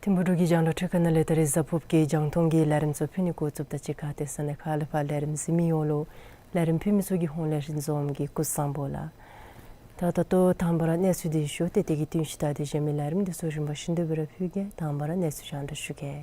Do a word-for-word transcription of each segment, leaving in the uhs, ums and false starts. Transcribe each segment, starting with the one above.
ཐིམ་ཕུག་འབྲུག་གི་རྒྱང་བསྒྲགས་འཕྲུལ་ཁང་ནང་ལས་ད་རིས་གཟའ་ཕུརཔ་གི་རྒྱང་མཐོང་གི་ལས་རིམ་ཚུ་ཕུལ་ནི་འགོ་བཙུགསཔ་ད་གཅིག་ཁར་ཏེ་ས་གནས་ཁག་ལས་ཕར་ལས་རིམ་གཟིགས་མི་ཡོངས་ལུ་ལས་རིམ་ཕུལ་མི་ཚུ་གི་ཧོངས་ལས་རིན་འཛོམས་ཀྱི་སྐུ་གཟུགས་བཟང་པོ་ལགས། ད་ད་ལྟོ་དང་པ་ར་གནས་ཚུལ་འདི་ཞུ་སྟེ་དེ་གི་བསྟུན་གཞི་ད་དེ་གཞན་མི་ལས་རིམ་འདི་ཚུ་རིམ་པ་བཞིན་དུ་སྦེ་ར་ཕུལ་གེ། དང་པ་ར་གནས་ཚུལ་རྒྱང་བསྒྲགས་ཞུ་གེ།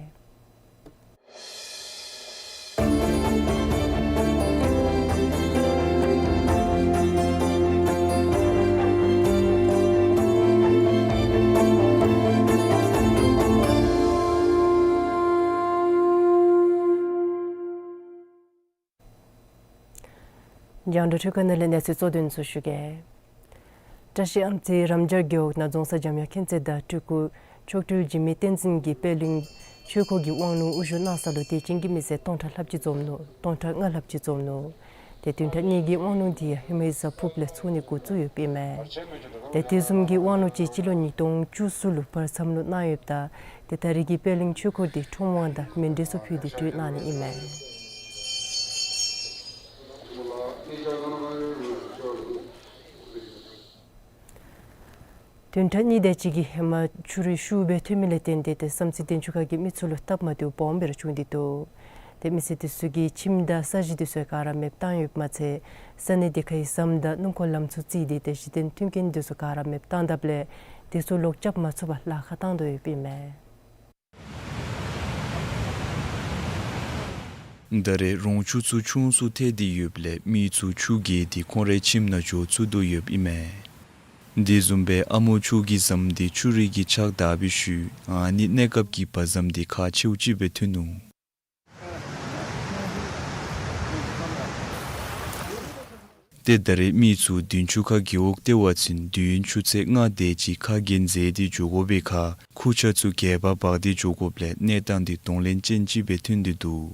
རྒྱང་བསྒྲགས་འཕྲུལ་ཁང་ནང་ལས་གནས་ཚུལ་གཙོ་དོན་ཚུ་ཞུ་གེ། བཀྲ་ཤིས་ཨམ་རྩེ་རམ་རྒྱ་རྒེད་འོག་ནང་རྫོང་གསར་འཇམ་དབྱངས་མཁྱེན་བརྩེ་དང་སྤྲུལ་སྐུ་མཆོག་སྤྲུལ་འཇིགས་མེད་བསྟན་འཛིན་གྱིས་པད་གླིང་ཆོས་འཁོར་གྱི་དབང་ལུང་དབུ་བཞུགས་གནང་ས་ལུ་དད་ཅན་གྱི་མི་སེར་སྟོང་ཕྲག་ལྷགཔ་ཅིག་འཛོམས་ནུག། སྟོང་ཕྲག་ལྔ་ལྷགཔ་ཅིག་འཛོམས་ནུག། ཏེ་བདུན་ཕྲག་གཉིས་ཀྱི་དབང་ལུང་འདི་ཡང་ཧེ་མའི་གཟའ་ཕུརཔ་ལས་ཚོགས་ནི་འགོ་བཙུགས་ཡོདཔ་ཨིན་མས། ཏེ་དེ་བཟུམ་གྱི་དབང་ལུང་ཅིག་སྤྱི་ལོ་ཉིས་སྟོང་བཅུ་གསུམ་ལུ་བར་མཚམས་ལུ་གནང་ཡོདཔ་ད་ཏེ་ད་རེས་ཀྱི་པད་གླིང་ཆོས་འཁོར་འདི་ཁྲོམ་དབང་དང་མཎྜལ་ཚུ་ཕུལ་ཏེ་གྲོལ་གནང་ནི་ཨིན་མས། བདུན་ཕྲག་གཉིས་དེ་ཅིག་གི་ཧེ་མ་ཆུ་རུད་ཤུགས་སྦེ་ཐོན་མི་ལས་བརྟེན་ཏེ་ཏེ་བསམ་རྩེ་དན་ཆུ་ཁ་གི་མི་ཚུ་ལུ་སྟབས་མ་བདེཝ་སྦོམ་སྦེ་ར་བྱུང་སྟེ་འདུག། ཏེ་མི་སེར་དེ་ཚུ་གིས་ཁྱིམ་དང་ས་གཞི་དེ་ཚུ་ག་ར་མེདཔ་བཏང་ཡོདཔ་མ་ཚད་ས་གནས་དེ་ཁའི་ཟམ་དང་སྣུམ་འཁོར་ལམ་ཚུ་བརྩིས་ཏེ་ཏེ་གཞི་རྟེན་མཐུན་རྐྱེན་དེ་ཚུ་ག་ར་མེདཔ་བཏང་དཔ་ལས་དེ་ཚུ་ལོག་རྐྱབ་མ་ཚུགས་པར་ལཱ་ཁག་བཏང་དོ་ཡོདཔ་ཨིན་མས། ད་རེས་རོང་ཆུ་ཚུ་ཆུང་སུ་ཐལ་ཏེ་ཡོདཔ་ལས་མི་ཚུ་ཆུ་བརྒལ་ཏེ་ཁོང་རའི་ཁྱིམ་ནང་འགྱོ་ཚུགས་དོ་ཡོདཔ་ཨིན་མས། དེ་བཟུམ་སྦེ་ཨ་མོ་ཆུ་གི་ཟམ་འདི་ཆུ་རུད་ཀྱིས་ཕྱགས་བདའ་བའི་ཤུལ་ཨ་ནི་གནས་སྐབས་ཀྱི་བ་ཟམ་འདི་ཁག་ཆེཝ་ཅིག་སྦེ་ཐོན་ནུག། ཏེ་ད་རེས་མི་ཚུ་དན་ཆུ་ཁ་རྒེད་འོག་ལྟེ་བ་ཚུན་དུས་ཡུན་ཆུ་ཚོད་ལྔ་དེ་ཅིག་ཁ་གྱེས་མཛད་དེ་འགྱོ་དགོ་པའི་ཁར་ཁུར་ཆ་ཚུ་སྒལ་པར་འབག་སྟེ་འགྱོ་དགོཔ་ལས་གནས་སྟངས་འདི་གདོང་ལེན་ཅན་ཅིག་སྦེ་ཐོན་ཏེ་འདུག།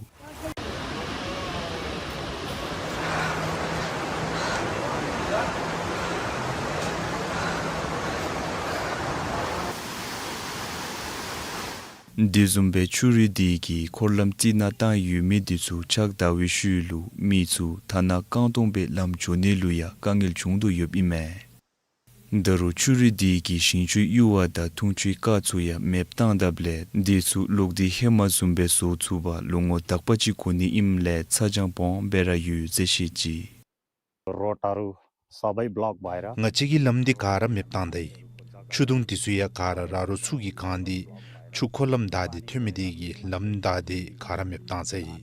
དེ་བཟུམ་སྦེ་ཆུ་རུད་འདི་གིས་འཁོར་ལམ་རྩིག་ནང་བཏང་ཡོད་མི་འདི་ཚུ་ཕྱགས་བདའ་བའི་ཤུལ་ལུ་མི་ཚུ་ཐ་ན་རྐང་སྟོང་སྦེ་ལམ་འགྱོ་ནི་ལུ་ཡང་དཀའ་ངལ་བྱུང་དོ་ཡོདཔ་ཨིན་མས། ད་རུང་ཆུ་རུད་འདི་གིས་ཞིང་ཆུའི་གཡུར་བ་དང་འཐུང་ཆུའི་རྐ་ཚུ་ཡང་མེདཔ་བཏང་དཔ་ལས་འདི་ཚུ་ལོག་སྟེ་ཧེ་མ་བཟུམ་སྦེ་བཟོ་ཚུགས་པར་ལོ་ངོ་དག་པ་ཅིག་འགོར་ནི་ཨིནམ་ལས་ཚ་གྱང་སྦོམ་སྦེ་ར་ཡོད་ཟེར་བཤད་ཅི། रोडहरू सबै ब्लक भएर ང་བཅས་ཀྱི་ལམ་འདི་ག་ར་མེདཔ་བཏང་ད་ཡི། ཆུ་དུང་འདི་ཚུ་ཡང་ག་ར་ར་རོ་ཚུ་གིས་གང་སྟེ་ཆུ་འཁོར་ལམ་བདའ་སྟེ་ཐོན་མི་འདི་གིས་ལམ་བདའ་སྟེ་ག་ར་མེདཔ་བཏང་ཚར་ཡི།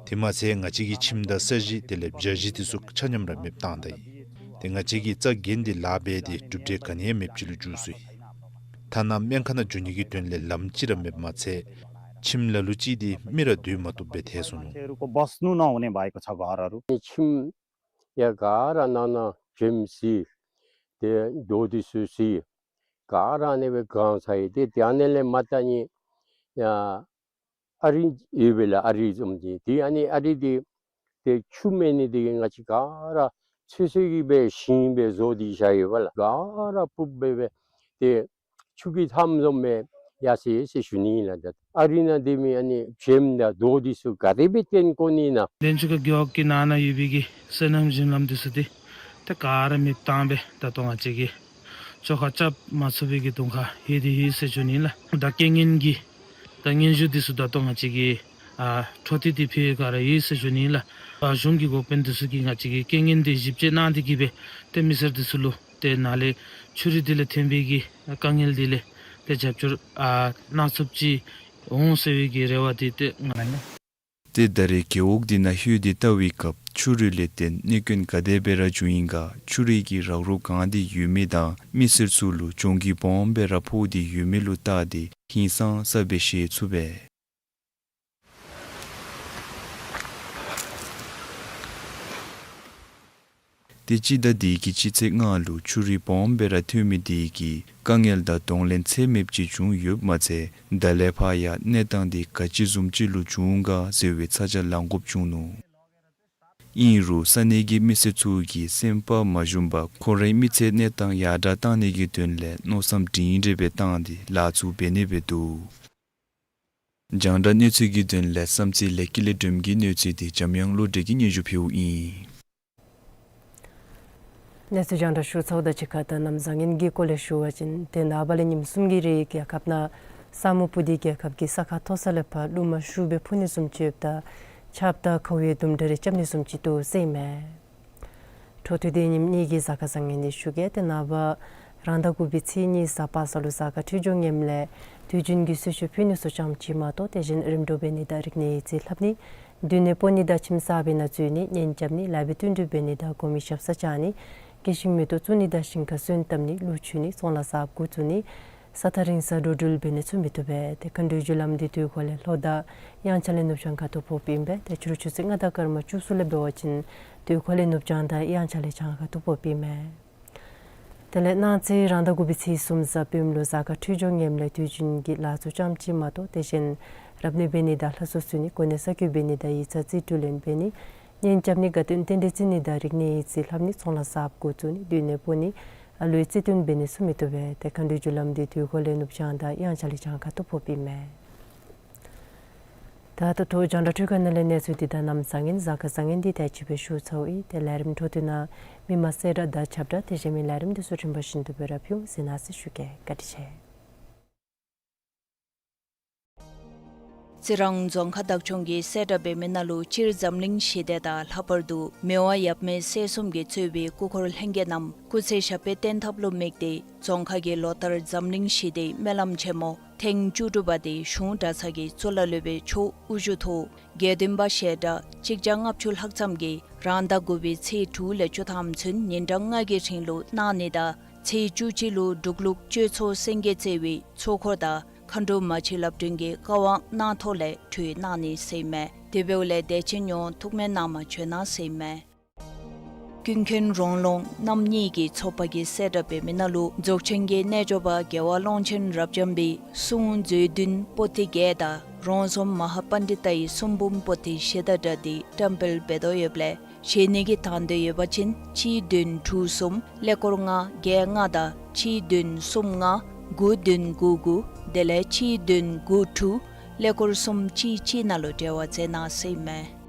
དེ་མ་ཚད་ང་བཅས་ཀྱི་ཁྱིམ་དང་ས་གཞི་དེ་ལས་བྱ་གཞི་འདི་ཚུ་ཆ་མཉམ་ར་མེདཔ་བཏང་ད་ཡི། ཏེ་ང་བཅས་ཀྱིས་རྩ་འགེངས་ཏེ་ལཱ་འབད་དེ་གྲུབ་འབྲས་ག་ནི་ཡང་མེདཔ་ཅིག་ལུ་འགྱུར་སོ་ཡི། ཐ་ན་སྨན་ཁང་ནང་འགྱོ་ནི་གི་དོན་ལས་ལམ་ཅིག་ར་མེདཔ་མ་ཚད་ཁྱིམ་ལ་ལུ་ཅིག་འདི་མི་ར་སྡོད་མ་བཏུབ་སྦེ་ཐལ་སོ་ནུག། मान्छेहरूको बस्नु नहुने भएको छ घरहरू। ཁྱིམ་ཡང་ག་ར་ནང་ན་བྱེམ་སི་ཏེ་རྡོ་འདི་ཚུ་སི་ག་ར་ཨ་ནི་སྦེ་གང་ཚར་ཡི། ཏེ་དེ་ཨ་ནི་ལས་མར་ད་ནི་ཡང་ཨ་རི་ཡོད་པས་ལགས། ཨ་རི་བཟུམ་ཅིག་ཏེ་ཨ་ནི་ཨ་རི་འདི་ཏེ་ཆུ་མེད་ནི་འདི་གིས་ང་བཅས་ག་ར་ ཚོད་ཚོད་ཀྱིས་སྦེ་ཞིང་སྦེ་བཟོ་སྟེ་བཞག་ཡོདཔ་ལགས། ག་ར་སྤུབ་སྦེ་སྦེ་ཏེ་ཆུ་གིས་མཐའམ་འཛོམས་སྦེ་ཡར་སོ་ཡི་ཟེར་ཞུ་ནི་ལགས། ད་ཨ་རི་ནང་སྡོད་མི་ཨ་ནི་བྱེམ་དང་རྡོ་འདི་ཚུ་ག་དེ་སྦེ་བཏོན་དགོ་ནི་ན། ལན་ཆུ་ཁ་རྒེད་འོག་གི་ནང་ན་ཡོད་པའི་གི་སོ་ནམ་ཞིང་ལམ་འདི་ཚུ་ཏེ་ད་ག་ར་མེདཔ་བཏང་སྦེ་ད་ལྟོ་ང་བཅས་ཀྱིས་བཅོ་ཁ་རྐྱབ་མ་ཚུགས་པའི་གི་གདོང་ཁར་ཡོད་དེ་ཡོད་ཟེར་ཞུ་ནི་ལགས། ད་རྐྱེན་ངན་གྱི་ད་སྙན་ཞུ་འདི་ཚུ་ད་ལྟོ་ང་བཅས་ཀྱིས་ཨ་འཕྲོ་མཐུད་དེ་ཕུལ་ག་ར་ཡོད་ཟེར་ཞུ་ནི་ལགས། ཨ་གཞུང་གི་འགོ་དཔོན་འདི་ཚུ་གིས་ང་བཅས་ཀྱི་རྐྱེན་ངན་འདི་ཞིབ་དཔྱད་གནང་སྟེ་གིས་སྦེ་ཏེ་མི་སེར་འདི་ཚུ་ལུ་ཏེ་ནཱ་ལས་ཆུ་རུད་འདི་ལས་ཐོན་པའི་གི་དཀའ་ངལ་འདི་ལས་ཏེ་རྒྱབ་སྐྱོར་ཨ་གནང་ཚུགསཔ་ཅིག་འོང་ཟེར་བའི་གི་རེ་བ་འདི་ཏེ་ང་ལུ། ཏེ་ད་རེས་རྒེད་འོག་འདི་ནང་ལྷོད་དེ་བལྟ་བའི་སྐབས་ཆུ་རུད་ལས་བརྟེན་གནོད་སྐྱོན་ག་དེ་སྦེ་ར་བྱུང་ཡི་ག་ཆུ་རུད་ཀྱི་རག་རོག་གང་དེ་ཡོད་མེད་དང་མི་སེར་ཚུ་ལུ་གྱོང་གུད་སྦོམ་སྦེ་ར་ཕོག་སྟེ་ཡོད་མེད་ལུ་བལྟ་སྟེ་ཧིང་སངས་ས་སྦེ་ཤེས་ཚུགས་པས། ཏེ་སྤྱི་ཟླ་འདི་གི་སྤྱི་ཚེས་ལྔ་ལུ་ཆུ་རུད་སྦོམ་སྦེ་ར་ཐོན་མི་འདི་གིས་དཀའ་ངལ་དང་གདོང་ལེན་ཚད་མེདཔ་ཅིག་བྱུང་ཡོདཔ་མ་ཚད་ད་ལས་ཕར་ཡང་གནས་སྟངས་འདི་ག་ཅི་བཟུམ་ཅིག་ལུ་བྱུང་ག་ཟེར་བའི་ཚ་གྱང་ལང་དགོཔ་བྱུང་ནུག། ཨིན་རུང་ས་གནས་ཀྱི་མི་སེར་ཚུ་གིས་སེམས་པ་མ་ཞུམ་པར་ཁོང་རའི་མི་ཚེ་གནས་སྟངས་ཡར་དྲག་གཏང་ནི་གི་དོན་ལས་མནོ་བསམ་སྒྲིང་སྒྲི་སྦེ་བཏང་སྟེ་ལཱ་ཚུ་འབད་ནི་སྦེ་འདུག། རྒྱང་བསྒྲགས་གནས་ཚུལ་གྱི་དོན་ལས་བསམ་རྩེ་ལས་སྐྱིད་ལས་སྒྲོལམ་གྱི་གནས་ཚུལ་འདི་འཇམ་དབྱངས་བློ་གྲོས་ཀྱིས་སྙན་ཞུ་ཕུལཝ་ཨིན། གནས་ཚུལ་རྒྱང་བསྒྲགས་ཞུ་ཚརཝ་དང་གཅིག་ཁར་ད་གནམ་བཟང་ངན་གྱི་སྐོར་ལས་ཞུ་བ་ཅིན་ཏེ་ནངས་པ་ལས་ཉིནམ་གསུམ་གྱི་རིང་རྒྱལ་ཁབ་ནང་ས་སྨུག་སྤུབས་ཏེ་རྒྱལ་ཁབ་ཀྱི་ས་ཁ་མཐོ་ས་ལས་ཕར་རླུང་མ་ཤུགས་སྦེ་འཕུ་ནི་བཟུམ་ཅིག་ཡོདཔ་ད་ཆརཔ་དང་ཁཝ་འདི་དུམ་གྲ་རེ་རྐྱབ་ནི་བཟུམ་ཅིག་འདུག་ཟེར་ཨིན་མས། འཕྲོ་མཐུད་དེ་ཉིནམ་གཉིས་ཀྱི་གཟའ་སྐར་བཟང་ངན་འདི་ཞུ་གེ། ཏེ་ནངས་པ་རང་ཟླ་དགུ་པའི་ཚེས་གཉིས་གཟའ་པ་སངས་ལུ་གཟའ་སྐར་འཕྲོད་སྦྱོར་ངནམ་ལས་དུས་རྒྱུན་གྱི་གསོལ་མཆོད་ཕུལ་ནི་ཚུ་ཙམ་ཅིག་མ་གཏོགས་ཏེ་གཞན་རིམ་གྲོ་འབད་ནི་དང་རིག་གནས་ཡིག་རྩིས་ལྷབ་ནི་མདུན་ནས་སྤོ་ནི་དང་ཁྱིམ་གསར་པའི་ནང་འཛུལ་ནི་གཉེན་རྐྱབ་ནི་ལཱ་འབད་བསྟུན་གྲོས་འབད་ནི་དང་གོང་མའི་ཞབས་སར་བཅར་ནི་སྐྱེད་ཤིང་མེ་ཏོག་བཙུགས་ནི་དང་ཞིང་ཁར་སོན་བཏབ་ནི་ལུག་འཁྱུ་ནི་ཚོང་ལཱ་གསརཔ་འགོ་བཙུགས་ནི་ས་ཐག་རིང་སར་འགྲོ་འགྲུལ་འབད་ནི་ཚུ་མི་བཏུབ་པས། ཏེ་མཁའ་འགྲོའི་རྒྱུ་ལམ་འདི་དུས་འཁོར་ལས་ལྷོ་དང་དབྱངས་འཆར་ལས་ནུབ་བྱང་ཁ་ཐུག་ཕོགཔ་ཨིན་པས། ཏེ་ཕྱི་རུ་ཆུ་ཚོད་ལྔ་དང་སྐར་མ་བཅུ་གསུམ་ལས་འབད་བ་ཅིན་དུས་འཁོར་ལས་ནུབ་བྱང་དང་དབྱངས་འཆར་ལས་བྱང་ཁ་ཐུག་ཕོགཔ་ཨིན་མས། དེ་ལས་གནངས་ཚེ་རང་ཟླ་དགུ་པའི་ཚེས་གསུམ་གཟའ་སྤེནམ་ལུ་གཟའ་སྐར་འཕྲོད་སྦྱོར་ངནམ་ལས་དུས་རྒྱུན་གྱི་ལཱ་ཚུ་ཙམ་ཅིག་མ་གཏོགས་ཏེ་གཞན་རབ་གནས་འབད་ནི་དང་ལྷ་གསོལ་གསོལ་ནི་གོ་གནས་གསར་བསྐོ་འབད་ནི་དང་ཡིག་ཚང་རྩིས་སྤྲོད་ལེན་འབད་ནི་གཉེན་རྐྱབ་ནི་དགའ་སྟོན་རྟེན་འབྲེལ་བརྩི་ནི་དང་རིག་གནས་ཡིག་རྩིས་ལྷབ་ནི་ཚོང་ལཱ་གསརཔ་འགོ་བཙུགས་ནི་མདུན་ནས་སྤོ་ནི་ཨ་ལུའི་རྩིས་སྟོན་འབད་ནི་ཚུ་མི་བཏུབ་པས། ཏེ་མཁའ་འགྲོའི་རྒྱུ་ལམ་འདི་དུས་འཁོར་ལས་ནུབ་བྱང་དང་དབྱངས་འཆར་ལས་བྱང་ཁ་ཐུག་ཕོགཔ་ཨིན་མས། ད་ད་ལྟོ་རྒྱང་བསྒྲགས་སྒྲིག་ཁང་ནང་ལས་གནས་ཚུལ་འདི་དང་གནམ་བཟང་ངན་གཟའ་སྐར་བཟང་ངན་འདི་དེ་ཅིག་སྦེ་ཞུ་ཚརཝ་ཨིན། ཏེ་ལས་རིམ་འཕྲོ་མཐུད་ནང་མི་མང་གསལ་བསྒྲགས་དང་ཁྱབ་བསྒྲགས་དེ་བཞིན་མི་ལས་རིམ་འདི་ཚུ་རིམ་པ་བཞིན་དུ་སྦེ་ར་ཕུལ་ཟེར་གནང་ཟེར་ཞུ་གེ། བཀའ་དྲིན་ཆེ། རྩི་རང་རྫོང་ཁག་བདག་སྐྱོང་གིས་གསལ་བསྒྲགས་འབད་མི་ནང་ལུ་སྤྱིར་འཛམ་གླིང་ཞི་བདེ་དང་ལྷག་པར་དུ་མི་དབང་ཡབ་མེས་སྲས་གསུམ་གྱིས་གཙོས་པའི་སྐུ་འཁོར་ལྷན་རྒྱས་རྣམས་སྐུ་ཚེ་ཞབས་པད་བརྟན་ཐབས་ལུ་དམིགས་ཏེ་རྫོང་ཁག་གིས་ལོ་ལྟར་འཛམ་གླིང་ཞི་བདེའི་སྨོན་ལམ་ཆེན་མོ་ཐེངས་བཅུ་དྲུག་པ་དེ་གཞུང་གྲྭ་ཚང་གི་གཙུག་ལག་སློབ་དཔོན་མཆོག་དབུ་བཞུགས་ཐོག་དགེ་འདུན་པ་ཞལ་གྲངས་གཅིག་བརྒྱ་ལྔ་བཅུ་ལྷག་ཙམ་གྱིས་རང་ཟླ་དགུ་པའི་ཚེས་དྲུག་ལས་བཅུ་ཐམ་ཚུན་ཉིན་གྲངས་ལྔ་གི་རིང་ལུ་གནང་ནི་དང་ཚེས་བཅུ་གཅིག་ལུ་འབྲུག་ལུགས་གཅོད་ཚོགས་སེང་གེ་རྩེ་བའི་ཚོགས་འཁོར་དང་མཁའ་འགྲོ་མ་གཅིག་ལག་མགྲོན་གྱིས་བཀའ་དབང་གནང་ཐོག་ལས་གྲོལ་གནང་ནི་ཟེར་ཨིན་མས། དེ་འབདཝ་ལས་དད་ཅན་ཡོངས་ཐུགས་སྨོན་གནང་མ་བྱོན་གནང་ཟེར་ཨིན་མས། ཀུན་མཁྱེན་རོང་ལུང་རྣམ་གཉིས་ཀྱི་ཚོགས་པ་གིས་གསལ་བསྒྲགས་འབད་མི་ནང་ལུ་རྫོགས་ཆེན་གྱི་རྣལ་འབྱོར་པ་རྒྱལ་བ་ཀློང་ཆེན་རབ་འབྱམས་པའི་གསུང་མཛོད་བདུན་པོ་ཏི་བརྒྱད་དང་རོང་ཟོམ་མ་ཧཱ་པཎ་ཌི་ཏའི་གསུང་འབུམ་པོ་ཏི་བཞི་དང་སྦྲགས་ཏེ་བཀྲམ་སྤེལ་འབད་དོ་ཡོདཔ་ལས་བཞེས་ནི་གི་དང་འདོད་ཡོད་པ་ཅིན་གཅིག་བདུན་དྲུག་གསུམ་ཀླད་ཀོར་ལྔ་བརྒྱད་ལྔ་དང་གཅིག་བདུན་གསུམ་ལྔ་དགུ་བདུན་དགུ་དགུ་དེ་ལས་གཅིག་བདུན་དགུ་དྲུག་ཀླད་ཀོར་གསུམ་གཅིག་གཅིག་ནང་ལུ་འབྲེལ་བ་མཛད་གནང་ཟེར་ཨིན་མས།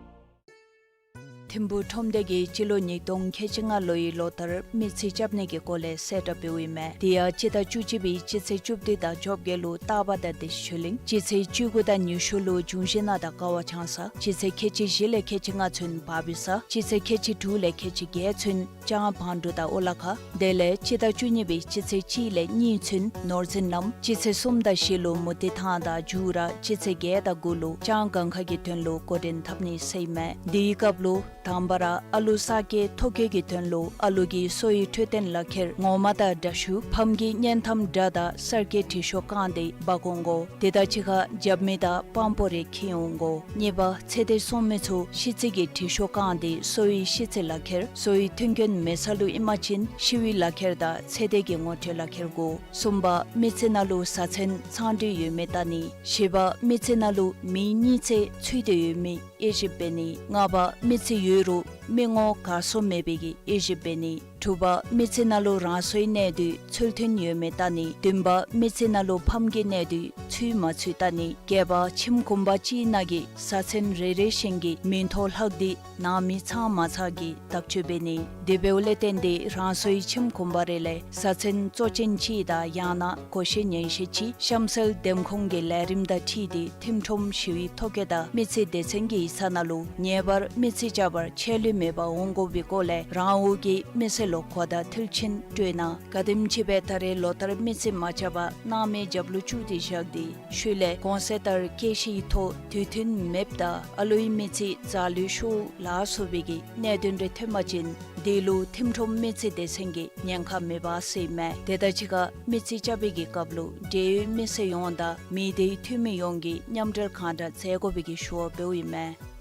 ཐིམ་ཕུག་ཁྲོམ་སྡེ་གིས་སྤྱི་ལོ་ཉིས་སྟོང་ཁལ་གཅིག་ལྔ་ལོའི་ལོ་ལྟར་མི་རྩིས་རྐྱབ་ནི་གི་སྐོར་ལས་གསལ་བསྒྲགས་འབདཝ་ཨིན་མས། དེ་ཡང་སྤྱི་ཟླ་བཅུ་གཅིག་པའི་སྤྱི་ཚེས་བཅུ་བདུན་དང་བཅོ་བརྒྱད་ལུ་རྟག་པ་དང་དེ་བཞིན་ཆོས་གླིང་། སྤྱི་ཚེས་བཅུ་དགུ་དང་ཉི་ཤུ་ལུ་འབྱུང་བཞི་སྣ་དང་ཀ་བ་ཆང་ས། སྤྱི་ཚེས་ཁལ་གཅིག་བཞི་ལས་ཁལ་གཅིག་ལྔ་ཚུན་བ་བི་ས། སྤྱི་ཚེས་ཁལ་གཅིག་དྲུག་ལས་ཁལ་གཅིག་བརྒྱད་ཚུན་ལྕང་བང་འབྲུག་དང་ཨོ་ལ་ཁ། དེ་ལས་སྤྱི་ཟླ་བཅུ་གཉིས་པའི་སྤྱི་ཚེས་གཅིག་ལས་གཉིས་ཚུན་ནོར་འཛིན་ལམ། སྤྱི་ཚེས་གསུམ་དང་བཞི་ལུ་མུ་ཏིག་ཐང་དང་མཇུག་ར་སྤྱི་ཚེས་བརྒྱད་དང་དགུ་ལུ་ལྕང་སྒང་ཁ་གི་དོན་ལུ་འགོ་འདྲེན་འཐབ་ནི་ཟེར་ཨིན་མས། དེའི་སྐབས་ལུ་དང་པ་ར་ཨ་ལུ་གསར་སྐྱེས་ཐོ་བཀོད་ཀྱི་དོན་ལུ་ཨ་ལུ་གི་གསོ་བའི་འཕྲོད་བསྟེན་ལག་ཁྱེར་ངོ་མ་དང་འདྲ་ཞུ་ཕམ་གྱི་བརྙན་ཐམ་འདྲ་དང་གསར་སྐྱེས་དྲི་ཤོག་བཀང་སྟེ་འབག་འོང་དགོ། དེ་དང་གཅིག་ཁར་རྒྱབ་མི་དང་པང་པོ་རེ་འཁྱིད་འོང་དགོ། གཉིས་པ་ཚེ་འདས་སོང་མི་ཚུ་ཤི་ཚད་ཀྱི་དྲི་ཤོག་བཀང་སྟེ་གསོ་བའི་ཤི་ཚད་ལག་ཁྱེར་གསོ་བའི་མཐུན་རྐྱེན་མེད་ས་ལུ་ཨིན་པ་ཅིན་ཤི་བའི་ལག་ཁྱེར་དང་ཚེ་འདས་ཀྱི་ངོ་སྤྲོད་ལག་ཁྱེར་དགོ། གསུམ་པ་མི་ཚེ་ནང་ལུ་བཟའ་ཚང་ཚང་འདུས་ཡོད་མེད་བལྟ་ནི། བཞི་པ་མི་ཚེ་ནང་ལུ་མི་གཉིས་ཚེ་ཚུད་དེ་ཡོད་མེད་དབྱེ་ཞིབ་འབད་ནི། ལྔ་པ་མི་ཚེ་ཡོད་རུང་ མི་ངོ་གར་སོང་མེད་པའི་གི་དབྱེ་ཞིབ་འབད་ནི། དྲུག་པ་མི་ཚེ་ནང་ལུ་རང་སོའི་གནས་སྡུད་ཚུལ་མཐུན་ཡོད་མེད་བལྟ་ནི། བདུན་པ་མི་ཚེ་ནང་ལུ་ཕམ་གྱི་གནས་སྡུད་ཚུད་མ་ཚུད་བལྟ་ནི། བརྒྱད་པ་ཁྱིམ་གུང་པ་གཅིག་ནང་གི་བཟའ་ཚང་རེ་རེ་བཞིན་གྱི་མིང་ཐོ་ལྷག་སྟེ་ནང་མི་ཚང་མ་ཚང་གི་བརྟག་དཔྱད་འབད་ནི། དེ་འབདཝ་ལས་བརྟེན་ཏེ་རང་སོའི་ཁྱིམ་གུང་པ་རེ་ལས་བཟའ་ཚང་གཙོ་ཅན་གཅིག་དང་ཡང་ན་བགོ་བཤའ་ཉན་ཤེས་གཅིག་གཤམ་གསལ་འདེམས་ཁོངས་ཀྱི་ལས་རིམ་དང་འཁྲིལ་ཏེ་ཁྲིམས་ཁྲིམས་ཞི་བའི་ཐོ་བཀོད་དང་མི་ཚེ་སྡེ་ཚན་གྱི་ཡིག་ཚང་ནང་ལུ་ངེས་པར་མི་ཚེ་བཅའ་བར་ཆད་ལུས་མེད་པར་འོང་དགོ་པའི་སྐོར་ལས་རང་འོག་གི་མི་སེར་ལུ་གོ་བརྡ་མཐིལ་ཕྱིན་སྤྲོད་གནང་། ག་དེམ་ཅིག་སྦེ་ད་རེས་ལོ་ལྟར་མི་ཚེ་མ་བཅའ་བར་སྣང་མེད་རྒྱབ་ལུ་བཅུག་སྟེ་བཞག་སྟེ་ཤུལ་ལས་གོང་ཚད་ལྟར་སྐྱེད་ཤིང་ཐོག་དུས་མཐུན་མེདཔ་དང་ཨ་ལུའི་མི་ཚེ་འཛག་ལུས་ཤོར་ལ་སོགས་པའི་གི་གནད་དོན་རེ་ཐོན་པ་ཅིན་དེ་ལུ་ཁྲིམས་ཁྲིམས་མི་ཚེ་སྡེ་ཚན་གྱིས་ཉེན་ཁ་མེད་པ་ཟེར་ཨིན་མས། དེ་དང་གཅིག་ཁར་མི་ཚེ་བཅའ་བའི་གི་སྐབས་ལུ་འབྲེལ་ཡོད་མི་སེར་ཡོངས་དང་མི་སྡེའི་འཐུས་མི་ཡོངས་ཀྱིས་མཉམ་འབྲེལ་གང་དྲག་མཛད་དགོ་པའི་གི་ཞུ་བ་འབདཝ་ཨིན་མས།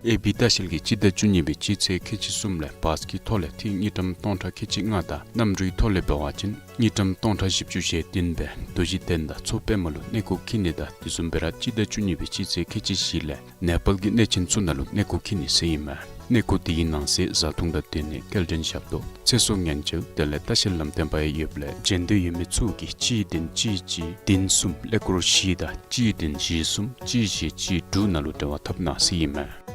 ཨེ་བི་ལྟ་བཤལ་གྱིས་སྤྱི་ཟླ་བཅུ་གཉིས་པའི་སྤྱི་ཚེས་ཁལ་གཅིག་གསུམ་ལས་བཱས་ཀྱི་ཐོག་ལས་ཏིག་དངུལ་ཀྲམ་སྟོང་ཕྲག་ཁལ་གཅིག་ལྔ་དང་གནམ་གྲུའི་ཐོག་ལས་འབད་བ་ཅིན་དངུལ་ཀྲམ་སྟོང་ཕྲག་བཞི་བཅུ་ཞེ་བདུན་སྦེ་རྡོ་རྗེ་གདན་དང་མཚོ་པདྨ་ལུ་གནས་སྐོར་འཁྱིད་ནི་དང་དེ་བཟུམ་སྦེ་ར་སྤྱི་ཟླ་བཅུ་གཉིས་པའི་སྤྱི་ཚེས་ཁལ་གཅིག་བཞི་ལས་ནེ་པཱལ་གྱི་གནས་ཆེན་ཚུ་ནང་ལུ་གནས་སྐོར་འཁྱིད་ནི་ཟེར་ཨིན་མས། གནས་སྐོར་དེའི་ནང་གསེས་བཟའ་འཐུང་དང་སྡོད་གནས་སྐྱེལ་འདྲེན་ཞབས་ཏོག་ཚེ་སྲོག་ཉེན་བཅོལ་དེ་ལས་ལྟ་བཤལ་ལམ་སྟོན་པ་ཡང་ཡོདཔ་ལས་འབྱོན་འདོད་ཡོད་མི་ཚུ་གིས་གཅིག་བདུན་གཅིག་གཅིག་བདུན་གསུམ་ཀླད་ཀོར་བཞི་དང་གཅིག་བདུན་བཞི་གསུམ་གཅིག་བཞི་གཅིག་དྲུག་ནང་ལུ་འབྲེལ་བ་འཐབ་གནང་ཟེར་ཨིན་མས།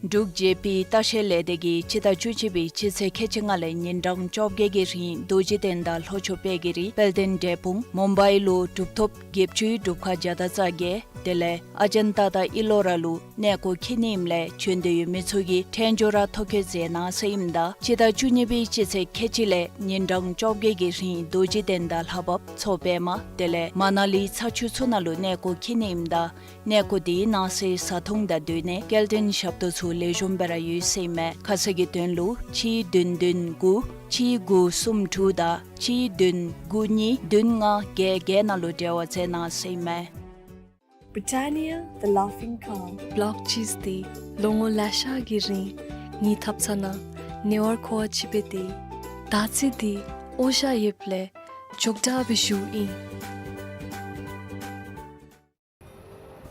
འབྲུག་ཇེ་པི་ལྟ་བཤལ་ལས་སྡེ་གིས་སྤྱི་ཟླ་བཅུ་གཅིག་པའི་སྤྱི་ཚེས་ཁལ་གཅིག་ལྔ་ལས་ཉིན་གྲངས་བཅོ་བརྒྱད་ཀྱི་རིང་རྡོ་རྗེ་གདན་དང་ལྷོ་ཕྱོགས་དཔལ་གྱི་རི་དཔལ་ལྡན་འབྲས་སྤུངས་མུམ་བའི་ལུ་གྲུབ་ཐོབ་བརྒྱད་ཅུའི་སྒྲུབ་ཁང་བརྒྱ་དང་རྩ་བརྒྱད་དེ་ལས་ཨ་ཇན་ཏ་དང་ཨི་ལོ་ར་ལུ་གནས་སྐོར་འཁྱིད་ནི་ཨིནམ་ལས་བྱོན་འདོད་ཡོད་མི་ཚུ་གིས་ཕྲན་བྱོན་ར་ཐོ་བཀོད་མཛད་གནང་ཟེར་ཨིནམ་ད་སྤྱི་ཟླ་བཅུ་གཉིས་པའི་སྤྱི་ཚེས་ཁལ་གཅིག་ལས་ཉིན་གྲངས་བཅོ་བརྒྱད་ཀྱི་རིང་རྡོ་རྗེ་གདན་དང་ལྷ་བབས་མཚོ་པདྨ་དེ་ལས་མ་ན་ལི་ཚ་ཆུ་ཚུ་ནང་ལུ་གནས་སྐོར་འཁྱིད་ནི་ཨིནམ་ད་གནས་སྐོར་དེའི་ནང་གསེས་བཟའ་འཐུང་དང་སྡོད་གནས་སྐྱེལ་འདྲེན་ཞབས་ཏོག་ཚུ་ལེགས་ཤོམ་སྦེ་ར་ཡོད་ཟེར་ཨིན་མས། ཁ་གསལ་གྱི་དོན་ལུ་གཅིག་བདུན་བདུན་དགུ་གཅིག་དགུ་གསུམ་དྲུག་དང་གཅིག་བདུན་དགུ་གཉིས་བདུན་ལྔ་བརྒྱད་བརྒྱད་ནང་ལུ་འབྲེལ་བ་མཛད་གནང་ཟེར་ཨིན་མས། Britannia, the Laughing Cow. བི་ལོག་ཅིས་འདི་ལོ་ངོ་ལེ་ཤ་གི་རིང་ངེའི་ཐབ་ཚང་ནང་ཉེ་བར་མཁོ་བ་ཅིག་སྦེ་སྡོད། ད་ཅི་འདི་འོང་ཤ་ཡོདཔ་ལས་མགྱོགས་དྲགས་སྦེ་ཞུཝ་ཨིན།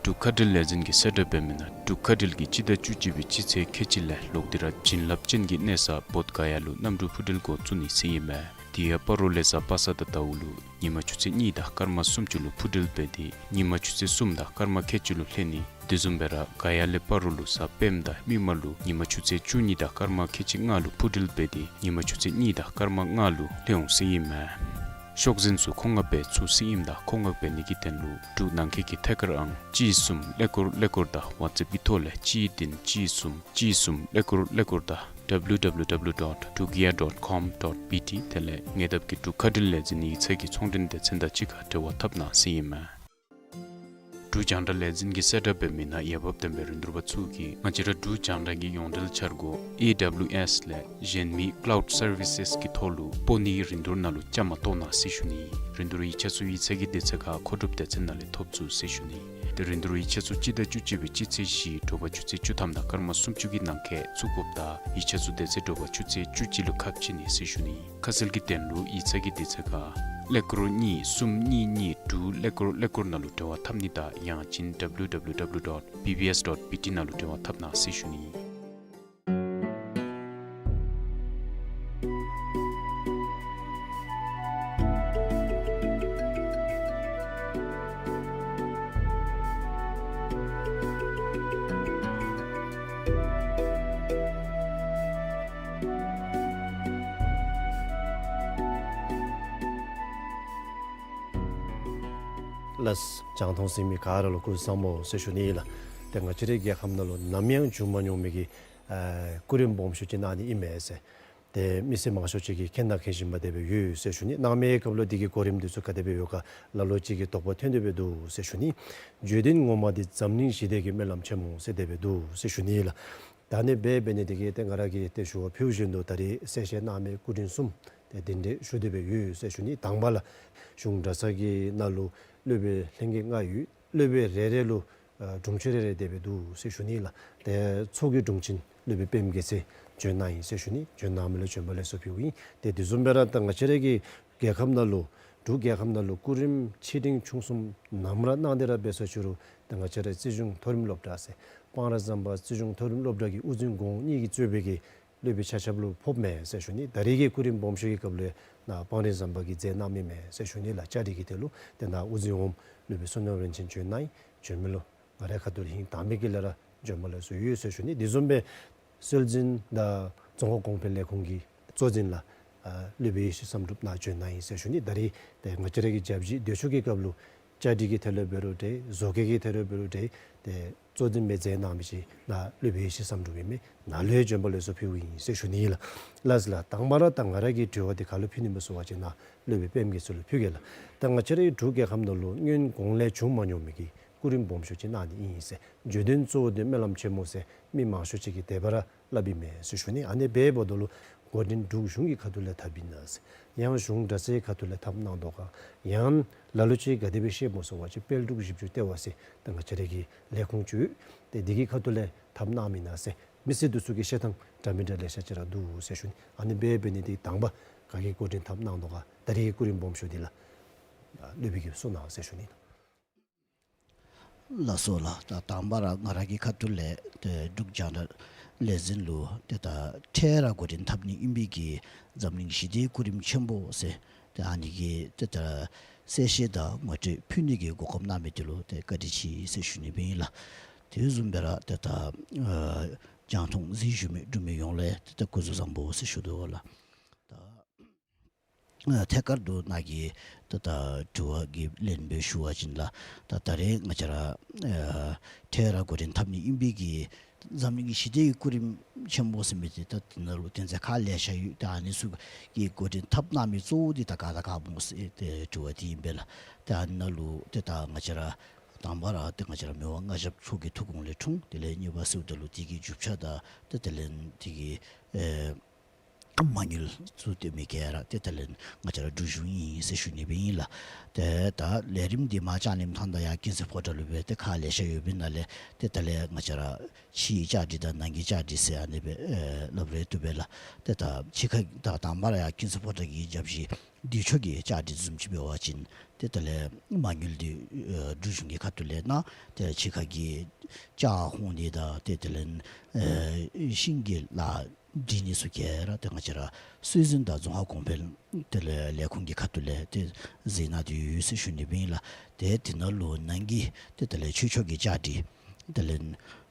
འབྲུག་མཁའ་འགྲུལ་ལས་འཛིན་གྱིས་གསལ་བསྒྲགས་འབད་མི་ནང་འབྲུག་མཁའ་འགྲུལ་གྱིས་སྤྱི་ཟླ་བཅུ་གཅིག་པའི་སྤྱི་ཚེས་ཁལ་གཅིག་ལས་ལོག་སྟེ་ར་བྱིན་རླབས་ཅན་གྱི་གནས་ས་བོདྷ་ག་ཡ་ལུ་གནམ་གྲུ་འཕུར་འགྲུལ་འགོ་བཙུགས་ནི་ཟེར་ཨིན་མས། དེ་ཡང་སྤ་རོ་ལས་གཟའ་པ་སངས་དང་ཟླཝ་ལུ་ཉིན་མ་ཆུ་ཚོད་གཉིས་དང་སྐར་མ་སུམ་ཅུ་ལུ་འཕུར་འགྲུལ་འབད་དེ་ཉིན་མ་ཆུ་ཚོད་གསུམ་དང་སྐར་མ་ཁལ་གཅིག་ལུ་ལྷོད་ནི། དེ་བཟུམ་སྦེ་ར་ག་ཡ་ལས་སྤ་རོ་ལུ་གཟའ་སྤེནམ་དང་མིག་དམར་ལུ་ཉིན་མ་ཆུ་ཚོད་བཅུ་གཉིས་དང་སྐར་མ་ཁལ་གཅིག་ལྔ་ལུ་འཕུར་འགྲུལ་འབད་དེ་ཉིན་མ་ཆུ་ཚོད་གཉིས་དང་སྐར་མ་ལྔ་ལུ་ལྷོད་འོང་ཟེར་ཨིན་མས། ཤོག་འཛིན་ཚུ་མཁོ་མངགས་འབད་ཚུགས་ཟེར་ཨིནམ་ད་མཁོ་མངགས་འབད་ནི་གི་དོན་ལུ་འབྲུག་ནང་འཁོད་ཀྱི་ཐད་ཀར་ཨང་གཅིག་གསུམ་ཀླད་ཀོར་ཀླད་ཀོར་དང་ཝཊས་ཨེཔ་ཀྱི་ཐོག་ལས་གཅིག་བདུན་གཅིག་གསུམ་གཅིག་གསུམ་ཀླད་ཀོར་ཀླད་ཀོར་དང་W W W dot drugia dot com dot B T དེ་ལས་ངེ་ཐབ་ཀྱི་འབྲུག་མཁའ་འགྲུལ་ལས་འཛིན་ཡིག་ཚང་གི་ཚོང་འབྲེལ་སྡེ་ཚན་དང་གཅིག་ཁར་འབྲེལ་བ་འཐབ་གནང་ཟེར་ཨིན་མས། འབྲུག་རྒྱང་བསྒྲགས་ལས་འཛིན་གྱིས་གསལ་བསྒྲགས་འབད་མི་ནང་འོས་འབབ་ལྡན་པའི་རིན་བསྡུར་པ་ཚུ་གིས་ང་བཅས་ར་འབྲུག་རྒྱང་བསྒྲགས་ཀྱི་ཡོངས་འབྲེལ་འཆར་སྒོ་ཨེ་ཌབ་ལིའུ་ཨེསི་ལས་གཞན་མི་ཀླའུཌ་སར་བི་སེསི་གི་ཐོག་ལུ་སྤོ་ནིའི་རིན་བསྡུར་ནང་ལུ་བཅའ་མར་གཏོགས་གནང་ཟེར་ཞུ་ནི། རིན་བསྡུར་ཡིག་ཆ་ཚུ་ཡིག་ཚང་གི་དུས་ཚོད་ཁར་མཁོ་སྒྲུབ་སྡེ་ཚན་ནང་ལས་ཐོབ་ཚུགས་ཟེར་ཞུ་ནི། ཏེ་རིན་བསྡུར་ཡིག་ཆ་ཚུ་སྤྱི་ཟླ་བཅུ་གཅིག་པའི་སྤྱི་ཚེས་བཞི་དྲོ་པ་ཆུ་ཚོད་བཅུ་ཐམ་དང་སྐར་མ་སུམ་ཅུ་གི་ནང་འཁོད་བཙུགས་དགོཔ་དང་ཡིག་ཆ་ཚུ་དེ་ཚེ་དྲོ་པ་ཆུ་ཚོད་བཅུ་གཅིག་ལུ་ཁ་ཕྱེ་ནི་ཟེར་ཞུ་ནི། ཁ་གསལ་གྱི་དོན་ལུ་ཡིག་ཚང་གི་དུས་ཚོད་ཁར་ཀླད་ཀོར་གཉིས་གསུམ་གཉིས་གཉིས་དྲུག་ཀླད་ཀོར་ཀླད་ཀོར་ནང་ལུ་འབྲེལ་བ་འཐབ་ནི་དང་ཡང་ཅིན་W W W dot B B S dot B T ནང་ལུ་འབྲེལ་བ་འཐབ་གནང་ཟེར་ཞུ་ནི། ལགས། རྒྱང་མཐོང་གཟིགས་མི་ག་ར་ལུ་སྐུ་གཟུགས་བཟང་པོ་ཟེར་ཞུ་ནི་ལགས། ཏེ་ང་བཅས་རའི་རྒྱལ་ཁབ་ནང་ལུ་ནམ་ཡང་བྱུང་མ་མྱོང་མི་གི་ཨ་སྐུ་རིམ་སྦོམ་ཤོས་ཅིག་གནང་ནི་ཨིན་མས་ཟེར། ཏེ་མི་སེར་མང་ཤོས་ཅིག་གིས་མཁྱེན་དང་མཁྱེན་བཞིན་པ་དེ་སྦེ་ཡོད་ཟེར་ཞུ་ནི། གནང་མི་གི་སྐབས་ལུ་དེ་གི་གོ་རིམ་དེ་ཚུ་ག་དེ་སྦེ་ཡོད་ག་ལ་ལུ་ཅིག་གིས་དོགས་པ་ཐོན་ཏེ་སྦེ་འདུག་ཟེར་ཞུ་ནི། བརྗོད་དོན་ངོ་མ་དེ་འཛམ་གླིང་ཞི་བདེ་གི་སྨོན་ལམ་ཆེན་མོ་ཟེར་དེ་སྦེ་འདུག་ཟེར་ཞུ་ནི་ལགས། ད་ནི་འབད་འབད་ནི་དེ་གིས་ཏེ་ང་ར་གིས་ཏེ་ཞུ་བ་ཕུལ་བཞིན་དུ་ད་རེས་གསལ་བཤད་གནང་མི་སྐུ་རིམ་གསུམ་ཏེ་གདན་འདྲེན་ཞུ་སྟེ་སྦེ་ཡོད་ཟེར་ཞུ་ནི། དང་པ་ལགས་གཞུང་གྲྭ་ཚང་གི་ནང་ལུ་སློབ་དཔོན་ལྷན་རྒྱས་ལྔ་ཡོད། སློབ་དཔོན་རེ་རེ་ལུ་ཨ་དྲུང་ཆེན་རེ་རེ་དེ་སྦེ་འདུག་ཟེར་ཞུ་ནི་ལགས། ཏེ་ཚོགས་ཀྱི་དྲུང་ཆེན་སློབ་དཔོན་པདྨ་རྒྱལ་མཚན་བྱོན་གནང་ཡི་ཟེར་ཞུ་ནི། བྱོན་གནངམ་ལས་བྱོན་པ་ལེགས་སོ་ཕུལཝ་ཨིན། ཏེ་དེ་བཟུམ་སྦེ་ར་ད་ང་བཅས་ར་གི་རྒྱལ་ཁབ་ནང་ལུ་ འབྲུག་རྒྱལ་ཁབ་ནང་ལུ་སྐུ་རིམ་ཆེ་འབྲིང་ཆུང་གསུམ་ནམ་ར་གནང་སྟེ་ར་འབད་ས་ཅིག་རུང་ཏེ་ང་བཅས་ར་རྩིས་གཞུང་མཐོ་རིམ་སློབ་གྲྭ་ཟེར་སྤང་ར་ཟམ་པ་རྩིས་གཞུང་མཐོ་རིམ་སློབ་གྲྭ་གི་དབུ་འཛིན་གོང་གཉིས་ཀྱིས་གཙོས་པའི་གི་སློབ་དཔོན་ཆ་ཁྱབ་ལུ་ཕོགཔ་མས་ཟེར་ཞུ་ནི། ད་རེས་ཀྱི་སྐུ་རིམ་སྦོམ་ཤོས་ཀྱི་སྐབས་ལུ་ནཱ་སྤང་ར་ཟམ་པ་གིས་མཛད་གནང་མི་མས་ཟེར་ཞུ་ནི་ལགས། བཅའ་སྒྲིག་གི་ཐད་ལུ་ཏེ་ནཱ་དབུ་འཛིན་འོགམ་སློབ་དཔོན་བསོད་ནམས་རིན་ཆེན་བྱོན་གནང་ཡི། བྱོན་མི་ལུ་ང་རའི་ཁ་ཐུག་ལས་ཧིང་དྭངས་མའི་དཀྱིལ་ལས་ར་བྱོན་པ་ལེགས་སོ་ཡོད་ཟེར་ཞུ་ནི། དེ་བཟུམ་སྦེ་སྲོལ་འཛིན་དང་རྫོང་ཁ་གོང་འཕེལ་ལས་ཁུངས་ཀྱི་གཙོ་འཛིན་ལགས་ཨ་སློབ་དཔོན་ཡེ་ཤེས་བསམ་གྲུབ་ནཱ་བྱོན་གནང་ཡི་ཟེར་ཞུ་ནི། ད་རེས་ཏེ་ང་བཅས་ར་གི་བརྒྱ་བཞི་འདོད་ཕྱོགས་ཀྱི་སྐབས་ལུ་བཅའ་སྒྲིག་གི་ཐད་ལུ་འབད་རུང་འདྲ་བཟོ་བཀོད་ཀྱི་ཐད་ལུ་འབད་རུང་འདྲ་ཏེ་གཙོ་འཛིན་སྦེ་མཛད་གནང་མི་ཅིག་ནཱ་སློབ་དཔོན་ཡེ་ཤེས་བསམ་གྲུབ་ཨིན་མས། ནཱ་ལུ་ཡང་བྱོན་པ་ལེགས་སོ་ཕུལཝ་ཨིན་ཟེར་ཞུ་ནི་ཨིན་ལགས། ལགས་སོ་ལགས། དང་པ་ར་ད་ང་ར་གིས་དྲི་བ་འདི་ག་ལུ་ཕུལ་ནི་སྨོ་ཟེར་བ་ཅིན་ནཱ་སློབ་དཔོན་པདྨ་རྒྱ་མཚོ་ལུ་ཕུལ་གེ་ལགས། ད་ང་བཅས་རའི་འབྲུག་རྒྱལ་ཁབ་ནང་ལུ་སྔོན་གོང་ལས་བྱུང་མ་མྱོང་མི་གི་སྐུ་རིམ་སྦོམ་ཤོས་ཅིག་གནང་ནི་ཨིན་ཟེར། བརྗོད་དོན་གཙོ་བོ་འདི་སྨོན་ལམ་ཆེན་མོ་ཟེར་མི་མང་ཤོས་ཅིག་གིས་དེ་སྦེ་ར་སླབ་ཨིན་མས་ཟེར་ཞུ་ནི། ཨ་ནི་འབདཝ་ད་ལུ་འགོ་འདྲེན་འབྲུག་གཞུང་གི་ཁ་ཐུག་ལས་འཐབ་ཨིན་ན་ཟེར། ཡང་གཞུང་གྲྭ་ཚང་གི་ཁ་ཐུག་ལས་འཐབ་གནང་དོ་ག། ཡང་ལ་ལུ་ཅིག་ག་དེ་སྦེ་ཤེས་སྨོ་ཟེར་བ་ཅིན་དཔལ་འབྲུག་བཞི་བཅུ་ལྟེ་བ་ཟེར་ད་ང་བཅས་རའི་གི་ལས་ཁུངས་ཅིག་ཡོད། ཏེ་འདི་གི་ཁ་ཐུག་ལས་འཐབ་གནངམ་ཨིན་ན་ཟེར་མི་སེར་འདི་ཚུ་གི་བཤད་ཐངས་འདྲ་མི་འདྲ་ལེ་ཤ་ཅིག་ར་འདུག་ཟེར་ཞུ་ནི། ཨ་ནི་འབད་འབད་ནི་འདི་དང་པ་ག་གིས་འགོ་འདྲེན་འཐབ་གནང་དོ་ག། ད་རེས་ཀྱི་སྐུ་རིམ་སྦོམ་ཤོས་འདི་ལགས། ཨ་སློབ་དཔོན་གྱིས་གསུང་གནང་ཟེར་ཞུ་ནི། ལགས་སོ་ལགས། ད་དང་པ་ར་ང་ར་གི་ཁ་ཐུག་ལས་ཏེ་འབྲུག་རྒྱང་བསྒྲགས་ལས་འཛིན་ལུ་ཏེ་ད་འཕྲལ་ར་འགོ་འདྲེན་འཐབ་ནི་ཨིན་པའི་གི་འཛམ་གླིང་ཞི་བདེའི་སྐུ་རིམ་ཆེན་པོ་ཟེར་ཏེ་ཨ་ནི་གི་ཏེ་ད་གསལ་བཤད་དང་ངོ་སྤྲོད་ཕུལ་ནི་གི་གོ་སྐབས་གནང་མི་འདི་ལུ་ཏེ་བཀའ་དྲིན་ཆེ་ཟེར་ཞུ་ནི་སྦེ་ཨིན་ལགས། དེ་བཟུམ་སྦེ་ར་ཏེ་ད་ཨ་རྒྱང་མཐོང་གཟིགས་བཞུགས་མི་འབྲུག་མི་ཡོངས་ལས་ཏེ་ད་སྐུ་གཟུགས་བཟང་པོ་ཟེར་ཞུ་དོ་ལགས། ད་ཨ་ཐད་ཀར་དུ་ནཱ་གི་ད་ད་དྲི་བ་གི་ལན་སྦེ་ཞུ་བ་ཅིན་ལགས། ད་ད་རེས་ང་བཅས་ར་ཨ་འཕྲལ་ར་འགོ་འདྲེན་འཐབ་ནི་ཨིན་པའི་གི་འཛམ་གླིང་ཞི་བདེའི་སྐུ་རིམ་ཆེན་པོ་ཟེར་མི་འདི་ད་འདི་ནང་ལུ་འདི་ཚུ་ཁག་ལེ་ཤ་ཡོད། ད་ཨ་ནི་ཚུ་གི་འགོ་འདྲེན་འཐབ་གནང་མི་གཙོ་བོ་འདི་ད་ག་དང་ག་སྨོ་ཟེར་ཏེ་དྲི་བ་འདི་ཨིན་པས་ལགས། ད་ཨ་ནི་ནང་ལུ་ཏེ་ད་ང་བཅས་ར་དང་པ་ར་ཏེ་ང་བཅས་ར་མི་དབང་མངའ་ཞབས་མཆོག་གི་ཐུགས་དགོངས་ལས་འཁྲུངས། དེ་ལས་གཉིས་པ་ཟེརཝ་ད་ལུ་འདི་གི་རྒྱུ་ཆ་དང་ཏེ་དེ་ལས་འདི་གི་ཨེ་མ་དངུལ་ཚུ་སྟོན་མི་ག་ར་ཏེ་དེ་ལས་ང་བཅས་ར་འབྲུག་གཞུང་ཨིན་ཟེར་ཞུ་ནི་སྦེ་ཨིན་ལགས། ཏེ་ད་ལས་རིམ་འདི་མར་ལྕང་གླིང་ཐང་དང་ཡར་ཀུན་གསལ་ཕོ་བྲང་ལུ་སྦེ་ཏེ་ཁག་ལེ་ཤ་ཡོད་པའི་ནང་ལས་ཏེ་དེ་ལས་ང་བཅས་ར་ཕྱིའི་བཅའ་སྒྲིག་དང་ནང་གི་བཅའ་སྒྲིག་ཟེར་ཨ་ནི་སྦེ་ཨེ་སླབ་རུང་བཏུབ་པས་ལགས། ཏེ་ད་ཕྱི་ཁ་ད་དང་པ་ར་ཡར་ཀུན་གསལ་ཕོ་བྲང་གི་བརྒྱ་བཞི་འདོད་ཕྱོགས་ཀྱི་བཅའ་སྒྲིག་བཟུམ་ཅིག་འབད་བ་ཅིན་ཏེ་དེ་ལས་མ་དངུལ་འདི་ཨེ་འབྲུག་གཞུང་གི་ཁ་ཐུག་ལས་གནང་། ཏེ་ཕྱི་ཁ་གི་ལྕགས་ཧོང་འདི་དང་ཏེ་དེ་ལས་ཨེ་ཤིང་གི་ལཱ་འབྲི་ནི་ཚུ་ག་ར་ཏེ་ང་བཅས་ར་སྲོལ་འཛིན་དང་རྫོང་ཁ་གོང་འཕེལ་དེ་ལས་ལས་ཁུངས་ཀྱི་ཁ་ཐུག་ལས་ཏེ་མཛད་གནང་སྟེ་ཡོད་ཟེར་ཞུ་ནི་སྦེ་ཨིན་ལགས། ཏེ་འདི་ནང་ལུ་ནང་གི་ཏེ་དེ་ལས་ཆོས་ཕྱོགས་ཀྱི་བཅའ་སྒྲིག་དེ་ལས་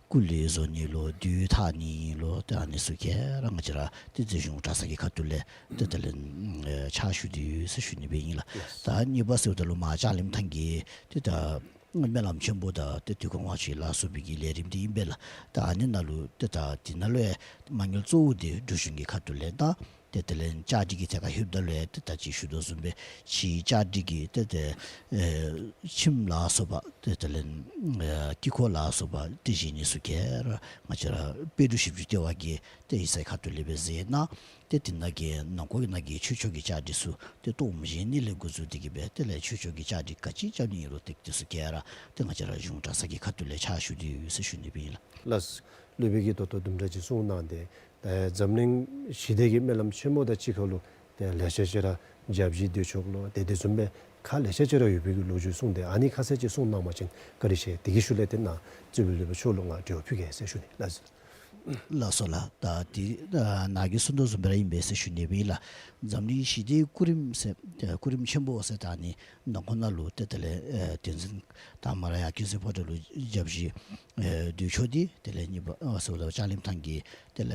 སྐུ་ལས་བཟོ་ནི་ལོ་དུས་འཐག་ནི་ལོ་ཏེ་ཨ་ནི་ཚུ་ག་ར་ང་བཅས་ར་ཏེ་རྩིས་གཞུང་གྲྭ་ཚང་གི་ཁ་ཐུག་ལས་ཏེ་དེ་ལས་ཨེ་ཕྱག་ཞུ་སྟེ་ཡོད་ཟེར་ཞུ་ནི་སྦེ་ཨིན་ལགས། ད་གཉིས་པ་ཟེརཝ་ད་ལུ་མར་ལྕང་གླིང་ཐང་གི་ཏེ་ད་སྨོན་ལམ་ཆེན་པོ་དང་ཏེ་དུས་འཁོར་དབང་ཆེན་ལ་སོགས་པའི་གི་ལས་རིམ་འདི་ཨིན་པས་ལགས། ད་ཨ་ནི་ནང་ལུ་ཏེ་ད་འདི་ནང་ལུ་ཡང་མ་དངུལ་གཙོ་བོ་འདི་འབྲུག་གཞུང་གི་ཁ་ཐུག་ལས་གནང་། ཏེ་དེ་ལས་བཅའ་སྒྲིག་གི་ཐད་ཁར་ལྷོདཔ་ད་ལུ་ཡང་ཏེ་ད་ཅི་ཞུ་དོ་བཟུམ་སྦེ་ཕྱིའི་བཅའ་སྒྲིག་གི་ཏེ་ཏེ་ཨེ་ཁྱིམ་ལ་སོགས་པ་ཏེ་དེ་ལས་ཨེ་དཀྱིལ་འཁོར་ལ་སོགས་པ་ཏེ་བཞེངས་ནི་ཚུ་ག་ར་ང་བཅས་ར་དཔལ་འབྲུག་བཞི་བཅུ་ལྟེ་བ་གི་ཏེ་ཡིག་ཚང་ཁ་ཐུག་ལས་སྦེ་མཛད་གནང་། ཏེ་འདི་ནང་གི་ནང་འཁོད་ནང་གི་ཆོས་ཕྱོགས་ཀྱི་བཅའ་སྒྲིག་ཚུ་ཏེ་གཏོརམ་བཞེངས་ནི་ལས་འགོ་བཙུགས་ཏེ་གིས་སྦེ་དེ་ལས་ཆོས་ཕྱོགས་ཀྱི་བཅའ་སྒྲིག་ག་ཅི་རྐྱབ་ནི་ཨིན་རུང་ཏེ་དེ་ཚུ་ག་ར་ཏེ་ང་བཅས་ར་གཞུང་གྲྭ་ཚང་གི་ཁ་ཐུག་ལས་ཕྱག་ཞུ་སྟེ་ཡོད་ཟེར་ཞུ་ནི་སྦེ་ཨིན་ལགས། ལགས། སློབ་དཔོན་གྱིས་ད་ལྟོ་དུམ་གྲ་ཅིག་གསུངས་གནང་སྟེ་ད་འཛམ་གླིང་ཞི་བདེ་གི་སྨོན་ལམ་ཆེན་མོ་དང་གཅིག་ཁར་ལུ་ཏེ་ལེ་ཤ་ཅིག་ར་བརྒྱ་བཞི་འདོད་ཕྱོགས་ལོ་ཏེ་དེ་བཟུམ་སྦེ་ཁག་ལེ་ཤ་ཅིག་ར་ཡོད་པའི་གི་ལོ་རྒྱུས་གསུངས་ཏེ་ཨ་ནི་ཁ་གསལ་ཅིག་གསུངས་གནང་བ་ཅིན་བཀའ་དྲིན་ཆེ། དེ་གི་ཤུལ་ལས་ཏེ་ནཱ་རྩིས་པའི་སློབ་དཔོན་མཆོག་ལུ་ང་དྲི་བ་ཕུལ་གེ་ཟེར་ཞུ་ནི་ལགས། ལགས་སོ་ལགས། ད་འདི་ནཱ་གིས་གསུངས་དོ་བཟུམ་སྦེ་ར་ཨིན་པས་ཟེར་ཞུ་ནི་སྦེ་ཨིན་ལགས། འཛམ་གླིང་ཞི་བདེའི་སྐུ་རིམ་ཟེར་སྐུ་རིམ་ཆེན་པོ་ཟེར་ད་ཨ་ནི་ནང་འཁོད་ནང་ལུ་ཏེ་དེ་ལས་ཨེ་དེ་འཛིན་དང་མ་ར་ཡར་ཀུན་གསལ་ཕོ་བྲང་ལུ་བརྒྱ་བཞི་ཨེ་འདོད་ཕྱོགས་འདི་དེ་ལས་གཉིས་པ་ཨ་ཟེརཝ་ད་ལྕང་གླིང་ཐང་གི་དེ་ལས་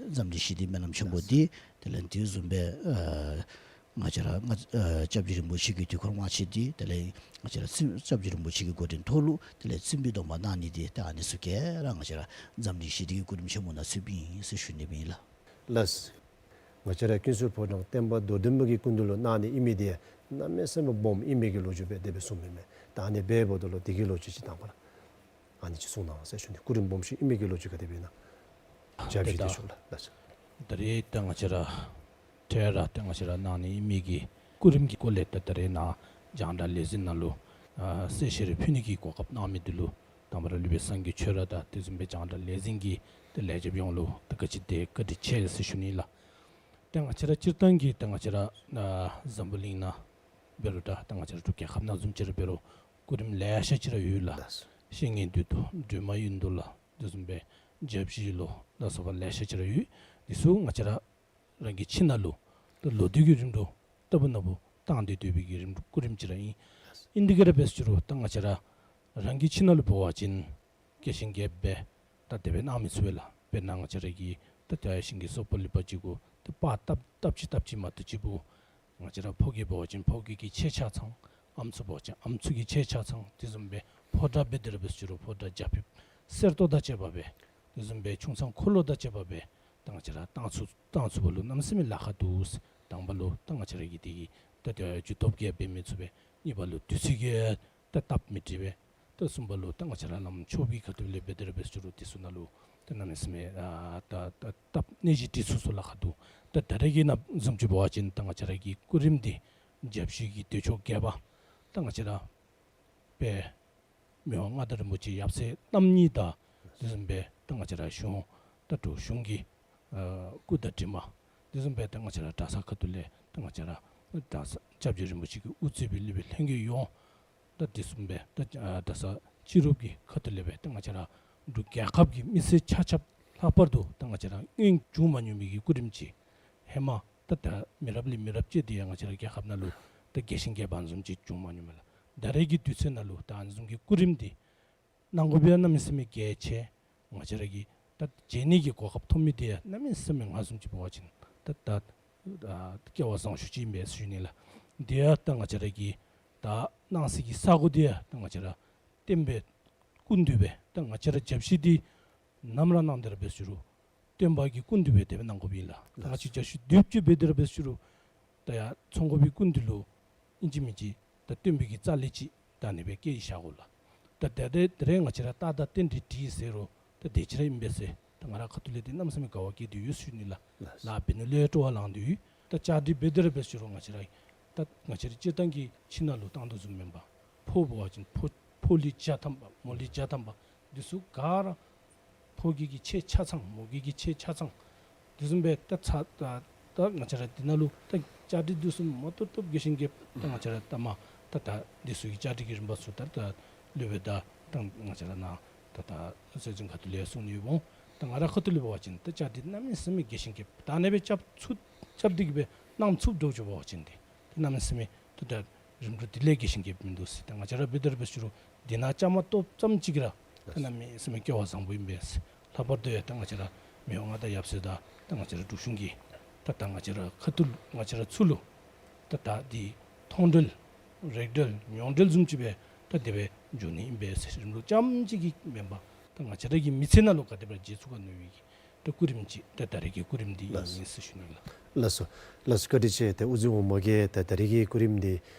འཛམ་གླིང་ཞི་བདེའི་སྨོན་ལམ་ཆེན་པོ་འདི་དེ་ལས་དེ་བཟུམ་སྦེ་ཨ་ང་བཅས་ར་ང་ཨ་སྐྱབས་རྗེ་རིན་པོ་ཆེ་གི་དུས་འཁོར་དབང་ཆེན་འདི་དེ་ལས་ང་བཅས་ར་སྲིན་སྐྱབས་རྗེ་རིན་པོ་ཆེ་གི་འགོ་འདྲེན་ཐོག་ལུ་དེ་ལས་སྲིན་པོའི་སྡོམ་པ་གནང་ནི་འདི་ཏེ་ཨ་ནི་ཚུ་ག་ར་ང་བཅས་ར་འཛམ་གླིང་ཞི་བདེའི་སྐུ་རིམ་ཆེན་མོ་ནང་ཚུདཔ་ཨིན་ཟེར་ཞུ་ནི་སྦེ་ཨིན་ལགས། ལགས། ང་བཅས་ར་ཀུན་གསལ་ཕོ་བྲང་བསྟན་པ་རྡོར་གདན་པ་གི་སྐུ་མདུན་ལུ་གནང་ནི་ཨིན་མི་འདི་གནམ་མེད་ས་མེད་སྦོམ་ཨིན་མི་གི་ལོ་རྒྱུས་སྦེ་དེ་སྦེ་གསུངམ་མས། ད་ཨ་ནི་འབདཝ་ད་ལུ་དེ་གི་ལོ་རྒྱུས་ཅིག་དང་པ་ར་ཨ་ནི་ཅིག་གསུང་གནང་ཟེར་ཞུ་ནི། སྐུ་རིམ་སྦོམ་ཤོས་ཨིན་མི་གི་ལོ་རྒྱུས་ག་དེ་སྦེ་ཨིན་ན། བརྒྱ་བཞི་འདོད་ཕྱོགས་ལགས། ལགས་སོ། ད་རེས་ད་ང་བཅས་ར་འཕྲལ་ར་ད་ང་བཅས་ར་གནང་ནི་ཨིན་མི་གི་སྐུ་རིམ་གྱི་སྐོར་ལས་ད་ད་རེས་ནཱ་རྒྱང་བསྒྲགས་ལས་འཛིན་ནང་ལུ་ཨ་གསལ་བཤད་རེ་ཕུལ་ནི་གི་གོ་སྐབས་གནང་མི་འདི་ལུ་དང་པ་ར་སློབ་དཔོན་སངས་རྒྱས་ཆོས་ར་དང་དེ་བཟུམ་སྦེ་རྒྱང་བསྒྲགས་ལས་འཛིན་གྱི་ད་ལས་བྱེདཔ་ཡོངས་ལུ་ད་ག་ཅི་དེ་བཀའ་དྲིན་ཆེ་ཟེར་ཞུ་ནི་ལགས། ད་ང་བཅས་ར་སྤྱིར་བཏང་གི་ད་ང་བཅས་ར་ཨ་འཛམ་བུ་གླིང་ནང་ འབད་རུང་ད་ད་ང་བཅས་ར་འབྲུག་རྒྱལ་ཁབ་ནང་བཟུམ་ཅིག་ར་འབད་རུང་སྐུ་རིམ་ལེ་ཤ་ཅིག་ར་ཡོད་ལགས། ལགས། བཤེས་གཉེན་འདུས་མདོ་སྒྲོལ་མ་ཡོན་ཏོ་ལ་དེ་བཟུམ་སྦེ་བརྒྱ་བཞི་ལོ་ལ་སོགས་པ་ལེ་ཤ་ཅིག་ར་ཡོད། འདི་ཚུ་ང་བཅས་ར་རང་གི་ཁྱིམ་ནང་ལུ་ད་ལོ་དུས་ཀྱི་རིམ་གྲོ་ལྟ་བུ་ན་བུ་བཏང་སྟེ་སྡོད་པའི་གི་རིམ་གྲོ་སྐུ་རིམ་ཅིག་ར་ཨིན། ཨིན་དེ་གིས་ར་འབད་ཟེར་རུང་ད་ང་བཅས་ར་རང་གི་ཁྱིམ་ནང་ལུ་འབད་བ་ཅིན་རྒྱས་ཤིང་རྒྱསཔ་སྦེ་ད་དེ་སྦེ་གནང་མི་ཚུགས་པས་ལགས། དཔེར་ན་ང་བཅས་ར་གི་ད་ད་ཤིང་གི་སོག་པོ་ལུ་འབད་བ་ཅིན་གུ་ད་པར་བཏབ་བཏབ་ཅི་བཏབ་ཅི་མ་གཏོགས་ཅིག་འབདཝ་ང་བཅས་ར་ཕོ་རྒྱས་འབད་བ་ཅིན་ཕོ་རྒྱས་ཀྱི་ཆས་ཆ་ཚང་། ཨམ་སྲུ་འབད་བ་ཅིན་ཨམ་སྲུ་གི་ཆས་ཆ་ཚང་། དེ་བཟུམ་སྦེ་ཕོ་བྲང་འབད་དེ་ར་འབད་ཟེར་རུང་ཕོ་བྲང་རྒྱ་ཕིབས་གསེར་ཏོག་དང་བཅས་པ་སྦེ་དེ་བཟུམ་སྦེ་ཆུང་ཚང་འཁོར་ལོ་དང་བཅས་པ་སྦེ་ད་ང་བཅས་ར་བཏང་ཚུགས་བཏང་ཚུགས་པ་ལུ་གནམ་མེད་ས་མེད་ལཱ་ཁག་འདུག། དང་པ་ལུ་ད་ང་བཅས་ར་གི་དེ་གི་ད་ད་རྒྱུ་སྟོབས་ཀྱིས་འབད་མི་ཚུགས་པས། གཉིས་པ་ལུ་དུས་ཚོད་ཀྱིས་ད་སྟབས་མི་བདེ་བས། ད་གསུམ་པ་ལུ་ད་ང་བཅས་ར་ལམ་ཕྱོགས་ཀྱི་ཁ་ཐུག་ལས་འབད་དེ་ར་འབད་ཟེར་རུང་དེ་ཚུ་ནང་ལུ་ད་གནམ་མེད་ས་མེད་ཨ་ད་ད་སྟབས་གནས་གཞི་འདི་ཚུ་ཚུ་ལཱ་ཁག་འདུག། ད་ད་རེས་ཀྱི་ནང་བཟུམ་ཅིག་འབད་བ་ཅིན་ད་ང་བཅས་ར་གི་སྐུ་རིམ་འདི་བརྒྱ་བཞི་གི་མདོས་ཆོག་རྒྱས་པ་ད་ང་བཅས་ར་དཔལ་མི་དབང་མངའ་བདག་རིན་པོ་ཆེ་ཡབ་སྲས་རྣམ་གཉིས་དང་དེ་བཟུམ་སྦེ་ད་ང་བཅས་ར་གཞུང་ད་འབྲུག་གཞུང་གི་ཨ་སྐུ་དང་གྲིབ་མ་དེ་བཟུམ་སྦེ་ད་ང་བཅས་ར་གྲྭ་ཚང་ཁ་ཐུག་ལས་ད་ང་བཅས་ར་གྲྭ་ཚང་སྐྱབས་རྗེ་རིན་པོ་ཆེ་གིས་དབུ་གཙོས་པའི་སློབ་དཔོན་ལྷན་རྒྱས་ཡོངས་ད་དེ་བཟུམ་སྦེ་ད་ཨ་གྲྭ་ཚང་སྤྱི་རོགས་ཀྱི་ཁ་ཐུག་ལས་སྦེ་ད་ང་བཅས་ར་འབྲུག་རྒྱལ་ཁབ་ཀྱི་མི་སེར་ཆ་ཁྱབ་ལྷག་པར་དུ་ད་ང་བཅས་ར་སྔོན་བྱུང་མ་མྱོང་མི་གི་སྐུ་རིམ་ཅིག་ཧེ་མ་ད་ད་མི་རབས་ལས་མི་རབས་བཅད་དེ་ཡང་ང་བཅས་ར་རྒྱལ་ཁབ་ནང་ལུ་ད་རྒྱས་ཤིང་རྒྱས་པ་བཟུམ་ཅིག་བྱུང་མ་མྱོང་མས་ལགས། ད་རེས་ཀྱི་དུས་ཚོད་ནང་ལུ་ད་ཨ་ནི་བཟུམ་གྱི་སྐུ་རིམ་འདི་གནང་དགོ་པའི་གནམ་མེད་ས་མེད་གལ་ཆེ། ང་བཅས་ར་གིས་ད་མཇལ་ནི་གི་གོ་སྐབས་ཐོབ་མི་འདི་ཡང་གནམ་མེད་ས་མེད་ང་བཟུམ་ཅིག་འབད་བ་ཅིན་ད་ད་ཨ་སྐལ་བ་བཟང་ཤོས་ཅིག་ཨིན་པས་ཟེར་ཞུ་ནི་ལགས། དེ་ཡང་ད་ང་བཅས་ར་གིས་ད་གནང་སའི་གི་ས་གོ་འདི་ཡང་ད་ང་བཅས་ར་སྟོན་པའི་སྐུ་མདུན་སྦེ་ད་ང་བཅས་ར་བརྒྱ་བཞི་འདི་ནམ་ར་གནང་དེ་ར་འབད་ཟེར་རུང་སྟོན་པ་གི་སྐུ་མདུན་སྦེ་དེ་སྦེ་གནང་དགོཔ་ཨིན་ལགས། ད་ང་བཅས་བརྒྱ་བཞི་མདོས་ཆོག་འབད་དེ་ར་འབད་ཟེར་རུང་ད་ཡར་ཚོགས་འགོ་པའི་སྐུ་མདུན་ལུ་ཨིན་ཅི་མིན་ཅི་ད་སྟོན་པའི་གི་རྩ་ལས་ཅིག་ད་ཨ་ནི་སྦེ་བསྐྱལ་བཞག་དགོ་ལགས། ད་ད་དེ་དེ་རེས་ང་བཅས་ར་རྟགས་དང་རྟེན་འབྲེལ་འགྲིག་ཟེར་རུང་ད་དེ་ཅིག་ར་ཨིན་པས་ཟེར་ད་ང་ར་ཁ་ཐུག་ལས་འདི་གནམ་མེད་ས་མེད་དགའ་བ་སྐྱེས་ཏེ་ཡོད་ཟེར་ཞུ་ནི་ལགས། ལགས། ལགས་འབད་ནི་ལུ་སྤྲོ་བ་ལངས་ཏེ་ཡོད། ད་བཅའ་སྒྲིག་འབད་དེ་ར་འབད་ཟེར་རུང་ང་བཅས་ར་ད་ང་བཅས་ར་སྤྱིར་བཏང་གི་ཁྱིམ་ནང་ལུ་བཏང་དོ་བཟུམ་མེན་པར་ཕོ་འབད་བ་ཅིན་ཕོ་ཕོ་ལུས་བརྒྱ་ཐམ་པ་མོ་ལུས་བརྒྱ་ཐམ་པ་འདི་ཚུ་ག་ར་ཕོ་རྒྱས་ཀྱི་ཆས་ཆ་ཚང་མོ་རྒྱས་ཀྱི་ཆས་ཆ་ཚང་དེ་བཟུམ་སྦེ་ད་ཚ་ད་ད་ང་བཅས་ར་འདི་ནང་ལུ་ད་བཅའ་སྒྲིག་འདི་ཚུ་མ་ཏོག་ཏོ་རྒྱས་ཤིང་རྒྱས་ད་ང་བཅས་ར་ད་མ་ད་ད་འདི་ཚུ་གི་བཅའ་སྒྲིག་གི་རིམ་པ་ཚུ་ད་ད་སློབ་དཔོན་དང་ད་ང་བཅས་ར་ནཱ་ད་ད་སྲོལ་འཛིན་ཁ་ཐུག་ལས་གསུང་ནི་འོང་། ད་ང་ར་ཁ་ཐུག་ལས་འབད་བ་ཅིན་ད་བཅའ་སྒྲིག་གནམ་མེད་ས་མེད་རྒྱས་ཤིང་རྒྱསཔ་ད་ཨ་ནི་སྦེ་རྐྱབ་ཚུགས་རྐྱབ་སྟེ་གི་སྦེ་གནང་ཚུགསཔ་འདྲཝ་ཅིག་འབད་བ་ཅིན་ཏེ་ད་གནམ་མེད་ས་མེད་ད་ད་རིམ་གྲོ་འདི་ལས་རྒྱས་ཤིང་རྒྱསཔ་མིན་འདུག་ཟེར། ད་ང་བཅས་ར་འབད་དེ་ར་འབད་ཟེར་རུང་འདི་ནང་བཅའ་མར་གཏོགསཔ་ཙམ་ཅིག་གིས་ར་ད་གནམ་མེད་ས་མེད་སྐལ་བ་བཟང་པོ་ཨིན་པས། ལྷག་པར་དུ་ཡང་ད་ང་བཅས་ར་མི་དབང་མངའ་བདག་ཡབ་སྲས་དང་ད་ང་བཅས་ར་འབྲུག་གཞུང་གིས་ད་ད་ང་བཅས་ར་ཁ་ཐུག་ང་བཅས་ར་ཚུ་ལུ་ད་ད་འདི་མཐོང་གྲོལ་རེག་གྲོལ་མྱོང་གྲོལ་བཟུམ་ཅིག་སྦེ་ད་དེ་སྦེ་འགྱོ་ནི་ཨིན་པས་ཟེར། རིམ་གྲོ་རྐྱངམ་ཅིག་གིས་མེན་པར་ད་ང་བཅས་ར་གི་མི་ཚེ་ནང་ལུ་ག་དེ་སྦེ་ར་བྱེད་ཚུགས་ག་མནོ་བའི་གི་ད་སྐུ་རིམ་ཅིག་ད་ད་རེས་ཀྱི་སྐུ་རིམ་འདི་ཨིན་ཟེར་ཞུ་ནི་ལགས། ལགས་སོ། ལགས་སོ། བཀའ་དྲིན་ཆེ། ཏེ་དབུ་འཛིན་འོག་མ་གིས་ཏེ་ད་རེས་ཀྱི་སྐུ་རིམ་འདི་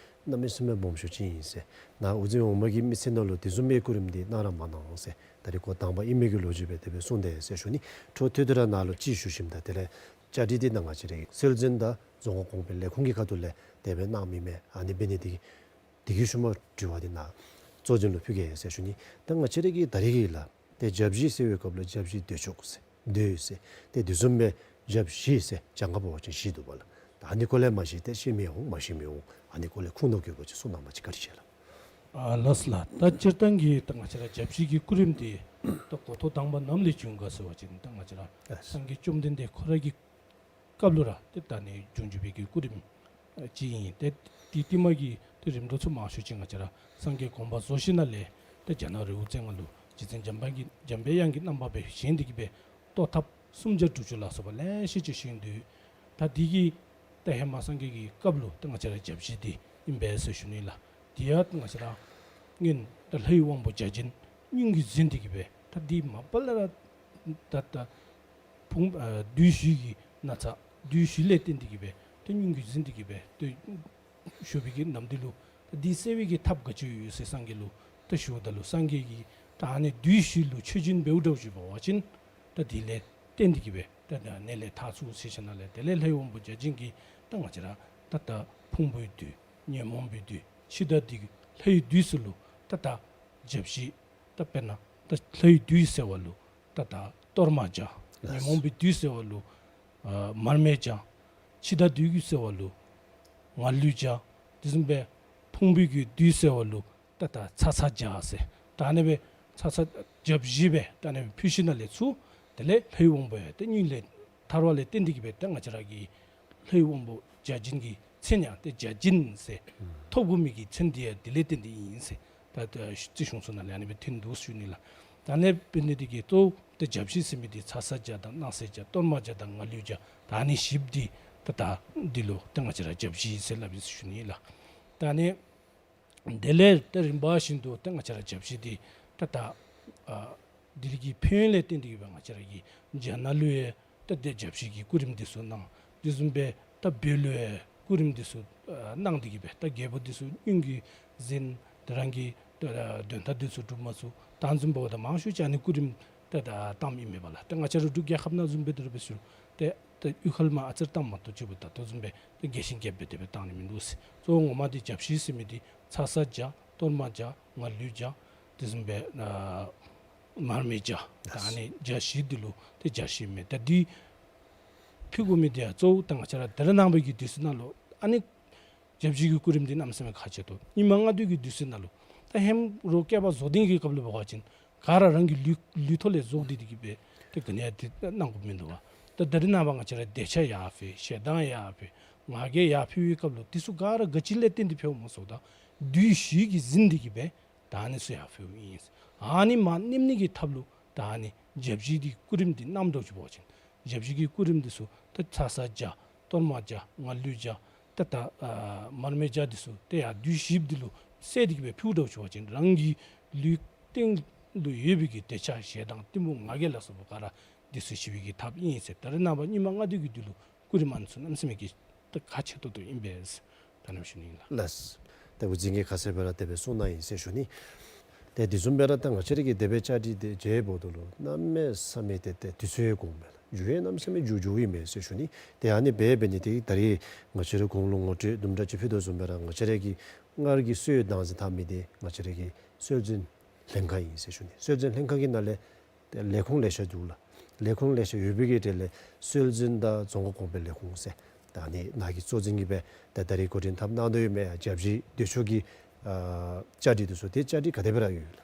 གནམ་མེད་ས་མེད་སྦོམ་ཤོས་ཅིག་ཨིན་ཟེར། ནཱ་དབུ་འཛིན་འོག་མ་གི་མི་ཚེ་ནང་ལུ་དེ་བཟུམ་མའི་སྐུ་རིམ་འདི་གནང་ར་མ་གནང་ཟེར་ད་རེས་ཁོ་དང་པ་ཨིན་མི་གི་ལོ་རྒྱུས་སྦེ་དེ་སྦེ་གསུངས་དེས་ཟེར་ཞུ་ནི། འཕྲོ་མཐུད་དེ་ར་ནཱ་ལུ་ཅིག་ཞུ་ཞིནམ་ད་དེ་ལས་བཅའ་སྒྲིག་འདི་ནཱ་ང་བཅས་རའི་སྲོལ་འཛིན་དང་རྫོང་ཁ་གོང་འཕེལ་ལས་ཁུངས་ཀྱི་ཁ་ཐུག་ལས་དེ་སྦེ་གནང་མི་མས། ཨ་ནི་འབད་ནི་འདི་གིས་དེ་གི་ཤུལ་མ་དྲི་བ་འདི་ནཱ་གཙོ་འཛིན་ལུ་ཕུལ་གེ་ཟེར་ཞུ་ནི། ད་ང་བཅས་ར་གི་ད་རེས་ཀྱི་ལཱ་ཏེ་བརྒྱ་བཞི་ཟེར་བའི་སྐབས་ལུ་བརྒྱ་བཞི་མདོས་ཆོག་ཟེར་མདོས་ཟེར་ཏེ་དེ་བཟུམ་སྦེ་བརྒྱ་བཞི་ཟེར་གྱངས་ཁ་འབད་བ་ཅིན་བཞི་འདུག་པ་ལགས། ད་ཨ་ནི་སྐོར་ལས་མ་གཞི་ཏེ་ཤེས་མི་འོང་མ་ཤེས་མི་འོང་། ཨ་ནི་སྐོར་ལས་ཁུངས་དང་དགོས་པ་ཅིག་གསུང་གནང་བ་ཅིན་བཀའ་དྲིན་ཆེ་ལགས། ཨ་ལགས་ལགས། ད་སྤྱིར་བཏང་གི་ད་ང་བཅས་ར་བརྒྱ་བཞི་གི་སྐུ་རིམ་འདི་ད་འགོ་ཐོག་དང་པ་ནམ་ལས་བྱུང་ག་ཟེར་བ་ཅིན་ད་ང་བཅས་ར་ཨ་སངས་རྒྱས་བཅོམ་ལྡན་འདས་ཁོ་ར་གི་སྐབས་ལུ་ར་ཏེ་ད་ཨ་ནི་འབྱུང་འགྱུར་བའི་གི་སྐུ་རིམ་ཨ་ཅིག་ཨིན། ཏེ་དེ་དེ་མ་གི་ཏེ་རིམ་གྲོ་ཚུ་མང་ཤོས་ཅིག་ང་བཅས་ར་སངས་རྒྱས་དགོངས་པ་རྫོགས་ཞིནམ་ལས་ཏེ་རྒྱ་ནག་རི་བོ་རྩེ་ལྔ་ལུ་རྗེ་བཙུན་འཇམ་དཔལ་གྱི་འཇམ་དཔལ་དབྱངས་ཀྱི་རྣམ་པ་སྦེ་བཞེངས་ཏེ་གི་སྦེ་གཏོར་ཐབས་སུམ་བརྒྱ་དྲུག་ཅུ་ལ་སོགས་པ་ལེ་ཤ་ཅིག་བཞེངས་ཏེ། ད་དེ་གི་ད་ཧེ་མ་སངས་རྒྱས་ཀྱི་སྐབས་ལུ་ད་ང་བཅས་ར་བརྒྱ་བཞི་འདི་ཨིན་པས་ཟེར་ཞུ་ནི་ལགས། དེ་ཡང་ང་བཅས་ར་སྔོན་ད་ལྷའི་དབང་པོ་བརྒྱ་བྱིན་སྙུང་གིས་ཟིན་ཏེ་གི་སྦེ་ད་འདི་མ་པ་ལས་ར་ད་ད་ཕུང་ཨ་བདུད་བཞི་གི་ན་ཚ་བདུད་བཞི་ལས་བརྟེན་ཏེ་གི་སྦེ་ད་སྙུང་གིས་ཟིན་ཏེ་གི་སྦེ་ད་བཞུགས་པའི་གི་ནམ་དུས་ལུ་ད་འདི་སེལ་བའི་གི་ཐབས་ག་ཅི་ཡོད་ཟེར་སངས་རྒྱས་ལུ་ད་ཞུཝ་ད་ལུ་སངས་རྒྱས་ཀྱིས་ད་ཨ་ནི་བདུད་བཞི་ལུ་མཆོད་སྦྱིན་འབདཝ་འདྲཝ་ཅིག་འབད་བ་ཅིན་ད་དེ་ལས་བརྟེན་ཏེ་གི་སྦེ་ད་ད་ནད་ལས་ཐར་ཚུགས་ཟེར་ཞིནམ་ལས་དེ་ལས་ལྷའི་དབང་པོ་བརྒྱ་བྱིན་གྱིས་ད་ང་བཅས་ར་ད་ད་ཕུང་པོའི་བདུད་ཉོན་མོངས་པའི་བདུད་འཆི་བདག་འདི་གི་ལྷའི་བདུད་ཚུ་ལུ་ད་ད་བརྒྱ་བཞི་ད་དཔེར་ན་ད་ལྷའི་བདུད་སེལ་བ་ལུ་ད་ད་གཏོར་མ་བརྒྱ། ལགས། ཉོན་མོངས་པའི་བདུད་སེལ་བ་ལུ་ཨ་མར་མེ་བརྒྱ། འཆི་བདག་བདུད་ཀྱི་སེལ་བ་ལུ་མར་ལུད་བརྒྱ། དེ་བཟུམ་སྦེ་ཕུང་པོའི་གི་བདུད་སེལ་བ་ལུ་ད་ད་ཚ་ཚ་བྱ་ཟེར། ད་ཨ་ནི་སྦེ་ཚ་ཚ་བྱ་བཞི་སྦེ་ད་ཨ་ནི་སྦེ་ཕུལ་ཞིནམ་ལས་ཚུར་དེ་ལས་ལྷའི་དབང་པོ་ཡང་ཏེ་སྙིང་ལས་ཐར་པ་ལས་བརྟེན་ཏེ་གིས་སྦེ་ད་ང་བཅས་ར་གི་ལྷའི་དབང་པོ་བརྒྱ་བྱིན་གྱི་མཚན་ཡང་ཏེ་བརྒྱ་བྱིན་ཟེར་ཐོབ་དགོ་མི་གི་མཚན་འདི་ཡང་དེ་ལས་བརྟེན་ཏེ་ཨིན་ཟེར། ད་ད་རྩིས་གཞུང་ཚུ་ནང་ལས་ཨ་ནི་སྦེ་ཐོན་འདུག་ཟེར་ཞུ་ནི་ལགས། ད་ཨ་ནི་འབད་ནི་འདི་གིས་གཙོ་བོ་ཏེ་བྱ་བཞི་ཟེར་མི་འདི་ཚ་ཚ་བྱ་དང་སྣང་གསལ་བྱ་གཏོར་མ་བྱ་དང་ང་ལུས་བྱ་ད་ཨ་ནི་བཞི་པོ་འདི་ད་ད་འདི་ལུ་ཏེ་ང་བཅས་ར་བྱ་བཞི་ཟེར་སླབ་ཨིན་ཟེར་ཞུ་ནི་ལགས། ད་ཨ་ནི་དེ་ལས་ཏེ་རིམ་པ་བཞིན་དུ་ཏེ་ང་བཅས་ར་བྱ་བཞི་འདི་ཏེ་ད་ཨ་དེ་ལས་ཀྱི་ཕན་ཡོན་ལས་བརྟེན་ཏེ་གིས་སྦེ་ང་བཅས་ར་གི་བྱ་ནང་ལུ་ཡང་ཏེ་ཏེ་བྱ་བཞི་གི་སྐུ་རིམ་འདི་ཚུ་གནང་། དེ་བཟུམ་སྦེ་ད་བོད་ལུ་ཡང་སྐུ་རིམ་འདི་ཚུ་ཨ་གནང་སྟེ་གིས་སྦེ་ད་རྒྱལ་པོ་འདི་ཚུ་སྙུང་གིས་ཟིན། ཏེ་རང་གི་ད་དོན་དག་འདི་ཚུ་འགྲུབ་མ་ཚུགས། ད་བཟུམ་འབདཝ་ད་མང་ཤོས་ཅིག་ཨ་ནི་སྐུ་རིམ་ཏེ་ད་བཏངམ་ཨིན་མས་པ་ལགས། ཏེ་ང་བཅས་ར་འབྲུག་རྒྱལ་ཁབ་ནང་བཟུམ་སྦེ་དེ་ར་འབད་ཞུ་ཏེ་ཏེ་གཡུས་ཁ་ལས་མར་ཨ་ཙི་རེ་བཏངམ་མ་གཏོགས་ཅིག་འབདཝ་ད་ད་བཟུམ་སྦེ་ཏེ་རྒྱས་ཤིང་རྒྱསཔ་སྦེ་དེ་སྦེ་བཏང་ནི་མིན་འདུག་ཟེར། གཙོ་བོ་ངོ་མ་འདི་བྱ་བཞི་ཟེར་མི་འདི་ཚ་ཚ་བྱ་གཏོར་མ་བྱ་ང་ལུས་བྱ་དེ་བཟུམ་སྦེ་ཨ་མར་མེ་བྱ་ད་ཨ་ནི་བྱ་བཞི་འདི་ལུ་ཏེ་སྦྱར་ཞིནམ་ལས་ད་འདི་ཕུལ་དགོ་མི་འདི་ཡང་གཙོ་བོ་ད་ང་བཅས་ར་ད་རེས་ནངས་པ་གི་དུས་ཚོད་ནང་ལུ་ཨ་ནི་བྱ་བཞི་གི་སྐུ་རིམ་འདི་གནམ་མེད་ས་མེད་ཁག་ཆེ་ཏོག། རྙིང་མ་ལྔ་བདོའི་གི་དུས་ཚོད་ནང་ལུ་ད་ཧེ་མ་རོགས་བསྐལ་པ་བཟོ་ལྡན་གྱི་སྐབས་ལུ་འབད་བ་ཅིན་ག་ར་རང་གི་ལུས་ལུས་ཐོག་ལས་བཟོ་སྟེ་གིས་སྦེ་ཏེ་ག་ནི་ཡང་ཏེ་གནང་དགོཔ་མིན་འདུག་པ། ད་ད་རེས་ནངས་པ་ང་བཅས་ར་འདོད་ཆགས་ཡར་འཕེལ། ཞེ་སྡང་ཡར་འཕེལ། ང་རྒྱལ་ཡར་འཕེལ་བའི་སྐབས་ལུ་འདི་ཚུ་ག་ར་ག་ཅི་ལས་བརྟེན་ཏེ་འཕེལཝ་སྨོ་ཟེརཝ་ད་བདུད་བཞི་གིས་ཟིན་ཏེ་གིས་སྦེ་ད་ཨ་ནི་ཚུ་ཡར་འཕེལཝ་ཨིན། ཨ་ནི་མར་མནན་ནི་གི་ཐབས་ལུ་ད་ཨ་ནི་བྱ་བཞི་འདི་སྐུ་རིམ་འདི་གནངམ་འདྲཝ་ཅིག་འབད་བ་ཅིན་བྱ་བཞི་གི་སྐུ་རིམ་འདི་ཚུ་ད་ཚ་ཚ་བྱ་གཏོར་མ་བྱ་ང་ལུས་བྱ་ད་ད་ཨ་མར་མེ་བྱ་འདི་ཚུ་ཏེ་ཡར་བདུད་བཞི་པོ་འདི་ལུ་བསྲེས་ཏེ་གིས་སྦེ་ཕུལཝ་འདྲཝ་ཅིག་འབད་བ་ཅིན་རང་གི་ལུས་སྟེང་ལུ་ཡོད་པའི་གི་འདོད་ཆགས་ཞེ་སྡང་གཏི་མུག་ང་རྒྱལ་ལ་སོགས་པ་ག་ར་འདི་ཚུ་ཞི་བའི་གི་ཐབས་ཨིན་ཟེར། ད་རེས་ནངས་པ་རྙིང་མ་ལྔ་བདོའི་གི་དུས་ལུ་སྐུ་རིམ་ཨ་ནི་ཚུ་གནམ་མེད་ས་མེད་ཀྱི་ད་ཁག་ཆེ་ཏོག་ཏོ་ཨིན་པས་ཟེར་ད་ཨ་ནི་སྦེ་ཞུ་ནི་ཨིན་ལགས། ལགས། ད་འགོ་འཛིན་གྱིས་ཁ་གསལ་སྦེ་ར་དེ་སྦེ་གསུངས་གནང་ཡི་ཟེར་ཞུ་ནི། ཏེ་དེ་བཟུམ་སྦེ་ར་ད་ང་བཅས་ར་གི་དེ་སྦེ་བཅའ་སྒྲིག་དེ་མཛད་འབདཝ་ད་ལུ་གནམ་མེད་ས་མེད་ཏེ་ཏེ་དུས་ཚོད་འགོརཝ་མས་ལགས། མཇུག་ཡང་གནམ་མེད་ས་མེད་མཇུག་མཇུག་ཨིན་མས་ཟེར་ཞུ་ནི། ཏེ་ཨ་ནི་སྦེ་འབད་ནི་དེ་གིས་ད་རིས་ང་བཅས་ར་གོང་ལུ་ངོ་སྤྲོད་དུམ་གྲ་ཅིག་ཕུལ་དོ་བཟུམ་སྦེ་ར་ང་བཅས་ར་གི་སྔར་གྱི་སྲོལ་བཏང་ཟིན་ད་མི་འདི་ང་བཅས་ར་གི་སྲོལ་འཛིན་ལྷན་ཁག་ཨིན་ཟེར་ཞུ་ནི། སྲོལ་འཛིན་ལྷན་ཁག་གི་ནང་ལས་ཏེ་ལས་ཁུངས་ལེ་ཤ་འདུག་ལགས། ལས་ཁུངས་ལེ་ཤ་ཡོད་པའི་གི་གྲས་ལས་སྲོལ་འཛིན་དང་རྫོང་ཁ་གོང་འཕེལ་ལས་ཁུངས་ཟེར་ད་ཨ་ནི་ནཱ་གི་གཙོ་འཛིན་གྱིས་སྦེ་ད་ད་རིས་འགོ་འདྲེན་འཐབ་གནང་དོ་ཡོད་མི་ཡང་བྱ་བཞི་འདོད་ཆགས་ཀྱི་ཨ་བཅའ་སྒྲིག་འདི་ཚུ་ཏེ་བཅའ་སྒྲིག་ག་དེ་སྦེ་ར་ཡོད་ལགས།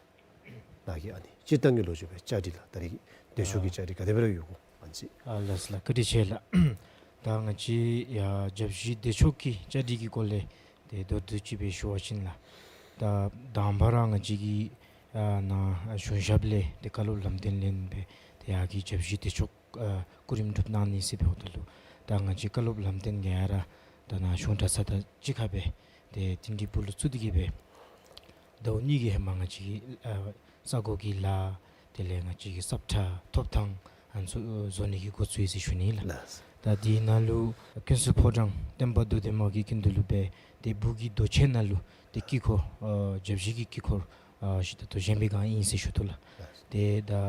ནཱ་གི་ཨ་ནི་སྤྱིར་བཏང་གི་ལོ་རྒྱུས་སྦེ་བཅའ་སྒྲིག་ལགས། ད་རིས་འདོད་ཆགས་ཀྱི་ཨ་བཅའ་སྒྲིག་ག་དེ་སྦེ་ར་ཡོད་གོ་ཨ་ནི་ཅིག། ཨ་ལགས་སོ་ལགས། བཀའ་དྲིན་ཆེ་ལགས། ད་ང་བཅས་ཡ་བྱ་བཞི་འདོད་ཆགས་ཀྱི་བཅའ་སྒྲིག་གི་སྐོར་ལས་ཏེ་མདོར་བསྡུས་ཅིག་སྦེ་ཞུ་བ་ཅིན་ལགས། ད་དང་པ་ར་ང་བཅས་ཀྱི་ཨ་ནཱ་གཞུང་ཞབས་ལས་ཏེ་བཀའ་སློབ་ལམ་སྟོན་ལེན་སྦེ་ཏེ་ཡ་གི་བྱ་བཞི་འདོད་ཆགས་ཨ་སྐུ་རིམ་སྒྲུབ་གནང་ནི་ཟེར་འབདཝ་ད་ལུ་ད་ང་བཅས་བཀའ་སློབ་ལམ་སྟོན་གྱི་ཡ་ར་ད་ནཱ་གཞུང་གྲྭ་ཚང་དང་གཅིག་ཁར་སྦེ་ཏེ་དིན་དི་པུ་ལུ་བཙུགས་ཏེ་གིས་སྦེ་ཟླཝ་གཉིས་ཀྱི་ཧེ་མ་ང་བཅས་ཀྱི་ཨ་ས་གོ་གི་ལཱ་དེ་ལས་ང་བཅས་ཀྱི་སབ་ཁྲ་ཐོབ་ཐང་ཨ་ནི་ཚུ་བཟོ་ནི་གི་འགོ་བཙུགས་ཡི་ཟེར་ཞུ་ནི་ལགས། ལགས། ད་དེ་ནང་ལུ་ཀུན་གསལ་ཕོ་བྲང་བསྟན་པ་རྡོ་རྗེ་མ་གི་སྐུ་མདུན་ལུ་སྦེ་ཏེ་སྦུག་གི་རྡོ་གཅལ་ནང་ལུ་ཏེ་དཀྱིལ་འཁོར་ཨ་བྱ་བཞི་གི་དཀྱིལ་འཁོར་ཨ་ཞིག་ད་ལྟོ་བཞེངས་པའི་སྒང་ཨིན་ཟེར་ཞུ་དོ་ལགས། ཏེ་ད་ཨ་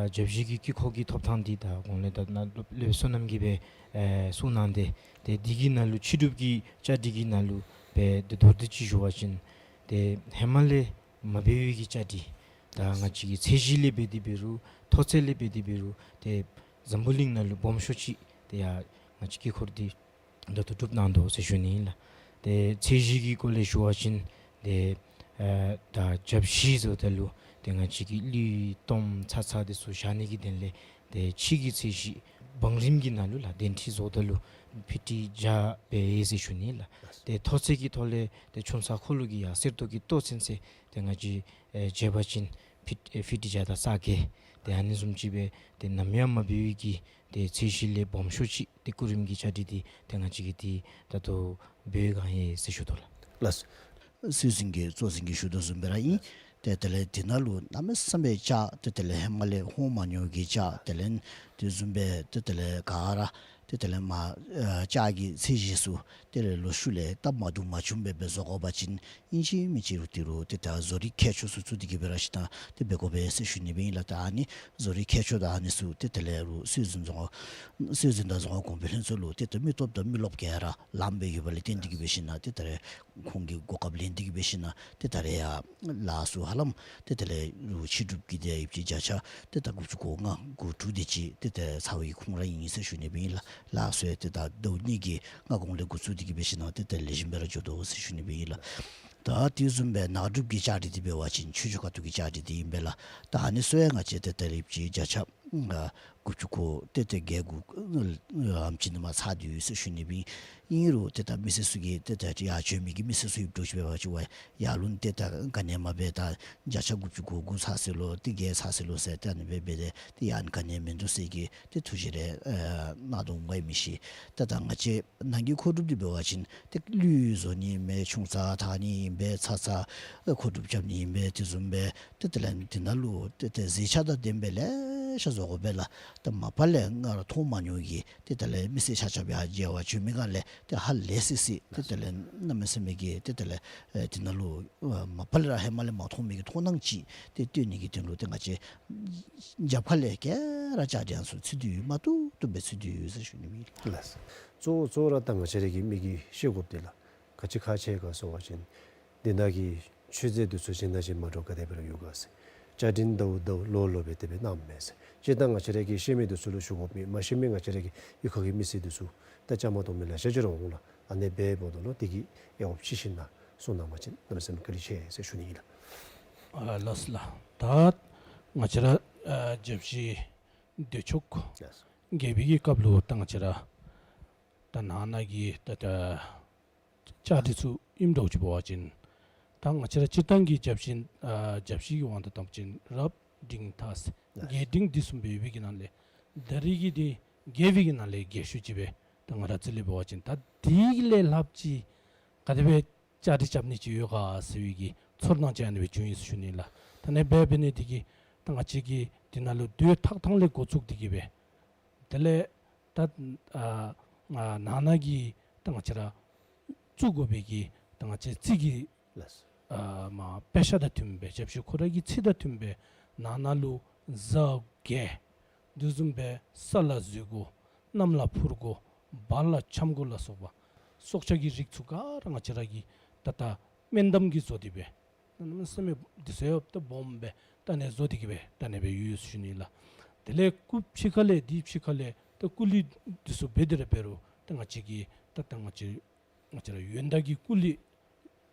བྱ་བཞི་གི་དཀྱིལ་འཁོར་གྱི་ཐོབ་ཐང་འདི་ད་གོང་ལས་ད་ནཱ་སློབ་དཔོན་བསོད་ནམས་ཀྱིས་སྦེ་ཨེ་གསུངས་གནང་སྟེ་ཏེ་འདི་གི་ནང་ལུ་ཕྱི་སྒྲུབ་ཀྱི་བཅའ་སྒྲིག་གི་ནང་ལུ་སྦེ་ཏེ་མདོར་བསྡུས་ཅིག་ཞུ་བ་ཅིན་ཏེ་ཧེ་མ་ལས་མ་འབད་བའི་གི་བཅའ་སྒྲིག་ད་ང་བཅས་ཀྱི་ཚེས་བཞི་ལས་འབད་དེ་འབད་རུང་ཐོག་ཚད་ལས་འབད་དེ་འབད་རུང་ཏེ་འཛམ་བུ་གླིང་ནང་ལུ་སྦོམ་ཤོས་ཅིག་ཏེ་ཡ་ང་བཅས་དཀྱིལ་འཁོར་འདི་ད་ལྟོ་སྒྲུབ་གནང་དོ་ཟེར་ཞུ་ནི་ཨིན་ལགས། ཏེ་ཚེས་བཞི་གི་སྐོར་ལས་ཞུ་བ་ཅིན་ཏེ་ཨ་ད་བྱ་བཞི་ཟེརཝ་ད་ལུ་ཏེ་ང་བཅས་ཀྱི་ལུས་གཏོརམ་ཚ་ཚ་འདི་ཚུ་བཞག་ནི་གི་དོན་ལས་ཏེ་ཕྱི་གི་ཚེས་བཞི་བང་རིམ་གྱི་ནང་ལུ་ལགས་གདན་ཁྲི་བཟོཝ་ད་ལུ་ཕི་ཊི་བརྒྱ་འབད་ཡི་ཟེར་ཞུ་ནི་ལགས། ཏེ་ཐོག་ཚད་ཀྱི་ཐོག་ལས་ཏེ་ཆུང་ས་འཁོར་ལོ་གི་ཡ་གསེར་ཏོག་གི་ཏོག་ཙམ་ཟེར་ཏེ་ང་བཅས་ཨེ་བྱས་པ་ཅིན་ཕི་ཊི་ཨེ་ཕི་ཊི་བརྒྱ་དང་རྩ་བརྒྱད་ཏེ་ཨ་ནི་བཟུམ་ཅིག་སྦེ་ཏེ་ནམ་ཡང་མ་འབད་བའི་གི་ཏེ་ཚེས་བཞི་ལས་སྦོམ་ཤོས་ཅིག་ཏེ་སྐུ་རིམ་གྱི་བཅའ་སྒྲིག་འདི་ཏེ་ང་བཅས་ཀྱིས་ཏེ་ད་ལྟོ་འབད་བའི་སྒང་ཨིན་ཟེར་ཞུ་དོ་ལགས། ལགས། སྲོལ་འཛིན་གྱིས་གཙོ་འཛིན་གྱིས་ཞུ་དོ་བཟུམ་སྦེ་ར་ཨིན། ཏེ་དེ་ལས་དེ་ནང་ལུ་གནམ་མེད་ས་མེད་བཅའ་ཏེ་དེ་ལས་ཧེ་མ་ལས་ཧོ་མ་ཉོ་གི་བཅའ་དེ་ལས་དེ་བཟུམ་སྦེ་ཏེ་དེ་ལས་ག་ར་ཏེ་དེ་ལས་མ་ཨ་བཅའ་གི་ཚེས་བཞི་ཚུ་དེ་ལས་ལོག་ཤུལ་ལས་སྟབས་མ་བདེཝ་མ་བྱུངམ་སྦེ་སྦེ་བཟོ་དགོ་པ་ཅིན་ཨིན་ཅི་མིན་ཅི་རུང་ཏི་རུ་ཏེ་ད་བཟོ་རིག་ཁྱད་ཆོས་ཚུ་བཙུགས་ཏེ་གི་སྦེ་ར་ཤི་ད་ཏེ་འབད་དགོ་པས་ཟེར་ཞུ་ནི་སྦེ་ཨིན་ལགས། ད་ཨ་ནི་བཟོ་རིག་ཁྱད་ཆོས་ད་ཨ་ནི་ཚུ་ཏེ་དེ་ལས་རུང་སྲོལ་འཛིན་རྫོང་སྲོལ་འཛིན་དང་རྫོང་ཁ་གོང་འཕེལ་ལྷན་ཚོགས་ལུ་ཏེ་ད་མི་སྟོབས་དང་མི་རློབས་ག་ར་ལངམ་སྦེ་ཡོདཔ་ལས་བརྟེན་ཏེ་གི་སྦེ་ཤི་ན་ཏེ་ད་རེས་ཁོང་གི་གོ་སྐབས་ལེན་ཏེ་གི་སྦེ་ཤི་ན་ཏེ་ད་རེས་ཡ་ལཱ་ཚུ་ཧ་ལམ་ཏེ་དེ་ལས་རུང་ཕྱི་སྒྲུབ་ཀྱི་དེ་ཡིབ་ཀྱི་བརྒྱ་ཆ་ཏེ་ད་དགུ་བཅུ་གོ་ལྔ་གོ་དྲུག་དེ་ཅིག་ཏེ་ད་ཚར་བའི་ཁུངས་ར་ཨིན་ཟེར་ཞུ་ནི་སྦེ་ཨིན་ལགས། ལགས་སོ། ཏེ་ད་ཟླཝ་གཉིས་ཀྱི་སྔ་གོང་ལས་འགོ་བཙུགས་ཏེ་གི་འབད་ཞིནམ་ཏེ་ད་ལེགས་ཤོམ་སྦེ་ར་འགྱོ་དོ་ཟེར་ཞུ་ནི་སྦེ་ཨིན་ལགས། ད་དེ་བཟུམ་སྦེ་ནང་སྒྲུབ་ཀྱི་བཅའ་སྒྲིག་འདི་འབད་བ་ཅིན་ཆོས་རྒྱུགས་ཁ་ཐུག་གི་བཅའ་སྒྲིག་འདི་ཨིན་པས་ལགས། ད་ཨ་ནི་ཚུ་ཡང་ང་བཅས་ཏེ་ད་རིམ་གྱིས་བརྒྱ་ཆ་ཨ་དགུ་བཅུ་གོ་ཏེ་ཏེ་བརྒྱད་དགུ་ཨ་ཨམ་ཅིག་ནང་མར་ཚར་ཏེ་ཡོད་ཟེར་ཞུ་ནི་སྦེ་ཨིན། ཨིན་རུང་ཏེ་ད་མི་སེར་ཚུ་གིས་ཏེ་ད་ཡར་བྱོན་མི་གི་མི་སེར་ཚུ་ཡོདཔ་འདྲཝ་ཅིག་འབད་བ་ཅིན་ཝའི་ཡར་ལུ་ཏེ་ད་ག་ནི་མ་འབད། ད་བརྒྱ་ཆ་དགུ་བཅུ་གོ་དགུ་ཚར་སོ་ལོ་ཏེ་བརྒྱད་ཚར་སོ་ལོ་ཟེར་ད་ཨ་ནི་སྦེ་འབད་དེ་ཏེ་ཡང་ག་ནི་མིན་འདུག་ཟེར་གྱི་ཏེ་ཐུགས་བཞེད་རེ་ཨ་གནང་དོ་འོང་ག་མི་ཤེས། ཏེ་ད་ང་བཅས་ནང་གི་མཁོ་སྒྲུབ་འདི་འབད་བ་ཅིན་ཏེ་གླུད་བཟོ་ནི་ཨིན་པས། ཆུང་ཙག་འཐག་ནི་ཨིན་པས། ཚ་ཚ་མཁོ་སྒྲུབ་རྐྱབ་ནི་ཨིན་པས། དེ་བཟུམ་སྦེ་ཏེ་དེ་ལས་དེ་ནང་ལུ་ཏེ་ཏེ་མཛེས་ཆ་དང་ལྡནམ་སྦེ་ལེ་ཤ་བཟོ་དགོ་པས་ལགས། ཏེ་མ་པ་ལས་ང་ར་མཐོང་མ་མྱོང་གི་ཏེ་དེ་ལས་མི་སེར་ཆ་ཁྱབ་ཡར་མཇལ་བར་བྱོན་མི་ག་ལས་ཏེ་ཧ་ལས་སི་སི་ཏེ་དེ་ལས་གནམ་མེད་ས་མེད་ཀྱི་ཏེ་དེ་ལས་ཨེ་དེ་ནང་ལུ་ཨ་མ་པ་ལས་ར་ཧེ་མ་ལས་མ་མཐོང་མི་གི་མཐོང་སྣང་ཅིག་ཏེ་སྟོན་ནི་གི་དོན་ལུ་ཏེ་ང་བཅས་རྒྱབ་ཁ་ལས་ག་ར་བཅའ་སྒྲིག་ཚུ་ཚུད་དེ་ཡོད། མ་བཏུབ་བཏུབ་སྦེ་ཚུད་དེ་ཡོད་ཟེར་ཞུ་ནི་ཨིན། ལགས། གཙོ་བོ་གཙོ་བོ་ར་ད་ང་བཅས་ར་གི་མི་གིས་ཤེས་དགོཔ་འདི་ལགས། ག་ཅི་ཁག་ཆེ་ག་ཟེར་བ་ཅིན་འདི་ནང་གི་མཆོད་རྫས་འདི་ཚུ་གཞན་དང་གཞན་མ་འདྲཝ་ག་དེ་སྦེ་ར་ཡོད་ག་ཟེར། བཅའ་སྒྲིག་ཟླཝ་ཟླཝ་ལོ་ལོ་སྦེ་དེ་སྦེ་གནངམ་མས་ཟེར། སྤྱིར་བཏང་ང་བཅས་ར་གིས་ཤེས་མི་འདི་ཚུ་ལུ་ཞུ་དགོཔ་མེད། མ་ཤེས་མི་ང་བཅས་ར་གི་གཡུས་ཁ་གི་མི་སེར་འདི་ཚུ་ད་བཅའ་མར་གཏོགས་མི་ལེ་ཤ་ཅིག་ར་འོང་ལགས། ཨ་ནི་འབདཝ་ད་ལུ་དེ་གི་ཡང་ཕྱི་ཤིན་ན་གསུང་གནང་བ་ཅིན་གནམ་མེད་ས་མེད་བཀའ་དྲིན་ཆེ་ཟེར་ཞུ་ནི་ཨིན་ལགས། ཨ་ལགས་སོ་ལགས། ད་ང་བཅས་ར་ཨ་བརྒྱ་བཞི་འདོད་ཕྱུག་ལགས་སོ། རྒྱལ་པོའི་གི་སྐབས་ལུ་ད་ང་བཅས་ར་ད་ནང་ན་གི་ད་ད་བཅའ་སྒྲིག་ཚུ་ཨིནམ་འདྲཝ་ཅིག་འབད་བ་ཅིན་ད་ང་བཅས་ར་སྤྱིར་བཏང་གི་བརྒྱ་བཞི་ཨ་བརྒྱ་བཞི་གི་དབང་དུ་བཏང་བ་ཅིན་རབ་འབྲིང་ཐ་ཟེར་རྒྱས་འབྲིང་འདི་གསུམ་སྦེ་ཡོད་པའི་གི་ནང་ལས་ད་རིས་ཀྱི་འདི་རྒྱས་པའི་གི་ནང་ལས་རྒྱས་ཤོས་ཅིག་སྦེ་ད་ང་ར་རྩིས་ལས་འབད་བ་ཅིན་ད་འདི་ལས་ལྷགཔ་ཅིག་ག་དེ་སྦེ་བཅའ་སྒྲིག་རྐྱབ་ནི་ཅིག་ཡོད་ག་ཟེར་བའི་གི་ཚོར་སྣང་ཅིག་ཨ་ནི་སྦེ་བྱུང་ཡི་ཟེར་ཞུ་ནི་ལགས། ད་ཨ་ནི་སྦེ་འབད་ནི་འདི་གིས་ད་ང་བཅས་ཀྱིས་འདི་ནང་ལུ་དུས་ཐག་ཐང་ལས་འགོ་བཙུགས་ཏེ་གི་སྦེ་དེ་ལས་ད་ཨ་ཨ་ནང་ན་གི་ད་ང་བཅས་ར་བཙུགས་དགོ་པའི་གི་ད་ང་བཅས་ཚིག་གི་ལགས་སོ། ཨ་མ་དཔེ་ཆ་དང་མཐུནམ་སྦེ་བརྒྱ་བཞི་ཁོ་ར་གི་ཚིག་དང་མཐུནམ་སྦེ་ནང་ན་ལུ་གཟའ་བརྒྱད་དེ་བཟུམ་སྦེ་ས་ལ་འཛུལ་དགོ། གནམ་ལ་འཕུར་དགོ། བར་ལ་འཁྱམ་དགོ་ལ་སོགས་པ་སྲོག་ཆགས་ཀྱི་རིགས་ཚུ་ག་ར་ང་བཅས་ར་གིས་ད་ད་སྨན་འདམ་གྱིས་བཟོ་སྟེ་སྦེ་གནམ་མེད་ས་མེད་འདི་ཚུ་ཡང་ད་སྦོམ་སྦེ་ད་ཨ་ནི་བཟོ་སྟེ་གི་སྦེ་ད་ཨ་ནི་སྦེ་ཡོད་ཟེར་ཞུ་ནི་ལགས། དེ་ལས་སྐུ་ཕྱི་ཁ་ལས་འདི་ཕྱི་ཁ་ལས་ད་སྐུ་གླུད་འདི་ཚུ་འབད་དེ་ར་འབད་རུང་ད་ང་བཅས་ཀྱིས་ད་ད་ང་བཅས་ང་བཅས་ར་ཡོན་བདག་གི་སྐུ་གླུད་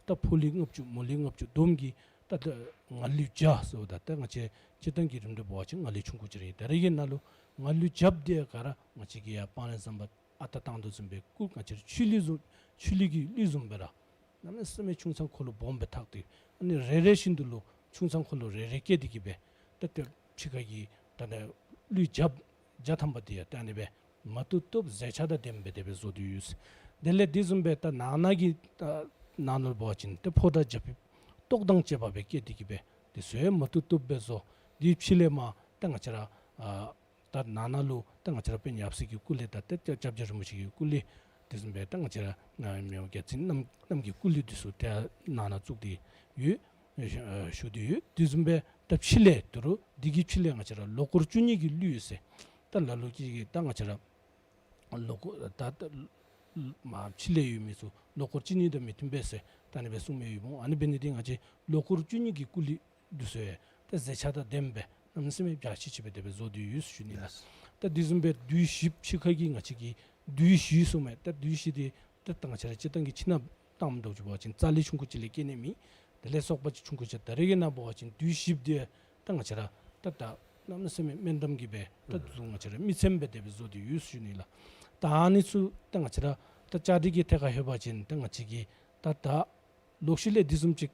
ད་ཕོ་གླུད་ལྔ་བཅུ་མོ་གླུད་ལྔ་བཅུ་བསྡོམས་ཀྱིས་ད་ད་ང་གླུད་བརྒྱ་ཟེརཝ་ད་ད་ང་བཅས་སྤྱིར་བཏང་གི་རིམ་གྲོ་འབད་བ་ཅིན་ང་གླུད་ཆུང་ཀུ་ཅིག་ར་ཨིན། ད་རིས་ཀྱི་ནང་ལུ་ང་གླུད་བརྒྱཔ་འདི་ག་ར་ང་བཅས་ཀྱིས་ཡར་སྤང་རི་ཟམ་པ་ཨ་རྟག་བཏང་དོ་བཟུམ་སྦེ་སྐུ་ང་བཅས་ར་ཆོས་གླུད་བཟུམ་ཆོས་གླུད་ཀྱི་གླུད་བཟུམ་སྦེ་ར་གནམ་མེད་ས་མེད་ཆུང་ཚང་འཁོར་ལོ་སྦོམ་སྦེ་འཐག་སྟེ་ཨ་ནི་རེ་རེ་བཞིན་དུ་ལུ་ཆུང་ཚང་འཁོར་ལོ་རེ་རེ་བཀལ་ཏེ་གི་སྦེ་ད་ད་ཕྱི་ཁ་གི་ད་ད་གླུད་བརྒྱ་བརྒྱ་ཐམ་པ་འདི་ཡང་ད་ཨ་ནི་སྦེ་མ་བཏུབ་བཏུབ་མཛེས་ཆ་དང་ལྡནམ་སྦེ་དེ་སྦེ་བཟོ་སྟེ་ཡོད། དེ་ལས་དེ་བཟུམ་སྦེ་ད་ནང་ན་གི་ད་ནང་ལུ་འབད་བ་ཅིན་ཏེ་ཕོ་བྲང་རྒྱ་ཕིབས་ཏོག་དང་བཅས་པ་སྦེ་བཀལ་ཏེ་གི་སྦེ་དེ་ཚུ་ཡང་མ་བཏུབ་བཏུབ་སྦེ་བཟོ། དེ་ཕྱི་ལས་མར་ད་ང་བཅས་ར་ཨ་ད་ནང་ན་ལུ་ད་ང་བཅས་ར་དཔོན་ཡབ་སྲས་ཀྱི་སྐུ་གླུད་དང་ཏེ་སྐྱབས་རྗེ་རིན་པོ་ཆེ་གི་སྐུ་གླུད་དེ་བཟུམ་སྦེ་ད་ང་བཅས་ར་ཨ་མི་དབང་རྒྱལ་བཙུན་རྣམ་རྣམས་ཀྱི་སྐུ་གླུད་དེ་ཚུ་ཏེ་ནང་ན་བཙུགས་ཏེ་ཡོད། ཨ་བཞུགས་ཏེ་ཡོད། དེ་བཟུམ་སྦེ་ད་ཕྱི་ལས་དོ་རུང་འདི་གི་ཕྱི་ལས་ང་བཅས་ར་ལོ་འཁོར་བཅུ་གཉིས་ཀྱི་གླུད་ཟེར་ད་ལ་ལུ་ཅིག་གིས་ད་ང་བཅས་ར་ལོ་འཁོར་ད་ད་མར་ཕྱི་ལས་ཡོད་མི་ཚུ་ལོ་འཁོར་བཅུ་གཉིས་དང་མི་མཐུན་པས་ཟེར་ད་ཨ་ནི་སྦེ་གསུངས་མི་ཡོདཔ་འོང་། ཨ་ནི་འབད་ནི་འདི་ང་བཅས་ལོ་འཁོར་བཅུ་གཉིས་ཀྱི་སྐུ་གླུད་འདི་ཚུ་ཡང་ད་མཛེས་ཆ་དང་ལྡནམ་སྦེ་གནམ་མེད་ས་མེད་འཇའ་ཆི་ཆི་སྦེ་དེ་སྦེ་བཟོ་སྟེ་ཡོད་ཟེར་ཞུ་ནི་ལགས། ལགས། ད་དེ་བཟུམ་སྦེ་བསྡུས་གཞིཔ་ཕྱི་ཁ་གི་ང་བཅས་ཀྱིས་བསྡུས་གཞི་གསུངམ་མས། ད་བསྡུས་གཞི་འདི་ད་ད་ང་བཅས་ར་སྤྱིར་བཏང་གི་ཁྱིམ་ནང་བཏངམ་འདྲཝ་ཅིག་འབད་བ་ཅིན་རྩ་ལེ་ཆུང་ཀུ་ཅིག་ལས་བཀལ་ནི་མེད། དེ་ལས་སོགས་པ་ཅིག་ཆུང་ཀུ་ཅིག་ད་རིས་ཀྱི་ནང་འབད་བ་ཅིན་བསྡུས་གཞིཔ་འདི་ད་ང་བཅས་ར་ད་ད་གནམ་མེད་ས་མེད་སྨན་འདམ་གྱིས་སྦེ་ད་ཨུམ་དུ་ང་བཅས་ར་མི་ཚནམ་སྦེ་དེ་སྦེ་བཟོ་སྟེ་ཡོད་ཟེར་ཞུ་ནི་ལགས། ད་ཨ་ནི་ཚུ་ད་ང་བཅས་ར་ད་བཅའ་སྒྲིག་གི་ཐད་ཁར་ལྷོད་པ་ཅིན་ད་ང་བཅས་ཀྱིས་ད་ད་ལོག་ཤུལ་ལས་དེ་བཟུམ་ཅིག་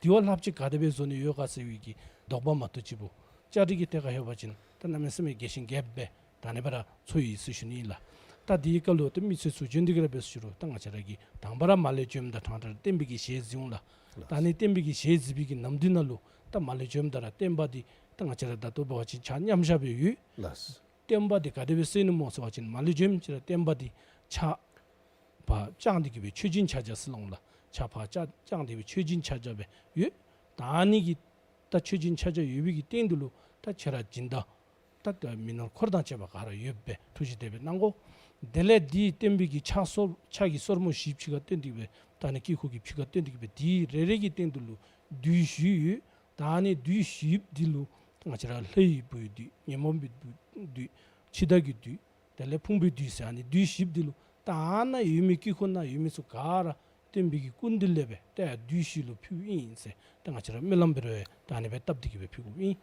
དེ་བ་ལྷགཔ་ཅིག་ག་དེ་སྦེ་བཟོ་ནི་ཡོད་ག་ཟེར་བའི་གི་དོགས་པ་མ་གཏོགས་ཅིག་པོ་བཅའ་སྒྲིག་གི་ཐད་ཁར་ལྷོད་པ་ཅིན་ད་གནམ་མེད་ས་མེད་རྒྱས་ཤིང་རྒྱསཔ་སྦེ་ད་ཨ་ནི་སྦེ་ར་ཚོར་ཡི་ཟེར་ཞུ་ནི་ཨིན་ལགས། ད་དེའི་སྐབས་ལུ་ད་མི་ཚེ་ཚུ་བྱོན་ཏེ་གི་ར་འབད་ཟེར་ཞུ་རུང་ད་ང་བཅས་ར་གིས་དང་པ་ར་མར་ལས་བྱོནམ་ད་ཕྲང་ཕྲང་བསྟན་པའི་གི་ཞལ་གཟིགས་འོང་ལགས། ད་ཨ་ནི་བསྟན་པའི་གི་ཞལ་གཟིགས་པའི་གི་ནམ་དུས་ནང་ལུ་ད་མར་ལས་བྱོནམ་ད་ར་བསྟན་པ་འདི་ད་ང་བཅས་ར་ད་ལྟོ་འབད་བ་ཅིན་ཕྱག་མཉམ་བཞག་སྦེ་ཡོད། ལགས། བསྟན་པ་འདི་ག་དེ་སྦེ་གསལ་ནུག་སྨོ་ཟེར་བ་ཅིན་མར་ལས་བྱོནམ་ཅིག་ར་བསྟན་པ་འདི་ཕྱག་ཕར་བརྐྱངས་ཏེ་གི་སྦེ་མཆོད་སྦྱིན་ཕྱག་རྒྱ་ཟེར་སླབ་འོང་ལགས། ཕྱག་ཕར་བརྐྱངས་བརྐྱངས་ཏེ་སྦེ་མཆོད་སྦྱིན་ཕྱག་རྒྱ་སྦེ་ཡོད། ད་ཨ་ནི་གི་ད་མཆོད་སྦྱིན་ཕྱག་རྒྱ་ཡོད་པའི་གི་སྟེང་དུ་ལུ་ད་ཁྱེད་ར་སྦྱིན་བདག་ད་ད་མི་ནོར་འཁོར་དང་བཅས་པ་ག་ར་ཡོདཔ་སྦེ་ཐུགས་བཞེད་དེ་སྦེ་གནང་དགོ། དེ་ལས་འདི་བསྟན་པའི་གི་ཕྱག་སོར་ཕྱག་གི་སོར་མོ་བཞི་ཕྱི་ཁར་བཏོན་ཏེ་གི་སྦེ་ད་ཨ་ནི་དཀྱིལ་འཁོར་གྱི་ཕྱི་ཁར་བཏོན་ཏེ་གི་སྦེ་འདི་རེ་རེ་གི་སྟེང་དུ་ལུ་བསྡུས་གཞི་ཡོད། ད་ཨ་ནི་བསྡུས་གཞི་འདི་ལུ་ང་བཅས་ར་ལྷའི་བུའི་བསྡུས་ཉོན་མོངས་པའི་བསྡུས་འཆི་བདག་གི་བསྡུས་ དེ་ལས་ཕུང་པོའི་རྡུལ་ཟེར་ཨ་ནི་རྡུལ་བཞི་པོ་འདི་ལུ་ད་ཨ་ནཱ་ཡོད་མི་དཀྱིལ་འཁོར་ནང་ཡོད་མི་ཚུ་ག་ར་སྟོན་པའི་གི་སྐུ་མདུན་ལས་སྦེ་ཏེ་ཡར་རྡུལ་བཞི་ལུ་ཕུལཝ་ཨིན་ཟེར་ཏེ་ང་བཅས་ར་སྨོན་ལམ་འབད་རུང་ད་ཨ་ནི་སྦེ་བཏབ་སྟེ་གི་སྦེ་ཕུལ་དགོཔ་ཨིན།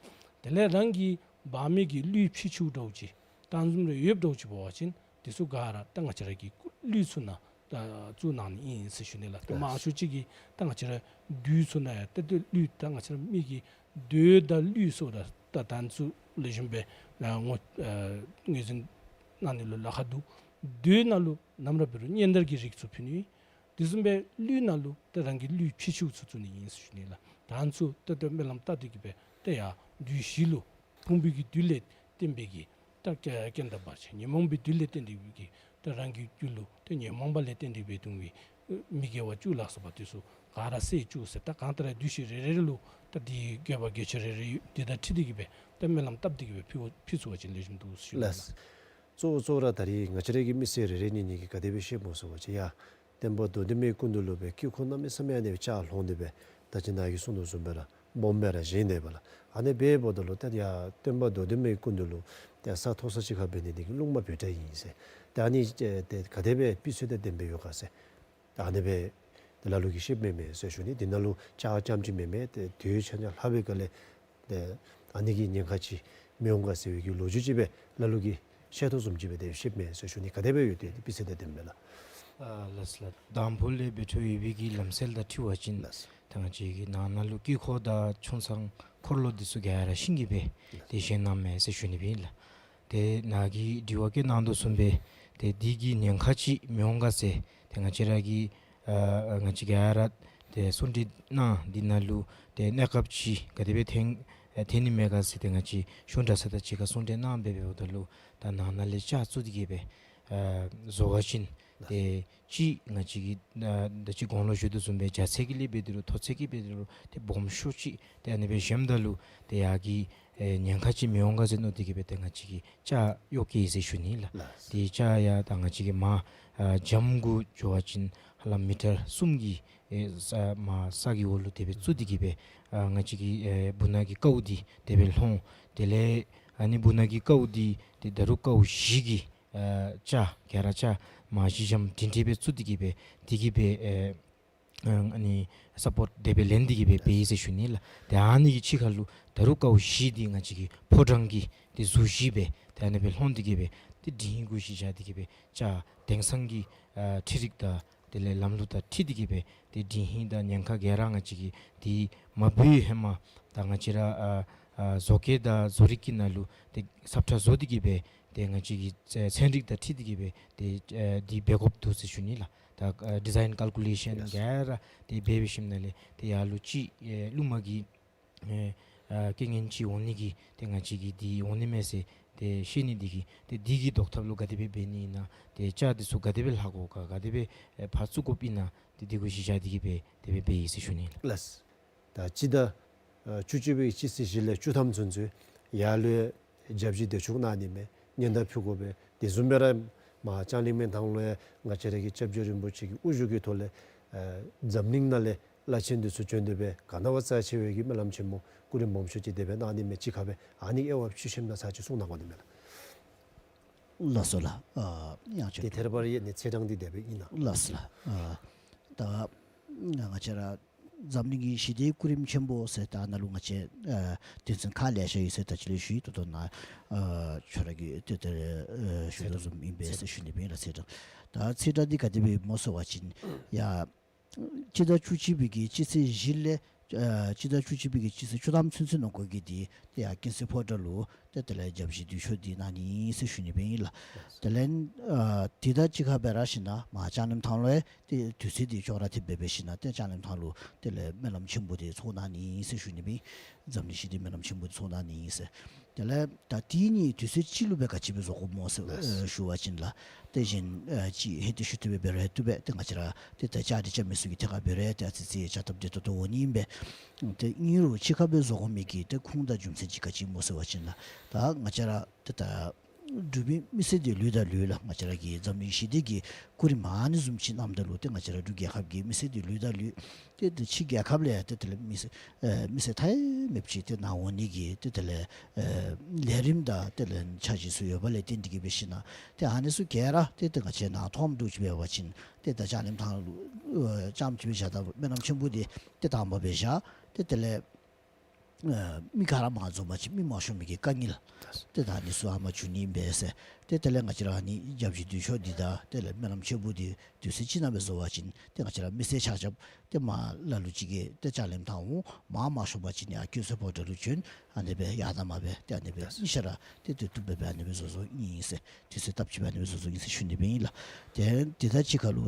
དེ་ལས་རང་གི་འབག་མི་གི་གླུད་ཕྱི་ཕྱིཝ་འདྲཝ་ཅིག་ད་བཟུམ་རེ་ཡོདཔ་འདྲཝ་ཅིག་འབད་བ་ཅིན་དེ་ཚུ་ག་ར་ད་ང་བཅས་ར་གི་གླུད་ཚུ་ནང་ད་བཙུགས་གནང་ནི་ཨིན་ཟེར་ཞུ་ནི་ལགས། ད་མང་ཤོས་ཅིག་གིས་ད་ང་བཅས་ར་རྡུལ་ཚུ་ནང་ཡང་ཏེ་ཏེ་གླུད་ད་ང་བཅས་ར་མི་གི་མདོས་དང་གླུད་སོགས་ད་ད་ད་ཚུ་ལེགས་ཤོམ་སྦེ་ཨ་ངོ་ཨ་ངོས་འཛིན་གནང་ནི་ལུ་ལཱ་ཁག་འདུག། མདོས་ནང་ལུ་ནམ་ར་འབད་རུང་སྙན་དར་གྱི་རིགས་ཚུ་ཕུལ་ནི། དེ་བཟུམ་སྦེ་གླུད་ནང་ལུ་ཏེ་རང་གི་གླུད་ཕྱི་ཕྱིཝ་ཚུ་བཙུགས་ནི་ཨིན་ཟེར་ཞུ་ནི་ལགས། ད་ཚུ་ཏེ་ཏེ་སྨོན་ལམ་བཏབ་སྟེ་གི་སྦེ་ཏེ་ཡར་རྡུལ་བཞི་ལུ་ཕུང་པོའི་གི་རྡུལ་ལས་བརྟེན་པའི་གི་ད་རྐྱེན་དང་བར་ཆད་ཉོན་མོངས་པའི་རྡུལ་ལས་བརྟེན་ཏེ་གི་ད་རང་གི་རྒྱུད་ལུ་ཏེ་ཉོན་མོངས་པ་ལས་བརྟེན་ཏེ་སྦེ་ལྡུག་པའི་མི་དགེ་བ་བཅུ་ལ་སོགས་པ་དེ་ཚུ་ག་ར་སེལ་བཅུག་ཟེར། ད་གང་ལྟར་རྡུལ་བཞི་རེ་རེ་ལུ་ད་འདི་དགེ་བ་དགེ་ཆོས་རེ་རེ་ཡོད། དེ་དང་འཁྲིལ་ཏེ་གི་སྦེ་ད་སྨོན་ལམ་བཏབ་སྟེ་གི་སྦེ་ཕུལ་ཕུལ་ཚུགས་པ་ཅིན་ལེགས་ཤོམ་འདུག་ཟེར་ཞུ་ནི་ལགས། ལགས། གཙོ་བོ་གཙོ་བོ་ར་ད་རིས་ང་བཅས་ར་གི་མི་སེར་རེ་རེ་གཉིས་གཉིས་ཀྱིས་ག་དེ་སྦེ་ཤེསཔ་སྨོ་ཟེར་བ་ཅིན་ཡ་སྟོན་པ་རྡོར་གདན་མའི་སྐུ་མདུན་ལུ་སྦེ་དཀྱིལ་འཁོར་གནམ་མེད་ས་མེད་ཨ་ནི་སྦེ་ཕྱག་ལོང་སྟེ་སྦེ་ད་ཅི་ནཱ་གིས་གསུངས་དོ་བཟུམ་སྦེ་ར་སྦོམ་སྦེ་ར་བཞེངས་ཏེ་སྦེ་ལགས། ཨ་ནི་སྦེ་འབདཝ་ད་ལུ་ཏེ་ཡ་སྟོན་པ་རྡོར་གདན་མའི་སྐུ་མདུན་ལུ་ཏེ་ས་མཐོ་ས་ཅིག་ཁར་འབད་ནི་འདི་གིས་རླུང་མ་འབོད་འདྲ་ཨིན་ཟེར། ཏེ་ཨ་ནི་ཏེ་ག་དེ་སྦེ་དཔེ་མཚོན་དང་ལྡནམ་སྦེ་ཡོད་ག་ཟེར། ཨ་ནི་སྦེ་ཏེ་ལ་ལུ་གིས་ཤེསཔ་མེན་མས་ཟེར་ཞུ་ནི། འདི་ནང་ལུ་ལྕགས་རྐྱངམ་ཅིག་མེན་མས། ཏེ་དེ་ཆ་ཉ་ལྷག་པའི་སྒང་ལས་ཏེ་ཨ་ནི་གི་ཉེན་ཁ་ཅིག་མི་འོང་ག་ཟེར་བའི་གི་ལོ་རྒྱུས་ཅིག་སྦེ་ལ་ལུ་གིས་ཤེས་དོ་བཟུམ་ཅིག་སྦེ་ཏེ་ཤེསཔ་མས་ཟེར་ཞུ་ནི། ག་དེ་སྦེ་ཡོད་དེ་དཔེ་མཚོན་དང་ལྡནམ་སྦེ་ལགས། ཨ་ལགས་སོ་ལགས། དང་ཕུ་ལས་འབད་འཕྲོ་ཡོད་པའི་གི་ལམ་སྲོལ་དང་འཁྲིལ་བ་ཅིན་ལགས། ད་ང་བཅས་ཀྱི་ནང་ན་ལུ་དཀྱིལ་འཁོར་དང་ཆུང་ཚང་འཁོར་ལོ་འདི་ཚུ་ག་ར་ཤིང་གི་སྦེ་ཏེ་བཞེངས་གནངམ་མས་ཟེར་ཞུ་ནི་སྦེ་ཨིན་ལགས། ཏེ་ནཱ་གིས་དྲི་བ་བཀོད་གནང་དོ་བཟུམ་སྦེ་ཏེ་འདི་གིས་ཉེན་ཁ་ཅིག་མི་འོང་ག་ཟེར་ཏེ་ང་བཅས་ར་གི་ཨ་ང་བཅས་ག་ར་ཏེ་གསུང་གྲོས་གནང་འདི་ནང་ལུ་ཏེ་གནས་སྐབས་ཅིག་ག་དེ་སྦེ་ཐོན་ཨ་ཐོན་ནི་མས་ག་ཟེར་ཏེ་ང་བཅས་གཞུང་གྲྭ་ཚང་དང་གཅིག་ཁར་གསུང་གྲོས་གནང་སྦེ་འབདཝ་ད་ལུ་ད་ནང་ན་ལས་ལྕགས་བཙུགས་ཏེ་གི་སྦེ་ཨ་བཟོ་བ་ཅིན་ཏེ་ཅིག་ང་བཅས་ཀྱིས་ཨ་ད་ཅི་གོང་ལུ་ཞུ་དོ་བཟུམ་སྦེ་རྒྱ་ཚད་ཀྱི་ལས་འབད་དེ་རུང་མཐོ་ཚད་ཀྱི་འབད་དེ་རུང་ཏེ་སྦོམ་ཤོས་ཅིག་ཏེ་ཨ་ནི་སྦེ་བཞེངསམ་ད་ལུ་ཏེ་ཡ་གི་ཨེ་ཉེན་ཁ་ཅིག་མི་འོང་ག་ཟེར་མནོ་སྟེ་གི་སྦེ་ཏེ་ང་བཅས་ཀྱིས་ལྕགས་གཡོག་བཀལ་ཡི་ཟེར་ཞུ་ནི་ལགས། ལགས། ཏེ་ལྕགས་ཡང་ད་ང་བཅས་ཀྱིས་མར་ཨ་འཇམ་གུ་འགྱོ་བ་ཅིན་ཧ་ལམ་མི་ཊར་གསུམ་གྱི་ཨེ་ས་མར་ས་གི་འོག་ལུ་དེ་སྦེ་བཙུགས་ཏེ་གི་སྦེ་ཨ་ང་བཅས་ཀྱི་ཨེ་སྦུག་ན་གི་ཀཝ་འདི་དེ་སྦེ་ལྷོང་། དེ་ལས་ཨ་ནི་སྦུག་ན་གི་ཀཝ་འདི་ཏེ་ད་རུང་ཀཝ་བཞི་གི་ཨ་ལྕགས་ག་ར་ལྕགས་མར་བཞི་འཇམ་སྒྲིང་སྒྲིང་སྦེ་བཙུགས་ཏེ་གི་སྦེ་དེ་གི་སྦེ་ཨེ་ཨ་ནི་སཔོརཊ་དེ་སྦེ་ལེན་ཏེ་གི་སྦེ་འབད་ཡི་ཟེར་ཞུ་ནི་ལགས། ཏེ་ཨ་ནི་གི་ཕྱི་ཁ་ལུ་ད་རུང་ཀཝ་བཞི་འདི་ང་བཅས་ཀྱི་ཕོ་བྲང་གི་ཏེ་ཟུར་བཞི་སྦེ་ཏེ་ཨ་ནི་སྦེ་ལྷོང་སྟེ་གི་སྦེ་ཏེ་སྒྲིང་སྒྲིང་ཅིག་བཞག་སྟེ་གི་སྦེ་ལྕགས་དེང་སང་གི་ཨ་འཕྲུལ་རིག་དང་དེ་ལས་ལམ་ལུགས་དང་འཁྲིལ་ཏེ་གི་སྦེ་ཏེ་སྒྲིང་སྒྲིང་དང་ཉེན་ཁ་ག་ར་ང་བཅས་ཀྱིས་ཏེ་མ་འབད་བའི་ཧེ་མ་ད་ང་བཅས་ར་ཨ་ཨ་བཟོ་བཀོད་དང་བཟོ་རིག་གི་ནང་ལུ་ཏེ་ས་ཁྲ་བཟོ་སྟེ་གི་སྦེ་ཏེ་ང་བཅས་ཀྱི་ཚན་རིག་དང་འཁྲིལ་ཏེ་གི་སྦེ་ཏེ་ཨ་འདི་འབད་དགོཔ་འདུག་ཟེར་ཞུ་ནི་ལགས། ད་ཨ་ཌི་ཛའིན་ཀལ་ཀུ་ལེ་ཤཱན་ཡེས་ག་ར་ཏེ་འབད་འབད་ཞིནམ་ལས་ཏེ་ཡར་ལུ་ཅིག་ཨེ་རླུང་མ་གི་ཨེ་ཨ་རྐྱེན་ངན་ཅིག་འོང་ནི་གི་ཏེ་ང་བཅས་ཀྱིས་འདི་འོང་ནི་མས་ཟེར་ཏེ་ཤེས་ནི་འདི་གིས་ཏེ་འདི་གི་བཟློག་ཐབས་ལུ་ག་དེ་སྦེ་འབད་ནི་ཨིན་ན་ཏེ་ལྕགས་འདི་ཚུ་ག་དེ་སྦེ་ལྷག་དགོ་ག་ག་དེ་སྦེ་ཨེ་ཕར་བཙུགས་དགོཔ་ཨིན་ན་ཏེ་འདི་གུ་གཞི་བཞག་སྟེ་གི་སྦེ་དེ་སྦེ་འབད་ཡི་ཟེར་ཞུ་ནི་ལགས། ལགས། ད་སྤྱི་ཟླ་ཨ་བཅུ་གཅིག་པའི་སྤྱི་ཚེས་བཞི་ལས་བཅུ་ཐམ་ཚུན་ཚོད་ཡར་ལུ་བརྒྱ་བཞི་དེ་ཚུ་གནང་ནི་མས། སྙན་དར་ཕུལ་དགོ་པས། དེ་བཟུམ་སྦེ་ར་མར་ལྕང་གླིང་མའི་ཐང་ལུ་ཡང་ང་བཅས་ར་གི་སྐྱབས་རྗེ་རིན་པོ་ཆེ་གི་དབུ་བཞུགས་ཀྱི་ཐོག་ལས་ཨ་འཛམ་གླིང་ནང་ལས་བླ་ཆེན་འདི་ཚུ་བྱོན་ཏེ་སྦེ་ག་ནི་བ་རྩ་ཆེ་བའི་གི་སྨོན་ལམ་ཆེན་མོ་སྐུ་རིམ་སྦོམ་ཤོས་ཅིག་དེ་སྦེ་གནང་ནི་མས། གཅིག་ཁར་སྦེ་ཨ་ནི་དབྱེ་བ་ཕྱེ་ཞིནམ་ད་ཚར་ཅིག་གསུང་གནང་དགོ་ནི་མས་ལགས། ལགས་སོ་ལགས། ཨ་ཡང་ཅིག་ཏེ་ཐད་རི་བ་རི་ཡང་ཨ་ནི་ཚེས་གྲངས་འདི་དེ་སྦེ་ཨིན་ན། ལགས་སོ་ལགས། ཨ་ད་ང་བཅས་ར་འཛམ་གླིང་གི་ཞི་བདེའི་སྐུ་རིམ་ཆེན་མོ་ཟེར་ད་ནཱ་ལུ་ང་བཅས་ཨ་དོན་ཚན་ཁག་ལེ་ཤ་ཡོད་ཟེར་ད་ཅི་ལས་ཞུ་ཡི། ད་ལྟོ་ནཱ་ཨ་ཁྱོད་ར་གིས་ཏེ་ཏེ་ཨ་ཞུ་དོ་བཟུམ་ཨིན་པས་ཟེར་ཞུ་ནི་སྦེ་ལགས། ཚེས་གྲངས་ད་ཚེས་གྲངས་འདི་ག་དེ་སྦེ་སྨོ་ཟེར་བ་ཅིན་ཡ་སྤྱི་ཟླ་བཅུ་གཅིག་པའི་གི་སྤྱི་ཚེས་བཞི་ལས་ཨ་སྤྱི་ཟླ་བཅུ་གཅིག་པའི་གི་སྤྱི་ཚེས་བཅུ་ཐམ་ཚུན་ཚོད་ནང་འཁོད་ཀྱི་འདི་ཏེ་ཡར་ཀུན་གསལ་ཕོ་བྲང་ལུ་ཏེ་དེ་ལས་བརྒྱ་བཞི་དེ་ཚུ་འདི་གནང་ནི་ཟེར་ཞུ་ནི་སྦེ་ཨིན་ལགས། དེ་ལས་ཨ་དེ་དང་གཅིག་ཁར་སྦེ་ར་ཞིནམ་ད་མར་ལྕང་གླིང་ཐང་ལུ་ཡང་ཏེ་དུས་ཚོད་འདི་ཅོག་ར་འཐདཔ་སྦེ་འབད་ཞིནམ་ད་ཏེ་ལྕང་གླིང་ཐང་ལུ་དེ་ལས་སྨོན་ལམ་ཆེན་པོ་འདི་ཚོགས་གནང་ནི་ཟེར་ཞུ་ནི་སྦེ་ཨིན། འཛམ་གླིང་ཞི་བདེའི་སྨོན་ལམ་ཆེན་པོ་འདི་ཚོགས་གནང་ནི་ཟེར། དེ་ལས་ད་དེ་གཉིས་དུས་ཚོད་གཅིག་ལུ་སྦེ་ག་ཅི་སྦེ་བཟོ་དགོཔ་སྨོ་ཟེར་ལགས། ཨེ་ཞུ་བ་ཅིན་ལགས། ཏེ་གཞན་ཨེ་ཅིག་ཧེ་ཏེ་ཞུ་བཏུབ་པས། འབད་རུང་ཧེ་བཏུབ་པས། ཏེ་ང་བཅས་ར་ཏེ་ད་ལྕགས་འདི་རྐྱབ་མི་ཚུ་གི་ཐད་ཁར་འབད་རུང་ཏེ་ཨ་ཙི་ཙི་ལྕགས་ཐབ་འདི་ད་ལྟོ་འོང་ནི་ཨིན་པས། ཏེ་ཨིན་རུང་གཅིག་ཁར་སྦེ་བཟོ་དགོ་མི་གི་ཏེ་ཁུངས་དང་རྒྱུ་མཚན་ཅིག་ག་ཅི་སྨོ་ཟེར་བ་ཅིན་ལགས། ད་ང་བཅས་ར་ཏེ་ད་ འབྲུག་པའི་མི་སེར་འདི་ལུས་དང་ལུས་ལགས། ང་བཅས་ར་གི་འཛམ་གླིང་ཞི་བདེ་གི་སྐུ་རིམ་ཨ་ནི་བཟུམ་ཅིག་གནངམ་ད་ལུ་ཏེ་ང་བཅས་ར་འབྲུག་རྒྱལ་ཁབ་ཀྱི་མི་སེར་འདི་ལུས་དང་ལུས། ཏེ་ཏེ་ཕྱི་རྒྱལ་ཁབ་ལས་ཏེ་དེ་ལས་མི་སེར་ཨེ་མི་སེར་མཐའ་ཡས་མེདཔ་ཅིག་ཏེ་ནཱ་འོང་ནི་གི་ཏེ་དེ་ལས་ཨེ་ལས་རིམ་དང་དེ་ལས་འཆར་གཞི་ཚུ་ཡོད་པ་ལས་བརྟེན་ཏེ་གིས་འབད་ཞིན་ན་ཏེ་ཨ་ནི་ཚུ་ག་ར་ཏེ་ཏེ་ང་བཅས་ནཱ་མཐོངམ་འདྲཝ་ཅིག་འབད་བ་ཅིན་ཏེ་ད་ལྕགས་ལེམ་ཐང་ལུ་ཨེ་རྐྱངམ་ཅིག་སྦེ་བཞག་ད་སྨོན་ལམ་ཆེན་པོ་འདི་ཏེ་དང་པ་སྦེ་བཞག། ཏེ་དེ་ལས་ཨ་མི་ག་ར་མ་འཛོམས་པ་ཅིན་མི་མང་ཤོས་མི་གི་དཀའ་ངལ་ཏེ་ད་ཨ་ནི་ཚུ་ཨ་མ་འབྱུང་ནི་ཨིན་པས་ཟེར། ཏེ་དེ་ལས་ང་བཅས་ར་ཨ་ནི་བརྒྱ་བཞི་དུས་མཆོད་འདི་དང་དེ་ལས་སྨོན་ལམ་ཆེན་པོ་འདི་དུས་ཚོད་ཅིག་ནང་སྦེ་བཟོ་བ་ཅིན་ཏེ་ང་བཅས་ར་མི་སེར་ཆ་ཁྱབ་ཏེ་མར་ལ་ལུ་ཅིག་གིས་ཏེ་ལྕགས་ལེམ་ཐང་འོང་། མ་མང་ཤོས་པ་ཅིན་ཡར་ཀུན་བཟང་ཕོ་བྲང་ལུ་བྱོན། ཨ་ནི་སྦེ་ཡར་དང་མར་སྦེ་ཏེ་ཨ་ནི་སྦེ་ཨིན་ཤ་ར་ཏེ་ཏེ་བཏུབ་སྦེ་སྦེ་ཨ་ནི་སྦེ་བཟོ་བཟོཝ་ཨིན་ཟེར། དུས་ཚོད་སྟབས་གཅིག་སྦེ་ཨ་ནི་སྦེ་བཟོ་བཟོཝ་ཨིན་ཟེར་ཞུ་ནི་སྦེ་ཨིན་ལགས། ཏེ་དེ་དང་གཅིག་ཁར་ལུ་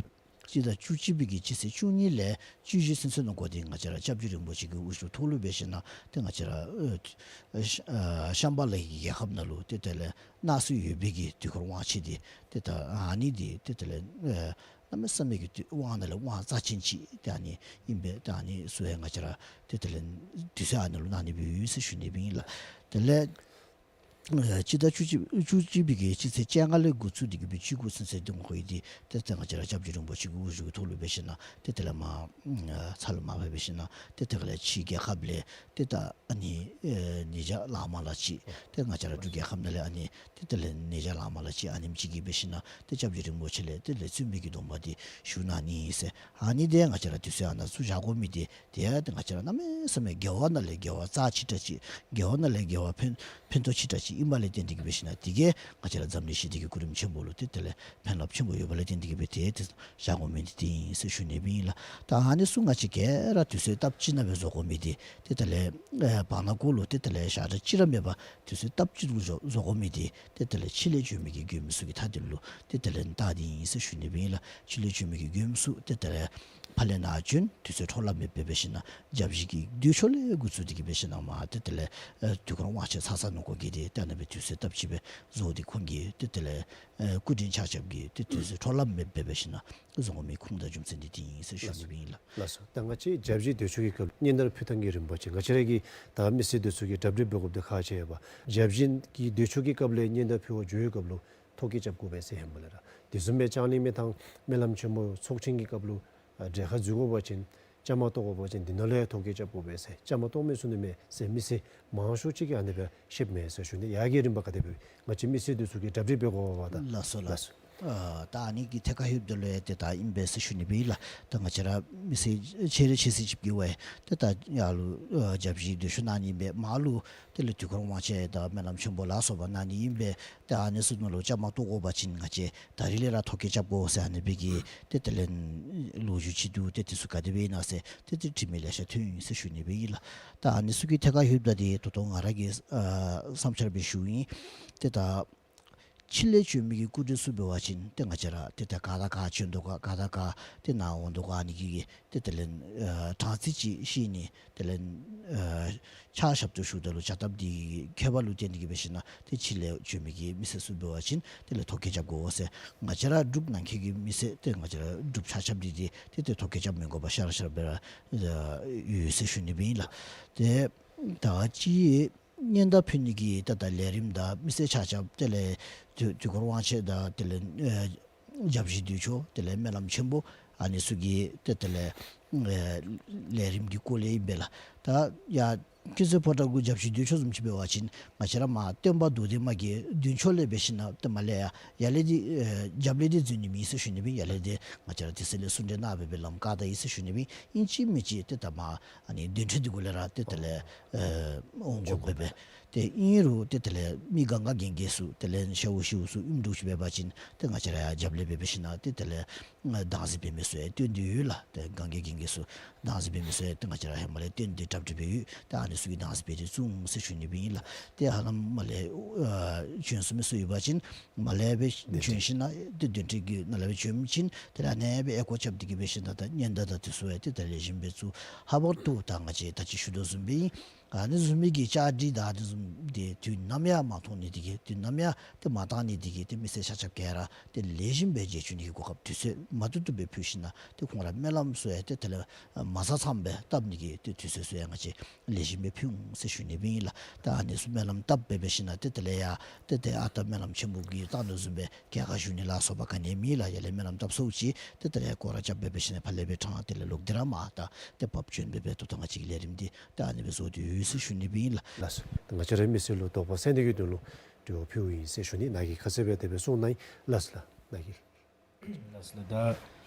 སྤྱི་ཟླ་བཅུ་གཅིག་པའི་གི་སྤྱི་ཚེས་བཅུ་གཉིས་ལས་བཅུ་བཞི་ཚུན་ཚོད་ནང་འགོར་ཏེ་ང་བཅས་ར་སྐྱབས་རྗེ་རིན་པོ་ཆེ་གི་དབུ་བཞུགས་ཐོག་ལུ་འབད་ཞིན་ན་ཏེ་ང་བཅས་ར་ཨེ་ཤམ་བྷ་ལ་གི་རྒྱལ་ཁབ་ནང་ལུ་ཏེ་དེ་ལས་གནང་སྲོལ་ཡོད་པའི་གི་དུས་འཁོར་དབང་ཆེན་འདི་ཏེ་ད་ཨ་ནི་འདི་ཏེ་དེ་ལས་ཨེ་གནམ་མེད་ས་མེད་ཀྱི་དུས་དབང་ནང་ལས་དབང་རྩ་ཆེན་ཅིག་ཏེ་ཨ་ནི་ཨིན་པས། ཏེ་ཨ་ནི་ཚུ་ཡང་ང་བཅས་ར་ཏེ་དེ་ལས་དུས་ཚོད་ཨ་ནི་ལུ་གནང་ནི་སྦེ་ཡོད་ཟེར་ཞུ་ནི་སྦེ་ཨིན་ལགས། དེ་ལས་ཨེ་སྤྱི་ཟླ་བཅུ་གཅིག་བཅུ་གཅིག་པའི་གི་སྤྱི་ཚེས་བཅོ་ལྔ་ལས་འགོ་བཙུགས་ཏེ་གིས་སྦེ་བཅུ་དགུ་ཚུན་ཚོད་འདི་འགོརཝ་འདི་ཏེ་ཏེ་ང་བཅས་ར་སྐྱབས་རྗེ་རིན་པོ་ཆེ་གི་དབུ་བཞུགས་ཀྱི་ཐོག་ལུ་འབད་ཞིན་ན་ཏེ་དེ་ལས་མར་ཨ་ཚ་ལུ་མར་སྦེ་འབད་ཞིན་ན་ཏེ་དེ་ཁ་ལས་ཕྱི་རྒྱལ་ཁབ་ལས་ཏེ་ད་ཨ་ནི་ཨེ་ཉེ་ཞ་ལཱ་མ་ལ་ཅིག་ཏེ་ང་བཅས་ར་འབྲུག་རྒྱལ་ཁབ་ནང་ལས་ཨ་ནི་ཏེ་དེ་ལས་ཉེ་ཞ་ལཱ་མ་ལ་ཅིག་ཨ་ནེམ་ཅིག་གིས་འབད་ཞིན་ན་ཏེ་སྐྱབས་རྗེ་རིན་པོ་ཆེ་ལས་དེ་ལས་བཙུན་མའི་གི་སྡོམ་པ་འདི་ཞུ་གནང་ནི་ཨིན་ཟེར། ཨ་ནི་འདི་ང་བཅས་ར་དུས་ཚོད་ཨ་ནཱ་ཚུ་བཞག་དགོ་མི་འདི་ཏེ་ཏེ་ང་བཅས་ར་གནམ་མེད་ས་མེད་དགེ་བ་ནང་ལས་དགེ་བ་རྩ་ཆེ་དྲགས་ཅིག་དགེ་བ་ནང་ལས་དགེ་བ་ཕན་ཕན་ཐོགས་ཆེ་དྲགས་ཅིག་ཨིནམ་ལས་བརྟེན་ཏེ་གིས་འབད་ཞིན་ན་དེ་གིས་ང་བཅས་ར་འཛམ་གླིང་ཞི་བདེ་གི་སྐུ་རིམ་ཆེན་པོ་ལུ་ཏེ་དེ་ལས་ཕན་རླབས་ཆེན་པོ་ཡོདཔ་ལས་བརྟེན་ཏེ་གིས་འབད་ཏེ་ཏེ་བཞག་དགོ་མི་འདི་དེ་ཨིན་ཟེར་ཞུ་ནི་སྦེ་ཨིན་ལགས། ད་ཨ་ནི་ཚུ་ང་བཅས་ག་ར་དུས་ཚོད་སྟབས་གཅིག་ནང་སྦེ་བཟོ་དགོ་མི་འདི་ཏེ་དེ་ལས་ཨེ་བར་ན་ཀོ་ལུ་ཏེ་དེ་ལས་ཞག་གྲངས་གཅིག་ར་མེད་པར་དུས་ཚོད་སྟབས་གཅིག་ལུ་བཟོ་བཟོ་དགོ་མི་འདི་ཏེ་དེ་ལས་ཕྱི་ལས་བྱོན་མི་གི་མགྱོནམ་ཚུ་གི་ཐ་དད་ལུ་ཏེ་དེ་ལས་བལྟ་སྟེ་ཨིན་ཟེར་ཞུ་ནི་སྦེ་ཨིན་ལགས། ཕྱི་ལས་བྱོན་མི་གི་མགྱོནམ་ཚུ་ཏེ་དེ་ལས་ཕར་ལས་ནཱ་བྱོན། དུས་ཚོད་འཕྲོ་བརླག་མེདཔ་སྦེ་འབད་ཞིན་ན་བརྒྱ་བཞི་གི་དུས་མཆོད་ལས་འགོ་བཙུགས་ཏེ་གིས་འབད་ཞིན་ན་མར་ཏེ་དེ་ལས་ཨེ་དུས་འཁོར་དབང་ཆེན་ཚར་ཚར་ནང་འགོར་གེ་ཏེ་ཏེ་ཨ་ནི་སྦེ་དུས་ཚོད་སྟབས་གཅིག་སྦེ་བཟོ་སྟེ་ཁོང་གིས་ཏེ་དེ་ལས་ཨེ་སྐུ་མགྲོན་ཆ་ཁྱབ་ཀྱིས་ཏེ་དུས་ཚོད་འཕྲོ་བརླག་མེདཔ་སྦེ་འབད་ཞིན་ན་བཟོ་དགོ་མི་ཁུངས་དང་རྒྱུ་མཚན་འདི་དེ་ཨིན་ཟེར་ཞུ་ནི་སྦེ་ཨིན་ལགས། ལགས་སོ། ད་ང་བཅས་བརྒྱ་བཞིའི་དུས་མཆོད་ཀྱི་སྐབས་སྙན་དར་ཕུལ་ཐངས་ཀྱི་རིམ་པ་ཅིག་ང་བཅས་ར་གི་ད་མི་སེར་འདི་ཚུ་གིས་གྲ་སྒྲིག་འབད་དགོཔ་འདི་ཁག་ཆེ་བས། བརྒྱ་བཞི་གི་དུས་མཆོད་ཀྱི་སྐབས་ལས་སྙན་དར་ཕུལ་བར་འགྱོ་བའི་སྐབས་ལུ་ཐོ་བཀོད་རྐྱབ་དགོ་པས་ཟེར། ཧེ་མ་ལས་ར་དེ་བཟུམ་སྦེ་ལྕགས་ལེམ་ཐང་སྨོན་ལམ་ཆེན་མོ་ཚོགས་ཆེན་གྱི་སྐབས་ལུ་ཨ་གྲལ་ཁར་འཛུལ་དགོ་པ་ཅིན་བཅའ་མར་གཏོགས་དགོ་པ་ཅིན་འདི་ནང་ལས་ཐོ་བཀོད་རྐྱབ་དགོ་པས་ཟེར། བཅའ་མར་གཏོགས་མི་ཚུགས་ནི་མས་ཟེར་མི་སེར་མང་ཤོས་ཅིག་གིས་ཨ་ནི་སྦེ་བཤདཔ་མས་ཟེར་ཞུ་ནི། ཡར་གྱི་རིམ་པ་ག་དེ་སྦེ་ང་བཅས་མི་སེར་འདི་ཚུ་གིས་གྲ་སྒྲིག་འབད་དགོ་པས་ད། ལགས་སོ་ལགས། ལགས་སོ། ཨ་ད་ཨ་ནི་གི་ཐད་ཁར་ལྷོདཔ་ད་ལུ་ཡང་ཏེ་ད་ཨིན་པས་ཟེར་ཞུ་ནི་སྦེ་ཨིན་ལགས། ད་ང་བཅས་ར་མི་སེར་ཆེ་རེ་ཆེ་ཟེར་ཅིག་གི་ཝའི་ཏེ་ད་ཡར་ལུ་ཨ་བརྒྱ་བཞིའི་དུས་མཆོད་གནང་ནི་ཨིན་པས། མར་ལུ་དེ་ལས་དུས་འཁོར་དབང་ཆེན་དང་སྨོན་ལམ་ཆེན་པོ་ལ་སོགས་པ་གནང་ནི་ཨིན་པས། ཏེ་ཨ་ནི་ཚུ་ནང་ལུ་བཅའ་མར་གཏོགས་དགོ་པ་ཅིན་ང་བཅས་ད་རིས་ལས་ར་ཐོ་བཀོད་རྐྱབ་དགོ་ཟེར་ཨ་ནི་སྦེ་གི་ཏེ་དེ་ལས་ལོ་རྒྱུས་ཅིག་འདུག། ཏེ་དེ་ཚུ་ག་དེ་སྦེ་ཨིན་ན་ཟེར་ཏེ་ཏེ་དྲི་མི་ལེ་ཤ་ཐོན་ཡི་ཟེར་ཞུ་ནི་སྦེ་ཨིན་ལགས། ད་ཨ་ནི་ཚུ་གི་ཐད་ཁར་ལྷོདཔ་ད་ཏེ་ད་ལྟོ་ང་ར་གི་ཨ་བསམ་འཆར་སྦེ་ཞུཝ་ཨིན། ཏེ་ད་ཕྱི་ལས་བྱོན་མི་གི་སྐུ་མགྲོན་ཚུ་འབད་བ་ཅིན་ཏེ་ང་བཅས་ར་ཏེ་ད་ག་དང་ག་བྱོན་དོ་ག་ག་དང་ག་ཏེ་ནཱ་འོང་དོ་ག་ཨ་ནི་གི་གི་ཏེ་དེ་ལས་ཨ་གྲངས་རྩིས་ཅིག་ཤེས་ནི། དེ་ལས་ཨ་ཕྱག་ཞབས་ཏོག་ཞུཝ་ད་ལུ་བྱ་སྟབས་འདི་ཁྱད་པར་ལུ་བརྟེན་ཏེ་གིས་འབད་ཞིན་ན་ཏེ་ཕྱི་ལས་བྱོན་མི་གི་མི་སེར་ཚུ་འབད་བ་ཅིན་དེ་ལས་ཐོ་བཀོད་རྐྱབ་དགོ་ཟེར། ང་བཅས་ར་འབྲུག་ནང་འཁོད་ཀྱི་མི་སེར་ཏེ་ང་བཅས་ར་འབྲུགཔ་ཆ་ཁྱབ་འདི་ཏེ་ཏེ་ཏེ་ཐོ་བཀོད་རྐྱབ་མི་དགོ་པར་ཤར་ཤར་སྦེ་ར་ཨ་ཡོད་ཟེར་ཞུ་ནི་སྦེ་ཨིན་ལགས། ཏེ་ད་ཅི་སྙན་དར་ཕུལ་ནི་གི་ད་ད་ལས་རིམ་དང་མི་སེར་ཆ་ཁྱབ་དེ་ལས་དུས་དུས་འཁོར་དབང་ཆེན་དང་དེ་ལས་ཨེ་བརྒྱ་བཞི་དུས་མཆོད་དེ་ལས་སྨོན་ལམ་ཆེན་པོ་ཨ་ནི་ཚུ་གི་ཏེ་དེ་ལས་ཨེ་ལས་རིམ་གྱི་སྐོར་ལས་ཨིན་པས་ལགས། ད་ཡར་ཀུན་གསལ་ཕོ་བྲང་གུ་བརྒྱ་བཞི་དུས་མཆོད་བཟུམ་ཅིག་འབད་བ་ཅིན་ང་བཅས་ར་མར་སྟོན་པ་རྡོར་གདན་མ་གི་མདུན་ཕྱོགས་ལས་འབད་ཞིན་ན་ཏེ་མར་ལས་ཡར་ཡར་ལས་འདི་ཨེ་རྒྱབ་ལས་འདི་འཛུལ་ནི་མེད་ཟེར་ཞུ་ནི་སྦེ། ཡར་ལས་འདི་ང་བཅས་ར་དེ་ཚུ་ལས་གསུང་གྲོས་གནང་སྦེ་སྦེ་ལམ་བཀག་ད་ཡི་ཟེར་ཞུ་ནི་སྦེ། ཨིན་ཅི་མིན་ཅི་ཏེ་ད་མར་ཨ་ནི་མདུན་ཕྲན་འདི་གུ་ལས་ར་ཏེ་དེ་ལས་ཨེ་འོང་དགོཔ་སྦེ་སྦེ། ཏེ་ཨིན་རུང་ཏེ་དེ་ལས་མི་གང་ག་རྒན་རྒས་ཚུ་དེ་ལས་ཤ་བོ་ཤི་བོ་ཚུ་ཨིནམ་འདྲཝ་ཅིག་འབད་བ་ཅིན་ཏེ་ང་བཅས་ར་ཡར་རྒྱབ་ལས་སྦེ་འབད་ཞིན་ན་ཏེ་དེ་ལས་ཨེ་དང་སེ་འབད་མི་ཚུ་ཡང་སྟོན་ཏེ་ཡོད་ལགས། ཏེ་གང་ག་རྒན་རྒས་ཚུ་དང་སེ་འབད་མི་ཚུ་ཡང་ཏེ་ང་བཅས་ར་ཧེ་མ་ལས་སྟོན་ཏེ་གྲ་སྒྲིག་འབད་ཡོད། ཏེ་ཨ་ནི་ཚུ་གིས་དང་སེ་འབད་དེ་བཙུགས་འོང་ཟེར་ཞུ་ནི་སྦེ་ཨིན་ལགས། ཏེ་ཧ་ལམ་མར་ལས་ཨེ་བྱོན་ཚུགས་མི་ཚུ་ཡོད་པ་ཅིན་མར་ལས་སྦེ་བྱོན་ཞིན་ན་ཏེ་མདུན་ཕྲན་གྱི་ནང་ལས་སྦེ་བྱོན་མི་ཅིན་དེ་ལས་ཨ་ནེ་སྦེ་ཨེ་སྐོར་རྐྱབ་སྟེ་གིས་འབད་ཞིན་ན་ད་སྙན་དར་དང་དེ་ཚུ་ཡང་ཏེ་ད་ལེགས་ཤོམ་སྦེ་བཙུགས། ལྷག་པར་དུ་ད་ང་བཅས་ད་ཅི་ཞུ་དོ་བཟུམ་སྦེ་ཨིན། ཨ་ནི་བཟུམ་མའི་གི་བཅའ་སྒྲིག་དང་ཨ་ནི་བཟུམ་དེ་དུས་ནམ་ཡང་མ་མཐོང་ནི་དེ་གིས་དུས་ནམ་ཡང་དེ་མ་བཏང་ནི་དེ་གིས་དེ་མི་སེར་ཆ་ཁྱབ་ག་ར་དེ་ལེགས་ཤོམ་སྦེ་མཇལ་བཅུག་ནི་གི་གོ་སྐབས་དུས་ཚོད་མ་ཐུབ་ཐུབ་སྦེ་ཕུལ་ཞིན་ན་དེ་ཁོང་ར་སྨོན་ལམ་ཚུ་ཡང་དེ་དེ་ལས་མ་ཚར་ཚངམ་སྦེ་བཏབ་ནི་གི་དེ་དུས་ཚོད་ཚུ་ཡང་ང་བཅས་ལེགས་ཤོམ་སྦེ་ཕུལ་འོང་ཟེར་ཞུ་ནི་སྦེ་ཨིན་ལགས། ད་ཨ་ནི་ཚུ་སྨོན་ལམ་བཏབ་སྦེ་འབད་ཞིན་ན་དེ་དེ་ལས་ཡང་དེ་དེ་ཨ་རྟག་སྨོན་ལམ་ཆེན་པོ་གི་བཏབ་དོ་བཟུམ་སྦེ་གྱལ་ཁར་བཞུགས་ནི་ལ་སོགས་པ་ག་ནི་མེད་ལགས། ཡར་ལས་སྨོན་ལམ་བཏབ་ཚརཝ་ཅིག་དེ་དེ་ལས་ཡང་སྐོར་ར་རྐྱབ་སྦེ་འབད་ཞིན་ན་ཕར་ལས་སྦེ་ཐང་དེ་ལས་ལོག་སྟེ་ར་མར་ད་དེ་བབ་བྱོན་སྦེ་འབད་ད་ལྟོ་ང་བཅས་ཀྱི་ལས་རིམ་འདི་ད་ཨ་ནི་སྦེ་བཟོ་སྟེ་ཡོད་ཟེར་ཞུ་ནི་སྦེ་ཨིན་ལགས། ལགས་སོ། ད་ང་བཅས་རའི་མི་སེར་ལུ་དོགས་པ་སེལ་ནི་གི་དོན་ལུ་དྲི་བ་ཕུལཝ་ཨིན་ཟེར་ཞུ་ནི། ནཱ་གིས་ཁ་གསལ་སྦེ་དེ་སྦེ་གསུང་གནང་ཡི། ལགས་སོ་ལགས། ནཱ་གིས། ལགས་སོ་ལགས།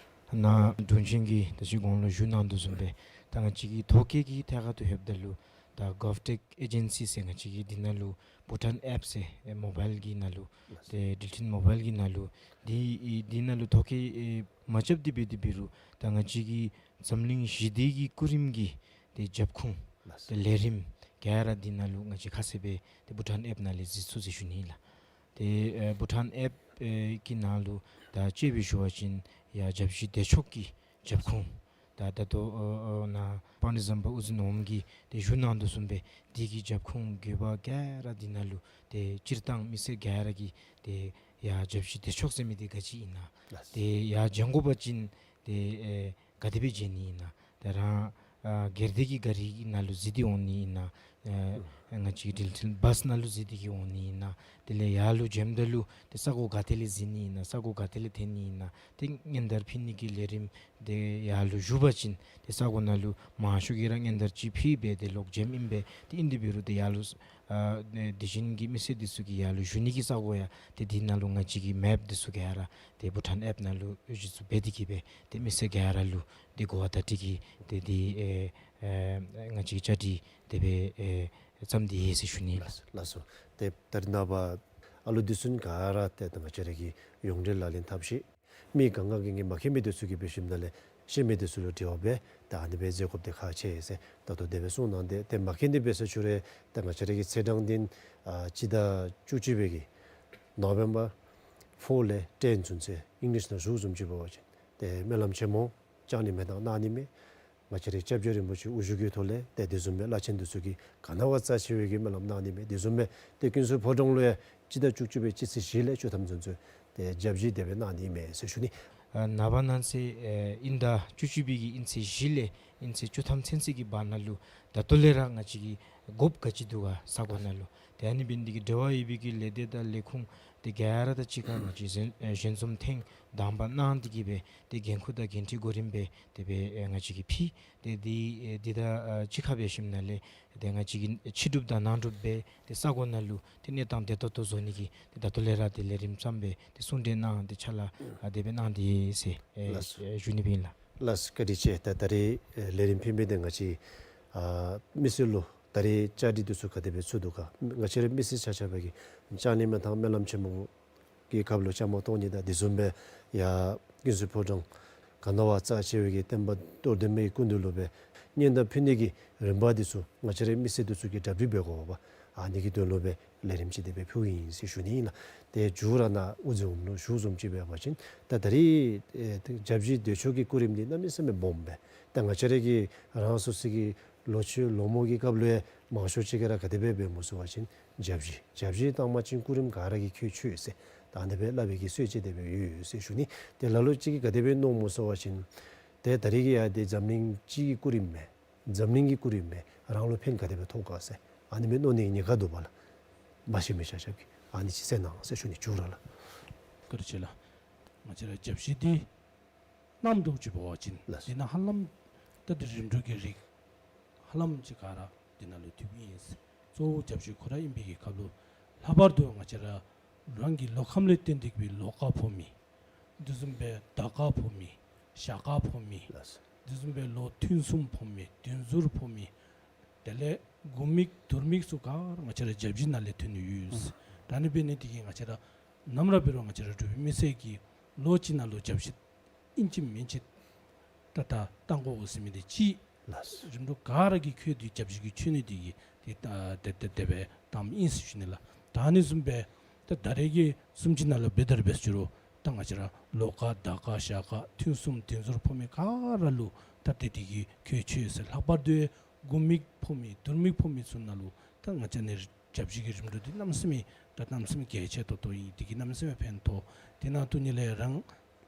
ད་ནཱ་དྲུང་ཆེན་གྱིས་ད་ཅི་གོང་ལུ་ཞུ་གནང་དོ་བཟུམ་སྦེ་ད་ང་བཅས་ཀྱི་ཐོ་བཀོད་ཀྱི་ཐད་ཁར་དུ་ལྷོདཔ་ད་ལུ་ད་གོབ་ཊེཀ་ཨེ་ཇེན་སི་ཟེར་ང་བཅས་ཀྱི་འདི་ནང་ལུ་བྷུ་ཊཱན་ཨེཔ་ཟེར་ཨེ་མོ་བཱའིལ་གྱི་ནང་ལུ་ལགས་སོ། དེ་འགྲུལ་འཕྲིན་མོ་བཱའིལ་གྱི་ནང་ལུ་འདི་འདི་ནང་ལུ་ཐོ་བཀོད་ཨེ་མ་རྐྱབ་སྟེ་འབད་དེ་འབད་རུང་ད་ང་བཅས་ཀྱི་འཛམ་གླིང་ཞི་བདེ་གི་སྐུ་རིམ་གྱི་དེ་རྒྱབ་ཁུངས་ལགས་སོ། དེ་ལས་རིམ་ག་ར་འདི་ནང་ལུ་ང་བཅས་ཁ་གསལ་སྦེ་དེ་བྷུ་ཊཱན་ཨེཔ་ནང་ལས་གཟིགས་ཚུགས་ཟེར་ཞུ་ནི་ལགས། དེ་ཨེ་བྷུ་ཊཱན་ཨེཔ་ཨེ་གི་ནང་ལུ་ད་དཔྱེ་སྦེ་ཞུ་བ་ཅིན་ཡར་བརྒྱ་བཞི་བདེ་མཆོག་གི་རྒྱབ་ཁུངས་ད་ད་ལྟོ་ཨོ་ཨོ་ནཱ་པཎ་ཌི་ཛམ་བྷ་དབུ་འཛིན་འོགམ་གིས་དེ་ཞུ་གནང་དོ་བཟུམ་སྦེ་དེ་གི་རྒྱབ་ཁུངས་དགོས་པ་ག་ར་འདི་ནང་ལུ་དེ་སྤྱིར་བཏང་མི་སེར་ག་ར་གིས་དེ་ཡར་བརྒྱ་བཞི་བདེ་མཆོག་ཟེར་མི་འདི་ག་ཅི་ཨིན་ན། ལགས། དེ་ཡར་འགྱོ་དགོ་པ་ཅིན་དེ་ཨེ་ག་དེ་སྦེ་འགྱོ་ནི་ཨིན་ན། དེ་རང་ཨ་སྒེར་སྡེ་གི་ག་རི་ནང་ལུ་གཟིགས་ཏེ་འོང་ནི་ཨིན་ན། ཨ་ང་བཅས་འགྲུལ་འཕྲིན་བཱས་ནང་ལུ་གཟིགས་ཏེ་གི་འོང་ནི་ཨིན་ན། དེ་ལས་ཡར་ལུ་འགྱོཝ་ད་ལུ་དེ་ས་གོ་ག་ཏེ་ལས་གཟིགས་ནི་ཨིན་ན། ས་གོ་ག་ཏེ་ལས་ཐོན་ནི་ཨིན་ན། དེ་སྔོན་དར་ཕུལ་ནི་གི་ལས་རིམ་དེ་ཡར་ལུ་ཞུ་བ་ཅིན་དེ་ས་གོ་ནང་ལུ་མང་ཤོས་ཀྱིས་ར་སྔོན་དར་ཅིག་ཕུལ་སྦེ་དེ་ལོག་འགྱོཝ་ཨིན་པས། དེ་ཨིན་དེ་འབད་རུང་དེ་ཡར་ལུ་ཨ་དེ་བཞིན་གྱི་མི་སེར་འདི་ཚུ་གིས་ཡར་ལུ་ཞུ་ནི་གི་ས་གོ་ཡང་དེ་འདི་ནང་ལུ་ང་བཅས་ཀྱི་མེཔ་འདི་ཚུ་ག་ར་དེ་བྷུ་ཊཱན་ཨེཔ་ནང་ལུ་གཞི་བཙུགས་འབད་དེ་གི་སྦེ་དེ་མི་སེར་ག་ར་ལུ་དེ་གོ་བ་བརྡ་སྤྲོད་ཀྱི་དེ་དེ་ཨེ་ཨེ་ང་བཅས་ཀྱི་བཅའ་སྒྲིག་དེ་སྦེ་ཨེ་བརྩམས་ཏེ་ཡོད་ཟེར་ཞུ་ནི་ལགས། ལགས་སོ། དེ་ད་རེས་ནངས་པ་ཨ་ལུ་འདི་ཚུ་ག་ར་དེ་ད་ང་བཅས་ར་གི་ཡོངས་འབྲེལ་ལག་ལེན་འཐབ་ཤེས། མི་གང་ག་གིས་ངེས་མ་མཁྱེན་མི་འདི་ཚུ་གིས་འབད་ཞིནམ་ད་ལས་ཤེས་མི་འདི་ཚུ་ལུ་དྲི་བ་འབད་ད་ཨ་ནི་སྦེ་མཛད་དགོཔ་འདི་ཁག་ཆེ་ཟེར་ད་ལྟོ་དེ་སྦེ་གསུངས་གནང་སྟེ། དེ་མ་མཁྱེན་འདི་འབད་ས་ཅིག་ར་ད་ང་བཅས་ར་གི་ཚེས་གྲངས་འདི་ཨ་སྤྱི་ཟླ་བཅུ་གཅིག་པའི་གི་ནོ་བེམ་བར་ཕོར་ལས་ཊེན་ཚུན་ཚོད་ཨིང་ལིཤ་ནང་ཞུཝ་བཟུམ་ཅིག་འབད་བ་ཅིན་དེ་སྨོན་ལམ་ཆེན་མོ་བཅང་ནི་མེད་དང་གནང་ནི་མེད། ང་བཅས་རའི་སྐྱབས་རྗེ་རིན་པོ་ཆེ་དབུ་བཞུགས་ཀྱི་ཐོག་ལས་ཏེ་དེ་བཟུམ་སྦེ་བླ་ཆེན་འདི་ཚུ་གིས་ག་ནི་བ་རྩ་ཆེ་བའི་གི་སྨོན་ལམ་གནང་ནི་མེད། དེ་བཟུམ་སྦེ་ཏེ་ཀུན་གསལ་ཕོ་བྲང་ལུ་ཡང་སྤྱི་ཟླ་བཅུ་གཅིག་པའི་སྤྱི་ཚེས་བཞི་ལས་བཅུ་ཐམ་ཚུན་ཚོད་ཏེ་བརྒྱ་བཞི་དེ་སྦེ་གནང་ནི་མེད་ཟེར་ཞུ་ནི། ཨ་ནངས་པ་གནངས་ཚེ་ཨེ་དབྱིན་ཟླ་བཅུ་གཅིག་པའི་གི་དབྱིན་ཚེས་བཞི་ལས་དབྱིན་ཚེས་བཅུ་ཐམ་ཚུན་ཚོད་ཀྱི་བར་ན་ལུ་ད་ལྟོ་ལས་ར་ང་བཅས་ཀྱིས་དགོཔ་ག་ཅི་འདུག་ག་ས་གོ་ནང་ལུ། ཏེ་ཨ་ནི་འབད་ནི་འདི་གིས་འབྲེལ་བ་ཡོད་པའི་གི་ལས་སྡེ་དང་ལས་ཁུངས་དེ་ག་ར་དང་གཅིག་ཁར་ང་བཅས་ཞལ་ཨེ་ཞལ་འཛོམས་ཐེངས་དང་པ་གནང་སྟེ་གི་སྦེ་ཏེ་འགན་ཁུར་དང་འགན་འཁྲི་གོ་རིམ་སྦེ་དེ་སྦེ་ཨེ་ང་བཅས་ཀྱིས་ཕུལ། ཏེ་འདི་ཨེ་འདི་དང་ཨ་གཅིག་ཁར་འབད་ཞིནམ་ལས་ཏེ་ང་བཅས་ཀྱིས་ཕྱི་སྒྲུབ་དང་ནང་སྒྲུབ་སྦེ་ཏེ་ས་གོ་ནང་ལུ་ཏེ་གནས་སྟངས་བདེ་ཏོག་ཏོ་བཟོ་ནི་གི་ཏེ་ད་ལྟོ་ལས་ར་ཏེ་ལས་རིམ་བརྩམས་སྦེ་ཏེ་གསུང་གྲོས་གནང་སྟེ་ཕྱག་ལཱ་ཨ་དེ་སྦེ་གནང་སྟེ་ཡོད་ཟེར་ཨེ་ལགས་སོ། ཨེ་ཞུ་ནི་སྦེ་ཨིན་ལགས། ལགས་སོ། བཀའ་དྲིན་ཆེ། ད་ད་རེས་ཨེ་ལས་རིམ་ཕུལ་མི་འདི་ང་བཅས་ཨ་མི་སེར་ལུ་ད་རེས་བཅའ་སྒྲིག་འདི་ཚུ་ག་དེ་སྦེ་ཚུགས་འདུག་ག། ང་བཅས་རའི་མི་སེར་ཆ་ཁྱབ་ཀྱིས་བཅང་ནི་མེད་དང་སྨོན་ལམ་ཆེན་མོ་གི་སྐབས་ལུ་བཅའ་མར་གཏོགས་ནི་དང་དེ་བཟུམ་སྦེ་ཡར་ཀུན་གསལ་ཕོ་བྲང་ག་ནི་བ་རྩ་ཆེ་བའི་གི་སྟོན་པ་རྟོགས་ལྡན་མའི་སྐུ་མདུན་ལུ་སྦེ་སྙན་དར་ཕུལ་ནི་གི་རིམ་པ་འདི་ཚུ་ང་བཅས་རའི་མི་སེར་འདི་ཚུ་གིས་གྲ་སྒྲིག་འབད་དགོ་པས། ཨ་ནི་གི་དོན་ལུ་སྦེ་ལས་རིམ་ཅིག་དེ་སྦེ་ཕུལཝ་ཨིན་ཟེར་ཞུ་ནི་ཨིན་ལགས། ཏེ་མཇུག་ར་ནཱ་དབུ་འཛིན་འོགམ་ལུ་ཞུཝ་བཟུམ་ཅིག་འབད་བ་ཅིན་ད་ད་རེས་ཨེ་ཏེ་བརྒྱ་བཞི་བདེ་མཆོག་གི་སྐུ་རིམ་འདི་གནམ་མེད་ས་མེད་སྦོམ་སྦེ་ད་ང་བཅས་ར་གི་རང་སོ་སོ་གི་ལོ་ཆུང་ལོ་མོ་གི་སྐབས་ལུ་ཡང་མང་ཤོས་ཅིག་གིས་ར་ག་དེ་སྦེ་འབདཝ་སྨོ་ཟེར་བ་ཅིན་བརྒྱ་བཞི་བརྒྱ་བཞི་བཏང་པ་ཅིན་སྐུ་རིམ་ག་ར་གིས་ཁྱོད་ཆོད་ཟེར་ད་ཨ་ནི་སྦེ་སླབ་པའི་གི་སྲོལ་ཅིག་དེ་སྦེ་ཡོད་ཡོད་ཟེར་ཞུ་ནི། ཏེ་ལ་ལུ་ཅིག་གིས་ག་དེ་སྦེ་མནོཝ་སྨོ་ཟེར་བ་ཅིན་ཏེ་ད་རེས་ཀྱི་ཡ་དེ་འཛམ་གླིང་སྤྱི་གི་སྐུ་རིམ་མས། འཛམ་གླིང་གི་སྐུ་རིམ་མས། རང་ལུ་ཕན་ག་དེ་སྦེ་ཐོགས་ག་ཟེར་ཨ་ནི་སྦེ་མནོ་ནི་ཉེན་ཁ་འདུག་པ་ལགས། མ་ཤེས་མི་ཆ་ཁྱབ་ཀྱིས་ཨ་ནི་ཅིག་གསན་གནང་ཟེར་ཞུ་ནི། མཇུག་ར་ལགས། བཀའ་དྲིན་ཆེ་ལགས། ང་བཅས་ར་བརྒྱ་བཞི་འདི་གནམ་ལྡོག་ཅིག་འབད་བ་ཅིན་ལགས། འདི་ནང་ཧ་ལམ་ད་འདི་རིམ་གྲོ་གི་རིགས་ཧ་ལམ་ཅིག་ག་ར་འདི་ནང་ལུ་འཐུས་ཨིན། གཙོ་བོ་བརྒྱ་བཞི་ཁོ་ར་ཨིན་པའི་གི་སྐབས་ལུ་ལྷག་པར་དུ་ང་བཅས་ར་རང་གི་ལོ་ཁམས་ལས་བརྟེན་ཏེ་གི་སྦེ་ལོ་ཀ་ཕོག་མི་དེ་བཟུམ་སྦེ་ཟླ་ཀ་ཕོག་མི་ཞག་ཀ་ཕོག་མི་ལགས། དེ་བཟུམ་སྦེ་ལོ་ཐུན་གསུམ་ཕོག་མི་དུས་ཟུར་ཕོག་མི་དེ་ལས་དགུ་མིག་དུར་མིག་ཚུ་ག་ར་ང་བཅས་ར་བརྒྱ་བཞི་ནང་ལས་ཐོན་ནི་ཡོད། ཨུམ། ད་ཨ་ནི་འབད་ནི་དེ་གིས་ང་བཅས་ར་ནམ་ར་འབད་རུང་ང་བཅས་ར་འབྲུག་པའི་མི་སེར་གྱིས་ལོ་གཅིག་ནང་ལུ་བརྒྱ་བཞི་ཨིན་ཅི་མིན་ཅི་ཏག་ཏག་བཏང་དགོ་ཟེར་མི་འདི་གཅིག། ལགས། རིམ་གྲོ་ག་ར་གིས་ཁྱོད་འདི་བརྒྱ་བཞི་གིས་ཆོད་ནི་དེ་གིས་དེ་ད་དེ་དེ་དེ་སྦེ་བཏངམ་ཨིན་ཟེར་ཞུ་ནི་ལགས། ད་ཨ་ནི་བཟུམ་སྦེ་ད་ད་རེས་ཀྱི་སུམ་ཅུ་ནང་ལུ་འབད་དེ་ར་འབད་ཟེར་རུང་ད་ང་བཅས་ར་ལོ་ཀ་ཟླ་ཀ་ཞག་ཀ་ཐུན་གསུམ་དུས་ཟུར་ཕོག་མི་ག་ར་ལུ་ད་དེ་དེ་གིས་ཁྱོད་ཆོད་ཟེར། ལྷག་པར་དུ་ དགུ་མིག་ཕོག་མི་དུར་མིག་ཕོག་མི་ཚུ་ནང་ལུ་ད་ང་བཅས་ནི་རྒྱབ་བཞི་གི་རིམ་གྲོ་འདི་གནམ་མེད་ས་མེད་ད་གནམ་མེད་ས་མེད་གལ་ཆེ་ཏོག་ཏོ་ཨིན། དེ་གིས་གནམ་མེད་ས་མེད་ཕན་ཐོགས། དེ་ནང་དུ་ནི་ལས་རང་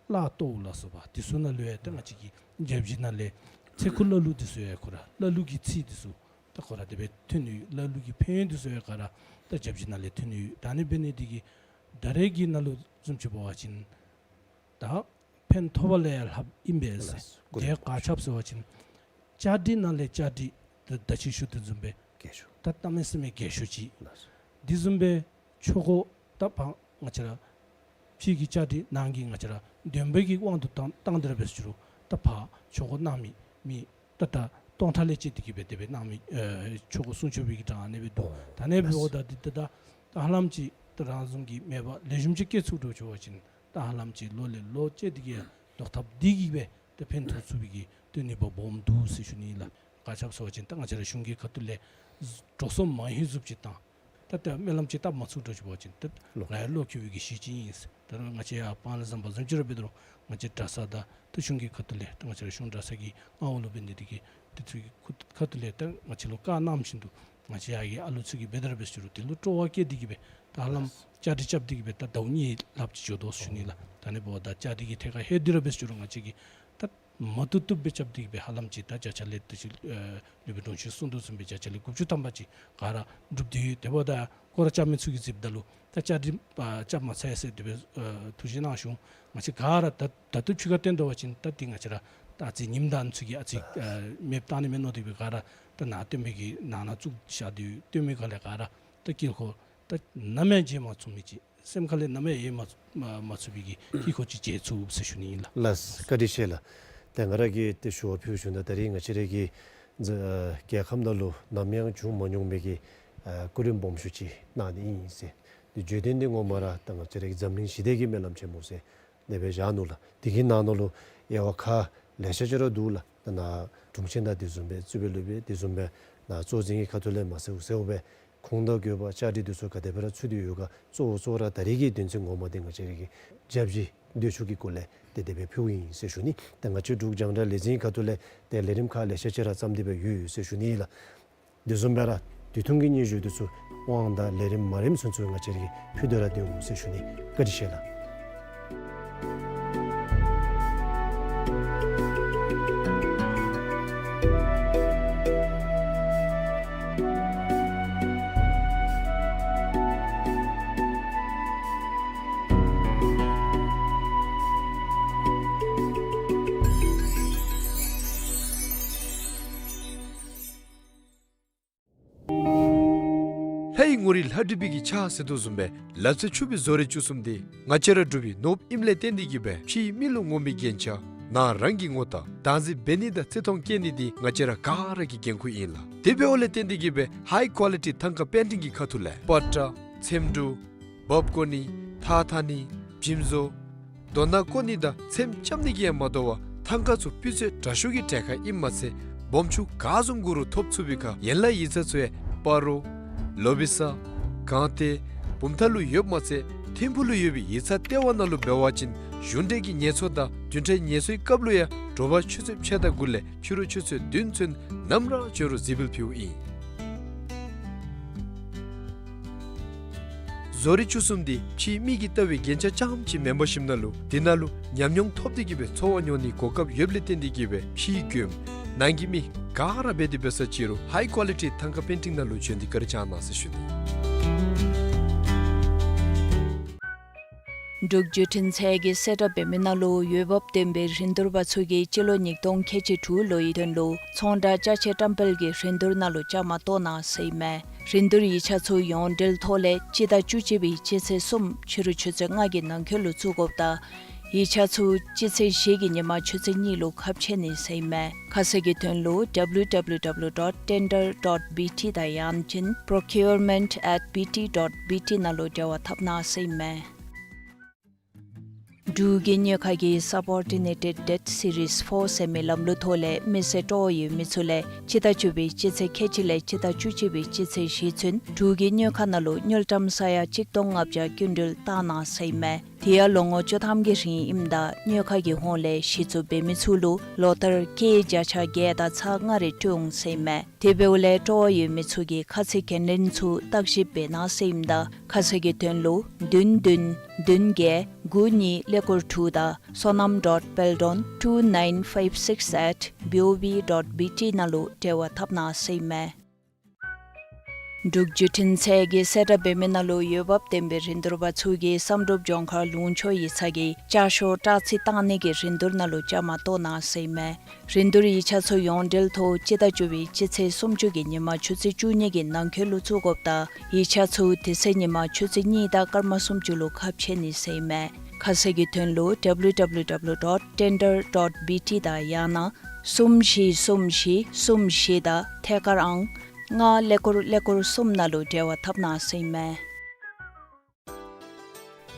བརླ་ཏོག་ལ་སོགས་པ་དེ་ཚུ་ནང་ལུ་ཡང་ད་ང་བཅས་ཀྱི་རྒྱབ་བཞི་ནང་ལས་ཚེ་འཁོར་བརླ་བསླུ་དེ་ཚུ་ཡང་ཁོ་ར་བརླ་བསླུ་གི་ཚིག་དེ་ཚུ་ད་ཁོ་ར་དེ་སྦེ་ཐོན་ནི་ཡོད། བརླ་བསླུ་གི་ཕན་ཡོན་དེ་ཚུ་ཡང་ག་ར་ད་རྒྱབ་བཞི་ནང་ལས་ཐོན་ནི་ཡོད། ད་ཨ་ནི་འབད་ནི་དེ་གིས་ད་རེས་ཀྱི་ནང་ལུ་བཟུམ་ཅིག་འབད་བ་ཅིན་ད་ཕན་ཐོགས་པ་ལས་ལྷགཔ་ཨིན་པས་ཟེར། ལགས། དེ་ག་ཅི་འབད་ཟེར་བ་ཅིན་བཅའ་སྒྲིག་ནང་ལས་བཅའ་སྒྲིག་ད་ད་ཅི་ཞུ་དོ་བཟུམ་སྦེ་གལ་ཤོས། ད་གནམ་མེད་ས་མེད་གལ་ཤོས་ཅིག། ལགས། དེ་བཟུམ་སྦེ་ཆོ་ག་ད་ཕར་ང་བཅས་ར་ཕྱི་གི་བཅའ་སྒྲིག་ནང་གི་ང་བཅས་ར་འདོན་པའི་གི་དབང་དུ་བཏང་བཏང་སྟེ་ར་འབད་ཟེར་རུང་ད་ཕར་ཆོ་ག་གནང་མི་མི་ད་ད་སྟོང་ཕྲག་ལས་བཅད་དེ་གིས་སྦེ་དེ་སྦེ་གནང་མི་ཨེ་ཆོ་ག་སྲུང་སྐྱོབ་པའི་གི་གྲངས་ཨ་ནི་སྦེ་འདུག། ད་ཨ་ནི་སྦེ་འོ་ད་འདི་ད་ད་ཧ་ལམ་ཅིག་ད་རང་བཟུམ་གྱིས་མེད་པར་ལེགས་ཤོམ་ཅིག་སྐྱེ་ཚུགས་འགྱོ་བ་ཅིན་ད་ཧ་ལམ་ཅིག་ལོ་ལས་ལོ་བཅད་དེ་གིས་ཡང་ལོག་ཐབས་འདི་གིས་སྦེ་ད་ཕན་ཐོགས་ཚུགས་པའི་གི་ཏེ་ནུས་པ་སྦོམ་འདུག་ཟེར་ཞུ་ནི་ཨིན་ལགས། ག་ཅི་འབད་ཟེར་བ་ཅིན་ད་ང་བཅས་ར་གཞུང་གི་ཁ་ཐུག་ལས་འགྲོ་སོང་མ་ཧེ་ཟུག་ཅིག་བཏང་། ད་ད་སྨོན་ལམ་ཅིག་བཏབ་མ་ཚུགས་འགྱོ་བ་ཅིན་ད་ལོ་ང་ཡང་བློ་འགྱོད་པའི་གི་གཞི་ཅིག་ཨིན་ཟེར། ད་རུང་ང་བཅས་ཡར་སྤང་རི་ཟམ་པ་བཟུམ་ཅིག་ར་འབད་དོ་རུང་ང་བཅས་གྲྭ་ཚང་དང་ད་གཞུང་གི་ཁ་ཐུག་ལས་ད་ང་བཅས་ར་གཞུང་གྲྭ་ཚང་གི་མངའ་འོག་ལུ་འབད་ནི་དེ་གིས་དེ་ཚུ་གི་ཁ་ཁ་ཐུག་ལས་ད་ང་བཅས་ལུ་བཀའ་གནང་བཞིན་དུ་ང་བཅས་ཡར་གྱི་ཨ་ལུ་ཚུ་གིས་འབད་དེ་ར་འབད་ཟེར་རུང་དེ་ལུ་སྤྲོ་བ་བསྐྱེད་དེ་གིས་སྦེ་ད་ཧ་ལམ་བཅའ་སྒྲིག་རྐྱབ་སྟེ་གིས་སྦེ་ད་ཟླཝ་གཉིས་ལྷགཔ་ཅིག་འགྱོ་དོ་ཟེར་ཞུ་ནི་ལགས། ད་ཨ་ནི་འབདཝ་ད་བཅའ་སྒྲིག་གི་ཐད་ཁར་ལྷོད་དེ་ར་འབད་ཟེར་རུང་ང་བཅས་ཀྱིས་ད་མ་བཏུབ་བཏུབ་སྦེ་རྐྱབ་སྟེ་གིས་སྦེ་ཧ་ལམ་ཅིག་ད་བརྒྱ་ཆ་ལས་ད་ཅིག་ཨེ་ནུས་པ་འདྲོངས་ཤིག་གསུངས་དོ་བཟུམ་སྦེ་བརྒྱ་ཆ་ལས་དགུ་བཅུ་ཐམ་པ་ཅིག་ག་ར་འགྲུབ་སྟེ་ཡོད། དེ་འབདཝ་ད་སྐོར་ར་རྐྱབ་མི་ཚུ་གིས་གཟིགསཔ་ད་ལུ་ད་བཅའ་སྒྲིག་ཨ་རྐྱབ་མ་ཚར་ཟེར་དེ་སྦེ་ཨ་ཐུགས་བཞེད་གནང་བྱུང་། ང་བཅས་ག་ར་ད་ད་ལྟོ་ཕྱི་ཁར་བཏོན་ད་པ་ཅིན་ད་འདི་ང་བཅས་ར་ད་ཨ་ཙི་ཉིམ་དང་ཚུ་གིས་ཨ་ཙི་ཨ་མེདཔ་བཏང་ནི་མས་མནོ་སྟེ་གིས་སྦེ་ག་ར་ད་ནཱ་སྟོན་པའི་གི་ནང་ན་བཙུགས་བཞག་སྟེ་ཡོད། སྟོན་པའི་སྒང་ལས་ག་ར་ད་དཀྱིལ་འཁོར་ད་ནམ་ཡང་བརྗེད་མ་ཚུགས་མི་ཅིག་སེམས་ཁ་ལས་ནམ་ཡང་ཡལ་མ་མ་མ་ཚུགས་པའི་གི་དཀྱིལ་འཁོར་ཅིག་མཇལ་ཚུགས་ཟེར་ཞུ་ནི་ཨིན་ལགས། ལགས། བཀའ་དྲིན་ཆེ་ལགས། ཏེ་ང་ར་གིས་ཏེ་ཞུ་བ་ཕུལ་བྱུང་ད་ད་རིས་ང་བཅས་ར་གི་རྒྱལ་ཁབ་ནང་ལུ་ནམ་ཡང་བྱུང་མ་མྱོང་མི་གི་ཨ་སྐུ་རིམ་སྦོམ་ཤོས་ཅིག་གནང་ནི་ཨིན་ཟེར། ཏེ་བརྗོད་དོན་འདི་ངོ་མ་ར་ད་ང་བཅས་ར་གི་འཛམ་གླིང་ཞི་བདེ་གི་སྨོན་ལམ་ཆེན་མོ་ཟེར་དེ་སྦེ་བཞག་ནུག་ལགས། དེ་གི་ནང་ན་ལུ་དབྱེ་བ་ཁག་ལེ་ཤ་ཅིག་ར་འདུག་ལགས། ད་ནཱ་དྲུང་ཆེན་དང་དེ་བཟུམ་སྦེ་རྩིས་པའི་སློབ་དཔོན་དེ་བཟུམ་སྦེ་ནཱ་གཙོ་འཛིན་གྱི་ཁ་ཐུག་ལས་མ་ཚད་འོ་ཟེར་འོ་སྦེ་ཁུངས་དང་དགོས་པ་བཅའ་སྒྲིག་དེ་ཚུ་ག་དེ་སྦེ་ར་ཚུད་དེ་ཡོད་ག་གཙོ་བོ་གཙོ་བོ་ར་ད་རིས་ཀྱི་དོན་ཚན་ངོ་མ་འདི་ང་བཅས་ར་གི་བཅའ་སྒྲིག་འདི་ཚུ་གི་སྐོར་ལས་ཏེ་དེ་སྦེ་ཕུལཝ་ཨིན་ཟེར་ཞུ་ནི། ཏེ་ང་བཅས་འབྲུག་རྒྱང་བསྒྲགས་ལས་འཛིན་ཁ་ཐུག་ལས་ཏེ་ལས་རིམ་ཁག་ལེ་ཤ་ཅིག་ར་བརྩམས་ཏེ་སྦེ་ཡོད་ཟེར་ཞུ་ནི་ཨིན་ལགས། དེ་བཟུམ་སྦེ་ར་དུས་ཐུང་གི་སྙན་ཞུ་དེ་ཚུ་དབང་དང་ལས་རིམ་མ་རིམ་ཚུན་ཚོད་ང་བཅས་ར་གིས་ཕུལ་ཏེ་ར་སྡོད་འོང་ཟེར་ཞུ་ནི། བཀའ་དྲིན་ཆེ་ལགས། ལྷའི་ངོ་རིས་ལྷ་བྲིས་པའི་གི་ཕྱག་ཟེར་དོ་བཟུམ་སྦེ་ལག་རྩལ་ཕྱུག་པའི་བཟོ་རིག་བཅུ་གསུམ་འདི་ང་བཅས་ར་འབྲུག་པའི་ནོར་བུ་ཨིནམ་ལས་བརྟེན་ཏེ་གིས་སྦེ་ཕྱིའི་མི་ལུ་ངོམ་པའི་རྒྱན་ཆ་ནང་རང་གི་ངོ་རྟགས་བདག་འཛིན་འབད་ནི་དང་བརྩི་མཐོང་བསྐྱེད་ནི་འདི་ང་བཅས་ར་ག་ར་གི་འགན་ཁུར་ཨིན་ལགས། དེ་འབདཝ་ལས་བརྟེན་ཏེ་གིས་སྦེ་ཧའི་ཀོ་ལི་ཊི་ཐང་ཀ་པེན་ཊིང་གི་ཁ་ཐུག་ལས་པ་ཏྲ་ཚེམ་དྲུབ་འབག་བཀོ་ནི་ཐགས་འཐག་ནི་འཇིམ་བཟོ་རྡོ་ནག་བརྐོ་ནི་དང་ཚེམ་རྐྱབ་ནི་གིས་ཡང་མ་དོ་བར་ཐང་ཀ་ཚུ་སྤུས་ཚད་དྲག་ཤོས་ཀྱི་གྲལ་ཁར་ཨིནམ་མ་ཚད་སྦོམ་ཆུང་ག་བཟུམ་དགོ་རུང་ཐོབ་ཚུགས་པའི་ཁར་ཡན་ལག་ཡིག་ཚང་ཚུ་ཡང་སྤ་རོ་ལོ་བི་ས་སྒང་སྟེང་བུམ་ཐང་ལུ་ཡོདཔ་མ་ཚད་ཐིམ་ཕུག་ལུ་ཡོད་པའི་ཡིག་ཚང་ལྟེ་བ་ནང་ལུ་འབད་བ་ཅིན་གཞུང་འབྲེལ་གྱི་ངལ་འཚོ་དང་བདུན་ཕྲག་ངལ་འཚོའི་སྐབས་ལུ་ཡང་དྲོ་པ་ཆུ་ཚོད་ཕྱེད་དང་དགུ་ལས་ཕྱི་རུ་ཆུ་ཚོད་བདུན་ཚུན་ནམ་ར་འབྱོན་རུང་གཟིགས་འབུལ་ཕུལཝ་ཨིན། བཟོ་རིག་བཅུ་གསུམ་འདི་ཕྱིའི་མི་གིས་བལྟ་བའི་རྒྱན་ཆ་རྐྱངམ་ཅིག་མེན་པར་ཞིནམ་ན་ལུ་འདི་ནང་ལུ་ཉམས་མྱོང་ཐོབ་སྟེ་གིས་སྦེ་འཚོ་བ་མྱོང་ནིའི་གོ་སྐབས་ཡོདཔ་ལས་བརྟེན་ཏེ་གིས་སྦེ་ཕྱིའི་མགྱོནམ་ནང་གི་མི་ག་ར་འབད་དེ་འབད་ས་ཅིག་རུང་ཧའི་ཀོ་ལི་ཊི་ཐང་ཀ་པེན་ཊིང་ནང་ལུ་འབྱོན་ཏེ་བཀའ་དྲིན་བསྐྱང་གནང་ཟེར་ཞུ་ནི། འབྲུག་བརྒྱུད་འཕྲིན་ཚད་ཀྱིས་གསལ་བསྒྲགས་འབད་མི་ནང་ལུ་འོས་འབབ་ལྡན་པའི་རིན་བསྡུར་པ་ཚུ་གིས་སྤྱི་ལོ་ཉིས་སྟོང་ཁལ་གཅིག་དྲུག་ལོའི་དོན་ལུ་ཚོང་བསྒྲགས་ཅ་ཆས་བཀྲམ་སྤེལ་གྱི་རིན་བསྡུར་ནང་ལུ་བཅའ་མར་གཏོགས་གནང་ཟེར་ཨིན་མས། རིན་བསྡུར་ཡིག་ཆ་ཚུ་ཡོངས་འབྲེལ་ཐོག་ལས་སྤྱི་ཟླ་བཅུ་གཅིག་པའི་སྤྱི་ཚེས་གསུམ་ཕྱི་རུ་ཆུ་ཚོད་ལྔ་གི་ནང་འཁོད་ལུ་བཙུགས་དགོཔ་དང་ཡིག་ཆ་ཚུ་སྤྱི་ཚེས་བཞི་གི་ཉིན་མ་ཆུ་ཚོད་གཉིས་ལུ་ཁ་ཕྱེ་ནི་ཟེར་ཨིན་མས། ཁ་གསལ་གྱི་དོན་ལུ་ཌབ་ལུ་ཌབ་ལུ་ཌབ་ལུ་ཌོཊ་ཊེན་ཌར་ཌོཊ་བི་ཊི་དང་ཡང་ཅིན་པྲོ་ཀིའུར་མེནཊ་ཨེཊ་བི་ཊི་ཌོཊ་བི་ཊི་ནང་ལུ་འབྲེལ་བ་འཐབ་གནང་ཟེར་ཨིན་མས། འབྲུག་གི་གཉོས་ཁ་གི་སབ་ཨོར་ཌི་ནེ་ཊེཌ་ཌེཊ་སི་རིསི་ཕོར་ཟེར་མི་ལམ་ལུགས་ཐོག་ལས་མི་སེར་སྤྲོ་བ་ཡོད་མི་ཚུ་ལས་སྤྱི་ཟླ་བཅུ་པའི་སྤྱི་ཚེས་ཁལ་གཅིག་ལས་སྤྱི་ཟླ་བཅུ་གཅིག་པའི་སྤྱི་ཚེས་བཞི་ཚུན་འབྲུག་གི་གཉོས་ཁ་ནང་ལུ་དངུལ་ཀྲམ་ས་ཡ་གཅིག་སྟོང་ལྔ་བརྒྱ་སྐྱིན་འགྲུལ་བཏང་གནང་ཟེར་ཨིན་མས། དེ་ཡང་ལོ་ངོ་བཅུ་ཐམ་གྱི་རིང་ཨིནམ་ད་གཉོས་མཁར་གྱི་ཧོངས་ལས་གཞི་བཙུགས་འབད་མི་ཚུ་ལུ་ལོ་ལྟར་སྐྱེད་བརྒྱ་ཆ་བརྒྱད་དང་ཚག་ལྔ་རེ་སྤྲོད་འོང་ཟེར་ཨིན་མས། དེ་འབདཝ་ལས་སྤྲོ་བ་ཡོད་མི་ཚུ་གིས་ཁ་ཚིག་གྱེན་ལེན་ཚུ་བརྟག་ཞིབ་འབད་གནང་ཟེར་ཨིནམ་ད་ཁ་གསལ་གྱི་དོན་ལུ་བདུན་བདུན་བདུན་བརྒྱད་དགུ་གཉིས་ཀླད་ཀོར་དྲུག་དང་Sonam dot Peldon two nine five six at B O B dot B T ནང་ལུ་འབྲེལ་བ་འཐབ་གནང་ཟེར་ཨིན་མས། འབྲུག་བརྒྱུད་འཕྲིན་ཚད་ཀྱིས་གསལ་བསྒྲགས་འབད་མི་ནང་ལུ་འོས་འབབ་ལྡན་པའི་རིན་བསྡུར་པ་ཚུ་གིས་བསམ་གྲུབ་ལྗོངས་མཁར་ལུང་ཕྱོགས་ཡིག་ཚང་གི་ལྕགས་ཤོག་སྤྲག་རྩི་བཏང་ནི་གི་རིན་བསྡུར་ནང་ལུ་བཅའ་མར་གཏོགས་གནང་ཟེར་ཨིན་མས། རིན་བསྡུར་ཡིག་ཆ་ཚུ་ཡོངས་འབྲེལ་ཐོག་སྤྱི་ཟླ་བཅུ་པའི་སྤྱི་ཚེས་སུམ་ཅུ་གི་ཉིན་མ་ཆུ་ཚོད་བཅུ་གཉིས་ཀྱི་ནང་འཁོད་ལུ་བཙུགས་དགོཔ་དང་ཡིག་ཆ་ཚུ་དེ་ཚེ་ཉིན་མ་ཆུ་ཚོད་གཉིས་དང་སྐར་མ་སུམ་ཅུ་ལུ་ཁ་ཕྱེ་ནི་ཟེར་ཨིན་མས། ཁ་གསལ་གྱི་དོན་ལུ་W W W dot tender dot B T དང་ཡང་ན་གསུམ་བཞི་གསུམ་བཞི་གསུམ་བཞི་དང་ཐད་ཀར་ཨང་ལྔ་ཀླད་ཀོར་ཀླད་ཀོར་གསུམ་ནང་ལུ་འབྲེལ་བ་འཐབ་གནང་ཟེར་ཨིན་མས།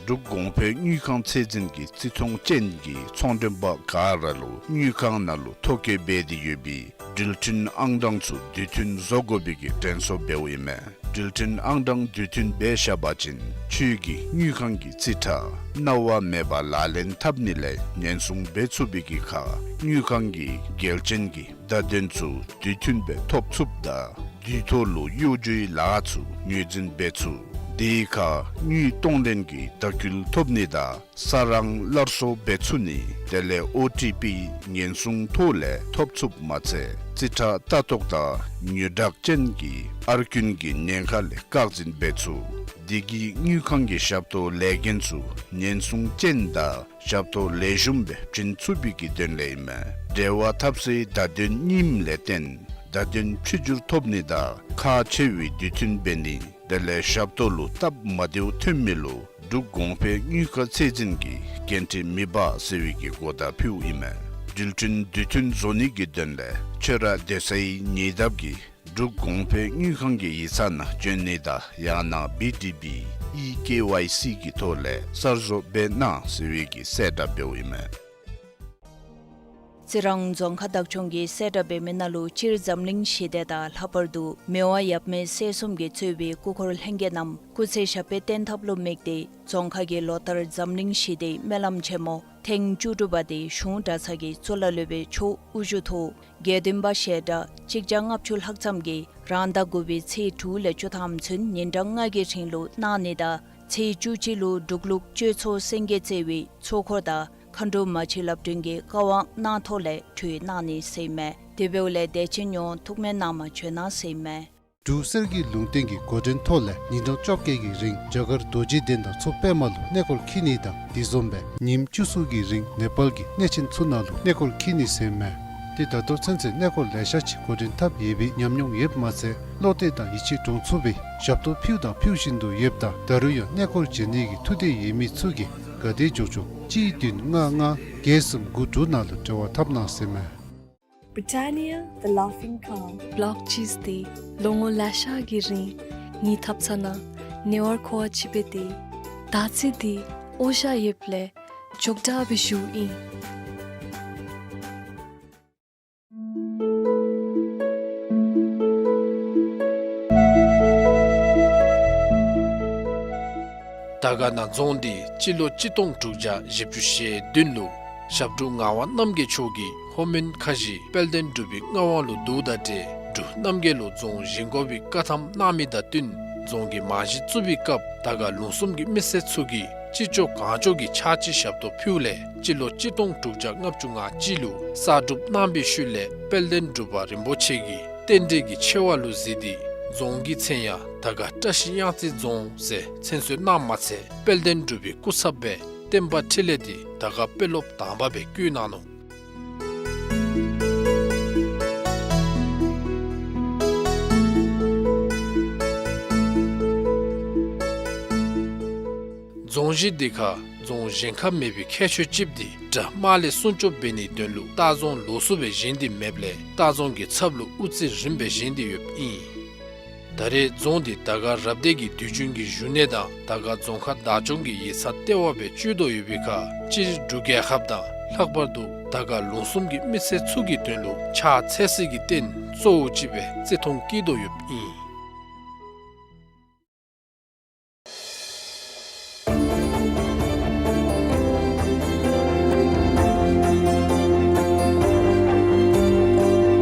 འབྲུག་གོང་འཕེལ་དངུལ་ཁང་ཚད་འཛིན་གྱིས་བརྩི་མཐོང་ཅན་གྱི་ཚོང་མགྲོན་པ་ག་ར་ལུ་དངུལ་ཁང་ནང་ལུ་ཐོ་བཀོད་འབད་དེ་ཡོད་པའི་འགྲུལ་འཕྲིན་ཨང་གྲངས་ཚུ་དུས་མཐུན་བཟོ་དགོ་པའི་གི་དྲན་གསོ་འབདཝ་ཨིན་མས། འགྲུལ་འཕྲིན་ཨང་གྲངས་དུས་མཐུན་འབད་བཞག་པ་ཅིན་ཁྱོད་ཀྱི་དངུལ་ཁང་གི་རྩིས་ཁྲ་གནང་བ་མེད་པར་ལག་ལེན་འཐབ་ནི་ལས་ཉེན་སྲུང་འབད་ཚུགས་པའི་གི་ཁར་དངུལ་ཁང་གི་གལ་ཅན་གྱི་བརྡ་དོན་ཚུ་དུས་མཐུན་སྦེ་ཐོབ་ཚུགསཔ་དང་དུས་ཐོག་ལུ་གཡོ་སྒྱུའི་ལཱ་ཚུ་ངོས་འཛིན་འབད་ཚུགས། དེའི་ཁར་དངུལ་གཏོང་ལེན་གྱི་ལྟ་སྐུལ་ཐོབ་ནི་དང་ས་རང་སླར་གསོ་འབད་ཚུགས་ནི་དེ་ལས་ཨོ་ཊི་པི་ཉེན་སྲུང་ཐོག་ལས་ཐོབ་ཚུགསཔ་མ་ཚད་རྩིས་ཁྲ་ལྟ་རྟོག་དང་ཉོ་བཀྲག་ཅན་གྱི་ཨར་ཀུན་གྱི་ཉེན་ཁ་ལས་བཀག་འཛིན་འབད་ཚུགས། དེ་གིས་དངུལ་ཁང་གི་ཞབས་ཏོག་ལས་འགན་ཚུ་ཉེན་སྲུང་ཅན་དང་ཞབས་ཏོག་ལེགས་ཤོམ་སྦེ་བྱིན་ཚུགས་པའི་གི་དོན་ལས་ཨིན་མས། འབྲེལ་བ་འཐབ་སའི་བརྡ་དོན་རྙིངམ་ལས་བརྟེན་བརྡ་དོན་བཅོས་བསྒྱུར་ཐོབ་ནི་དང་ཁག་ཆེ་བའི་དུས་མཐུན་འབད་ནི་དེ་ལས་ཞབས་ཏོག་ལུ་སྟབས་མ་བདེཝ་ཐོན་མི་ལུ་འབྲུག་གོང་འཕེལ་དངུལ་ཁང་ཚད་འཛིན་གྱིས་འགན་འཁྲི་མི་འབག་ཟེར་བའི་གི་གོ་བརྡ་ཕུལཝ་ཨིན་མས། འགྲུལ་འཕྲིན་དུས་མཐུན་བཟོ་ནི་གི་དོན་ལས་ཁྱོད་ར་སྡོད་སའི་ཉེ་འདབས་ཀྱི་འབྲུག་གོང་འཕེལ་དངུལ་ཁང་གི་ཡིག་ཚང་ནང་བྱོན་ནི་དང་ཡང་ན་བི་ཌི་བི་ཨི་ཀེ་ཝའི་སི་གི་ཐོག་ལས་གསར་བཟོ་འབད་གནང་ཟེར་བའི་གི་གསལ་བསྒྲགས་འབདཝ་ཨིན་མས། རྩི་རང་རྫོང་ཁག་བདག་སྐྱོང་གིས་གསལ་བསྒྲགས་འབད་མི་ནང་ལུ་སྤྱིར་འཛམ་གླིང་ཞི་བདེ་དང་ལྷག་པར་དུ་མི་དབང་ཡབ་མེས་སྲས་གསུམ་གྱིས་གཙོས་པའི་སྐུ་འཁོར་ལྷན་རྒྱས་རྣམས་སྐུ་ཚེ་ཞབས་པད་བརྟན་ཐབས་ལུ་དམིགས་ཏེ་རྫོང་ཁག་གིས་ལོ་ལྟར་འཛམ་གླིང་ཞི་བདེའི་སྨོན་ལམ་ཆེན་མོ་ཐེངས་བཅུ་དྲུག་པ་དེ་གཞུང་གྲྭ་ཚང་གི་གཙུག་ལག་སློབ་དཔོན་མཆོག་དབུ་བཞུགས་ཐོག་དགེ་འདུན་པ་ཞལ་གྲངས་གཅིག་བརྒྱ་ལྔ་བཅུ་ལྷག་ཙམ་གྱིས་རང་ཟླ་དགུ་པའི་ཚེས་དྲུག་ལས་བཅུ་ཐམ་ཚུན་ཉིན་གྲངས་ལྔ་གི་རིང་ལུ་གནང་ནི་དང་ཚེས་བཅུ་གཅིག་ལུ་འབྲུག་ལུགས་སྤྱོད་ཚོགས་སེང་གེ་རྩེ་བའི་ཚོགས་འཁོར་དང་མཁའ་འགྲོ་མ་གཅིག་ལབ་སྒྲོན་གྱི་བཀའ་དབང་གནང་ཐོག་ལས་གྲོལ་གནང་ནི་ཟེར་ཨིན་མས། དེ་འབདཝ་ལས་དད་ཅན་ཡོངས་ཐུགས་སྨོན་གནང་མ་བྱོན་གནང་ཟེར་ཨིན་མས། འབྲུག་གསེར་གྱི་ལུང་བསྟན་གྱི་འགོ་འདྲེན་ཐོག་ལས་ཉིན་གྲངས་བཅོ་བརྒྱད་ཀྱི་རིང་རྒྱ་གར་རྡོ་རྗེ་གདན་དང་མཚོ་པདྨ་ལུ་གནས་སྐོར་འཁྱིད་ནི་དང་དེ་བཟུམ་སྦེ་ཉིནམ་བཅུ་གསུམ་གྱི་རིང་ནེ་པཱལ་གྱི་གནས་ཆེན་ཚུ་ནང་ལུ་གནས་སྐོར་འཁྱིད་ནི་ཟེར་ཨིན་མས། ཏེ་ད་ལྟོ་ཚུན་ཚོད་གནས་སྐོར་ལེ་ཤ་ཅིག་འགོ་འདྲེན་འཐབ་ཡོད་པའི་ཉམས་མྱོང་ཡོདཔ་མ་ཚད་བློ་གཏད་དང་ཡིད་ཆེས་འདྲོངས་ཚུགས་པའི་ཞབས་ཏོག་ཕུལཝ་དང་ཕུལ་བཞིན་དུ་ཡོདཔ་ད་ད་རུང་ཡང་གནས་སྐོར་བྱོན་ནི་གི་ཐུགས་འདོད་ཡོད་མི་ཚུ་གིས་ག་དེ་མགྱོགས་མགྱོགས་གཅིག་བདུན་ལྔ་ལྔ་བརྒྱད་གསུམ་དགུ་དྲུག་ནང་ལུ་འབྲེལ་བ་འཐབ་གནང་ཟེར་ཨིན་མས། Britannia, the Laughing Cow. ལོག་ཅིག་སྟེ་ལོ་ངོ་ལེ་ཤ་གི་རིང་ངེའི་ཐབ་ཚང་ནང་ཉེ་བར་མཁོ་བ་ཅིག་སྦེ་སྡོད། ད་ཅི་འདི་འོ་ཞ་ཡོདཔ་ལས་འཇོག་དྲགས་སྦེ་བཞུགས་ཨིན། དར་དཀར་ན་རྫོང་འདི་སྤྱི་ལོ་གཅིག་སྟོང་དྲུག་བརྒྱ་བཞི་བཅུ་ཞེ་བདུན་ལུ་ཞབས་དྲུང་ངག་དབང་རྣམ་རྒྱལ་མཆོག་གིས་ལྷོ་མོན་ཁ་བཞི་དཔལ་ལྡན་འབྲུག་པའི་མངའ་དབང་ལུ་བསྡུཝ་དང་འབྲེལ་འབྲུག་རྣམ་རྒྱལ་ལུ་རྫོང་བཞེངས་དགོ་པའི་བཀའ་ཐམ་གནང་མི་དང་བསྟུན་རྫོང་གི་རྨང་གཞི་བཙུགས་པའི་སྐབས་དར་དཀར་ལུང་གསུམ་གྱི་མི་སེར་ཚུ་གིས་ཅི་ལྕོགས་གང་ལྕོགས་ཀྱིས་ཕྱག་ཕྱི་ཞབས་ཏོག་ཕུལཝ་ལས་སྤྱི་ལོ་གཅིག་སྟོང་དྲུག་བརྒྱ་ལྔ་བཅུ་ང་གཅིག་ལུ་གསར་སྒྲུབ་གནང་བའི་ཤུལ་ལས་དཔལ་ལྡན་འབྲུག་པ་རིན་པོ་ཆེ་གིས་རྟེན་འབྲེལ་གྱི་ཆེ་བ་ལུ་གཟིགས་ཏེ་རྫོང་གི་མཚན་ཡང་དར་དཀར་བཀྲ་ཤིས་གཡང་རྩེ་རྫོང་ཟེར་མཚན་གསོལ་གནངམ་མ་ཚད་དཔལ་ལྡན་འབྲུག་པའི་སྐུ་ཚབ་སྦེ་བསྟན་པ་འཕྲིན་ལས་འདི་དར་དཀར་དཔོན་སློབ་དང་པ་སྦེ་བསྐོས་གནང་ནུག། རྫོང་གཞི་འདི་ཁར་རྫོང་བཞེངས་ཁ་མེད་པའི་ཁྱད་ཆོས་ཅིག་འདི་དགྲ་དམག་ལས་སྲུང་སྐྱོབ་འབད་ནིའི་དོན་ལུ་ལྟ་རྫོང་ལོགས་སུ་སྦེ་བཞེངས་ཏེ་མེདཔ་ལས་ལྟ་རྫོང་གི་ཚབ་ལུ་དབུ་རྩེ་རིངམ་སྦེ་བཞེངས་ཏེ་ཡོདཔ་ཨིན། ད་རེས་རྫོང་འདི་དར་དཀར་རབ་སྡེ་གི་དུས་རྒྱུན་གྱི་བཞུགས་གནས་དང་དར་དཀར་རྫོང་ཁག་བདག་སྐྱོང་གི་ཡིག་ཚང་ལྟེ་བ་སྦེ་སྤྱོད་དོ་ཡོད་པའི་ཁར་སྤྱིར་འབྲུག་རྒྱལ་ཁབ་དང་ལྷག་པར་དུ་དར་དཀར་ལུང་གསུམ་གྱི་མི་སེར་ཚུ་གི་དོན་ལུ་ཕྱག་འཚལ་སའི་གི་རྟེན་གཙོ་བོ་ཅིག་སྦེ་བརྩི་མཐོང་བསྐྱེད་དོ་ཡོདཔ་ཨིན།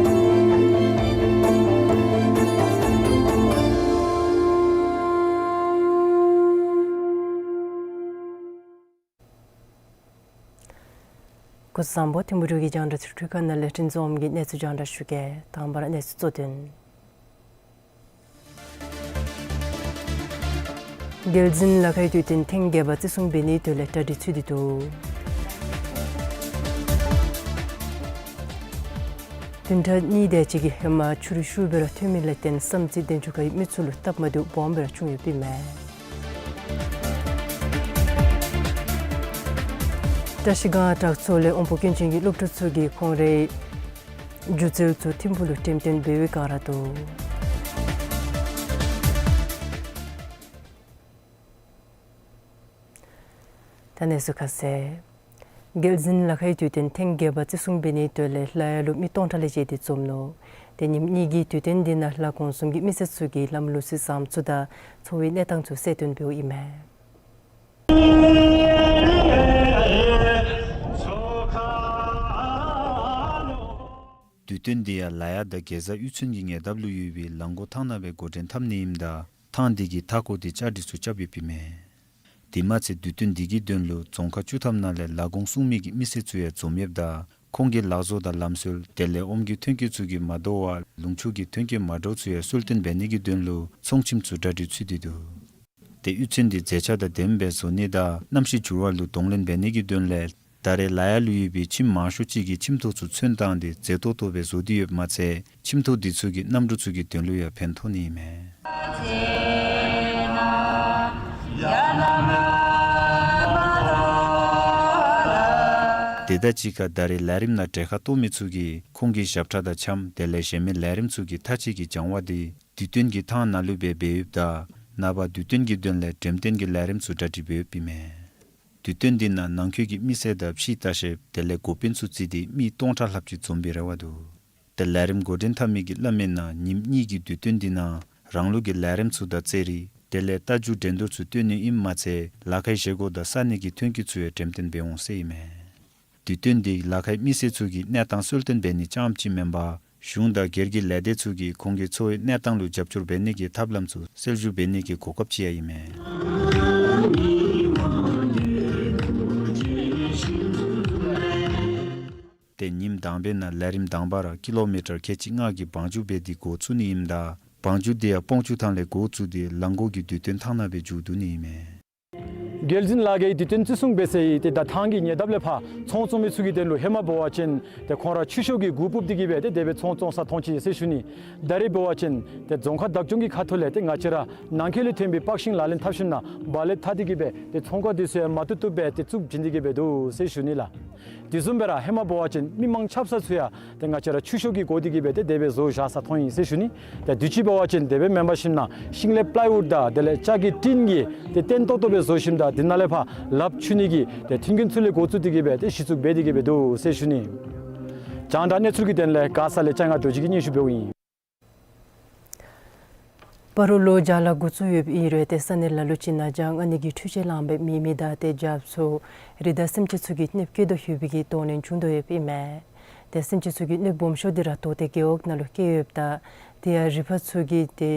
སྐུ་གཟུགས་བཟང་པོ། ཐིམ་ཕུ་འབྲུག་གི་རྒྱང་བསྒྲགས་ཚུ་ཁྲུས་ཁང་ནང་ལས་སྤྲིན་རྫོང་གི་གནས་ཚུལ་རྒྱང་བསྒྲགས་ཞུ་གེ། དང་པ་ར་གནས་ཚུལ་གཙོ་དོན། རྒྱལ་འཛིན་ལ་ཁའི་དུས་སྟོན་ཐེངས་བརྒྱད་པ་བརྩི་སྲུང་འབད་ནིའི་དོན་ལས་གྲ་སྒྲིག་ཚུད་དེ་འདུག། བདུན་ཕྲག་གཉིས་དེ་ཅིག་གི་ཧེ་མ་ཆུ་རུད་ཤུགས་སྦེ་ར་ཐོན་མི་ལས་བརྟེན་བསམ་རྩེ་དན་ཆུ་ཁའི་མི་ཚུ་ལུ་སྟབས་མ་བདེཝ་སྦོམ་སྦེ་ར་བྱུང་ཡོདཔ་ཨིན་མས། བཀྲ་ཤིས་སྒང་བྲག་མཚོ་ལས་དབང་པོ་སྐྱོན་ཅན་གྱི་སློབ་ཕྲུག་ཚུ་གིས་ཁོང་རའི་སྒྱུ་རྩལ་ཚུ་ཐིམ་ཕུ་ལུ་འགྲེམས་སྟོན་འབད་བའི་བསྒང་ར་འདུག། ད་གནས་ཚུལ་ཁ་གསལ། རྒྱལ་འཛིན་ལ་ཁའི་དུས་སྟོན་ཐེངས་བརྒྱད་པ་བརྩི་སྲུང་འབད་ནིའི་དོན་ལས་ལ་ཡ་ལུ་མི་སྟོང་ཕྲག་ལས་བཅད་དེ་འཛོམས་ནུག། ཏེ་ཉིནམ་གཉིས་ཀྱི་དུས་སྟོན་འདི་ནང་ལྷ་གོང་གསུམ་གྱི་མི་སེར་ཚུ་གིས་ལམ་ལུགས་སྲོལ་བཟང་པོ་ཚུ་དང་འཚོ་བའི་གནས་སྟངས་ཚུ་གསལ་སྟོན་འབདཝ་ཨིན་མས། དུས་སྟོན་འདི་ཡང་ལ་ཡ་དང་དགེ་བཟའ་གཡུས་ཚན་གྱི་ཉེ་འདབས་ལུ་ཡོད་པའི་ལ་མགོ་ཐང་ནང་སྦེ་འགོ་འདྲེན་འཐབ་ནི་ཨིནམ་ད་ཐང་འདི་གི་མཐའ་སྐོར་འདི་བཅའ་སྒྲིག་ཚུ་རྐྱབ་ཡོདཔ་ཨིན་མས། དེ་མ་ཚད་དུས་སྟོན་འདི་གི་དོན་ལུ་རྫོང་ཁག་བཅུ་ཐམ་ནང་ལས་ལ་གོང་གསུམ་མི་གི་མི་སེར་ཚུ་ཡང་འཛོམས་ཡོདཔ་ད་ཁོང་གི་ལག་བཟོ་དང་ལམ་སྲོལ་དེ་ལས་ཨོམ་གྱི་ཐོན་སྐྱེད་ཚུ་གིས་མ་དོ་བར་ལུང་ཕྱོགས་ཀྱི་ཐོན་སྐྱེད་མ་འདྲཝ་ཚུ་ཡང་གསོལ་སྟོན་འབད་ནི་གི་དོན་ལུ་ཚོང་ཁྱིམ་ཚུ་གྲ་སྒྲིག་ཚུད་དེ་འདུག། ཏེ་གཡུས་ཚན་འདི་མཛེས་ཆ་དང་ལྡནམ་སྦེ་བཟོ་ནི་དང་གནམ་གཤིས་འགྱུར་བ་ལུ་གདོང་ལེན་འབད་ནི་གི་དོན་ལས་ད་རེས་ལ་ཡ་ལུ་ཡོད་པའི་ཁྱིམ་མང་ཤོས་ཅིག་གིས་ཁྱིམ་ཐོག་ཚུ་ཚོན་བཏང་སྟེ་མཛེས་ཏོག་ཏོ་སྦེ་བཟོ་སྟེ་ཡོདཔ་མ་ཚད་ཁྱིམ་ཐོག་འདི་ཚུ་གི་གནམ་གྲུ་ཚུ་གི་དོན་ལུ་ཡང་ཕན་ཐོགས་ནི་ཨིན་མས། དེ་དང་གཅིག་ཁར་ད་རེས་ལས་རིམ་ནང་གྲལ་ཁར་གཏོགས་མི་ཚུ་གིས་ཁོང་གི་ཞབས་ཁྲ་དང་འཆམ་དེ་ལས་གཞན་མི་ལས་རིམ་ཚུ་གི་མཐའ་དཔྱད་ཀྱི་སྦྱང་བ་འདི་དུས་སྟོན་གྱི་ཐང་ནང་ལུ་སྦེ་འབད་ཡོདཔ་ད་ནངས་པ་དུས་སྟོན་གྱི་དོན་ལས་འགྲེམས་སྟོན་གྱི་ལས་རིམ་ཚུ་གྲ་སྒྲིག་འབད་ཡོདཔ་ཨིན་མས། དུས་སྟོན་འདི་ནང་ནང་འཁོད་ཀྱི་མི་སེར་དང་ཕྱི་ལྟ་བཤལཔ་དེ་ལས་འགོ་དཔོན་ཚུ་བརྩིས་ཏེ་མི་སྟོང་ཕྲག་ལྷགཔ་ཅིག་འཛོམས་པའི་རེ་བ་འདུག། ཏེ་ལས་རིམ་འགོ་འདྲེན་འཐབ་མི་གིས་སླབ་མིའི་ནང་ཉིནམ་གཉིས་ཀྱི་དུས་སྟོན་འདི་ནང་རང་ལུགས་ཀྱི་ལས་རིམ་ཚུ་དང་རྩེད་རིགས་དེ་ལས་རྟ་རྒྱུག་འགྲན་བསྡུར་ཚུ་སྟོན་ནི་ཨིནམ་མ་ཚད་ལ་ཁའི་བཞེས་སྒོ་དང་ས་གནས་ཀྱི་ཐོན་སྐྱེད་ཚུ་ཡང་འགྲེམས་སྟོན་འབད་འོང་ཟེར་ཨིན་མས། དུས་སྟོན་འདི་ལ་ཁའི་མི་སེར་ཚུ་གི་གནས་སྟངས་གསོལ་སྟོན་འབད་ནི་རྐྱངམ་ཅིག་མེན་པར་གཞུང་དང་སྒེར་གྱི་ལས་སྡེ་ཚུ་གིས་ཁོང་གི་འཚོ་བའི་གནས་སྟངས་ལུ་རྒྱབ་སྐྱོར་འབད་ནི་གི་ཐབས་ལམ་ཚུ་སེལ་འཇུག་འབད་ནི་གི་གོ་སྐབས་ཅིག་ཡང་ཨིན་མས། ཏེ་ཉིནམ་དང་པའི་ནང་ལས་རིམ་དང་པ་ར་ཀི་ལོ་མི་ཊར་ཁལ་གཅིག་ལྔ་གི་བང་རྒྱུག་འབད་དེ་འགོ་བཙུགས་ནི་ཨིནམ་ད་བང་རྒྱུག་འདི་ཡང་སྤང་ཆུ་ཐང་ལས་འགོ་བཙུགས་ཏེ་ལ་མགོ་གི་དུས་སྟོན་ཐང་ནང་སྦེ་མཇུག་བསྡུ་ནི་ཨིན་མས། རྒྱལ་འཛིན་ལ་ཁའི་དུས་སྟོན་བརྩི་སྲུང་འབད་སའི་ཏེ་ད་ཐང་གི་ཉེ་འདབས་ལས་ཕར་ཚོང་བཙོང་མི་ཚུ་གི་དོན་ལུ་ཧེ་མ་འབད་བ་ཅིན་ཏེ་ཁོང་ར་ཆུ་ཤོག་གིས་གུར་སྤུབས་ཏེ་གི་སྦེ་ཏེ་དེ་སྦེ་ཚོང་བཙོང་ས་མཐོང་ཅི་ཟེར་ཞུ་ནི། ད་རེས་འབད་བ་ཅིན་ཏེ་རྫོང་ཁག་བདག་སྐྱོང་གི་ཁ་ཐུག་ལས་ཏེ་ང་བཅས་ར་ནང་འཁོད་ལས་ཐོན་པའི་པར་ཤིང་ལག་ལེན་འཐབ་ཞིནམ་ལས་འབག་ལེབ་འཐག་སྟེ་གི་སྦེ་ཏེ་ཚོང་ཁང་འདི་ཚུ་ཡང་མ་བཏུབ་བཏུབ་སྦེ་ཏེ་བཙུགས་བྱིན་ཏེ་གི་སྦེ་འདུག་ཟེར་ཞུ་ནི་ལགས། དེ་བཟུམ་སྦེ་ར་ཧེ་མ་འབད་བ་ཅིན་མི་མང་ཆབ་གསང་ཚུ་ཡང་ཏེ་ང་བཅས་ར་ཆུ་ཤོག་གིས་བསྐོར་ཏེ་གི་སྦེ་ཏེ་དེ་སྦེ་བཟོ་བཞག་ས་མཐོང་ཡི་ཟེར་ཞུ་ནི། ཏེ་དུས་ཅི་འབད་བ་ཅིན་དེ་སྦེ་མེན་པར་ཞིནམ་ལས་ཤིང་ལེབ་པླའི་ཝུཌ་དང་དེ་ལས་ལྕགས་ཀྱི་ཊིན་གྱི་ཏེ་བརྟན་ཏོག་ཏོ་སྦེ་བཟོ་ཞིནམ་ད་དེ་ནང་ལས་ཕར་ལགཔ་འཁྱུ་ནི་གི་ཏེ་མཐུན་རྐྱེན་ཚུ་ལས་འགོ་བཙུགས་ཏེ་གི་སྦེ་ཏེ་གཞི་བཙུགས་འབད་དེ་གི་སྦེ་འདུག་ཟེར་ཞུ་ནི། རྒྱང་བསྒྲགས་གནས་ཚུལ་གྱི་དོན་ལས་མགར་ས་ལས་ལྕང་ང་རྡོ་རྗེ་གིས་སྙན་ཞུ་འབདཝ་ཨིན། བར་ལོ་བརྒྱ་ལྷག་འགོ་བཙུགས་ཡོདཔ་ཨིན་རུང་ཏེ་ས་གནས་ལ་ལུ་ཅིག་ནང་བྱ་མངག་ནི་གི་འཕྲུལ་ཆས་ལངམ་སྦེ་མེད་མི་དང་ཏེ་བྱ་ཚུ་རི་དྭགས་སེམས་ཅན་ཚུ་གིས་གནོདཔ་བཀལ་དོ་ཡོད་པའི་གི་གདོང་ལེན་བྱུང་དོ་ཡོདཔ་ཨིན་མས། ཏེ་སེམས་ཅན་ཚུ་གི་གནོདཔ་སྦོམ་ཤོས་འདི་ར་མདོ་སྟོད་རྒེད་འོག་ནང་ལུ་བཀལ་ཡོདཔ་ད་དེ་ཡང་རི་ཕག་ཚུ་གིས་ཏེ་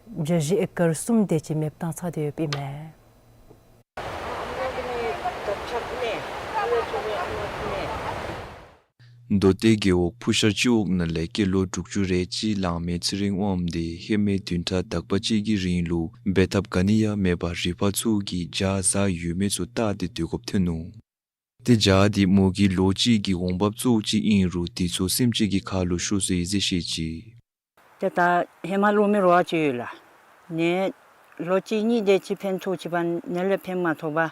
བྱ་བཞི་ཨེ་ཀར་གསུམ་དེ་ཅིག་མེདཔ་བཏང་ཚར་དོ་ཡོདཔ་ཨིན་མས། མདོ་སྟོད་རྒེད་འོག་ཕུ་ཤར་སྤྱི་འོག་ནང་ལས་སྐྱེས་ལོ་དྲུག་ཅུ་རེ་གཅིག་ལང་མི་ཚེ་རིང་དབངམོ་དེ་ཧེ་མའི་བདུན་ཕྲག་དག་པ་ཅིག་གི་རིང་ལུ་འབད་ཐབས་ག་ནི་ཡང་མེད་པར་རི་ཕག་ཚུ་གིས་བྱ་བཟའ་ཡོད་མེད་ཚུ་བལྟ་སྟེ་སྡོད་དགོཔ་ཐོན་ནུག། ཏེ་བྱ་དེ་མོ་གི་ལོ་གཅིག་གི་འོང་འབབ་གཙོ་བོ་ཅིག་ཨིན་རུང་དེ་ཚུ་སེམས་ཅན་གྱི་ཁ་ལུ་ཤོར་སོ་ཡི་ཟེར་བཤད་ཅི། ཏེ་ད་ཧེ་མ་ལོག་མི་རོགས་ཅིག་ཡོད་ལགས། ནི་ལོ་གཅིག་གཉིས་དེ་ཅིག་ཕན་ཐོགས་ཅི་པ་ནི་ལས་ཕན་མ་ཐོགས་པར་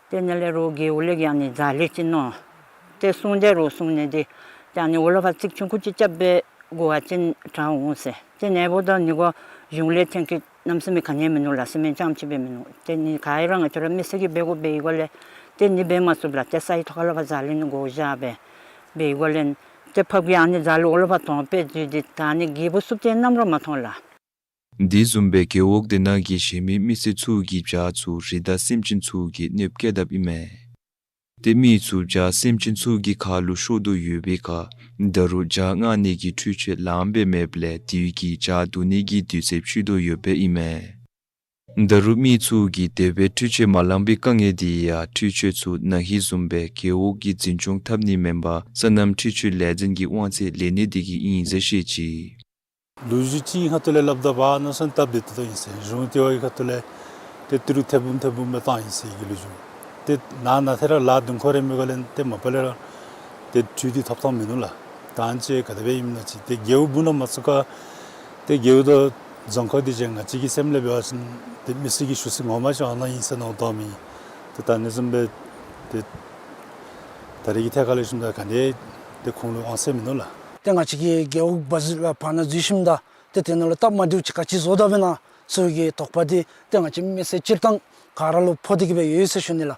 ཏེ་ནི་ལས་རོགས་རྒེད་འོག་ལས་ཀྱི་ཨ་ནི་ཛ་ལི་ཅིག་ནོ། ཏེ་སྲུང་སྟེ་རོགས་སྲུང་ནི་དེ་ཏེ་ཨ་ནི་འོག་ལུ་ཕར་རྩིག་ཆུང་ཀུ་ཅིག་རྐྱབ་སྦེ་དགོ་པ་ཅིན་དྲག་འོང་ཟེར། ཏེ་ནི་འབདཝ་ད་ནི་གོ་གཞུང་ལས་ཐོན་སྐྱེད་གནམ་མེད་ས་མེད་ག་ནི་མིན་ནུག་ལགས། སི་མེནཊ་རྐྱངམ་ཅིག་སྦེ་མིན་ནུག། ཏེ་ནི་ག་ར་ང་བཅས་ར་མི་སེར་གྱིས་འབད་དགོ་པའི་སྒོ་ལས་ཏེ་ནི་འབད་མ་ཚུགས་ལགས། ཏེ་སའི་ཐོག་ཁ་ལུ་ཕར་ཛ་ལི་ནི་བསྒོར་བཞག་སྦེ་འབད་སྒོ་ལས་ཏེ་ཕགཔ་གིས་ཨ་ནི་ཛ་ལི་འོག་ལུ་ཕར་དོང་ཕུད་བཙུགས་ཏེ་ད་ནི་རྒད་པོ་བསུབ་སྟེ་ནམ་ར་མ་མཐོང་ལགས། དེ་བཟུམ་སྦེ་རྒེད་འོག་དེ་ནང་གི་གཞན་མི་མི་སེར་ཚུ་གིས་བྱ་ཚུ་རི་དྭགས་སེམས་ཅན་ཚུ་གིས་གནོདཔ་བཀལ་དཔ་ཨིན་མས། ཏེ་མི་ཚུ་བྱ་སེམས་ཅན་ཚུ་གི་ཁ་ལུ་ཤོར་དོ་ཡོད་པའི་ཁར་ད་རུང་བྱ་མངག་ནི་གི་འཕྲུལ་ཆས་ལངམ་སྦེ་མེདཔ་ལས་དེ་གིས་བྱ་བསྡུ་ནི་གི་དུས་ཚོད་ཕྱིས་དོ་ཡོདཔ་ཨིན་མས། ད་རུང་མི་ཚུ་གིས་དེ་སྦེ་འཕྲུལ་ཆས་མ་ལང་པའི་དཀའ་ངལ་འདི་ཡང་འཕྲུལ་ཆས་ཚུ་ན་ཧིང་བཟུམ་སྦེ་རྒེད་འོག་གི་འཛིན་སྐྱོང་འཐབ་ནི་མེན་པར་སོ་ནམ་འཕྲུལ་ཆས་ལས་འཛིན་གྱི་དབང་ཚད་ལེན་ནི་དེ་གིས་ཨིན་ཟེར་བཤད་ཅི། ལོ་རྒྱུས་ཅིག་གི་ཁ་ཐུག་ལས་སླབ་ད་པ་ནང་སོན་སྟབས་བདེ་ཏོག་ཏོ་ཨིན་ཟེར། གཞུང་ལྟེ་བ་གི་ཁ་ཐུག་ལས་ཏེ་ཏི་རུ་ཐེར་འབུམ་ཐེར་འབུམ་སྦེ་བཏང་ཡི་ཟེར་གྱི་ལོ་རྒྱུས། ཏེ་ནཱ་ནཱ་ཏེ་ར་ལཱ་དུང་ཁོ་རེ་མི་ག་ལས་ཏེ་མ་པ་ལས་ར་ཏེ་འཕྲུལ་འདི་ཐོབ་ཐང་མིན་ནུག་ལགས། ད་ཨ་ནི་ཅིག་ག་དེ་སྦེ་ཨིནམ་ན་ཅིག་ཏེ་རྒེད་འོག་སྦུག་ན་མ་ཚུད་ཁར་ཏེ་རྒེད་འོག་དང་རྫོང་ཁག་འདི་ཅིག་ང་བཅས་ཀྱི་སེམས་ལས་འབད་བ་ཅིན་ཏེ་མི་སེར་གྱི་ཞུ་ཚིག་ངོ་མ་ཅིག་ཨ་ནཱ་ཨིན་ཟེར་མནོ་དོ་མི། ཏེ་ད་ཨ་ནི་བཟུམ་སྦེ་ཏེ་ད་རེས་ཀྱི་ཐད་ཁར་ལས་ཞུཝ་ད་ག་ནི་ཏེ་ཁོང་ལུ་དབང་ཚད་མིན་ནུག་ལགས། ཏེ་ང་བཅས་ཀྱི་རྒེད་འོག་བར་བར་ན་འཛུལ་ཞིནམ་ད་ཏེ་དེ་ནང་ལུ་སྟབས་མ་བདེཝ་ཅིག་ག་ཅི་བཟོ་དོ་བས་ན་ཟེར་གྱི་དོགས་པ་འདི་ཏེ་ང་བཅས་མི་སེར་སྤྱིར་བཏང་ག་ར་ལུ་ཕོག་སྟེ་གི་སྦེ་ཡོད་ཟེར་ཞུ་ནི་ལགས།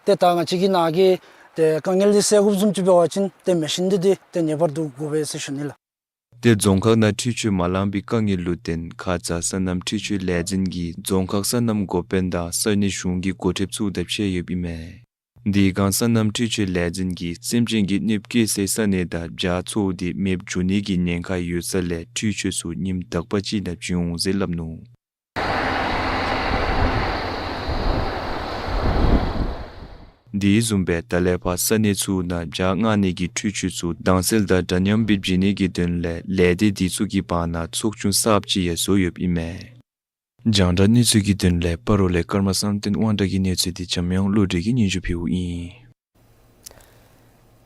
ཏེ་ད་ང་བཅས་ཀྱི་ནཱ་གི་ཏེ་དཀའ་ངལ་འདི་སེལ་དགོཔ་བཟུམ་ཅིག་འབད་བ་ཅིན་ཏེ་མེ་ཤིན་འདི་འདི་ཏེ་ངེས་པར་དུ་དགོ་པས་ཟེར་ཞུ་ནི་ལགས། ཏེ་རྫོང་ཁག་ནང་འཕྲུལ་ཆས་མ་ལང་པའི་དཀའ་ངལ་ལུ་བརྟེན་ཁ་ཙ་སོ་ནམ་འཕྲུལ་ཆས་ལས་འཛིན་གྱིས་རྫོང་ཁག་སོ་ནམ་འགོ་དཔོན་དང་ས་གནས་གཞུང་གི་འགོ་ཁྲིདཔ་ཚུ་དང་ཕྱད་ཡོདཔ་ཨིན་མས། དེ་སྒང་སོ་ནམ་འཕྲུལ་ཆས་ལས་འཛིན་གྱིས་སེམས་ཅན་གྱི་གནོདཔ་བཀལ་སའི་ས་གནས་དང་བྱཱར་ཚོ་འདི་མེདཔ་འགྱོ་ནི་གི་ཉེན་ཁ་ཡོད་ས་ལས་འཕྲུལ་ཆས་ཚུ་ཉིནམ་དག་པ་ཅིག་ནང་བྱིན་འོང་ཟེར་སླབ་ནུག། དེ་བཟུམ་སྦེ་ད་ལས་ཕར་ས་གནས་ཚུ་ནང་བྱཱར་མངགས་ནི་གི་འཕྲུལ་ཆས་ཚུ་དྭངས་གསལ་དང་འདྲ་མཉམ་སྦེ་བྱིན་ནི་གི་དོན་ལས་ལས་སྡེ་དེ་ཚུ་གི་བར་ན་ཚོགས་ཆུང་གསརཔ་ཅིག་ཡང་བཟོ་ཡོདཔ་ཨིན་མས། རྒྱང་བསྒྲགས་གནས་ཚུལ་གྱི་དོན་ལས་སྤ་རོ་ལས་ཀརྨ་བསམ་གཏན་དབང་གྲགས་ཀྱི་གནས་ཚུལ་འདི་འཇམ་དབྱངས་བློ་གྲོས་ཀྱིས་སྙན་ཞུ་ཕུལཝ་ཨིན།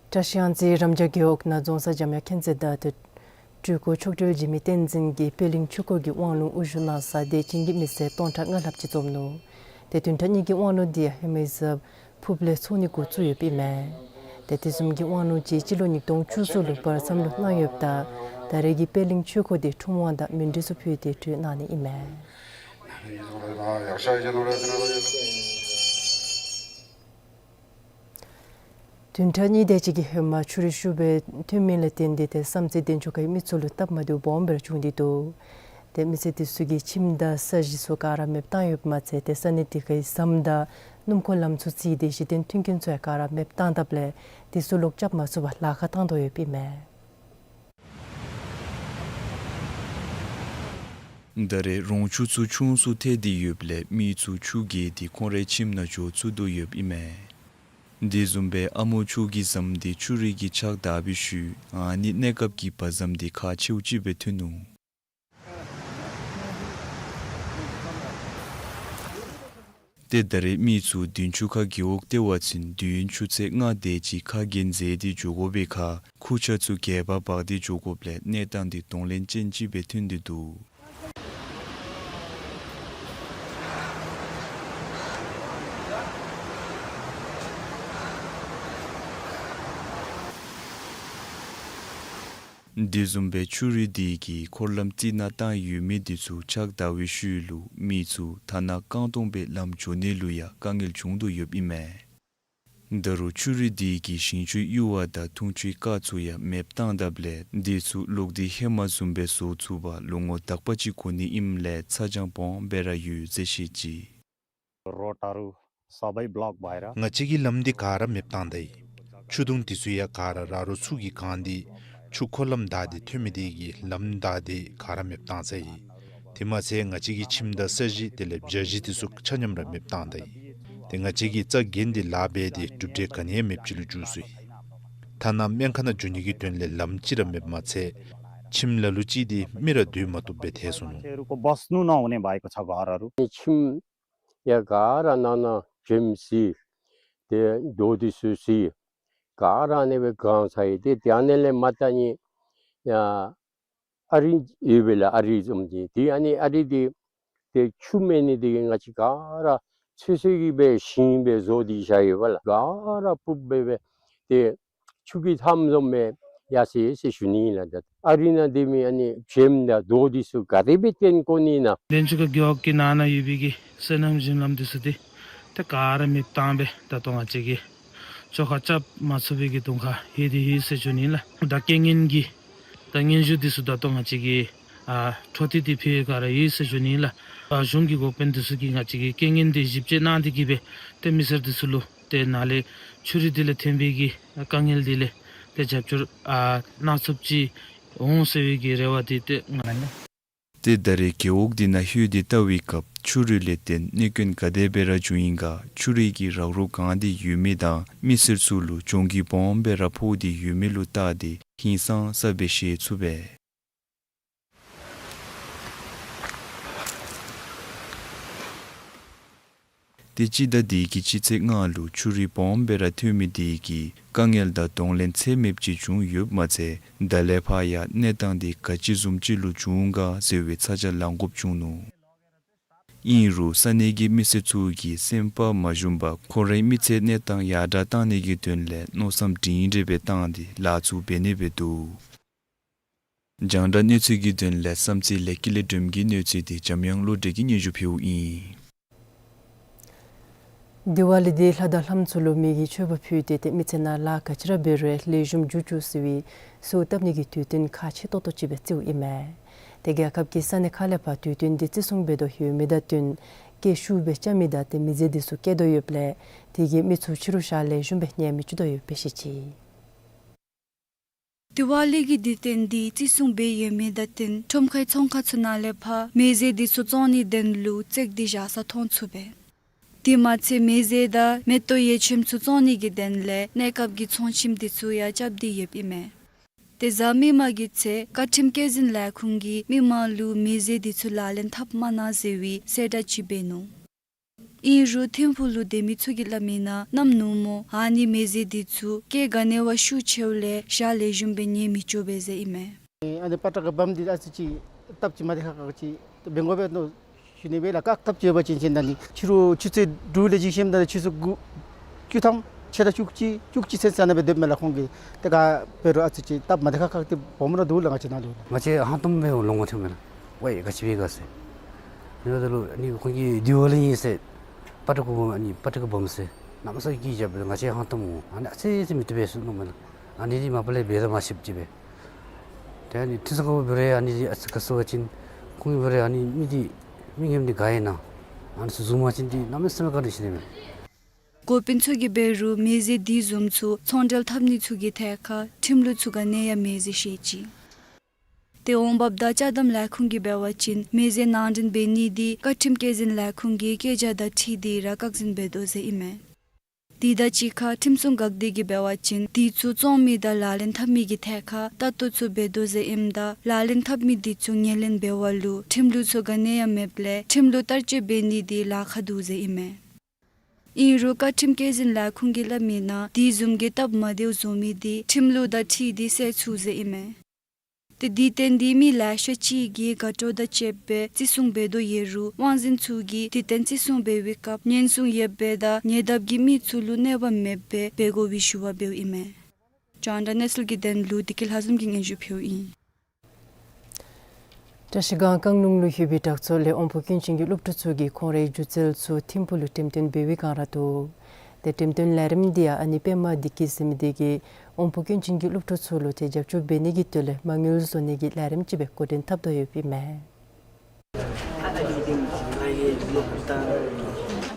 བཀྲིས་གཡང་རྩེ་རམ་རྒྱ་རྒེད་འོག་ནང་རྫོང་གསར་འཇམ་དབྱངས་མཁྱེན་བརྩེ་དང་ཏེ་སྤྲུལ་སྐུ་མཆོག་སྤྲུལ་འཇིགས་མེད་བསྟན་འཛིན་གྱིས་པད་གླིང་ཆོས་འཁོར་གྱི་དབང་ལུང་དབུ་བཞུགས་གནང་ས་དེ་བྱིན་གྱིས་མི་ཟད་སྟོང་ཕྲག་ལྔ་ལྷགཔ་ཅིག་འཛོམས་ནུག། ཏེ་བདུན་ཕྲག་གཉིས་ཀྱི་དབང་ལུང་འདི་ཡང་ཧེ་མའི་གཟའ་ཕུརཔ་ལས་ཚོགས་ནི་འགོ་བཙུགས་ཡོདཔ་ཨིན་མས། ཏེ་དེ་བཟུམ་གྱི་དབང་ལུང་ཅིག་སྤྱི་ལོ་ཉིས་སྟོང་བཅུ་གསུམ་ལུ་བར་མཚམས་ལུ་གནང་ཡོདཔ་ད་ད་རེས་ཀྱི་པད་གླིང་ཆོས་འཁོར་དེ་འཁྲུངས་དབང་དང་མཎྜལ་ཚུ་ཕུལ་ཏེ་གྲོལ་གནང་ནི་ཨིན་མས། བདུན་ཕྲག་གཉིས་དེ་ཅིག་གི་ཧེ་མ་ཆུ་རུད་ཤུགས་སྦེ་ཐོན་མི་ལས་བརྟེན་ཏེ་ཏེ་བསམ་རྩེ་གདན་ཆུ་ཁའི་མི་ཚུ་ལུ་སྟབས་མ་བདེཝ་སྦོམ་སྦེ་ར་བྱུང་སྟེ་འདུག། ཏེ་མི་སེར་དེ་ཚུ་གིས་ཁྱིམ་དང་ས་གཞི་ཚུ་ག་ར་མེདཔ་བཏང་ཡོདཔ་མ་ཚད་ཏེ་ས་གནས་དེ་ཁའི་ཟམ་དང་སྣུམ་འཁོར་ལམ་ཚུ་བརྩིས་ཏེ་གཞི་རྟེན་མཐུན་རྐྱེན་ཚུ་ཡང་ག་ར་མེདཔ་བཏང་དཔ་ལས་དེ་ཚུ་ལོག་རྐྱབ་མ་ཚུགས་པར་ལཱ་ཁག་བཏང་དོ་ཡོདཔ་ཨིན་མས། ད་རེས་རོང་ཆུ་ཚུ་ཆུང་སུ་ཐལ་ཏེ་ཡོདཔ་ལས་མི་ཚུ་ཆུ་བརྒལ་ཏེ་ཁོང་རའི་ཁྱིམ་ནང་འགྱོ་ཚུགས་དོ་ཡོདཔ་ཨིན་མས། དེ་བཟུམ་སྦེ་ཨ་མོ་ཆུ་གི་ཟམ་དེ་ཆུ་རུད་ཀྱིས་ཕྱགས་བདའ་བའི་ཤུལ་ཨ་ནི་གནས་སྐབས་ཀྱི་བ་ཟམ་དེ་ཁག་ཆེཝ་ཅིག་སྦེ་ཐོན་ནུག། ཏེ་ད་རེས་མི་ཚུ་བདུན་ཆུ་ཁ་རྒེད་འོག་ལྟེ་བ་ཚུན་དུས་ཡུན་ཆུ་ཚོད་ལྔ་དེ་ཅིག་ཁ་གྱེས་འཛེགས་ཏེ་འགྱོ་དགོ་པའི་ཁར་ཁུར་ཆ་ཚུ་སྒལ་པར་འབག་སྟེ་འགྱོ་དགོཔ་ལས་གནས་སྟངས་འདི་གདོང་ལེན་ཅན་ཅིག་སྦེ་ཐོན་ཏེ་འདུག། དེ་བཟུམ་སྦེ་ཆུ་རུད་དེ་གིས་འཁོར་ལམ་རྩིག་ནང་བཏང་ཡོད་མི་དེ་ཚུ་ཕྱགས་བདའ་བའི་ཤུལ་ལུ་མི་ཚུ་ཐ་ན་རྐང་སྟོང་སྦེ་ལམ་འགྱོ་ནི་ལུ་ཡང་དཀའ་ངལ་བྱུང་དོ་ཡོདཔ་ཨིན་མས། ད་རུང་ཆུ་རུད་དེ་གིས་ཞིང་ཆུའི་གཡུར་བ་དང་འཐུང་ཆུའི་རྐ་ཚུ་ཡང་མེདཔ་བཏང་དཔ་ལས་དེ་ཚུ་ལོག་སྟེ་ཧེ་མ་བཟུམ་སྦེ་བཟོ་ཚུགས་པར་ལོ་ངོ་དག་པ་ཅིག་འགོར་ནི་ཨིནམ་ལས་ཚ་གྱང་སྦོམ་སྦེ་ར་ཡོད་ཟེར་བཤད་ཅི། रोडहरू सबै ब्लक भएर ང་བཅས་ཀྱི་ལམ་འདི་ག་ར་མེདཔ་བཏང་ད་ཡི། ཆུ་དུང་དེ་ཚུ་ཡང་ག་ར་ར་རོ་ཚུ་གིས་གང་སྟེ་ཆུ་འཁོར་ལམ་བདའ་སྟེ་ཐོན་མི་དེ་གིས་ལམ་བདའ་སྟེ་ག་ར་མེདཔ་བཏང་ཚར་ཡི། དེ་མ་ཚད་ང་བཅས་ཀྱི་ཁྱིམ་དང་ས་གཞི་དེ་ལས་བྱ་གཞི་དེ་ཚུ་ཆ་མཉམ་ར་མེདཔ་བཏང་ད་ཡི། ཏེ་ང་བཅས་ཀྱིས་རྩ་འགེངས་ཏེ་ལཱ་འབད་དེ་གྲུབ་འབྲས་ག་ནི་ཡང་མེདཔ་ཅིག་ལུ་འགྱུར་སོ་ཡི། ཐ་ན་སྨན་ཁང་ནང་འགྱོ་ནི་གི་དོན་ལས་ལམ་ཅིག་ར་མེདཔ་མ་ཚད་ཁྱིམ་ལ་ལུ་ཅིག་འདི་མི་ར་སྡོད་མ་བཏུབ་སྦེ་ཐལ་སོ་ནུག། मान्छेहरूको बस्नु नहुने भएको छ घरहरू। ཁྱིམ་ཡང་ག་ར་ནང་ན་བྱེམ་ཟི་ཏེ་རྡོ་འདི་ཚུ་ཟི་ག་ར་ཨ་ནི་སྦེ་གང་ཚར་ཡི། ཏེ་དེ་ཨ་ནི་ལས་མ་ད་ནི་ཡང་ཨ་རི་ཡོད་པས་ལགས། ཨ་རི་བཟུམ་ཅིག་ཏེ་ཨ་ནི་ཨ་རི་འདི་ཏེ་ཆུ་མེད་ནི་དེ་གིས་ང་བཅས་ག་ར་ཚོད་བསྲེ་གི་སྦེ་ཞིང་སྦེ་བཟོ་སྟེ་བཞག་ཡོད་པས་ལགས། ག་ར་སྤུབ་སྦེ་སྦེ་ཏེ་ཆུ་གི་མཐའམ་བཟུམ་སྦེ་ཡར་སོ་ཡི་ཟེར་ཞུ་ནི་ཨིན་ལགས། ད་ཨ་རི་ནང་སྡོད་མི་ཨ་ནི་བྱེམ་དང་རྡོ་འདི་ཚུ་ག་དེ་སྦེ་བཏོན་བཀོ་ནི་ཨིན་ན། གདན་ཆུ་ཁ་རྒེད་འོག་གི་ནང་ན་ཡོད་པའི་གི་སོ་ནམ་ཞིང་ལམ་འདི་ཚུ་འདི་ཏེ་ག་ར་མེདཔ་བཏང་སྦེ་ད་ལྟོ་ང་བཅས་ཀྱིས་བཅོ་ཁ་རྐྱབ་མ་ཚུགས་པའི་གི་གདོང་ཁར་ལྷོད་དེ་ཡོད་ཟེར་ཞུ་ནི་ཨིན་ལགས། ད་རྐྱེན་ངན་གྱི་ད་སྙན་ཞུ་འདི་ཚུ་ད་ལྟོ་ང་བཅས་ཀྱིས་ཨ་འཕྲོ་མཐུད་དེ་ཕུལ་བའི་སྒང་ར་ཡོད་ཟེར་ཞུ་ནི་ཨིན་ལགས། ཨ་གཞུང་གི་འགོ་དཔོན་འདི་ཚུ་གིས་ང་བཅས་ཀྱི་རྐྱེན་ངན་འདི་ཞིབ་དཔྱད་གནང་སྟེ་གི་སྦེ་ཏེ་མི་སེར་འདི་ཚུ་ལུ་ཏེ་ནཱ་ལས་ཆུ་རུད་འདི་ལས་ཐོན་པའི་གི་དཀའ་ངལ་འདི་ལས་ཏེ་རྒྱབ་སྐྱོར་ཨ་གནང་ཚུགསཔ་ཅིག་འོང་ཟེར་བའི་གི་རེ་བ་འདི་ཏེ་ང་ལུ་ཨིན་ལགས། ཏེ་ད་རེས་རྒེད་འོག་འདི་ནང་ལྷོད་དེ་བལྟ་བའི་སྐབས་ཆུ་རུད་ལས་བརྟེན་གནོད་སྐྱོན་ག་དེ་སྦེ་ར་བྱུང་ཡི་ག་ཆུ་རུད་ཀྱིས་རག་རོག་གང་སྟེ་ཡོད་མི་དང་མི་སེར་ཚུ་ལུ་གྱོང་གུད་སྦོམ་སྦེ་ར་ཕོག་སྟེ་ཡོད་མི་ལུ་བལྟ་སྟེ་ཧིང་སངས་ས་སྦེ་ཤེས་ཚུགས་པས། ཏེ་སྤྱི་ཟླ་འདི་གི་སྤྱི་ཚེས་ལྔ་ལུ་ཆུ་རུད་སྦོམ་སྦེ་ར་ཐོན་མི་དེ་གིས་དཀའ་ངལ་དང་གདོང་ལེན་ཚད་མེདཔ་ཅིག་བྱུང་ཡོདཔ་མ་ཚད་ད་ལས་ཕར་ཡང་གནས་སྟངས་དེ་ག་ཅི་བཟུམ་ཅིག་ལུ་འགྱུར་འོང་ག་ཟེར་བའི་ཚ་གྱང་ལང་དགོཔ་བྱུང་ནུག། ཨིན་རུང་ས་གནས་ཀྱི་མི་སེར་ཚུ་གིས་སེམས་པ་མ་ཞུམ་པར་ཁོང་རའི་མི་ཚེ་གནས་སྟངས་ཡར་དྲག་བཏང་ནི་གི་དོན་ལས་མནོ་བསམ་སྒྲིང་སྒྲི་སྦེ་བཏང་སྟེ་ལཱ་ཚུ་འབད་ནི་སྦེ་འདུག། རྒྱང་བསྒྲགས་གནས་ཚུལ་གྱི་དོན་ལས་བསམ་རྩེ་ལས་སྐྱིད་ལས་སྒྲོལམ་གྱི་གནས་ཚུལ་དེ་འཇམ་དབྱངས་བློ་གྲོས་ཀྱིས་སྙན་ཞུ་ཕུལཝ་ཨིན། དི་ཝ་ལི་འདི་ལྷ་དང་ལྷམ་ཚུ་ལུ་མེ་གི་མཆོད་པ་ཕུལ་ཏེ་ཏེ་མི་ཚེ་ནང་ལཱ་ག་ཅི་ར་འབད་རུང་ལེགས་ཤོམ་འགྱོ་བཅུག་ཟེར་བའི་གསོལཝ་བཏབ་ནི་གི་དུས་སྟོན་ཁག་ཆེ་ཏོག་ཏོ་ཅིག་སྦེ་བརྩིཝ་ཨིན་མས། ཏེ་རྒྱལ་ཁབ་ཀྱི་ས་གནས་ཁག་ལས་ཕར་དུས་སྟོན་འདི་བརྩི་སྲུང་འབད་དོ་ཡོད་མི་དང་བསྟུན་སྐད་ཤུགས་སྦེ་རྐྱབ་མི་དང་ཏེ་མི་རྫས་འདི་ཚུ་བཀལ་དོ་ཡོདཔ་ལས་དེ་གིས་མི་ཚུ་ཕྱི་རུ་ཞག་ལེགས་ཤོམ་སྦེ་ཉལ་མི་བཅུག་དོ་ཡོདཔ་སྦེ་ཤེས་ཅི། དི་ཝ་ལི་གི་དུས་སྟོན་འདི་བརྩི་སྲུང་འབད་ཡོད་མི་དང་བསྟུན་ཁྲོམ་ཁའི་ཚོང་ཁང་ཚུ་ནང་ལས་ཕར་མེ་རྫས་འདི་ཚུ་བཙོང་ནིའི་དོན་ལུ་བཙུགས་ཏེ་བཞག་ས་མཐོང་ཚུགས་པས། དེ་མ་ཚད་མེ་རྫས་དང་མེ་ཏོག་ཡོད་ཁྱིམ་ཚུ་བཙོང་ནི་གི་དོན་ལས་གནས་སྐབས་ཀྱི་ཚོང་ཁྱིམ་འདི་ཚུ་ཡང་རྐྱབ་སྟེ་ཡོདཔ་ཨིན་མས། ཏེ་གཟའ་མིག་དམར་གྱི་ཚེ་བཀའ་ཁྲིམས་བཀོད་འཛིན་ལས་ཁུངས་ཀྱིས་མི་མང་ལུ་མེ་རྫས་འདི་ཚུ་ལག་ལེན་འཐབ་མ་གནང་ཟེར་བའི་གསལ་བསྒྲགས་ཅིག་འབད་ནུག། ཨིན་རུང་ཐིམ་ཕུག་ལུ་སྡོད་མི་ཚུ་གིས་སླབ་མི་ནང་གནམ་ནུབ་མོ་ཨ་ནི་མེ་རྫས་འདི་ཚུ་སྐྱེད་ག་ནི་བ་ཤུགས་ཆེཝ་ལས་ཞག་ལེགས་ཤོམ་སྦེ་ཉལ་མི་ཆོག་པས་ཟེར་ཨིན་མས། ཨ་ནི་པ་ཏྲ་གི་བམ་འདི་ཨ་ཙི་ཅིག་སྟབས་ཅིག་མ་བདེ་ཁག་ཁ་ཅིག་འབད་དགོ་པས་མནོ་ཞུ་ནི་སྦེ་ལགས། བཀག་ཐབས་ཅིག་ཡོད་པ་ཅིན་ཅིག་ད་ནི་ཕྱི་རུ་ཆུ་ཚོད་དྲུག་ལས་ཅིག་ཤེས་མི་ད་ཆུ་ཚོད་དགུ་བཅུ་ཐམ་ཕྱེད་དང་བཅུ་གཅིག་བཅུ་གཅིག་ཚུན་ཚོད་ནང་སྦེ་སྡོདཔ་མས་ལགས། ཁོང་གིས་ཏེ་ག་འབད་རུང་ཨ་ཙི་ཅིག་སྟབས་མ་བདེ་ཁག་ཁ་ཅིག་འབདཝ་མས་ལགས། འདུག་ལགས། ང་བཅས་ཧང་སྟོང་སྦེ་ལོང་འོང་ཐོནམ་མས་ལགས། ཝའི་ག་ཅི་འབད་ག་ཟེར། ཨ་ནི་ད་ལུ་ཨ་ནི་ཁོང་གིས་དི་ཝ་ལི་ཨིན་ཟེར་པ་ཏྲ་གི་བམ་ཨ་ནི་པ་ཏྲ་གི་བམ་ཟེར་གནམ་མེད་ས་མེད་ཀྱི་རྐྱབ་སྦེ་ང་བཅས་ཧང་སྟོང་འོང་། ཨ་ནི་ཨ་ཙི་ཙི་མི་བཏུབ་པས་ཟེར་མནོཝ་མས་ལགས། ཨ་ནི་འདི་མ་པ་ལས་འབད་དོ་མ་ཤེསཔ་ཅིག་སྦེ། ཏེ་ཨ་ནི་ཁྲིམས་སྲུང་འགག་པ་འབད་རུང་ཨ་ནི་འདི་ཨ་ཙི་ག་ཟེར་བ་ཅིན་ཁོང་གིས་འབད་རུང་ཨ་ནི་མི་འདི་མི་ངན་འདི་ག་ཨིན་ན་ཨ་ནི་ཚུ་བཟུང་པ་ཅིན་འདི་གནམ་མེད་ས་མེད་བཀག་སྡོམ་ཞུ་ནི་མས། འགོ་དཔོན་ཚུ་གིས་འབད་རུང་མེ་རྫས་འདི་བཟུམ་ཚུ་ཚོང་འབྲེལ་འཐབ་ནི་ཚུ་གི་ཐད་ཁར་ཁྲིམས་ལུགས་ཚུ་ག་ནི་ཡང་མེད་ཟེར་བཤད་ཅི། ཏེ་འོང་འབབ་དང་ཅ་དམ་ལས་ཁུངས་ཀྱིས་འབད་བ་ཅིན་མེ་རྫས་ནང་འདྲེན་འབད་ནི་འདི་བཀའ་ཁྲིམས་བཀོད་འཛིན་ལས་ཁུངས་ཀྱི་བཀོད་རྒྱ་དང་འཁྲིལ་ཏེ་ར་བཀག་འཛིན་འབད་དོ་ཟེར་ཨིན་མས། དེ་དང་གཅིག་ཁར་ཁྲིམས་སྲུང་འགག་སྡེ་གིས་འབད་བ་ཅིན་དེ་ཚུ་བཙོང་མི་དང་ལག་ལེན་འཐབ་མི་གི་ཐད་ཁར་ལྟ་རྟོག་ཚུ་འབད་དོ་ཟེར་ཨིནམ་ད་ལག་ལེན་འཐབ་མི་དེ་ཚུ་ངོས་ལེན་འབད་བ་ལུ་ཁྲིམས་ལུགས་ཚུ་ག་ནི་ཡང་མེདཔ་ལས་ཁྲིམས་ལུགས་བསྟར་སྤྱོད་འབད་ནི་དེ་ལཱ་ཁག་འདུག་ཟེར་ཨིན་མས། ཨིན་རུང་བཀའ་ཁྲིམས་བཀོད་འཛིན་ལས་ཁུངས་ཀྱིས་སླབ་མི་ནང་དེ་བཟུམ་གྱི་སྟབས་མ་བདེཝ་བཟོ་མི་དེ་ཁྲིམས་ལུགས་དང་འཁྲིལ་ཏེ་སེལ་ཚུགས་ཟེར་ཨིན་མས། ཏེ་དེ་བརྟེན་ཏེ་མི་ལེ་ཤ་ཅིག་གིས་དགའ་སྤྲོ་དང་བཅསཔ་སྦེ་བརྩི་སྲུང་འབད་དོ་ཡོད་རུང་དབང་འཛིན་ཚུ་གིས་དེ་བརྟེན་བརྩི་སྲུང་འབད་བའི་སྐབས་ཉེན་སྲུང་ཡོདཔ་སྦེ་དང་ཉེ་འདབས་ཀྱི་མི་ཚུ་ལུ་གནོད་པ་མེདཔ་སྦེ་འབད་དགོ་པའི་ཞུ་བ་འབདཝ་ཨིན་མས། རྒྱང་བསྒྲགས་གནས་ཚུལ་གྱི་དོན་ལུ་བདེ་སྐྱིད་ལྷ་འཛོམས་ཀྱིས་སྙན་ཞུ་ཕུལཝ་ཨིན། བཀྲ་ཤིས་སྒང་རྐང་ལུང་ལུ་ཡོད་པའི་དྲག་ཚོགས་ལས་དབོན་པོ་སྐྱོན་ཅན་གྱི་སློབ་ཕྲུག་ཚུ་གིས་ཁོང་རའི་སྒྱུ་རྩལ་ཚུ་ཐིམ་ཕུག་ལུ་འགྲེམས་སྟོན་འབད་བའི་བསྒང་ར་འདུག། ཏེ་འགྲེམས་སྟོན་ལས་རིམ་འདི་ཡང་ཨ་ནི་པདྨ་བདེ་སྐྱིད་ཟེར་མི་དེ་གིས་དབོན་པོ་སྐྱོན་ཅན་གྱི་སློབ་ཕྲུག་ཚུ་ལུ་ཏེ་རྒྱབ་སྐྱོར་འབད་ནི་གི་དོན་ལས་མ་དངུལ་བཟོ་ནི་གི་ལས་རིམ་ཅིག་སྦེ་འགོ་འདྲེན་འཐབ་དོ་ཡོདཔ་ཨིན་མས།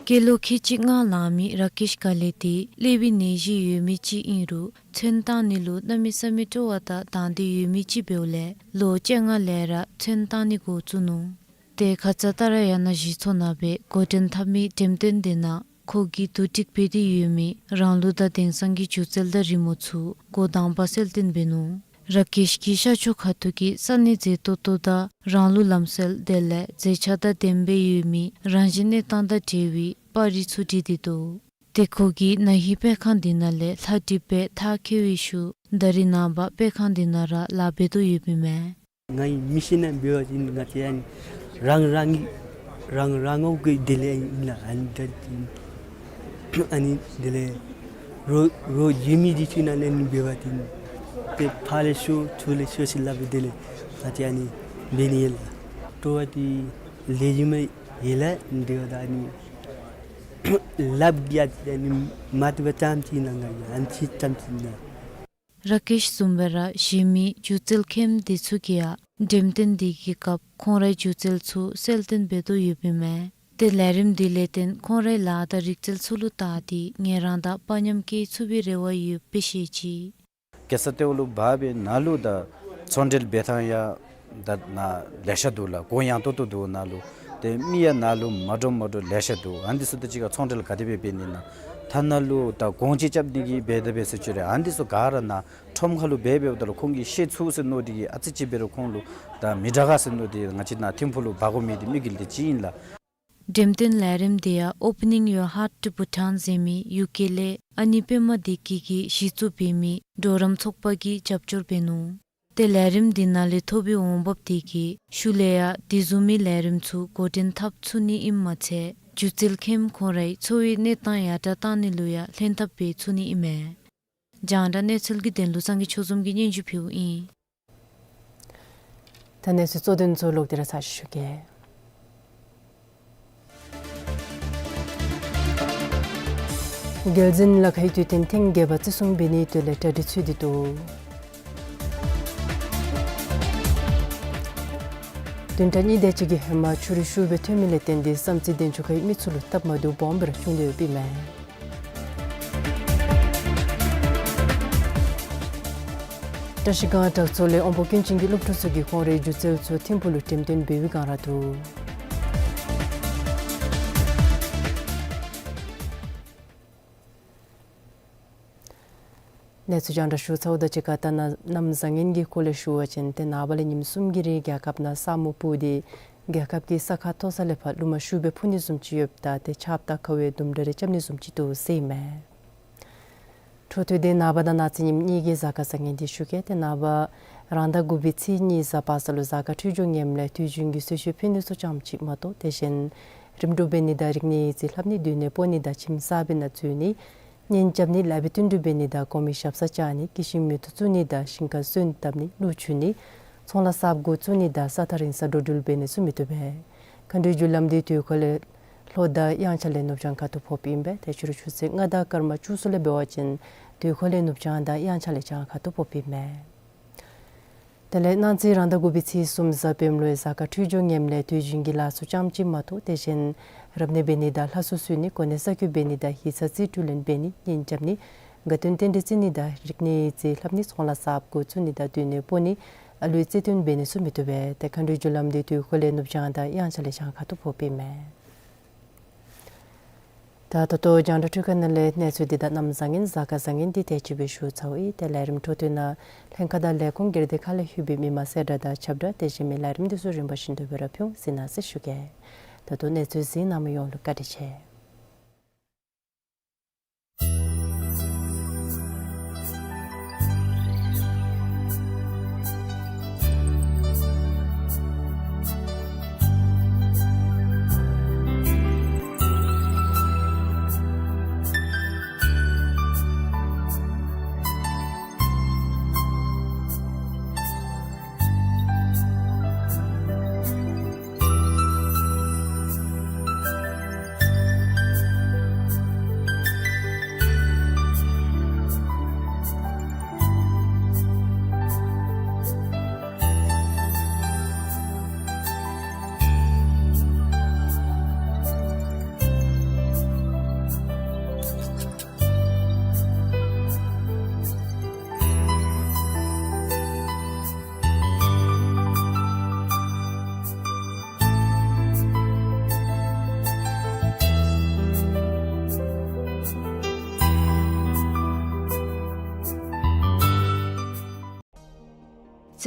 སྐྱེས་ལོ་ཁལ་གཅིག་ལྔ་ལང་མི་ར་ཀེཤ་ཀ་ལེ་དེ་ཀླད་པའི་ནད་གཞི་ཡོད་མི་ཅིག་ཨིན་རུང་ཚོན་བཏང་ནི་ལུ་གནམ་མེད་ས་མེད་སྤྲོ་བ་དང་དང་འདོད་ཡོད་མི་ཅིག་འབདཝ་ལས་ལོ་བཅོ་ལྔ་ལས་ར་ཚོན་བཏང་ནི་འགོ་བཙུགས་ནུག། ཏེ་ཁ་ཙ་ཏ་ར་ཡ་ན་གཞི་ཚོགས་ནང་སྦེ་འགོ་འདྲེན་འཐབ་མི་འགྲེམས་སྟོན་དེ་ནང་ཁོ་གིས་བསྡུ་སྒྲིག་འབད་དེ་ཡོད་མི་རང་ལུགས་དང་དེང་སང་གི་སྒྱུ་རྩལ་དང་རི་མོ་ཚུ་འགོ་དང་པ་གསལ་སྟོན་འབད་ནུག། ར་ཀེཤ་གིས་ཤར་ཕྱོགས་ཁ་ཐུག་གི་ས་གནས་མཛེས་ཏོག་ཏོ་དང་རང་ལུགས་ལམ་སྲོལ་དེ་ལས་མཛེས་ཆ་དང་ལྡནམ་སྦེ་ཡོད་མི་རང་བཞིན་གནས་སྟངས་དང་འབྲེལ་བའི་པར་རིས་ཚུ་བྲིས་ཏེ་འདུག། ཏེ་ཁོ་གིས་ན་ཧིང་སྤེལ་ཁང་འདི་ནང་ལས་ལྷ་བྲིས་སྦེ་མཐར་འཁྱོལ་བའི་ཤུལ་ད་རིས་ནངས་པ་སྤེལ་ཁང་འདི་ནང་ར་ལཱ་འབད་དོ་ཡོདཔ་ཨིན་མས། ང་གི་མི་ཤི་ན་འབད་བ་ཅིན་ང་བཅས་ཨ་ནི་རང་རང་གི་རང་རང་ངོ་གི་དེ་ལས་ཨིན་ལགས། ཨ་ནི་ད་ཅིན་ཨ་ནི་དེ་ལས་རོགས་རོགས་བྱིན་མི་འདི་ཚུ་ནང་ལས་ཨ་ནི་འབད་བ་ཅིན་ཏེ་ཕར་ལས་ཤོར་ཚུར་ལས་ཤོར་ཟེར་སླབ་པའི་དེ་ལས་ང་བཅས་ཨ་ནི་འབད་ནི་ཨིན་ལགས། སྤྲོ་བ་འདི་ལེགས་ཤོམ་ཡོད་ལགས། དེ་བ་ད་ཨ་ནི་ལགཔ་གིས་ཨ་ནི་མ་བཏུབ་པ་ཙམ་ཅིག་ཨིན་ལགས། ང་གིས་ཨ་ནི་ཅིག་ཙམ་ཅིག་ཨིན་ལགས། ར་ཀེཤ་བཟུམ་སྦེ་ར་གཞན་མི་སྒྱུ་རྩལ་མཁནམ་འདི་ཚུ་གིས་ཡང་འགྲེམས་སྟོན་འདི་གི་སྐབས་ཁོང་རའི་སྒྱུ་རྩལ་ཚུ་གསལ་སྟོན་འབད་དོ་ཡོདཔ་ཨིན་མས། ཏེ་ལས་རིམ་འདི་ལས་བརྟེན་ཁོང་རའི་ལཱ་དང་རིག་རྩལ་ཚུ་ལུ་བལྟ་སྟེ་ངལ་རངས་དང་དཔའ་ཉམས་བསྐྱེད་ཚུགས་པའི་རེ་བ་ཡོདཔ་སྦེ་བཤད་ཅི། གེ་སར་རྟེའུ་ལུ་འབག་སྦེ་ནཱ་ལུ་ད་ཚོང་འབྲེལ་འབད་ཐངས་ཡང་ ད་ནཱ་ལེ་ཤ་འདུག་ལགས། གོང་ཡངས་ཏོག་ཏོ་འདུག་ནཱ་ལུ། ཏེ་མི་ཡང་ནཱ་ལུ་མ་འདྲཝ་མ་འདྲཝ་ལེ་ཤ་འདུག། ཨ་ནི་འདི་ཚུ་དང་གཅིག་ཁར་ཚོང་འབྲེལ་ག་དེ་སྦེ་འབད་ནི་ཨིན་ན། ཐ་ན་ལུ་ད་གོང་ཅིག་རྐྱབ་ནི་གི་འབད་དེ་འབད་ཟེར་ཞུ་རུང་ཨ་ནི་འདི་ཚུ་ག་ར་ནཱ་ཁྲོམ་ཁ་ལུ་འབད་འབདཝ་ད་ལུ་ཁོང་གིས་ཤེས་ཚུགས་ཟེར་མནོ་སྟེ་གིས་ཨ་ཙི་ཅིག་འབད་རུང་ཁོང་ལུ་ད་མི་དྲག་ག་ཟེར་མནོ་སྟེ་ང་བཅས་ནཱ་ཐིམ་ཕུག་ལུ་འབག་དགོ་མི་འདི་དམིགས་ཡུལ་འདི་ཅིག་ཨིན་ལགས། འགྲེམས་སྟོན་ལས་རིམ་འདི་ཡང་Opening Your Heart to Bhutan ཟེར་མི་ཡུ་ཀེ་ལས་ཨ་ནེ་པདྨ་བདེ་སྐྱིད་ཀྱིས་གཞི་བཙུགས་འབད་མི་གྲོགས་རམ་ཚོགས་པ་གིས་རྒྱབ་སྐྱོར་འབད་ནུག། ཏེ་ལས་རིམ་འདི་ནང་ལས་ཐོབ་པའི་འོང་འབབ་དེ་གིས་ཤུལ་ལས་ཡང་དེ་བཟུམ་མའི་ལས་རིམ་ཚུ་འགོ་འདྲེན་འཐབ་ཚུགས་ནི་ཨིནམ་མ་ཚད་སྒྱུ་རྩལ་མཁནམ་ཁོང་རའི་འཚོ་བའི་གནས་སྟངས་ཡར་དྲགས་བཏང་ནི་ལུ་ཡང་ལྷན་ཐབས་འབད་ཚུགས་ནི་ཨིན་མས། རྒྱང་བསྒྲགས་གནས་ཚུལ་གྱི་དོན་ལུ་སངས་རྒྱས་ཆོས་འཛོམས་ཀྱིས་སྙན་ཞུ་ཕུལཝ་ཨིན། ད་གནས་ཚུལ་གཙོ་དོན་ཚུ་ལོག་སྟེ་ར་ཚར་ཅིག་ཞུ་གེ། རྒྱལ་འཛིན་ལ་ཁའི་དུས་སྟོན་ཐེངས་བརྒྱད་པ་བརྩི་སྲུང་འབད་ནིའི་དོན་ལས་གྲ་སྒྲིག་ཚུད་དེ་འདུག། བདུན་ཕྲག་གཉིས་དེ་ཅིག་གི་ཧེ་མ་ཆུ་རུད་ཤུགས་སྦེ་ཐོན་མི་ལས་བརྟེན་ཏེ་བསམ་རྩེ་གདན་ཆུ་ཁའི་མི་ཚུ་ལུ་སྟབས་མ་བདེཝ་སྦོམ་སྦེ་ར་བྱུང་སྟེ་ཡོདཔ་ཨིན་མས། བཀྲིས་སྒང་དྲག་ཚོགས་ལས་དབང་པོ་སྐྱོན་ཅན་གྱི་སློབ་ཕྲུག་ཚུ་གིས་ཁོང་རའི་སྒྱུ་རྩལ་ཚུ་ཐིམ་ཕུག་ལུ་འགྲེམས་སྟོན་འབད་བའི་སྒང་ར་འདུག། གནས་ཚུལ་རྒྱང་བསྒྲགས་ཞུ་ཚརཝ་དང་གཅིག་ཁར་ད་ནཱ་གནམ་བཟང་ངན་གྱི་སྐོར་ལས་ཞུ་བ་ཅིན་ཏེ་ནངས་པ་ལས་ཉིནམ་གསུམ་གྱི་རིང་རྒྱལ་ཁབ་ནང་ས་སྨུག་སྤུབས་ཏེ་རྒྱལ་ཁབ་ཀྱི་ས་ཁ་མཐོ་ས་ལས་ཕར་རླུང་མ་ཤུགས་སྦེ་འཕུ་ནི་བཟུམ་ཅིག་ཡོདཔ་ད་ཏེ་ཆརཔ་དང་ཁ་བའི་དུམ་གྲ་རེ་རྐྱབ་ནི་བཟུམ་ཅིག་འདུག་ཟེར་ཨིན་མས། འཕྲོ་མཐུད་དེ་ནངས་པ་དང་གནངས་ཚེ་ཉིནམ་གཉིས་ཀྱི་གཟའ་སྐར་བཟང་ངན་འདི་ཞུ་གེ། ཏེ་ནངས་པ་རང་ཟླ་དགུ་པའི་ཚེས་གཉིས་གཟའ་པ་སངས་ལུ་གཟའ་སྐར་འཕྲོད་སྦྱོར་ངནམ་ལས་དུས་རྒྱུན་གྱི་གསོལ་མཆོད་ཕུལ་ནི་ཚུ་ཙམ་ཅིག་མ་གཏོགས་དེ་བཞིན་རིམ་གྲོ་འབད་ནི་དང་རིག་གནས་ཡིག་རྩིས་ལྷབ་ནི་སྡོད་གནས་སྤོ་ནི་དང་ཁྱིམ་གསརཔ་ནང་འཛུལ་ནི་གཉེན་རྐྱབ་ནི་ལཱ་འབད་བསྟུན་གྲོས་འབད་ནི་དང་གོང་མའི་ཞབས་སར་བཅར་ནི་སྐྱེད་ཤིང་མེ་ཏོག་བཙུགས་ནི་དང་ཞིང་ཁར་སོན་བཏབ་ནི་ཀླུ་འཚོལ་ནི་ཚོང་ལཱ་གསརཔ་འགོ་བཙུགས་ནི་དང་ས་ཐག་རིང་སར་འགྲོ་འགྲུལ་འབད་ནི་ཚུ་མི་བཏུབ་པས། མཁའ་འགྲོའི་རྒྱུ་ལམ་འདི་དུས་འཁོར་ལས་ལྷོ་དང་དབྱངས་འཆར་ལས་ནུབ་བྱང་ཁ་ཐུག་ཕོགཔ་ཨིན་པས། ཏེ་ཕྱི་རུ་ཆུ་ཚོད་ལྔ་དང་སྐར་མ་བཅུ་གསུམ་ལས་འབད་བ་ཅིན་དུས་འཁོར་ལས་ནུབ་བྱང་དང་དབྱངས་འཆར་ལས་བྱང་ཁ་ཐུག་ཕོགཔ་ཨིན་མས། དེ་ལས་གནངས་ཚེ་རང་ཟླ་དགུ་པའི་ཚེས་གསུམ་གཟའ་སྤེནམ་ལུ་གཟའ་སྐར་འཕྲོད་སྦྱོར་ངནམ་ལས་དུས་རྒྱུན་གྱི་ལཱ་ཚུ་ཙམ་ཅིག་མ་གཏོགས་དེ་བཞིན་རབ་གནས་འབད་ནི་དང་ལྷ་གསོལ་གསོལ་ནི་གོ་གནས་གསར་བསྐོ་འབད་ནི་དང་ཡིག་ཚང་རྩིས་སྤྲོད་ལེན་འབད་ནི་གཉེན་རྐྱབ་ནི་དགའ་སྟོན་རྟེན་འབྲེལ་བརྩི་ནི་དང་རིག་གནས་ཡིག་རྩིས་ལྷབ་ནི་ཚོང་ལཱ་གསརཔ་འགོ་བཙུགས་ནི་དང་སྡོད་གནས་སྤོ་ནི་ཨ་ལུའི་བརྩེ་འདུན་འབད་ནི་ཚུ་མི་བཏུབ་པས། ཏེ་མཁའ་འགྲོའི་རྒྱུ་ལམ་འདི་དུས་འཁོར་ལས་ནུབ་བྱང་དང་དབྱངས་འཆར་ལས་བྱང་ཁ་ཐུག་ཕོགཔ་ཨིན་མས། ད་ད་ལྟོ་རྒྱང་བསྒྲགས་འཕྲུལ་ཁང་ནང་ལས་གནས་ཚུལ་འདི་དང་གནམ་བཟང་ངན་གཟའ་སྐར་བཟང་ངན་འདི་དེ་ཅིག་སྦེ་ཞུ་ཚརཝ་ཨིན། ཏེ་ལས་རིམ་འཕྲོ་མཐུད་ནང་ལྷན་ཁག་དང་ལས་ཁུངས་སྒེར་སྡེ་ཁག་ལས་ལྷོད་པའི་མི་མང་གསལ་བསྒྲགས་དང་ཁྱབ་བསྒྲགས་དེ་བཞིན་མི་ལས་རིམ་འདི་ཚུ་རིམ་པ་བཞིན་དུ་སྦེ་ར་ཕུལ་ཟེར་གནང་ཟེར་ཞུ་གེ། ད་ལྟོ་གནས་ཚུལ་གཟིགས་གནང་མི་ཡོངས་ལུ་བཀའ་དྲིན་ཆེ།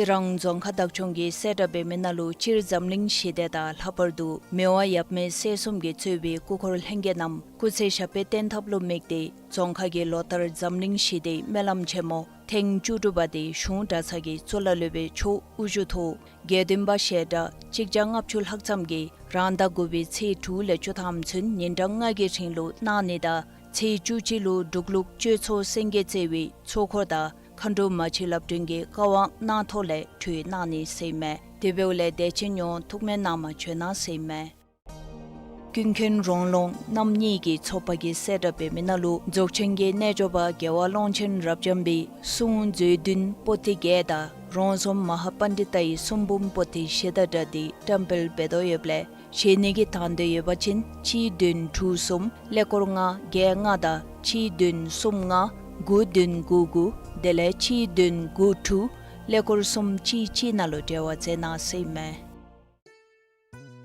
རྩི་རང་རྫོང་ཁག་བདག་སྐྱོང་གིས་གསལ་བསྒྲགས་འབད་མི་ནང་ལུ་སྤྱིར་འཛམ་གླིང་ཞི་བདེ་དང་ལྷག་པར་དུ་མི་དབང་ཡབ་མེས་སྲས་གསུམ་གྱིས་གཙོས་པའི་སྐུ་འཁོར་ལྷན་རྒྱས་རྣམས་སྐུ་ཚེ་ཞབས་པད་བརྟན་ཐབས་ལུ་དམིགས་ཏེ་རྫོང་ཁག་གིས་ལོ་ལྟར་འཛམ་གླིང་ཞི་བདེའི་སྨོན་ལམ་ཆེན་མོ་ཐེངས་བཅུ་དྲུག་པ་དེ་གཞུང་གྲྭ་ཚང་གི་གཙུག་ལག་སློབ་དཔོན་མཆོག་དབུ་བཞུགས་ཐོག་དགེ་འདུན་པ་ཞལ་གྲངས་གཅིག་བརྒྱ་ལྔ་བཅུ་ལྷག་ཙམ་གྱིས་རང་ཟླ་དགུ་པའི་ཚེས་དྲུག་ལས་བཅུ་ཐམ་ཚུན་ཉིན་གྲངས་ལྔ་གི་རིང་ལུ་གནང་ནི་དང་ཚེས་བཅུ་གཅིག་ལུ་འབྲུག་ལུགས་གཅོད་ཚོགས་སེང་གེ་རྩེ་བའི་ཚོགས་འཁོར་དང་མཁའ་འགྲོ་མ་གཅིག་ལབ་སྒྲོན་གྱི་བཀའ་དབང་གནང་ཐོག་ལས་གྲོལ་གནང་ནི་ཟེར་མས། དེ་འབདཝ་ལས་དད་ཅན་ཡོངས་ཐུགས་སྨོན་གནང་མ་བྱོན་གནང་ཟེར་མས། ཀུན་མཁྱེན་རོང་ལུང་རྣམ་གཉིས་ཀྱི་ཚོགས་པ་གིས་གསལ་བསྒྲགས་འབད་མི་ནང་ལུ་རྫོགས་ཆེན་གྱི་རྣལ་འབྱོར་པ་རྒྱལ་བ་ཀློང་ཆེན་རབ་འབྱམས་པའི་གསུང་མཛོད་བདུན་པོ་ཏི་བརྒྱད་དང་རོང་ཟོམ་མ་ཧཱ་པཎྜི་ཏའི་གསུང་འབུམ་པོ་ཏི་བཞི་དང་སྦྲགས་ཏེ་བཀྲམ་སྤེལ་འབད་དོ་ཡོདཔ་ལས་བཞེས་ནི་གི་དང་འདོད་ཡོད་པ་ཅིན་གཅིག་བདུན་དྲུག་གསུམ་ཀླད་ཀོར་ལྔ་བརྒྱད་ལྔ་དང་གཅིག་བདུན་གསུམ་ལྔ་དགུ་བདུན་དགུ་དགུ་དེ་ལས་གཅིག་བདུན་དགུ་དྲུག་ ཀླད་ཀོར་གསུམ་གཅིག་གཅིག་ནང་ལུ་འབྲེལ་བ་མཛད་གནང་ཟེར་ཨིན་མས།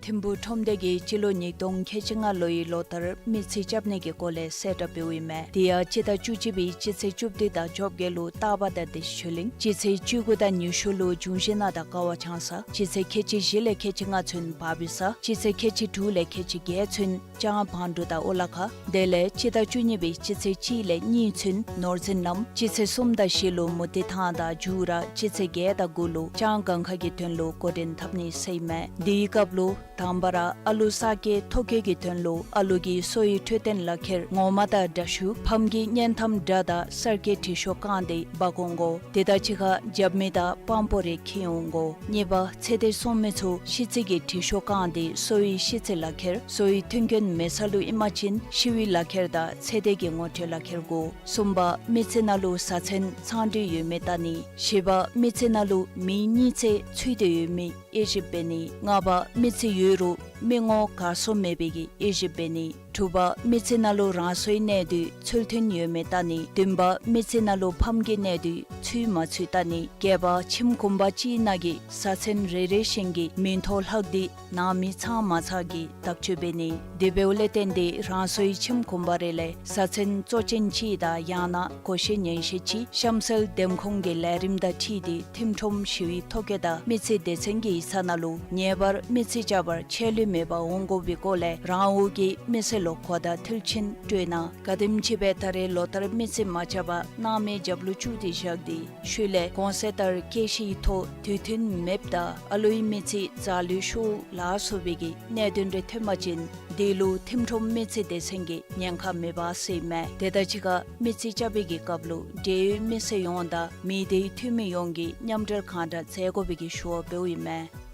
ཐིམ་ཕུག་ཁྲོམ་སྡེ་གིས་སྤྱི་ལོ་ཉིས་སྟོང་ཁལ་གཅིག་ལྔ་ལོའི་ལོ་ལྟར་མི་ཚེ་རྐྱབ་ནི་གི་སྐོར་ལས་གསལ་བསྒྲགས་འབདཝ་ཨིན་མས། དེ་ཡང་སྤྱི་ཟླ་བཅུ་གཅིག་པའི་སྤྱི་ཚེས་བཅུ་བདུན་དང་བཅོ་བརྒྱད་ལུ་སྟག་པ་དང་སྡེ་ཆོས་གླིང་། སྤྱི་ཚེས་བཅུ་དགུ་དང་ཉི་ཤུ་ལུ་འབྱུང་བཞི་སྣ་དང་ཀ་བ་ལྕང་ས། སྤྱི་ཚེས་ཁལ་གཅིག་བཞི་ལས་ཁལ་གཅིག་ལྔ་ཚུན་བ་བི་ས། སྤྱི་ཚེས་ཁལ་གཅིག་དྲུག་ལས་ཁལ་གཅིག་བརྒྱད་ཚུན་ལྕང་བང་འབྲུག་དང་ཨོ་ལ་ཁ། དེ་ལས་སྤྱི་ཟླ་བཅུ་གཉིས་པའི་སྤྱི་ཚེས་གཅིག་ལས་གཉིས་ཚུན་ནོར་འཛིན་ལམ། སྤྱི་ཚེས་གསུམ་དང་བཞི་ལུ་མུ་ཏིག་ཐང་དང་འཇུ་ར། སྤྱི་ཚེས་བརྒྱད་དང་དགུ་ལུ་ལྕང་སྒང་ཁ་གི་དོན་ལུ་འགོ་འདྲེན་འཐབ་ནི་ཟེར་ཨིན་མས། དེའི་སྐབས་ལུ་དང་པ་ར་ཨ་ལུ་གསར་སྐྱེས་ཐོ་བཀོད་ཀྱི་དོན་ལུ་ཨ་ལུ་གི་གསོ་བའི་འཕྲོད་བསྟེན་ལག་ཁྱེར་ངོ་མ་དང་འདྲ་ཤུལ་ཕམ་གྱི་བརྙན་ཐམ་འདྲ་དང་གསར་སྐྱེས་བྲིས་ཤོག་བཀང་སྟེ་འབག་འོང་དགོ། དེ་དང་གཅིག་ཁར་རྒྱབ་མི་དང་དཔང་པོ་རེ་འཁྱིད་འོང་དགོ། གཉིས་པ་ཚེ་འདས་སྲུང་མི་ཚུ་ཤི་ཚད་ཀྱི་བྲིས་ཤོག་བཀང་སྟེ་གསོ་བའི་ཤི་ཚད་ལག་ཁྱེར། གསོ་བའི་མཐུན་རྐྱེན་མེད་ས་ལུ་ཨིན་པ་ཅིན་ཤི་བའི་ལག་ཁྱེར་དང་ཚེ་འདས་ཀྱི་ངོ་སྤྲོད་ལག་ཁྱེར་དགོ། གསུམ་པ་མི་ཚེ་ནང་ལུ་བཟའ་ཚང་ཚང་འདྲི་ཡོད་མེད་བལྟ་ནི། བཞི་པ་མི་ཚེ་ནང་ལུ་མི་གཉིས་ཚེ་ཚུད་དེ་ཡོད་མེད་དབྱེ་ཞིབ་འབད་ནི། ལྔ་པ་མི་ཚེ་ཡོད་རུང་མི་ངོ་གར་སོང་མེད་པའི་གི་དབྱེ་ཞིབ་འབད་ནི། དྲུག་པ་མི་ཚེ་ནང་ལུ་རང་སོའི་གནས་སྡུད་ཚུལ་མཐུན་ཡོད་མེད་བལྟ་ནི། བདུན་པ་མི་ཚེ་ནང་ལུ་ཕམ་གྱི་གནས་སྡུད་ཚུད་མ་ཚུད་བལྟ་ནི། བརྒྱད་པ་ཁྱིམ་གུང་པ་གཅིག་ནང་གི་བཟའ་ཚང་རེ་རེ་བཞིན་གྱི་མིང་ཐོ་ལྷག་སྟེ་ནང་མི་ཚང་མ་ཚང་གི་བརྟག་དཔྱད་འབད་ནི། དེ་འབདཝ་ལས་བརྟེན་ཏེ་རང་སོའི་ཁྱིམ་གུང་པ་རེ་ལས་བཟའ་ཚང་གཙོ་ཅན་གཅིག་དང་ཡང་ན་གོ་ཤེས་ཉན་ཤེས་ཅིག་གཤམ་གསལ་འདེམས་ཁོངས་ཀྱི་ལས་རིམ་དང་འཁྲིལ་ཏེ་ཐིམ་ཁྲོམ་ཞི་བའི་ཐོ་བཀོད་དང་མི་ཚེ་སྡེ་ཚན་གྱི་ཡིག་ཚང་ནང་ལུ་ངེས་པར་མི་ཚེ་བཅའ་བར་ཆད་ལུས་མེད་པར་འོང་དགོ་པའི་སྐོར་ལས་རང་འོག་གི་མི་སེར་ལུ་གོ་བརྡ་མཐིལ་ཕྱིན་སྤྲོད་གནང་། ག་དེམ་ཅིག་སྦེ་ད་རེས་ལོ་ལྟར་མི་ཚེ་མ་བཅའ་བར་སྣང་མེད་རྒྱབ་ལུ་བཅུག་སྟེ་བཞག་སྟེ་ཤུལ་ལས་གོང་གསལ་ལྟར་སྐྱེ་ཤི་ཐོག་དུས་མཐུན་མེདཔ་དང་ཨ་ལུའི་མི་ཚེ་འཛོལ་ལུས་ཤོར་ལ་སོགས་པའི་གི་གནད་དོན་རེ་ཐོན་པ་ཅིན་དེ་ལུ་ཐིམ་ཁྲོམ་མི་ཚེ་སྡེ་ཚན་གྱིས་ཉེན་ཁ་མེད་པ་ཟེར་ཨིན་མས། དེ་དང་གཅིག་ཁར་མི་ཚེ་བཅའ་བའི་གི་སྐབས་ལུ་འབྲེལ་ཡོད་མི་སེར་ཡོངས་དང་མི་སྡེའི་འཐུས་མི་ཡོངས་ཀྱིས་མཉམ་འབྲེལ་གང་དྲག་མཛད་དགོ་པའི་གི་ཞུ་བ་འབདཝ་ཨིན་མས།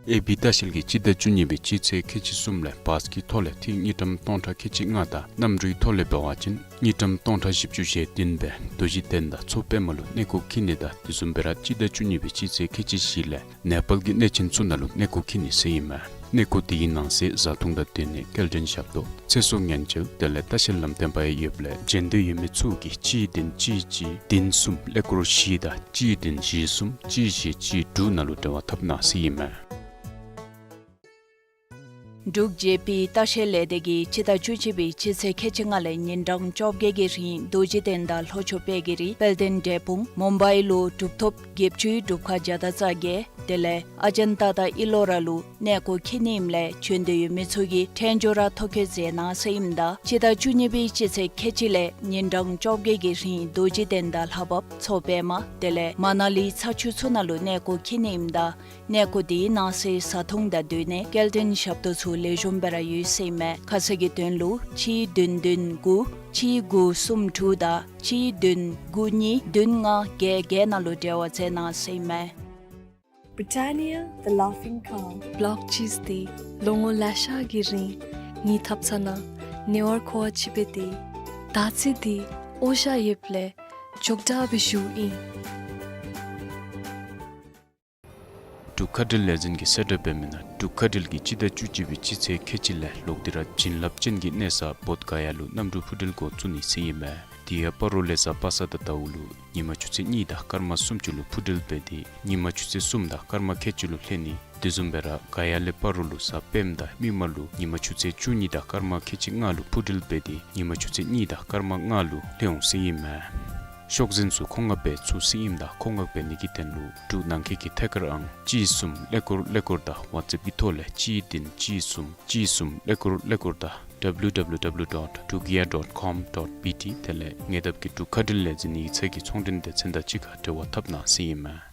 ཨེ་བི་ལྟ་བཤལ་གྱིས་སྤྱི་ཟླ་བཅུ་གཉིས་པའི་སྤྱི་ཚེས་ཁལ་གཅིག་གསུམ་ལས་བཱས་ཀྱི་ཐོག་ལས་ཐིག་དངུལ་ཀྲམ་སྟོང་ཕྲག་ཁལ་གཅིག་ལྔ་དང་གནམ་གྲུའི་ཐོག་ལས་འབད་བ་ཅིན་དངུལ་ཀྲམ་སྟོང་ཕྲག་བཞི་བཅུ་ཞེ་བདུན་སྦེ་རྡོ་རྗེ་གདན་དང་མཚོ་པདྨ་ལུ་གནས་སྐོར་འཁྱིད་ནི་དང་དེ་བཟུམ་སྦེ་ར་སྤྱི་ཟླ་བཅུ་གཉིས་པའི་སྤྱི་ཚེས་ཁལ་གཅིག་བཞི་ལས་ནེ་པཱལ་གྱི་གནས་ཆེན་ཚུ་ནང་ལུ་གནས་སྐོར་འཁྱིད་ནི་ཟེར་ཨིན་མས། གནས་སྐོར་དེའི་ནང་གསེས་བཟའ་འཐུང་དང་སྡོད་གནས་སྐྱེལ་འདྲེན་ཞབས་ཏོག་ཚེ་སྲོག་ཉེན་བཅོལ་དེ་ལས་ལྟ་བཤལ་ལམ་སྟོན་པ་ཡང་ཡོདཔ་ལས་འབྱོན་འདོད་ཡོད་མི་ཚུ་གིས་གཅིག་བདུན་གཅིག་གཅིག་བདུན་གསུམ་ཀླད་ཀོར་བཞི་དང་གཅིག་བདུན་གཅིག་གསུམ་གཅིག་བཞི་གཅིག་དྲུག་ནང་ལུ་འབྲེལ་བ་འཐབ་གནང་ཟེར་ཨིན་མས། འབྲུག་ཇེ་པི་ལྟ་བཤལ་ལས་སྡེ་གིས་སྤྱི་ཟླ་བཅུ་གཅིག་པའི་སྤྱི་ཚེས་ཁལ་གཅིག་ལྔ་ལས་ཉིན་གྲངས་བཅོ་བརྒྱད་ཀྱི་རིང་རྡོ་རྗེ་གདན་དང་ལྷོ་ཕྱོགས་དཔལ་གྱི་རི་དཔལ་ལྡན་འབྲས་སྤུངས་མུམ་བའི་ལུ་གྲུབ་ཐོབ་བརྒྱད་ཅུའི་སྒྲུབ་ཁང་བརྒྱ་དང་རྩ་བརྒྱད་དེ་ལས་ཨ་ཇན་ཏ་དང་ཨི་ལོ་ར་ལུ་གནས་སྐོར་འཁྱིད་ནི་ཨིནམ་ལས་འབྱོན་འདོད་ཡོད་མི་ཚུ་གིས་འཕྲལ་མགྱོགས་ར་ཐོ་བཀོད་མཛད་གནང་ཟེར་ཨིནམ་ད་སྤྱི་ཟླ་བཅུ་གཉིས་པའི་སྤྱི་ཚེས་ཁལ་གཅིག་ལས་ཉིན་གྲངས་བཅོ་བརྒྱད་ཀྱི་རིང་རྡོ་རྗེ་གདན་དང་ལྷ་བབས་མཚོ་པདྨ་དེ་ལས་མ་ན་ལི་ཚ་ཆུ་ཚུ་ནང་ལུ་གནས་སྐོར་འཁྱིད་ནི་ཨིནམ་ད་གནས་སྐོར་དེའི་ནང་གསེས་བཟའ་འཐུང་དང་སྡོད་གནས་སྐྱེལ་འདྲེན་ཞབས་ཏོག་ཚུ་ལེགས་ཤོམ་སྦེ་ར་ཡོད་ཟེར་ཨིན་མས། ཁ་གསལ་གྱི་དོན་ལུ་གཅིག་བདུན་བདུན་དགུ་གཅིག་དགུ་གསུམ་དྲུག་དང་གཅིག་བདུན་དགུ་གཉིས་བདུན་ལྔ་བརྒྱད་བརྒྱད་ནང་ལུ་འབྲེལ་བ་མཛད་གནང་ཟེར་ཨིན་མས། Britannia, the Laughing Cow. ལོག་ཅིས་ཏེ་ལོ་ངོ་ལེ་ཤ་གི་རིང་ངེའི་ཐབ་ཚང་ནང་ཉེ་བར་མཁོ་བ་ཅིག་སྦེ་སྡོད། ད་ཅི་འདི་ཨོ་ཤ་ཡོདཔ་ལས་ཅོག་འཐདཔ་སྦེ་བཞུགས་ཡི། འབྲུག་མཁའ་འགྲུལ་ལས་འཛིན་གྱིས་གསལ་བསྒྲགས་འབད་མི་ནང་འབྲུག་མཁའ་འགྲུལ་གྱིས་སྤྱི་ཟླ་བཅུ་གཅིག་པའི་སྤྱི་ཚེས་ཁལ་གཅིག་ལས་ལོག་སྟེ་ར་བྱིན་རླབས་ཅན་གྱི་གནས་ས་བོདྷ་ག་ཡ་ལུ་གནམ་གྲུ་འཕུར་འགྲུལ་འགོ་བཙུགས་ནི་ཟེར་ཨིན་མས། དེ་ཡང་སྤ་རོ་ལས་གཟའ་པ་སངས་དང་ཟླཝ་ལུ་ཉིན་མ་ཆུ་ཚོད་གཉིས་དང་སྐར་མ་སུམ་ཅུ་ལུ་འཕུར་འགྲུལ་འབད་དེ་ཉིན་མ་ཆུ་ཚོད་གསུམ་དང་སྐར་མ་ཁལ་གཅིག་ལུ་ལྷོད་ནི། དེ་བཟུམ་སྦེ་ར་ག་ཡ་ལས་སྤ་རོ་ལུ་གཟའ་སྤེནམ་དང་མིག་དམར་ལུ་ཉིན་མ་ཆུ་ཚོད་བཅུ་གཉིས་དང་སྐར་མ་ཁལ་གཅིག་ལྔ་ལུ་འཕུར་འགྲུལ་འབད་དེ་ཉིན་མ་ཆུ་ཚོད་གཉིས་དང་སྐར་མ་ལྔ་ལུ་ལྷོད་འོང་ཟེར་ཨིན་མས། ཤོག་འཛིན་ཚུ་མཁོ་མངགས་འབད་ཚུགས་ཟེར་ཨིནམ་ད་མཁོ་མངགས་འབད་ནི་གི་དོན་ལུ་འབྲུག་ནང་འཁོད་ཀྱི་ཐད་ཀར་ཨང་གཅིག་གསུམ་ཀླད་ཀོར་ཀླད་ཀོར་དང་ཝཊས་ཨེཔ་ཀྱི་ཐོག་ལས་གཅིག་བདུན་གཅིག་གསུམ་གཅིག་གསུམ་ཀླད་ཀོར་ཀླད་ཀོར་དང་W W W dot dugia dot com dot B T དེ་ལས་ཉེ་འདབས་ཀྱི་འབྲུག་མཁའ་འགྲུལ་ལས་འཛིན་ཡིག་ཚང་གི་ཚོང་འབྲེལ་སྡེ་ཚན་དང་གཅིག་ཁར་འབྲེལ་བ་འཐབ་གནང་ཟེར་ཨིན་མས།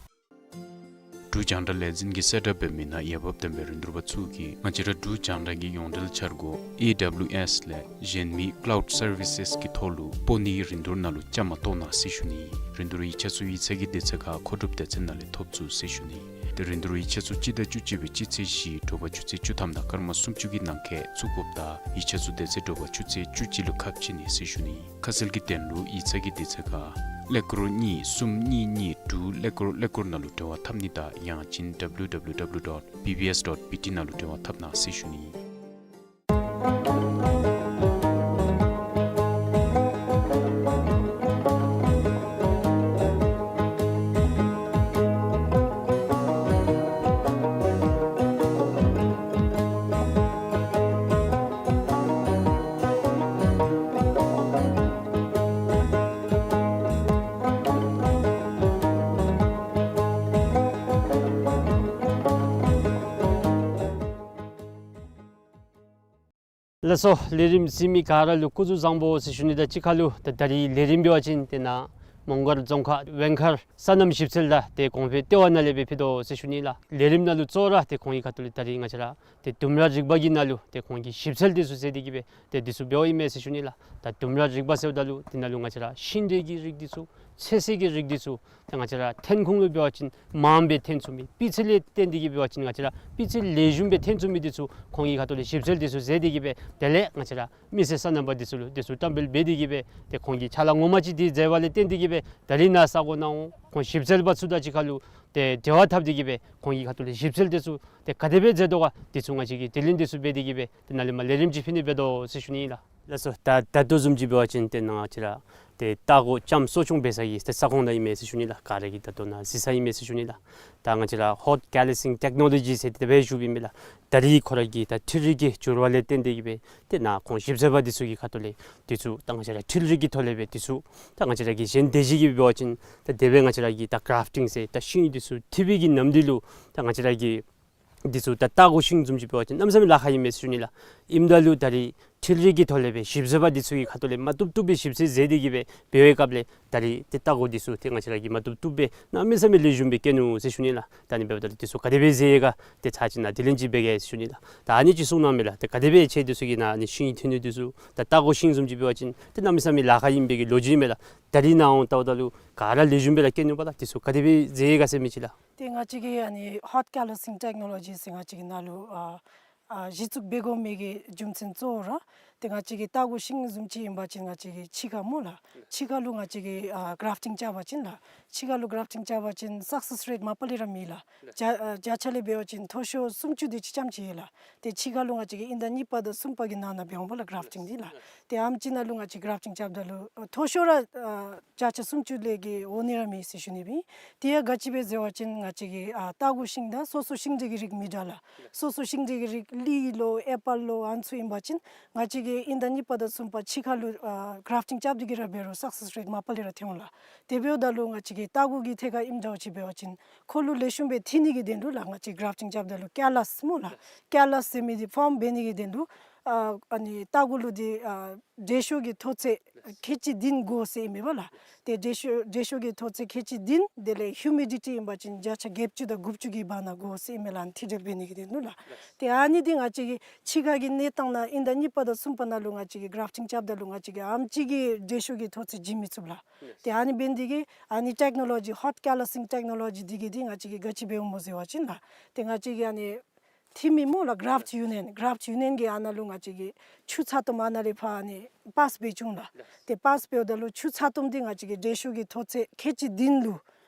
འབྲུག་རྒྱང་བསྒྲགས་ལས་འཛིན་གྱིས་གསལ་བསྒྲགས་འབད་མི་ནང་འོས་འབབ་ལྡན་པའི་རིན་བསྡུར་པ་ཚུ་གིས་ང་བཅས་ར་འབྲུག་རྒྱང་བསྒྲགས་ཀྱི་ཡོངས་འབྲེལ་འཆར་སྒོ་ཨེ་ཌབ་ལིའུ་ཨེསི་ལས་གཞན་མི་ཀ་ལའུཌ་སར་བི་སེསི་གི་ཐོག་ལུ་སྤོ་ནིའི་རིན་བསྡུར་ནང་ལུ་བཅའ་མར་གཏོགས་གནང་ཟེར་ཞུ་ནི། རིན་བསྡུར་ཡིག་ཆ་ཚུ་ཡིག་ཚང་གི་དུས་ཚོད་ཁར་མཁོ་སྒྲུབ་སྡེ་ཚན་ནང་ལས་ཐོབ་ཚུགས་ཟེར་ཞུ་ནི། དེ་རིན་བསྡུར་ཡིག་ཆ་ཚུ་སྤྱི་ཟླ་བཅུ་གཅིག་པའི་སྤྱི་ཚེས་བཞི་དྲོ་པ་ཆུ་ཚོད་བཅུ་ཐམ་དང་སྐར་མ་སུམ་ཅུ་གི་ནང་འཁོད་བཙུགས་དགོཔ་དང་ཡིག་ཆ་ཚུ་དེ་ཚེ་དྲོ་པ་ཆུ་ཚོད་བཅུ་གཅིག་ལུ་ཁ་ཕྱེ་ནི་ཟེར་ཞུ་ནི། ཁ་གསལ་གྱི་དོན་ལུ་ཡིག་ཚང་གི་དུས་ཚོད་ཁར་ཀླད་ཀོར་གཉིས་གསུམ་གཉིས་གཉིས་དྲུག་ཀླད་ཀོར་ཀླད་ཀོར་ནང་ལུ་འབྲེལ་བ་འཐབ་ནི་དང་ཡང་ཅིན་W W W dot B B S dot B T ནང་ལུ་འབྲེལ་བ་འཐབ་གནང་ཟེར་ཞུ་ནི། ལགས་སོ། ལས་རིམ་གཟིགས་མི་ག་ར་ལུ་སྐུ་གཟུགས་བཟང་པོ་ཟེར་ཞུ་ནི་དང་གཅིག་ཁར་ལུ་ད་ད་རིས་ལས་རིམ་འབད་བ་ཅིན་ཏེ་ནཱ་མོང་སྒར་རྫོང་ཁག་ཝེང་མཁར་སོ་ནམ་ཞིབ་འཚོལ་དང་ཏེ་གོང་འཕེལ་ལྟེ་བ་ནང་ལས་སྦེ་ཕུལ་དོ་ཟེར་ཞུ་ནི་ལགས། ལས་རིམ་ནང་ལུ་གཙོ་བོ་ར་ཏེ་ཁོང་གི་ཁ་ཐུག་ལས་ད་རིས་ང་བཅས་ར་ཏེ་ལྡུམ་ར་རིག་པ་གི་ནང་ལུ་ཏེ་ཁོང་གིས་ཞིབ་འཚོལ་འདི་ཚུ་མཛད་དེ་གི་སྦེ་ཏེ་འདི་ཚུ་འབདཝ་ཨིན་མས་ཟེར་ཞུ་ནི་ལགས། ད་ལྡུམ་ར་རིག་པ་ཟེརཝ་ད་ལུ་འདི་ནང་ལུ་ང་བཅས་ར་ཤིང་འབྲས་ཀྱི་རིགས་འདི་ཚུ་ཚོད་བསྲེ་གི་རིགས་འདི་ཚུ་ཏེ་ང་བཅས་ར་ཐོན་ཁུངས་ལུ་འབད་བ་ཅིན་མངམ་སྦེ་ཐོན་ཚུགས་མི་སྤུས་ཚད་ལས་བརྟེན་ཏེ་གི་འབད་བ་ཅིན་ང་བཅས་ར་སྤུས་ཚད་ལེགས་ཤོམ་སྦེ་ཐོན་ཚུགས་མི་འདི་ཚུ་ཁོང་གི་ཁ་ཐུག་ལས་ཞིབ་འཚོལ་འདི་ཚུ་མཛད་དེ་གི་སྦེ་དེ་ལས་ང་བཅས་ར་མི་སེར་སོ་ནམ་པ་འདི་ཚུ་ལུ་འདི་ཚུ་བཀྲམ་སྤེལ་འབད་དེ་གི་སྦེ་ཏེ་ཁོང་གིས་ཕྱག་ལཱ་ངོ་མ་ཅིག་འདི་མཛད་པ་ལས་བརྟེན་ཏེ་གི་སྦེ་ད་རིས་ནཱ་ས་གོ་ནང་འོང་ཁོང་ཞིབ་འཚོལ་པ་ཚུ་དང་གཅིག་ཁར་ལུ་ཏེ་འབྲེལ་བ་འཐབ་སྟེ་གི་སྦེ་ཁོང་གི་ཁ་ཐུག་ལས་ཞིབ་འཚོལ་འདི་ཚུ་ཏེ་ག་དེ་སྦེ་མཛད་དོ་ག་འདི་ཚུ་ང་བཅས་ཀྱིས་དྲི་ལན་འདི་ཚུ་འབད་དེ་གི་སྦེ་ཏེ་ནཱ་ལས་མར་ལས་རིམ་ཅིག་ཕུལ་ནི་འབད་དོ་ཟེར་ཞུ་ནི་ལགས། ལགས་སོ། ད་ད་ལྟོ་བཟུམ་ཅིག་འབད་བ་ཅིན་ཏེ་ནཱ་ང་བཅས་ར་ཏེ་ལྟ་སྒོ་ལྕངམ་གསོ་སྐྱོང་འབད་ས་གི་ཏེ་ས་ཁོངས་ནང་ཨིན་མས་ཟེར་ཞུ་ནི་ལགས། ག་ར་གིས་ད་ལྟོ་ནཱ་གཟིགས་ས་ཨིན་མས་ཟེར་ཞུ་ནི་ལགས། ད་ང་བཅས་ར་ཧོཊ་ཀེ་ལི་སིང་ཊེཀ་ནོ་ལོ་ཇི་ཟེར་དེ་སྦེ་ཞུཝ་ཨིན་མས་ལགས། ད་རིས་ཁོ་ར་གི་ད་འཕྲུལ་རིག་གི་འགྱུར་བ་ལས་བརྟེན་ཏེ་གི་སྦེ་ཏེ་ནཱ་ཁོང་ཞིབ་འཚོལ་པ་འདི་ཚུ་གི་ཁ་ཐུག་ལས་འདི་ཚུ་ད་ང་བཅས་ར་འཕྲུལ་རིག་གི་ཐོག་ལས་སྦེ་འདི་ཚུ་ད་ང་བཅས་ར་གི་གཞན་སྡེ་བཞི་གིས་འབད་བ་ཅིན་ད་དེ་སྦེ་ང་བཅས་ར་གི་ད་གརཱཕ་ཊིང་ཟེར་ད་ཤིང་འདི་ཚུ་འཐུ་བའི་གི་ནམ་དུས་ལུ་ད་ང་བཅས་ར་གི་འདི་ཚུ་ད་ལྟ་སྒོ་ཤིང་བཟུམ་ཅིག་འབད་བ་ཅིན་གནམ་མེད་ས་མེད་ལཱ་ཁག་ཨིན་མས་ཟེར་ཞུ་ནི་ལགས། ཨིནམ་ད་ལུ་ད་རིས་འཕྲུལ་རིག་གི་ཐོག་ལས་སྦེ་ཞིབ་འཚོལ་པ་འདི་ཚུ་གི་ཁ་ཐུག་ལས་མ་བཏུབ་བཏུབ་སྦེ་ཞིབ་འཚོལ་མཛད་དེ་གི་སྦེ་འབད་བའི་སྐབས་ལས་ད་རིས་ཏེ་ལྟ་སྒོ་འདི་ཚུ་ཏེ་ང་བཅས་ར་གིས་མ་བཏུབ་བཏུབ་སྦེ་གནམ་མེད་ས་མེད་ལེགས་ཤོམ་སྦེ་བཀལ་ནུག་ཟེར་ཞུ་ནི་ལགས། ད་ཨ་ནི་འབདཝ་ད་ལུ་འདི་ཚུ་ག་དེ་སྦེ་མཛད་ཡི་ག་ཏེ་ཚར་ཅིག་ནཱ་དྲི་ལན་ཅིག་འབད་གེ་ཟེར་ཞུ་ནི་ལགས། ད་ཨ་ནི་ཅིག་གསུང་གནང་མས་ལགས། ཏེ་ག་དེ་སྦེ་ཁྱེད་འདི་ཚུ་གིས་ནཱ་ཨ་ནི་ཤིང་འཐུ་ནི་འདི་ཚུ་ད་ལྟ་སྒོ་ཤིང་བཟུམ་ཅིག་འབད་བ་ཅིན་ཏེ་གནམ་མེད་ས་མེད་ལཱ་ཁག་ཨིན་པའི་གི་ལོ་རྒྱུས་མས་ལགས། ད་རིས་ནཱ་འོང་ལྟཝ་ད་ལུ་ག་ར་ལེགས་ཤོམ་སྦེ་ར་བཀལ་ནུག་པ་ལགས། འདི་ཚུ་ག་དེ་སྦེ་མཛད་ཡི་ག་ཟེར་མི་ཅིག་ལགས། ཏེ་ང་བཅས་ཀྱིས་ཨ་ནི་ཧོཊ་ཀེ་ལི་སིང་ཊེཀ་ནོ་ལོ་ཇི་ཟེར་ང་བཅས་ཀྱི་ནང་ལུ་ཨ་ཨ་གཞི་བཙུགས་འབད་དགོ་མི་གི་རྒྱུ་མཚན་གཙོ་བོ་ར་ཏེ་ང་བཅས་ཀྱི་ལྟ་སྒོ་ཤིང་བཟུམ་ཅིག་ཨིན་པ་ཅིན་ང་བཅས་ཀྱི་ཕྱི་ཁར་སྨོ་ལགས། ཕྱི་ཁར་ལུ་ང་བཅས་ཀྱིས་ཨ་གརཱཕ་ཊིང་རྐྱབ་པ་ཅིན་ལགས། ཕྱི་ཁར་ལུ་གརཱཕ་ཊིང་རྐྱབ་པ་ཅིན་སག་སེསི་རེཊ་མ་པ་ལས་ར་མེད་ལགས། བརྒྱ་ཨ་བརྒྱ་ཆ་ལས་འབད་བ་ཅིན་མཐོ་ཤོས་སུམ་ཅུ་དེ་ཅིག་ཙམ་ཅིག་ཡོད་ལགས། ཏེ་ཕྱི་ཁར་ལུ་ང་བཅས་ཀྱིས་དབྱིན་ཟླ་གཉིས་པ་དང་གསུམ་པ་གི་ནང་ན་འབད་འོང་པ་ལགས་གརཱཕ་ཊིང་འདི་ལགས། ཏེ་ཨ་ནེམ་ཅིག་ནང་ལུ་ང་བཅས་གརཱཕ་ཊིང་རྐྱབ་ད་ལུ་ཨ་མཐོ་ཤོས་ར་ཨ་བརྒྱ་ཆ་སུམ་ཅུ་ལས་བརྒལ་འོང་ནི་ར་མེད་ཟེར་ཞུ་ནི་སྦེ་ཨིན། དེ་ཡང་ག་ཅི་སྦེ་ཟེར་བ་ཅིན་ང་བཅས་ཀྱི་ཨ་ལྟ་སྒོ་ཤིང་དང་སོ་སོ་ཤིང་འབྲས་ཀྱི་རིགས་མི་འདྲ་ལགས། སོ་སོ་ཤིང་འབྲས་ཀྱི་རིགས་ལི་ལོ་ཨེ་པཱལ་ལོ་ཨ་ནི་ཚུ་ཨིན་པ་ཅིན་ང་བཅས་ཀྱིས་དབྱིན་ཟླ་གཉིས་པ་དང་གསུམ་པ་ཕྱི་ཁར་ལུ་ཨ་གརཱཕ་ཊིང་རྐྱབ་སྟེ་གི་ར་འབད་རུང་སག་སེསི་རེཊ་མ་པ་ལས་ར་ཐོན་འོང་ལགས། དེ་འབདཝ་ད་ལུ་ང་བཅས་ཀྱི་ལྟ་སྒོ་གི་ཐད་ཁར་ཨིནམ་འདྲཝ་ཅིག་འབད་བ་ཅིན་ཁོ་ལུ་ལེགས་ཤོམ་སྦེ་འཐུ་ནི་གི་དོན་ལུ་ལགས་ང་བཅས་གརཱཕ་ཊིང་རྐྱབ་ད་ལུ་ཀེ་ལཱས་སྨོ་ལགས། ཀེ་ལཱས་ཟེར་མི་འདི་ཕོརམ་འབད་ནི་གི་དོན་ལུ་ཨ་ཨ་ནི་ལྟ་སྒོ་ལུ་འདི་ཨ་དྲོད་ཤུགས་ཀྱི་མཐོ་ཚད་ཁལ་གཅིག་བདུན་དགོ་ཟེར་ཨིན་མས་པ་ལགས། ཏེ་དྲོད་ཤུགས་དྲོད་ཤུགས་ཀྱི་མཐོ་ཚད་ཁལ་གཅིག་བདུན་དེ་ལས་ཧིའུ་མི་ཌི་ཊི་ཨིན་པ་ཅིན་བརྒྱ་ཆ་བརྒྱད་ཅུ་དང་དགུ་བཅུ་གི་བར་ན་དགོ་ཟེར་ཨིན་མས་ལགས། ཨ་ནི་འཐུ་སྦྱོར་འབད་ནི་གི་དོན་ལུ་ལགས། ཏེ་ཨ་ནི་འདི་ང་བཅས་ཀྱི་ཕྱི་ཁ་གི་གནས་སྟངས་ནང་དབྱིན་ཟླ་གཉིས་པ་དང་གསུམ་པ་ནང་ལུ་ང་བཅས་ཀྱིས་གརཱཕ་ཊིང་རྐྱབ་ད་ལུ་ང་བཅས་ཀྱིས་ཨ་ནེམ་ཅིག་གིས་དྲོད་ཤུགས་ཀྱི་མཐོ་ཚད་བྱིན་མི་ཚུགས་ལགས། ཏེ་ཨ་ནི་འབད་ནི་འདི་གིས་ཨ་ནི་ཊེཀ་ནོ་ལོ་ཇི་ཧོཊ་ཀེ་ལཱ་སིང་ཊེཀ་ནོ་ལོ་ཇི་འདི་གིས་འདི་ང་བཅས་ཀྱིས་ག་ཅི་འབདཝ་སྨོ་ཟེར་བ་ཅིན་ལགས། ཏེ་ང་བཅས་ཀྱི་ཨ་ནི་འཐུ་མི་སྨོ་ལགས་གརཱཕཊ་ཡུ་ནི་ཡན་གརཱཕཊ་ཡུ་ནི་ཡན་གྱིས་ཨ་ནཱ་ལུ་ང་བཅས་ཀྱིས་ཆུ་ཚ་ཏོམ་ཨ་ནཱ་ལས་ཕར་ཨ་ནི་པཱསི་འབད་བཅུག་ལགས། ཏེ་པཱསི་འབདཝ་ད་ལུ་ཆུ་ཚ་ཏོམ་འདི་ང་བཅས་ཀྱིས་དྲོད་ཤུགས་ཀྱི་མཐོ་ཚད་ཁལ་གཅིག་བདུན་ལུ་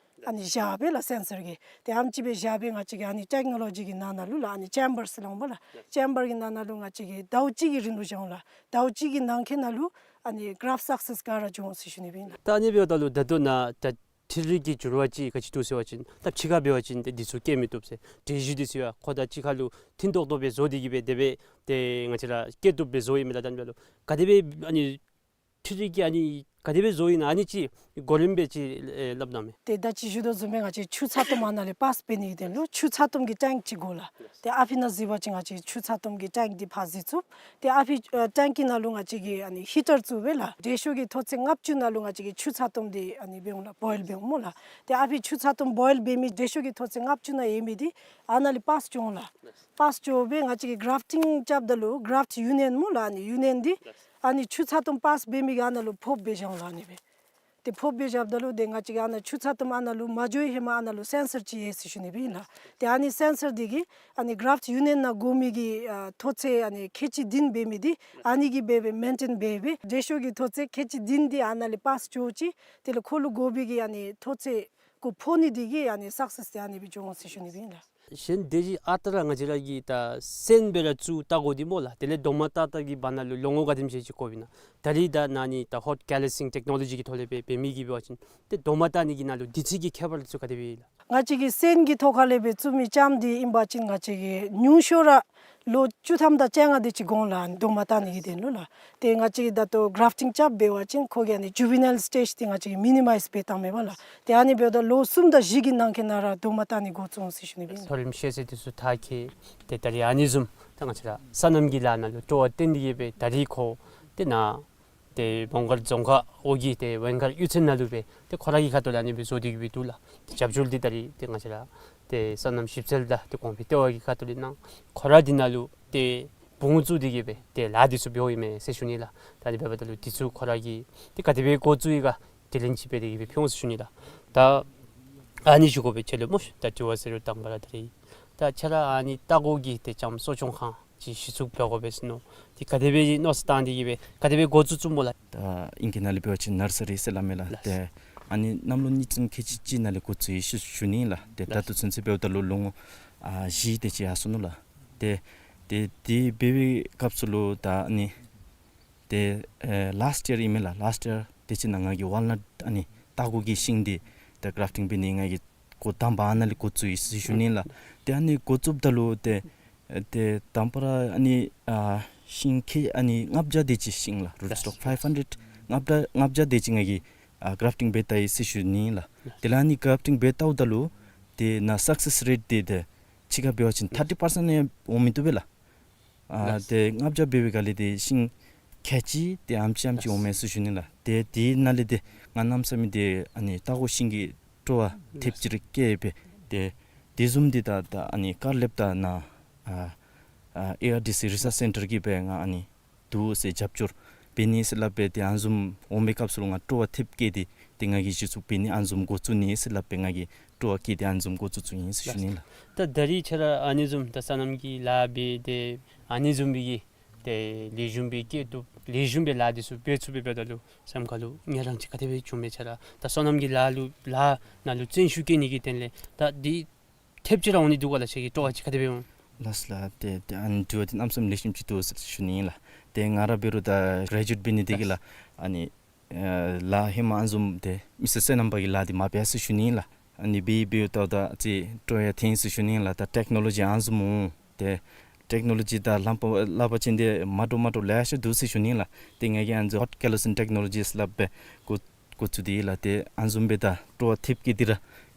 ཨ་ནི་བཞག་སྦེ་ལགས་སེན་སར་གྱིས། ཏེ་ཨ་ནེམ་ཅིག་སྦེ་བཞག་སྦེ་ང་བཅས་ཀྱིས་ཨ་ནི་ཊེཀ་ནོ་ལོ་ཇི་གི་ནང་ན་ལུ་ལགས་ཨ་ནི་ཅེམ་བར་ཟེར་སླབ་འོང་པ་ལགས། ཅེམ་བར་གྱི་ནང་ན་ལུ་ང་བཅས་ཀྱིས་ཟླཝ་གཅིག་གི་རིང་ལུ་བཞག་འོང་ལགས། ཟླཝ་གཅིག་གི་ནང་འཁོད་ནང་ལུ་ཨ་ནི་གརཱཕཊ་སག་སེསི་ག་ར་འབྱུང་འོང་ཟེར་ཞུ་ནི་སྦེ་ཨིན་ལགས། ད་ཨ་ནི་འབདཝ་ད་ལུ་ད་ལྟོ་ནཱ་ད་འཕྲུལ་རིག་གི་འགྱུར་བ་ཅིག་ག་ཅི་འདུག་ཟེར་བ་ཅིན་ད་ཕྱི་ཁར་འབད་བ་ཅིན་ཏེ་འདི་ཚུ་བཀལ་མི་བཏུབ་ཟེར། དྲོད་གཞི་འདི་ཚུ་ཡང་ཁོ་དང་གཅིག་ཁར་ལུ་མཐུན་ཏོག་ཏོ་སྦེ་བཟོ་སྟེ་གི་སྦེ་དེ་སྦེ་ཏེ་ང་བཅས་ར་བཀལ་བཏུབ་སྦེ་བཟོ་ཡི་མས་ལགས། ད་ཨ་ནི་འབདཝ་ད་ལུ་ག་དེ་སྦེ་ཨ་ནི་འཕྲུལ་རིག་གིས་ཨ་ནི་ག་དེ་སྦེ་བཟོ་ཡི་ན་ཨ་ནི་ཅིག་གོ་རིམ་སྦེ་ཅིག་ཨེ་སླབ་གནང་མས། ཏེ་ད་ཅི་ཞུ་དོ་བཟུམ་སྦེ་ང་བཅས་ཆུ་ཚ་ཏོམ་ཨ་ནཱ་ལས་པཱསི་འབད་ནི་གི་དོན་ལུ་ཆུ་ཚ་ཏོམ་གྱི་ཊེངཀ་ཅིག་དགོ་ལགས། ཏེ་ཨ་ཕི་ནང་གཟིགས་པ་ཅིན་ང་བཅས་ཆུ་ཚ་ཏོམ་གྱི་ཊེངཀ་འདི་ཕར་གཟིགས་ཚུགས། ཏེ་ཨ་ཕི་ཨ་ཊེངཀ་གི་ནང་ལུ་ང་བཅས་ཀྱིས་ཨ་ནི་ཧི་ཊར་བཙུགས་སྦེ་ལགས་དྲོད་ཤུགས་ཀྱི་མཐོ་ཚད་ལྔ་བཅུ་ནང་ལུ་ང་བཅས་ཀྱིས་ཆུ་ཚ་ཏོམ་འདི་ཨ་ནི་འབད་འོང་ལགས་བོའིལ་འབད་འོང་སྨོ་ལགས། ཏེ་ཨ་ཕི་ཆུ་ཚ་ཏོམ་བོའིལ་འབད་མི་དྲོད་ཤུགས་ཀྱི་མཐོ་ཚད་ལྔ་བཅུ་ནང་ཡོད་མི་འདི་ཨ་ནཱ་ལས་པཱསི་འགྱོ་འོང་ལགས། པཱསི་འགྱོ་སྦེ་ང་བཅས་ཀྱིས་གརཱཕཊིང་རྐྱབ་ད་ལུ་གརཱཕཊ་ཡུ་ནི་ཡན་སྨོ་ལགས་ཨ་ནི་ཡུ་ནི་ཡན་འདི་ཨ་ནི་ཆུ་ཚ་ཏོམ་པཱསི་འབད་མི་གི་ཨ་ནཱ་ལུ་ཕོགཔ་སྦེ་བཞག་འོང་ལགས་ཨ་ནི་སྦེ། ཏེ་ཕོགཔ་སྦེ་བཞགཔ་ད་ལུ་ཏེ་ང་བཅས་ཀྱིས་ཨ་ནཱ་ཆུ་ཚ་ཏོམ་ཨ་ནཱ་ལུ་མ་འགྱོ་བའི་ཧེ་མ་ཨ་ནཱ་ལུ་སེན་སར་ཅིག་ཡོད་ཟེར་ཞུ་ནི་སྦེ་ཨིན་ལགས། ཏེ་ཨ་ནི་སེན་སར་འདི་གིས་ཨ་ནི་གརཱཕཊ་ཡུ་ནི་ཡན་ནང་དགོ་མི་གི་ཨ་མཐོ་ཚད་ཨ་ནི་ཁལ་གཅིག་བདུན་འབད་མི་འདི་ཨ་ནི་གིས་སྦེ་སྦེ་མེན་ཊེན་འབད་སྦེ་དྲོད་ཤུགས་ཀྱི་མཐོ་ཚད་ཁལ་གཅིག་བདུན་འདི་ཨ་ནཱ་ལས་པཱསི་འགྱོ་ཅི། དེ་ལས་ཁོ་ལུ་དགོ་པའི་གི་ཨ་ནི་མཐོ་ཚད་ཁོ་ཕོག་ནི་འདི་གིས་ཨ་ནི་སག་སེསི་འདི་ཨ་ནི་སྦེ་འགྱོ་འོང་ཟེར་ཞུ་ནི་སྦེ་ཨིན་ལགས། གཞན་དེ་བཞིན་ཨ་རྟག་ར་ང་བཅས་ར་གི་ད་སོན་སྦེ་ར་བཙུགས་ལྟ་དགོ་འདི་སྨོ་ལགས། དེ་ལས་རྡོག་མ་བཏགས་བཏགས་ཀྱི་བར་ན་ལུ་ལོ་ངོ་ག་དེམ་ཅིག་ཅིག་འགོརཝ་ཨིན་ན། ད་རིས་ད་ནཱ་ནི་ད་ཧོཊ་ཀེ་ལི་སིང་ཊེཀ་ནོ་ལོ་ཇི་གི་ཐོག་ལས་སྦེ་འབད་མི་གིས་འབད་བ་ཅིན་ཏེ་རྡོག་མ་བཏགས་ནི་གི་ནང་ལུ་དུས་ཚོད་ཀྱི་ཁྱད་པར་ཚུ་ག་དེ་སྦེ་ཨིན་ལགས། ང་བཅས་ཀྱིས་སོན་གྱི་ཐོག་ཁ་ལས་སྦེ་བཙུགས་མི་ཙམ་འདི་ཨིན་པ་ཅིན་ང་བཅས་ཀྱིས་ཉུང་ཤོས་ར་ལོ་བཅུ་ཐམ་དང་བཅོ་ལྔ་དེ་ཅིག་འགོར་འོང་ལགས་རྡོག་མ་བཏགས་ནི་གི་དོན་ལུ་ལགས། ཏེ་ང་བཅས་ཀྱིས་ད་ལྟོ་གརཱཕཊིང་རྐྱབ་འབད་བ་ཅིན་ཁོ་གི་ཨ་ནི་ཇུ་ཝི་ནཱའིལ་སི་ཊེཇ་འདི་ང་བཅས་ཀྱིས་མི་ནི་མའིཛ་འབད་བཏང་མས་པ་ལགས། ཏེ་ཨ་ནི་འབདཝ་ད་ལོ་གསུམ་དང་བཞི་གི་ནང་འཁོད་ནང་ར་རྡོག་མ་བཏགས་ནི་འགོ་བཙུགས་འོང་ཟེར་ཞུ་ནི་སྦེ་ཨིན་ལགས། རིམ་ཤེས་ཚད་འདི་ཚུ་མཐར་འཁྱོལ། ཏེ་ད་རིས་ཨ་ནི་བཟུམ་ད་ང་བཅས་ར་སོ་ནམ་གྱི་ལཱ་ནང་ལུ་སྤྲོ་བ་བཏོན་ཏེ་གི་སྦེ་ད་རིས་ཁོ་ཏེ་ནཱ་ཏེ་མོང་སྒར་རྫོང་ཁག་འོག་གི་ཏེ་ཝེང་མཁར་གཡུས་ཚན་ནང་ལུ་སྦེ་ཏེ་ཁོ་ར་གི་ཁ་ཐུག་ལས་ཨ་ནི་སྦེ་བཟོ་སྟེ་གི་སྦེ་འདུག་ལགས། ཏེ་རྒྱབ་སྐྱོར་འདི་ད་རིས་ཏེ་ང་བཅས་ར་ཏེ་སོ་ནམ་ཞིབ་འཚོལ་དང་ཏེ་གོང་འཕེལ་ལྟེ་བ་གི་ཁ་ཐུག་ལས་གནང་། ཁོ་ར་འདི་ནང་ལུ་ཏེ་བུང་བཙུགས་ཏེ་གི་སྦེ་ཏེ་ལཱ་འདི་ཚུ་འབདཝ་ཨིན་མས་ཟེར་ཞུ་ནི་ལགས། ད་ཨ་ནི་འབདཝ་ད་ལུ་འདི་ཚུ་ཁོ་ར་གིས་ཏེ་ག་དེ་སྦེ་འགོ་བཙུགས་ཡི་ག་དེ་ལན་ཅིག་འབད་དེ་གི་སྦེ་ཕུལ་འོང་ཟེར་ཞུ་ནི་ལགས། ད་ཨ་ནི་ཞུ་དགོ་པས། ཁྱོད་ལུ་སྨོ་ཤ་ད་དྲི་བ་ཟེར་རུང་དང་པ་ར་ད་རིས་ད་ཁྱོད་ར་ཨ་ནི་ལྟ་སྒོ་གི་ཏེ་ལྕངམ་གསོ་སྐྱོང་ཁང་ཅིག་གཞི་བཙུགས་འབད་དགོ་པས་ཟེར་མནོ། ཏེ་ག་དེ་སྦེ་མནོ་བསམ་བཏང་སྟེ་གི་སྦེ་ག་དེ་སྦེ་འགོ་བཙུགས་བཙུགསཔ་སྨོ་ལགས། ད་ཨིང་སྐད་ནང་ལས་འབད་བ་ཅིན་ནར་སི་རི་ཟེར་སླབ་མས་ལགས། ལགས། ཏེ་ཨ་ནི་གནམ་ལོ་གཉིས་ཚན་ཁལ་གཅིག་གཅིག་ནང་ལས་འགོ་བཙུགས་ཡི་ཟེར་ཞུ་ནི་ལགས། ཏེ་ད་ལགས། ལྟོ་ཚུན་ཚོད་འབདཝ་ད་ལུ་ལོ་ངོ་ཨ་བཞི་དེ་ཅིག་ཡར་སོ་ནུག་ལགས། ཏེ་ཏེ་དེ་འབད་བའི་སྐབས་སུ་ལུ་ད་ཨ་ནི་ཏེ་ཨེ་ལཱསཊ་ཡར་ཨིན་མས་ལགས། ལཱསཊ་ཡར་དེ་ཅིག་ནང་ང་གིས་ཝཱལ་ནཊ་ཨ་ནི་ལྟ་སྒོ་གི་ཤིང་འདི་ད་གརཱཕ་ཊིང་འབད་ནི་ང་གིས་འགོ་དང་པ་ཨ་ནཱ་ལས་འགོ་བཙུགས་ཡི་ཟེར་ཞུ་ནི་ལགས། ཏེ་ཨ་ནི་འགོ་བཙུགསཔ་ད་ལུ་ཏེ་ཏེ་དང་པ་ར་ཨ་ནི་ཨ་ཤིང་ཁལ་ཨ་ནི་ལྔ་བརྒྱ་དེ་ཅིག་ཤིང་ལགས། རུཊ་སི་ཊོག་ཕའིབ་ཧན་ཌེཌ་ལྔ་བརྒྱ་ལྔ་བརྒྱ་དེ་ཅིག་ང་གིས་ཨ་གརཱཕ་ཊིང་འབད་ད་ཡི་ཟེར་ཞུ་ནི་ལགས། དེ་ལས་ཨ་ནི་གརཱཕ་ཊིང་འབད་ལྟཝ་ད་ལུ་ཏེ་ནཱ་སག་སེསི་རེཊ་འདི་ཏེ་ཕྱི་ཁར་འབད་བ་ཅིན་ཐར་ཊི་པར་སེནཊ་ཡང་འོང་མི་བཏུབ་པས་ལགས། ཨ་ལགས། ཏེ་ལྔ་བརྒྱ་འབད་བའི་སྒང་ལས་ཏེ་ཤིང་ཁལ་གཅིག་ཏེ་ཨ་ནེམ་ཅིག་ཨ་ནེམ་ཅིག་འོང་མས་ཟེར་ཞུ་ནི་ལགས། ཏེ་དེ་ནང་ལས་ཏེ་ང་གནམ་མེད་ས་མེད་ཏེ་ཨ་ནི་ལྟ་སྒོ་ཤིང་གི་སྤྲོ་བ་ཐེབས་ཅིག་ར་སྐྱེས་པས། ཏེ་དེ་བཟུམ་འདི་ད་ད་ཨ་ནི་ཀར་ལེབ་ད་ནཱ་ཨ་ཨ་ཨེ་ཨར་ཌི་སི་རི་སརཆ་སེན་ཊར་གྱིས་སྦེ་ང་ཨ་ནི་འདུག་ཟེར་རྒྱབ་སྐྱོར་འབད་ནི་ཟེར་སླབ་སྦེ་ཏེ་ཨ་ནི་བཟུམ་འོང་པའི་སྐབས་སུ་ལུ་ང་སྤྲོ་བ་ཐེབས་སྐྱེས་ཏེ་ཏེ་ང་གིས་གཞི་བཙུགས་འབད་ནི་ཨ་ནི་བཟུམ་འགོ་བཙུགས་ནི་ཟེར་སླབ་སྦེ་ང་གིས་སྤྲོ་བ་སྐྱེས་ཏེ་ཨ་ནི་བཟུམ་འགོ་བཙུགས་བཙུགསཔ་ཨིན་ཟེར་ཞུ་ནི་ལགས། ད་ད་རིས་ཁྱོད་ར་ཨ་ནི་བཟུམ་ད་སོ་ནམ་གྱི་ལཱ་འབད་དེ་ཨ་ནི་བཟུམ་སྦེ་གི་ཏེ་ལེགས་ཤོམ་སྦེ་སྐྱེ་བཏུབ་ལེགས་ཤོམ་སྦེ་ལཱ་འདི་ཚུ་འབད་ཚུགས་པའི་འབདཝ་ད་ལུ་སེམས་ཁ་ལུ་ངལ་རངས་ཅིག་ག་དེ་སྦེ་བྱུངམ་མས། ཁྱོད་ར་ད་སོ་ནམ་གྱི་ལཱ་ལུ་ལཱ་ནང་ལུ་བརྩོན་ཤུགས་བསྐྱེད་ནི་གི་དོན་ལས་ད་འདི་ཐེབས་ཅིག་ར་འོང་ནི་འདུག་ག་ལགས། ཁྱོད་ཀྱི་སྤྲོ་བ་ཅིག་ག་དེ་སྦེ་འོང་། ལགས་ལགས། ཏེ་ཏེ་ཨ་ནི་དྲི་བ་འདི་གནམ་མེད་ས་མེད་ལེགས་ཤོམ་ཅིག་འདུག་ཟེར་ཞུ་ནི་ལགས། ཏེ་ང་ར་འབད་རུང་ད་གར་ཇུ་ཨེཊ་འབད་ནི་དེ་གིས་ལགས་ཨ་ནི་ཨེ་ལཱ་ཧེ་མ་ཨ་ནི་བཟུམ་ཏེ་མི་སེར་སོ་ནམ་པ་གི་ལཱ་འདི་མ་འབད་ཟེར་ཞུ་ནི་ལགས། ཨ་ནི་འབད་འབདཝ་ད་ད་ཅིག་སྤྲོ་ཡང་ཐོན་ཟེར་ཞུ་ནི་ལགས། ད་ཊེཀ་ནོ་ལོ་ཇི་ཨ་ནི་བཟུམ་འོང་། ཏེ་ཊེཀ་ནོ་ལོ་ཇི་དང་ལམ་པ་སླབ་པ་ཅིན་ཏེ་མ་འདྲཝ་མ་འདྲཝ་ལེ་ཤ་འདུག་ཟེར་ཞུ་ནི་ལགས། ཏེ་ང་གིས་ཨ་ནི་བཟུམ་ཧོཊ་ཀེ་ལོ་སིན་ཊེཀ་ནོ་ལོ་ཇི་ཟེར་སླབ་སྦེ་འགོ་འགོ་བཙུགས་ཏེ་ལགས། ཏེ་ཨ་ནི་བཟུམ་སྦེ་ད་སྤྲོ་བ་ཐེབས་སྐྱེས་ཏེ་ར་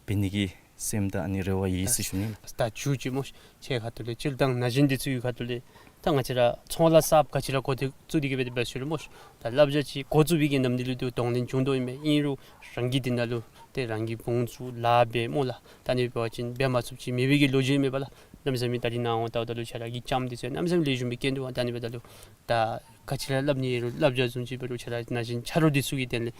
འབད་ནི་གི་སེམས་དང་ཨ་ནི་རེ་བ་ཡོད་ཟེར་ཞུ་ནི་ལགས། ད་མཇུག་ཅིག་སྨོ་ཤ་ཁྱོད་ཁ་ཐུག་ལས་སྤྱིར་བཏང་ན་གཞོན་འདི་ཚུ་གི་ཁ་ཐུག་ལས་ད་ང་བཅས་ར་ཚོང་ལཱ་གསརཔ་ག་ཅི་ར་འགོ་འདི་བཙུགས་ཏེ་གི་སྦེ་འབད་ཞུ་རུང་སྨོ་ཤ་ད་བསླབ་བྱ་ཅིག་འགོ་བཙུགས་པའི་གི་ནམ་དུས་ལུ་ཏེ་གདོང་ལེན་བྱུང་དོ་ཨིན་མས། ཨིན་རུང་རང་གི་འདི་ནང་ལུ་ཏེ་རང་གི་བུང་བཙུགས་ལཱ་འབད་སྨོ་ལགས། ད་ཨ་ནི་འབད་བ་ཅིན་འབད་མ་ཚུགསཔ་ཅིག་མེད་པའི་གི་ལོ་རྒྱུས་མེད་པ་ལགས། གནམ་མེད་ས་མེད་ད་རིས་ནཱ་འོང་ལྟཝ་ད་ལུ་ཁྱོད་ར་གི་ལྕངམ་འདི་ཚུ་གནམ་མེད་ས་མེད་ལེགས་ཤོམ་སྦེ་སྐྱེས་འདུག་པ། ད་ཨ་ནི་འབདཝ་ད་ལུ་ད་ག་ཅི་ར་སླབ་ནི་ཡོད་རུང་བསླབ་བྱ་བཟུམ་ཅིག་འབད་རུང་ཁྱོད་ར་ན་གཞོན་ཆ་རོགས་འདི་ཚུ་གི་དོན་ལས་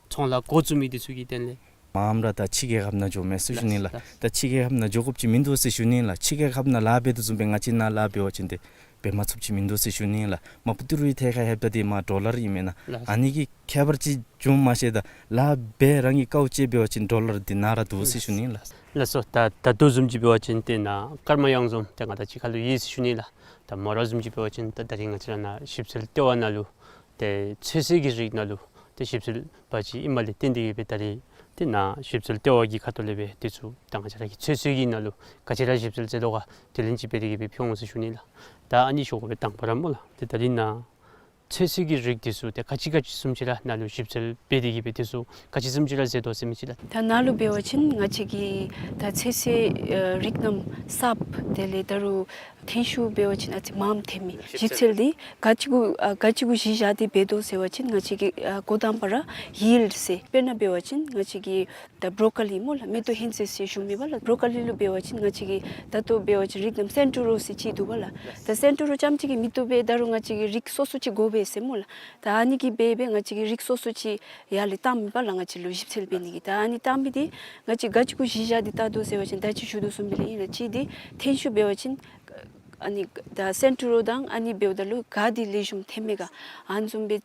ཚོང་ལཱ་འགོ་བཙུགས་མི་འདི་ཚུ་གི་དོན་ལས། མངམ་ར་ད་ཕྱི་རྒྱལ་ཁབ་ནང་འགྱོ་མས་ཟེར་ཞུ་ནི་ལགས། ལགས། ད་ཕྱི་རྒྱལ་ཁབ་ནང་འགྱོ་དགོཔ་ཅིག་མིན་འདུག་ཟེར་ཞུ་ནི་ལགས། ཕྱི་རྒྱལ་ཁབ་ནང་ལཱ་འབད་དོ་བཟུམ་སྦེ་ང་བཅས་ནཱ་ལཱ་འབད་བ་ཅིན་ཏེ་འབད་མ་ཚུགསཔ་ཅིག་མིན་འདུག་ཟེར་ཞུ་ནི་ལགས། མ་པ་ཏི་རུའི་ཐད་ཁར་ལྷོདཔ་ད་འདི་མ་ཌོ་ལར་ཨིན་མས་ན། ལགས། ཨ་ནི་གི་ཁྱད་པར་ཅིག་འབྱུངམ་མ་ཤེས། ད་ལཱ་འབད་རང་གི་དཀའཝ་སྤྱད་འབད་བ་ཅིན་ཌོ་ལར་འདི་ནང་ར་འདུག་ཟེར་ཞུ་ནི་ལགས། ལགས་སོ། ད་ད་ལྟོ་བཟུམ་ཅིག་འབད་བ་ཅིན་ཏེ་ནཱ་ཀརྨ་གཡང་འཛོམས་ཏེ་ང་དང་གཅིག་ཁར་ལུ་ཡོད་ཟེར་ཞུ་ནི་ལགས། ད་མོ་ར་བཟུམ་ཅིག་འབད་བ་ཅིན་ད་ད་རིས་ང་བཅས་ར་ནཱ་ཞིབ་འཚོལ་ལྟེ་བ་ནང་ལུ་ཏེ་ཚོད་བསྲེ་གི་རིགས་ནང་ལུ་ཏེ་ཞིབ་འཚོལ་པ་ཅིག་ཨིནམ་ལས་བརྟེན་ཏེ་གི་སྦེ་ད་རིས་ཏེ་ནཱ་ཞིབ་འཚོལ་ལྟེ་བ་གི་ཁ་ཐུག་ལས་སྦེ་འདི་ཚུ་ད་ང་བཅས་ར་གི་ཚོད་བསྲེ་གི་ནང་ལུ་ག་ཅི་ར་ཞིབ་འཚོལ་མཛད་དོ་ག་དེ་ལན་ཅིག་འབད་དེ་གི་སྦེ་ཕུལ་འོང་ཟེར་ཞུ་ནི་ལགས། ད་ཨ་ནི་ཞུ་དགོ་པས། དང་པ་ར་སྨོ་ལགས། ཏེ་ད་རིས་ནཱ་ཚོད་བསྲེ་གི་རིགས་འདི་ཚུ་ཏེ་ག་ཅི་ག་ཅི་བཟུམ་ཅིག་ར་ནཱ་ལུ་ཞིབ་འཚོལ་འབད་དེ་གི་སྦེ་འདི་ཚུ་ག་ཅི་བཟུམ་ཅིག་ར་མཛད་དོ་ཟེར་མི་ཅིག་ལགས། ད་ནཱ་ལུ་འབད་བ་ཅིན་ང་བཅས་ཀྱི་ད་ཚོད་བསྲེ་ཨ་རིགས་རྣམས་གསརཔ་དེ་ལས་ད་རུང་ཐོན་ཤུགས་འབད་བ་ཅིན་ཨ་ཙི་མངམ་ཐོན་མི་ཞིབ་འཚོལ་འདི་ག་ཅི་གུ་ཨ་ག་ཅི་གུ་གཞི་བཞག་སྟེ་འབད་དོ་ཟེར་བ་ཅིན་ང་བཅས་ཀྱི་ཨ་འགོ་དང་པ་ར་ཡིལཌ་ཟེར། དཔེར་ན་འབད་བ་ཅིན་ང་བཅས་ཀྱི་ད་བོ་རོ་ཀོ་ལི་སྨོ་ལགས། མེ་ཏོག་ཧིང་ཙེ་ཟེར་ཞུ་མི་འབད་ལགས། བོ་རོ་ཀོ་ལི་ལུ་འབད་བ་ཅིན་ང་བཅས་ཀྱི་ད་ལྟོ་འབད་བ་ཅིན་རིགས་རྣམས་སེན་ཊོ་རོ་ཟེར་ཅིག་འདུག་པ་ལགས། ད་སེན་ཊོ་རོ་རྐྱངམ་གཅིག་གིས་མི་བཏུབ་པས། ད་རུང་ང་བཅས་ཀྱི་རིགས་སོ་སོ་ཅིག་དགོ་པས་ཟེར་སྨོ་ལགས། ད་ཨ་ནི་གིས་འབད་འབད་ང་བཅས་ཀྱིས་རིགས་སོ་སོ་ཅིག་ཡར་ལས་བཏངམ་ཨིན་པ་ལགས། ང་བཅས་ལུ་ཞིབ་འཚོལ་འབད་ནི་གི། ད་ཨ་ནི་བཏངམ་འདི་ང་བཅས་ག་ཅི་གུ་གཞི་བཞག་སྟེ་བལྟ་དོ་ཟེར་བ་ཅིན་ད་ཅི་ཞུ་དོ་བཟུམ་སྦེ་ལགས་ཨིན་ལགས། གཅིག་འདི་ཐོན་ཤུགས་འབད་བ་ཅིན་ཨ་ནི་ད་སེན་ཊོ་རོ་དང་ཨ་ནི་འབདཝ་ད་ལུ་ག་འདི་ལེགས་ཤོམ་ཐོན་མས་ག་ཨ་ནི་བཟུམ་སྦེ་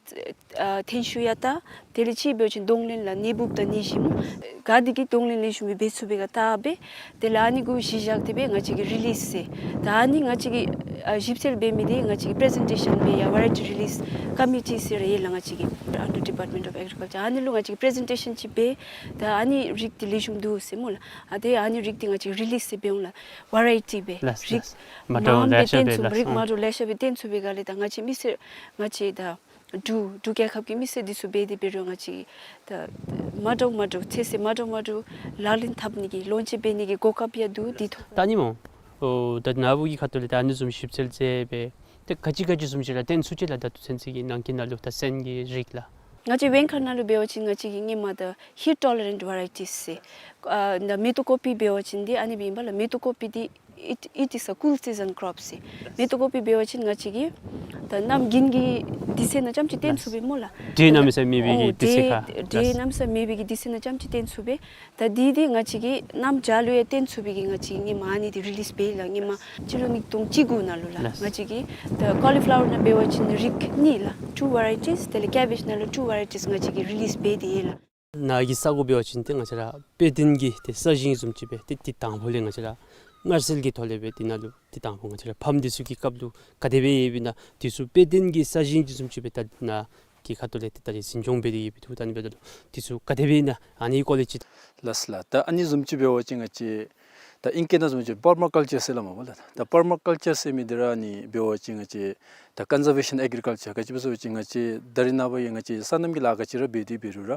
ཨ་ཐོན་ཤུགས་ཡང་བལྟ། དེ་ལས་གཅིག་འབད་བ་ཅིན་གདོང་ལེན་ལགས། ནད་འབུཔ་དང་ནད་གཞི་སྨོ། ག་འདི་གིས་གདོང་ལེན་ལེགས་ཤོམ་སྦེ་འབད་ཚུགས་པས་ག་བལྟ་སྦེ། དེ་ལས་ཨ་ནི་གུ་གཞི་བཞག་སྟེ་སྦེ་ང་བཅས་ཀྱིས་རི་ལིསི་ཟེར། ད་ཨ་ནི་ང་བཅས་ཀྱིས་ཨ་ཞིབ་འཚོལ་འབད་མི་འདི་ང་བཅས་ཀྱིས་པི་རི་ཛེན་ཊེ་ཤཱན་འབད་ཡར་ཝེ་རའི་ཊི་རི་ལིསི་ཀོ་མི་ཊི་ཟེར་ར་ཡོད་ལགས། ང་བཅས་ཀྱི་ཨན་ཌར་ཌི་པཱརཊ་མེནཊ་ཨོཕ་ཨེག་རི་ཀལ་ཅར། ཨ་ནི་ལུ་ང་བཅས་ཀྱིས་པི་རི་ཛེན་ཊེ་ཤཱན་ཅིག་འབད། ད་ཨ་ནི་རིགས་འདི་ལེགས་ཤོམ་འདུག་ཟེར་སྨོ་ལགས། ཨ་ཏེ་ཨ་ནི་རིགས་འདི་ང་བཅས་རི་ལིསི་ཟེར་འབད་འོང་ལགས། ཝེ་རའི་ཊི་སྦེ་ལགས། རིགས་ལགས། མ་འདྲཝ་མངམ་ལེ་ཤ་སྦེ་སྟོན་ཚུགས། ལགས། རིགས་མ་འདྲཝ་ལེ་ཤ་སྦེ་སྟོན་ཚུགས་པའི་སྒང་ལས་ད་ང་བཅས་མི་སེར་ང་བཅས་ད་ འབྲུག་འབྲུག་རྒྱལ་ཁབ་ཀྱི་མི་སེར་འདི་ཚུ་འབད་དེ་འབད་རུང་ང་བཅས་ད་མ་འདྲཝ་མ་འདྲཝ་ཚོད་བསྲེ་མ་འདྲཝ་མ་འདྲཝ་ལག་ལེན་འཐབ་ནི་གི་ལོན་ཅིང་འབད་ནི་གི་གོ་སྐབས་ཡང་འདུག། འདི་ཐོག་ད་ཨ་ནི་སྨོ། ཨོ་ད་ནཱ་བུ་གི་ཁ་ཐུག་ལས་ད་ཨ་ནི་བཟུམ་ཞིབ་འཚོལ་མཛད་སྦེ་ཏེ་ག་ཅི་ག་ཅི་བཟུམ་ཅིག་ར་བཏོན་ཚུགས་ཅི་ལགས། ད་ལྟོ་ཚུན་ཚོད་ཀྱི་ནང་འཁོད་ནང་ལུ་ད་སོན་གྱི་རིགས་ལགས། ང་བཅས་བེང་ཁ་ནང་ལུ་འབད་བ་ཅིན་ང་བཅས་ཀྱིས་སྔོན་མ་ད་heat tolerant varieties ཟེར། ཨ་ད་མེ་ཏོག་ཀོ་པི་འབད་བ་ཅིན་འདི་ཨ་ནི་སྦེ་ཨིན་པས་ལགས། མེ་ཏོག་ཀོ་པི་འདི་it, it is a cool season crop ཟེར། མེ་ཏོག་ཀོ་པི་འབད་བ་ཅིན་ང་བཅས་ཀྱིས་ད་གནམ་དགུན་གྱི་དུས་ཚོད་ནང་ཙམ་ཅིག་བཏོན་ཚུགས་པས་སྨོ་ལགས། འབྲས་གནམ་མེད་ས་མེད་མེད་པའི་གི་དུས་ཚོད་ཁར། འབྲས་གནམ་མེད་ས་མེད་མེད་པའི་གི་དུས་ཚོད་ནང་ཙམ་ཅིག་བཏོན་ཚུགས་པས། ད་འདི་འདི་ང་བཅས་ཀྱིས་གནམ་བྱཱར་ལུ་ཡང་བཏོན་ཚུགས་པའི་གི་ང་བཅས་ཀྱིས་སྔོན་མ་ཨ་ནི་འདི་རི་ལིསི་འབད་ཡི་ལགས། སྔོན་མ་སྤྱི་ལོ་ཉིས་སྟོང་བཅུ་དགུ་ནང་ལུ་ལགས། ལགས། ང་བཅས་ཀྱིས་ད་ཀོ་ལི་ཕི་ལ་ཝར་ནང་འབད་བ་ཅིན་རིགས་གཉིས་ལགས། two varieties། དེ་ལས་ཀེ་བེཇ་ནང་ལུ་two varieties ང་བཅས་ཀྱིས་རི་ལིསི་འབད་དེ་ཡོད་ལགས། ནཱ་གི་ས་གོ་འབད་བ་ཅིན་ཏེ་ང་བཅས་ར་དཔེ་སྟོན་གྱི་ཏེ་ས་ཞིང་བཟུམ་ཅིག་སྦེ་ཏེ་འདི་དང་པོ་ལས་ང་བཅས་ར་མངར་སེལ་གྱི་ཐོག་ལས་སྦེ་འདི་ནང་ལུ་འདི་དང་པོ་ང་བཅས་ར་ཕམ་འདི་ཚུ་གི་སྐབས་ལུ་ག་དེ་སྦེ་ཡོདཔ་ཨིན་ན་འདི་ཚུ་དཔེ་སྟོན་གྱི་ས་ཞིང་འདི་བཟུམ་ཅིག་སྦེ་ད་ནཱ་གི་ཁ་ཐུག་ལས་ཏེ་ད་རིས་འཛིན་སྐྱོང་འབད་དེ་ཡོདཔ་འདུག། ད་ཨ་ནི་འབདཝ་ད་ལུ་འདི་ཚུ་ག་དེ་སྦེ་ཨིན་ན་ཨ་ནི་སྐོར་ལས་ཅིག། ལགས་ལགས། ད་ཨ་ནི་བཟུམ་ཅིག་འབད་བ་ཅིན་ང་བཅས་ད་ཨིང་སྐད་ནང་བཟུམ་ཅིག་པར་མ་ཀལ་ཅར་ཟེར་སླབ་མས་པ་ལགས། ད་པར་མ་ཀལ་ཅར་ཟེར་མི་འདི་ར་ཨ་ནི་འབད་བ་ཅིན་ང་བཅས་ད་ཀོན་ཛར་བེ་ཤཱན་ཨེག་རི་ཀལ་ཅར་ག་ཅི་སྦེ་ཟེར་བ་ཅིན་ང་བཅས་ད་རེས་ནངས་པ་ཡང་ང་བཅས་སོ་ནམ་གྱི་ལཱ་ག་ཅི་ར་འབད་དེ་འབད་རུང་ར་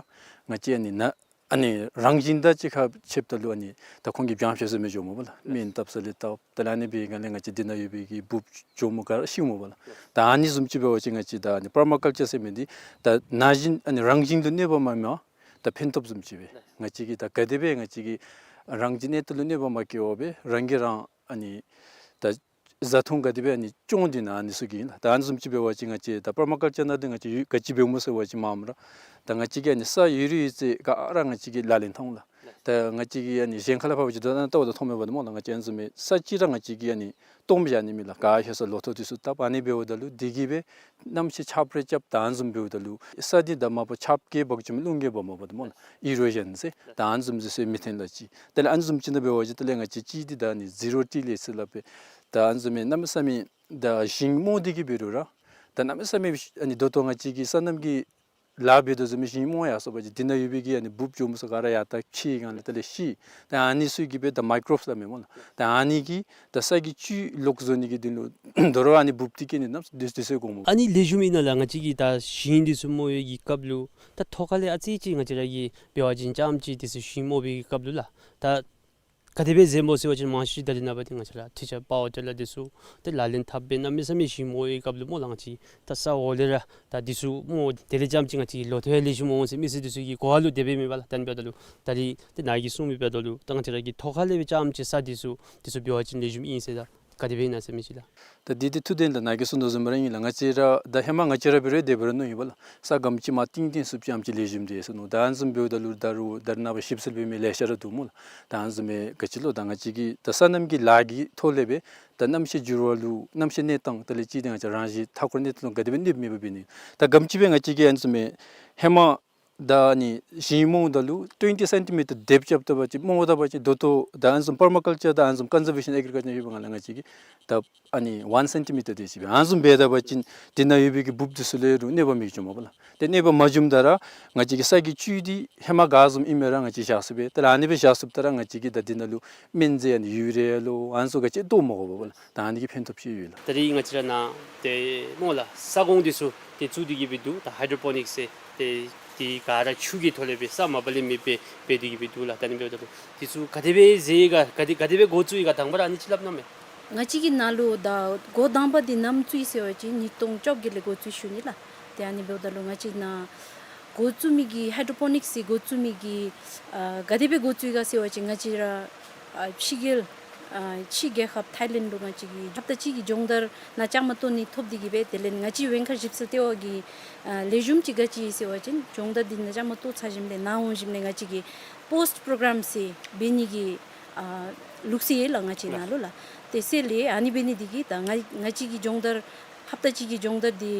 ང་བཅས་ཨ་ནི་ནཱ་ཨ་ནི་རང་བཞིན་དང་གཅིག་ཁར་ཕྱདཔ་ད་ལུ་ཨ་ནི་ད་ཁོང་གིས་བྱང་ཤེས་ཟེར་མི་འགྱོཝ་མས་པ་ལགས། སྨན་བཏབ་ས་ལས་བཏབ། དེ་ལས་ཨ་ནི་འབད་བའི་སྒང་ལས་ང་བཅས་འདི་ནང་ཡོད་པའི་གི་འབུཔ་གྱོགམོ་ག་ར་ཤིཝ་མས་པ་ལགས། ད་ཨ་ནི་བཟུམ་ཅིག་འབད་བ་ཅིན་ང་བཅས་ད་ཨ་ནི་པར་མ་ཀལ་ཅར་ཟེར་མི་འདི་ད་ན་གཞོན་ཨ་ནི་རང་བཞིན་དུ་གནོད་པ་མ་མེད་པར་ད་ཕན་ཐོགས་བཟུམ་ཅིག་སྦེ་ང་བཅས་ཀྱིས་ད་ག་དེ་སྦེ་ང་བཅས་ཀྱིས་རང་བཞིན་གནོད་དོ་ལུ་གནོད་པ་མ་བཀལ་བར་སྦེ་རང་གིས་རང་ཨ་ནི་ད་བཟའ་འཐུང་ག་དེ་སྦེ་ཨ་ནི་སྐྱོང་སྟེ་ན་ཨ་ནི་ཚུ་གི་ཨིན་ལགས། ད་ཨ་ནི་བཟུམ་ཅིག་འབད་བ་ཅིན་ང་བཅས་ད་པར་མ་ཀལ་ཅར་ནང་འདི་ང་བཅས་ཡོད་ག་ཅི་འབདཝ་སྨོ་ཟེར་བ་ཅིན་མངམ་ར་ད་ང་བཅས་ཀྱིས་ཨ་ནི་ས་ཡོད་རིགས་ཡོད་ཚད་ག་ར་ང་བཅས་ཀྱིས་ལག་ལེན་འཐབ་འོང་ལགས། ད་ང་བཅས་ཀྱིས་ཨ་ནི་གཞན་ཁ་ལས་ཕར་འབད་བ་ཅིན་ད་ལྟོ་ད་མཐོང་མས་པ་ད་སྨོ་ལགས། ང་བཅས་ཨ་ནི་བཟུམ་མའི་ས་ཅིག་ར་ང་བཅས་ཀྱིས་ཨ་ནི་སྟོངམ་བཞག་ནི་མེད་ལགས། ག་ཤེས་ས་ལོ་ཐོག་འདི་ཚུ་བཏབ། ཨ་ནི་འབདཝ་ད་ལུ་འདི་གིས་སྦེ་གནམ་གཤིས་ཆརཔ་རེ་རྐྱབ། ད་ཨ་ནི་བཟུམ་འབདཝ་ད་ལུ་ས་འདི་ད་མ་པ་ཆརཔ་གིས་འབག་བཅུག་མི་རླུང་གིས་འབག་མ་པ་ད་སྨོ་ལགས། ཨི་རོ་ཞཱན་ཟེར་ད་ཨ་ནི་བཟུམ་ཚུ་ཚུ་མི་ཐོན་ལགས་ཅིག། དེ་ལས་ཨ་ནི་བཟུམ་ཅིག་ནང་འབད་བ་ཅིན་དེ་ལས་ང་བཅས་ཅིག་འདི་ད་ཨ་ནི་ཟི་རོ་ཊི་ལེསི་ཟེར་སླབ་པས། ད་ཨ་ནི་བཟུམ་མའི་གནམ་མེད་ས་མེད་ད་ཞིང་རྨོ་སྟེ་གི་འབད་རུང་ར་ད་གནམ་མེད་ས་མེད་ཨ་ནི་ད་ལྟོ་ང་བཅས་ཀྱིས་སོ་ནམ་གྱི་ལཱ་འབད་དོ་བཟུམ་མའི་ཞིང་རྨོ་ཡར་སོང་པ་ཅིན་འདི་ནང་ཡོད་པའི་གི་ཨ་ནི་འབུཔ་གྱོགམོ་ཚུ་ག་ར་ཡར་ད་འཁྱིད་སྒང་ལས་དེ་ལས་ཤི། ད་ཨ་ནི་ཚུ་གིས་སྦེ་ད་མའི་ཀོ་རོབསི་སླབ་མས་སྨོ་ལགས། ད་ཨ་ནི་གིས་ད་ས་གི་བཅུད་ལོག་བཟོ་ནི་གི་དོན་ལུ་དོ་རུང་ཨ་ནི་འབུཔ་འདི་གིས་ཨ་ནི་གནམ་མེད་ས་མེད་དུས་ཚོད་འགོརཝ་མས། ཨ་ནི་ལེགས་ཤོམ་ཨིན་ན་ལགས། ང་བཅས་ཀྱིས་ད་ཞིང་འདི་ཚུ་རྨོ་བའི་གི་སྐབས་ལུ་ད་ཐོག་ཁ་ལས་ཨ་ཙི་ཅིག་ང་བཅས་ར་གིས་འབད་བ་ཅིན་རྐྱངམ་ཅིག་འདི་ཚུ་ཞིང་རྨོ་བའི་གི་སྐབས་ལུ་ལགས་ད་ག་དེ་སྦེ་མཛདཔ་སྨོ་ཟེར་བ་ཅིན་མང་ཤོས་ད་རེས་ནངས་པ་འདི་ང་བཅས་ར་ཊི་ཅར་པ་ཝར་ཊི་ལར་འདི་ཚུ་ཏེ་ལག་ལེན་འཐབ་སྦེ་གནམ་མེད་ས་མེད་ཞིང་རྨོ་བའི་སྐབས་ལུ་སྨོ་ལགས། ང་བཅས་ད་ས་འོག་ལས་ར་ད་འདི་ཚུ་རྨོ་དེ་ལས་རྐྱངམ་ཅིག་ང་བཅས་ལོ་ཐོག་ལེགས་ཤོམ་འོང་ཟེར་མི་སེར་འདི་ཚུ་གི་གོ་བ་ལུ་དེ་སྦེ་མེད་པ་ལགས། ད་ཨ་ནི་འབདཝ་ད་ལུ་ད་རིས་ཏེ་ནཱ་གིས་གསུངས་མི་འབདཝ་ད་ལུ་ད་ང་བཅས་ར་གིས་ཐོག་ཁ་ལས་སྦེ་རྐྱངམ་ཅིག་ས་འདི་ཚུ་འདི་ཚུ་འབད་བ་ཅིན་ལེགས་ཤོམ་ཨིན་ཟེར་ད་ག་དེ་སྦེ་ཨིན་ན་ཟེར་མི་ཅིག་ལགས། ད་འདི་འདི་ཐུགས་བདེན་ལགས། ནཱ་གིས་གསུངས་དོ་བཟུམ་ར་ཨིན་ལགས། ང་བཅས་ར་ད་ཧེ་མ་ང་བཅས་ར་འབད་རུང་དེ་འབད་རུང་མནོ་ཡི་པ་ལགས། ས་སྒམ་ཅིག་མར་བཏིང་བཏིང་ཚུགསཔ་ཅིག་ཨ་ནེམ་ཅིག་ལེགས་ཤོམ་འདི་ཟེར་མནོ། ད་ཨ་ནི་བཟུམ་འབདཝ་ད་ལུ་ད་རུང་ད་རེས་ནངས་པ་ཞིབ་འཚོལ་འབད་མི་ལེ་ཤ་ར་འདུག་སྨོ་ལགས། ད་ཨ་ནི་བཟུམ་མའི་ག་ཅི་ལོ་ད་ང་བཅས་ཀྱིས་ད་སོ་ནམ་གྱི་ལཱ་གི་ཐོག་ལས་སྦེ་ད་གནམ་གཤིས་འགྱུར་བ་ལུ་གནམ་གཤིས་གནས་སྟངས་དེ་ལས་ཅིག་ཏེ་ང་བཅས་རང་བཞིན་མཐའ་འཁོར་གནས་སྟངས་ལུ་ག་དེ་སྦེ་གནོདཔ་མེད་པ་འབད་ནི། ད་སྒམ་ཅིག་སྦེ་ང་བཅས་ཀྱིས་ཨ་ནི་བཟུམ་མའི་ཧེ་མ་ད་ཨ་ནི་ཞིང་རྨོཝ་ད་ལུ་ཊུ་ཝེན་ཊི་སེན་ཊི་མི་ཊར་དེབ་རྐྱབ་ད་པ་ཅིན་རྨོཝ་ད་པ་ཅིན་ད་ལྟོ་ད་ཨ་ནི་བཟུམ་པར་མ་ཀལ་ཅར་དང་ཨ་ནི་བཟུམ་ཀོན་ཛར་བེ་ཤཱན་ཨེག་རི་ཀལ་ཅར་ཡོད་པའི་སྒང་ལས་ང་བཅས་ཀྱིས་ད་ཨ་ནི་ཝན་སེན་ཊི་མི་ཊར་དེ་ཅིག་སྦེ་ཨ་ནི་བཟུམ་འབད་ད་པ་ཅིན་འདི་ནང་ཡོད་པའི་གི་འབུཔ་འདི་ཚུ་ལུ་རུང་གནོད་པ་མི་འབྱུངམ་པ་ལགས། ཏེ་གནོད་པ་མ་འབྱུངམ་ད་ར་ང་བཅས་ཀྱི་ས་གི་བཅུད་འདི་ཧེ་མ་ག་བཟུམ་ཨིན་མི་ར་ང་བཅས་བཞག་ཚུགས་པས། ཏེ་ཨ་ནི་སྦེ་བཞག་ཚུགསཔ་ད་ར་ང་བཅས་ཀྱིས་ད་འདི་ནང་ལུ་སྨན་རྫས་ཨ་ནི་ཡུ་རི་ཡ་ལོ་ཨ་ནི་ཚུ་ག་ཅི་བཏོག་མི་དགོ་པས་ལགས། ད་ཨ་ནི་གི་ཕན་ཐོགས་ཅིག་ཡོད་ལགས། ད་རིས་ང་བཅས་ར་ནཱ་ཏེ་སྨོ་ལགས་ས་གོང་འདི་ཚུ་ཏེ་བཙུགས་ཏེ་གི་སྦེ་འདུག། ད་ཧའི་ཌྲོ་པོ་ནིཀསི་ཟེར་ཏེ་འདི་ག་ར་ཆུ་གི་ཐོག་ལས་སྦེ་ས་མ་པ་ལས་མེད་པའི་འབད་དེ་གི་སྦེ་འདུག་ལགས། ད་ཨ་ནི་འབདཝ་ད་ལུ་འདི་ཚུ་ག་དེ་སྦེ་མཛད་ཡི་ག་ག་དེ་ག་དེ་སྦེ་འགོ་བཙུགས་ཡི་ག་དང་པ་ར་ཨ་ནི་ཅིག་སླབ་གནང་མས། ང་བཅས་ཀྱི་ནཱ་ལུ་ད་འགོ་དང་པ་འདི་ནམ་བཙུགས་ཡི་ཟེར་བ་ཅིན་ཉིས་སྟོང་བཅོ་བརྒྱད་ལས་འགོ་བཙུགས་ཞུ་ནི་ལགས། ཏེ་ཨ་ནི་འབདཝ་ད་ལུ་ང་བཅས་ནཱ་འགོ་བཙུགས་མི་གི་ཧའི་ཌྲོ་པོ་ནིཀསི་འགོ་བཙུགས་མི་གི་ཨ་ག་དེ་སྦེ་འགོ་བཙུགས་ཡི་ག་ཟེར་བ་ཅིན་ང་བཅས་ར་ཨ་ཕྱི་རྒྱལ་ཨ་ཕྱི་རྒྱལ་ཁབ་ཐཱའི་ལེནཌ་ལུ་ང་བཅས་ཀྱིས་ཧབ་ཏ་གཅིག་གི་སྦྱོང་བརྡར་ནང་བཅའ་མར་གཏོགས་ནི་ཐོབ་སྟེ་གི་སྦེ་དེ་ལས་ང་བཅས་བེང་ཁར་ཞིབ་འཚོལ་ལྟེ་བ་གི་ཨ་ལེགས་ཤོམ་ཅིག་ག་ཅི་ཟེར་བ་ཅིན་སྦྱོང་བརྡར་འདི་ནང་བཅའ་མར་གཏོགས་ཚར་ཞིནམ་ལས་ནཱ་འོང་ཞིནམ་ལས་ང་བཅས་ཀྱིས་པོསཊ་པྲོ་གརམ་ཟེར་འབད་ནི་གི་ཨ་ལུགས་སྲོལ་ཡོད་ལགས་ང་བཅས་ནཱ་ལུ་ལགས། ཏེ་ཟེར་ལས་ཨ་ནི་འབད་ནི་འདི་གིས་ད་ང་ང་བཅས་ཀྱི་སྦྱོང་བརྡར་ཧབ་ཏ་གཅིག་གི་སྦྱོང་བརྡར་འདི་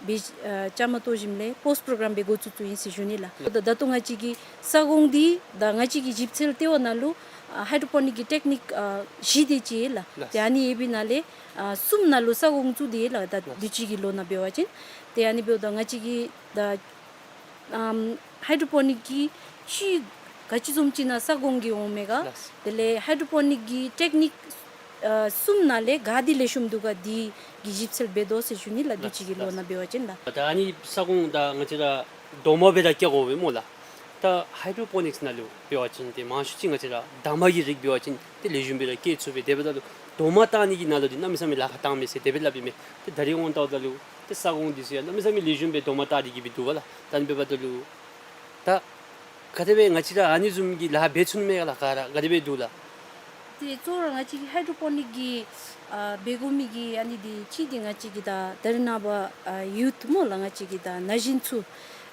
འབད་ཨ་བཅའ་མར་གཏོགས་ཞིནམ་ལས་པོསཊ་པྲོ་གརམ་སྦེ་འགོ་བཙུགས་བཙུགསཔ་ཨིན་ཟེར་ཞུ་ནི་ལགས། ད་ད་ལྟོ་ང་བཅས་ཀྱི་ས་གོང་འདི་ད་ང་བཅས་ཀྱི་ཞིབ་འཚོལ་ལྟེ་བ་ནང་ལུ་ཨ་ཧའི་ཌྲོ་པོ་ནིཀ་གི་ཊེཀ་ནིཀ་ཨ་བཞི་དེ་ཅིག་ཡོད་ལགས། ཏེ་ཨ་ནི་ཡོད་པའི་ནང་ལས་ཨ་གསུམ་ནང་ལུ་ས་གོང་བཙུགས་ཏེ་ཡོད་ལགས། ད་དུས་ཅི་གི་ལོ་ནང་འབད་བ་ཅིན་ཏེ་ཨ་ནི་འབདཝ་ད་ང་བཅས་ཀྱི་ད་ཨམ་ཧའི་ཌྲོ་པོ་ནིཀ་གི་ཆུ་ག་ཅི་བཟུམ་ཅིག་ནང་ས་གོང་གི་འོང་མས་ག། ལགས། དེ་ལས་ཧའི་ཌྲོ་པོ་ནིཀ་གི་ཊེཀ་ནིཀ་ ཨ་གསུམ་ནང་ལས་ག་འདི་ལེགས་ཤོམ་འདུག་ག་འདི་གི་ཞིབ་འཚོལ་འབད་དོ་ཟེར་ཞུ་ནི་ལགས། དུས་ཅི་གི་ལོ་ནང་འབད་བ་ཅིན་ལགས། ད་ཨ་ནི་ས་ཁོངས་ད་ང་བཅས་ར་རྡོག་མ་སྦེ་ར་བཀལ་དགོ་པས་སྨོ་ལགས། ད་ཧའི་ཌྲོ་པོ་ནིཀསི་ནང་ལུ་འབད་བ་ཅིན་ཏེ་མང་ཤོས་ཅིག་ང་བཅས་ར་འདབ་མ་གི་རིགས་འབད་བ་ཅིན་ཏེ་ལེགས་ཤོམ་སྦེ་ར་བཀལ་ཚུགས་པས། དེ་འབདཝ་ད་ལུ་རྡོག་མ་བཏགས་ནི་གི་ནང་ལུ་འདི་གནམ་མེད་ས་མེད་ལཱ་ཁག་བཏངམ་མས་ཟེར་དེ་སྦེ་སླབ་ཨིན་མས། ཏེ་ད་རིས་འོང་བལྟཝ་ད་ལུ་ཏེ་ས་ཁོངས་འདི་ཚུ་ཡང་གནམ་མེད་ས་མེད་ལེགས་ཤོམ་སྦེ་རྡོག་མ་བཏགས་ཏེ་གི་སྦེ་འདུག་པ་ལགས། ད་ཨ་ནི་འབདཝ་ད་ལུ་ད་ག་དེ་སྦེ་ང་བཅས་ར་ཨ་ནི་བཟུམ་གྱི་ལཱ་འབད་ཚུགས་ནི་མས་ག་ལགས། ག་ར་ག་དེ་སྦེ་འདུག་ལགས། ཏེ་གཙོ་བོ་ར་ང་བཅས་ཀྱི་ཧའི་ཌྲོ་པོ་ནིཀ་གི་ཨ་འབད་དགོ་མི་གི་ཨ་ནི་འདི་གཅིག་འདི་ང་བཅས་ཀྱི་ད་ད་རེས་ནངས་པ་ཨ་ཡུཐ་སྨོ་ལགས། ང་བཅས་ཀྱི་ད་ན་གཞོན་ཚུ་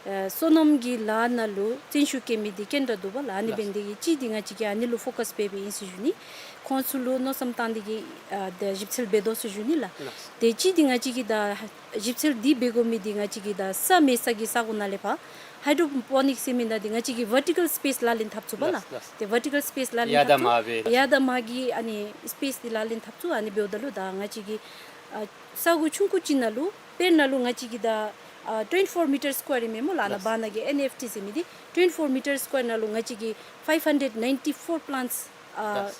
ཨ་སོ་ནམ་གྱི་ལཱ་ནང་ལུ་བརྩོན་ཤུགས་བསྐྱེད་མི་འདི་ག་ར་འདུག་པ་ལགས། ཨ་ནི་འབད་ནི་དེ་གིས་གཅིག་འདི་ང་བཅས་ཀྱིས་ཨ་ནི་ལུ་ཕོ་ཀཱས་འབད་འབདཝ་ཨིན་ཟེར་ཞུ་ནི། ཁོང་ཚུ་ལུ་མནོ་བསམ་བཏང་སྟེ་གི་ཨ་ད་ཞིབ་འཚོལ་འབད་དོ་ཟེར་ཞུ་ནི་ལགས། ཏེ་གཅིག་འདི་ང་བཅས་ཀྱི་ད་ཞིབ་འཚོལ་འདི་འབད་དགོ་མི་འདི་ང་བཅས་ཀྱི་ད་ས་མེད་ས་གི་ས་གོ་ནང་ལས་ཕར་ཧའི་ཌྲོ་པོ་ནིཀསི་ཟེར་མི་ནང་འདི་ང་བཅས་ཀྱིས་ཝར་ཊི་ཀཱལ་སི་པེསི་ལག་ལེན་འཐབ་ཚུགས་པ་ལགས། ལགས་ལགས། ཏེ་ཝར་ཊི་ཀཱལ་སི་པེསི་ལག་ལེན་ཡར་དང་འཐབ་མར་ཚུགས། སྦེ་ཡར་དང་མར་གྱི་ཨ་ནི་སི་པེསི་འདི་ལག་ལེན་འཐབ་ཚུགས། ཨ་ནི་འབདཝ་ད་ལུ་ད་ང་བཅས་ཀྱི་ཨ་ས་གོ་ཆུང་ཀུ་ཅིག་ནང་ལུ་དཔེར་ན་ལུ་ང་བཅས་ཀྱི་ད་ཨ་ཊུ་ཝེན་ཊི་ཕོར་མི་ཊར་སི་ཀུ་ཝེར་ཨིན་མས་སྨོ་ལགས། ཨ་ནཱ་ལགས། བར་ན་གི་ཨེན་ཨེཕ་ཊི་ཟེར་མི་འདི་ཊུ་ཝེན་ཊི་ཕོར་མི་ཊར་སི་ཀུ་ཝེར་ནང་ལུ་ང་བཅས་ཀྱིས་ཕའིབ་ཧན་ཌེཌ་ནའིན་ཊི་ཕོར་པི་ལཱནཊསི་ཨ་ལགས།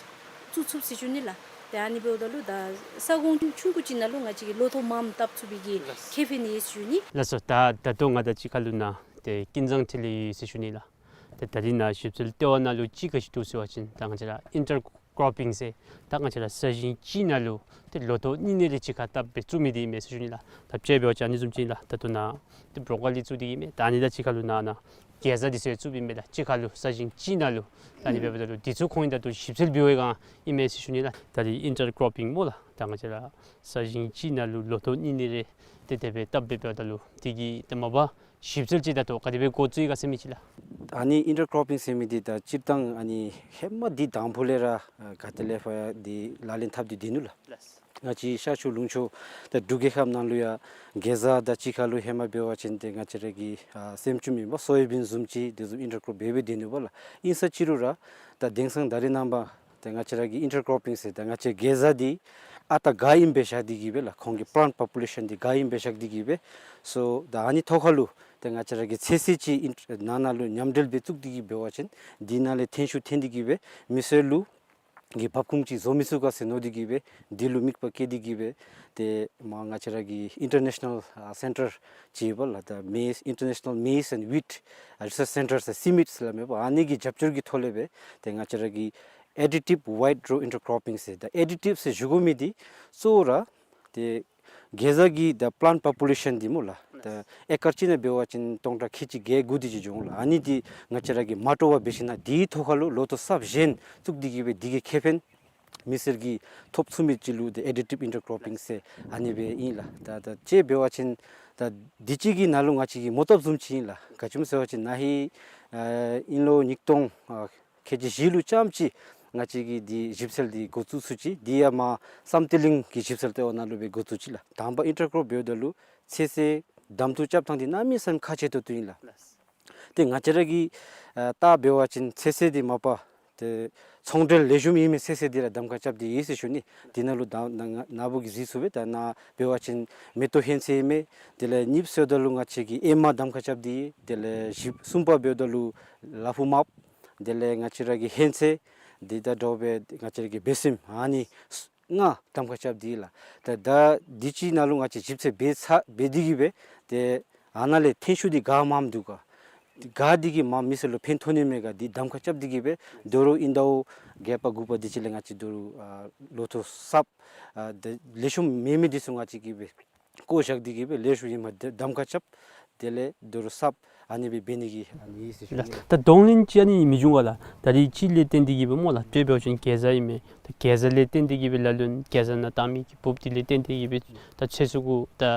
བཙུགས་ཚུགས་ཟེར་ཞུ་ནི་ལགས། ཏེ་ཨ་ནི་འབདཝ་ད་ལུ་ད་ས་ཁོངས་ཆུང་ཀུ་ཅིག་ནང་ལུ་ང་བཅས་ཀྱིས་ལོ་ཐོག་མངམ་བཏབ་ཚུགས་པའི་གི་ལགས། ཁེ་ཕན་ཡོད་ཟེར་ཞུ་ནི། ལགས་སོ། ད་ད་ལྟོ་ང་དང་གཅིག་ཁར་ལུ་ནཱ་ཏེ་ཀུན་བཟང་འཕྲིན་ལས་ཡོད་ཟེར་ཞུ་ནི་ལགས། ཏེ་ད་རིས་ནཱ་ཞིབ་འཚོལ་ལྟེ་བ་ནང་ལུ་ཅིག་ག་ཅི་འདུག་ཟེར་བ་ཅིན་ད་ང་བཅས་ར་ཨིན་ཊར་ཀོར་པིང་ཟེར་ད་ང་བཅས་ར་ས་ཞིང་གཅིག་ནང་ལུ་ཏེ་ལོ་ཐོག་གཉིས་གཉིས་རེ་གཅིག་ཁར་བཏབ་སྦེ་བཙུགས་མི་འདི་ཨིན་མས་ཟེར་ཞུ་ནི་ལགས། ད་དཔྱེ་འབད་བ་ཅིན་ཨ་ནི་བཟུམ་ཅིག་ལགས། ད་ལྟོ་ནཱ་ཏེ་བོ་རོ་ཀོ་ལི་བཙུགས་ཏེ་གི་མས། ད་ཨ་ནི་དང་གཅིག་ཁར་ལུ་ནཱ་ནཱ་གེ་ཛ་འདི་ཚུ་ཡང་བཙུགསཔ་ཨིན་མས་ལགས། གཅིག་ཁར་ལུ་ས་ཞིང་གཅིག་ནང་ལུ། ད་ཨ་ནི་འབདཝ་ད་ལུ་འདི་ཚུ་ཁོང་གིས་ད་ལྟོ་ཞིབ་འཚོལ་འབད་བའི་སྒང་ཨིན་མས་ཟེར་ཞུ་ནི་ལགས། ད་རིས་ཨིན་ཊར་ཀོར་པིང་སྨོ་ལགས། ད་ང་བཅས་ར་ས་ཞིང་གཅིག་ནང་ལུ་ལོ་ཐོག་གཉིས་གཉིས་རེ་ཏེ་དེ་སྦེ་བཏབ་སྦེ་འབདཝ་ད་ལུ་དེ་གི་ཏེ་མ་པ་ཞིབ་འཚོལ་ཅིག་ད་ལྟོ་ག་དེ་སྦེ་འགོ་བཙུགས་ཡི་ག་ཟེར་མི་ཅིག་ལགས། ཨ་ནི་ཨིན་ཊར་ཀོར་པིང་ཟེར་མི་འདི་ད་སྤྱིར་བཏང་ཨ་ནི་ཧེ་མ་འདི་དང་ཕུ་ལས་ར་ཨ་ག་ཏེ་ལས་ཕར་འདི་ལག་ལེན་འཐབ་སྟེ་སྡོད་ནུག་ལགས། ལགས། ང་བཅས་ཤར་ཕྱོགས་ལུང་ཕྱོགས་ད་འབྲུག་རྒྱལ་ཁབ་ནང་ལུ་ཡང་གེ་ཛ་དང་གཅིག་ཁར་ལུ་ཧེ་མ་འབད་བ་ཅིན་ཏེ་ང་བཅས་ར་གི་ཨ་སེམས་ཅུང་མེན་པར་སོ་ཡ་བིན་བཟུམ་ཅིག་འདི་བཟུམ་ཨིན་ཊར་ཀོར་འབད་སྦེ་སྡོད་ནུག་པ་ལགས། ཨིན་ས་ཅི་རུང་ར་ད་དེང་སང་ད་རེས་ནངས་པ་ཏེ་ང་བཅས་ར་གི་ཨིན་ཊར་ཀོར་པིང་ཟེར་ད་ང་བཅས་གེ་ཛ་འདི་ཨ་རྟག་ག་ཨིནམ་སྦེ་བཞག་སྟེ་གི་སྦེ་ལགས། ཁོང་གི་པི་ལཱནཊ་པོ་པུ་ལེ་ཤཱན་འདི་ག་ཨིནམ་སྦེ་བཞག་སྟེ་གི་སྦེ་སོ་ད་ཨ་ནི་ཐོག་ཁར་ལུ་ཏེ་ང་བཅས་ར་གི་ཚོད་བསྲེ་ཅིག་ཨིན་ནང་ན་ལུ་མཉམ་འབྲེལ་སྦེ་བཙུགས་ཏེ་གི་འབད་བ་ཅིན་འདི་ནང་ལས་ཐོན་ཤུགས་ཐོན་ཏེ་གི་སྦེ་མི་སེར་ལུ་གི་བབ་ཁུངས་ཅིག་བཟོ་མི་ཚུགས་ག་ཟེར་མནོ་སྟེ་གི་སྦེ་འདི་ལུ་དམིགས་པ་བསྐྱེད་དེ་གི་སྦེ་ཏེ་མར་ང་བཅས་ར་གི་ཨིན་ཊར་ནེ་ཤ་ནཱལ་ཨ་སེན་ཊར་ཅིག་ཡོད་པ་ལགས། ད་མེ་ཛི་ཨིན་ཊར་ནེ་ཤ་ནཱལ་མེ་ཛི་ཨེནཌ་ཝིཊ་ཨ་རི་སརཆ་སེན་ཊར་ཟེར་སི་མིཊ་ཟེར་སླབ་མས་པ། ཨ་ནི་གི་རྒྱབ་སྐྱོར་གྱི་ཐོག་ལས་སྦེ་ཏེ་ང་བཅས་ར་གི་ཨེ་ཌི་ཊིབ་ཝའིཌ་རོ་ཨིན་ཊར་ཀོར་པིང་ཟེར་ད་ཨེ་ཌི་ཊིབ་ཟེར་ཞུ་དགོ་མི་འདི་གཙོ་བོ་ར་ཏེ་གེ་ཛ་གི་ད་པི་ལཱནཊ་པོ་པུ་ལེ་ཤཱན་འདི་སྨོ་ལགས། ད་ཨེ་ཀར་གཅིག་ནང་འབད་བ་ཅིན་སྟོང་ཕྲག་ཁལ་གཅིག་བརྒྱད་དགུ་དེ་ཅིག་འགྱོ་འོང་ལགས། ཨ་ནི་འདི་ང་བཅས་ར་གིས་མ་སྤྲོ་བར་འབད་ཞིན་ན་འདིའི་ཐོག་ཁར་ལུ་ལོ་ཐོག་གསརཔ་གཞན་བཙུགས་ཏེ་གི་སྦེ་འདི་གི་ཁེ་ཕན་མི་སེར་གྱིས་ཐོབ་ཚུགས་མི་ཅིག་ལུ་ཏེ་ཨེ་ཌི་ཊིབ་ཨིན་ཊར་ཀོར་པིང་ཟེར་ཨ་ནི་སྦེ་ཨིན་ལགས། ད་ད་དཔྱེ་འབད་བ་ཅིན་ད་འདི་ཅིག་གི་ནང་ལུ་ང་བཅས་ཀྱི་མོ་བཏབ་བཟུམ་ཅིག་ཨིན་ལགས། ག་ཅི་སྨོ་ཟེར་བ་ཅིན་ན་ཧིང་ཨ་དབྱིན་ལོ་ཉིས་སྟོང་ཨ་ཁལ་གཅིག་བཞི་ལུ་རྐྱངམ་ཅིག་ང་བཅས་ཀྱིས་འདི་ཞིབ་འཚོལ་འདི་འགོ་བཙུགས་ཚུགས་ཅི། འདི་ཡང་མར་བསམ་གཏན་གླིང་གི་ཞིབ་འཚོལ་ལྟེ་བ་ནང་ལུ་སྦེ་འགོ་བཙུགས་ཅི་ལགས། དང་པ་ཨིན་ཊར་ཀོར་འབདཝ་ད་ལུ་ཚོད་བསྲེ་གདམ་འཐུ་རྐྱབ་ཐངས་འདི་གནམ་མེད་ས་མེད་ཁག་ཆེ་ཏོག་ཏོ་ཨིན་ལགས། ཏེ་ང་བཅས་ར་གིས་ཨ་ད་འབད་བ་ཅིན་ཚོད་བསྲེ་འདི་མ་པ་ཏེ་ཚོང་འབྲེལ་ལེགས་ཤོམ་ཨིན་མི་ཚོད་བསྲེ་འདི་ར་གདམ་ཁ་རྐྱབ་སྟེ་ཡོད་ཟེར་ཞུ་ནི། འདི་ནང་ལུ་ད་ན་ན་ན་བུ་གིས་གཟིགས་ཚུགས་པས། ད་ནཱ་འབད་བ་ཅིན་མེ་ཏོག་ཧོན་ཚོད་ཨིན་མས། དེ་ལས་གཉིས་པ་ཟེརཝ་ད་ལུ་ང་བཅས་ཀྱིས་ཨེ་མ་གདམ་ཁ་རྐྱབ་སྟེ་ཡོད། དེ་ལས་བཞི་གསུམ་པ་འབདཝ་ད་ལུ་ལ་ཕུག་མརཔ། དེ་ལས་ང་བཅས་ར་གི་ཧོན་ཚོད་འདི་དང་འདྲཝ་སྦེ་ང་བཅས་ར་གི་བེ་སྲེམ་ཨ་ནི་ལྔ་གདམ་ཁ་རྐྱབ་སྟེ་ཡོད་ལགས། ད་ད་འདི་ཅིག་ནང་ལུ་ང་བཅས་ཞིབ་འཚོལ་འབད་ཚར་འབད་དེ་གི་སྦེ་ཏེ་ཨ་ནཱ་ལས་ཐོན་ཤུགས་འདི་ག་མངམ་འདུག་ག་ག་འདི་གིས་མ་མི་སེར་ལུ་ཕན་ཐོགས་ནི་མས་ག་འདི་གདམ་ཁ་རྐྱབ་སྟེ་གི་སྦེ་དོ་རུང་ཨིན་ཟླཝ་བརྒྱད་པ་དགུ་པ་འདི་ཅིག་ལས་ང་བཅས་དོ་རུང་ཨ་ལོ་ཐོག་གསརཔ་ཨ་ཏེ་ལེགས་ཤོམ་མེད་མི་འདི་ཚུ་ང་བཅས་ཀྱིས་སྦེ་བཀོ་བཞག་སྟེ་གི་སྦེ་ལེགས་ཤོམ་ཨིནམ་གདམ་ཁ་རྐྱབ། དེ་ལས་དོ་རུང་གསརཔ་ཨ་ནི་སྦེ་འབད་ནི་གི་ཨ་ནི་ཨིན་ཟེར་ཞུ་ནི། ད་གདོང་ལེན་ཅིག་ཨ་ནི་མི་འབྱུང་ག་ལགས། ད་རིས་ཅིག་ལས་བརྟེན་ཏེ་གི་སྦེ་སྨོ་ལགས། དཔེ་འབད་བ་ཅིན་གེ་ཛ་ཨིན་མས། ད་གེ་ཛ་ལས་བརྟེན་ཏེ་གི་སྦེ་ལ་ལུ་གེ་ཛ་ནང་བཏང་མི་གི་འབུཔ་འདི་ལས་བརྟེན་ཏེ་གི་སྦེ་ད་ཚོད་བསྲེ་གུ་ད་ཨ་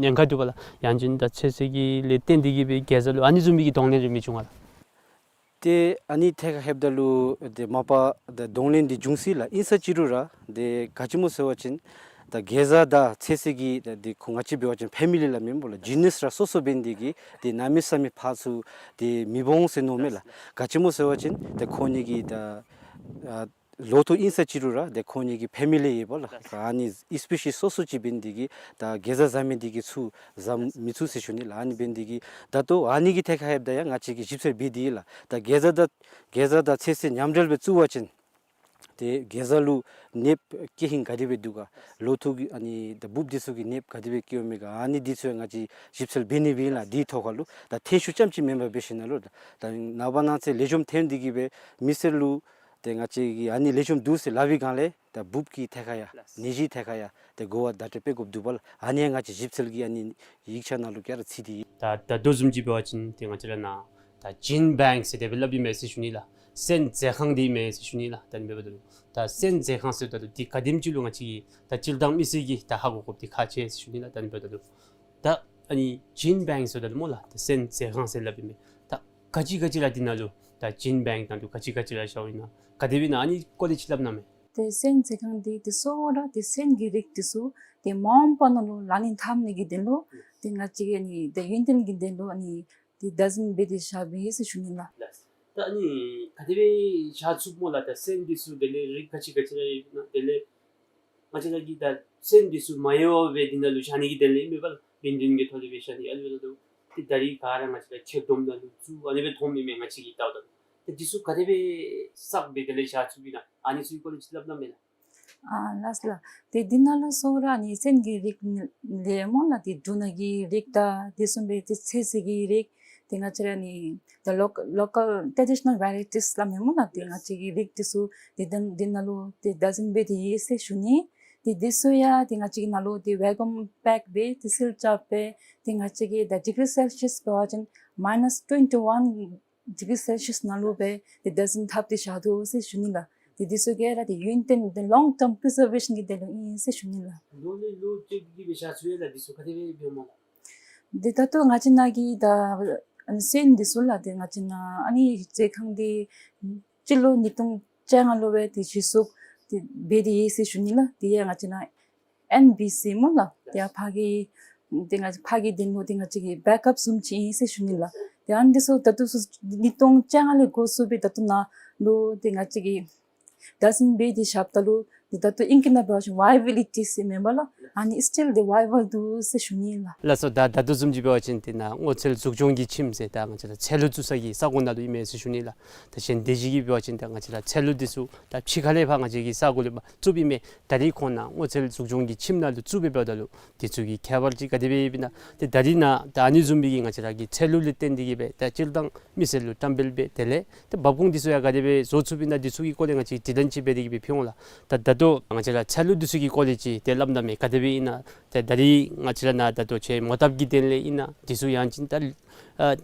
ཉེན་ཁ་འདུག་པ་ལགས། ཡང་ཅིན་ད་ཚོད་བསྲེ་གི་ལས་བརྟེན་ཏེ་གི་སྦེ་གེ་ཛ་ལུ་ཨ་ནི་བཟུམ་མའི་གི་གདོང་ལེན་རེ་མི་འབྱུང་ག་ལགས། ཏེ་ཨ་ནི་ཐད་ཁར་ལྷོདཔ་ད་ལུ་ཏེ་མ་པ་ད་གདོང་ལེན་འདི་འབྱུང་སྲིད་ལགས། ཨིན་ས་ཅི་རུང་ར་ཏེ་ག་ཅི་སྨོ་ཟེར་བ་ཅིན་ད་གེ་ཛ་དང་ཚོད་བསྲེ་གི་ད་ཏེ་ཁོང་ང་བཅས་འབད་བ་ཅིན་ཕེ་མི་ལི་སླབ་མས་སྨོ་ལགས། ཇི་ནསི་ར་སོ་སོ་འབད་ནི་དེ་གིས་ཏེ་གནམ་མེད་ས་མེད་ཕར་ཚུར་ཏེ་མི་འོང་ཟེར་མནོཝ་མས་ལགས། ག་ཅི་སྨོ་ཟེར་བ་ཅིན་ཏེ་ཁོང་གཉིས་ཀྱི་ད་ཨ་ལོ་ཐོག་ཨིན་ས་ཅི་རུང་ར་ཏེ་ཁོང་གཉིས་ཀྱི་ཕེ་མི་ལི་ཡོད་པ་ལགས། ཨ་ནི་སི་པེ་ཤིས་སོ་སོ་ཅིག་འབད་ནི་དེ་གིས་ད་གེ་ཛ་བཟའ་མི་དེ་གིས་ཚུར་བཟའ་མི་ཚུགས་ཟེར་ཞུ་ནི་ལགས། ཨ་ནི་འབད་ནི་དེ་གིས་ད་ལྟོ་ཨ་ནི་གི་ཐད་ཁར་ལྷོདཔ་ད་ཡང་ང་བཅས་ཀྱིས་ཞིབ་འཚོལ་འབད་དེ་ཡོད་ལགས། ད་གེ་ཛ་དང་གེ་ཛ་དང་ཚོད་བསྲེ་མཉམ་འབྲེལ་སྦེ་བཙུགས་པ་ཅིན་ ཏེ་གེ་ཛ་ལུ་ནདཔ་སྐྱེ་ཧིང་ག་དེ་སྦེ་འདུག་ག། ལོ་ཐུག་གི་ཨ་ནི་ད་འབུཔ་འདི་ཚུ་གི་ནདཔ་ག་དེ་སྦེ་སྐྱེཝ་མས་ག། ཨ་ནི་འདི་ཚུ་ཡང་ང་བཅས་ཞིབ་འཚོལ་འབད་ནི་སྦེ་ཨིན་ལགས། འདི་ཐོག་ཁ་ལུ་ད་ཐེན་ཤུགས་ཙམ་ཅིག་མེན་པར་འབད་ཞིནམ་ལས་ད་ནངས་པ་གནངས་ཚེ་ལེགས་ཤོམ་ཐོན་ཏེ་གི་སྦེ་མི་སེར་ལུ་ཏེ་ང་བཅས་ཀྱིས་ཨ་ནི་ལེགས་ཤོམ་འདུག་ཟེར་སླབ་པའི་སྒང་ལས་ད་འབུཔ་གི་ཐད་ཁར་ཡང་ནད་གཞི་ཐད་ཁར་ཡང་ཏེ་གོ་བ་བརྡ་སྤྲོད་འབད་དགོཔ་འདུག་པ་ལགས། ཨ་ནི་ཡང་ང་བཅས་ཞིབ་འཚོལ་གྱི་ཨ་ནི་ཡིག་ཆ་ནང་ལུ་ག་ར་ཚུད་དེ་ཡོད། ད་ད་ལྟོ་བཟུམ་ཅིག་འབད་བ་ཅིན་ཏེ་ང་བཅས་ར་ནཱ་ད་ཇིན་བེངཀ་ཟེར་དེ་སྦེ་སླབ་ཨིན་མས་ཟེར་ཞུ་ནི་ལགས། སོན་མཛོད་ཁང་འདི་ཨིན་མས་ཟེར་ཞུ་ནི་ལགས། ད་ཨ་ནི་འབདཝ་ད་ལུ་ད་སོན་མཛོད་ཁང་ཟེརཝ་ད་ལུ་འདི་ག་དེམ་ཅིག་ལུ་ང་བཅས་ཀྱི་ད་སྤྱིར་བཏང་མི་སེར་གྱིས་ད་ཧ་གོ་དགོཔ་འདི་ཁག་ཆེ་ཟེར་ཞུ་ནི་ལགས། ད་ཨ་ནི་འབདཝ་ད་ལུ་ད་ཨ་ནི་ཇིན་བེངཀ་ཟེརཝ་ད་ལུ་སྨོ་ལགས། ད་སོན་མཛོད་ཁང་ཟེར་སླབ་ཨིན་མས། ད་ག་ཅི་ག་ཅི་ར་འདི་ནང་ལུ་ད་ཇིན་བེངཀ་ནང་ལུ་ག་ཅི་ག་ཅི་ར་བཞགཔ་ཨིན་ན་ག་དེ་སྦེ་ཨིན་ན་ཨ་ནི་སྐོར་ལས་ཅིག་སླབ་གནང་མས། ཏེ་སོན་མཛོད་ཁང་འདི་ཏེ་གཙོ་བོ་ར་ཏེ་སོན་གྱི་རིགས་འདི་ཚུ་ཏེ་མ་འོངས་པ་ནང་ལུ་ལག་ལེན་འཐབ་ནི་གི་དོན་ལུ་ཏེ་ང་བཅས་ཀྱིས་ཨ་ནི་ཏེ་ཡུན་བརྟན་གྱི་དོན་ལུ་ཨ་ནི་ཏེ་བདག་འཛིན་འབད་དེ་བཞགཔ་ཨིན་ཟེར་ཞུ་ནི་ལགས། ལགས། ད་ཨ་ནི་ག་དེ་སྦེ་བཞག་ཚུགས་སྨོ་ལགས། ད་སོན་འདི་ཚུ་དེ་ལས་རིགས་ག་ཅི་ག་ཅི་ར་ཡོད་ན་དེ་ལས་ང་བཅས་ར་གིས་ད་སོན་འདི་ཚུ་མ་ཡལ་བར་སྦེ་འདི་ནང་ལུ་བཞག་ནི་གི་དོན་ལས་ཨིན་མས་པ་ལགས། ཡུན་བརྟན་གྱི་ཐོག་ལས་སྦེ་བཞག་ནི་ཨ་ནི་འབདཝ་ད་ལུ་ཏེ་ད་རིས་ག་ར་ང་བཅས་ར་ཁྱེག་སྡོམ་ནང་ལུ་བཙུགས་ཨ་ནི་སྦེ་མཐོངམ་ཨིན་མས་ང་བཅས་ཀྱིས་བལྟཝ་ད་ལུ། ཏེ་འདི་ཚུ་ག་དེ་སྦེ་བསགས་སྦེ་དེ་ལས་བཞག་ཚུགསཔ་ཨིན་ན་ཨ་ནི་ཚུ་གི་སྐོར་ལས་ཅིག་སླབ་གནང་མས་ལགས། ཨ་ལགས་ལགས། ཏེ་འདི་ནང་ལུ་གཙོ་བོ་ར་ཨ་ནི་སོན་གྱི་རིགས་ལས་སྨོ་ལགས། ཏེ་འབྲུ་སྣ་གི་རིགས་དང་དེ་བཟུམ་སྦེ་ཏེ་ཚོད་བསྲེ་གི་རིགས་ཏེ་ང་བཅས་ར་ཨ་ནི་the local, local traditional varieties སླབ་མས་སྨོ་ལགས། ཏེ་ང་བཅས་ཀྱི་རིགས་འདི་ཚུ་ཏེ་ད་འདི་ནང་ལུ་ཏེ་བདག་འཛིན་འབད་དེ་ཡོད་ཟེར་ཞུ་ནི། ཏེ་འདི་ཚུ་ཡང་ཏེ་ང་བཅས་ཀྱི་ནང་ལུ་ཏེ་ཝེ་གོམ་པེཀ་སྦེ་ཏེ་སིལ་རྐྱབ་སྦེ་ཏེ་ང་བཅས་ཀྱིས་ད་ཌིག་རི་སེལ་ཤིས་འབད་བ་ཅིན་མའི་ནཱས་ཊུ་ཝེན་ཊི་ཝན་ཌིག་རི་སེལ་ཤིས་ནང་ལུ་སྦེ་ཏེ་བདག་འཛིན་འཐབ་སྟེ་བཞག་དོ་ཟེར་ཞུ་ནི་ལགས། ཏེ་འདི་ཚུ་ག་ར་ཏེ་ཡུན་བརྟན་ཏེ་ལོང་ཊརམ་པི་རི་ཛར་ཝེ་ཤཱན་གྱི་དོན་ལུ་ཨིན་ཟེར་ཞུ་ནི་ལགས། ལོ་ལས་ལོ་བཅད་དེ་གི་སྦེ་བཞག་ཚུགས་ཡས་ལགས། འདི་ཚུ་ག་དེ་སྦེ་འབདཝ་སྨོ་ལགས། ཏེ་ད་ལྟོ་ང་བཅས་ནཱ་གི་ད་ཨ་ནི་སོན་འདི་ཚུ་ལགས་ཏེ་ང་བཅས་ནཱ་ཨ་ནི་མཛོད་ཁང་འདི་སྤྱི་ལོ་ཉིས་སྟོང་བཅོ་ལྔ་ལུ་སྦེ་ཏེ་གཞི་བཙུགས་ཏེ་འབད་དེ་ཡོད་ཟེར་ཞུ་ནི་ལགས། དེ་ཡང་ང་བཅས་ནཱ་ཨེན་བི་སི་སྨོ་ལགས། དེ་ཡང་ཕར་གྱི་ཏེ་ང་བཅས་ཕར་གྱི་དོན་ལུ་ཏེ་ང་བཅས་ཀྱི་བེཀ་ཨཔ་བཟུམ་ཅིག་ཨིན་ཟེར་ཞུ་ནི་ལགས། ཏེ་ཨ་ནི་འདི་ཚུ་ད་ལྟོ་ཚུ་ཉིས་སྟོང་བཅོ་ལྔ་ལས་འགོ་བཙུགས་སྦེ་ད་ལྟོ་ནཱ་ལུ་ཏེ་ང་བཅས་ཀྱིས་བདག་འཛིན་འབད་དེ་བཞགཔ་ད་ལུ་ཏེ་ད་ལྟོ་ཨིང་སྐད་ནང་འབད་བ་ཅིན་ཝའི་བི་ལི་ཊི་ཟེར་མེན་པ་ལགས། ཨ་ནི་སི་ཊིལ་ཏེ་ཝའི་བཱལ་འདུག་ཟེར་ཞུ་ནི་ལགས། ལགས་སོ། ད་ད་ལྟོ་བཟུམ་ཅིག་འབད་བ་ཅིན་ཏེ་ནཱ་སྔོ་ཚལ་འཛུགས་སྐྱོང་གི་ཁྱིམ་ཟེར་ད་ང་བཅས་ར་ཚལ་ལུ་བཙུགས་ས་གི་ས་གོ་ནང་ལུ་ཨིན་མས་ཟེར་ཞུ་ནི་ལགས། ད་གཞན་དེ་ཅིག་གིས་འབད་བ་ཅིན་ད་ང་བཅས་ར་ཚལ་ལུ་འདི་ཚུ་ད་ཕྱི་ཁ་ལས་ཕར་ང་བཅས་ཀྱི་ས་གོ་ལས་ཕར་བཙུགསཔ་ཨིན་མས། ད་རིས་ཁོང་ནཱ་སྔོ་ཚལ་འཛུགས་སྐྱོང་གི་ཁྱིམ་ནང་ལུ་བཙུགས་སྦེ་འབདཝ་ད་ལུ་འདི་ཚུ་གི་ཁྱད་པར་ཅིག་ག་དེ་སྦེ་ཡོདཔ་ཨིན་ན། ཏེ་ད་རིས་ནཱ་ད་ཨ་ནི་བཟུམ་སྦེ་གི་ང་བཅས་ར་གི་ཚལ་ལུ་ལས་བརྟེན་ཏེ་གི་སྦེ་ད་སྤྱིར་བཏང་མི་སེར་ལུ་བཀྲམ་སྤེལ་འབད་དེ་ལས་ཏེ་འབབ་ཁུངས་འདི་ཚུ་ཡང་ག་དེ་སྦེ་བཟོ་ཚུགསཔ་ཨིན་ན་འདི་ཚུ་གི་སྐོར་ལས་ང་བཅས་དྲི་ལན་ཅིག་འབད་དེ་གི་སྦེ་ཕུལ་འོང་ལགས། ད་ད་ལྟོ་ང་བཅས་ར་ཚལ་ལུ་འདི་ཚུ་གི་སྐོར་ལས་ཅིག་ཏེ་སླབ་གནང་མས། ག་དེ་སྦེ་ཨིན་ན། ཏེ་ད་རིས་ང་བཅས་ར་ནཱ་ད་ལྟོ་ཁྱེད་མོ་བཏབ་ཀྱི་དོན་ལས་ཨིན་ན་འདི་ཚུ་ཡང་ཅིན་ད་ཨ་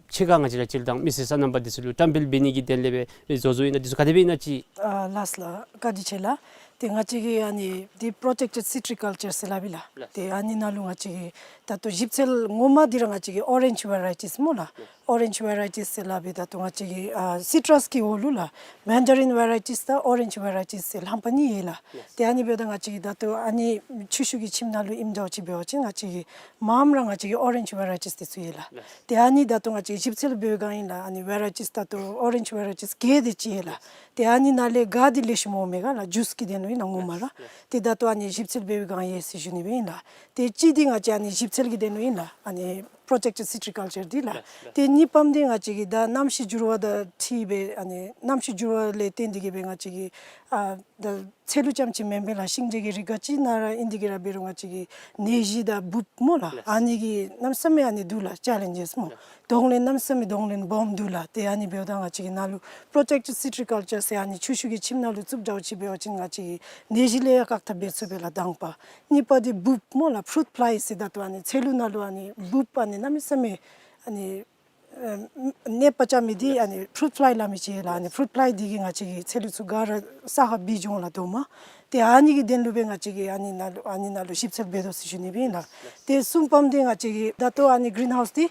ཕྱི་ཁར་ང་བཅས་ར་སྤྱིར་བཏང་མི་སེར་སོ་ནམ་པ་འདི་ཚུ་ལུ་བཀྲམ་སྤེལ་འབད་ནི་གི་དོན་ལས་སྦེ་བཟོ་བཟོཝ་ཨིན་ན་འདི་ཚུ་ག་དེ་སྦེ་ཨིན་ན་ཅིག། ཨ་ལགས་ལགས། བཀའ་དྲིན་ཆེ་ལགས། ཏེ་ང་བཅས་ཀྱིས་ཨ་ནི་འདི་པྲོ་ཊེཀ་ཊེཌ་སི་ཊྲི་ཀཱལ་ཅར་ཟེར་སླབ་ཨིན་ལགས། ལགས། ཏེ་ཨ་ནི་ནང་ལུ་ང་བཅས་ཀྱིས་ད་ལྟོ་ཞིབ་འཚོལ་ངོ་མ་འདི་ར་ང་བཅས་ཀྱིས་ཨོ་རེནཇ་ཝེ་རའི་ཊིས་སྨོ་ལགས། ལགས། ཨོ་རེནཇ་ཝེ་རའི་ཊིས་ཟེར་སླབ་ཨིན། ད་ལྟོ་ང་བཅས་ཀྱིས་ཨ་སི་ཊྲས་ཀྱི་འོག་ལུ་ལགས་མེན་ཌ་རིན་ཝེ་རའི་ཊིས་དང་ཨོ་རེནཇ་ཝེ་རའི་ཊིས་ཟེར་རྣམ་པ་གཉིས་ཡོད་ལགས། ལགས། ཏེ་ཨ་ནི་འབདཝ་ད་ང་བཅས་ཀྱིས་ད་ལྟོ་ཨ་ནི་ཆུ་ཤུགས་ཀྱི་ཁྱིམ་ནང་ལུ་ཨིནམ་འདྲཝ་ཅིག་འབད་བ་ཅིན་ང་བཅས་ཀྱིས་མངམ་ར་ང་བཅས་ཀྱིས་ཨོ་རེནཇ་ཝེ་རའི་ཊིས་འདི་ཚུ་ཡོད་ལགས། ལགས། ཏེ་ཨ་ནི་ད་ལྟོ་ང་བཅས་ཞིབ་འཚོལ་འབད་བའི་སྒང་ཨིན་ལགས། ཨ་ནི་ཝེ་རའི་ཊིས་ད་ལྟོ་ཨོ་རེནཇ་ཝེ་རའི་ཊིས་བརྒྱད་དེ་ཅིག་ཡོད་ལགས། ཏེ་ཨ་ནི་ནང་ལས་ག་འདི་ལེགས་ཤོམ་འོང་མས་ག་ལགས། ཇུས་ཀྱི་དོན་ལུ་ཨིན་ན་ངོ་མ་ར། ལགས། ཏེ་ད་ལྟོ་ཨ་ནི་ཞིབ་འཚོལ་འབད་བའི་སྒང་ཡོད་ཟེར་ཞུ་ནི་སྦེ་ཨིན་ལགས། ཏེ་གཅིག་འདི་ང་བཅས་ཨ་ནི་ཞིབ་འཚོལ་གྱི་དོན་ལུ་ཨིན་ལགས། ཨ་ནི་པྲོ་ཊེཀ་ཊེཌ་སི་ཊྲི་ཀཱལ་ཅར་འདི་ལགས། ལགས། ལགས། ཏེ་གཉིས་པམ་འདི་ང་བཅས་ཀྱིས་ད་གནམ་གཤིས་འགྱུར་བ་དང་འཁྲིལ་སྦེ་ཨ་ནི་གནམ་གཤིས་འགྱུར་བ་ལས་བརྟེན་ཏེ་གི་སྦེ་ང་བཅས་ཀྱིས་ཨ་ད་ཚལ་ལུ་རྐྱངམ་ཅིག་མེན་པར་ལགས་ཤིང་འབྲས་ཀྱི་རིགས་ག་ཅི་ནང་ར་ཨིན་ཏེ་གི་ར་འབད་རུང་ང་བཅས་ཀྱིས་ནད་གཞི་དང་འབུཔ་སྨོ་ལགས། ལགས། ཨ་ནི་གི་གནམ་མེད་ས་མེད་ཨ་ནི་འདུག་ལགས་ཅེ་ལེནཇེས་སྨོ། ལགས། གདོང་ལེན་གནམ་མེད་ས་མེད་གདོང་ལེན་སྦོམ་འདུག་ལགས། ཏེ་ཨ་ནི་འབདཝ་ད་ང་བཅས་ཀྱིས་ནཱ་ལུ་པྲོ་ཊེཀ་ཊེཌ་སི་ཊྲི་ཀཱལ་ཅར་ཟེར་ཨ་ནི་ཆུ་ཤུགས་ཀྱི་ཁྱིམ་ནང་ལུ་བཙུགསཔ་འདྲཝ་ཅིག་འབད་བ་ཅིན་ང་བཅས་ཀྱིས་ནད་གཞི་ལས་ཡང་བཀག་ཐབས་འབད་ཚུགས་པས་ལགས་དང་པ། གཉིས་པ་འདི་འབུཔ་སྨོ་ལགས་ཕུ་རུཊ་ཕླའི་ཟེར་ད་ལྟོ་ཨ་ནི་ཚལ་ལུ་ནང་ལུ་ཨ་ནི་འབུཔ་ཨ་ནི་གནམ་མེད་ས་མེད་ཨ་ནི་ཨ་ནདཔ་རྐྱབ་མི་འདི་ཨ་ནི་ཕུ་རུཊ་ཕླའི་སླབ་མི་ཅིག་ཡོད་ལགས། ཨ་ནི་ཕུ་རུཊ་ཕླའི་འདི་གིས་ང་བཅས་ཀྱི་ཚལ་ལུ་ཚུ་ག་ར་ས་ཁར་སྦེ་འགྱོ་འོང་ལགས་དོ་མ། ཏེ་ཨ་ནི་གི་དོན་ལུ་སྦེ་ང་བཅས་ཀྱིས་ཨ་ནི་ནང་ལུ་ཨ་ནི་ནང་ལུ་ཞིབ་འཚོལ་འབད་དོ་ཟེར་ཞུ་ནི་སྦེ་ཨིན་ལགས། ཏེ་གསུམ་པམ་འདི་ང་བཅས་ཀྱི་ད་ལྟོ་ཨ་ནི་གི་རིན་ཧའུསི་འདི་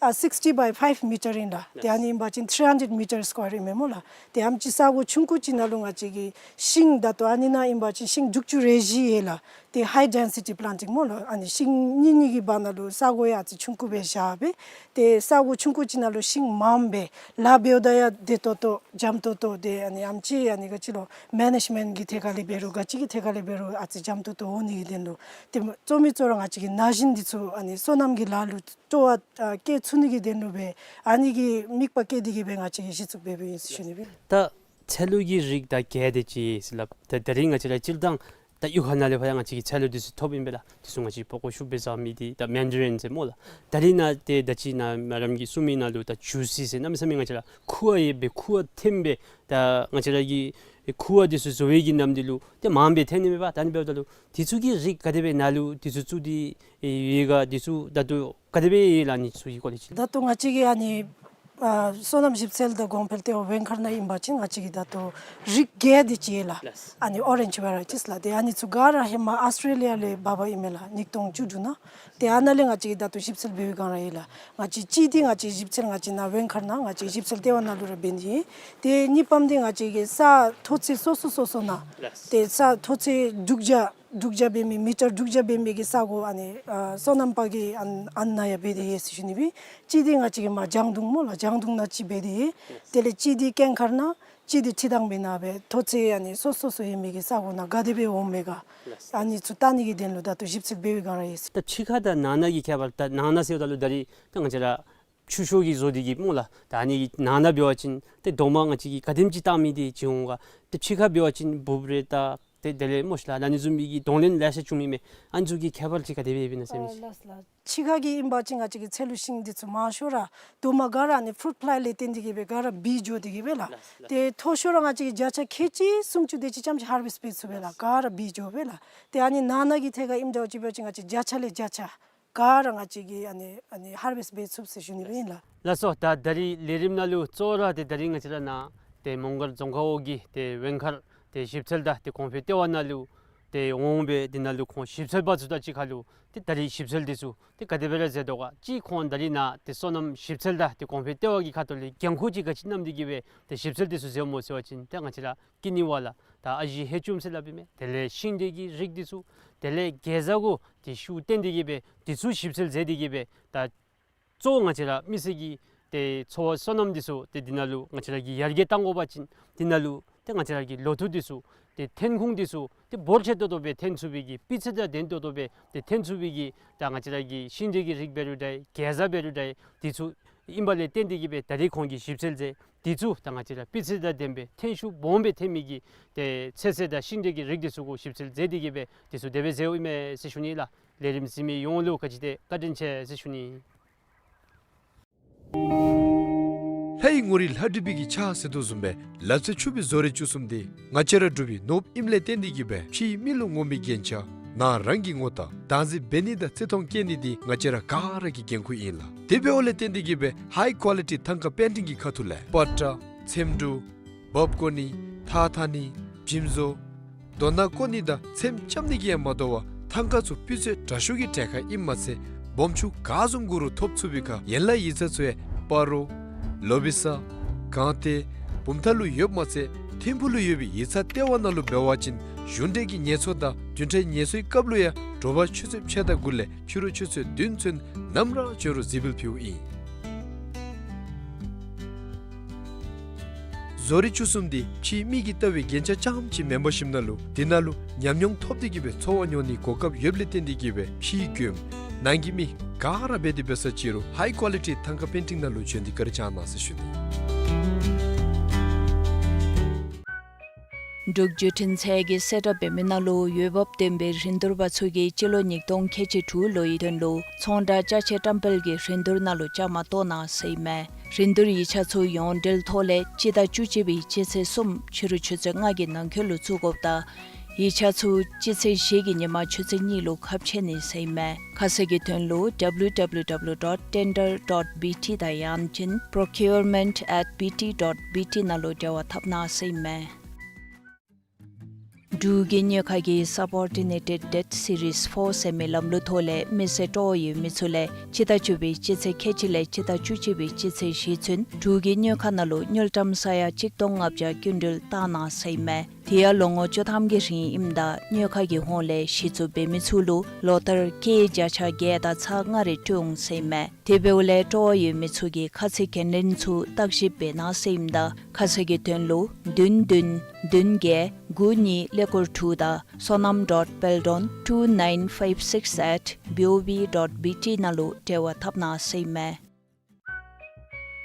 ཨ་སིགསི་ཊི་བའི་ཕའིབ་མི་ཊར་ཨིན་ལགས། ཏེ་ཨ་ནི་ཨིན་པ་ཅིན་ཐིརི་ཧན་ཌེཌ་མི་ཊར་སི་ཀོ་ཡར་ཨིན་མས་སྨོ་ལགས། ཏེ་ཨ་ནི་ཅིག་ས་གོ་ཆུང་ཀུ་ཅིག་ནང་ལུ་ང་བཅས་ཀྱིས་ཤིང་ད་ལྟོ་ཨ་ནི་ནང་ཨིན་པ་ཅིན་ཤིང་དྲུག་ཅུ་རེ་བཞི་ཡོད་ལགས། ཏེ་ཧའི་ཌེན་སི་ཊི་པི་ལཱན་ཊིང་སྨོ་ལགས། ཨ་ནི་ཤིང་གཉིས་གཉིས་ཀྱི་བར་ན་ལུ་ས་གོ་ཡང་ཨ་ཙི་ཆུང་ཀུ་སྦེ་བཞག་སྦེ། ཏེ་ས་གོ་ཆུང་ཀུ་ཅིག་ནང་ལུ་ཤིང་མངམ་སྦེ་ལཱ་འབདཝ་ད་ཡང་བདེ་ཏོག་ཏོ་འཇམ་ཏོག་ཏོ། ཏེ་ཨ་ནི་ཨེམ་ཅིག་ཨ་ནི་ག་ཅི་ལོ་མེ་ནེཇ་མེནཊ་ཀྱི་ཐད་ཁ་ལས་འབད་རུང་ག་ཅི་གི་ཐད་ཁ་ལས་འབད་རུང་ཨ་ཙི་འཇམ་ཏོག་ཏོ་འོང་ནི་གི་དོན་ལུ། ཏེ་གཙོ་མི་གཙོ་བོ་ར་ང་བཅས་ཀྱིས་ན་གཞོན་འདི་ཚུ་ཨ་ནི་སོ་ནམ་གྱི་ལཱ་ལུ་སྤྲོ་བ་ཨ་བསྐྱེད་ཚུགས་ནི་གི་དོན་ལུ་སྦེ་ཨ་ནི་གི་དམིགས་པ་བསྐྱེད་དེ་གི་སྦེ་ང་བཅས་ཀྱིས་གཞི་བཙུགས་འབད་འབདཝ་ཨིན་ཟེར་ཞུ་ནི་སྦེ། ད་ ཚལ་ལུ་གི་རིགས་ད་བརྒྱད་དེ་ཅིག་ཟེར་སླབ། ད་ད་རིས་ང་བཅས་ར་སྤྱིར་བཏང་ད་གཡུས་ཁ་ནང་ལས་ཕར་ཡང་ང་བཅས་ཀྱིས་ཚལ་ལུ་འདི་ཚུ་ཐོབ་ཨིན་པས་ལགས། འདི་ཚུ་ང་བཅས་པགས་ཀོ་ཤུགས་སྦེ་བཟའ་མི་འདི་ད་མེན་ཌ་རིན་ཟེར་སྨོ་ལགས། ད་རིས་ནཱ་ཏེ་ད་ཅི་ནཱ་མེ་ཌམ་གྱིས་གསུངས་མི་ནང་ལུ་ད་ཇུ་སི་ཟེར་གནམ་མེད་ས་མེད་ང་བཅས་ར་ཁུ་བ་ཡོད་པའི་ཁུ་བ་ཐོན་པའི་ད་ང་བཅས་ར་གི་ཁུ་བ་འདི་ཚུ་བཟོ་བའི་གི་ནམ་འདི་ལུ་ཏེ་མངམ་སྦེ་ཐོན་ནི་མས་པ། ད་ཨ་ནི་འབདཝ་ད་ལུ་འདི་ཚུ་གི་རིགས་ག་དེ་སྦེ་ནཱ་ལུ་འདི་ཚུ་བཙུགས་ཏེ་ཡོད་ག། འདི་ཚུ་ད་ལྟོ་ག་དེ་སྦེ་ཡོད་ལགས། ཨ་ནི་ཚུ་གི་སྐོར་ལས་ཅིག། ད་ལྟོ་ང་བཅས་ཀྱི་ཨ་ནི་ཨ་སོ་ནམ་ཞིབ་འཚོལ་དང་གོང་འཕེལ་ལྟེ་བ་ཝེང་མཁར་ནང་ཨིན་པ་ཅིན་ང་བཅས་ཀྱིས་ད་ལྟོ་རིགས་བརྒྱད་དེ་ཅིག་ཡོད་ལགས། ལགས། ཨ་ནི་ཨོ་རེནཇ་ཝེ་རའི་ཊིས་ལགས། ཏེ་ཨ་ནི་ཚུ་ག་ར་ཧེ་མ་ཨཱོས་ཊྲེ་ལི་ཡ་ལས་འབག་འབག་ཨིན་མས་ལགས། ཉིས་སྟོང་བཅུ་དྲུག་ནང་། ཏེ་ཨ་ནཱ་ལས་ང་བཅས་ཀྱིས་ད་ལྟོ་ཞིབ་འཚོལ་འབད་བའི་སྒང་ར་ཡོད་ལགས། ང་བཅས་གཅིག་འདི་ང་བཅས་ཞིབ་འཚོལ་ང་བཅས་ནཱ་ཝེང་མཁར་ནང་ང་བཅས་ཞིབ་འཚོལ་ལྟེ་བ་ནང་ལུ་ར་འབད་ནི་ཨིན། ཏེ་གཉིས་པམ་འདི་ང་བཅས་ཀྱི་ས་མཐོ་ཚད་སོ་སོ་སོ་སོ་ནང་། ལགས། ཏེ་ས་མཐོ་ཚད་དྲུག་བརྒྱ་དྲུག་བརྒྱ་འབད་མི་མི་ཊར་དྲུག་བརྒྱ་འབད་མི་གི་ས་གོ་ཨ་ནི་ཨ་སོ་ནམ་པ་གི་ཨ་ཨ་ནཱ་ཡང་འབད་དེ་ཡོད་ཟེར་ཞུ་ནི་སྦེ། གཅིག་འདི་ང་བཅས་ཀྱི་མར་ལྗང་མདུང་སྨོ་ལགས། ལྗང་མདུང་ནང་གཅིག་འབད་དེ་ཡོད། དེ་ལས་གཅིག་འདི་ཀན་མཁར་ནང་གཅིག་འདི་ཁྲི་ཐང་སྦེ་ནཱ་སྦེ་མཐོ་ཚད་ཨ་ནི་སོ་སོ་སོ་ཡོད་མི་གི་ས་གོ་ནང་ག་དེ་སྦེ་འོང་མས་ག། ཨ་ནི་ཚུ་བལྟ་ནི་གི་དོན་ལུ་ད་ལྟོ་ཞིབ་འཚོལ་འབད་བའི་སྒང་ར་ཡོད་ཟེར། ད་ཕྱི་ཁ་དང་ནང་ན་གི་ཁྱད་པར། ད་ནང་ན་ཟེརཝ་ད་ལུ་ད་རིས་ད་ང་བཅས་ར་ཆུ་ཤོག་གིས་བཟོ་སྟེ་གི་སྨོ་ལགས། ད་ཨ་ནི་གི་ནང་ན་འབད་བ་ཅིན་ཏེ་རྡོག་མ་ང་བཅས་ཀྱིས་ག་དེམ་ཅིག་བཏགས་མི་འདི་ཅིག་འོང་ག། ཏེ་ཕྱི་ཁ་འབད་བ་ཅིན་འབུབ་རེ་བཏགས་ཏེ་དེ་ལས་སྨོ་ཤ་ལགས། ཨ་ནི་བཟུམ་མའི་གི་གདོང་ལེན་ལེ་ཤ་བྱུང་མི་མས། ཨ་ནི་ཚུ་གི་ཁྱད་པར་ཅིག་ག་དེ་སྦེ་ཡོདཔ་ཨིན་ན་ཟེར་མི་ཅིག། ཨ་ལགས་ལགས། ཕྱི་ཁ་གི་ཨིན་པ་ཅིན་ང་བཅས་ཀྱི་ཚལ་ལུ་ཤིང་འདི་ཚུ་མང་ཤོས་ར་རྡོག་མ་ག་ར་ཨ་ནི་ཕུཊ་ཕླའི་ལས་བརྟེན་ཏེ་གི་སྦེ་ག་ར་བིལ་འགྱོ་སྟེ་གི་སྦེ་ལགས། ལགས་ལགས། ཏེ་མཐོ་ཤོས་ར་ང་བཅས་ཀྱིས་བརྒྱ་ཆ་ཁལ་གཅིག་སུམ་ཅུ་དེ་ཅིག་ཙམ་ཅིག་ཧར་ཝེསཊ་འབད་ཚུགས་པས་ལགས། ག་ར་བིལ་འགྱོ་སྦེ་ལགས། ཏེ་ཨ་ནི་ནང་ན་གི་ཐད་ཁར་ཨིནམ་འདྲཝ་ཅིག་འབད་བ་ཅིན་ང་བཅས་བརྒྱ་ཆ་ལས་བརྒྱ་ཆ་ག་ར་ང་བཅས་ཀྱིས་ཨ་ནི་ཨ་ནི་ཧར་ཝེསཊ་འབད་ཚུགས་ཟེར་ཞུ་ནི་སྦེ་ཨིན་ལགས། ལགས་སོ། ད་ད་རིས་ལས་རིམ་ནང་ལུ་གཙོ་བོ་ར་ཏེ་ད་རིས་ང་བཅས་ར་ནཱ་ཏེ་མོང་སྒར་རྫོང་ཁག་འོག་གི་ཏེ་ཝེང་མཁར་ཏེ་ཞིབ་འཚོལ་དང་ཏེ་གོང་འཕེལ་ལྟེ་བ་ནང་ལུ་ཏེ་འོང་སྦེ་འདི་ནང་ལུ་ཁོང་ཞིབ་འཚོལ་པ་ཚུ་དང་གཅིག་ཁར་ལུ་ཏེ་ད་རིས་ཞིབ་འཚོལ་འདི་ཚུ་ཏེ་ག་དེ་སྦེ་ར་མཛད་དོ་ག། གཅིག་ཁོང་ད་རིས་ནཱ་ཏེ་སོ་ནམ་ཞིབ་འཚོལ་དང་ཏེ་གོང་འཕེལ་ལྟེ་བ་གི་ཁ་ཐུག་ལས་འགན་ཁུར་ཅིག་ག་ཅི་བསྣམས་ཏེ་གི་སྦེ་ཏེ་ཞིབ་འཚོལ་འདི་ཚུ་མཛདཔ་སྨོ་ཟེར་བ་ཅིན་ཏེ་ང་བཅས་ར་ཀི་ནི་ཝ་ལ་ད་ཨ་ཞེ་ཧེ་ཅུམ་ཟེར་སླབ་ཨིན་མས། དེ་ལས་ཤིང་འབྲས་ཀྱི་རིགས་འདི་ཚུ་དེ་ལས་གེ་ཛ་གུ་ཏེ་ཤུགས་བཏོན་ཏེ་གི་སྦེ་འདི་ཚུ་ཞིབ་འཚོལ་མཛད་དེ་གི་སྦེ་ད་གཙོ་བོ་ང་བཅས་ར་མི་སེར་གྱི་ཏེ་འཚོ་བ་སོ་ནམ་འདི་ཚུ་ཏེ་འདི་ནང་ལུ་ང་བཅས་ར་གིས་ཡར་རྒྱས་གཏང་དགོ་པ་ཅིན་འདི་ནང་ལུ་ཏེ་ང་བཅས་ར་གི་ལོ་ཐོག་འདི་ཚུ་ཏེ་ཐོན་ཁུངས་འདི་ཚུ་ཏེ་འབོར་ཆེ་ཏོག་ཏོ་སྦེ་ཐོན་ཚུགས་པའི་གི་སྤུས་ཚད་དང་ལྡན་ཏོག་ཏོ་སྦེ་ཏེ་ཐོན་ཚུགས་པའི་གི་ད་ང་བཅས་ར་གི་ཤིང་འབྲས་ཀྱི་རིགས་འབད་རུང་འདྲ་གེ་ཛ་འབད་རུང་འདྲ་འདི་ཚུ་ཨིན་པ་ལས་བརྟེན་ཏེ་གི་སྦེ་ད་རིས་ཁོང་གིས་ཞིབ་འཚོལ་མཛད། འདི་ཚུ་ད་ང་བཅས་ར་སྤུས་ཚད་དང་ལྡན་པའི་ཐོན་ཤུགས་སྦོམ་སྦེ་ཐོན་མི་གི་ཏེ་ཚོད་བསྲེ་དང་ཤིང་འབྲས་ཀྱི་རིགས་འདི་ཚུ་གུ་ཞིབ་འཚོལ་མཛད་དེ་གི་སྦེ་འདི་ཚུ་དེ་སྦེ་མཛདཔ་ཨིན་མས་ཟེར་ཞུ་ནི་ལགས། ལས་རིམ་གཟིགས་མི་ཡོངས་ལུ་ག་ཅི་དེ་བཀའ་དྲིན་ཆེ་ཟེར་ཞུ་ནི། ལྷའི་ངོ་རིས་ལྷ་བྲིས་པའི་གི་ཕྱག་ཟེར་དོ་བཟུམ་སྦེ་ལག་རྩལ་ཕྱུག་པའི་བཟོ་རིག་བཅུ་གསུམ་འདི་ང་བཅས་ར་འབྲུག་པའི་ནོར་བུ་ཨིནམ་ལས་བརྟེན་ཏེ་གི་སྦེ་ཕྱིའི་མི་ལུ་ངོམ་པའི་རྒྱན་ཆ་ནང་རང་གི་ངོ་རྟགས་བདག་འཛིན་འབད་ནི་དང་བརྩི་མཐོང་བསྐྱེད་ནི་འདི་ང་བཅས་ར་ག་ར་གི་འགན་ཁུར་ཨིན་ལགས། དེ་འབདཝ་ལས་བརྟེན་ཏེ་གི་སྦེ་ཧའི་ཀོ་ལི་ཊི་ཐང་ཀ་པེན་ཊིང་གི་ཁ་ཐུག་ལས་པ་ཏྲ་ཚེམ་དྲུབ་འབག་བཀོ་ནི་ཐགས་འཐག་ནི་འཇིམ་བཟོ་རྡོ་ནག་བརྐོ་ནི་དང་ཚེམ་རྐྱབ་ནི་གིས་ཡང་མ་དོ་བར་ཐང་ཀ་ཚུ་སྤུས་ཚད་དྲག་ཤོས་ཀྱི་གྲལ་ཁར་ཨིནམ་མ་ཚད་སྦོམ་ཆུང་ག་བཟུམ་དགོ་རུང་ཐོབ་ཚུགས་པའི་ཁར་ཡན་ལག་ཡིག་ཚང་ཚུ་ཡང་སྤ་རོ་ལོ་བི་ས་སྒང་སྟེང་བུམ་ཐང་ལུ་ཡོདཔ་མ་ཚད་ཐིམ་ཕུག་ལུ་ཡོད་པའི་ཡིག་ཚང་ལྟེ་བ་ནང་ལུ་འབད་བ་ཅིན་གཞུང་འབྲེལ་གྱི་ངལ་གསོ་དང་བདུན་ཕྲག་ངལ་གསོའི་སྐབས་ལུ་ཡང་དྲོ་པ་ཆུ་ཚོད་ཕྱེད་དང་དགུ་ལས་ཕྱི་རུ་ཆུ་ཚོད་བདུན་ཚུན་ནམ་ར་བྱོན་རུང་གཟིགས་འབུལ་ཕུལཝ་ཨིན། བཟོ་རིག་བཅུ་གསུམ་འདི་ཕྱིའི་མི་གིས་བལྟ་བའི་རྒྱན་ཆ་རྐྱངམ་ཅིག་མེན་པར་ཞིནམ་ལས་འདི་ནང་ལུ་ཉམས་མྱོང་ཐོབ་སྟེ་གི་སྦེ་འཚོ་བ་མྱོང་ནིའི་གོ་སྐབས་ཡོདཔ་ལས་བརྟེན་ཏེ་གི་སྦེ་ཕྱིའི་མགྱོནམ་ནང་གི་མི་ག་ར་འབད་དེ་འབད་ས་ཅིག་རུང་ཧའི་ཀོ་ལི་ཊི་ཐང་ཀ་པེན་ཊིང་ནང་ལུ་བྱོན་ཏེ་བཀའ་དྲིན་བསྐྱང་གནང་ཟེར་ཞུ་ནི། འབྲུག་བརྒྱུད་འཕྲིན་ཚད་ཀྱིས་གསལ་བསྒྲགས་འབད་མི་ནང་ལུ་འོས་འབབ་ལྡན་པའི་རིན་བསྡུར་པ་ཚུ་གིས་སྤྱི་ལོ་ཉིས་སྟོང་ཁལ་གཅིག་དྲུག་ལོའི་དོན་ལུ་ཚོང་བསྒྲགས་ཅ་ཆས་བཀྲམ་སྤེལ་གྱི་རིན་བསྡུར་ནང་ལུ་བཅའ་མར་གཏོགས་གནང་ཟེར་ཨིན་མས། རིན་བསྡུར་ཡིག་ཆ་ཚུ་ཡོངས་འབྲེལ་ཐོག་ལས་སྤྱི་ཟླ་བཅུ་གཅིག་པའི་སྤྱི་ཚེས་གསུམ་ཕྱི་རུ་ཆུ་ཚོད་ལྔ་གི་ནང་འཁོད་ལུ་བཙུགས་དགོཔ་དང་ཡིག་ཆ་ཚུ་སྤྱི་ཚེས་བཞི་གི་ཉིན་མ་ཆུ་ཚོད་གཉིས་ལུ་ཁ་ཕྱེ་ནི་ཟེར་ཨིན་མས། ཁ་གསལ་གྱི་དོན་ལུ་W W W dot tender dot B T དང་ཡང་ཅིན་procurement at B T dot B T ནང་ལུ་འབྲེལ་བ་འཐབ་གནང་ཟེར་ཨིན་མས། འབྲུག་གི་གཉོས་ཁ་གི་Subordinated Debt Series four ཟེར་མི་ལམ་ལུགས་ཐོག་ལས་མི་སེར་སྤྲོ་བ་ཡོད་མི་ཚུ་ལས་སྤྱི་ཟླ་བཅུ་པའི་སྤྱི་ཚེས་ཁལ་གཅིག་ལས་སྤྱི་ཟླ་བཅུ་གཅིག་པའི་སྤྱི་ཚེས་བཞི་ཚུན་འབྲུག་གི་གཉོས་ཁ་ནང་ལུ་དངུལ་ཀྲམ་ས་ཡ་གཅིག་སྟོང་ལྔ་བརྒྱ་སྐྱིན་འགྲུལ་བཏང་གནང་ཟེར་ཨིན་མས། དེ་ཡང་ལོ་ངོ་བཅུ་ཐམ་གྱི་རིང་ཨིནམ་ད་གཉོས་ཁ་གི་ཧོངས་ལས་གཞི་བཙུགས་འབད་མི་ཚུ་ལུ་ལོ་ལྟར་སྐྱེད་བརྒྱ་ཆ་བརྒྱད་དང་ཚག་ལྔ་རེ་སྤྲོད་འོང་ཟེར་ཨིན་མས། དེ་འབདཝ་ལས་སྤྲོ་བ་ཡོད་མི་ཚུ་གིས་ཁ་ཚིག་འགན་ལེན་ཚུ་བརྟག་ཞིབ་འབད་གནང་ཟེར་ཨིནམ་ད་ཁ་གསལ་གྱི་དོན་ལུ་བདུན་བདུན་བདུན་བརྒྱད་དགུ་གཉིས་ཀླད་ཀོར་དྲུག་དང་Sonam dot Peldon two nine five six at B O B dot B T ནང་ལུ་འབྲེལ་བ་འཐབ་གནང་ཟེར་ཨིན་མས།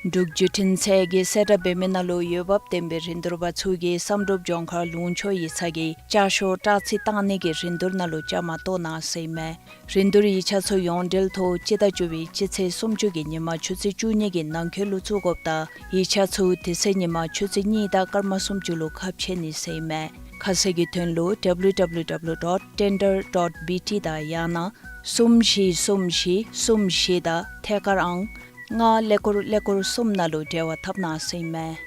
འབྲུག་བརྒྱུད་འཕྲིན་ཚད་ཀྱིས་གསལ་བསྒྲགས་འབད་མི་ནང་ལུ་འོས་འབབ་ལྡན་པའི་རིན་བསྡུར་པ་ཚུ་གིས་བསམ་གྲུབ་ལྗོངས་མཁར་ལུང་ཕྱོགས་ཡིག་ཚང་གི་བསྐྱར་ཤོག་སྤྲོད་རྩིས་བཏང་ནི་གི་རིན་བསྡུར་ནང་ལུ་བཅའ་མར་གཏོགས་གནང་ཟེར་ཨིན་མས། རིན་བསྡུར་ཡིག་ཆ་ཚུ་ཡོངས་འབྲེལ་ཐོག་སྤྱི་ཟླ་བཅུ་པའི་སྤྱི་ཚེས་སུམ་ཅུ་གི་ཉིན་མ་ཆུ་ཚོད་བཅུ་གཉིས་ཀྱི་ནང་འཁོད་ལུ་བཙུགས་དགོཔ་དང་ཡིག་ཆ་ཚུ་དེ་ཚེ་ཉིན་མ་ཆུ་ཚོད་གཉིས་དང་སྐར་མ་སུམ་ཅུ་ལུ་ཁ་ཕྱེ་ནི་ཟེར་ཨིན་མས། ཁ་གསལ་གྱི་དོན་ལུ་W W W dot tender dot B T དང་ཡང་ན་གསུམ་བཞི་གསུམ་བཞི་གསུམ་བཞི་དང་ཐད་ཀར་ཨང་ལྔ་ཀླད་ཀོར་ཀླད་ཀོར་གསུམ་ནང་ལུ་འབྲེལ་བ་འཐབ་གནང་ཟེར་ཨིན་མས།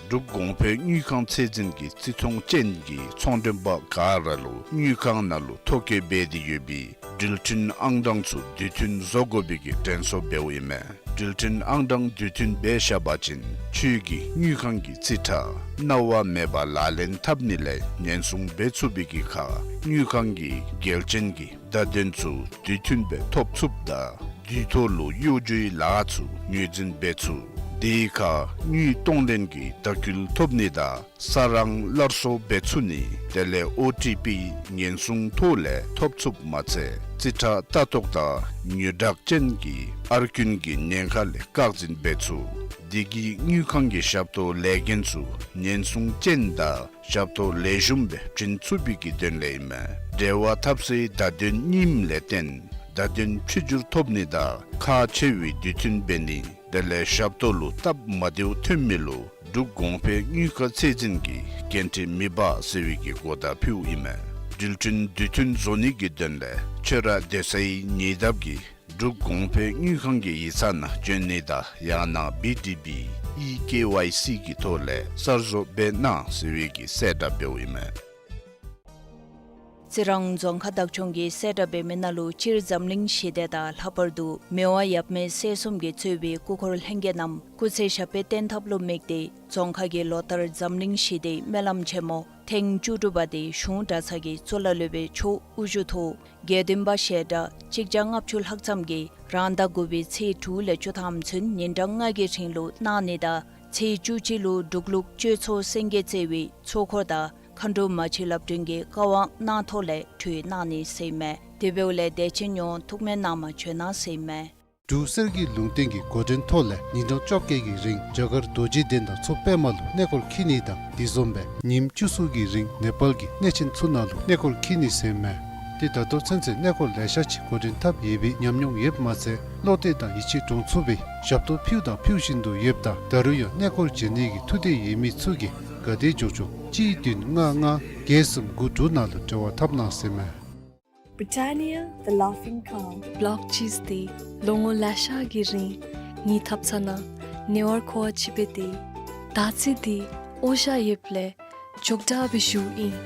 འབྲུག་གོང་འཕེལ་དངུལ་ཁང་ཚད་འཛིན་གྱིས་རྩིས་མཐོང་ཅན་གྱི་ཚོང་མགྲོན་པ་ག་ར་ལུ་དངུལ་ཁང་ནང་ལུ་ཐོ་བཀོད་འབད་དེ་ཡོད་པའི་འགྲུལ་འཕྲིན་ཨང་གྲངས་ཚུ་དུས་མཐུན་བཟོ་དགོ་པའི་གི་དྲན་གསོ་འབདཝ་ཨིན་མས། འགྲུལ་འཕྲིན་ཨང་གྲངས་དུས་མཐུན་འབད་བཞག་པ་ཅིན་ཁྱོད་ཀྱི་དངུལ་ཁང་གི་རྩིས་ཁྲ་གནང་བ་མེད་པར་ལག་ལེན་འཐབ་ནི་ལས་ཉེན་སྲུང་འབད་ཚུགས་པའི་གི་ཁར་དངུལ་ཁང་གི་འགལ་རྐྱེན་གྱི་བརྡ་དོན་ཚུ་དུས་མཐུན་སྦེ་ཐོབ་ཚུགསཔ་དང་དུས་ཐོག་ལུ་གཡོ་སྒྱུའི་ལཱ་ཚུ་ངོས་འཛིན་འབད་ཚུགས། དེའི་ཁར་དངུལ་གཏོང་ལེན་གྱི་བརྡ་སྐུལ་ཐོབ་ནི་དང་ས་རང་སླར་གསོ་འབད་ཚུགས་ནི་དེ་ལས་ཨོ་ཊི་པི་ཉེན་སྲུང་ཐོག་ལས་ཐོབ་ཚུགསཔ་མ་ཚད་རྩིས་ཁྲ་ལྟ་རྟོག་དང་ཉོག་དྲགས་ཅན་གྱི་ཨར་རྐུན་གྱི་ཉེན་ཁ་ལས་བཀག་འཛིན་འབད་ཚུགས། དེ་གིས་དངུལ་ཁང་གི་ཞབས་ཏོག་ལས་འགན་ཚུ་ཉེན་སྲུང་ཅན་དང་ཞབས་ཏོག་ལེགས་ཤོམ་སྦེ་བྱིན་ཚུགས་པའི་གི་དོན་ལས་ཨིན་མས། འབྲེལ་བ་འཐབ་སའི་བརྡ་དོན་རྙིངམ་ལས་བརྟེན་བརྡ་དོན་ཕྱི་འགྱུར་ཐོབ་ནི་དང་ཁག་ཆེ་བའི་དུས་མཐུན་འབད་ནི་དེ་ལས་ཞབས་ཏོག་ལུ་སྟབས་མ་བདེཝ་ཐོན་མི་ལུ་འབྲུག་གོང་འཕེལ་དངུལ་ཁང་ཚད་འཛིན་གྱིས་འགན་འཁྲི་མི་འབག་ཟེར་བའི་གི་གོ་བརྡ་ཕུལཝ་ཨིན་མས། འགྲུལ་འཕྲིན་དུས་མཐུན་བཟོ་ནི་གི་དོན་ལས་ཁྱོད་ར་སྡོད་སའི་ཉེ་འདབས་ཀྱི་འབྲུག་གོང་འཕེལ་དངུལ་ཁང་གི་ཡིག་ཚང་ནང་བྱོན་ནི་དང་ཡང་ན་བི་ཌི་བི་ཨི་ཀེ་ཝའི་སི་གི་ཐོག་ལས་གསར་བཟོ་འབད་གནང་ཟེར་བའི་གི་གསལ་བསྒྲགས་འབདཝ་ཨིན་མས། རྩི་རང་རྫོང་ཁག་བདག་སྐྱོང་གིས་གསལ་བསྒྲགས་འབད་མི་ནང་ལུ་སྤྱིར་འཛམ་གླིང་ཞི་བདེ་དང་ལྷག་པར་དུ་མི་དབང་ཡབ་མེས་སྲས་གསུམ་གྱིས་གཙོས་པའི་སྐུ་འཁོར་ལྷན་རྒྱས་རྣམས་སྐུ་ཚེ་ཞབས་པད་བརྟན་ཐབས་ལུ་དམིགས་ཏེ་རྫོང་ཁག་གི་ལོ་ལྟར་འཛམ་གླིང་ཞི་བདེའི་སྨོན་ལམ་ཆེན་མོ་ཐེངས་བཅུ་དྲུག་པ་དེ་གཞུང་གྲྭ་ཚང་གི་གཙུག་ལག་སློབ་དཔོན་མཆོག་དབུ་བཞུགས་ཐོག་དགེ་འདུན་པ་ཞལ་གྲངས་གཅིག་བརྒྱ་ལྔ་བཅུ་ལྷག་ཙམ་གྱིས་རང་ཟླ་དགུ་པའི་ཚེས་དྲུག་ལས་བཅུ་ཐམ་ཚུན་ཉིན་གྲངས་ལྔ་གི་རིང་ལུ་གནང་ནི་དང་ཚེས་བཅུ་གཅིག་ལུ་འབྲུག་ལུགས་སྤྱོད་ཚོགས་སེང་གེ་རྩེ་བའི་ཚོགས་འཁོར་དང་མཁའ་འགྲོ་མ་གཅིག་བླ་སྤྲུལ་གྱི་བཀའ་དབང་གནང་ཐོག་ལས་གྲོལ་གནང་ནི་ཟེར་ཨིན་མས། དེ་འབདཝ་ལས་དད་ཅན་ཡོངས་ཐུགས་སྨོན་གནང་མ་བྱོན་གནང་ཟེར་ཨིན་མས། འབྲུག་གསེར་གྱི་ལུང་བསྟན་གྱི་འགོ་འདྲེན་ཐོག་ལས་ཉིན་གྲངས་བཅོ་བརྒྱད་ཀྱི་རིང་རྒྱ་གར་རྡོ་རྗེ་གདན་དང་མཚོ་པདྨ་ལུ་གནས་སྐོར་འཁྱིད་ནི་དང་དེ་བཟུམ་སྦེ་ཉིནམ་བཅུ་གསུམ་གྱི་རིང་ནེ་པཱལ་གྱི་གནས་ཆེན་ཚུ་ནང་ལུ་གནས་སྐོར་འཁྱིད་ནི་ཟེར་ཨིན་མས། ཏེ་ད་ལྟོ་ཚུན་ཚོད་གནས་སྐོར་ལེ་ཤ་ཅིག་འགོ་འདྲེན་འཐབ་ཡོད་པའི་ཉམས་མྱོང་ཡོདཔ་མ་ཚད་བློ་གཏད་དང་ཡིད་ཆེས་འདྲོངས་ཚུགས་པའི་ཞབས་ཏོག་ཕུལཝ་དང་ཕུལ་བཞིན་དུ་ཡོདཔ་ད་ད་རུང་ཡང་གནས་སྐོར་མཇལ་ནི་གི་ཐུགས་འདོད་ཡོད་མི་ཚུ་གིས་ག་དེ་མགྱོགས་མགྱོགས་གཅིག་བདུན་ལྔ་ལྔ་བརྒྱད་གསུམ་དགུ་དྲུག་ནང་ལུ་འབྲེལ་བ་འཐབ་གནང་ཟེར་ཨིན་མས། Britannia, the Laughing Cow. ལཱོག་ཅིས་དེ་ལོ་ངོ་ལེ་ཤ་གི་རིང་ངེའི་ཐབ་ཚང་ནང་ཉེ་བར་མཁོ་བ་ཅིག་སྦེ་སྡོད། ད་ཅི་དེ་འོ་ཤ་ཡོདཔ་ལས་མགྱོགས་དྲགས་སྦེ་ཞུཝ་ཨིན།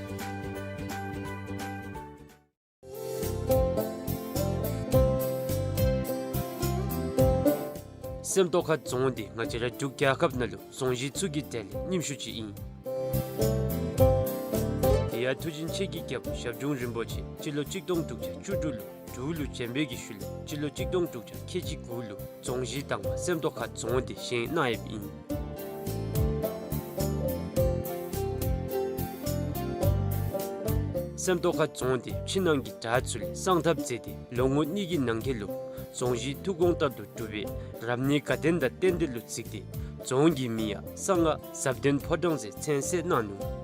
སེམས་རྟོགས་ཁ་རྫོང་འདི་ང་བཅས་ར་འབྲུག་རྒྱལ་ཁབ་ནང་ལུ་རྫོང་གཞི་ཚུ་གི་གྲས་ལས་རྙིངམ་ཤོས་ཅིག་ཨིན། དེ་ཡང་མཐུ་ཆེན་ཆེ་གི་རྒྱལ་པོ་ཞབས་དྲུང་རིན་པོ་ཆེ་སྤྱི་ལོ་གཅིག་སྟོང་དྲུག་བརྒྱ་བཅུ་དྲུག་ལུ་འབྲུག་ལུ་བྱོན་པའི་གི་ཤུལ་ལས་སྤྱི་ལོ་གཅིག་སྟོང་དྲུག་བརྒྱ་ཁལ་གཅིག་དགུ་ལུ་རྫོང་གཞི་དང་པ་སེམས་རྟོགས་ཁ་རྫོང་འདི་བཞེངས་གནང་ཡོདཔ་ཨིན། སེམས་རྟོགས་ཁ་རྫོང་འདི་ཕྱི་ནང་གི་བྲག་ཚུ་ལས་བསང་ཐབ་མཛད་དེ་ལོ་ངོ་གཉིས་ཀྱི་ནང་འཁོད་ལུ་རྫོང་གཞི་ཐུགས་དགོངས་ལྟར་དུ་གྲུབ་པའི་རབ་གནས་དགའ་ལྡན་དང་རྟེན་འབྲེལ་ལུ་གཟིགས་ཏེ་རྫོང་གི་མིང་ཡང་གསང་སྔགས་ཟབ་དོན་ཕོ་བྲང་ཟེར་མཚན་གསོལ་གནང་ནུག།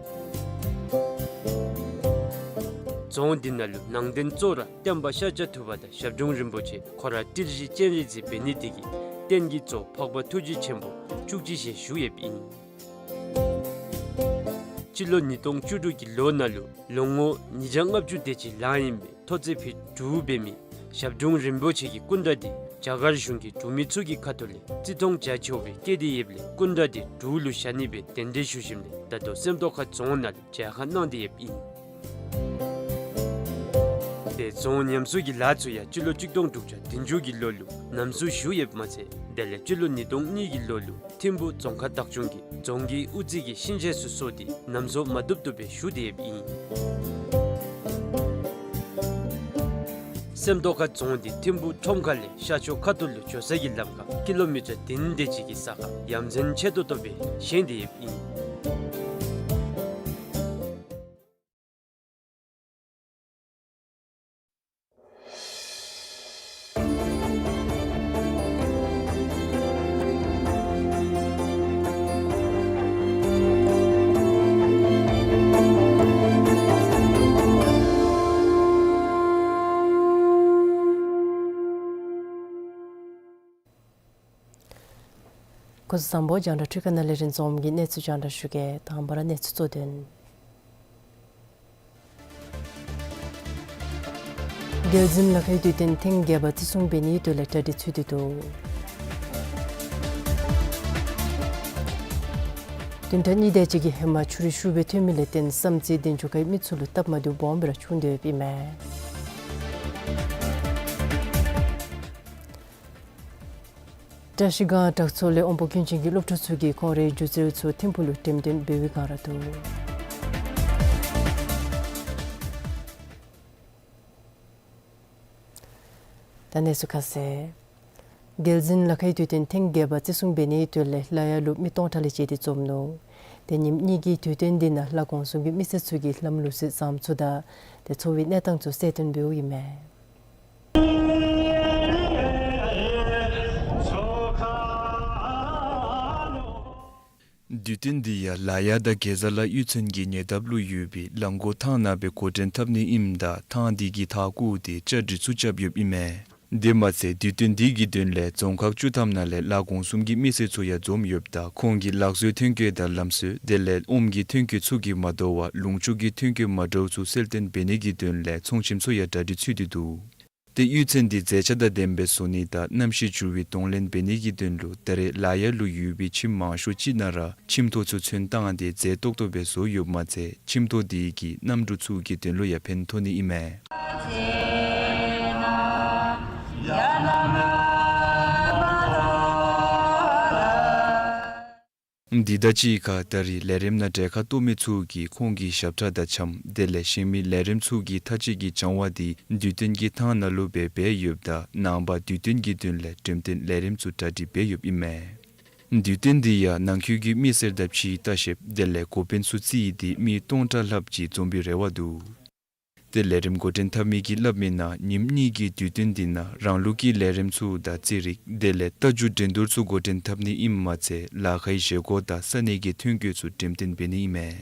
རྫོང་འདི་ནང་ལུ་ནང་རྟེན་གཙོ་བོ་ར་སྟོན་པ་ཤཱཀྱ་ཐུབ་པ་དང་ཞབས་དྲུང་རིན་པོ་ཆེ་ཁོ་ར་ཏིལ་བཞི་སྤྱན་རས་གཟིགས་འབད་ནི་དེ་གིས་རྟེན་གྱི་གཙོ་འཕགས་པ་ཐུགས་རྗེ་ཆེན་པོ་བཅུ་གཅིག་ཞལ་བཞུགས་ཡོདཔ་ཨིན། སྤྱི་ལོ་ཉིས་སྟོང་བཅུ་དྲུག་གི་ལོ་ནང་ལུ་ལོ་ངོ་ཉིས་བརྒྱ་ལྔ་བཅུ་དེ་ཅིག་ལང་ཡོད་པའི་ཐོག་ཚད་ཕུད་དྲུག་འབད་མི་ཞབས་དྲུང་རིན་པོ་ཆེ་གི་སྐུ་འདྲ་དེ་རྒྱ་གར་གཞུང་གིས་འབྲུག་མི་ཚུ་གི་ཁ་ཐུག་ལས་རྩིས་མཐོང་རྒྱ་ཆེ་བའི་བཀལ་ཏེ་ཡོདཔ་ལས་སྐུ་འདྲ་དེ་འབྲུག་ལུ་བཞག་ནི་སྦེ་གདན་འདྲེན་ཞུ་ཞིནམ་ལས་ད་ལྟོ་སེམས་རྟོགས་ཁ་རྫོང་ནང་ལུ་མཇལ་ཁ་གནང་སྟེ་ཡོདཔ་ཨིན། དེ་རྫོང་ཉམས་གསོ་གི་ལཱ་ཚུ་ཡང་སྤྱི་ལོ་གཅིག་སྟོང་དྲུག་བརྒྱ་བདུན་ཅུ་གི་ལོ་ལུ་ཉམས་གསོ་ཞུ་ཡོདཔ་མ་ཚད་དེ་ལས་སྤྱི་ལོ་ཉིས་སྟོང་གཉིས་ཀྱི་ལོ་ལུ་ཐིམ་ཕུ་རྫོང་ཁག་བདག་སྐྱོང་གིས་རྫོང་གི་དབུ་རྩེ་གི་ཤིང་ཆས་ཚུ་བཟོ་སྟེ་ཉམས་གསོ་མ་བཏུབ་བཏུབ་སྦེ་ཞུ་སྟེ་ཡོདཔ་ཨིན། སེམས་རྟོགས་ཁ་རྫོང་འདི་ཐིམ་ཕུ་ཁྲོམ་ཁ་ལས་ཤར་ཕྱོགས་ཁ་ཐུག་ལུ་འགྱོ་ས་གི་ལམ་ཁར་ཀི་ལོ་མི་ཊར་བདུན་དེ་ཅིག་གི་ས་ཁར་ཡ་མཚན་ཆེ་ཏོག་ཏོ་སྦེ་བཞེངས་ཏེ་ཡོདཔ་ཨིན། བཟང་པོ། རྒྱང་བསྒྲགས་འཕྲུལ་ཁང་ནང་ལས་རིན་འཛོམས་ཀྱིས་གནས་ཚུལ་རྒྱང་བསྒྲགས་ཞུ་གེ། དང་པ་ར་གནས་ཚུལ་གཙོ་དོན། རྒྱལ་འཛིན་ལ་ཁའི་དུས་སྟོན་ཐེངས་བརྒྱད་པ་བརྩི་སྲུང་འབད་ནིའི་དོན་ལས་གྲ་སྒྲིག་ཚུད་དེ་འདུག། བདུན་ཕྲག་གཉིས་དེ་ཅིག་གི་ཧེ་མ་ཆུ་རུད་ཤུགས་སྦེ་ཐོན་མི་ལས་བརྟེན་བསམ་རྩེ་གདན་ཆུ་ཁའི་མི་ཚུ་ལུ་སྟབས་མ་བདེཝ་སྦོམ་སྦེ་ར་བྱུང་སྟེ་ཡོདཔ་ཨིན་མས། བཀྲ་ཤིས་སྒང་བྲག་མཚོ་ལས་དབོན་པོ་ཀུན་མཁྱེན་གྱི་སློབ་ཕྲུག་ཚུ་གིས་ཁོང་རའི་སྒྱུ་རྩལ་ཚུ་ཐིམ་ཕུག་ལུ་འགྲེམས་སྟོན་འབད་བའི་བསྒང་ར་འདུག། ད་གནས་ཚུལ་ཁ་གསལ། རྒྱལ་འཛིན་ལ་ཁའི་དུས་སྟོན་ཐེངས་བརྒྱད་པ་བརྩི་སྲུང་འབད་ནིའི་དོན་ལས་ལ་ཡ་ལུ་མི་སྟོང་ཕྲག་ལས་བཅད་དེ་འཛོམས་ནུག། ཏེ་ཉིནམ་གཉིས་ཀྱི་དུས་སྟོན་འདི་ནང་ལ་གོང་གསུམ་གྱི་མི་སེར་ཚུ་གིས་ལམ་ལུགས་སྲོལ་བཟང་ཚུ་དང་ཏེ་འཚོ་བའི་གནས་སྟངས་ཚུ་གསལ་སྟོན་འབདཝ་ཨིན་མས། དུས་སྟོན་འདི་ཡང་ལ་ཡ་དང་དགེ་རྩ་ལ་གཡུས་ཚན་གྱི་ཉེ་འདབས་ལུ་ཡོད་པའི་གླང་མགོ་ཐང་ནང་སྦེ་འགོ་འདྲེན་འཐབ་ནི་ཨིནམ་ད་ཐང་འདི་གི་མཐའ་བསྐོར་ཏེ་བཅའ་སྒྲིག་ཚུ་རྐྱབ་ཡོདཔ་ཨིན་མས། དེ་མ་ཚད་དུས་སྟོན་འདི་གི་དོན་ལས་རྫོང་ཁག་བཅུ་ཐམ་ནང་ལས་ལ་གོང་གསུམ་གྱི་མི་སེར་ཚུ་ཡང་འཛོམས་ཡོདཔ་ད་ཁོང་གིས་ལག་བཟོའི་ཐོན་སྐྱེད་དང་ལམ་བཟོ་དེ་ལས་ཨོམ་གྱི་ཐོན་སྐྱེད་ཚུ་གིས་མ་དོ་བར་ལུང་ཕྱུགས་ཀྱི་ཐོན་སྐྱེད་མ་འདྲཝ་ཚུ་གསལ་སྟོན་འབད་ནི་གི་དོན་ལས་ཚོང་ཁྱིམ་ཚུ་ཡང་གྲ་སྒྲིག་ཚུད་དེ་འདུག། ཏེ་གཡུས་ཚན་འདི་མཛེས་ཆ་དང་ལྡནམ་སྦེ་བཟོ་ནི་དང་གནམ་གཤིས་འགྱུར་བའི་གདོང་ལེན་འབད་ནི་གི་དོན་ལུ་ད་རེས་ལ་ཡ་ལུ་ཡོད་པའི་ཁྱིམ་མང་ཤོས་ཅིག་ནང་ར་ཁྱིམ་ཐོག་ཚུ་ཚོན་བཏང་སྟེ་མཛེས་ཏོག་ཏོ་སྦེ་བཟོ་ཡོདཔ་མ་ཚད་ཁྱིམ་ཐོག་དེ་གིས་གནམ་གྲུ་ཚུ་གི་དོན་ལུ་ཡང་ཕན་ཐོགས་ནི་ཨིན་མས། འདི་དང་གཅིག་ཁར་ད་རེས་ལས་རིམ་ནང་གྲལ་ཁར་གཏོགས་མི་ཚུ་གིས་ཁོང་གི་ཞབས་ཁྲ་དང་འཆམ་དེ་ལས་གཞན་མི་ལས་རིམ་ཚུ་གི་མཐའ་དཔྱད་ཀྱི་སྦྱང་བ་འདི་དུས་སྟོན་གྱི་ཐང་ནང་ལུ་སྦེ་འབད་ཡོདཔ་ད་ནངས་པ་དུས་སྟོན་གྱི་དོན་ལས་འགྲེམས་སྟོན་ལས་རིམ་ཚུ་གྲ་སྒྲིག་འབད་ཡོདཔ་ཨིན་མས། དུས་སྟོན་འདི་ཡང་ནང་འཁོད་ཀྱི་མི་སེར་དང་ཕྱིའི་ལྟ་བཤལཔ་དེ་ལས་འགོ་དཔོན་ཚུ་རྩིས་ཏེ་མི་སྟོང་ཕྲག་ལྷགཔ་ཅིག་འཛོམས་པའི་རེ་བ་འདུག། ཏེ་ལས་རིམ་འགོ་འདྲེན་འཐབ་མི་གིས་སླབ་མི་ནང་ཉིནམ་གཉིས་ཀྱི་དུས་སྟོན་འདི་ནང་རང་ལུགས་ཀྱི་ལས་རིམ་ཚུ་དང་རྩེད་རིགས་དེ་ལས་རྟ་རྒྱུག་འགྲན་བསྡུར་ཚུ་འགོ་འདྲེན་འཐབ་ནི་ཨིནམ་མ་ཚད་ལ་ཁའི་བཞེས་སྒོ་དང་ས་གནས་ཀྱི་ཐོན་སྐྱེད་ཚུ་འགྲེམས་སྟོན་འབད་ནི་ཨིན་མས།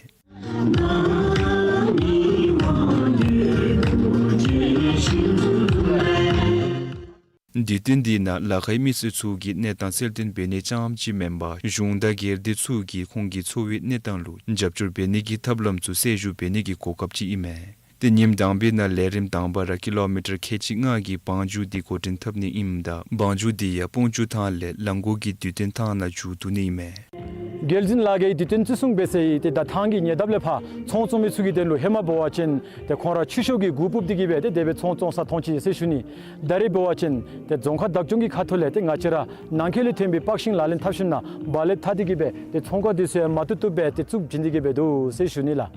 དུས་སྟོན་འདི་ནང་ལ་ཁའི་མི་སེར་ཚུ་གིས་གནས་སྟངས་གསལ་སྟོན་འབད་ནི་རྐྱངམ་ཅིག་མེན་པར་གཞུང་དང་སྒེར་སྡེ་ཚུ་གིས་ཁོང་གི་འཚོ་བའི་གནས་སྟངས་ལུ་རྒྱབ་སྐྱོར་འབད་ནི་གི་ཐབས་ལམ་ཚུ་གསལ་ཞུ་འབད་ནི་གི་གོ་སྐབས་ཅིག་ཨིན་མས། ཏེ་ཉིནམ་དང་པའི་ནང་ལས་རིམ་དང་པ་ར་ཀི་ལོ་མི་ཊར་ཁལ་གཅིག་ལྔ་གི་བང་རྒྱུག་འདི་འགོ་འདྲེན་འཐབ་ནི་ཨིནམ་ད་བང་རྒྱུག་འདི་ཡང་སྤུངས་ཆུ་ཐང་ལས་ལ་མགོ་གི་དུས་སྟོན་ཐང་ནང་མཇུག་བསྡུ་ནི་ཨིན་མས། རྒྱལ་འཛིན་ལ་ཁའི་དུས་སྟོན་བརྩི་སྲུང་འབད་སའི་ཏེ་ད་ཐང་གི་ཉེ་འདབས་ལས་ཕར་ཚོང་བཙོང་མི་ཚུ་གི་དོན་ལུ་ཧེ་མ་འབད་བ་ཅིན་ཏེ་ཁོང་ར་ཆུ་ཤོག་གི་གུར་ཕུབ་སྟེ་གི་སྦེ་ཏེ་དེ་སྦེ་ཚོང་བཙོང་ས་མཐོང་ཅི་ཟེར་ཞུ་ནི། ད་རེས་འབད་བ་ཅིན་ཏེ་རྫོང་ཁག་བདག་སྐྱོང་གི་ཁ་ཐུག་ལས་ཏེ་ང་བཅས་ར་ནང་འཁོད་ལས་ཐོན་པའི་པར་ཤིང་ལག་ལེན་འཐབ་ཞིནམ་ལས་སྦ་ལེབ་འཐག་སྟེ་གི་སྦེ་ཏེ་ཚོང་ཁང་འདི་ཚུ་ཡང་མ་བཏུབ་བཏུབ་སྦེ་ཏེ་བཙུགས་བྱིན་ཏེ་གི་སྦེ་འདུག་ཟེར་ཞུ་ནི་ལགས།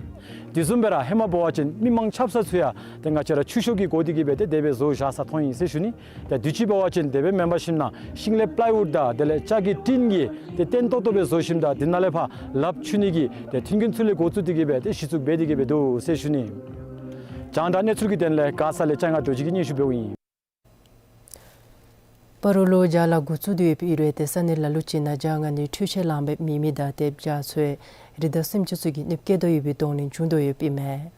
དེ་བཟུམ་སྦེ་ར་ཧེ་མ་འབད་བ་ཅིན་མི་མང་ཆབ་གསང་ཚུ་ཡང་ཏེ་ང་བཅས་ར་ཆུ་ཤོག་གི་སྒོ་འདི་གི་སྦེ་ཏེ་དེ་སྦེ་བཟོ་བཞག་ས་མཐོང་ཡི་ཟེར་ཞུ་ནི། ཏེ་དུས་ཅི་འབད་བ་ཅིན་དེ་སྦེ་མེན་པར་ཞིནམ་ལས་ཤིང་ལེབ་པ་ལའི་ཝུཌ་དང་དེ་ལས་ལྕགས་ཀྱི་ཊིན་གྱི་ཏེ་ཏན་ཏོག་ཏོ་སྦེ་བཟོ་ཞིནམ་ད་དེ་ནང་ལས་ཕར་ལགཔ་འཁྱུ་ནི་གི་ཏེ་མཐུན་རྐྱེན་ཚུ་ལས་འགོ་བཙུགས་ཏེ་གི་སྦེ་ཏེ་གཞི་བཙུགས་འབད་དེ་གི་སྦེ་འདུག་ཟེར་ཞུ་ནི། རྒྱང་བསྒྲགས་གནས་ཚུལ་གྱི་དོན་ལས་མགར་ས་ལས་ལྕང་ང་རྡོ་རྗེ་གིས་སྙན་ཞུ་འབདཝ་ཨིན། སྤ་རོ་ལུ་བྱག་ལཱ་འགོ་བཙུགས་ཏེ་ཡོད་པའི་ཨིན་རུང་ཏེ་ས་གནས་ལ་ལུ་ཅིག་ནང་བྱག་མངག་ནིའི་འཕྲུལ་ཆས་ལངམ་སྦེ་མེད་མི་དང་ཏེ་བྱག་ཚུ་རི་དྭགས་སེམས་ཅན་ཚུ་གིས་གནོདཔ་བཀལ་དོ་ཡོད་པའི་གདོང་ལེན་བྱུང་དོ་ཡོདཔ་ཨིན་མས།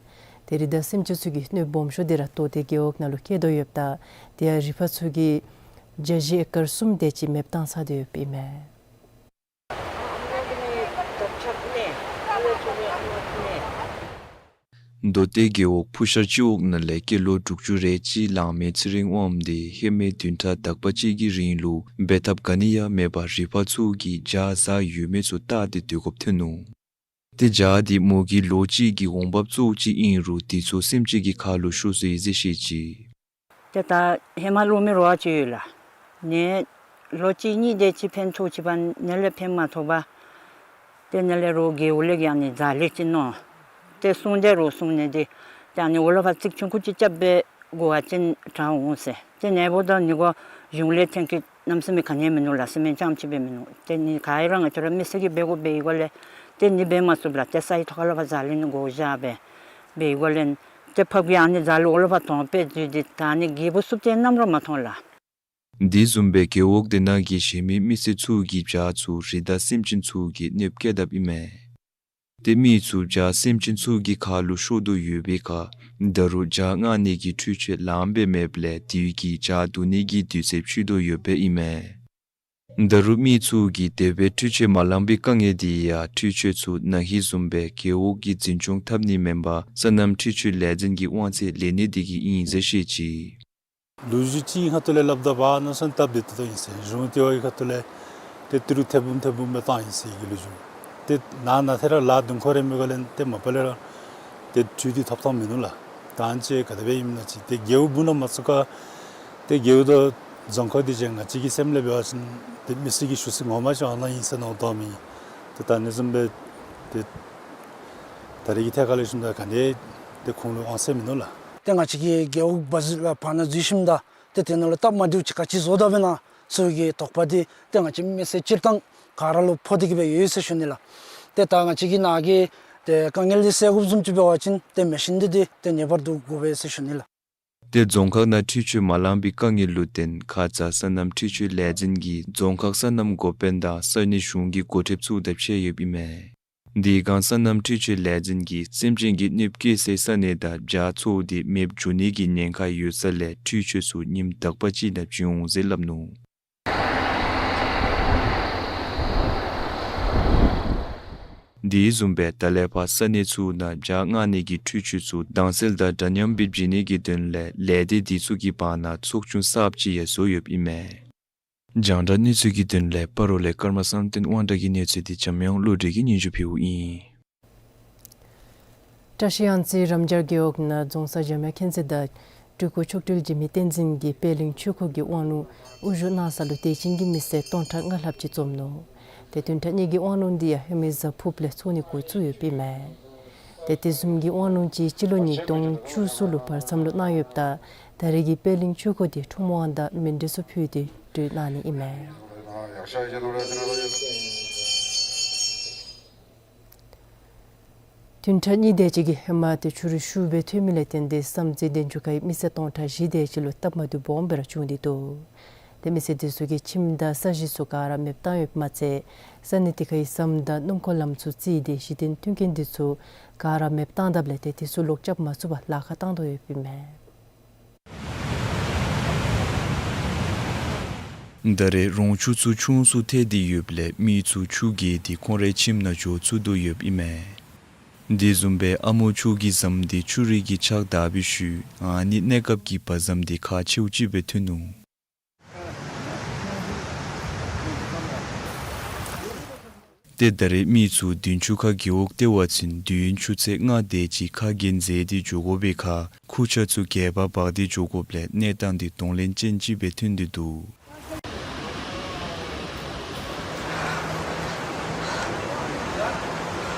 ཏེ་རི་དྭགས་སེམས་ཅན་ཚུ་གིས་གནོདཔ་སྦོམ་ཤོས་འདི་ར་མདོ་སྟོད་རྒེད་འོག་ནང་ལུ་བཀལ་དོ་ཡོདཔ་ད་དེ་ཡང་རི་ཕག་ཚུ་གིས་བྱག་གཞི་ཨེ་ཀར་གསུམ་དེ་ཅིག་མེདཔ་བཏང་ཚར་དོ་ཡོདཔ་ཨིན་མས། མདོ་སྟོད་རྒེད་འོག་ཕུ་ཤར་སྤྱི་འོག་ནང་ལས་སྐྱེས་ལོ་དྲུག་ཅུ་རེ་གཅིག་ལང་མི་ཚེ་རིང་དབངམོ་དེ་ཧེ་མའི་བདུན་ཕྲག་དག་པ་ཅིག་གི་རིང་ལུ་འབད་ཐབས་ག་ནི་ཡང་མེད་པར་རི་ཕག་ཚུ་གིས་བྱག་བཟའ་ཡོད་མེད་ཚུ་བལྟ་སྟེ་སྡོད་དགོཔ་ཐོན་ནུག། ཏེ་བྱག་འདི་མོ་གི་ལོ་གཅིག་གི་འོང་འབབ་གཙོ་བོ་ཅིག་ཨིན་རུང་དེ་ཚུ་སེམས་ཅན་གྱི་ཁ་ལུ་ཤོར་སོ་ཡི་ཟེར་བཤད་ཅི། ཏེ་ད་ཧེ་མ་ལུ་མི་རོགས་ཅིག་ཡོད་ལགས། ནི་ལོ་གཅིག་གཉིས་དེ་ཅིག་ཕན་ཐོགས་ཅི་པ་ནི་ལས་ཕན་མ་ཐོགས་པར་ཏེ་ནི་ལས་རོགས་རྒེད་འོག་ལས་ཀྱི་ཨ་ནི་རྫ་ལི་ཅིག་ནོ། ཏེ་སྲུང་སྟེ་རོགས་སྲུང་ནི་འདི་ཏེ་ཨ་ནི་འོག་ལུ་ཕར་རྩིག་ཆུང་ཀུ་ཅིག་རྐྱབ་སྦེ་དགོ་པ་ཅིན་དྲག་འོང་ཟེར། ཏེ་ནི་འབདཝ་ད་ནི་གོ་གཞུང་ལས་ཐོན་སྐྱེད་གནམ་མེད་ས་མེད་ག་ནི་ཡང་མིན་ནུག་ལགས། སི་མེནཊ་རྐྱངམ་ཅིག་སྦེ་མིན་ནུག། ཏེ་ནི་ག་ར་ང་བཅས་ར་མི་སེར་གྱིས་འབད་དགོ་པའི་སྒོ་ལས་ཏེ་ནི་འབད་མ་ཚུགས་ལགས། ཏེ་སའི་ཐོག་ཁ་ལུ་ཕར་རྫ་ལི་ནི་བསྒོར་བཞག་སྦེ་འབད་བའི་སྒོ་ལས་ཏེ་ཕགཔ་གིས་ཨ་ནི་རྫ་ལི་འོག་ལུ་ཕར་དོང་སྦེ་འཛུལ་ཏེ་ད་ནི་རྒྱལ་པོ་བསུབ་སྟེ་ནམ་ར་མ་མཐོང་ལགས། དེ་བཟུམ་སྦེ་རྒེད་འོག་དེ་ནང་གི་གཞན་མི་མི་སེར་ཚུ་གིས་བྱག་ཚུ་རི་དྭགས་སེམས་ཅན་ཚུ་གིས་གནོདཔ་བཀལ་དཔ་ཨིན་མས། ཏེ་མི་ཚུ་བྱག་སེམས་ཅན་ཚུ་གི་ཁ་ལུ་ཤོར་དོ་ཡོད་པའི་ཁར་ད་རུང་བྱག་མངག་ནི་གི་འཕྲུལ་ཆས་ལངམ་སྦེ་མེདཔ་ལས་དེ་གིས་བྱག་བསྡུ་ནི་གི་དུས་ཚོད་ཕྱིས་དོ་ཡོདཔ་ཨིན་མས། ད་རུང་མི་ཚུ་གིས་དེ་སྦེ་འཕྲུལ་ཆས་མ་ལང་པའི་དཀའ་ངལ་འདི་ཡང་འཕྲུལ་ཆས་ཚུ་ན་ཧིང་བཟུམ་སྦེ་རྒེད་འོག་གི་འཛིན་སྐྱོང་འཐབ་ནི་མེན་པར་སོ་ནམ་འཕྲུལ་ཆས་ལས་འཛིན་གྱི་དབང་ཚད་ལེན་ནི་འདི་གིས་ཨིན་ཟེར་བཤད་ཅི། ལོ་རྒྱུས་ཅིག་ཁ་ཐུག་ལས་སླབ་ད་འབད་ནི་སོན་སྟབས་བདེ་ཏོག་ཏོ་ཨིན་ཟེར། གཞུང་དེ་བ་གི་ཁ་ཐུག་ལས་ཏེ་ཏི་རུ་ཐེར་འབུམ་ཐེར་འབུམ་སྦེ་བཏང་ཡི་ཟེར་གྱི་ལོ་རྒྱུས། ཏེ་ནང་ན་ཏེ་ར་ལཱ་བདུན་ཁོ་རེ་མི་ག་ལས་ཏེ་མ་པ་ལས་ར་ཏེ་འཕྲུལ་འདི་ཐོབ་ཐངས་མིན་ནུག་ལགས། ད་ཨ་ནི་ཅིག་ག་དེ་སྦེ་ཨིནམ་ན་ཅིག་ཏེ་རྒེད་འོག་སྦུག་ན་མ་ཚུད་ཁར་ཏེ་རྒེད་འོག་དང་རྫོང་ཁག་འདི་ཅིག་ང་བཅས་ཀྱི་སེམས་ལས་འབད་བ་ཅིན་ཏེ་མི་སེར་གྱི་ཞུ་ཚིག་ངོ་མ་ཅིག་ཨ་ནཱ་ཨིན་ཟེར་མནོ་དོ་མི། ཏེ་ད་ཨ་ནི་བཟུམ་སྦེ་ཏེ་ད་རེས་ཀྱི་ཐད་ཁར་ལས་ཞུཝ་ད་ག་ནི་ཏེ་ཁོང་ལུ་དབང་ཚད་མིན་ནུག་ལགས། ཏེ་ང་བཅས་ཀྱི་རྒེད་འོག་བར་ན་འཛུལ་ཞིནམ་ད་ཏེ་དེ་ནང་ལུ་སྟབས་མ་བདེཝ་ཅིག་ག་ཅི་བཟོ་དོ་བས་ན་ཟེར་གྱི་དོགས་པ་འདི་ཏེ་ང་བཅས་མི་སེར་སྤྱིར་བཏང་ག་ར་ལུ་ཕོག་སྟེ་གི་སྦེ་ཡོད་ཟེར་ཞུ་ནི་ལགས། ཏེ་ད་ང་བཅས་ཀྱི་ནང་གི་ཏེ་དཀའ་ངལ་འདི་སེལ་དགོཔ་བཟུམ་ཅིག་འབད་བ་ཅིན་ཏེ་མེ་ཤིན་འདི་འདི་ཏེ་ངེས་པར་དུ་དགོ་པས་ཟེར་ཞུ་ནི་ལགས། ཏེ་རྫོང་ཁག་ནང་འཕྲུལ་ཆས་མ་ལང་པའི་དཀའ་ངལ་ལུ་བརྟེན་ཁ་ཙ་སོ་ནམ་འཕྲུལ་ཆས་ལས་འཛིན་གྱིས་རྫོང་ཁག་སོ་ནམ་འགོ་དཔོན་དང་ས་གནས་གཞུང་གི་འགོ་ཁྲིདཔ་ཚུ་དང་ཕྱད་ཡོདཔ་ཨིན་མས། དེ་སྒང་སོ་ནམ་འཕྲུལ་ཆས་ལས་འཛིན་གྱིས་སེམས་ཅན་གྱི་གནོདཔ་བཀལ་སའི་ས་གནས་དང་བྱཱར་ཚོ་འདི་མེདཔ་འགྱོ་ནི་གི་ཉེན་ཁ་ཡོད་ས་ལས་འཕྲུལ་ཆས་ཚུ་ཉིནམ་དག་པ་ཅིག་ནང་བྱིན་འོང་ཟེར་སླབ་ནུག། དེ་བཟུམ་སྦེ་ད་ལས་ཕར་ས་གནས་ཚུ་ནང་བྱཱར་མངགས་ནི་གི་འཕྲུལ་ཆས་ཚུ་དྭངས་གསལ་དང་འདྲ་མཉམ་སྦེ་བྱིན་ནི་གི་དོན་ལས་ལས་སྡེ་དེ་ཚུ་གི་བར་ན་ཚོགས་ཆུང་གསརཔ་ཅིག་ཡང་བཟོ་ཡོདཔ་ཨིན་མས། རྒྱང་བསྒྲགས་གནས་ཚུལ་གྱི་དོན་ལས་སྤ་རོ་ལས་ཀརྨ་བསམ་གཏན་དབང་གྲགས་ཀྱི་གནས་ཚུལ་འདི་འཇམ་དབྱངས་བློ་གྲོས་ཀྱིས་སྙན་ཞུ་ཕུལཝ་ཨིན། བཀྲ་ཤིས་གཡང་རྩེ་རམ་སྦྱར་རྒེད་འོག་ནང་རྫོང་སར་འཇམ་དབྱངས་མཁྱེན་བརྩེ་དང་སྤྲུལ་སྐུ་མཆོག་སྤྲུལ་འཇིགས་མེད་བསྟན་འཛིན་གྱིས་པད་གླིང་ཆོས་འཁོར་གྱི་དབང་ལུང་དབུ་བཞུགས་གནང་ས་ལུ་དད་ཅན་གྱི་མི་སེར་སྟོང་ཕྲག་ལྔ་ལྷགཔ་ཅིག་འཛོམས་ནུག། ཏེ་བདུན་ཕྲག་གཉིས་ཀྱི་དབང་ལུང་འདི་ཡང་ཧེ་མའི་གཟའ་ཕུརཔ་ལས་ཚོགས་ནི་འགོ་བཙུགས་ཡོདཔ་ཨིན་མས། ཏེ་དེ་བཟུམ་གྱི་དབང་ལུང་ཅིག་སྤྱི་ལོ་ཉིས་སྟོང་བཅུ་གསུམ་ལུ་བར་མཚམས་ལུ་གནང་ཡོདཔ་ད་ད་རེས་ཀྱི་པད་གླིང་ཆོས་འཁོར་འདི་ཁྲོམ་དབང་དང་མཎྜལ་ཚུ་ཕུལ་ཏེ་གྲོལ་གནང་ནི་ཨིན་མས། བདུན་ཕྲག་གཉིས་དེ་ཅིག་གི་ཧེ་མ་ཏེ་ཆུ་རུད་ཤུགས་སྦེ་ཐོན་མི་ལས་བརྟེན་ཏེ་བསམ་རྩེ་གདན་ཆུ་ཁའི་མི་སེར་སྟོང་ཕྲག་བཞི་དེ་ཅིག་ལུ་སྟབས་མ་བདེཝ་སྦོམ་སྦེ་ར་བྱུང་སྟེ་འདུག། ཏེ་མི་སེར་དེ་ཚུ་གི་ཁྱིམ་དང་ས་གཞི་ཚུ་ག་ར་མེདཔ་བཏང་ཡོདཔ་མ་ཚད་ས་གནས་དེ་ཁའི་ཟམ་དང་སྣུམ་འཁོར་ལམ་ཚུ་བརྩིགས་ཏེ་གཞི་རྟེན་མཐུན་རྐྱེན་དེ་ཚུ་ག་ར་མེདཔ་བཏང་དཔ་ལས་ཏེ་དེ་ཚུ་ལོག་རྐྱབ་མ་ཚུགས་པར་ལཱ་ཁག་བཏང་དོ་ཡོདཔ་ཨིན་མས། ད་རེས་རོང་ཆུ་ཚུ་ཆུང་སུ་ཐལ་ཏེ་ཡོདཔ་ལས་མི་ཚུ་ཆུ་བརྒལ་ཏེ་ཁོང་རའི་ཁྱིམ་ནང་འགྱོ་ཚུགས་དོ་ཡོདཔ་ཨིན་མས། དེ་བཟུམ་སྦེ་ཨ་མོ་ཆུ་གི་ཟམ་འདི་ཆུ་རུད་ཀྱིས་ཕྱགས་བདའ་བའི་ཤུལ་ཨ་ནི་གནས་སྐབས་ཀྱི་བ་ཟམ་འདི་ཁག་ཆེཝ་ཅིག་སྦེ་ཐོན་ནུག། ཏེ་ད་རེས་མི་ཚུ་བདུན་ཆུ་ཁ་རྒེད་འོག་ལྟེ་བ་ཚུན་དུས་ཡུན་ཆུ་ཚོད་ལྔ་དེ་ཅིག་ཁ་གྱེས་མཛད་དེ་འགྱོ་དགོ་པའི་ཁར་ཁུར་ཆ་ཚུ་གྱལ་པར་འབག་སྟེ་འགྱོ་དགོཔ་ལས་གནས་སྟངས་འདི་གདོང་ལེན་ཅན་ཅིག་སྦེ་ཐོན་ཏེ་འདུག།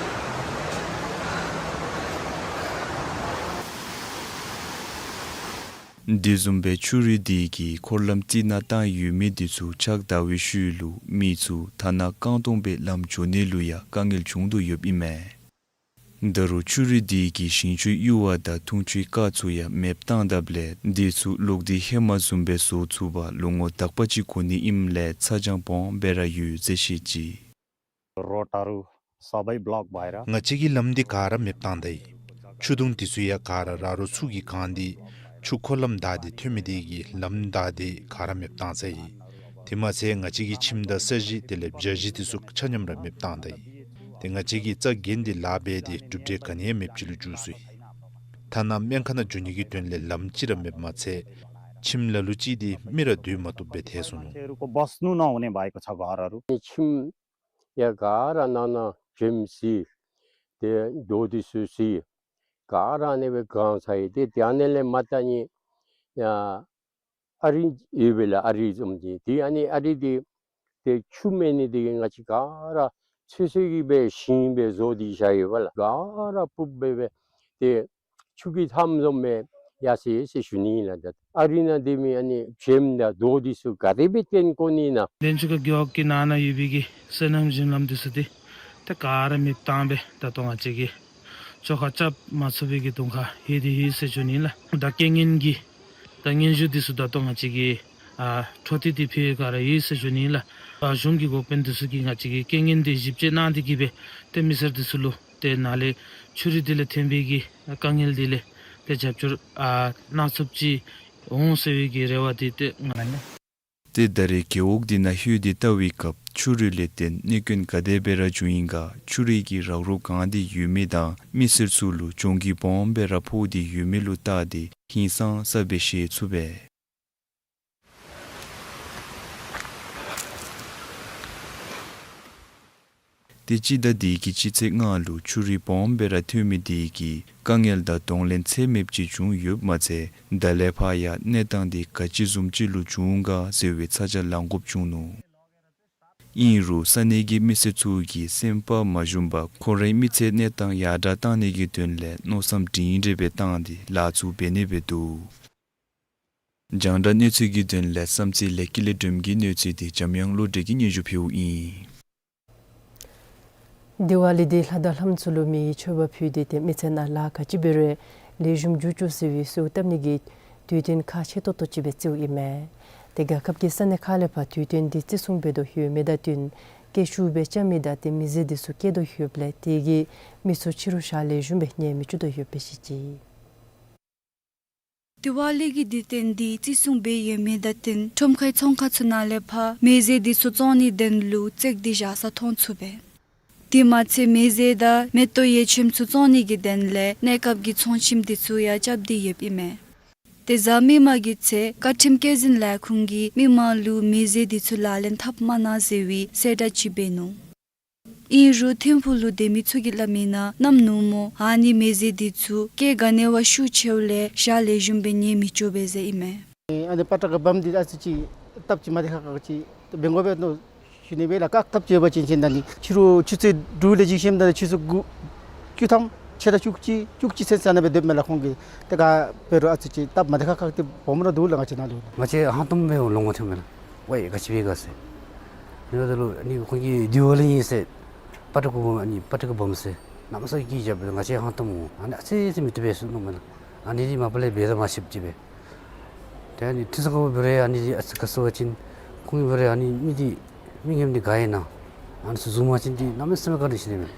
དེ་བཟུམ་སྦེ་ཆུ་རུད་དེ་གིས་འཁོར་ལམ་རྩིག་ནང་བཏང་ཡོད་མི་དེ་ཚུ་ཕྱགས་བདའ་བའི་ཤུལ་ལུ་མི་ཚུ་ཐ་ན་རྐང་སྟོང་སྦེ་ལམ་འགྱོ་ནི་ལུ་ཡང་དཀའ་ངལ་བྱུང་དོ་ཡོདཔ་ཨིན་མས། ད་རུང་ཆུ་རུད་དེ་གིས་ཞིང་ཆུའི་ཡུར་བ་དང་འཐུང་ཆུའི་རྐ་ཚུ་ཡང་མེདཔ་བཏང་དཔ་ལས་དེ་ཚུ་ལོག་སྟེ་ཧེ་མ་བཟུམ་སྦེ་བཟོ་ཚུགས་པར་ལོ་ངོ་དག་པ་ཅིག་འགོར་ནི་ཨིནམ་ལས་ཚ་གྱང་སྦོམ་སྦེ་ར་ཡོད་ཟེར་བཤད་ཅི། रोडहरू सबै ब्लक भएर ང་བཅས་ཀྱི་ལམ་འདི་ག་ར་མེདཔ་བཏང་ད་ཡི། ཆུ་དུང་དེ་ཚུ་ཡང་ག་ར་ར་རོ་ཚུ་གིས་གང་སྟེ་ཆུ་འཁོར་ལམ་བདའ་སྟེ་ཐོན་མི་དེ་གིས་ལམ་བདའ་སྟེ་ག་ར་མེདཔ་བཏང་ཚར་ཡི། དེ་མ་ཚད་ང་བཅས་ཀྱི་ཁྱིམ་དང་ས་གཞི་དེ་ལས་བྱ་གཞི་དེ་ཚུ་ཆ་མཉམ་ར་མེདཔ་བཏང་ད་ཡི། ཏེ་ང་བཅས་ཀྱིས་རྩ་འགེངས་ཏེ་ལཱ་འབད་དེ་གྲུབ་འབྲས་ག་ནི་ཡང་མེདཔ་ཅིག་ལུ་འགྱུར་སོ་ཡི། ཐ་ན་སྨན་ཁང་ནང་འགྱོ་ནི་གི་དོན་ལས་ལམ་ཅིག་ར་མེདཔ་མ་ཚད་ཁྱིམ་ལ་ལུ་ཅིག་འདི་མི་ར་སྡོད་མ་བཏུབ་སྦེ་ཐལ་སོ་ནུག། मान्छेहरूको बस्नु नहुने भएको छ घरहरू। ཁྱིམ་ཡང་ག་ར་ནང་ན་བྱེམ་ཟི་ཏེ་རྡོ་དེ་ཚུ་ཟི་ག་ར་ཨ་ནི་སྦེ་གང་ཚར་ཡི། ཏེ་དེ་ཨ་ནི་ལས་མ་ད་ནི་ཡ་ཨ་རི་ཡོད་པས་ལགས། ཨ་རི་བཟུམ་ཅིག་ཏེ་ཨ་ནི་ཨ་རི་འདི་ཏེ་ཆུ་མེད་ནི་འདི་གིས་ང་བཅས་ག་ར་ཚོད་ཚོད་ཀྱིས་སྦེ་ཞིང་སྦེ་བཟོ་སྟེ་བཞག་ཡོད་པས་ལགས། ག་ར་སྤུབས་སྦེ་སྦེ་ཏེ་ཆུ་གི་མཐའམ་བཟུམ་སྦེ་ཡར་སོ་ཡི་ཟེར་ཞུ་ནི་ཨིན་ལགས། ད་ཨ་རི་ནང་སྡོད་མི་ཨ་ནི་བྱེམ་དང་རྡོ་འདི་ཚུ་ག་དེ་སྦེ་བཏོན་དགོ་ནི་ཨིན་ན། གདན་ཆུ་ཁ་རྒེད་འོག་གི་ནང་ན་ཡོད་པའི་གི་སོ་ནམ་ཞིང་ལམ་འདི་ཚུ་འདི་ཏེ་ག་ར་མེདཔ་བཏང་སྦེ་ད་ལྟོ་ང་བཅས་ཀྱིས་བཅོ་ཁ་རྐྱབ་མ་ཚུགས་པའི་གི་གདོང་ཁར་ལྷོད་དེ་ཡོད་ཟེར་ཞུ་ནི་ལགས། ད་རྐྱེན་ངན་གྱི་ད་སྙན་ཞུ་འདི་ཚུ་ད་ལྟོ་ང་བཅས་ཀྱིས་ཨ་འཕྲོ་མཐུད་དེ་ཕུལ་ག་ར་ཡོད་ཟེར་ཞུ་ནི་ལགས། ཨ་གཞུང་གི་འགོ་དཔོན་འདི་ཚུ་གིས་ང་བཅས་ཀྱི་རྐྱེན་ངན་འདི་ཞིབ་དཔྱད་གནང་སྟེ་གི་སྦེ་ཏེ་མི་སེར་འདི་ཚུ་ལུ་ཏེ་ནཱ་ལས་ཆུ་རུད་འདི་ལས་ཐོན་པའི་གི་དཀའ་ངལ་འདི་ལས་ཏེ་རྒྱབ་སྐྱོར་ཨ་གནང་ཚུགསཔ་ཅིག་འོང་ཟེར་བའི་གི་རེ་བ་འདི་ཏེ་ང་ལས། ཏེ་ད་རེས་རྒེད་འོག་འདི་ནང་ལྷོད་དེ་བལྟ་བའི་སྐབས་ཆུ་རུད་ལས་བརྟེན་གནོད་སྐྱོན་ག་དེ་སྦེ་ར་བྱུང་ཡི་ག་ཆུ་རུད་ཀྱིས་རག་རོག་གང་སྟེ་ཡོད་མི་དང་མི་སེར་ཚུ་ལུ་གྱོང་གུད་སྦོམ་སྦེ་ར་ཕོག་སྟེ་ཡོད་མི་ལུ་བལྟ་སྟེ་ཧིང་སངས་ས་སྦེ་ཤེས་ཚུགས་པས། ཏེ་སྤྱི་ཟླ་འདི་གི་སྤྱི་ཚེས་ལྔ་ལུ་ཆུ་རུད་སྦོམ་སྦེ་ར་ཐོན་མི་དེ་གིས་དཀའ་ངལ་དང་གདོང་ལེན་ཚད་མེདཔ་ཅིག་བྱུང་ཡོདཔ་མ་ཚད་ད་ལས་ཕར་ཡང་གནས་སྟངས་དེ་ག་ཅི་བཟུམ་ཅིག་ལུ་འགྱུར་ག་ཟེར་བའི་ཚ་གྱང་ལང་དགོཔ་བྱུང་ནུག། ཨིན་རུང་ས་གནས་ཀྱི་མི་སེར་ཚུ་གིས་སེམས་པ་མ་ཞུམ་པར་ཁོང་རའི་མི་ཚེ་གནས་སྟངས་ཡར་དྲག་བཏང་ནི་གི་དོན་ལས་མནོ་བསམ་སྒྲིང་སྒྲི་སྦེ་བཏང་སྟེ་ལཱ་ཚུ་འབད་ནི་སྦེ་འདུག། རྒྱང་བསྒྲགས་གནས་ཚུལ་གྱི་དོན་ལས་བསམ་རྩེ་ལས་ཀྱི་ལས་སྒྲོམ་གྱི་གནས་ཚུལ་དེ་འཇམ་དབྱངས་བློ་གྲོས་ཀྱིས་སྙན་ཞུ་ཕུལཝ་ཨིན། དི་ཝ་ལི་འདི་ལྷ་དང་ལྷམ་ཚུ་ལུ་མེ་གི་མཆོད་པ་ཕུལ་ཏེ་ཏེ་མི་ཚེ་ནང་ལཱ་ག་ཅི་འབད་རུང་ལེགས་ཤོམ་འགྱོ་བཅུག་ཟེར་བའི་གསོལཝ་བཏབ་ནི་གི་དུས་སྟོན་ཁག་ཆེ་ཏོག་ཏོ་ཅིག་སྦེ་བརྩིཝ་ཨིན་མས། ཏེ་རྒྱལ་ཁབ་ཀྱི་ས་གནས་ཁག་ལས་ཕར་དུས་སྟོན་འདི་བརྩི་སྲུང་འབད་དོ་ཡོད་མི་དང་བསྟུན་སྐད་ཤུགས་སྦེ་རྐྱབ་མི་དང་ཏེ་མེ་རྫས་འདི་ཚུ་བཀལ་དོ་ཡོདཔ་ལས་དེ་གིས་མི་ཚུ་ཕྱི་རུ་ཞག་ལེགས་ཤོམ་སྦེ་ཉལ་མི་བཅུག་དོ་ཡོདཔ་སྦེ་བཤད་ཅི། དི་ཝ་ལི་གི་དུས་སྟོན་འདི་བརྩི་སྲུང་འབད་ཡོད་མི་དང་བསྟུན་ཁྲོམ་ཁའི་ཚོང་ཁང་ཚུ་ནང་ལས་ཕར་མེ་རྫས་འདི་ཚུ་བཙོང་ནིའི་དོན་ལུ་བཙུགས་ཏེ་བཞག་ས་མཐོང་ཚུགས་པས། དེ་མ་ཚད་མེ་རྫས་དང་མེ་ཏོག་ཡོད་ཁྱིམ་ཚུ་བཙོང་ནི་གི་དོན་ལས་གནས་སྐབས་ཀྱི་ཚོང་ཁྱིམ་འདི་ཚུ་ཡང་རྐྱབ་སྟེ་ཡོདཔ་ཨིན་མས། ཏེ་གཟའ་མིག་དམར་གྱི་ཚེ་བཀའ་ཁྲིམས་བཀོད་འཛིན་ལས་ཁུངས་ཀྱིས་མི་མང་ལུ་མེ་རྫས་འདི་ཚུ་ལག་ལེན་འཐབ་མ་གནང་ཟེར་བའི་གསལ་བསྒྲགས་ཅིག་འབད་ནུག། ཨིན་རུང་ཐིམ་ཕུག་ལུ་སྡོད་མི་ཚུ་གིས་སླབ་མི་ནང་གནམ་ནུབ་མོ་ཨ་ནི་མེ་རྫས་འདི་ཚུ་སྐྱེད་ག་ནི་བ་ཤུགས་ཆེཝ་ལས་ཞག་ལེགས་ཤོམ་སྦེ་ཉལ་མི་ཆོག་པས་ཟེར་ཨིན་མས། ཨ་ནི་པ་ཏྲ་གི་བམ་འདི་ཨ་ཙི་ཅིག་སྟབས་ཅིག་མ་བདེ་ཁག་ཁ་ཅིག་འབད་དགོ་པས་མནོ་ཞུ་ནི་སྦེ་ལགས། བཀག་ཐབས་ཅིག་འབད་བ་ཅིན་ཅིག་ད་ནི་ཕྱི་རུ་ཆུ་ཚོད་དྲུག་ལས་བཅུ་གསུམ་དང་ཆུ་ཚོད་དགུ་བཅུ་ཐམ་ཕྱེད་དང་བཅུ་གཅིག་བཅུ་གཅིག་ཚུན་ཚོད་ནང་སྦེ་སྡོདཔ་མས་ལགས། ཁོང་གིས་ཏེ་ག་འབད་རུང་ཨ་ཙི་ཅིག་སྟབས་མ་བདེ་ཁག་ཁ་ཅིག་འབདཝ་མས་ལགས། འདུག་ལགས། ང་བཅས་ཧང་སྟོང་སྦེ་ལོང་གོ་ཐོནམ་མས་ལགས། ཝའི་ག་ཅི་འབད་ག་ཟེར། ཨ་ནི་ད་ལུ་ཨ་ནི་ཁོང་གིས་དི་ཝ་ལི་ཨིན་ཟེར་པ་ཏྲ་གི་བམ་ཨ་ནི་པ་ཏྲ་གི་བམ་ཟེར་གནམ་མེད་ས་མེད་སྐད་རྐྱབ་སྦེ་ང་བཅས་ཧང་སྟོང་འོང་། ཨ་ནི་ཨ་ཙི་ཙི་མི་བཏུབ་པས་ཟེར་མནོཝ་མས་ལགས། ཨ་ནི་འདི་མ་པ་ལས་འབད་དོ་མ་ཤེསཔ་ཅིག་སྦེ། ཏེ་ཨ་ནི་ཁྲིམས་སྲུང་འགག་པ་འབད་རུང་ཨ་ནི་འདི་ཨ་ཙི་ག་ཟེར་བ་ཅིན་ཁོང་གིས་འབད་རུང་ཨ་ནི་མི་འདི་མི་ངན་འདི་ག་ཨིན་ན་ཨ་ནི་ཚུ་བཟུང་པ་ཅིན་འདི་གནམ་མེད་ས་མེད་བཀག་སྡོམ་ཞུ་ནི་མས།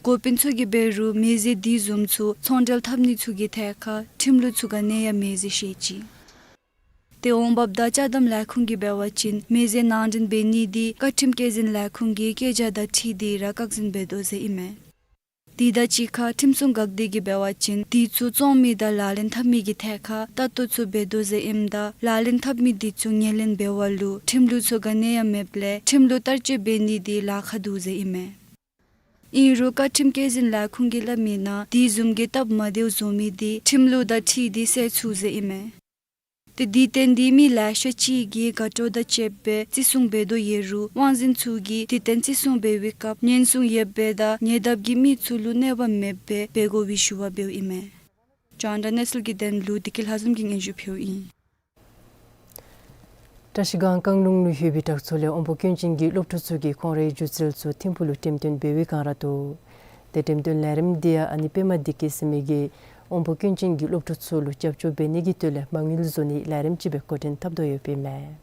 འགོ་དཔོན་ཚུ་གིས་འབད་རུང་མེ་རྫས་འདི་བཟུམ་ཚུ་ཚོང་འབྲེལ་འཐབ་ནི་ཚུ་གི་ཐད་ཁར་ཁྲིམས་ལུགས་ཚུ་ག་ནི་ཡང་མེད་ཟེར་བཤད་ཅི། ཏེ་འོང་འབབ་དང་ཅ་དམ་ལས་ཁུངས་ཀྱིས་འབད་བ་ཅིན་མེ་རྫས་ནང་འདྲེན་འབད་ནི་འདི་བཀའ་ཁྲིམས་བཀོད་འཛིན་ལས་ཁུངས་ཀྱི་བཀོད་རྒྱ་དང་འཁྲིལ་ཏེ་ར་བཀག་འཛིན་འབད་དོ་ཟེར་ཨིན་མས། དེ་དང་གཅིག་ཁར་ཁྲིམས་སྲུང་འགག་སྡེ་གིས་འབད་བ་ཅིན་དེ་ཚུ་བཙོང་མི་དང་ལག་ལེན་འཐབ་མི་གི་ཐད་ཁར་ལྟ་རྟོག་ཚུ་འབད་དོ་ཟེར་ཨིནམ་ད་ལག་ལེན་འཐབ་མི་དེ་ཚུ་ངོས་ལེན་འབད་བ་ལུ་ཁྲིམས་ལུགས་ཚུ་ག་ནི་ཡང་མེདཔ་ལས་ཁྲིམས་ལུགས་བསྟར་སྤྱོད་འབད་ནི་དེ་ལཱ་ཁག་འདུག་ཟེར་ཨིན་མས། ཨིན་རུང་བཀའ་ཁྲིམས་བཀོད་འཛིན་ལས་ཁུངས་ཀྱིས་སླབ་མི་ནང་དེ་བཟུམ་གྱི་སྟབས་མ་བདེཝ་བཟོ་མི་དེ་ཁྲིམས་ལུགས་དང་འཁྲིལ་ཏེ་བསལ་ཚུགས་ཟེར་ཨིན་མས། ཏེ་དུས་སྟོན་འདི་མི་ལེ་ཤ་ཅིག་གིས་དགའ་སྤྲོ་དང་བཅསཔ་སྦེ་བརྩི་སྲུང་འབད་དོ་ཡོད་རུང་དབང་འཛིན་ཚུ་གིས་དུས་སྟོན་བརྩི་སྲུང་འབད་བའི་སྐབས་ཉེན་སྲུང་ཡོདཔ་སྦེ་དང་ཉེ་འདབས་ཀྱི་མི་ཚུ་ལུ་གནོད་པ་མེདཔ་སྦེ་འབད་དགོ་པའི་ཞུ་བ་འབདཝ་ཨིན་མས། རྒྱང་བསྒྲགས་གནས་ཚུལ་གྱི་དོན་ལུ་བདེ་སྐྱིད་ལྷ་འཛོམས་ཀྱིས་སྙན་ཞུ་ཕུལཝ་ཨིན། བཀྲ་ཤིས་སྒང་རྐང་ལུང་ལུ་ཡོད་པའི་བྲག་མཚོ་ལས་དབོན་པོ་སྐྱོན་ཅན་གྱི་སློབ་ཕྲུག་ཚུ་གིས་ཁོང་རའི་སྒྱུ་རྩལ་ཚུ་ཐིམ་ཕུག་ལུ་འགྲེམས་སྟོན་འབད་བའི་བསྒང་ར་འདུག། ཏེ་འགྲེམས་སྟོན་ལས་རིམ་འདི་ཡང་ཨ་ནི་པདྨ་བདེ་སྐྱིད་ཟེར་མི་གིས་དབོན་པོ་སྐྱོན་ཅན་གྱི་སློབ་ཕྲུག་ཚུ་ལུ་རྒྱབ་སྐྱོར་འབད་ནི་གི་དོན་ལས་མ་དངུལ་བཟོ་ནིའི་ལས་རིམ་ཅིག་སྦེ་འགོ་འདྲེན་འཐབ་དོ་ཡོདཔ་ཨིན་མས།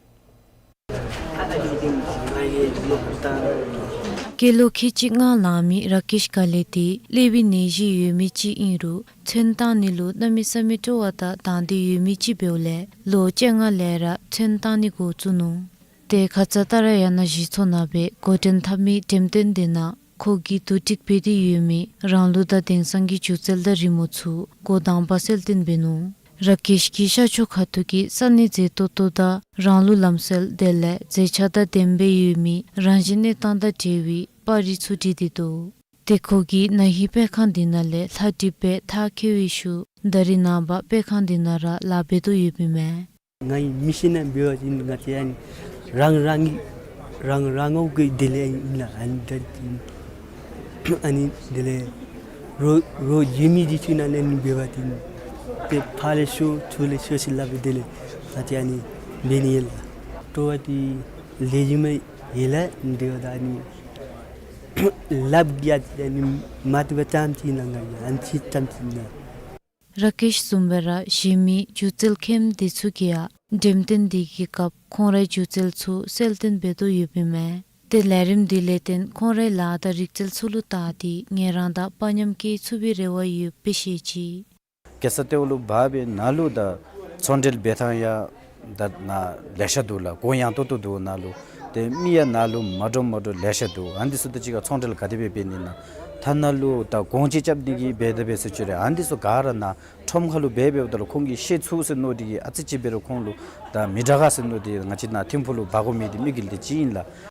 སྐྱེས་ལོ་ཁལ་གཅིག་ལྔ་ལང་མི་ར་ཀེཤ་ཀ་ལེ་འདི་ཀླད་པའི་ནད་གཞི་ཡོད་མི་ཅིག་ཨིན་རུང་ཚོན་བཏང་ནི་ལུ་གནམ་མེད་ས་མེད་སྤྲོ་བ་དང་དང་འདོད་ཡོད་མི་ཅིག་འབདཝ་ལས་ལོ་བཅོ་ལྔ་ལས་ར་ཚོན་བཏང་ནི་འགོ་བཙུགས་ནུག། ཏེ་ཁ་ཙ་ཏཱ་ར་ཡ་ན་གཞི་ཚོགས་ནང་སྦེ་འགོ་འདྲེན་འཐབ་མི་འགྲེམས་སྟོན་འདི་ནང་ཁོ་གིས་བསྡུ་སྒྲིག་འབད་དེ་ཡོད་མི་རང་ལུགས་དང་དེང་སང་གི་སྒྱུ་རྩལ་དང་རི་མོ་ཚུ་འགོ་དང་པ་གསལ་སྟོན་འབད་ནུག། ར་ཀེཤ་གིས་ཤར་ཕྱོགས་ཁ་ཐུག་གི་ས་གནས་མཛེས་ཏོག་ཏོ་དང་རང་ལུགས་ལམ་སྲོལ་དེ་ལས་མཛེས་ཆ་དང་ལྡནམ་སྦེ་ཡོད་མི་རང་བཞིན་གནས་སྟངས་དང་འབྲེལ་བའི་པར་རིས་ཚུ་བྲིས་ཏེ་འདུག། ཏེ་ཁོ་གིས་ན་ཧིང་སྤེལ་ཁང་འདི་ནང་ལས་ལྷ་བྲིས་སྦེ་མཐར་འཁྱོལ་བའི་ཤུལ་ད་རིས་ནངས་པ་སྤེལ་ཁང་འདི་ནང་ར་ལཱ་འབད་དོ་ཡོདཔ་ཨིན་མས། ང་གི་མི་ཤི་ན་འབད་བ་ཅིན་ང་བཅས་ཨ་ནི་རང་རང་གི་རང་རང་ངོ་གི་དེ་ལས་ཨིན་ལགས། ཨ་ནི་ད་ཨ་ནི་དེ་ལས་རོགས་རོགས་རྒྱུས་མེད་ཀྱི་ཚུལ་ནང་ལས་ཨ་ནི་འབད་བ་ཅིན་ཏེ་ཕར་ལས་ཤོར་ཚུར་ལས་ཤོར་ཟེར་སླབ་པའི་དེ་ལས་ང་བཅས་ཨ་ནི་འབད་ནི་ཨིན་ལགས། སྤྲོ་བ་འདི་ལེགས་ཤོམ་ཡོད་ལགས། དེ་བ་ད་ཨ་ནི་ལགཔ་གིས་ཨ་ནི་མ་བཏུབ་པ་ཙམ་ཅིག་ཨིན་ལགས། ང་གིས་ཨ་ནི་ཅིག་ཙམ་ཅིག་ཨིན་ལགས། ར་ཀེཤ་བཟུམ་སྦེ་ར་གཞན་མི་སྒྱུ་རྩལ་མཁནམ་འདི་ཚུ་གིས་ཡང་འགྲེམས་སྟོན་འདི་གི་སྐབས་ཁོང་རའི་སྒྱུ་རྩལ་ཚུ་གསལ་སྟོན་འབད་དོ་ཡོདཔ་ཨིན་མས། ཏེ་ལས་རིམ་འདི་ལས་བརྟེན་ཁོང་རའི་ལཱ་དང་རིག་རྩལ་ཚུ་ལུ་བལྟ་སྟེ་ངལ་རངས་དང་དཔའ་ཉམས་སྐྱེ་ཚུགས་པའི་རེ་བ་ཡོདཔ་སྦེ་བཤད་ཅི། གེ་སར་རྟེའུ་ལུ་འབག་སྦེ་ནཱ་ལུ་ད་ཚོང་འབྲེལ་འབད་ཐངས་ཡང་ ད་ནཱ་ལེ་ཤ་འདུག་ལགས། གོང་ཡངས་ཏོག་ཏོ་འདུག། ནཱ་ལུ་ཏེ་མི་ཡང་ནཱ་ལུ་མ་འདྲཝ་མ་འདྲཝ་ལེ་ཤ་འདུག། ཨ་ནི་འདི་ཚུ་དང་གཅིག་ཁར་ཚོང་འབྲེལ་ག་དེ་སྦེ་འབད་ནི་ཨིན་ན། ཐ་ན་ལུ་ད་གོང་ཅིག་རྐྱབ་ནི་གི་འབད་དེ་འབད་ཟེར་ཞུ་རུང་ཨ་ནི་འདི་ཚུ་ག་ར་ནཱ་ཁྲོམ་ཁ་ལུ་འབད་འབདཝ་ད་ལུ་ཁོང་གིས་ཤེས་ཚུགས་ཟེར་མནོ་སྟེ་གིས་ཨ་ཙི་ཅིག་འབད་རུང་ཁོང་ལུ་ད་མི་དྲག་ག་ཟེར་མནོ་སྟེ་ང་བཅས་ནཱ་ཐིམ་ཕུག་ལུ་འབག་དགོ་མི་འདི་དམིགས་ཡུལ་འདི་ཅིག་ཨིན་ལགས།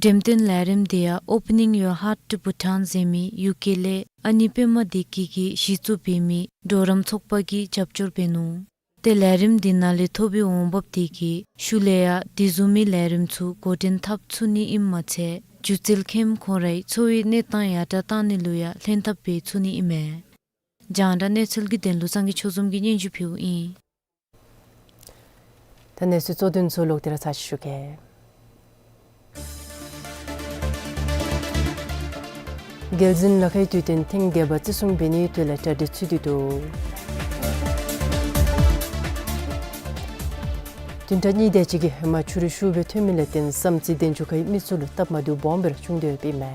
འགྲེམས་སྟོན་ལས་རིམ་འདི་ཡང་Opening Your Heart to Bhutan ཟེར་མི་ཡུ་ཀེ་ལས་ཨ་ནེ་པདྨ་བདེ་སྐྱིད་ཀྱིས་གཞི་བཙུགས་འབད་མི་གྲོགས་རམ་ཚོགས་པ་གིས་རྒྱབ་སྐྱོར་འབད་ནུག། ཏེ་ལས་རིམ་འདི་ནང་ལས་ཐོབ་པའི་འོང་འབབ་དེ་གིས་ཤུལ་ལས་ཡང་དེ་བཟུམ་མའི་ལས་རིམ་ཚུ་འགོ་འདྲེན་འཐབ་ཚུགས་ནི་ཨིནམ་མ་ཚད་སྒྱུ་རྩལ་མཁནམ་ཁོང་རའི་འཚོ་བའི་གནས་སྟངས་ཡར་དྲགས་བཏང་ནི་ལུ་ཡང་ལྷན་ཐབས་འབད་ཚུགས་ནི་ཨིན་མས། རྒྱང་བསྒྲགས་གནས་ཚུལ་གྱི་དོན་ལུ་སངས་རྒྱས་ཆོས་འཛོམས་ཀྱིས་སྙན་ཞུ་ཕུལཝ་ཨིན། ད་གནས་ཚུལ་གཙོ་དོན་ཚུ་ལོག་སྟེ་ར་ཚར་ཅིག་ཞུ་གེ། རྒྱལ་འཛིན་ལ་ཁའི་དུས་སྟོན་ཐེངས་བརྒྱད་པ་བརྩི་སྲུང་འབད་ནིའི་དོན་ལས་གྲ་སྒྲིག་ཚུད་དེ་འདུག། བདུན་ཕྲག་གཉིས་དེ་ཅིག་གི་ཧེ་མ་ཆུ་རུད་ཤུགས་སྦེ་ཐོན་མི་ལས་བརྟེན་བསམ་རྩེ་དན་ཆུ་ཁའི་མི་ཚུ་ལུ་སྟབས་མ་བདེཝ་སྦོམ་སྦེ་ར་བྱུང་སྟེ་ཡོདཔ་ཨིན་མས།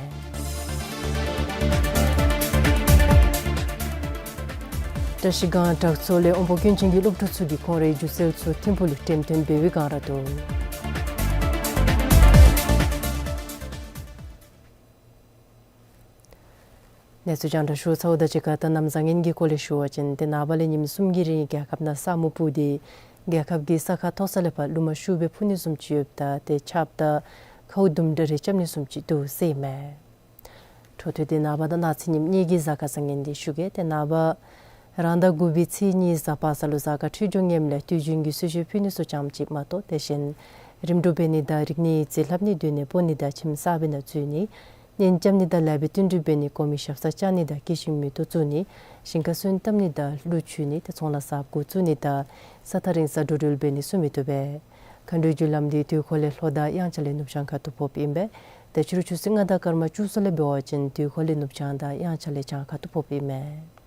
བཀྲ་ཤིས་སྒང་དྲག་ཚོགས་ལས་དབོན་པོ་སྐྱོན་ཅན་གྱི་སློབ་ཕྲུག་ཚུ་གིས་ཁོང་རའི་སྒྱུ་རྩལ་ཚུ་ཐིམ་ཕུག་ལུ་འགྲེམས་སྟོན་འབད་བའི་སྒང་ར་འདུག། གནས་ཚུལ་རྒྱང་བསྒྲགས་ཞུ་ཚརཝ་དང་གཅིག་ཁར་ད་གནམ་བཟང་ངན་གྱི་སྐོར་ལས་ཞུ་བ་ཅིན་ཏེ་ནངས་པ་ལས་ཉིནམ་གསུམ་གྱི་རིང་རྒྱལ་ཁབ་ནང་ས་སྨུག་སྤུབས་ཏེ་རྒྱལ་ཁབ་ཀྱི་ས་ཁ་མཐོ་ས་ལས་ཕར་རླུང་མ་ཤུགས་སྦེ་འཕུ་ནི་བཟུམ་ཅིག་ཡོདཔ་ད་ཏེ་ཆརཔ་དང་ཁཝ་དུམ་གྲ་རེ་རྐྱབ་ནི་བཟུམ་ཅིག་འདུག་ཟེར་ཨིན་མས། འཕྲོ་མཐུད་དེ་ནངས་པ་དང་གནངས་ཚེ་ཉིནམ་གཉིས་ཀྱི་གཟའ་སྐར་བཟང་ངན་འདི་ཞུ་གེ། ཏེ་ནངས་པ་རང་ཟླ་དགུ་པའི་ཚེས་གཉིས་གཟའ་པ་སངས་ལུ་གཟའ་སྐར་འཕྲོད་སྦྱོར་ངནམ་ལས་དུས་རྒྱུན་གྱི་གསོལ་མཆོད་ཕུལ་ནི་ཚུ་ཙམ་ཅིག་མ་གཏོགས་དེ་བཞིན་རིམ་གྲོ་འབད་ནི་དང་རིག་གནས་ཡིག་རྩིས་ལྷབ་ནི་སྡོད་གནས་སྤོ་ནི་དང་ཁྱིམ་གསར་པའི་ནང་འཛུལ་ནི་གཉེན་རྐྱབ་ནི་དང་ལཱ་འབད་བསྟུན་གྲོས་འབད་ནི་གོ་མི་ཞབས་སར་བཅར་ནི་དང་སྐྱེད་ཤིང་མེ་ཏོག་བཙུགས་ནི་ཞིང་ཁར་སོན་བཏབ་ནི་དང་ཀླུ་མཆོད་ནི་དང་ཚོང་ལཱ་གསརཔ་འགོ་བཙུགས་ནི་དང་ས་ཐག་རིང་སར་འགྲོ་འགྲུལ་འབད་ནི་ཚུ་མི་བཏུབ་པས། མཁའ་འགྲོའི་རྒྱུ་ལམ་འདི་དུས་འཁོར་ལས་ལྷོ་དང་དབྱངས་འཆར་ལས་ནུབ་བྱང་ཁ་ཐུག་ཕོགཔ་ཨིན་པས། ཏེ་ཕྱི་རུ་ཆུ་ཚོད་ལྔ་དང་སྐར་མ་བཅུ་གསུམ་ལས་འབད་བ་ཅིན་དུས་འཁོར་ལས་ནུབ་བྱང་དང་དབྱངས་འཆར་ལས་བྱང་ཁ་ཐུག་ཕོགཔ་ཨིན་མས།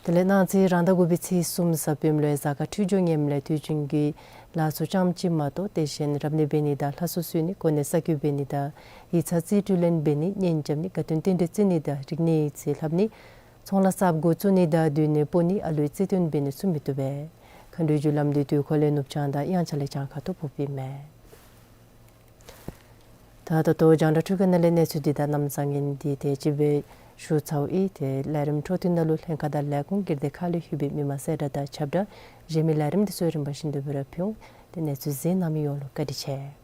དེ་ལས་གནངས་ཚེ་རང་ཟླ་དགུ་པའི་ཚེས་གསུམ་གཟའ་སྤེནམ་ལུ་གཟའ་སྐར་འཕྲོད་སྦྱོར་ངནམ་ལས་དུས་རྒྱུན་གྱི་ལཱ་ཚུ་ཙམ་ཅིག་མ་གཏོགས་དེ་བཞིན་རབ་གནས་འབད་ནི་དང་ལྷ་གསོལ་གསོལ་ནི་གོ་གནས་གསར་བསྐོ་འབད་ནི་དང་ཡིག་ཚང་རྩིས་སྤྲོད་ལེན་འབད་ནི་གཉེན་རྐྱབ་ནི་དགའ་སྟོན་རྟེན་འབྲེལ་བརྩི་ནི་དང་རིག་གནས་ཡིག་རྩིས་ལྷབ་ནི་ཚོང་ལཱ་གསརཔ་འགོ་བཙུགས་ནི་དང་སྡོད་གནས་སྤོ་ནི་ཨ་ལུའི་རྩེ་སྟོན་འབད་ནི་ཚུ་མི་བཏུབ་པས། མཁའ་འགྲོའི་རྒྱུ་ལམ་འདི་དུས་འཁོར་ལས་ནུབ་བྱང་དང་དབྱངས་འཆར་ལས་བྱང་ཁ་ཐུག་ཕོགཔ་ཨིན་མས། ད་ད་ལྟོ་རྒྱང་བསྒྲགས་འཕྲུལ་ཁང་ནང་ལས་གནས་ཚུལ་འདི་དང་གནམ་བཟང་ངན་འདི་དེ་ཅིག་སྦེ་ཞུ་ཚརཝ་ཨིན། ཏེ་ལས་རིམ་འཕྲོ་མཐུད་ནང་ལུ་ལྷན་ཁག་དང་ལས་ཁུངས་སྒེར་སྡེ་ཁག་ལས་ལྷོད་པའི་མི་མང་གསལ་བསྒྲགས་དང་ཁྱབ་བསྒྲགས་གཞན་མི་ལས་རིམ་འདི་ཚུ་རིམ་པ་བཞིན་དུ་སྦེ་ར་ཕུལ་འོང་། ཏེ་གནས་ཚུལ་གཟིགས་གནང་མི་ཡོངས་ལུ་བཀའ་དྲིན་ཆེ།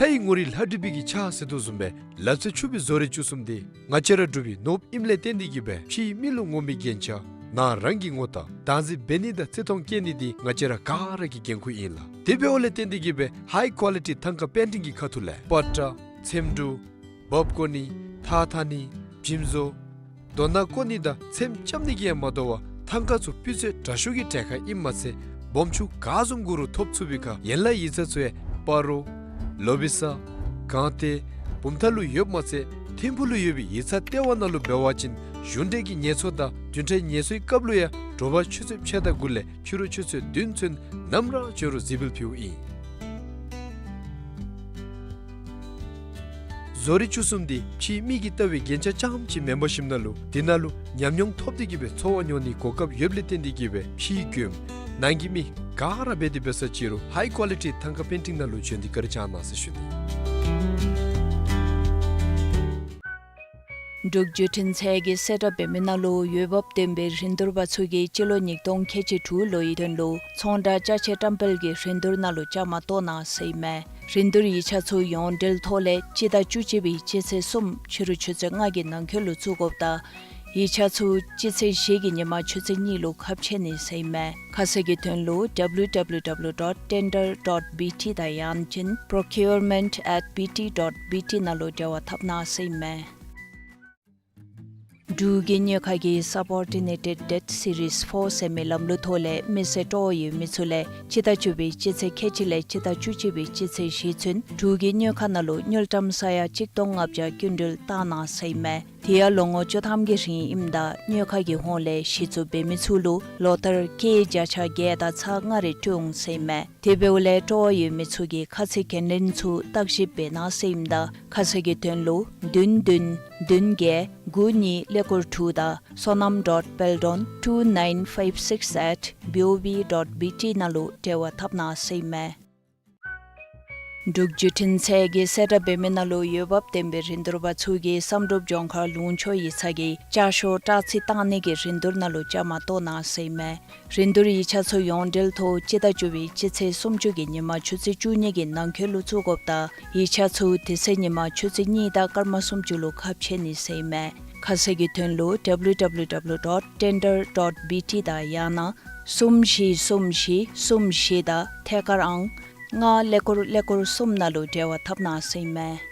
ལྷའི་ངོ་རིས་ལྷ་བྲིས་པའི་གི་ཆ་ཟེར་དོ་བཟུམ་སྦེ་ལག་རྩལ་ཕྱུག་པའི་བཟོ་རིག་བཅུ་གསུམ་འདི་ང་བཅས་ར་འབྲུག་པའི་ནོར་བུ་ཨིནམ་ལས་བརྟེན་ཏེ་གིས་སྦེ་ཕྱིའི་མི་ལུ་ངོམ་པའི་རྒྱན་ཆ་ནང་རང་གི་ངོ་རྟགས་བདག་འཛིན་འབད་ནི་དང་བརྩི་མཐོང་བསྐྱེད་ནི་འདི་ང་བཅས་ར་ག་ར་གི་འགན་ཁུར་ཨིན་ལགས། དེ་འབདཝ་ལས་བརྟེན་ཏེ་གིས་སྦེ་ཧའི་ཀོ་ལི་ཊི་ཐང་ཀ་པེན་ཊིང་གི་ཁ་ཐུག་ལས་པ་ཏྲ་ཚེམ་དྲུབ་འབག་བཀོ་ནི་ཐགས་འཐག་ནི་བྱིམ་བཟོ་རྡོ་ནང་བཀོ་ནི་དང་ཚེམ་རྐྱབ་ནི་གིས་ཡང་མ་དོ་བར་ཐང་ཀ་ཚུ་སྤུས་ཚད་དྲག་ཤོས་ཀྱི་གྲལ་ཁར་ཨིནམ་མ་ཚད་སྦོམ་ཆུང་ག་བཟུམ་དགོ་རུང་ཐོབ་ཚུགས་པའི་ཁར་ཡན་ལག་ཡིག་ཚང་ཚུ་ཡང་སྤ་རོ་ལོ་བི་ས་སྒང་སྟེང་བུམ་ཐང་ལུ་ཡོདཔ་མ་ཚད་ཐིམ་ཕུག་ལུ་ཡོད་པའི་ཡིག་ཚང་ལྟེ་བ་ནང་ལུ་འབད་བ་ཅིན་གཞུང་འབྲེལ་གྱི་ངལ་གསོ་དང་བདུན་ཕྲག་ངལ་གསོའི་སྐབས་ལུ་ཡང་དྲོ་པ་ཆུ་ཚོད་ཕྱེད་དང་དགུ་ལས་ཕྱི་རུ་ཆུ་ཚོད་བདུན་ཚུན་ནམ་ར་འབྱོན་རུང་གཟིགས་འབུལ་ཕུལཝ་ཨིན། བཟོ་རིག་བཅུ་གསུམ་འདི་ཕྱིའི་མིག་གིས་བལྟ་བའི་རྒྱན་ཆ་རྐྱངམ་ཅིག་མེན་པར་ཞིནམ་ན་ལུ་དེ་ནང་ལུ་ཉམས་མྱོང་ཐོབ་སྟེ་གིས་སྦེ་འཚོ་བ་མྱོང་ནིའི་གོ་སྐབས་ཡོདཔ་ལས་བརྟེན་ཏེ་གིས་སྦེ་ཕྱིའི་མགྱོནམ་ནང་གི་མི་ག་ར་འབད་དེ་འབད་ས་ཅིག་རུང་ཧའི་ཀོ་ལི་ཊི་ཐང་ཀ་པེན་ཊིང་ནང་ལུ་བྱོན་ཏེ་བཀའ་དྲིན་བསྐྱང་གནང་ཟེར་ཞུ་ནི། འབྲུག་བརྒྱུད་འཕྲིན་ཚད་ཀྱིས་གསལ་བསྒྲགས་འབད་མི་ནང་ལུ་འོས་འབབ་ལྡན་པའི་རིན་བསྡུར་པ་ཚུ་གིས་སྤྱི་ལོ་ཉིས་སྟོང་ཁལ་གཅིག་དྲུག་ལོའི་དོན་ལུ་ཚོང་བསྒྲགས་ཅ་ཆས་བཀྲམ་སྤེལ་གྱི་རིན་བསྡུར་ནང་ལུ་བཅའ་མར་གཏོགས་གནང་ཟེར་ཨིན་མས། རིན་བསྡུར་ཡིག་ཆ་ཚུ་ཡོངས་འབྲེལ་ཐོག་ལས་སྤྱི་ཟླ་བཅུ་གཅིག་པའི་སྤྱི་ཚེས་གསུམ་ཕྱི་རུ་ཆུ་ཚོད་ལྔ་གི་ནང་འཁོད་ལུ་བཙུགས་དགོཔ་དང་ཡིག་ཆ་ཚུ་སྤྱི་ཚེས་བཞི་གི་ཉིན་མ་ཆུ་ཚོད་གཉིས་ལུ་ཁ་ཕྱེ་ནི་ཟེར་ཨིན་མས། ཁ་གསལ་གྱི་དོན་ལུ་W W W dot tender dot B T དང་ཡང་ཅིན་procurement at B T dot B T ནང་ལུ་འབྲེལ་བ་འཐབ་གནང་ཟེར་ཨིན་མས། འབྲུག་གི་དངུལ་ཁང་གིས་Subordinated Debt Series four ཟེར་མི་ལམ་ལུགས་ཐོག་ལས་མི་སེར་སྤྲོ་བ་ཡོད་མི་ཚུ་ལས་སྤྱི་ཟླ་བཅུ་པའི་སྤྱི་ཚེས་ཁལ་གཅིག་ལས་སྤྱི་ཟླ་བཅུ་གཅིག་པའི་སྤྱི་ཚེས་བཞི་ཚུན་འབྲུག་གི་དངུལ་ཁང་ནང་ལུ་དངུལ་ཀྲམ་ས་ཡ་གཅིག་སྟོང་ལྔ་བརྒྱ་སྐྱིན་འགྲུལ་བཏང་གནང་ཟེར་ཨིན་མས། དེ་ཡང་ལོ་ངོ་བཅུ་ཐམ་གྱི་རིང་ཨིནམ་ད་དངུལ་ཁང་གི་ཧོངས་ལས་གཞི་བཙུགས་འབད་མི་ཚུ་ལུ་ལོ་ལྟར་སྐྱེད་བརྒྱ་ཆ་བརྒྱད་དང་ཚག་ལྔ་རེ་སྤྲོད་འོང་ཟེར་ཨིན་མས། དེ་འབདཝ་ལས་སྤྲོ་བ་ཡོད་མི་ཚུ་གིས་ཁ་ཚིག་འགན་ལེན་ཚུ་བརྟག་ཞིབ་འབད་གནང་ཟེར་ཨིནམ་ད་ཁ་གསལ་གྱི་དོན་ལུ་བདུན་བདུན་བདུན་བརྒྱད་དགུ་གཉིས་ཀླད་ཀོར་དྲུག་དང་Sonam dot Peldon two nine five six at B O B dot B T ནང་ལུ་འབྲེལ་བ་འཐབ་གནང་ཟེར་ཨིན་མས། འབྲུག་བརྒྱུད་འཕྲིན་ཚད་ཀྱིས་གསལ་བསྒྲགས་འབད་མི་ནང་ལུ་འོས་འབབ་ལྡན་པའི་རིན་བསྡུར་པ་ཚུ་གིས་བསམ་གྲུབ་ལྗོངས་མཁར་ལུང་ཕྱོགས་ཡིག་ཚང་གི་ཅ་ཤོག་སྦྲག་རྩིས་བཏང་ནི་གི་རིན་བསྡུར་ནང་ལུ་བཅའ་མར་གཏོགས་གནང་ཟེར་ཨིན་མས། རིན་བསྡུར་ཡིག་ཆ་ཚུ་ཡོངས་འབྲེལ་ཐོག་སྤྱི་ཟླ་བཅུ་པའི་སྤྱི་ཚེས་སུམ་ཅུ་གི་ཉིན་མ་ཆུ་ཚོད་བཅུ་གཉིས་ཀྱི་ནང་འཁོད་ལུ་བཙུགས་དགོཔ་དང་ཡིག་ཆ་ཚུ་དེ་ཚེ་ཉིན་མ་ཆུ་ཚོད་གཉིས་དང་སྐར་མ་སུམ་ཅུ་ལུ་ཁ་ཕྱེ་ནི་ཟེར་ཨིན་མས། ཁ་གསལ་གྱི་དོན་ལུ་W W W dot tender dot B T དང་ཡང་ན་གསུམ་བཞི་གསུམ་བཞི་གསུམ་བཞི་དང་ཐད་ཀར་ཨང་ལྔ་ཀླད་ཀོར་ཀླད་ཀོར་གསུམ་ནང་ལུ་འབྲེལ་བ་འཐབ་གནང་ཟེར་ཨིན་མས།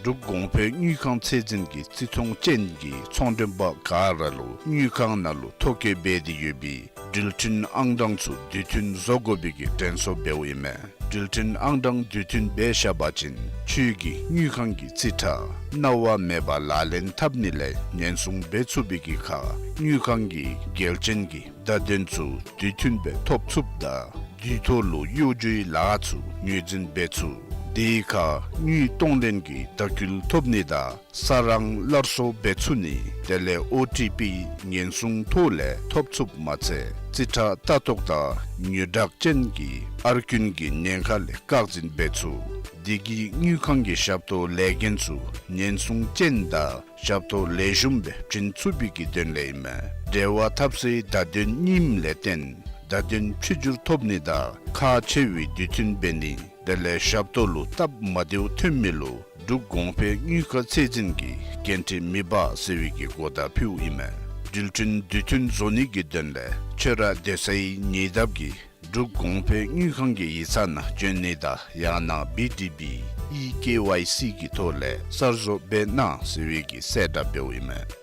འབྲུག་གོང་འཕེལ་དངུལ་ཁང་ཚད་འཛིན་གྱི་རྩིས་མཐོང་ཅན་གྱི་ཚོང་མགྲོན་པ་ག་ར་ལུ་དངུལ་ཁང་ནང་ལུ་ཐོ་བཀོད་འབད་དེ་ཡོད་པའི་འགྲུལ་འཕྲིན་ཨང་གྲངས་ཚུ་དུས་མཐུན་བཟོ་དགོ་པའི་གི་དྲན་གསོ་འབདཝ་ཨིན་མས། འགྲུལ་འཕྲིན་ཨང་གྲངས་དུས་མཐུན་འབད་བཞག་པ་ཅིན་ཁྱོད་ཀྱི་དངུལ་ཁང་གི་རྩིས་ཁྲ་གནང་བ་མེད་པར་ལག་ལེན་འཐབ་ནི་ལས་ཉེན་སྲུང་འབད་ཚུགས་པའི་གི་ཁར་དངུལ་ཁང་གི་འགལ་རྐྱེན་གྱི་བརྡ་དོན་ཚུ་དུས་མཐུན་སྦེ་ཐོབ་ཚུགསཔ་དང་དུས་ཐོག་ལུ་གཡོ་སྒྱུའི་ལཱ་ཚུ་ངོས་འཛིན་འབད་ཚུགས། དེའི་ཁར་དངུལ་གཏོང་ལེན་གྱི་ལྟ་སྐུལ་ཐོབ་ནི་དང་ས་རང་སླར་གསོ་འབད་ཚུགས་ནི་དེ་ལས་ཨོ་ཊི་པི་ཉེན་སྲུང་ཐོག་ལས་ཐོབ་ཚུགསཔ་མ་ཚད་རྩིས་ཁྲ་ལྟ་རྟོག་དང་ཉོག་དྲག་ཅན་གྱི་ཨར་རྐུན་གྱི་ཉེན་ཁ་ལས་བཀག་འཛིན་འབད་ཚུགས། དེ་གིས་དངུལ་ཁང་གི་ཞབས་ཏོག་ལས་འགན་ཚུ་ཉེན་སྲུང་ཅན་དང་ཞབས་ཏོག་ལེགས་ཤོམ་སྦེ་བྱིན་ཚུགས་པའི་གི་དོན་ལས་ཨིན་མས། འབྲེལ་བ་འཐབ་སའི་བརྡ་དོན་རྙིངམ་ལས་བརྟེན་བརྡ་དོན་ཕྱི་འགྱུར་ཐོབ་ནི་དང་ཁག་ཆེ་བའི་དུས་མཐུན་འབད་ནི་དེ་ལས་ཞབས་ཏོག་ལུ་སྟབས་མ་བདེཝ་ཐོན་མི་ལུ་འབྲུག་གོང་འཕེལ་དངུལ་ཁང་ཚད་འཛིན་གྱིས་འགན་འཁྲི་མི་འབག་ཟེར་བའི་གི་གོ་བརྡ་ཕུལཝ་ཨིན་མས། འགྲུལ་འཕྲིན་དུས་མཐུན་བཟོ་ནི་གི་དོན་ལས་ཁྱོད་ར་སྡོད་སའི་ཉེ་འདབས་ཀྱི་འབྲུག་གོང་འཕེལ་དངུལ་ཁང་གི་ཡིག་ཚང་ནང་བྱོན་ནི་དང་ཡང་ན་བི་ཌི་བི་ཨི་ཀེ་ཝའི་སི་གི་ཐོག་ལས་གསར་བཟོ་འབད་གནང་ཟེར་བའི་གི་གསལ་བསྒྲགས་འབདཝ་ཨིན་མས།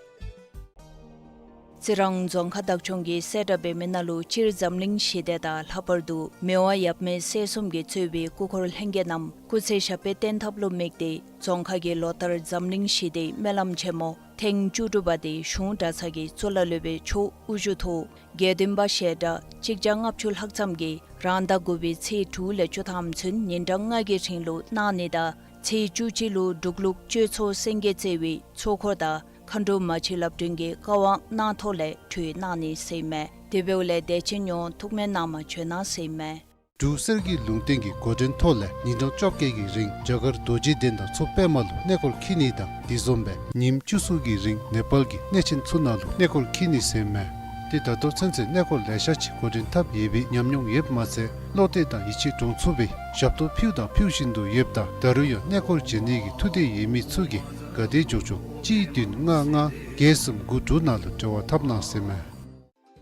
རྩི་རང་རྫོང་ཁག་བདག་སྐྱོང་གིས་གསལ་བསྒྲགས་འབད་མི་ནང་ལུ་སྤྱིར་འཛམ་གླིང་ཞི་བདེ་དང་ལྷག་པར་དུ་མི་དབང་ཡབ་མེས་སྲས་གསུམ་གྱིས་གཙོས་པའི་སྐུ་འཁོར་ལྷན་རྒྱས་རྣམས་སྐུ་ཚེ་ཞབས་པད་བརྟན་ཐབས་ལུ་དམིགས་ཏེ་རྫོང་ཁག་གིས་ལོ་ལྟར་འཛམ་གླིང་ཞི་བདེའི་སྨོན་ལམ་ཆེན་མོ་ཐེངས་བཅུ་དྲུག་པ་དེ་གཞུང་གྲྭ་ཚང་གི་གཙུག་ལག་སློབ་དཔོན་མཆོག་དབུ་བཞུགས་ཐོག་དགེ་འདུན་པ་ཞལ་གྲངས་གཅིག་བརྒྱ་ལྔ་བཅུ་ལྷག་ཙམ་གྱིས་རང་ཟླ་དགུ་པའི་ཚེས་དྲུག་ལས་བཅུ་ཐམ་ཚུན་ཉིན་གྲངས་ལྔ་གི་རིང་ལུ་གནང་ནི་དང་ཚེས་བཅུ་གཅིག་ལུ་འབྲུག་ལུགས་སྤྱོད་ཚོགས་སེང་གེ་རྩེ་བའི་ཚོགས་འཁོར་དང་མཁའ་འགྲོ་མ་གཅིག་ལབ་སྒྲོན་གྱི་བཀའ་དབང་གནང་ཐོག་ལས་གྲོལ་གནང་ནི་ཟེར་ཨིན་མས། དེ་འབདཝ་ལས་དད་ཅན་ཡོངས་ཐུགས་སྨོན་གནང་མ་བྱོན་གནང་ཟེར་ཨིན་མས། འབྲུག་གསེར་གྱི་ལུང་བསྟན་གྱི་འགོ་འདྲེན་ཐོག་ལས་ཉིན་གྲངས་བཅོ་བརྒྱད་ཀྱི་རིང་རྒྱ་གར་རྡོ་རྗེ་གདན་དང་མཚོ་པདྨ་ལུ་གནས་སྐོར་འཁྱིད་ནི་དང་དེ་བཟུམ་སྦེ་ཉིནམ་བཅུ་གསུམ་གྱི་རིང་ནེ་པཱལ་གྱི་གནས་ཆེན་ཚུ་ནང་ལུ་གནས་སྐོར་འཁྱིད་ནི་ཟེར་ཨིན་མས། ཏེ་ད་ལྟོ་ཚུན་ཚོད་གནས་སྐོར་ལེ་ཤ་ཅིག་འགོ་འདྲེན་འཐབ་ཡོད་པའི་ཉམས་མྱོང་ཡོདཔ་མ་ཚད་བློ་གཏད་དང་ཡིད་ཆེས་འདྲོངས་ཚུགས་པའི་ཞབས་ཏོག་ཕུལཝ་དང་ཕུལ་བཞིན་དུ་ཡོདཔ་ད་ད་རུང་ཡང་གནས་སྐོར་མཇལ་ནི་གི་ཐུགས་འདོད་ཡོད་མི་ཚུ་གིས་ག་དེ་མགྱོགས་མགྱོགས་གཅིག་བདུན་ལྔ་ལྔ་བརྒྱད་གསུམ་དགུ་དྲུག་ནང་ལུ་འབྲེལ་བ་འཐབ་གནང་ཟེར་ཨིན་མས།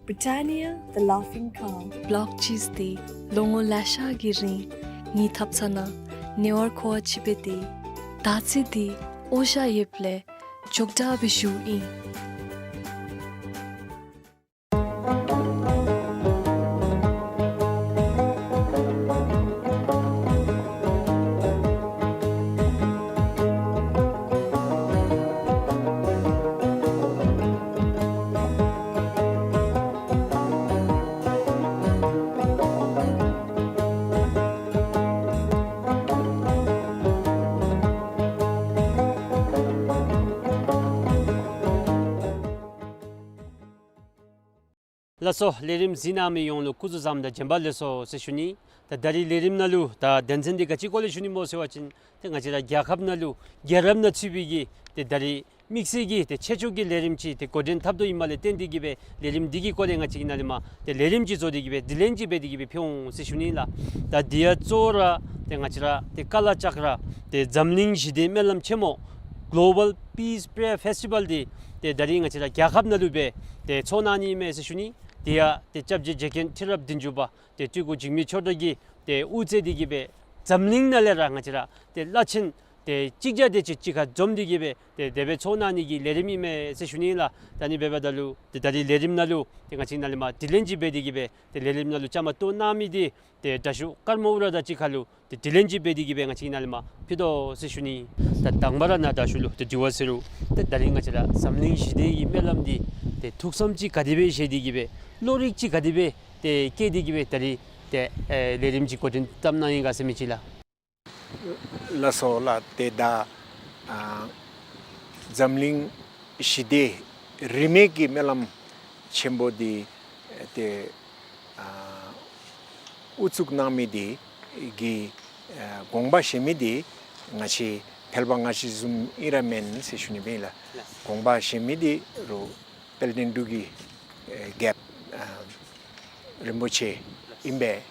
Britannia, the Laughing Cow. ལོག་ཅིག་སྟེ་ལོ་ངོ་ལེ་ཤ་གི་རིང་ངེའི་ཐབ་ཚང་ནང་ཉེ་བར་མཁོ་བ་ཅིག་འབད་དེ་དར་རྩེ་འདི་འོ་ཞ་ཡོདཔ་ལས་མགྱོགས་དྲགས་སྦེ་ཞུཝ་ཨིན། ལགས་སོ། ལས་རིམ་གཟིགས་གནང་མི་ཡོངས་ལུ་སྐུ་གཟུགས་བཟང་དང་བྱོན་པ་ལེགས་སོ་ཟེར་ཞུ་ནི། ད་ད་རིས་ལས་རིམ་ནང་ལུ་ད་དོན་ཚན་འདི་ག་ཅི་སྐོར་ལས་ཞུ་ནི་སྨོ་ཟེར་བ་ཅིན་ཏེ་ང་བཅས་ར་རྒྱལ་ཁབ་ནང་ལུ་རྒྱལ་རབས་ནང་ཚུད་པའི་གི་ཏེ་ད་རིས་དམིགས་བསལ་གྱི་ཏེ་ཆེད་བཅུག་གི་ལས་རིམ་ཅིག་ཏེ་འགོ་འདྲེན་འཐབ་དོ་ཨིནམ་ལས་བརྟེན་ཏེ་གི་སྦེ་ལས་རིམ་འདི་གི་སྐོར་ལས་ང་བཅས་ཀྱིས་ནཱ་ལས་མར་ཏེ་ལས་རིམ་ཅིག་བཟོ་སྟེ་གི་སྦེ་དྲི་ལན་ཅིག་འབད་དེ་གི་སྦེ་ཕུལ་འོང་ཟེར་ཞུ་ནི་ལགས། ད་འདི་ཡང་གཙོ་བོ་ར་ཏེ་ང་བཅས་ར་ཏེ་ཀ་ལ་ལྕགས་ར་ཏེ་འཛམ་གླིང་ཞི་བདེའི་སྨོན་ལམ་ཆེན་མོ་Global Peace Prayer Festival འདི་ཏེ་ད་རིས་ང་བཅས་ར་རྒྱལ་ཁབ་ནང་ལུ་སྦེ་ཏེ་ཚོགས་གནང་ནི་ཨིན་མས་ཟེར་ཞུ་ནི། དེ་ཡང་ཏེ་སྐྱབས་རྗེ་རྗེ་མཁན་ཁྲི་རབས་བདུན་ཅུ་པ་ཏེ་སྤྲུལ་སྐུ་འཇིགས་མེད་ཆོས་གྲགས་ཀྱིས་ཏེ་དབུ་གཙོས་ཏེ་གི་སྦེ་འཛམ་གླིང་ནང་ལས་ར་ང་བཅས་ར་ཏེ་བླ་ཆེན་ཏེ་གཅིག་བརྒྱ་དེ་ཅིག་གཅིག་ཁར་འཛོམས་ཏེ་གི་སྦེ་ཏེ་དེ་སྦེ་ཚོགས་གནང་ནི་གི་ལས་རིམ་ཨིན་མས་ཟེར་ཞུ་ནི་ལགས། ད་ནི་འབདཝ་ད་ལུ་ཏེ་ད་རིས་ལས་རིམ་ནང་ལུ་ཏེ་ང་བཅས་ནཱ་ལས་མར་དྲི་ལན་ཅིག་འབད་དེ་གི་སྦེ་ཏེ་ལས་རིམ་ནང་ལུ་བཅའ་མར་གཏོགས་གནང་མི་འདི་ཏེ་དྲག་ཤོས་ཀརྨ་ཨུ་ར་དང་གཅིག་ཁར་ལུ་ཏེ་དྲི་ལན་ཅིག་འབད་དེ་གི་སྦེ་ང་བཅས་ནཱ་ལས་མར་ཕུལ་དོ་ཟེར་ཞུ་ནི། ད་དང་པ་ར་ནཱ་དྲག་ཤོས་ལུ་ཏེ་དྲི་བ་ཟེར་རུང་ཏེ་ད་རིས་ང་བཅས་ར་འཛམ་གླིང་ཞི་བདེ་གི་སྨོན་ལམ་འདི་ཏེ་ཐུགས་བསམ་ཅིག་ག་དེ་སྦེ་བཞེས་ཏེ་གི་སྦེ་བློ་རིག་ཅིག་ག་དེ་སྦེ་ཏེ་བསྐྱེད་དེ་གི་སྦེ་ད་རིས་ཏེ་ཨེ་ལས་རིམ་ཅིག་འགོ་འདྲེན་འཐབ་གནང་ཡི་ག་ཟེར་མི་ཅིག་ལགས། ལགས་སོ་ལགས། ཏེ་ད་ཨ་འཛམ་གླིང་ཞི་བདེ་རིས་མེད་ཀྱི་སྨོན་ལམ་ཆེན་པོ་འདི་ཏེ་ཨ་དབུ་བཙུགས་གནང་མི་འདི་གི་ཨ་དགོངས་པ་བཞེས་མི་འདི་ང་བཅས་ཕལ་པ་ང་བཅས་བཟུམ་ཨིན་ར་མེན་ཟེར་ཞུ་ནི་མེན་ལགས། དགོངས་པ་བཞེས་མི་འདི་རུང་དཔལ་ལྡན་འབྲུག་གི་ཨེ་རྒྱལཔོ་ཨ་རིན་པོ་ཆེ་ཨིན་པས།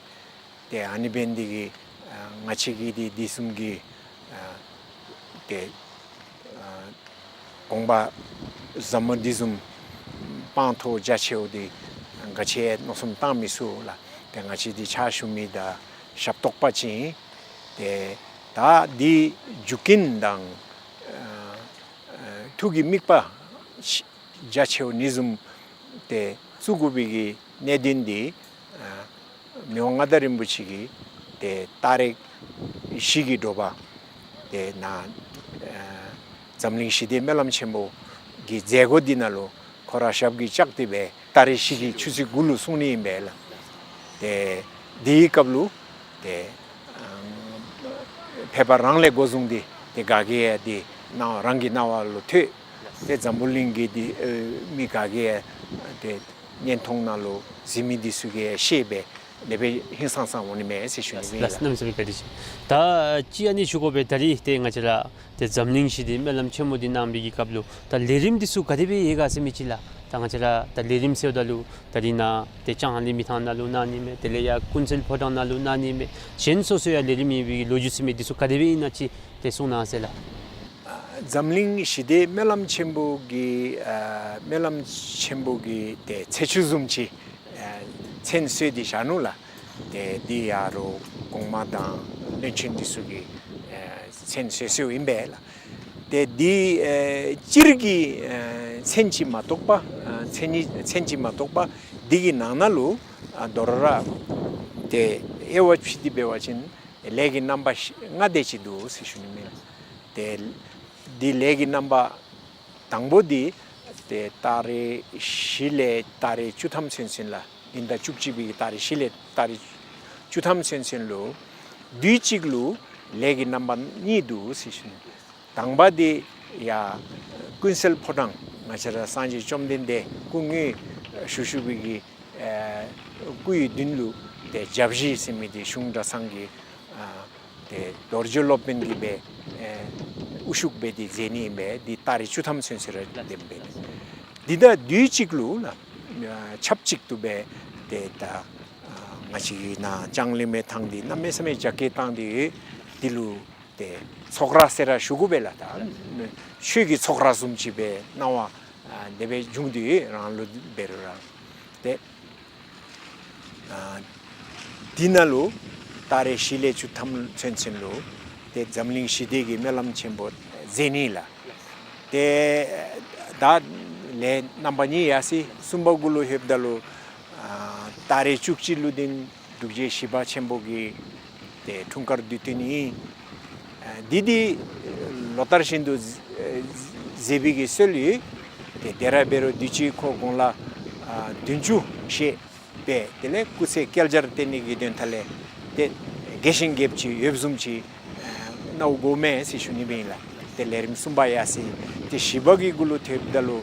ཏེ་ཨ་ནི་འབད་ནི་འདི་གིས་ཨ་ང་བཅས་ཀྱིས་འདི་འདི་བཟུམ་གྱི་ཨ་ཏེ་ཨ་དགོངས་པ་ཟབ་མོ་འདི་བཟུམ་སྤང་ཐོག་རྒྱ་ཆེཝ་འདི་ག་ཅི་ཡང་མནོ་བསམ་བཏང་མི་ཚུགས་ལགས། ཏེ་ང་བཅས་འདི་ཕྱག་ཞུ་མི་དང་ཞབས་ཏོག་པ་ཅིག་ཨིན། ཏེ་ད་འདི་རྒྱུ་རྐྱེན་དང་ཨ་ཨ་ཐུགས་ཀྱི་དམིགས་པ་རྒྱ་ཆེཝ་འདི་བཟུམ་ཏེ་བཙུགས་དགོ་པའི་གི་གནད་དོན་འདི་ཨ་མི་དབང་མངའ་བདག་རིན་པོ་ཆེ་གིས་ཏེ་ཏ་རིག་བཞི་གི་དྲོ་པ་ཏེ་ནཱ་ཨ་འཛམ་གླིང་ཞི་བདེ་སྨོན་ལམ་ཆེན་པོ་གི་མཛད་སྒོ་འདི་ནང་ལུ་ཁོ་ར་ཞབས་ཀྱིས་བཅགས་ཏེ་སྦེ་ཏ་རིག་བཞི་གི་ཆུ་ཚོད་དགུ་ལུ་གསུང་ནི་ཨིན་པས་ལགས། ཏེ་འདིའི་སྐབས་ལུ་ཏེ་ཨ་ཕལ་པ་རང་ལས་འགོ་བཟུང་སྟེ་ཏེ་ག་གིས་ཡང་འདི་སྣང་བ་རང་གི་སྣང་བ་ལུ་ཐོས། ཏེ་འཛམ་བུ་གླིང་གི་འདི་ཨེ་མི་ག་གིས་ཡང་ཏེ་བརྙན་ཐུང་ནང་ལུ་གཟིགས་མི་འདི་ཚུ་གིས་ཤེས་སྦེ་དེ་སྦེ་ཧིང་སངས་ས་འོང་ནི་མས་ཟེར་ཞུ་ནི་ཨིན་ལགས། ལགས་གནམ་མེད་ས་མེད་བཀའ་དྲིན་ཆེ། ད་ཅི་ཨ་ནི་ཞུ་དགོ་པས། ད་རིས་ཏེ་ང་བཅས་ར་ཏེ་འཛམ་གླིང་ཞི་བདེའི་སྨོན་ལམ་ཆེན་མོ་འདི་གནང་བའི་གི་སྐབས་ལུ་ད་ལས་རིམ་འདི་ཚུ་ག་དེ་སྦེ་ཡོད་ག་ཟེར་མི་ཅིག་ལགས། ད་ང་བཅས་ར་ད་ལས་རིམ་ཟེརཝ་ད་ལུ་ད་རིས་ནཱ་ཏེ་ལྕང་གླིང་མི་ཐང་ནང་ལུ་གནང་ནི་མས། དེ་ལས་ཡར་ཀུན་གསལ་ཕོ་བྲང་ནང་ལུ་གནང་ནི་མས། གཞན་སོ་སོ་ཡང་ལས་རིམ་ཡོད་པའི་གི་ལོ་རྒྱུས་ཟེར་མི་འདི་ཚུ་ག་དེ་སྦེ་ཨིན་ན་ཅིག་ཏེ་གསུང་གནང་ཟེར་ལགས། ཨ་འཛམ་གླིང་ཞི་བདེའི་སྨོན་ལམ་ཆེན་པོ་གི་ཨ་སྨོན་ལམ་ཆེན་པོ་གི་ཏེ་ཚེས་བཅུ་བཟུམ་ཅིག་ཨ་མཚན་གསོལ་ཏེ་བཞག་ནུག་ལགས། ཏེ་འདི་ཡང་རུང་གོང་མ་དང་བློན་ཆེན་འདི་ཚུ་གིས་ཨ་མཚན་གསོལ་གསོལཝ་ཨིན་པས་ལགས། ཏེ་འདི་ཨ་སྤྱིར་གྱི་ཨ་མཚན་ཅིག་མ་གཏོགས་པ་ཨ་མཚན་ཉིད་མཚན་ཅིག་མ་གཏོགས་པ་འདི་གི་ནང་ན་ལུ་ཨ་དོ་རུང་ར་ཏེ་དབྱེ་བ་ཕྱེ་སྟེ་འབད་བ་ཅིན་ལས་ཀྱི་རྣམ་པ་ལྔ་དེ་ཅིག་འདུག་ཟེར་ཞུ་ནི་མས། ཏེ་འདི་ལས་ཀྱི་རྣམ་པ་དང་པོ་འདི་ཏེ་ཏ་རིག་བཞི་ལས་ཏ་རིག་བཅུ་ཐམ་ཚུན་ཚོད་ལགས། ཉིན་ཟླ་བཅུ་གཅིག་པའི་ཏ་རིག་བཞི་ལས་ཏ་རིག་བཅུ་ཐམ་ཚུན་ཚོད་ལུ་དུས་གཅིག་ལུ་ལས་ཀྱི་རྣམ་པ་གཉིས་འདུག་ཟེར་ཞུ་ནི། དང་པ་འདི་ཡར་ཀུན་གསལ་ཕོ་བྲང་ང་བཅས་ར་སངས་རྒྱས་བཅོམ་ལྡན་འདས་སྐུ་དངོས་བཞུགས་བཞུགས་པའི་གི་ཨེ་སྐུ་ཡི་མདུན་ལུ་ཏེ་བརྒྱ་བཞི་ཟེར་མི་འདི་གཞུང་གྲྭ་ཚང་གི་ཨ་ཏེ་རྡོ་རྗེ་སློབ་དཔོན་གྱིས་སྦེ་ཨེ་དབུ་བཞུགས་འབད་དེ་མཛད་ནི་ཨིན་པས། འདི་ཏ་རིག་བཅུ་ཐམ་ཚུན་ཚོད་ར་འདེམས་པས། འདི་དང་དུས་གཅིག་ལུ་ལགས་ཨ་ཆབས་ཅིག་ཏུ་སྦེ་ཏེ་ད་ཨ་ང་བཅས་ཀྱི་ནཱ་ལྕང་གླིང་མི་ཐང་འདི་གནམ་མེད་ས་མེད་རྒྱ་སྐྱེད་བཏང་སྟེ་ཡོད། འདི་ལུ་ཏེ་ཚོགས་ར་ཟེར་ར་ཞུ་དགོ་པས་ལགས། ད་ཆོས་ཀྱི་ཚོགས་ར་བཟུམ་ཅིག་སྦེ་སྣང་བ་ཨ་དེ་སྦེ་བྱུང་སྟེ་ཡོད། རང་ལུགས་འབད་རུང་ར་ཏེ་ཨ་འདི་ནང་ལུ་ཏ་རིག་བཞི་ལས་བཅུ་ཐམ་ཚུན་ཚོད་ལུ་ཏེ་འཛམ་གླིང་ཞི་བདེ་གི་སྨོན་ལམ་ཆེན་པོ་མཛད་ནི་ལགས། ཏེ་ད་ལས་རྣམ་པ་གཉིས་ཡར་སོ་ཡི། གསུམ་པ་གུ་ལུ་ལྷོདཔ་ད་ལུ་ཨ་ཏ་རིག་བཅུ་གཅིག་ལུ་འདི་འབྲུག་རྒྱལ་ཞི་བ་ཆེན་པོ་གི་ཏེ་འཁྲུངས་སྐར་དུས་སྟོན་ཨིན། ཨ་འདི་འདི་ལོ་ལྟར་བཞིན་དུ་མཛད་པའི་གི་སྲོལ་ཡོད། ཏེ་དེ་ར་འབད་རུང་དུས་ཅི་ཁོ་དགུང་ལོ་ཨ་བདུན་ཅུ་བཞེས་པས། དེ་ལས་སྐུ་ཚེ་བསྐལ་བརྒྱར་བརྟན་ནི་གི་དོན་དག་ལས་ཏེ་རྒྱས་ཤིང་རྒྱསཔ་ཅིག་ཡོདཔ་བཟུམ་ཅིག་ཨ་མནོ་དགོ་མས་ཟེར་ཞུ་ནི་སྦེ་ཨིན་ལགས། ཏེ་ལས་རིམ་གསུམ་པ་ཡར་སོ་ཡི། ཏེ་བཞི་པ་གི་གུ་ལུ་ལྷོདཔ་ད་ལུ་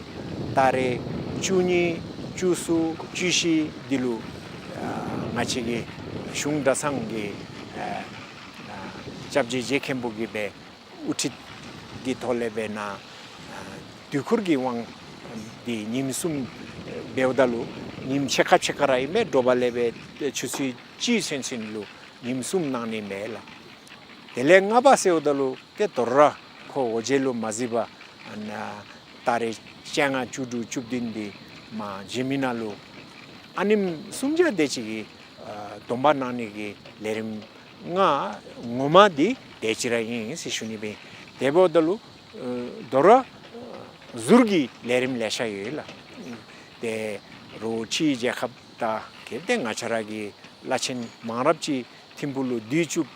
ཏ་རིག་བཅུ་གཉིས་ བཅུ་གསུམ་བཅུ་བཞི་འདི་ལུ་ཨ་ང་བཅས་ཀྱི་གཞུང་གྲྭ་ཚང་གི་ཨ་ཨ་སྐྱབས་རྗེ་རྗེ་མཁན་པོ་གིས་སྦེ་དབུ་ཁྲིད་ཀྱི་ཐོག་ལས་སྦེ་ནཱ་ཨ་དུས་འཁོར་གྱི་དབང་འདི་ཉིནམ་གསུམ་འབདཝ་ད་ལུ་ཉིནམ་ཕྱེད་ཀ་ཕྱེད་ཀ་ར་ཨིན་པས། དྲོ་པ་ལས་སྦེ་ཆུ་ཚོད་གཅིག་ཚུན་ཚོད་ལུ་ཉིནམ་གསུམ་གནང་ནི་མས་ལགས། དེ་ལས་ལྔ་པ་ཟེརཝ་ད་ལུ་ཏེ་དོ་རུང་ར་ཁོ་འོ་བརྒྱལ་ལུ་མ་གཟིགས་པར་ཨ་ནཱ་ཏ་རིག་བཅོ་ལྔ་བཅུ་དྲུག་བཅུ་བདུན་འདི་མ་མཇལ་མི་ནང་ལུ་ཨ་ནེམོ་གསུམ་བརྒྱ་དེ་ཅིག་གི་ཨ་སྡོམ་པ་གནང་ནི་གི་ལས་རིམ་ལྔ་ངོ་མ་འདི་དེ་ཅིག་ར་ཨིན་ཟེར་ཞུ་ནི་སྦེ། དེ་འབདཝ་ད་ལུ་ཨ་དོ་རུང་ཟུར་གྱི་ལས་རིམ་ལེ་ཤ་ཡོད་ལགས། ཏེ་རོགས་ཕྱིའི་རྒྱལ་ཁབ་དང་གལ་ཏེ་ང་བཅས་ར་གི་བླ་ཆེན་མང་རབས་ཅིག་ཐིམ་ཕུག་ལུ་དུས་ཅིག་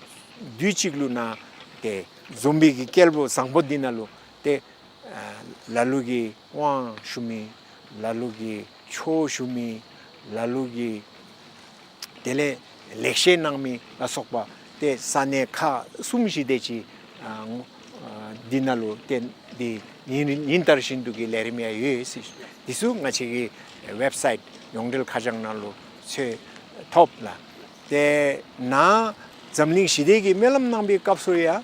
དུས་ཅིག་ལུ་ནཱ་ཏེ་འཛོམས་པའི་གི་སྐལ་བ་བཟང་པོ་འདི་ནང་ལུ་ཏེ་ཨ་ལ་ལུ་གིས་དབང་ཞུ་མི་ལ་ལུ་གིས་ཆོས་ཞུ་མི་ལ་ལུ་གིས་དེ་ལས་ལེགས་བཤད་གནང་མི་ལ་སོགས་པ་ཏེ་ས་གནས་ཁག་གསུམ་བཞི་དེ་ཅིག་ཨ་ཨ་འདི་ནང་ལུ་ཏེ་འདི་ཉིན་ཉིན་ལྟར་བཞིན་དུ་གི་ལས་རིམ་ཡང་ཡོད་ཟེར། འདི་ཚུ་ང་བཅས་ཀྱི་ཝེབ་སའིཊ་ཡོངས་འབྲེལ་ཁ་བྱང་ནང་ལུ་འཚོལ་ཐོབ་ལགས། ཏེ་ནཱ་འཛམ་གླིང་ཞི་བདེ་གི་སྨོན་ལམ་གནང་བའི་སྐབས་སུ་ཡང་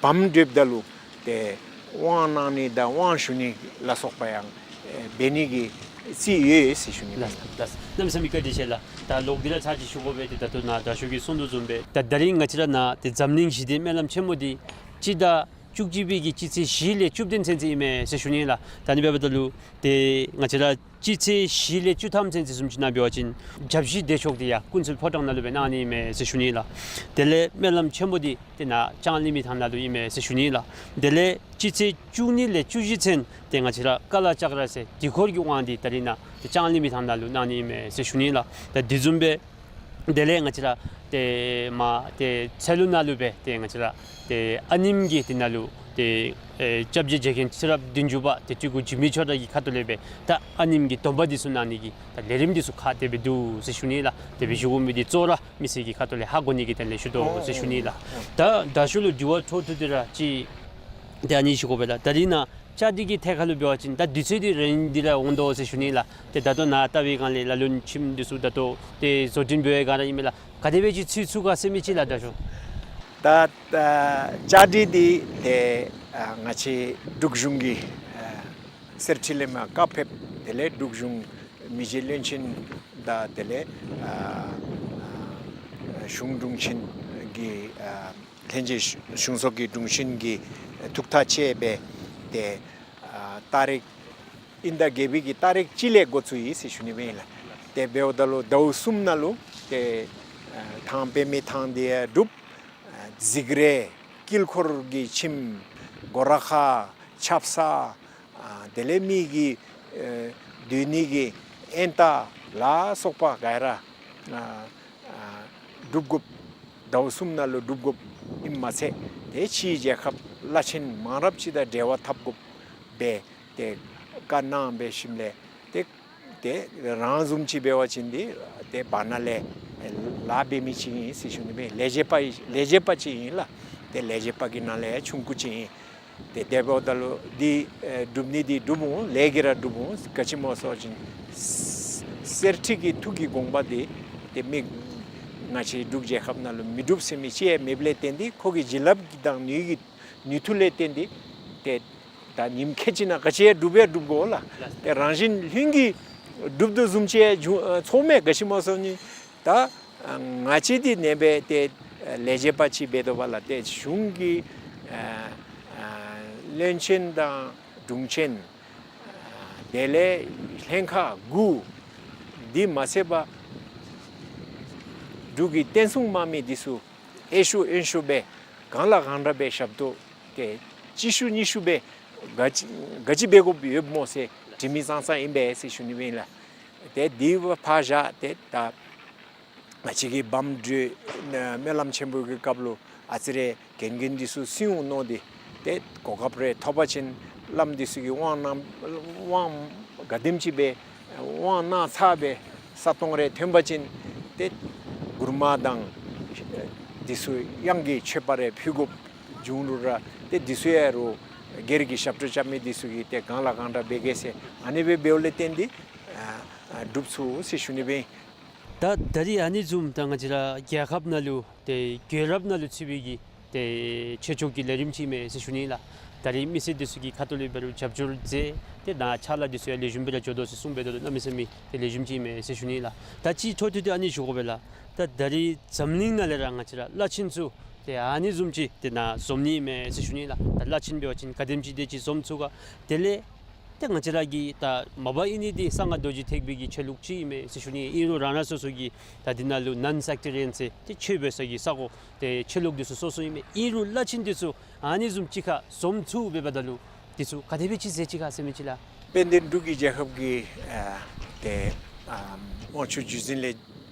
བམ་སྒྲིགཔ་ད་ལུ་ཏེ་དབང་གནང་ནི་དང་དབང་ཞུ་ནི་ལ་སོགས་པ་ཡང་ཨེ་འབད་ནི་གི་རྩིས་ཡོད་ཟེར་ཞུ་ནི། ལགས་ལགས། གནམ་མེད་ས་མེད་བཀའ་དྲིན་ཆེ་ལགས། ད་ལོག་སྟེ་ར་ཚར་ཅིག་ཞུ་དགོ་པས། ཏེ་ད་ལྟོ་ནཱ་དྲག་ཤོས་ཀྱིས་གསུང་དོ་བཟུམ་སྦེ་ད་ད་རིས་ང་བཅས་ར་ནཱ་ཏེ་འཛམ་གླིང་ཞི་བདེ་སྨོན་ལམ་ཆེན་མོ་འདི་སྤྱི་ཟླ་བཅུ་གཅིག་པའི་གི་སྤྱི་ཚེས་བཞི་ལས་བཅུ་བདུན་ཚུན་ཚོད་ཨིན་མས་ཟེར་ཞུ་ནི་ལགས། ད་ཨ་ནི་འབདཝ་ད་ལུ་ཏེ་ང་བཅས་ར་སྤྱི་ཚེས་བཞི་ལས་བཅུ་ཐམ་ཚུན་ཚོད་བཟུམ་ཅིག་ནང་འབད་བ་ཅིན་བརྒྱ་བཞི་བདེ་མཆོག་འདི་ཡང་ཀུན་གསལ་ཕོ་བྲང་ནང་ལུ་སྦེ་གནང་ནི་ཨིན་མས་ཟེར་ཞུ་ནི་ལགས། དེ་ལས་སྨོན་ལམ་ཆེན་པོ་འདི་ཏེ་ནཱ་ལྕང་གླིང་མི་ཐང་ནང་ལུ་ཨིན་མས་ཟེར་ཞུ་ནི་ལགས། དེ་ལས་སྤྱི་ཚེས་བཅུ་གཉིས་ལས་བཅུ་བཞི་ཚུན་ཏེ་ང་བཅས་ར་ཀ་ལ་ཅཀྲ་ཟེར་དུས་འཁོར་གྱི་དབང་འདི་ད་རིས་ནཱ་ཏེ་ལྕང་གླིང་མི་ཐང་ནང་ལུ་གནང་ནི་ཨིན་མས་ཟེར་ཞུ་ནི་ལགས། ད་དེ་བཟུམ་སྦེ་དེ་ལས་ང་བཅས་ར་ཏེ་མ་ཏེ་ཚལ་ལུ་ནང་ལུ་སྦེ་ཏེ་ང་བཅས་ར་ཏེ་ཨ་ནེམོ་གི་དེ་ནང་ལུ་ཏེ་ཨེ་སྐྱབས་རྗེ་རྗེ་མཁན་ཚེ་རབས་བདུན་ཅུ་པ་ཏེ་སྤྲུལ་སྐུ་འཇིགས་མེད་ཆོས་གྲགས་ཀྱི་ཁ་ཐུག་ལས་སྦེ་ད་ཨ་ནེམོ་གི་སྡོམ་པ་འདི་ཚུ་གནང་ནི་གི་ད་ལས་རིམ་འདི་ཚུ་ཁག་དེ་སྦེ་འདུག་ཟེར་ཞུ་ནི་ལགས། དེ་སྦེ་ཞུ་དགོ་མི་འདི་གཙོ་བོ་ར་མི་སེར་གྱི་ཁ་ཐུག་ལས་ཧ་གོ་ནི་གི་དོན་ལས་ཞུ་དོ་ཟེར་ཞུ་ནི་ལགས། ད་དྲག་ཤོས་ལུ་དྲི་བ་འཕྲོ་མཐུད་དེ་ར་ཅིག་ཏེ་ཨ་ནི་ཞུ་དགོ་པས་ལགས། ད་རིས་ནཱ་བཅའ་སྒྲིག་གི་ཐད་ཁར་ལུ་འབད་བ་ཅིན་ད་དུས་ཚོད་འདི་རན་འདི་ར་འོང་དོ་ཟེར་ཞུ་ནི་ལགས། ཏེ་ད་ལྟོ་ནཱ་བལྟ་བའི་སྒང་ལས་ལ་ལུ་ཁྱིམ་འདི་ཚུ་ད་ལྟོ་ཏེ་བཟོ་སྐྲུན་འབད་བའི་སྒང་ར་ཨིན་མས་ལགས། ག་དེ་སྦེ་ཅིག་ཚུད་ཚུགས་ག་ཟེར་མི་ཅིག་ལགས་དྲག་ཤོས། ད་ཨ་བཅའ་སྒྲིག་འདི་ཏེ་ཨ་ང་བཅས་འབྲུག་གཞུང་གི་ཨ་གསེར་ཁྲི་ལས་མར་བཀའ་ཕེབས། དེ་ལས་འབྲུག་གཞུང་མི་རྗེ་བློན་ཆེན་དང་དེ་ལས་ཨ་ཨ་གཞུང་དྲུང་ཆེན་གྱི་ཨ་ལྷན་རྒྱས་གཞུང་ཚོགས་ཀྱི་དྲུང་ཆེན་གྱི་ཐུགས་ཐག་བཅད་སྦེ་ཏེ་ཨ་ཏ་རིག་དབྱིན་ཟླ་བརྒྱད་པའི་གི་ཏ་རིག་གཅིག་ལས་འགོ་བཙུགས་ཡི་ཟེར་ཞུ་ནི་སྦེ་ཨིན་ལགས། ཏེ་འབདཝ་ད་ལུ་ཟླཝ་གསུམ་ནང་ལུ་ཏེ་ཨ་ཐང་པདྨའི་ཐང་འདི་ཡང་སྒྲུབ། ཨ་གཟིགས་རལ་དཀྱིལ་འཁོར་གྱི་ཁྱིམ་སྒོ་ར་ཁ་ཆབ་གསང་ཨ་དེ་ལས་མི་གི་ཨེ་སྡོད་ནི་གི་ཨེན་ཏ་ལ་སོགས་པ་ག་ར་ཨ་ཨ་སྒྲུབ་དགོཔ་ཟླཝ་གསུམ་ནང་ལུ་སྒྲུབ་དགོཔ་ཨིནམ་མ་ཚད་ཏེ་ཕྱིའི་རྒྱལ་ཁབ་བླ་ཆེན་མང་རབས་ཅིག་དང་འབྲེལ་བ་འཐབ་དགོཔ་སྦེ་ཏེ་བཀའ་གནང་སྦེ་ཞིནམ་ལས་ཏེ་ཏེ་རང་བཟུམ་ཅིག་འབད་བ་ཅིན་འདི་ཏེ་བར་ན་ལས་ལཱ་འབད་མི་ཅིག་ཨིན་ཟེར་ཞུ་ནི་སྦེ་ལས་བྱེདཔ་ལས་བྱེདཔ་ཅིག་ཨིན་ལགས། ཏེ་ལས་བྱེདཔ་གི་ནང་ལས་ཆུང་ཀུ་ཅིག་ཨིན། ཏེ་དེ་འབདཝ་ད་ལུ་འདི་ཨེ་སྒྲུབ་ནི་འདི་སྒྲུབ་འོང་། ལས་ཀྱིས་ར་སྒྲུབ་འོང་། ག་ཅི་སྨོ་ཟེར་བ་ཅིན་གསེར་ཁྲི་གི་ཐུགས་ཀྱི་དགོངས་པ་འདི་ཏེ་མི་ང་བཅས་འབྲུག་རྒྱལ་ཁབ་ནང་ལུ་མི་སྒྲུབ་ཟེར་མི་ཅིག་ཡང་མེདཔ་ལས་བརྟེན་ཏེ་ཁོ་གི་བྱིན་རླབས་ཀྱི་དང་ནུས་ཀྱི་ནུས་མཐུ་ལས་བརྟེན་ཏེ་ཏེ་ད་ཉིནམ་ཁལ་གཅིག་ནང་ག་ཅི་ཡང་སྒྲུབ་ཡང་སྒྲུབ་དགོ་ལགས། ཏེ་རང་བཞིན་ལྷུན་གྱིས་གྲུབ་དོ་བཟུམ་ཅིག་ཡང་འགྱོ་ཚོརཝ་མས། ག་ཅི་སྨོ་ཟེར་བ་ཅིན་ད་ཨ་ང་བཅས་འདི་ནེམ་སྦེ་ཏེ་ཨ་ལས་བྱེདཔ་ཅིག་འབད་དོ་བ་ལགས། ཏེ་གཞུང་གི་ཨ་ཨ་བློན་ཆེན་དང་དྲུང་ཆེན་ཨ་དེ་ལས་ལྷན་ཁག་དགུ་འདི་མ་ཚད་པར་འབྲུག་གི་བསྟན་སྲུང་དམག་མི་འདི་ཚུ་ཨེ་ཤུ་ཨེན་ཤུ་སྦེ་གང་ལ་གང་འདྲ་སྦེ་ཞབས་ཏོག་ཏེ་གཅིག་ཤུལ་གཉིས་ཤུལ་སྦེ་ག་ཅི་ག་ཅི་འབད་དགོཔ་ཡོདཔ་སྨོ་ཟེར་དྲི་མི་ཙང་ཙང་ཨིན་པས་ཟེར་ཞུ་ནི་སྦེ་ཨིན་ལགས། ཏེ་འདི་ཕར་བཞག་སྟེ་ད་ང་བཅས་ཀྱི་བམ་སྒྲིག་སྨོན་ལམ་ཆེན་པོ་གི་སྐབས་ལུ་ཨ་ཙི་རེ་གན་རྒྱ་འདི་ཚུ་སིང་འོང་མནོ་སྟེ་ཏེ་གོ་སྐབས་རེ་ཐོབ་པ་ཅིན་བླམ་འདི་ཚུ་གིས་དབང་གནང་དབང་ག་དེམ་ཅིག་སྦེ་དབང་གནང་ཚར་སྦེ་ས་སྟོང་རེ་ཐོན་པ་ཅིན་ཏེ་མགུར་མ་དང་འདི་ཚུ་དབྱངས་ཀྱི་མཆོད་པ་རེ་ཕུལ་དགོཔ་བྱུང་རུང་ར་ཏེ་འདི་ཚུ་ཡང་རུང་སྒེར་གྱི་ཞབས་ཏོག་རྐྱབ་མི་འདི་ཚུ་གིས་ཏེ་གང་ལ་གང་འདྲ་འབད་གེ་ཟེར་ཨ་ནི་སྦེ་འབདཝ་ལས་བརྟེན་ཏེ་ཨ་ ཨ་སྒྲུབ་ཚུགས་ཟེར་ཞུ་ནི་སྦེ། ད་ད་རིས་ཨ་ནི་བཟུམ་ད་ང་བཅས་ར་རྒྱལ་ཁབ་ནང་ལུ་ཏེ་རྒྱལ་རབས་ནང་ལུ་ཚུད་པའི་གི་ཏེ་ཆོས་ཕྱོགས་ཀྱི་ལས་རིམ་ཅིག་ཨིན་མས་ཟེར་ཞུ་ནི་ལགས། ད་རིས་མི་སེར་འདི་ཚུ་གིས་ཁ་ཐུག་ལས་འབད་རུང་རྒྱབ་སྐྱོར་མཛད་དེ་ནཱ་ཕྱག་ལཱ་འདི་ཚུ་ཡང་ལེགས་ཤོམ་སྦེ་ར་འགྱོ་དོ་ཟེར་གསུངས་འབད་དོ་ལགས། གནམ་མེད་ས་མེད་ཏེ་ལེགས་ཤོམ་ཅིག་ཨིན་མས་ཟེར་ཞུ་ནི་ལགས། ད་ཅིག་འཕྲོ་མཐུད་དེ་ཨ་ནི་ཞུ་དགོ་པས་ལགས། ད་ད་རིས་འཛམ་གླིང་ནང་ལས་ར་ང་བཅས་ར་བླ་ཆེན་ཚུ་ཏེ་ཨ་ནི་བཟུམ་ཅིག་ཏེ་ནཱ་འཛོམས་ནི་ཨིན་མས་ཟེར་ཞུ་ནི་ལགས། ད་བླ་ཆེན་འབད་བ་ཅིན་ག་དེམ་ཅིག་དེ་ཅིག་འཛོམས་ཚུགས་ག། དེ་ལས་ཏེ་ང་བཅས་ར་གི་ད་མ་པ་ཨིན་ནི་འདི་གསང་སྔགས་རྡོ་རྗེ་ཐེག་པའི་གི་ཆོས་ལུགས་ཅིག་ཨིན་མས་ཟེར་ཞུ་ནི། ཨིན་རུང་རང་རང་སོ་སོ་གི་ད་འདི་ནང་ལུ་non sectarian ཟེར་ཏེ་ཆོས་འབད་ས་གི་ས་གོ་ཏེ་ཆོས་ལུགས་འདི་ཚུ་སོ་སོ་ཨིན་མས། ཨིན་རུང་བླ་ཆེན་འདི་ཚུ་ཨ་ནི་བཟུམ་ཅིག་ཁར་འཛོམས་ཚུགས་འབདཝ་ད་ལུ་འདི་ཚུ་ག་དེ་སྦེ་ཅིག་མཛད་ཅི་ག་ཟེར་མི་ཅིག་ལགས། དཔལ་ལྡན་འབྲུག་གི་རྒྱལ་ཁབ་ཀྱི་ཨ་ཏེ་ཨ་དབང་ཕྱུག་བརྒྱུད་འཛིན་ལས་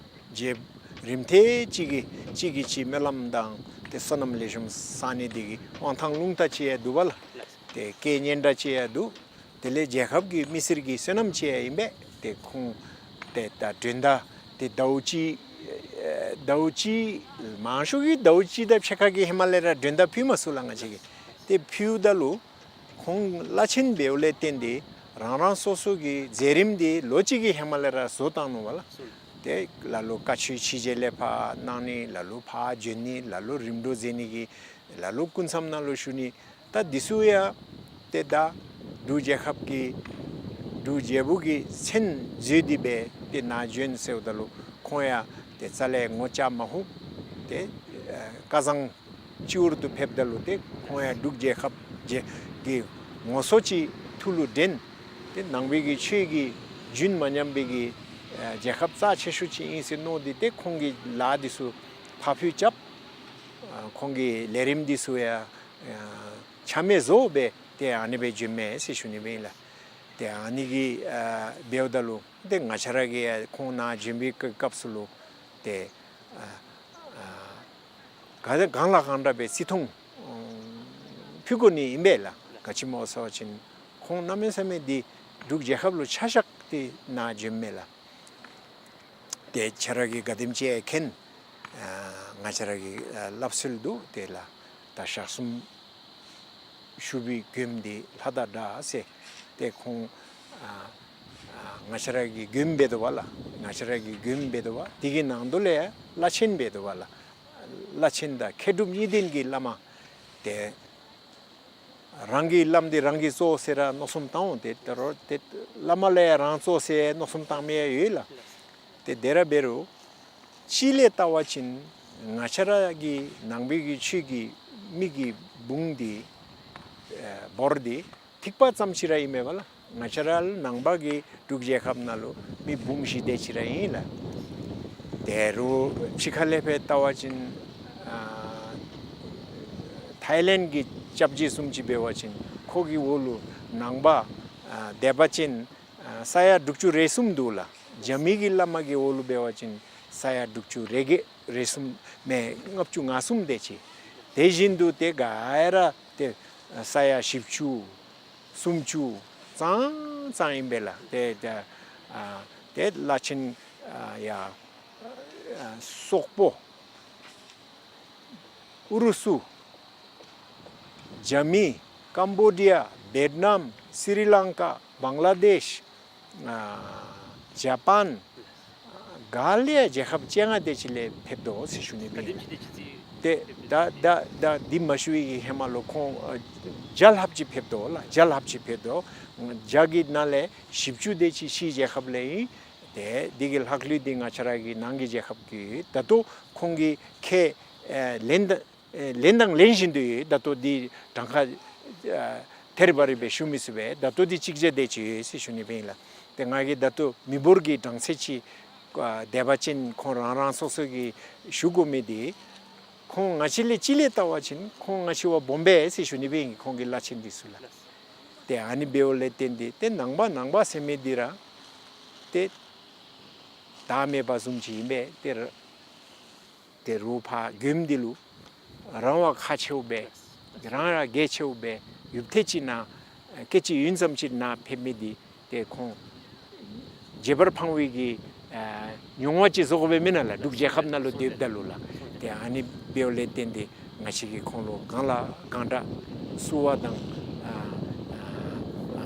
རྒྱལཔོ་རིམ་ཐེངས་གཅིག་གིས་གཅིག་གིས་གཅིག་སྨོན་ལམ་དང་ཏེ་བསོད་ནམས་ལེགས་ཤོམ་བསག་ནི་འདི་གི་དབང་ཐང་རླུང་རྟ་ཅིག་ཡང་འདུག་པ་ལགས། ཏེ་སྐལ་སྙན་གྲགས་ཅིག་ཡང་འདུག། དེ་ལས་རྒྱལ་ཁབ་ཀྱི་མི་སེར་གྱི་བསོད་ནམས་ཅིག་ཡང་ཨིན་པས། ཏེ་ཁོང་ཏེ་ད་མགྲོན་བརྡ་ཏེ་ཟླཝ་གཅིག་ཨེ་ཟླཝ་གཅིག་མང་ཤོས་ཀྱིས་ཟླཝ་གཅིག་དང་ཕྱེད་ཀ་གི་ཧེ་མ་ལས་ར་མགྲོན་བརྡ་ཕུལ་མ་ཚུགས་ལགས་ང་བཅས་ཀྱིས། ཏེ་ཕུལཝ་ད་ལུ་ཁོང་བླ་ཆེན་འབདཝ་ལས་བརྟེན་ཏེ་རང་རང་སོ་སོ་གི་མཛད་རིམ་འདི་ལོ་གཅིག་གི་ཧེ་མ་ལས་ར་བཟོ་བཏང་ནུག་པ་ལགས། ཏེ་ལ་ལུ་བཀའ་ཆོས་ཕྱི་རྒྱལ་ལས་ཕར་གནང་ནི། ལ་ལུ་ཕར་བྱོན་ནི། ལ་ལུ་རིམ་གྲོ་མཛད་ནི་གི། ལ་ལུ་སྐུ་མཚམས་ནང་ལུ་བཞུགས་ནི། ད་འདི་ཚུ་ཡང་ཏེ་ད་འབྲུག་རྒྱལ་ཁབ་ཀྱི་འབྲུག་རྒྱལ་པོ་གི་མཚན་བརྗོད་དེ་སྦེ་ཏེ་ནཱ་བྱོན་ཟེརཝ་ད་ལུ་ཁོང་ཡང་ཏེ་རྩ་ལས་ངོ་ཅ་མ་ཧུབ། ཏེ་ཨ་བསྐལ་བཟང་སྤྱི་བོར་དུ་ཕེབས་ད་ལུ་ཏེ་ཁོང་ཡང་འབྲུག་རྒྱལ་ཁབ་རྒྱལ་གྱི་ངོ་སོ་ཅིག་ཐུགས་ལུ་དྲན། ཏེ་ནང་པའི་གི་ཆོས་ཀྱི་རྒྱུན་མ་ཉམས་པའི་གི་ཨ་རྒྱལ་ཁབ་རྩ་ཆེ་ཤོས་ཅིག་ཨིན་ཟེར་མནོ་སྟེ་ཏེ་ཁོང་གི་ལཱ་འདི་ཚུ་ཕར་འཕུལ་རྐྱབ། ཨ་ཁོང་གི་ལས་རིམ་འདི་ཚུ་ཡང་ཨ་ཆ་མེད་བཟོ་སྦེ་ཏེ་ཨ་ནི་སྦེ་བྱོནམ་མས་ཟེར་ཞུ་ནི་སྦེ་ཨིན་ལགས། ཏེ་ཨ་ནི་གི་ཨ་འབདཝ་ད་ལུ་ཏེ་ང་བཅས་ར་གིས་ཡང་ཁོང་ནཱ་བྱོན་པའི་སྐབས་སུ་ལུ་ཏེ་ཨ་ཨ་ག་གང་ལ་གང་འདྲ་སྦེ་བརྩི་མཐོང་ཨ་ཕུལ་དགོ་ནི་ཨིན་པས་ལགས། ག་ཅི་སྨོ་ཟེར་བ་ཅིན་ཁོང་གནམ་མེད་ས་མེད་འདི་འབྲུག་རྒྱལ་ཁབ་ལུ་ཆ་བཞག་སྟེ་ནཱ་བྱོནམ་མས་ལགས། ཏེ་ཁྱེད་ར་གིས་ག་དེམ་ཅིག་མཁྱེན། ཨ་ང་བཅས་ར་གི་ཨ་སླབ་སྲོལ་འདུག། ཏེ་ལགས་ད་ཞག་གསུམ་བཞུགས་པའི་མགྱོནམ་འདི་ལྷ་དང་འདྲ་ཟེར། ཏེ་ཁོང་ཨ་ཨ་ང་བཅས་ར་གི་མགྱོནམ་འབད་དོ་བ་ལགས། ང་བཅས་ར་གི་མགྱོནམ་འབད་དོ་བ། དེ་གི་ནང་དུ་ལས་ཡང་བླ་ཆེན་འབད་དོ་བ་ལགས། བླ་ཆེན་དང་མཁས་གྲུབ་གཉིས་ལྡན་གྱི་བླ་མ། ཏེ་རང་གི་བླམ་འདི་རང་གིས་གཙོ་ཟེར་ར་མནོ་བསམ་བཏང་འོང་། ཏེ་ད་རུང་ཏེ་བླ་མ་ལས་ཡང་རང་གཙོ་ཟེར་མནོ་བསམ་བཏང་མི་ཡང་ཡོད་ལགས། ཏེ་དེ་ར་འབད་རུང་སྤྱི་ལས་བལྟ་བ་ཅིན་ང་བཅས་ར་གི་ནང་པའི་གི་ཆོས་ཀྱི་མི་གི་འབུམ་འདི་ཨེ་འབོར་འདི་ཐིགས་པ་ཙམ་ཅིག་ར་ཨིན་མས་པ་ལགས། ང་བཅས་ར་ནང་པ་གི་འབྲུག་རྒྱལ་ཁབ་ནང་ལུ་མི་འབུམ་བཞི་དེ་ཅིག་ར་ཨིན་ལགས། དེ་རུང་ཕྱི་ཁ་ལས་ཕར་བལྟ་བ་ཅིན་ཨ་ཐའི་ལེནཌ་གི་སྐྱབས་རྗེ་བཟུམ་ཅིག་འབད་བ་ཅིན་ཁོ་གི་འོག་ལུ་ནང་པ་ཨ་དད་པ་ཅན་ཨ་ས་ཡ་དྲུག་ཅུ་རེ་གསུམ་འདུག་ལགས། རྒྱ་མི་གི་བླ་མ་གི་འོག་ལུ་འབད་བ་ཅིན་ས་ཡ་དྲུག་ཅུ་རེ་བརྒྱད་རེ་གསུམ་མེན་ལྔ་བཅུ་ང་གསུམ་དེ་ཅིག། དེ་བཞིན་དུ་ཏེ་ག་ར་ཏེ་ས་ཡ་བཞི་བཅུ་སུམ་ཅུ་ཙང་ཙང་ཨིན་པས་ལགས། ཏེ་ཏེ་ཨ་ཏེ་བླ་ཆེན་ཨ་ཡ་ཨ་སོག་པོ་ཨུ་རུ་སུ་རྒྱ་མི་ཀམ་བོ་ཌི་ཡ་བེཊ་ནམ་སི་རི་ལང་ཀ་བང་ལ་དེཤ་ཨ་ཇ་པཱན་ག་ལས་རྒྱལ་ཁབ་བཅོ་ལྔ་དེ་ཅིག་ལས་ཕེབས་དོ་ཟེར་ཞུ་ནི་སྦེ་ཨིན། ཏེ་ད་ད་ད་འདི་མ་ཞུ་བའི་གི་ཧེ་མ་ལུ་ཁོང་ཨ་བརྒྱ་ལྷགཔ་ཅིག་ཕེབས་དོ་ལགས། བརྒྱ་ལྷགཔ་ཅིག་ཕེབས་དོ། བརྒྱ་གི་ནང་ལས་བཞི་བཅུ་དེ་ཅིག་ཕྱིའི་རྒྱལ་ཁབ་ལས་ཨིན། ཏེ་འདི་གི་ལྷག་ལུས་འདི་ང་བཅས་ར་གི་ནང་གི་རྒྱལ་ཁབ་ཀྱི་ད་ལྟོ་ཁོང་གིས་ཁས་ཨེ་ལེན་ད་ཨེ་ལེན་དང་ལེན་བཞིན་དུ་ཡོད། ད་ལྟོ་འདི་གྲངས་ཀ་ཨ་ཐེར་བ་རེ་སྦེ་ཞུ་མི་ཚུགས་པས། ད་ལྟོ་འདི་གཅིག་བརྒྱ་དེ་ཅིག་ཡོད་ཟེར་ཞུ་ནི་སྦེ་ཨིན་ལགས། ཏེ་ང་གིས་ད་ལྟོ་མི་འབོར་གྱི་གྲངས་ཚད་ཅིག་ཨ་དད་པ་ཅན་ཁོང་རང་རང་སོ་སོ་གིས་ཞུ་དགོ་མི་འདི་ཁོང་ང་བཅས་ལས་སྤྱི་ལས་བལྟ་བ་ཅིན་ཁོང་ང་བཅས་བ་སྦོམ་པས་ཟེར་ཞུ་ནི་སྦེ་ཨིན། ཁོང་གི་བླ་ཆེན་འདི་ཚུ་ལགས། ཏེ་ཨ་ནི་འབདཝ་ལས་བརྟེན་ཏེ་ཏེ་ནང་པ་ནང་པ་ཟེར་མི་འདི་ར་ཏེ་བདག་མེད་པ་བཟུམ་ཅིག་ཨིན་པས། ཏེ་ར་ཏེ་རུང་ཕར་མགྱོནམ་འདི་ལུ་རང་བ་ཁག་ཆེཝ་སྦེ་རང་ར་གལ་ཆེཝ་སྦེ་ཡུདཔ་ཐེངས་ཅིག་ནཱ་སྐད་ཅིག་ཡུན་ཙམ་ཅིག་ནཱ་ཕེབས་མི་འདི་ཏེ་ཁོང་བརྗེད་པར་ཕངས་པའི་གི་ཨ་མྱོང་བ་ཅིག་བཟོ་དགོ་པས་མེན་ན་ལགས། འབྲུག་རྒྱལ་ཁབ་ནང་ལུ་སྡོདཔ་ད་ལུ་ལགས། ཏེ་ཨ་ནི་འབདཝ་ལས་བརྟེན་ཏེ་ང་བཅས་ཀྱིས་ཁོང་ལུ་གང་ལ་གང་དྲག་བསུ་བ་དང་ཨ་ཨ་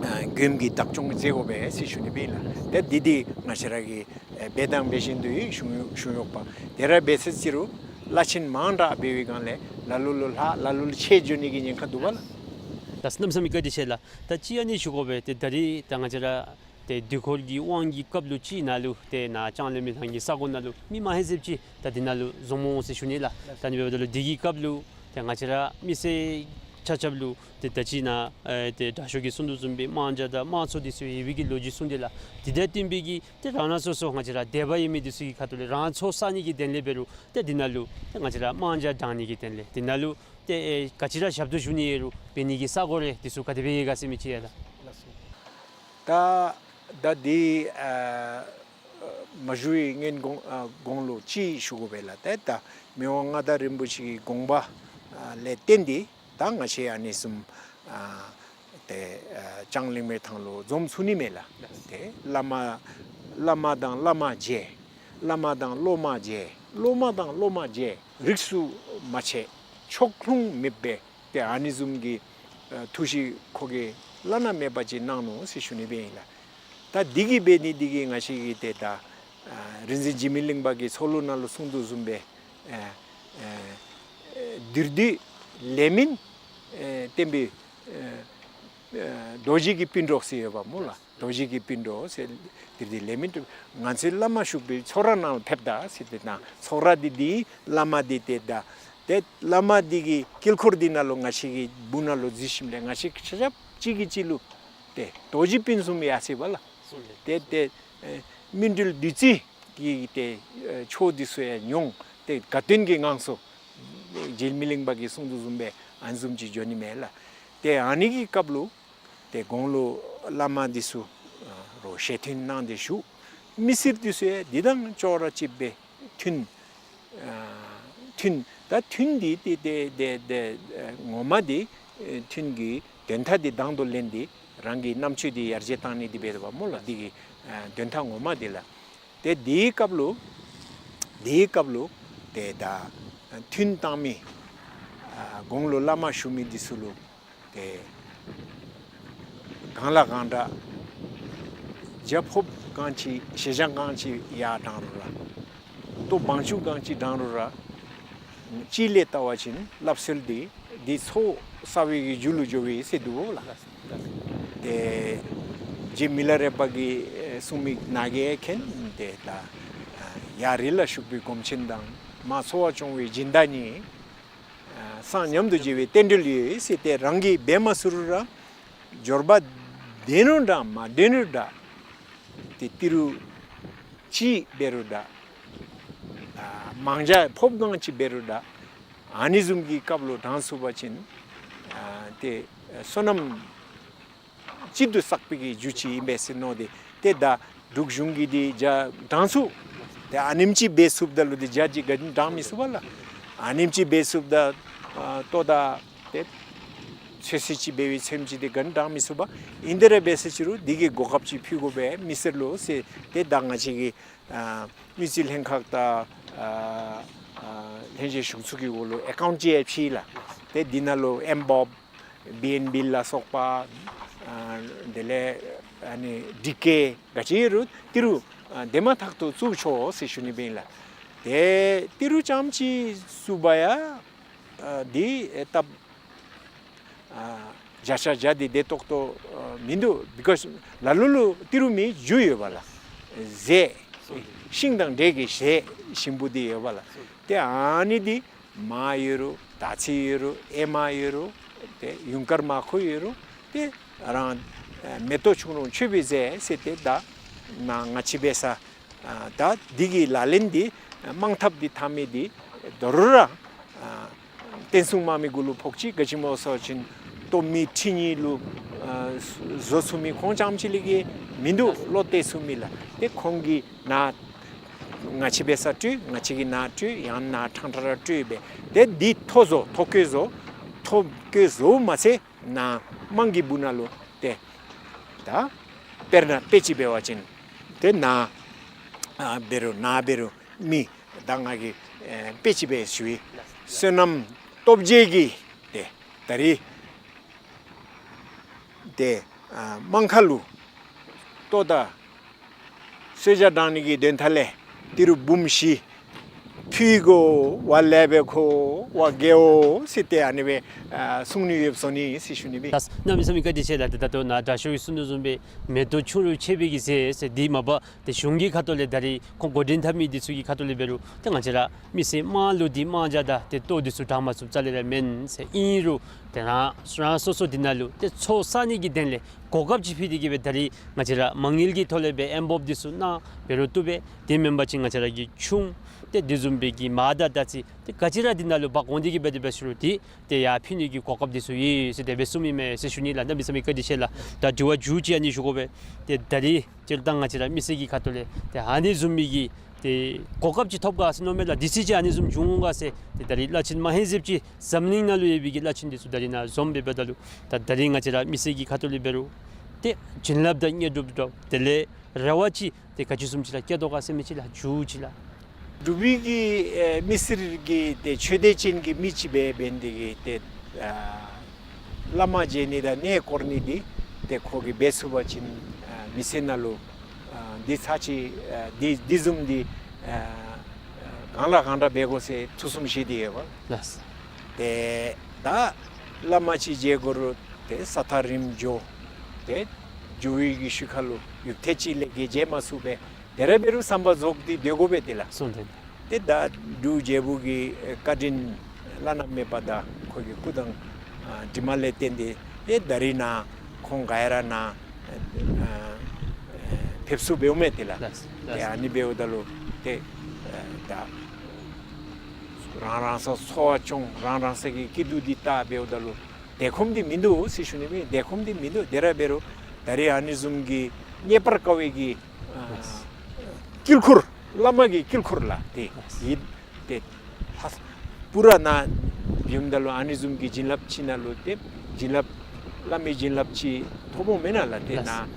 ཨ་ཨ་ མགྱོནམ་གི་བདག་སྐྱོང་མཛད་དགོ་པས་ཟེར་ཞུ་ནི་ཨིན་ལགས། ཏེ་འདི་འདི་ང་བཅས་ར་གི་ཨེ་འབད་དང་འབད་བཞིན་དུ་ཡང་ཞུ་ཞུ་ཡོདཔ། དེ་ར་འབད་ས་ཅིག་རུང་བླ་ཆེན་མང་དྲགས་འབད་བའི་སྒང་ལས་ལ་ལུ་ལུ་ལྷག་ལ་ལུ་ལུ་ཆད་འགྱོ་ནི་གི་ཉེན་ཁ་འདུག་པ་ལགས། ད་གནམ་མེད་ས་མེད་བཀའ་དྲིན་ཆེ་ལགས། ད་ཅི་ཨ་ནི་ཞུ་དགོ་པས། ཏེ་ད་རིས་ད་ང་བཅས་ར་ཏེ་དུས་འཁོར་གྱི་དབང་གི་སྐབས་ལུ་ཅིག་ནང་ལུ་ཏེ་ནཱ་ལྕང་གླིང་མི་ལང་གི་ས་གོ་ནང་ལུ་མི་མང་ཧེ་ཟེབ་ཅིག་ད་འདི་ནང་ལུ་འཛོམས་འོང་ཟེར་ཞུ་ནི་ལགས། ད་ཨ་ནི་འབདཝ་ད་ལུ་འདི་གི་སྐབས་ལུ་ཏེ་ང་བཅས་ར་མི་སེར་ཆ་ཁྱབ་ལུ་ཏེ་ད་ཅི་ནཱ་ཨེ་ཏེ་དྲག་ཤོས་ཀྱིས་གསུང་དོ་བཟུམ་སྦེ་དམག་རྒྱགས་དང་དམངས་གཙོ་འདི་ཚུ་ཡོད་པའི་གི་ལོ་རྒྱུས་གསུངས་ཏེ་ལགས། འདི་དང་བསྟུན་པའི་གི་ཏེ་རང་རང་སོ་སོ་ང་བཅས་ར་དད་པ་ཡོད་མི་འདི་ཚུ་གི་ཁ་ཐུག་ལས་རང་ཚོགས་བསག་ནི་གི་དོན་ལས་འབད་རུང་ཏེ་འདི་ནང་ལུ་ཏེ་ང་བཅས་ར་དམག་རྒྱགས་དྲང་ནི་གི་དོན་ལས་འདི་ནང་ལུ་ཏེ་ཨེ་ག་ཅི་ར་ཞབས་ཏོག་ཞུ་ནི་ཡོད་རུང་འབད་ནི་གི་ས་གོ་རེ་འདི་ཚུ་ག་དེ་སྦེ་ཡོད་ག་ཟེར་མི་ཅིག་ཡ་ལགས། ད་ད་འདི་ཨ་མ་ཞུ་བའི་སྔོན་གོང་ཨ་གོང་ལུ་ཅིག་ཞུ་དགོ་པས་ལགས། ཏེ་ད་མི་དབང་མངའ་བདག་རིན་པོ་ཆེ་གི་དགོངས་པ་ཨ་ལས་བརྟེན་ཏེ་ད་ང་བཅས་ཨ་ནི་བཟུམ་ཨ་ཏེ་ཨ་ལྕང་གླིང་མི་ཐང་ལུ་འཛོམས་ཚུགས་ནི་མས་ལགས། ཏེ་བླ་མ་བླ་མ་དང་བླ་མ་མཇལ། བླ་མ་དང་སློབ་མ་མཇལ། སློབ་མ་དང་སློབ་མ་མཇལ། རིས་སུ་མ་ཆད། ཕྱོགས་ལྷུང་མེད་པའི་ཏེ་ཨ་ནི་བཟུམ་གྱི་ཨ་ཐུགས་བཞེད་ཁོ་གིས་བླ་ན་མེད་པ་ཅིག་གནང་ནུག་ཟེར་ཞུ་ནི་སྦེ་ཨིན་ལགས། ད་འདི་གིས་འབད་ནི་འདི་གིས་ང་བཅས་ཀྱི་ཏེ་ད་ཨ་རིག་འཛིན་འཇིགས་མེད་གླིང་པ་གིས་ཚོགས་ལུ་ནང་ལུ་གསུངས་དོ་བཟུམ་སྦེ་ཨ་ཨ་ཨ་དེ་དུས་ལས་མིན་ཨ་བསྟན་པའི་ཨ་ཨ་རྡོ་རྗེ་གི་སྤུན་གྲོགས་ཟེར་ཡོདཔ་སྨོ་ལགས། རྡོ་རྗེ་གི་སྤུན་གྲོགས་ཟེར་དེ་དུས་ལས་མིན་ང་ཚོའི་བླ་མ་བཞུགས་པའི་ཚོགས་ར་ནང་ཕེབས་ད་ཟེར། ཏེ་ད་ཚོགས་ར་འདི་འདི་བླ་མ་འདི་ཏེ་ད་ཏེ་བླ་མ་འདི་གི་དཀྱིལ་འཁོར་འདི་ནང་ལུ་ང་བཅས་ཀྱི་སྦུག་ནང་ལུ་འཛུལ་ཞིནམ་ལས་ང་བཅས་ཆ་ཁྱབ་གཅིག་གིས་གཅིག་ལུ་ཏེ་རྡོ་རྗེ་སྤུན་བཟུམ་ཡར་སོ་ཡི་པ་ལགས། ཏེ་ཏེ་ཨེ་སྨིན་གྲོལ་བདུད་རྩི་གི་ཏེ་ཨེ་ཆོས་འདི་ཚུ་ཡང་མྱོང་། ཏེ་དགའ་སྟོན་གྱི་ངང་ཚུལ་འཇིགས་མེད་གླིང་པ་གིས་གསུངས་དོ་བཟུམ་སྦེ་ཨ་ནི་བཟུམ་ཅིག་འགྱོ་ནི་མས་ལགས། ཏེ་ཨ་ནི་གི་སྐབས་ལུ་ཏེ་གོང་ལུ་བླ་མ་འདི་ཚུ་ཨ་རོགས་ཞལ་མཐུན་གནང་སྟེ་བཞུགས། མི་སེར་འདི་ཚུ་ཡང་འདི་དང་ཅོག་ར་གཅིགཔ་སྦེ་མཐུན་ཨ་མཐུན་ད་མཐུན་འདི་ཏེ་ཏེ་ཏེ་ཏེ་ཨ་ངོ་མ་འདི་ཨེ་མཐུན་གྱི་དོན་དག་འདི་དང་དུ་ལེན་ཏེ་རང་གི་རྣམ་དཔྱོད་འདི་ཡར་རྒྱས་གཏང་ནི་འདི་འབད་དོ་བ་སྨོ་ལགས། འདི་གི་ཨ་དོན་དག་ངོ་མ་འདི་ལགས། ཏེ་འདིའི་སྐབས་ལུ་འདིའི་སྐབས་ལུ་ཏེ་ད་མཐུན་གཏང་མི་ཨ་གོང་ལུ་བླ་མ་བཞུགས་མི་འདི་ཚུ་ལུ་ཏེ་གང་ལ་གང་འདྲ་རྒྱ་ཕོརཔ་གང་ཅི་ཞེ་སྦྱང་གང་ཅི་ཡར་དྲང་རུང་ར་ལྟོ་བང་ཆུ་གང་ཅི་དྲང་རུང་ར་ཅིག་ལས་བལྟ་བ་ཅིན་སླབ་སྲོལ་འདི་འདི་ཚོགས་བསགས་པའི་གི་རྒྱུ་ལུ་འགྱོ་བས་ཟེར་འདུག་ལགས། ཏེ་རྗེ་མི་ལ་རས་པ་གིས་ཨེ་གསུངས་མི་ནང་གི་མཁྱེན། ཏེ་ད་ཡར་རི་ལ་བཞུགས་པའི་སྒོམ་ཆེན་དང་མར་འཚོ་བ་སྐྱོང་བའི་སྦྱིན་བདག་གཉིས་སྲང་མཉམ་དུ་བརྗེ་བའི་རྟེན་འབྲེལ་ཡོད་ཟེར། ཏེ་རང་གིས་འབད་མ་ཚུགས་རུང་ར་འབྱོར་པ་ལྡན་རུང་འདྲ་མ་ལྡན་རུང་འདྲ་ཏེ་ཏི་རུ་ཅིག་འབད་རུང་འདྲ་ཨ་མང་ཇ་ཕོརཔ་གང་ཅི་འབད་རུང་འདྲ་ཨ་ནི་བཟུམ་གྱི་སྐབས་ལུ་དྲང་ཚུགས་པ་ཅིན་ཨ་ཏེ་བསོད་ནམས་གཅིག་ཏུ་བསགས་པའི་གི་རྒྱུ་ཅིག་ཨིན་པས་ཟེར་མནོ་སྟེ། ཏེ་ད་འབྲུག་གཞུང་གིས་འདི་ཇ་དྲང་ཚུགས། ཏེ་ཨ་ནེམ་ཅིག་འབད་ཚུགསཔ་ད་ལུ་འདི་ཇ་ཅིག་ག་ནི་དྲང་མི་ཚུགས་པ་ལགས། ཨ་ནེམ་ཅིག་འབད་ཚུགསཔ་ད་ཨ་ལྟོ་དང་ཏེ་ཚོད་བསྲེ་ཅིག་འབད་བའི་ཚོདམ་ཅིག་འདི་ག་ནི་དྲང་མི་ཚུགས་པ། ཨིན་དེ་ར་འབད་ས་ཅིག་རུང་འདི་གི་གོ་སྐབས་ཅིག་ཕུལ་དགོ་པས་མི་སེར་ལུ་ཟེར། ཏེ་ད་ང་བཅས་ཀྱི་ཨ་དངུལ་རྩིས་ལྷན་ཁག་དང་ཨ་ཨ་ལྷན་རྒྱས་གཞུང་ཚོགས་ཀྱི་འོག་ལུ་ཨེ་ཀའུནཊ་ཅིག་ཡང་ཕྱེ་ལགས། ཏེ་འདི་ནང་ལུ་ཨེམ་བོབ་བི་ཨེན་བི་ལ་སོགས་པ་ཨ་དེ་ལས་ཨ་ནི་ཌི་ཀེ་ག་ཅི་རུང་ཏི་རུ་ཨ་དེ་མ་ཐག་ཏུ་བཙུགས་ཆོག་ཟེར་ཞུ་ནི་སྦེ་ཨིན་ལགས། ཏེ་ཏི་རུ་རྐྱངམ་ཅིག་བཙུགས་པ་ཡང་ཨ་འདི་ཨེ་སྟབས་ཨ་བརྒྱ་ཆ་བརྒྱ་འདི་བདེ་ཏོག་ཏོ་ཨ་མིན་འདུག། བི་ཀོསི་ལ་ལུ་ལུ་ཏི་རུ་མི་རྒྱུ་ཡོད་པ་ལགས། ཟས་ཤིང་དང་འབྲས་ཀྱི་ཟས་ཞིམ་པོ་འདི་ཡོད་པ་ལགས། ཏེ་ཨ་ནི་འདི་མར་ཡོད་རུང་དར་ཚིལ་ཡོད་རུང་ཨེ་མ་ཡོད་རུང་ཏེ་ཡུངས་དཀར་མར་ཁུ་ཡོད་རུང་ཏེ་རང་ཨ་མེ་ཏོག་ཆུང་རུང་མཆོད་པའི་རྫས་ཟེར། ཏེ་ད་ནཱ་ང་བཅས་འབད་ས་ཨ་ད་འདི་གི་ལག་ལེན་འདི་ཨ་དམངས་འཐབ་འདི་འཐབ་མི་འདི་དོ་རུང་ར་ཨ་བསྟན་སྲུང་དམག་མི་གུ་ལུ་ཕོག་ཅི། ག་ཅི་སྨོ་ཟེར་བ་ཅིན་སྟོད་སྨད་ཁྲི་གཉིས་ལུ་ཨ་བཟོ་ཚུགས་མི་ཁོང་རྐྱངམ་ཅིག་ལས་བརྒལ་མིན་འདུག། བློ་གཏད་ཚུགས་མི་ལགས། ཏེ་ཁོང་གིས་ནཱ་ང་བཅས་འབད་ས་སྤྲོད། ང་བཅས་ཀྱིས་ནཱ་སྤྲོད། ཡང་ནཱ་ཕྲང་ཕྲང་ར་སྤྲོད་སྦེ་ཏེ་འདི་མཐོ་བཟོ་མཐོ་བཀོད་བཟོ་མཐོ་བཀོད་བཟོ་མ་ཚད་ནཱ་དམངས་ཀྱི་སྦུག་ནང་ལུ་ཏེ་ད་དཔེར་ན་དཔེ་ཅིག་འབད་བ་ཅིན་ཏེ་ནཱ་ཨ་འབད་རུང་ནཱ་འབད་རུང་མི་ད་ང་གིས་ཨེ་དཔེ་ཅིག་སྦེ་ཞུ་ཡི། བསོད་ནམས་སྟོབས་རྒྱས་ཀྱིས་ཏེ་ད་རིས་ཏེ་ ཨ་དམངས་ཁར་ལུ་ལྟོ་དང་གསོལ་ཇ་དྲང་ནི་གི་དོན་དག་ལས་ཏི་རུ་འབུམ་བཞི་ཕུལ་དགོ་པ་ལས་སྦེ་ཁོ་བ་དགེའོ་ཟེར་ཏེ་ཨ་ནི་སྦེ་ཨ་གསུང་ནི་ཡོདཔ་སོང་ནི་ཟེར་ཞུ་ནི་སྦེ། ལགས། གནམ་མེད་ས་མེད་བཀའ་དྲིན་ཆེ་ལགས། ཏེ་ད་ལྟོ་ནཱ་དྲག་ཤོས་ཀྱིས་གསུང་དོ་བཟུམ་སྦེ་མེ་ཏོག་ཆུང་རུ་ཆེ་བའི་གི་ཟས་ཟེར་འདི་མ་པ་ཏེ་གཞུང་གི་ཁ་ཐུག་ལས་ད་རིས་ཁོང་འགོ་འདྲེན་འཐབ་མི་འདི་ཚུ་གི་ཁ་ཐུག་ལས་འབད་རུང་ཏེ་ང་བཅས་ར་མི་སེར་དམངས་ལུ་འདི་དམངས་ཇ་དང་ཏེ་ལྟོ་འདི་ཚུ་དྲང་མ་ཚུགསཔ་རྩ་ལས་ར་མེན་ཟེར། ཨིན་རུང་ཏེ་རང་རང་སོ་སོ་འདི་ནང་ལུ་ཏེ་ཚོགས་བསག་ནི་གི་དོན་ལས་གོ་སྐབས་ཅིག་ཕུལ་ཏེ་གིས་སྦེ་ད་རིས་ང་བཅས་ར་མ་དངུལ་གྱི་ཐོག་ལས་སྦེ་ཨེམ་བོབ་འདི་ཚུ་གནང་འབད་རུང་བཏུབ་པས། དེ་མེན་པ་ཅིན་ང་བཅས་ར་གི་ཆུང་ཏེ་དེ་བཟུམ་སྦེ་གི་མར་དང་དར་ཚི་ཏེ་ག་ཅི་ར་འདི་ནང་ལུ་འབག་འོང་སྟེ་གིས་སྦེ་དེ་སྦེ་ཞུ་རུང་ཏེ་ཏེ་ཡར་ཕུལ་ནི་གི་གོ་སྐབས་འདི་ཚུ་ཡོད་ཟེར་དེ་སྦེ་གསུངམ་ཨིན་མས་ཟེར་ཞུ་ནི་ལགས། གནམ་མེད་ས་མེད་བཀའ་དྲིན་ཆེ་ལགས། ད་དྲི་བ་མཇུག་ཅིག་ཨ་ནི་ཞུ་དགོ་པས། ཏེ་ད་རིས་སྤྱིར་བཏང་ང་བཅས་ར་མི་སེར་གྱི་ཁ་ཐུག་ལས་ཏེ་ཨ་ནི་བཟུམ་མའི་གི་ཏེ་གོ་སྐབས་ཅིག་ཐོབ་ག་ཟེར་མནོཝ་མས་ལགས། དུས་ཚོད་ཅིག་ཨ་ནི་བཟུམ་འབྱུང་འོང་ག་ཟེར། ཏེ་ད་རིས་བླ་ཆེན་མ་ཧེ་ཟེབ་ཅིག་འཛམ་གླིང་ནང་ལུ་ཡོད་པའི་གི་བླ་ཆེན་འདི་ཚུ་ད་རིས་ནཱ་འཛོམས་སྦེ་འབདཝ་ད་ལུ་ད་ད་རིས་ང་བཅས་ར་མི་སེར་གྱི་ཁ་ཐུག་ལས་འབད་རུང་ཏེ་བྱིན་རླབས་དང་དངོས་གྲུབ་དང་དེ་ལས་རེ་བ་ཅིག་ཏེ་ག་ཅི་བཟུམ་ཅིག་ར་བསྐྱེད་དོ་ག་ཟེར་མི་ཅིག་ལགས། མཇུག་ཅིག་ལགས། འབྲུག་པའི་གི་ཨེ་མི་སེར་གྱི་ཏེ་ཆོས་དད་ཅན་གྱི་མི་ཅིག་སྦེ་འབད་ནི་དེ་གིས་ཏེ་ཨ་བླ་མ་མཇལ་ནི་དང་གནས་སྐོར་ནི་འདི་ཏེ་ཁོ་གིས་འབད་ཚུགས་པ་ཅིན་ཨ་མི་ཚེ་ནང་ལུ་ཨ་འདི་ཚར་ཅིག་ཨ་འདི་འདི་བཟུམ་འདི་ཨ་གང་ལ་གང་འདྲ་འབད་དགོ་ཟེར་ཐུགས་བསམ་བཞེས་ཏེ་ཡོད་པ། ལགས། ཏེ་ད་བླ་མ་ཅིག་མཇལ་དགོ་རུང་ཏེ་ས་ཐག་རིངམོ་འགྱོ། ཏེ་འགྱོ་བའི་གི་ཤུལ་ཁ་ལུ་ཡུདཔ་ཐེངས་ཅིག་ལས་བརྒལ་མཇལ་མ་ཚུགས་པས། དེ་ར་འབད་རུང་བསམ་པ་རྫོགས་ཏེ་སྡོད་དགོ་པས་ཏེ་ལགས། སོང་ཏེ་ལགས། ཏེ་ད་འབྲུག་རྒྱལ་པོ་གི་བཀའ་དྲིན་བླ་ན་མེད་པ་དང་ཁོ་གི་སྐུ་དང་ཨ་གྲིབ་མ་ལས་བརྟེན་ཏེ་ཏེ་ད་རིས་ནཱ་ཁོང་ག་ཡ་ར་ནཱ་ཨ་ཕེབས་ཚུགསཔ་འབདཝ་མས་ཏེ་ལགས། ལགས། ཏེ་ལགས། ཨ་ནི་འབདཝ་ད་ལུ་ཏེ་ཨ་ད་རང་རང་སོ་སོ་འཚོ་བ་སྐྱོང་རང་རང་སོ་གི་སྐྱིད་སྡུག་འདི་བལྟ་འབདཝ་ད་ལུ་དེ་ཁོམ་འདི་མིན་འདུག་ཟེར་ཞུ་ནི་མས། དེ་ཁོམ་འདི་མིན་འདུག། དེ་ར་འབད་རུང་ད་རིས་ཨ་ནི་བཟུམ་གྱི་རྙེད་པར་དཀའ་བའི་གི་ཨ་དཀྱིལ་འཁོར་བླ་མ་གི་དཀྱིལ་འཁོར་ལགས། ཏེ་ཡིད་ཏེ་ལྷ་པུ་ར་ནཱ་ཡོདཔ་ད་ལུ་ཨ་ནི་བཟུམ་གྱི་བྱིན་རླབས་ཅིག་ནང་ལུ་ཏེ་བྱིན་རླབས་བླ་མའི་བྱིན་རླབས་ཅིག་ཐོབ་འོང་མེན་ན་ལགས། ཏེ་ལགས། ནཱ་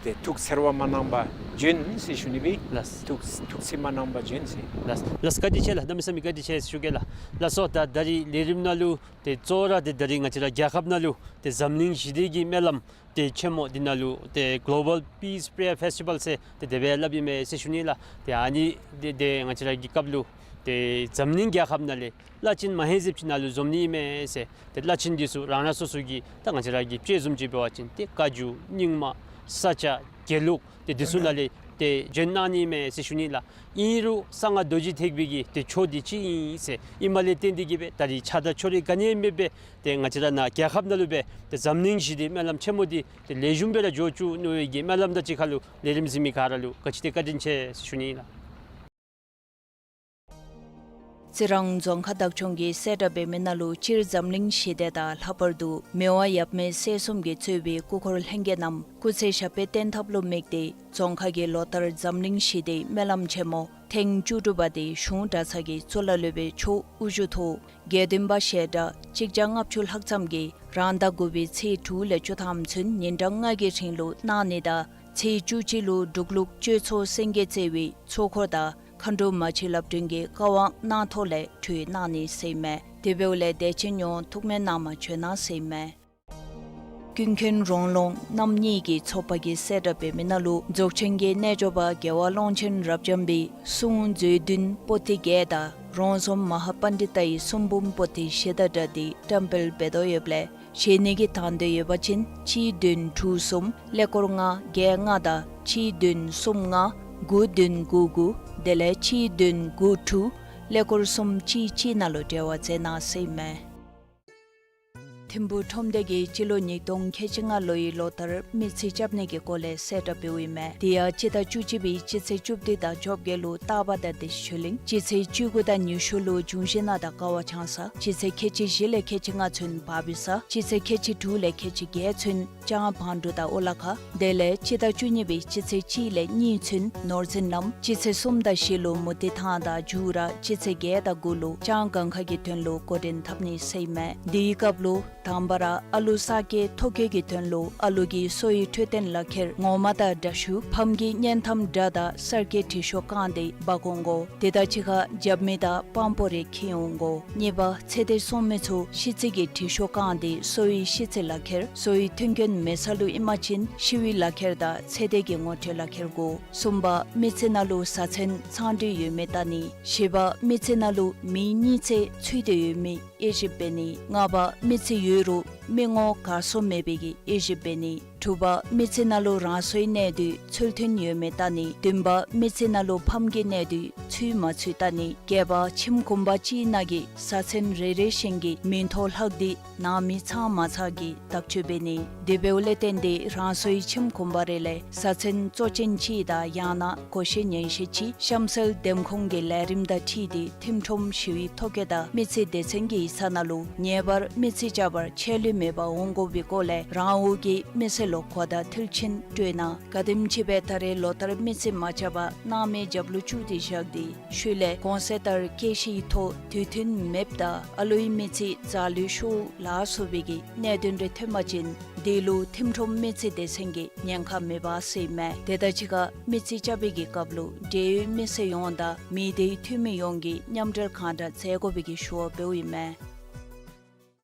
ཏེ་ཐུགས་འཚེར་བ་མ་གནང་བར་བྱོན་ཟེར་ཞུ་ནི་སྦེ། ལགས། ཐུགས་ཐུགས་འཚེར་མ་གནང་བར་བྱོན་ཟེར། ལགས། ལགས། བཀའ་དྲིན་ཆེ་ལགས། གནམ་མེད་ས་མེད་བཀའ་དྲིན་ཆེ་ཟེར་ཞུ་གེ་ལགས། ལགས་སོ། ད་ད་རིས་ལས་རིམ་ནང་ལུ་ཏེ་གཙོ་བོ་ར་ཏེ་ད་རིས་ང་བཅས་ར་རྒྱལ་ཁབ་ནང་ལུ་ཏེ་འཛམ་གླིང་ཞི་བདེ་གི་སྨོན་ལམ་ཏེ་ཆེན་མོ་འདི་ནང་ལུ་ཏེ་Global Peace Prayer Festival ཟེར་ཏེ་དེ་སྦེ་སླབ་ཨིན་མས་ཟེར་ཞུ་ནི་ལགས། ཏེ་ཨ་ནི་ཏེ་ཏེ་ང་བཅས་ར་གི་སྐབས་ལུ་ཏེ་འཛམ་གླིང་རྒྱལ་ཁབ་ནང་ལས་བླ་ཆེན་མ་ཧེ་ཟེབ་ཅིག་ནཱ་ལུ་འཛོམས་ནི་ཨིན་མས་ཟེར། ཏེ་བླ་ཆེན་འདི་ཚུ་རང་རང་སོ་སོ་གི་ད་ང་བཅས་ར་གི་དཔྱེ་བཟུམ་ཅིག་འབད་བ་ཅིན་ཏེ་བཀའ་འགྱུར་རྙིང་མ་ས་སྐྱ་དགེ་ལུགས་ཏེ་འདི་ཚུ་ནང་ལས་ཏེ་བྱོན་གནང་ནི་ཨིན་མས་ཟེར་ཞུ་ནི་ལགས། ཨིན་རུང་གསང་སྔགས་རྡོ་རྗེ་ཐེག་པའི་གི་ཏེ་ཆོས་འདི་གཅིག་ཨིན་ཟེར་ཨིནམ་ལས་བརྟེན་ཏེ་གིས་སྦེ་ད་རིས་ཆགས་སྡང་ཕྱོགས་རིས་ག་ནི་ཡང་མེད་པར་ཏེ་ང་བཅས་ར་ནཱ་རྒྱལ་ཁབ་ནང་ལུ་སྦེ་ཏེ་འཛམ་གླིང་ཞི་བདེའི་སྨོན་ལམ་ཆེན་མོ་འདི་ཏེ་ལེགས་ཤོམ་སྦེ་ར་འགྱོ་བཅུག་མནོ་བའི་གི་སྨོན་ལམ་དང་གཅིག་ཁར་ལུ་ལས་རིམ་གཟིགས་མི་ག་ར་ལུ་ག་ཅི་ཏེ་བཀའ་དྲིན་ཆེ་ཟེར་ཞུ་ནི་ཨིན་ལགས། རྩི་རང་རྫོང་ཁག་བདག་སྐྱོང་གིས་གསལ་བསྒྲགས་འབད་མི་ནང་ལུ་སྤྱིར་འཛམ་གླིང་ཞི་བདེ་དང་ལྷག་པར་དུ་མི་དབང་ཡབ་མེས་སྲས་གསུམ་གྱིས་གཙོས་པའི་སྐུ་འཁོར་ལྷན་རྒྱས་རྣམས་སྐུ་ཚེ་ཞབས་པད་བརྟན་ཐབས་ལུ་དམིགས་ཏེ་རྫོང་ཁག་གིས་ལོ་ལྟར་འཛམ་གླིང་ཞི་བདེའི་སྨོན་ལམ་ཆེན་མོ་ཐེངས་བཅུ་དྲུག་པ་དེ་གཞུང་གྲྭ་ཚང་གི་གཙུག་ལག་སློབ་དཔོན་མཆོག་དབུ་བཞུགས་ཐོག་དགེ་འདུན་པ་ཞལ་གྲངས་གཅིག་བརྒྱ་ལྔ་བཅུ་ལྷག་ཙམ་གྱིས་རང་ཟླ་དགུ་པའི་ཚེས་དྲུག་ལས་བཅུ་ཐམ་ཚུན་ཉིན་གྲངས་ལྔ་གི་རིང་ལུ་གནང་ནི་དང་ཚེས་བཅུ་གཅིག་ལུ་འབྲུག་ལུགས་གཅོད་ཚོགས་སེང་གེ་རྩེ་བའི་ཚོགས་འཁོར་དང་མཁའ་འགྲོ་མ་གཅིག་ལག་མགྲོན་གྱི་བཀའ་དབང་གནང་ཐོག་ལས་གྲོལ་གནང་ནི་ཟེར་ཨིན་མས། དེ་འབདཝ་ལས་དད་ཅན་ཡོངས་ཐུགས་སྨོན་གནང་མ་བྱོན་གནང་ཟེར་ཨིན་མས། ཀུན་མཁྱེན་རོང་ལུང་རྣམ་གཉིས་ཀྱི་ཚོགས་པ་གིས་གསལ་བསྒྲགས་འབད་མི་ནང་ལུ་རྫོགས་ཆེན་གྱི་རྣལ་འབྱོར་པ་རྒྱལ་བ་ཀློང་ཆེན་རབ་འབྱམས་པའི་གསུང་མཛོད་བདུན་པོ་ཏི་བརྒྱད་དང་རོང་ཟོམ་མ་ཧཱ་པཎྜི་ཏའི་གསུང་འབུམ་པོ་ཏི་བཞི་དང་སྦྲགས་ཏེ་བཀྲམ་སྤེལ་འབད་དོ་ཡོདཔ་ལས་བཞེས་ནི་གི་དང་འདོད་ཡོད་པ་ཅིན་གཅིག་བདུན་དྲུག་གསུམ་ཀླད་ཀོར་ལྔ་བརྒྱད་ལྔ་དང་གཅིག་བདུན་གསུམ་ལྔ་དགུ་བདུན་དགུ་དགུ་དེ་ལས་གཅིག་བདུན་དགུ་དྲུག་ཀླད་ཀོར་གསུམ་གཅིག་གཅིག་ནང་ལུ་འབྲེལ་བ་མཛད་གནང་ཟེར་ཨིན་མས། ཐིམ་ཕུག་ཁྲོམ་སྡེ་གིས་སྤྱི་ལོ་ཉིས་སྟོང་ཁལ་གཅིག་ལྔ་ལོའི་ལོ་ལྟར་མི་ཚེ་རྐྱབ་ནི་གི་སྐོར་ལས་གསལ་བསྒྲགས་འབདཝ་ཨིན་མས། དེ་ཡང་སྤྱི་ཟླ་བཅུ་གཅིག་པའི་སྤྱི་ཚེས་བཅུ་བདུན་དང་བཅོ་བརྒྱད་ལུ་སྟག་པ་དང་སྡེ་བཞི་ཆོས་གླིང་། སྤྱི་ཚེས་བཅུ་དགུ་དང་ཉི་ཤུ་ལུ་འབྱུང་བཞི་སྣ་དང་ཀ་བ་ལྕང་ས། སྤྱི་ཚེས་ཁལ་གཅིག་བཞི་ལས་ཁལ་གཅིག་ལྔ་ཚུན་བ་བི་ས། སྤྱི་ཚེས་ཁལ་གཅིག་དྲུག་ལས་ཁལ་གཅིག་བརྒྱད་ཚུན་ལྕང་བང་འབྲུག་དང་ཨོ་ལ་ཁ། དེ་ལས་སྤྱི་ཟླ་བཅུ་གཉིས་པའི་སྤྱི་ཚེས་གཅིག་ལས་གཉིས་ཚུན་ནོར་འཛིན་ལམ། སྤྱི་ཚེས་གསུམ་དང་བཞི་ལུ་མུ་ཏིག་ཐང་དང་མཇུག་ར་སྤྱི་ཚེས་བརྒྱད་དང་དགུ་ལུ་ལྕང་སྒང་ཁ་གི་དོན་ལུ་འགོ་འདྲེན་འཐབ་ནི་ཟེར་ཨིན་མས། དེའི་སྐབས་ལུ་ དང་པ་ར་ཨ་ལུ་གསར་སྐྱེས་ཐོ་བཀོད་ཀྱི་དོན་ལུ་ཨ་ལུ་གི་གསོ་བའི་འཕྲོད་བསྟེན་ལག་ཁྱེར་ངོ་མ་དང་འདྲ་ཤུལ་ཕམ་གྱི་བརྙན་ཐམ་འདྲ་དང་གསར་སྐྱེས་དྲི་ཤོག་བཀང་སྟེ་འབག་འོང་དགོ། དེ་དང་གཅིག་ཁར་རྒྱབ་མི་དང་པམ་པོ་རེ་འཁྱིད་འོང་དགོ། གཉིས་པ་ཚེ་འདས་སྲུང་མི་ཚུ་ཤི་ཚད་ཀྱི་དྲི་ཤོག་བཀང་སྟེ་གསོ་བའི་ཤི་ཚད་ལག་ཁྱེར་གསོ་བའི་མཐུན་རྐྱེན་མེད་ས་ལུ་ཨིན་པ་ཅིན་ཤི་བའི་ལག་ཁྱེར་དང་ཚེ་འདས་ཀྱི་ངོ་སྤྲོད་ལག་ཁྱེར་དགོ། གསུམ་པ་མི་ཚེ་ནང་ལུ་བཟའ་ཚང་ཚང་འདྲི་ཡོད་མི་བལྟ་ནི། བཞི་པ་མི་ཚེ་ནང་ལུ་མི་གཉིས་ཚེ་ཚུད་དེ་ཡོད་མི་དབྱེ་ཞིབ་འབད་ནི། ལྔ་པ་མི་ཚེ་ཡོད་རུང་མི་ངོ་གར་སོང་མེད་པའི་གི་དབྱེ་ཞིབ་འབད་ནི། དྲུག་པ་མི་ཚེ་ནང་ལུ་རང་སོའི་གནས་སྡུད་ཚུལ་མཐུན་ཡོད་མེད་བལྟ་ནི། བདུན་པ་མི་ཚེ་ནང་ལུ་ཕམ་གྱི་གནས་སྡུད་ཚུད་མ་ཚུད་བལྟ་ནི། བརྒྱད་པ་ཁྱིམ་གུང་པ་གཅིག་ནང་གི་བཟའ་ཚང་རེ་རེ་བཞིན་གྱི་མིང་ཐོ་ལྷག་སྟེ་ནང་མི་ཚང་མ་ཚང་གི་བརྟག་དཔྱད་འབད་ནི། དེ་འབདཝ་ལས་བརྟེན་ཏེ་རང་སོའི་ཁྱིམ་གུང་པ་རེ་ལས་བཟའ་ཚང་གཙོ་ཅན་གཅིག་དང་ཡང་ན་བགོ་བཤའ་ཉན་ཤེས་གཅིག་གཤམ་གསལ་འདེམས་ཁོངས་ཀྱི་ལས་རིམ་དང་འཁྲིལ་ཏེ་ཐིམ་ཁྲོམ་ཞི་བའི་ཐོ་བཀོད་དང་མི་ཚེ་སྡེ་ཚན་གྱི་ཡིག་ཚང་ནང་ལུ་ངེས་པར་མི་ཚེ་བཅའ་བར་ཆད་ལུས་མེད་པར་འོང་དགོ་པའི་སྐོར་ལས་རང་འོག་གི་མི་སེར་ལུ་གོ་བརྡ་མཐིལ་ཕྱིན་སྤྲོད་གནང་། ག་དེམ་ཅིག་སྦེ་ད་རེས་ལོ་ལྟར་མི་ཚེ་མ་བཅའ་བར་སྣང་མེད་རྒྱབ་ལུ་བཅུག་སྟེ་བཞག་སྟེ་ཤུལ་ལས་གོང་གསལ་ལྟར་སྐྱེ་ཤི་ཐོག་དུས་མཐུན་མེདཔ་དང་ཨ་ལུའི་མི་ཚེ་འཛག་ལུས་ཤོར་ལ་སོགས་པའི་གི་གནད་དོན་རེ་ཐོན་པ་ཅིན་དེ་ལུ་ཐིམ་ཁྲོམ་མི་ཚེ་སྡེ་ཚན་གྱིས་ཉེན་ཁ་མེད་པར་བཟོཝ་ཨིན་མས། དེ་དང་གཅིག་ཁར་མི་ཚེ་བཅའ་བའི་གི་སྐབས་ལུ་འབྲེལ་ཡོད་མི་སེར་ཡོངས་དང་མི་སྡེའི་འཐུས་མི་ཡོངས་ཀྱིས་མཉམ་འབྲེལ་གང་དྲག་མཛད་དགོ་པའི་གི་ཞུ་བ་འབདཝ་ཨིན་མས།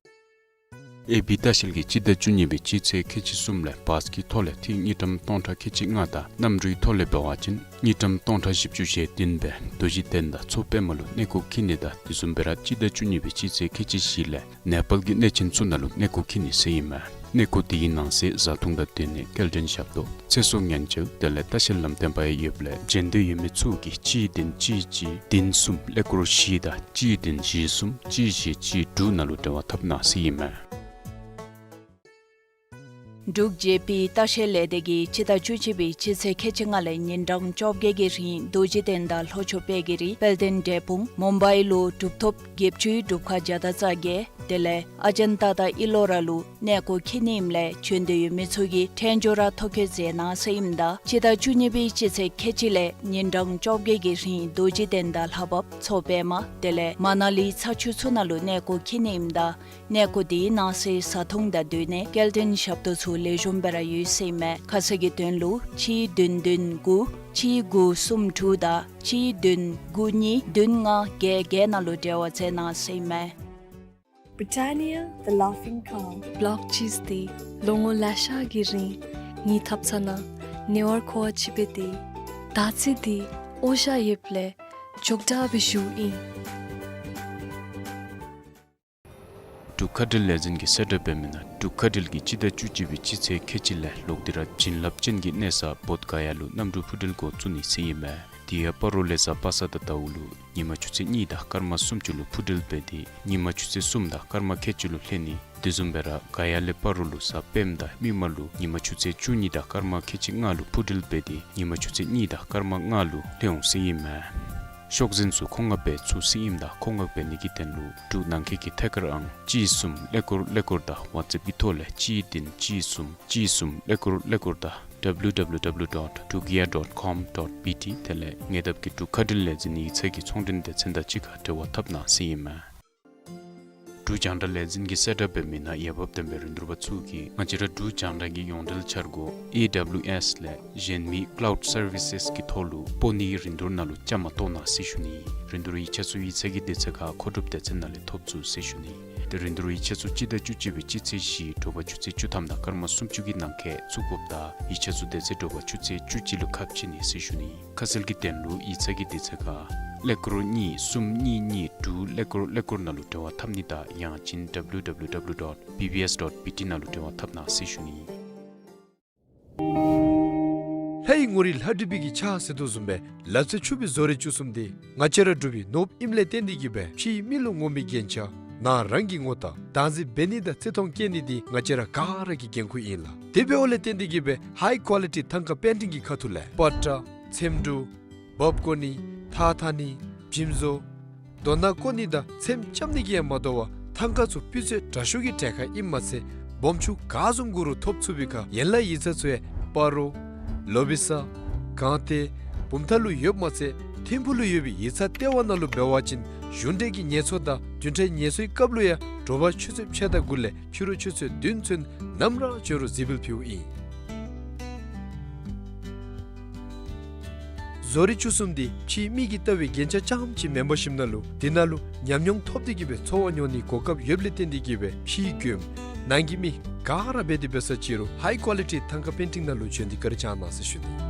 ཨེ་བི་ལྟ་བཤལ་གྱིས་སྤྱི་ཟླ་བཅུ་གཉིས་པའི་སྤྱི་ཚེས་ཁལ་གཅིག་གསུམ་ལས་བཱས་ཀྱི་ཐོག་ལས་ཐིག་དངུལ་ཀྲམ་སྟོང་ཕྲག་ཁལ་གཅིག་ལྔ་དང་གནམ་གྲུའི་ཐོག་ལས་འབད་བ་ཅིན་དངུལ་ཀྲམ་སྟོང་ཕྲག་བཞི་བཅུ་ཞེ་བདུན་སྦེ་རྡོ་རྗེ་གདན་དང་མཚོ་པདྨ་ལུ་གནས་སྐོར་འཁྱིད་ནི་དང་དེ་བཟུམ་སྦེ་ར་སྤྱི་ཟླ་བཅུ་གཉིས་པའི་སྤྱི་ཚེས་ཁལ་གཅིག་བཞི་ལས་ནེ་པཱལ་གྱི་གནས་ཆེན་ཚུ་ནང་ལུ་གནས་སྐོར་འཁྱིད་ནི་ཟེར་ཨིན་མས། གནས་སྐོར་དེའི་ནང་གསེས་བཟའ་འཐུང་དང་སྡོད་གནས་སྐྱེལ་འདྲེན་ཞབས་ཏོག་ཚེ་སྲོག་ཉེན་བཅོལ་དེ་ལས་ལྟ་བཤལ་ལམ་སྟོན་པ་ཡང་ཡོདཔ་ལས་བྱོན་འདོད་ཡོད་མི་ཚུ་གིས་གཅིག་བདུན་གཅིག་གཅིག་བདུན་གསུམ་ཀླད་ཀོར་བཞི་དང་གཅིག་བདུན་བཞི་གསུམ་གཅིག་བཞི་གཅིག་དྲུག་ནང་ལུ་འབྲེལ་བ་འཐབ་གནང་ཟེར་ཨིན་མས། འབྲུག་ཇེ་པི་ལྟ་བཤལ་ལས་སྡེ་གིས་སྤྱི་ཟླ་བཅུ་གཅིག་པའི་སྤྱི་ཚེས་ཁལ་གཅིག་ལྔ་ལས་ཉིན་གྲངས་བཅོ་བརྒྱད་ཀྱི་རིང་རྡོ་རྗེ་གདན་དང་ལྷོ་ཕྱོགས་དཔལ་གྱི་རི་དཔལ་ལྡན་འབྲས་སྤུངས་མུམ་བའི་ལུ་གྲུབ་ཐོབ་བརྒྱད་ཅུའི་སྒྲུབ་ཁང་བརྒྱ་དང་རྩ་བརྒྱད་དེ་ལས་ཨ་ཇན་ཏ་དང་ཨི་ལོ་ར་ལུ་གནས་སྐོར་འཁྱིད་ནི་ཨིནམ་ལས་བྱོན་འདོད་ཡོད་མི་ཚུ་གིས་ཕྲན་བྱུང་ར་ཐོ་བཀོད་མཛད་གནང་ཟེར་ཨིནམ་ད་སྤྱི་ཟླ་བཅུ་གཉིས་པའི་སྤྱི་ཚེས་ཁལ་གཅིག་ལས་ཉིན་གྲངས་བཅོ་བརྒྱད་ཀྱི་རིང་རྡོ་རྗེ་གདན་དང་ལྷ་བབས་མཚོ་པདྨ་དེ་ལས་མ་ན་ལི་ཚ་ཆུ་ཚུ་ནང་ལུ་གནས་སྐོར་འཁྱིད་ནི་ཨིནམ་ད་གནས་སྐོར་དེའི་ནང་གསེས་བཟའ་འཐུང་དང་སྡོད་གནས་སྐྱེལ་འདྲེན་ཞབས་ཏོག་ཚུ་ལེགས་ཤོམ་སྦེ་ར་ཡོད་ཟེར་ཨིན་མས། ཁ་གསལ་གྱི་དོན་ལུ་གཅིག་བདུན་བདུན་དགུ་གཅིག་དགུ་གསུམ་དྲུག་དང་གཅིག་བདུན་དགུ་གཉིས་བདུན་ལྔ་བརྒྱད་བརྒྱད་ནང་ལུ་འབྲེལ་བ་མཛད་གནང་ཟེར་ཨིན་མས། Britannia, the Laughing Cow. བློག་ཅིས་ཏེ་ལོ་ངོ་ལེ་ཤ་གི་རིང་ངེའི་ཐབ་ཚང་ནང་ནེ་ཝར་ཁོ་བ་ཅིག་སྦེ་སྡོད། ད་ཚེ་འདི་འོ་ཞ་ཡོདཔ་ལས་མགྱོགས་དྲགས་སྦེ་བཞུགས་ཨིན། འབྲུག་མཁའ་འགྲུལ་ལས་འཛིན་གྱིས་གསལ་བསྒྲགས་འབད་མི་ནང་འབྲུག་མཁའ་འགྲུལ་གྱིས་སྤྱི་ཟླ་བཅུ་གཅིག་པའི་སྤྱི་ཚེས་ཁལ་གཅིག་ལས་ལོག་སྟེ་ར་བྱིན་རླབས་ཅན་གྱི་གནས་ས་བོདྷ་ག་ཡ་ལུ་གནམ་གྲུ་འཕུར་འགྲུལ་འགོ་བཙུགས་ནི་ཟེར་ཨིན་མས། དེ་ཡང་སྤ་རོ་ལས་གཟའ་པ་སངས་དང་ཟླཝ་ལུ་ཉིན་མ་ཆུ་ཚོད་གཉིས་དང་སྐར་མ་སུམ་ཅུ་ལུ་འཕུར་འགྲུལ་འབད་དེ་ཉིན་མ་ཆུ་ཚོད་གསུམ་དང་སྐར་མ་ཁལ་གཅིག་ལུ་ལྷོད་ནི། དེ་བཟུམ་སྦེ་ར་ག་ཡ་ལས་སྤ་རོ་ལུ་གཟའ་སྤེནམ་དང་མིག་དམར་ལུ་ཉིན་མ་ཆུ་ཚོད་བཅུ་གཉིས་དང་སྐར་མ་ཁལ་གཅིག་ལྔ་ལུ་འཕུར་འགྲུལ་འབད་དེ་ཉིན་མ་ཆུ་ཚོད་གཉིས་དང་སྐར་མ་ལྔ་ལུ་ལྷོད་འོང་ཟེར་ཨིན་མས། ཤོག་འཛིན་ཚུ་མཁོ་མངགས་འབད་ཚུགས་ཟེར་ཨིནམ་ད་མཁོ་མངགས་འབད་ནི་གི་དོན་ལུ་འབྲུག་ནང་འཁོད་ཀྱི་ཐད་ཀར་ཨང་གཅིག་གསུམ་ཀླད་ཀོར་ཀླད་ཀོར་དང་ཝཊས་ཨེཔ་ཀྱི་ཐོག་ལས་གཅིག་བདུན་གཅིག་གསུམ་གཅིག་གསུམ་ཀླད་ཀོར་ཀླད་ཀོར་དང་W W W dot drugia dot com dot B T དེ་ལས་ཉེ་འདབས་ཀྱི་འབྲུག་མཁའ་འགྲུལ་ལས་འཛིན་ཡིག་ཚང་གི་ཚོང་འབྲེལ་སྡེ་ཚན་དང་གཅིག་ཁར་འབྲེལ་བ་འཐབ་གནང་ཟེར་ཨིན་མས། འབྲུག་རྒྱང་བསྒྲགས་ལས་འཛིན་གྱིས་གསལ་བསྒྲགས་འབད་མི་ནང་འོས་འབབ་ལྡན་པའི་རིན་བསྡུར་པ་ཚུ་གིས་ང་བཅས་ར་འབྲུག་རྒྱང་བསྒྲགས་ཀྱི་ཡོངས་འབྲེལ་འཆར་སྒོ་ཨེ་ཌབ་ལིའུ་ཨེསི་ལས་གཞན་མི་ཀ་ལའུཌ་སར་བི་སེསི་གི་ཐོག་ལུ་སྤོ་ནིའི་རིན་བསྡུར་ནང་ལུ་བཅའ་མར་གཏོགས་གནང་ཟེར་ཞུ་ནི། རིན་བསྡུར་ཡིག་ཆ་ཚུ་ཡིག་ཚང་གི་དུས་ཚོད་ཁར་མཁོ་སྒྲུབ་སྡེ་ཚན་ནང་ལས་ཐོབ་ཚུགས་ཟེར་ཞུ་ནི། ཏེ་རིན་བསྡུར་ཡིག་ཆ་ཚུ་སྤྱི་ཟླ་བཅུ་གཅིག་པའི་སྤྱི་ཚེས་བཞི་དྲོ་པ་ཆུ་ཚོད་བཅུ་ཐམ་དང་སྐར་མ་སུམ་ཅུ་གི་ནང་འཁོད་བཙུགས་དགོཔ་དང་ཡིག་ཆ་ཚུ་དེ་ཚེ་དྲོ་པ་ཆུ་ཚོད་བཅུ་གཅིག་ལུ་ཁ་ཕྱེ་ནི་ཟེར་ཞུ་ནི། ཁ་གསལ་གྱི་དོན་ལུ་ཡིག་ཚང་གི་དུས་ཚོད་ཁར་ཀླད་ཀོར་གཉིས་གསུམ་གཉིས་གཉིས་དྲུག་ཀླད་ཀོར་ཀླད་ཀོར་ནང་ལུ་འབྲེལ་བ་འཐབ་ནི་དང་ཡང་ཅིན་W W W dot B B S dot B T ནང་ལུ་འབྲེལ་བ་འཐབ་གནང་ཟེར་ཞུ་ནི། ལྷའི་ངོ་རིས་ལྷ་བྲིས་པའི་གི་ཕྱག་ཟེར་དོ་བཟུམ་སྦེ་ལག་རྩལ་ཕྱུག་པའི་བཟོ་རིག་བཅུ་གསུམ་དེ་ང་བཅས་ར་འབྲུག་པའི་ནོར་བུ་ཨིནམ་ལས་བརྟེན་ཏེ་གིས་སྦེ་ཕྱིའི་མི་ལུ་ངོམ་པའི་རྒྱན་ཆ་ནང་རང་གི་ངོ་རྟགས་བདག་འཛིན་འབད་ནི་དང་བརྩི་མཐོང་བསྐྱེད་ནི་དེ་ང་བཅས་ར་ག་ར་གི་འགན་ཁུར་ཨིན་ལགས། དེ་འབདཝ་ལས་བརྟེན་ཏེ་གིས་སྦེ་ཧའི་ཀོ་ལི་ཊི་ཐང་ཀ་པེན་ཊིང་གི་ཁ་ཐུག་ལས་པ་ཏྲ་ཚེམ་དྲུབ་འབག་བརྐོ་ནི་ཐགས་འཐག་ནི་འཇིམ་བཟོ་རྡོ་ནང་བརྐོ་ནི་དང་ཚེམ་རྐྱབ་ནི་གིས་ཡང་མ་དོ་བར་ཐང་ཀ་ཚུ་སྤུས་ཚད་དྲག་ཤོས་ཀྱི་གྲལ་ཁར་ཨིནམ་མ་ཚད་སྦོམ་ཆུང་ག་བཟུམ་དགོ་རུང་ཐོབ་ཚུགས་པའི་ཁར་ཡན་ལག་ཡིག་ཚང་ཚུ་ཡང་སྤ་རོ་ལོ་བི་ས་སྒང་སྟེང་བུམ་ཐང་ལུ་ཡོདཔ་མ་ཚད་ ཐིམ་ཕུག་ལུ་ཡོད་པའི་ཡིག་ཚང་ལྟེ་བ་ནང་ལུ་འབད་བ་ཅིན་གཞུང་འབྲེལ་གྱི་ངལ་གསོ་དང་བདུན་ཕྲག་ངལ་གསོའི་སྐབས་ལུ་ཡང་དྲོ་པ་ཆུ་ཚོད་ཕྱེད་དང་དགུ་ལས་ཕྱི་རུ་ཆུ་ཚོད་བདུན་ཚུན་ནམ་ར་འབྱོན་རུང་གཟིགས་འབུལ་ཕུལཝ་ཨིན། བཟོ་རིག་བཅུ་གསུམ་འདི་ཕྱིའི་མིག་གིས་བལྟ་བའི་རྒྱན་ཆ་རྐྱངམ་ཅིག་མེན་པར་ཞིནམ་ན་ལུ་དེ་ནང་ལུ་ཉམས་མྱོང་ཐོབ་སྟེ་གི་སྦེ་འཚོ་བ་སྐྱོང་ནིའི་གོ་སྐབས་ཡོདཔ་ལས་བརྟེན་ཏེ་གི་སྦེ་ཕྱིའི་མགྱོནམ་ནང་གི་མི་ག་ར་འབད་དེ་འབད་ས་ཅི་རུང་ཧའི་ཀོ་ལི་ཊི་ཐང་ཀ་པེན་ཊིང་ནང་ལུ་བྱོན་ཏེ་བཀའ་དྲིན་བསྐྱང་གནང་ཟེར་ཞུ་ནི།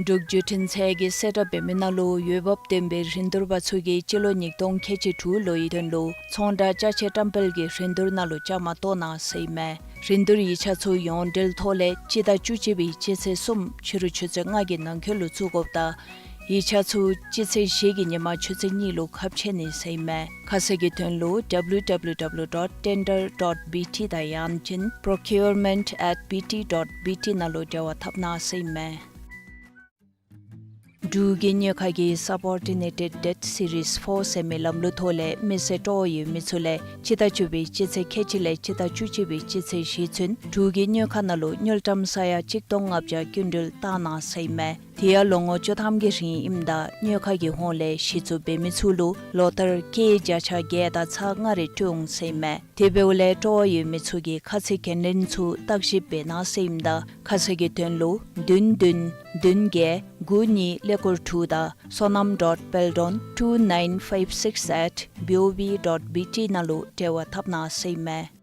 འབྲུག་བརྒྱུད་འཕྲིན་ཚད་ཀྱིས་གསལ་བསྒྲགས་འབད་མི་ནང་ལུ་འོས་འབབ་ལྡན་པའི་རིན་བསྡུར་པ་ཚུ་གིས་སྤྱི་ལོ་ཉིས་སྟོང་ཁལ་གཅིག་དྲུག་ལོའི་དོན་ལུ་ཚོང་བསྒྲགས་ཅ་ཆས་བཀྲམ་སྤེལ་གྱི་རིན་བསྡུར་ནང་ལུ་བཅའ་མར་གཏོགས་གནང་ཟེར་ཨིན་མས། རིན་བསྡུར་ཡིག་ཆ་ཚུ་ཡོངས་འབྲེལ་ཐོག་ལས་སྤྱི་ཟླ་བཅུ་གཅིག་པའི་སྤྱི་ཚེས་གསུམ་ཕྱི་རུ་ཆུ་ཚོད་ལྔ་གི་ནང་འཁོད་ལུ་བཙུགས་དགོཔ་ད་ཡིག་ཆ་ཚུ་སྤྱི་ཚེས་བཞི་གི་ཉིན་མ་ཆུ་ཚོད་གཉིས་ལུ་ཁ་ཕྱེ་ནི་ཟེར་ཨིན་མས། ཁ་གསལ་གྱི་དོན་ལུ་W W W dot tender dot B T དང་ཡང་ཅིན་procurement at B T dot B T ནང་ལུ་འབྲེལ་བ་འཐབ་གནང་ཟེར་ཨིན་མས། འབྲུག་གི་དངུལ་ཁང་གིས་Subordinated Debt Series four ཟེར་མི་ལམ་ལུགས་ཐོག་ལས་མི་སེར་སྤྲོ་བ་ཡོད་མི་ཚུ་ལས་སྤྱི་ཟླ་བཅུ་པའི་སྤྱི་ཚེས་ཁལ་གཅིག་ལས་སྤྱི་ཟླ་བཅུ་གཅིག་པའི་སྤྱི་ཚེས་བཞི་ཚུན་འབྲུག་གི་དངུལ་ཁང་ནང་ལུ་དངུལ་ཀྲམ་ས་ཡ་གཅིག་སྟོང་ལྔ་བརྒྱ་སྐྱིན་འགྲུལ་བཏང་གནང་ཟེར་ཨིན་མས། དེ་ཡང་ལོ་ངོ་བཅུ་ཐམ་གྱི་རིང་ཨིནམ་ད་དངུལ་ཁང་གི་ཧོངས་ལས་གཞི་བཙུགས་འབད་མི་ཚུ་ལུ་ལོ་ལྟར་སྐྱེད་བརྒྱ་ཆ་བརྒྱད་དང་ཚག་ལྔ་རེ་སྤྲོད་འོང་ཟེར་ཨིན་མས། དེ་འབདཝ་ལས་སྤྲོ་བ་ཡོད་མི་ཚུ་གིས་ཁ་ཚིག་འགན་ལེན་ཚུ་བརྟག་ཞིབ་འབད་གནང་ཟེར་ཨིནམ་ད་ཁ་གསལ་གྱི་དོན་ལུ་བདུན་བདུན་བདུན་བརྒྱད་དགུ་གཉིས་ཀླད་ཀོར་དྲུག་དང་Sonam dot Peldon two nine five six at B O B dot B T ནང་ལུ་འབྲེལ་བ་འཐབ་གནང་ཟེར་ཨིན་མས།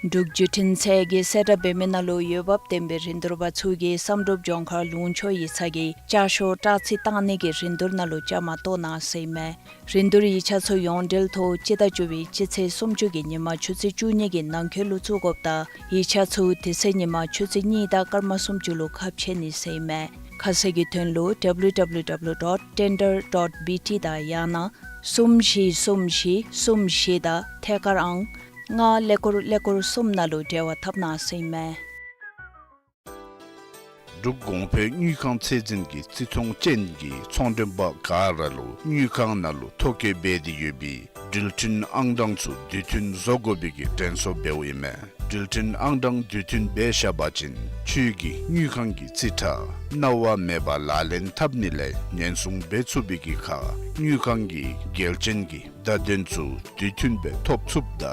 འབྲུག་བརྒྱུད་འཕྲིན་ཚད་ཀྱིས་གསལ་བསྒྲགས་འབད་མི་ནང་ལུ་འོས་འབབ་ལྡན་པའི་རིན་བསྡུར་པ་ཚུ་གིས་བསམ་གྲུབ་ལྗོངས་མཁར་ལུང་ཕྱོགས་ཡིག་ཚང་གི་ཅ་ཆས་སྐྲ་རྩི་བཏང་ནི་གི་རིན་བསྡུར་ནང་ལུ་བཅའ་མར་གཏོགས་གནང་ཟེར་ཨིན་མས། རིན་བསྡུར་ཡིག་ཆ་ཚུ་ཡོངས་འབྲེལ་ཐོག་སྤྱི་ཟླ་བཅུ་པའི་སྤྱི་ཚེས་སུམ་ཅུ་གི་ཉིན་མ་ཆུ་ཚོད་བཅུ་གཉིས་ཀྱི་ནང་འཁོད་ལུ་བཙུགས་དགོཔ་ད་ཡིག་ཆ་ཚུ་དེ་ཚེས་ཉིན་མ་ཆུ་ཚོད་གཉིས་དང་སྐར་མ་སུམ་ཅུ་ལུ་ཁ་ཕྱེ་ནི་ཟེར་ཨིན་མས། ཁ་གསལ་གྱི་དོན་ལུ W W W dot tender dot B T དང་ཡང་ན་གསུམ་བཞི་གསུམ་བཞི་གསུམ་བཞི་དང་ཐད་ཀར་ཨང་ལྔ་ཀླད་ཀོར་ཀླད་ཀོར་གསུམ་ནང་ལུ་འབྲེལ་བ་འཐབ་གནང་ཟེར་ཨིན་མས། འབྲུག་གོང་འཕེལ་དངུལ་ཁང་ཚད་འཛིན་གྱི་རྩིས་མཐོང་ཅན་གྱི་ཚོང་མགྲོན་པ་ག་ར་ལུ་དངུལ་ཁང་ནང་ལུ་ཐོ་བཀོད་འབད་དེ་ཡོད་པའི་འགྲུལ་འཕྲིན་ཨང་གྲངས་ཚུ་དུས་མཐུན་བཟོ་དགོ་པའི་གི་དྲན་གསོ་འབདཝ་ཨིན་མས། འགྲུལ་འཕྲིན་ཨང་གྲངས་དུས་མཐུན་འབད་བཞག་པ་ཅིན་ཁྱོད་ཀྱི་དངུལ་ཁང་གི་རྩིས་ཁྲ་གནང་བ་མེད་པར་ལག་ལེན་འཐབ་ནི་ལས་ཉེན་སྲུང་འབད་ཚུགས་པའི་གི་ཁར་དངུལ་ཁང་གི་འགལ་རྐྱེན་གྱི་བརྡ་དོན་ཚུ་དུས་མཐུན་སྦེ་ཐོབ་ཚུགསཔ་ད་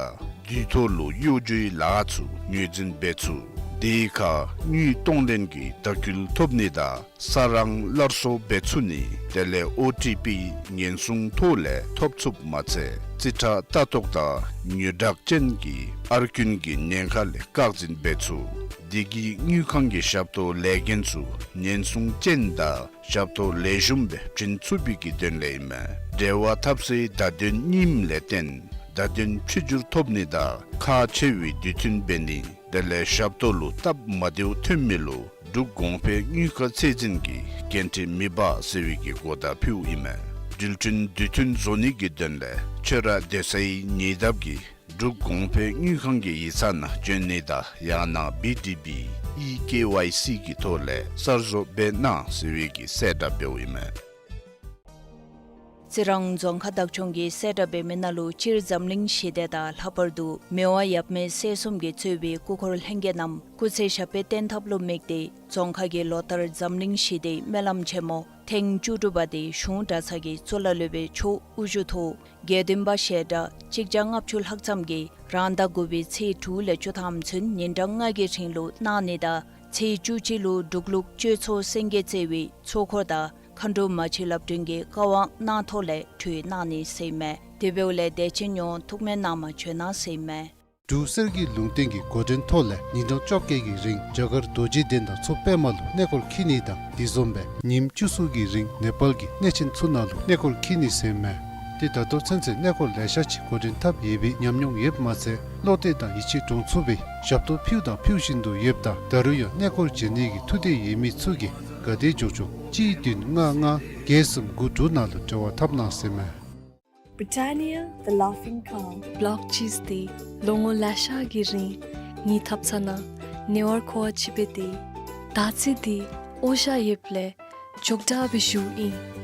དུས་ཐོག་ལུ་གཡོ་སྒྱུའི་ལཱ་ཚུ་ངོས་འཛིན་འབད་ཚུགས། དེའི་ཁར་དངུལ་གཏོང་ལེན་གྱི་བརྡ་བསྐུལ་ཐོབ་ནི་དང་ས་རང་སླར་གསོ་འབད་ཚུགས་ནི་དེ་ལས་ཨོ་ཊི་པི་ཉེན་སྲུང་ཐོག་ལས་ཐོབ་ཚུགསཔ་མ་ཚད་རྩིས་ཁྲ་ལྟ་རྟོག་དང་ཉོ་བདག་ཅན་གྱི་ཨར་རྐུན་གྱི་ཉེན་ཁ་ལས་བཀག་འཛིན་འབད་ཚུགས། དེ་གིས་དངུལ་ཁང་གི་ཞབས་ཏོག་ལས་འགན་ཚུ་ཉེན་སྲུང་ཅན་དང་ཞབས་ཏོག་ལེགས་ཤོམ་སྦེ་བྱིན་ཚུགས་པའི་གི་དོན་ལས་ཨིན་མས། འབྲེལ་བ་འཐབ་སའི་བརྡ་དོན་རྙིངམ་ལས་བརྟེན་བརྡ་དོན་ཕྱི་འགྱུར་ཐོབ་ནི་དང་ཁག་ཆེ་བའི་དུས་མཐུན་འབད་ནི་དེ་ལས་ཞབས་ཏོག་ལུ་སྟབས་མ་བདེཝ་ཐོན་མི་ལུ་འབྲུག་གོང་འཕེལ་དངུལ་ཁང་ཚད་འཛིན་གྱིས་འགན་འཁྲི་མི་འབག་ཟེར་བའི་གི་གོ་བརྡ་ཕུལཝ་ཨིན་མས། འགྲུལ་འཕྲིན་དུས་མཐུན་བཟོ་ནི་གི་དོན་ལས་ཁྱོད་ར་སྡོད་སའི་ཉེ་འདབས་ཀྱི་འབྲུག་གོང་འཕེལ་དངུལ་ཁང་གི་ཡིག་ཚང་ནང་བྱོན་ནི་དང་ཡང་ན་བི་ཌི་བི་ཨི་ཀེ་ཝའི་སི་གི་ཐོག་ལས་གསར་བཟོ་འབད་གནང་ཟེར་བའི་གི་གསལ་བསྒྲགས་འབདཝ་ཨིན་མས། རྩི་རང་རྫོང་ཁག་བདག་སྐྱོང་གིས་གསལ་བསྒྲགས་འབད་མི་ནང་ལུ་སྤྱིར་འཛམ་གླིང་ཞི་བདེ་དང་ལྷག་པར་དུ་མི་དབང་ཡབ་མེས་སྲས་གསུམ་གྱིས་གཙོས་པའི་སྐུ་འཁོར་ལྷན་རྒྱས་རྣམས་སྐུ་ཚེ་ཞབས་པད་བརྟན་ཐབས་ལུ་དམིགས་ཏེ་རྫོང་ཁག་གིས་ལོ་ལྟར་འཛམ་གླིང་ཞི་བདེའི་སྨོན་ལམ་ཆེན་མོ་ཐེངས་བཅུ་དྲུག་པ་དེ་གཞུང་གྲྭ་ཚང་གི་གཙུག་ལག་སློབ་དཔོན་མཆོག་དབུ་བཞུགས་ཐོག་དགེ་འདུན་པ་ཞལ་གྲངས་གཅིག་བརྒྱ་ལྔ་བཅུ་ལྷག་ཙམ་གྱིས་རང་ཟླ་དགུ་པའི་ཚེས་དྲུག་ལས་བཅུ་ཐམ་ཚུན་ཉིན་གྲངས་ལྔ་གི་རིང་ལུ་གནང་ནི་དང་ཚེས་བཅུ་གཅིག་ལུ་འབྲུག་ལུགས་ཆོས་ཚོགས་སེང་གེ་རྩེ་བའི་ཚོགས་འཁོར་དང་མཁའ་འགྲོ་མ་གཅིག་ལབ་སྒྲོན་གྱི་བཀའ་དབང་གནང་ཐོག་ལས་གྲོལ་གནང་ནི་ཟེར་ཨིན་མས། དེ་འབདཝ་ལས་དད་ཅན་ཡོངས་ཐུགས་སྨོན་གནང་མ་བྱོན་གནང་ཟེར་ཨིན་མས། འབྲུག་གསེར་གྱི་ལུང་བསྟན་གྱི་འགོ་འདྲེན་ཐོག་ལས་ཉིན་གྲངས་བཅོ་བརྒྱད་ཀྱི་རིང་རྒྱ་གར་རྡོ་རྗེ་གདན་དང་མཚོ་པདྨ་ལུ་གནས་སྐོར་འཁྱིད་ནི་དང་དེ་བཟུམ་སྦེ་ཉིནམ་བཅུ་གསུམ་གྱི་རིང་ནེ་པཱལ་གྱི་གནས་ཆེན་ཚུ་ནང་ལུ་གནས་སྐོར་འཁྱིད་ནི་ཟེར་ཨིན་མས། ཏེ་ད་ལྟོ་ཚུན་ཚོད་གནས་སྐོར་ལེ་ཤ་ཅིག་འགོ་འདྲེན་འཐབ་ཡོད་པའི་ཉམས་མྱོང་ཡོདཔ་མ་ཚད་བློ་གཏད་དང་ཡིད་ཆེས་འདྲོངས་ཚུགས་པའི་ཞབས་ཏོག་ཕུལ་དང་ཕུལ་བཞིན་དུ་ཡོདཔ་ད་ད་རུང་ཡང་གནས་སྐོར་བྱོན་ནི་གི་ཐུགས་འདོད་ཡོད་མི་ཚུ་གིས་ག་དེ་མགྱོགས་མགྱོགས་གཅིག་བདུན་ལྔ་ལྔ་བརྒྱད་གསུམ་དགུ་དྲུག་ནང་ལུ་འབྲེལ་བ་འཐབ་གནང་ཟེར་ཨིན་མས། Britannia, the Laughing Cow. ལོག་ཅིག་སྟེ་ལོ་ངོ་ལེ་ཤ་གི་རིང་ངེའི་ཐབ་ཚང་ནང་ཉེ་བར་མཁོ་བ་ཅིག་འབད་དེ་ད་ཅི་འདི་འོ་ཞ་ཡོདཔ་ལས་ཅོག་འཐདཔ་སྦེ་བཞུགས་ཨིན།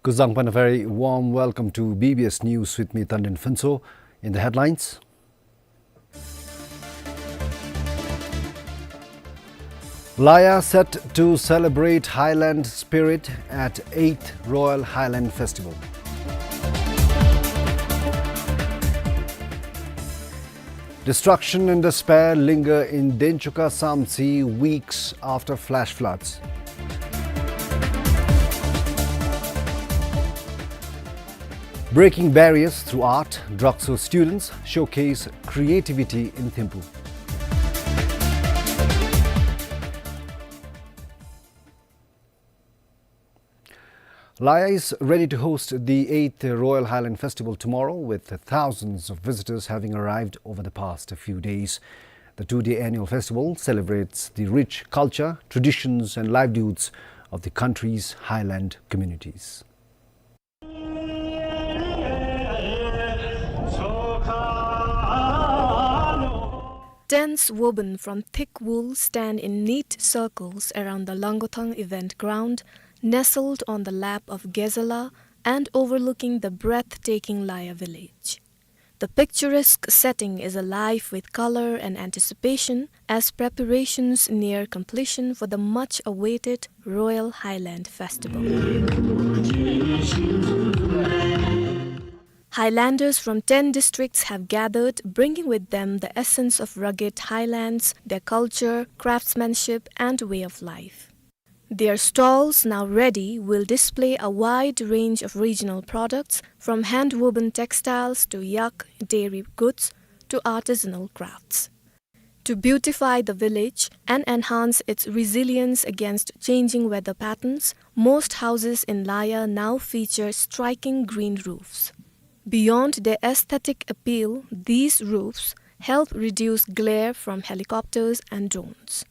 Kuzuzangpo, a very warm welcome to B B S News with me, Tandin Phuntsho. In the headlines, Laya set to celebrate Highland spirit at eighth Royal Highland Festival. Destruction and despair linger in Denchuka Samtse weeks after flash floods. Breaking barriers through art, Drükso students showcase creativity in Thimphu. Laya is ready to host the eighth Royal Highland Festival tomorrow, with thousands of visitors having arrived over the past few days. The two-day annual festival celebrates the rich culture, traditions, and livelihoods of the country's highland communities. Tents woven from thick wool stand in neat circles around the Langothang event ground, nestled on the lap of Gezala and overlooking the breathtaking Laya village. The picturesque setting is alive with color and anticipation as preparations near completion for the much-awaited Royal Highland Festival. Highlanders from ten districts have gathered, bringing with them the essence of rugged highlands, their culture, craftsmanship, and way of life. Their stalls, now ready, will display a wide range of regional products, from hand-woven textiles to yak, dairy goods, to artisanal crafts. To beautify the village and enhance its resilience against changing weather patterns, most houses in Laya now feature striking green roofs. Beyond their aesthetic appeal, these roofs help reduce glare from helicopters and drones.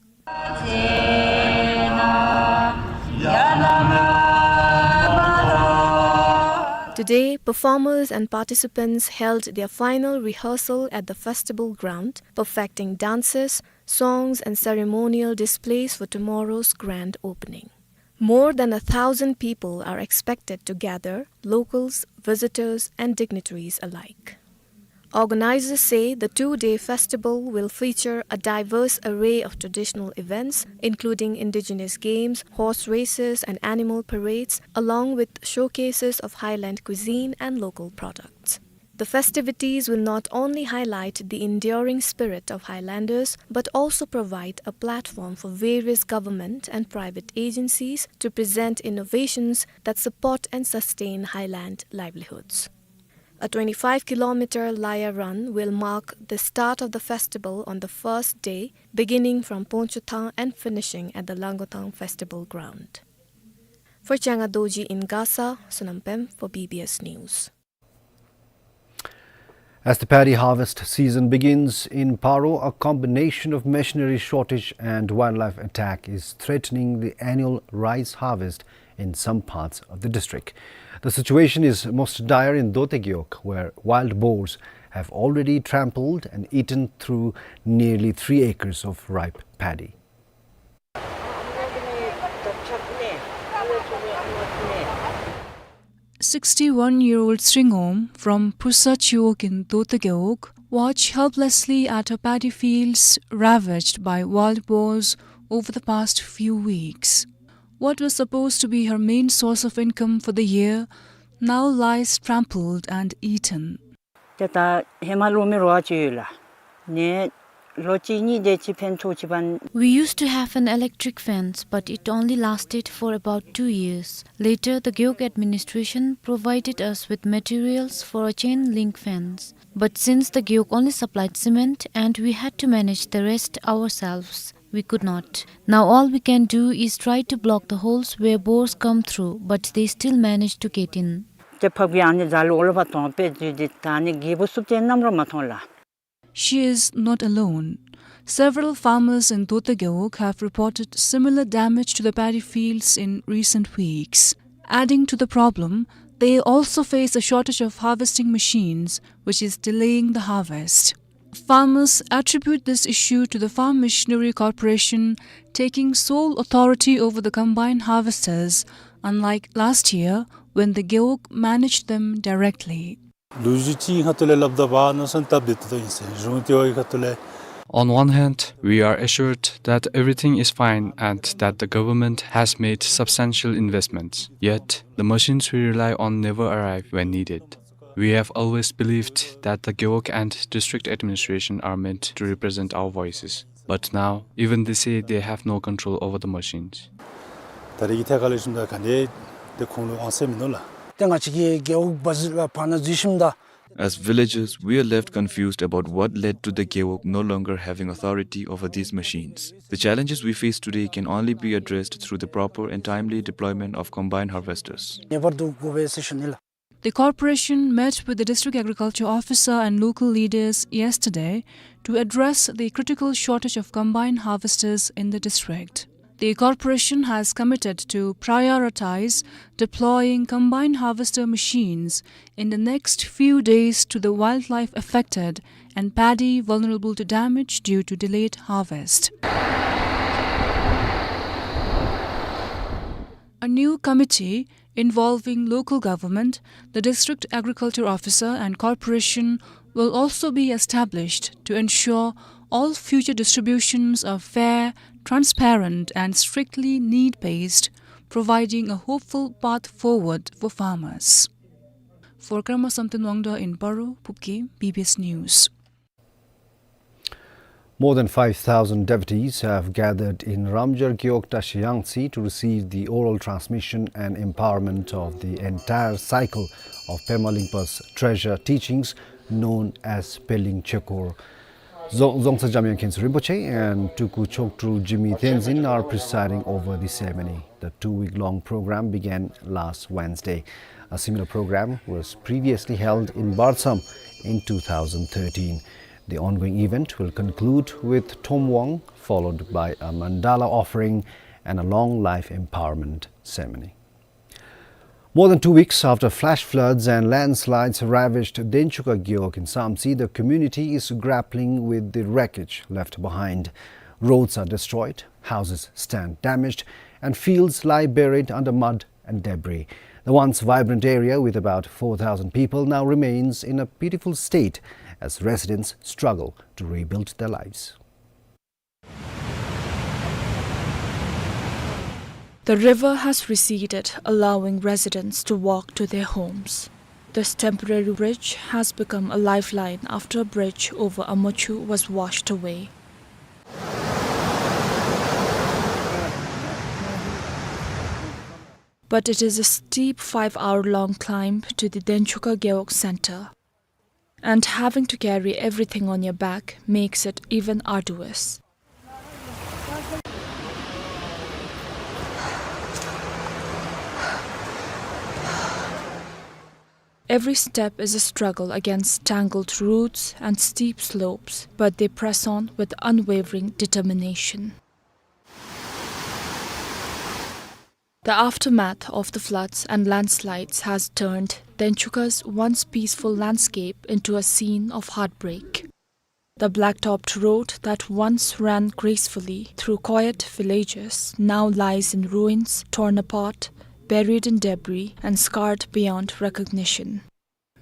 Today, performers and participants held their final rehearsal at the festival ground, perfecting dances, songs, and ceremonial displays for tomorrow's grand opening. More than a thousand people are expected to gather, locals, visitors, and dignitaries alike. Organizers say the two-day festival will feature a diverse array of traditional events, including indigenous games, horse races, and animal parades, along with showcases of highland cuisine and local products. The festivities will not only highlight the enduring spirit of Highlanders, but also provide a platform for various government and private agencies to present innovations that support and sustain highland livelihoods. A twenty-five kilometer Laya run will mark the start of the festival on the first day, beginning from Ponchothang and finishing at the Langothang Festival Ground. For Changa Dorji in Gasa, Sonam Pem for B B S News. As the paddy harvest season begins in Paro, a combination of machinery shortage and wildlife attack is threatening the annual rice harvest in some parts of the district. The situation is most dire in Dote Gewog, where wild boars have already trampled and eaten through nearly three acres of ripe paddy. Sixty-one-year-old Sringom from Phusa Chiwog in Dote Gewog watched helplessly at her paddy fields ravaged by wild boars over the past few weeks. What was supposed to be her main source of income for the year now lies trampled and eaten. ཏེ་ད་ཧེ་མ་གློག་མེ་རོ་ཅིག་ཡོད་ལགས། ནེ་ལོ་གཅིག་གཉིས་དེ་ཅིག་ཕན་ཐོགས་ཅིག་པ། We used to have an electric fence, but it only lasted for about two years. Later, the Gewog administration provided us with materials for a chain link fence. But since the Gewog only supplied cement and we had to manage the rest ourselves, we could not. Now all we can do is try to block the holes where boars come through, but they still manage to get in. ཏེ་ཕགཔ་གིས་ཨ་ནི་རྫ་ལུ་འོག་ལུ་ཕར་དོང་པས་འཛུལ་ཏེ་ད་ཨ་ནི་རྒད་པོ་གསུམ་ཅིག་མནའམ་ར་མ་མཐོང་ལགས། She is not alone. Several farmers in Dote Gewog have reported similar damage to the paddy fields in recent weeks. Adding to the problem, they also face a shortage of harvesting machines, which is delaying the harvest. Farmers attribute this issue to the Farm Machinery Corporation taking sole authority over the combine harvesters, unlike last year, when the Gewog managed them directly. ལོ་རྒྱུས་ཅིག་ཁ་ཐུག་ལས་སླབ་ད་བར་ན་སོང་སྟབས་བདེ་ཏོག་ཏོ་ཨིན་ཟེར། གཞུང་དེ་བའི་ཁ་ཐུག་ལས། On one hand, we are assured that everything is fine and that the government has made substantial investments. Yet, the machines we rely on never arrive when needed. We have always believed that the Gewog and district administration are meant to represent our voices. But now, even they say they have no control over the machines. ད་རེས་ཀྱི་ཐད་ཁར་ལས་ཞུཝ་ད་ག་ནི་དེ་ཁོང་ལུ་དབང་ཚད་མིན་ནུག་ལགས། ཏེ་ང་བཅས་ཀྱིས་རྒེད་འོག་བ་ཟི་ལ་ཕར་ན་འཛུལ་ཞིནམ་ད། As villagers, we are left confused about what led to the Gewog no longer having authority over these machines. The challenges we face today can only be addressed through the proper and timely deployment of combine harvesters. ངེས་པར་དུ་དགོ་པས་ཟེར་ཞུ་ནི་ལགས། The corporation met with the district agriculture officer and local leaders yesterday to address the critical shortage of combine harvesters in the district. The corporation has committed to prioritize deploying combine harvester machines in the next few days to the wildlife affected and paddy vulnerable to damage due to delayed harvest. A new committee involving local government, the district agriculture officer and corporation will also be established to ensure all future distributions are fair, transparent and strictly need-based, providing a hopeful path forward for farmers. For Karma Samten Wangda in Paro, Phuket, B B S News. More than five thousand devotees have gathered in Ramjar Gewog Tashi Yangtse to receive the oral transmission and empowerment of the entire cycle of Pema Lingpa's treasure teachings known as Peling Chekor. Dzong-, Dzongtsa Jamyang Khyentse Rinpoche and Tuku Choktrul Jigme Tenzin are presiding over the ceremony. The two-week-long program began last Wednesday. A similar program was previously held in Bartsam in two thousand thirteen. The ongoing event will conclude with Thom Wang, followed by a mandala offering and a long life empowerment ceremony. More than two weeks after flash floods and landslides ravaged Denchuka Gewog in Samtse, the community is grappling with the wreckage left behind. Roads are destroyed, houses stand damaged, and fields lie buried under mud and debris. The once vibrant area, with about four thousand people, now remains in a pitiful state as residents struggle to rebuild their lives. The river has receded, allowing residents to walk to their homes. This temporary bridge has become a lifeline after a bridge over Amochu was washed away. But it is a steep five-hour-long climb to the Denchuka Gewog center. And having to carry everything on your back makes it even arduous. Every step is a struggle against tangled roots and steep slopes, but they press on with unwavering determination. The aftermath of the floods and landslides has turned Denchuka's once peaceful landscape into a scene of heartbreak. The black-topped road that once ran gracefully through quiet villages now lies in ruins, torn apart, buried in debris, and scarred beyond recognition.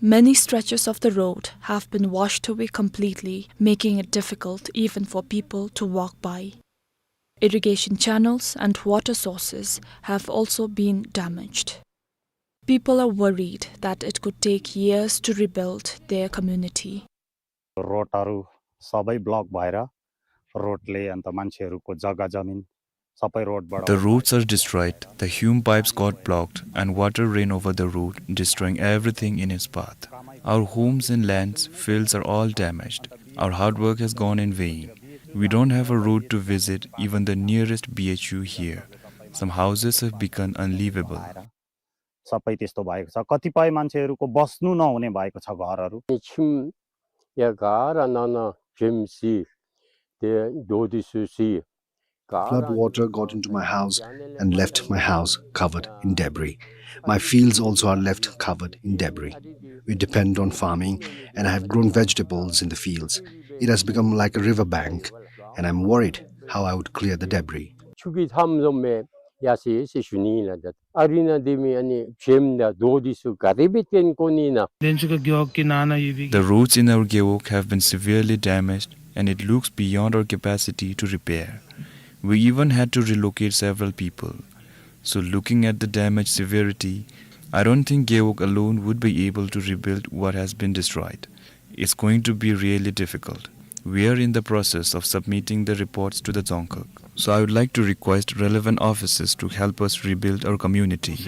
Many stretches of the road have been washed away completely, making it difficult even for people to walk by. Irrigation channels and water sources have also been damaged. People are worried that it could take years to rebuild their community. रोडहरू सबै ब्लक भएर रोडले अन्त मान्छेहरूको जग्गा जमिन सबै रोडबाट The roads are destroyed, the hume pipes got blocked, and water ran over the road, destroying everything in its path. Our homes and lands, fields are all damaged. Our hard work has gone in vain. We don't have a road to visit even the nearest B H U here. Some houses have become unlivable. सबै त्यस्तो भएको छ। कतिपय मान्छेहरूको बस्नु नहुने भएको छ घरहरू। ཁྱིམ་ཡང་ག་ར་ནང་ན་འགྲིམས་ཟིན། ཏེ་རྡོ་འདི་ཚུ་ཟིན། Flood water got into my house and left my house covered in debris. My fields also are left covered in debris. We depend on farming and I have grown vegetables in the fields. It has become like a river bank and I'm worried how I would clear the debris. ཆུ་གི་མཚམས་ལུ་མེད། ཡར་སོང་ཡི་ཟེར་ཞུ་ནི་ཨིན་ལགས། ད་ཨ་རི་ནང་སྡོད་མི་ཨ་ནི་བྱེམ་དང་རྡོ་འདི་ཚུ་ག་དེ་སྦེ་བཏོན་དགོ་ནི་ན། ལྡན་ཆུ་ཁ་རྒེད་འོག་གི་ནང་ན་ཡོད་པའི། The roads in our Gewog have been severely damaged and it looks beyond our capacity to repair. We even had to relocate several people. So looking at the damage severity, I don't think Gewog alone would be able to rebuild what has been destroyed. It's going to be really difficult. We are in the process of submitting the reports to the Dzongkhag. So I would like to request relevant officers to help us rebuild our community.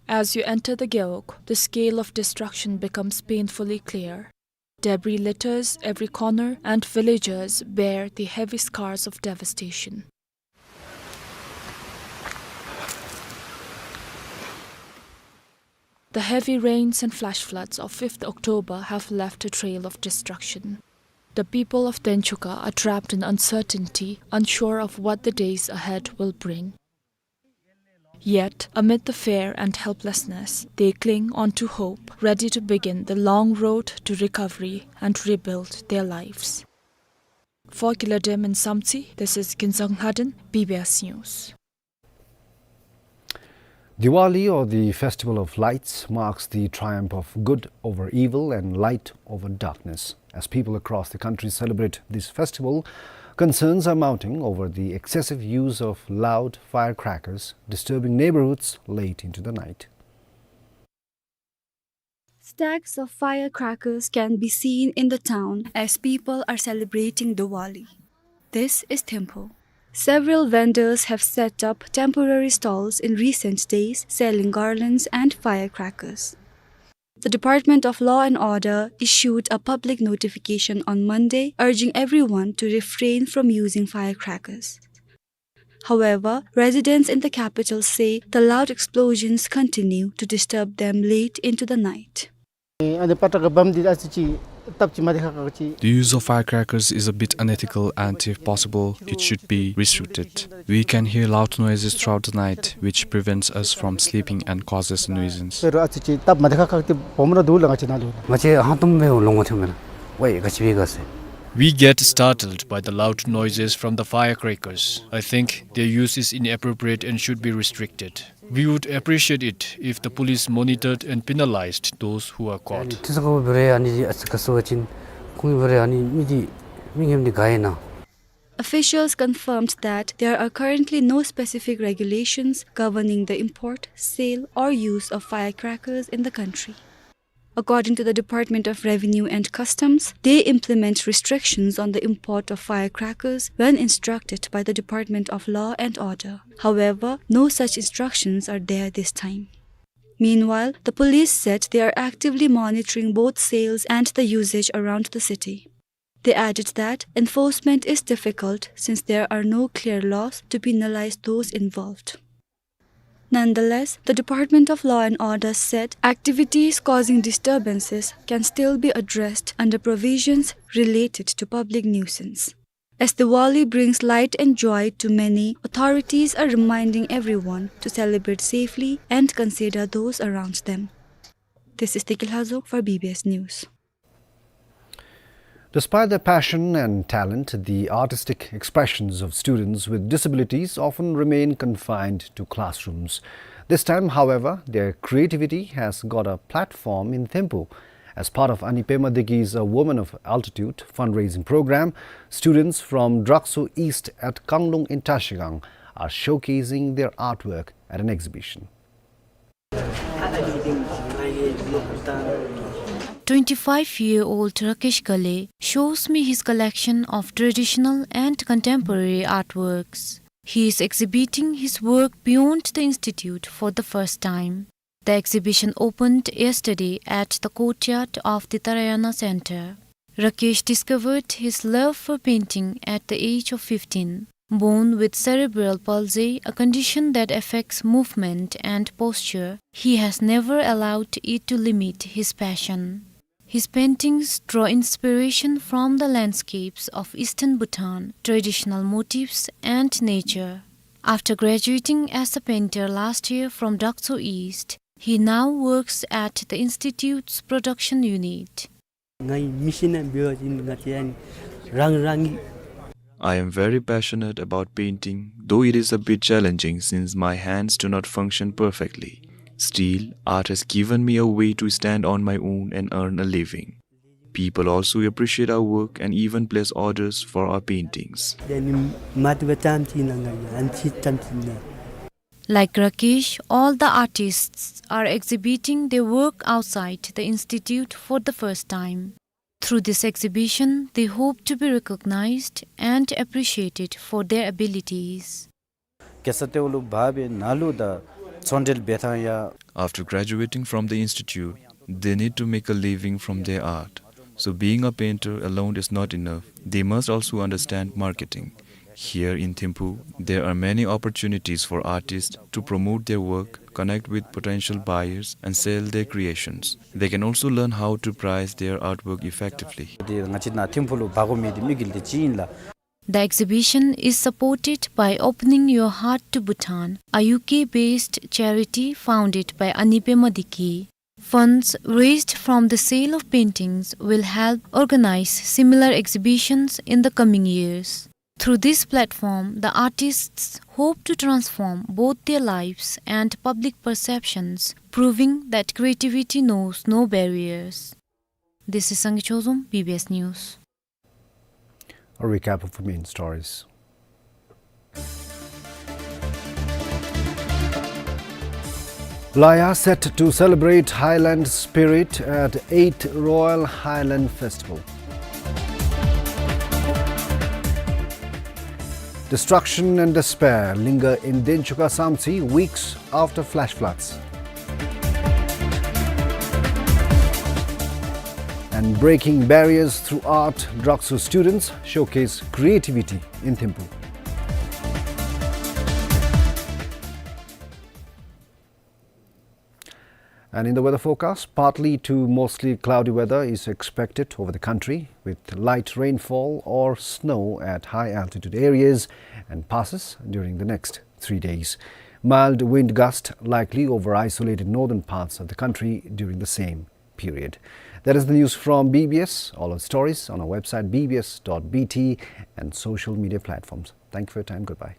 As you enter the Gewog, the scale of destruction becomes painfully clear. Debris litters every corner, and villagers bear the heavy scars of devastation. The heavy rains and flash floods of fifth October have left a trail of destruction. The people of Denchuka are trapped in uncertainty, unsure of what the days ahead will bring. Yet, amid the fear and helplessness, they cling on to hope, ready to begin the long road to recovery and rebuild their lives. For Kiladim in Samtse, this is Ginzang Haden, B B S News. Diwali, or the Festival of Lights, marks the triumph of good over evil and light over darkness. As people across the country celebrate this festival, concerns are mounting over the excessive use of loud firecrackers, disturbing neighborhoods late into the night. Stacks of firecrackers can be seen in the town as people are celebrating Diwali. This is Thimphu. Several vendors have set up temporary stalls in recent days selling garlands and firecrackers. The Department of Law and Order issued a public notification on Monday urging everyone to refrain from using firecrackers. However, residents in the capital say the loud explosions continue to disturb them late into the night. ཨ་ནི་པ་ཏྲ་གི་བམ་འདི་ཨ་ཙི་ཅིག་སྟབས་ཅིག་མ་བདེ་ཁག་ཁག་ཅིག། The use of firecrackers is a bit unethical and, if possible, it should be restricted. We can hear loud noises throughout the night, which prevents us from sleeping and causes nuisance. དཔེ་རུ་ཨ་ཙི་ཅིག་སྟབས་མ་བདེ་ཁག་ཁག་ཏེ་སྦོམ་ར་འདུག་ལགས། ང་བཅས་ནཱ་ལུ་ང་བཅས་ཧང་སྟོང་སྦེ་ལོང་འོང་ཐོནམ་མས་ལགས། ཝའི་ག་ཅི་སྦེ་ག་ཟེར། We get startled by the loud noises from the firecrackers. I think their use is inappropriate and should be restricted. We would appreciate it if the police monitored and penalized those who are caught. ཨ་ནི་ཐུགས་ས་ཁོ་བོ་རེ་ཨ་ནི་ཨ་ཙི་ཁ་སོ་བ་ཅིན་ཁོང་གི་བོ་རེ་ཨ་ནི་མི་འདི་མི་ངནམ་འདི་ག་ཨིན་ན། Officials confirmed that there are currently no specific regulations governing the import, sale, or use of firecrackers in the country. According to the Department of Revenue and Customs, they implement restrictions on the import of firecrackers when instructed by the Department of Law and Order. However, no such instructions are there this time. Meanwhile, the police said they are actively monitoring both sales and the usage around the city. They added that enforcement is difficult since there are no clear laws to penalize those involved. Nonetheless, the Department of Law and Order said activities causing disturbances can still be addressed under provisions related to public nuisance. As Diwali brings light and joy to many, authorities are reminding everyone to celebrate safely and consider those around them. This is Tiki Lhazog for B B S News. Despite their passion and talent, the artistic expressions of students with disabilities often remain confined to classrooms. This time, however, their creativity has got a platform in Thimphu. As part of Ani Pema Digi's A Woman of Altitude fundraising program, students from Drakso East at Kanglung in Trashigang are showcasing their artwork at an exhibition. Twenty-five-year-old Rakesh Ghale shows me his collection of traditional and contemporary artworks. He is exhibiting his work beyond the institute for the first time. The exhibition opened yesterday at the courtyard of the Tarayana Center. Rakesh discovered his love for painting at the age of fifteen. Born with cerebral palsy, a condition that affects movement and posture, he has never allowed it to limit his passion. His paintings draw inspiration from the landscapes of eastern Bhutan, traditional motifs, and nature. After graduating as a painter last year from Drakso East, he now works at the institute's production unit. ང་ཡི་མི་ཤི་ན་འབད་བ་ཅིན་ང་བཅས་ཡང་རང་རང་གི། I am very passionate about painting, though it is a bit challenging since my hands do not function perfectly. Still, art has given me a way to stand on my own and earn a living. People also appreciate our work and even place orders for our paintings. Like Rakesh, all the artists are exhibiting their work outside the institute for the first time. Through this exhibition, they hope to be recognized and appreciated for their abilities. གེ་སར་ཏེ་འུ་ལུ་འབག་སྦེ་ནཱ་ལུ་ད་ཚོང་འབྲེལ་འབད་ཐངས་ཡང་། After graduating from the institute, they need to make a living from their art. So being a painter alone is not enough. They must also understand marketing. Here in Thimphu, there are many opportunities for artists to promote their work, connect with potential buyers, and sell their creations. They can also learn how to price their artwork effectively. ཏེ་ང་བཅས་ནཱ་ཐིམ་ཕུག་ལུ་འབག་དགོ་མི་འདི་དམིགས་ཡུལ་འདི་ཅིག་ཨིན་ལགས། The exhibition is supported by Opening Your Heart to Bhutan, a U K-based charity founded by Anibe Madiki. Funds raised from the sale of paintings will help organize similar exhibitions in the coming years. Through this platform, the artists hope to transform both their lives and public perceptions, proving that creativity knows no barriers. This is Sangay Chozom, B B S News. A recap of main stories. Laya set to celebrate Highland spirit at eighth Royal Highland Festival. Destruction and despair linger in Denchuka Samtse weeks after flash floods. And breaking barriers through art, Dragso students showcase creativity in Thimphu. And in the weather forecast, partly to mostly cloudy weather is expected over the country, with light rainfall or snow at high altitude areas and passes during the next three days. Mild wind gust likely over isolated northern parts of the country during the same period. That is the news from B B S. All our stories on our website B B S dot B T and social media platforms. Thank you for your time. Goodbye.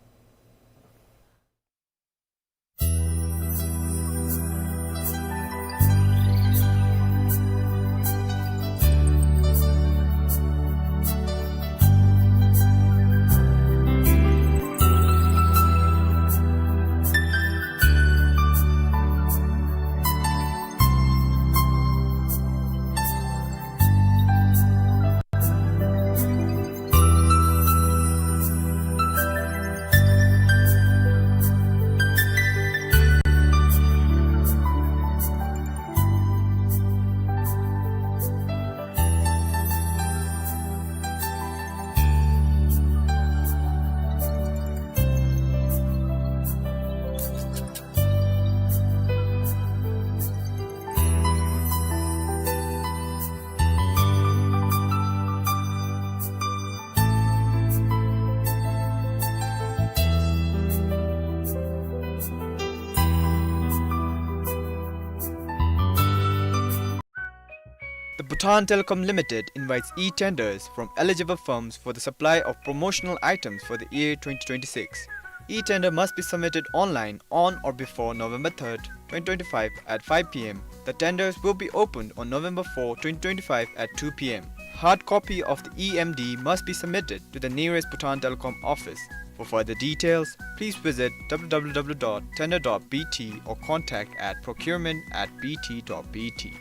The Bhutan Telecom Limited invites e-tenders from eligible firms for the supply of promotional items for the year twenty twenty-six. E-tender must be submitted online on or before November third, twenty twenty-five at five P M. The tenders will be opened on November fourth, twenty twenty-five at two P M. Hard copy of the E M D must be submitted to the nearest Bhutan Telecom office. For further details, please visit W W W dot tender dot B T or contact at procurement at B T dot B T.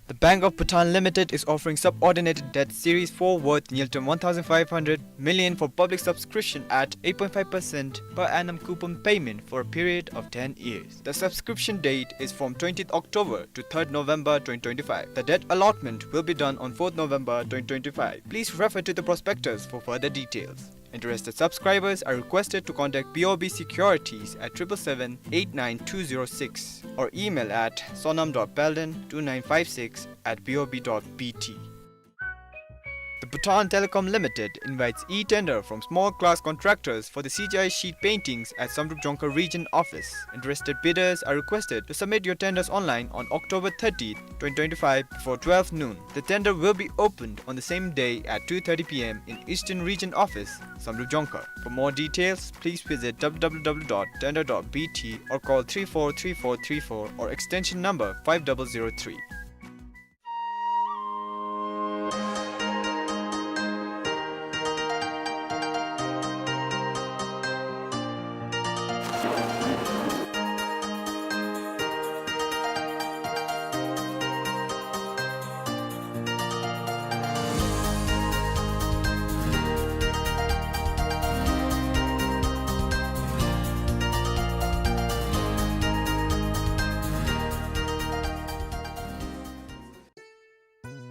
The Bank of Bhutan Limited is offering subordinated debt series four worth near to one thousand five hundred million for public subscription at eight point five percent per annum coupon payment for a period of ten years. The subscription date is from twentieth October to third November twenty twenty-five. The debt allotment will be done on fourth November twenty twenty-five. Please refer to the prospectus for further details. Interested subscribers are requested to contact B O B Securities at triple seven eight nine two zero six or email at sonam dot palden two nine five six at B O B dot B T. The Bhutan Telecom Limited invites e-tender from small class contractors for the C G I sheet paintings at Samdrup Jongkhar Region Office. Interested bidders are requested to submit your tenders online on October thirtieth, twenty twenty-five, before twelve noon. The tender will be opened on the same day at two thirty p m in Eastern Region Office, Samdrup Jongkhar. For more details, please visit w w w dot tender dot b t or call three four three four three four or extension number five double zero three.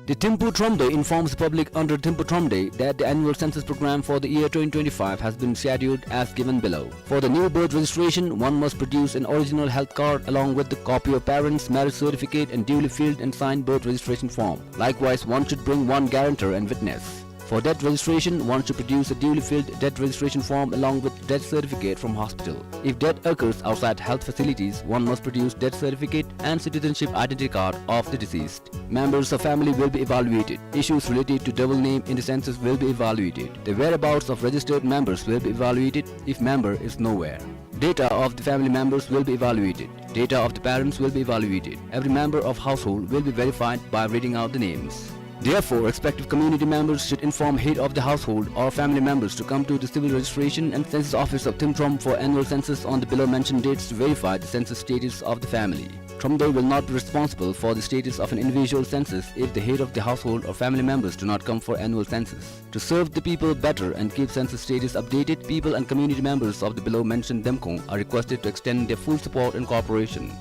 The Thimphu Thromde informs the public under Thimphu Thromde that the annual census program for the year twenty twenty-five has been scheduled as given below. For the new birth registration, one must produce an original health card along with the copy of parents' marriage certificate and duly filled and signed birth registration form. Likewise, one should bring one guarantor and witness. For death registration, one should produce a duly filled death registration form along with death certificate from hospital. If death occurs outside health facilities, one must produce death certificate and citizenship identity card of the deceased. Members of family will be evaluated. Issues related to double name in the census will be evaluated. The whereabouts of registered members will be evaluated if member is nowhere. Data of the family members will be evaluated. Data of the parents will be evaluated. Every member of household will be verified by reading out the names. Therefore, respective community members should inform head of the household or family members to come to the civil registration and census office of Thimphu Throm for annual census on the below mentioned dates to verify the census status of the family. Thromde will not be responsible for the status of an individual census if the head of the household or family members do not come for annual census. To serve the people better and keep census status updated, people and community members of the below mentioned Demkong are requested to extend their full support and cooperation.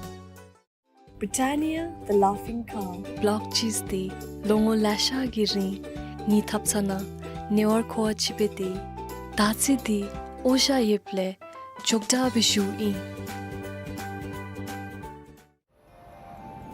Britannia, the laughing cow. Block cheese འདི་ལོ་ངོ་ལེ་ཤ་གི་རིང་ནི་ཐབ་ཚང་ནང་ཉེ་བར་མཁོ་བ་ཅིག་འབད་དེ། ད་ཚེས་འདི་ཨོ་ཤ་ཡོདཔ་ལས་མགྱོགས་དྲགས་སྦེ་བཞུགས་ཨིན།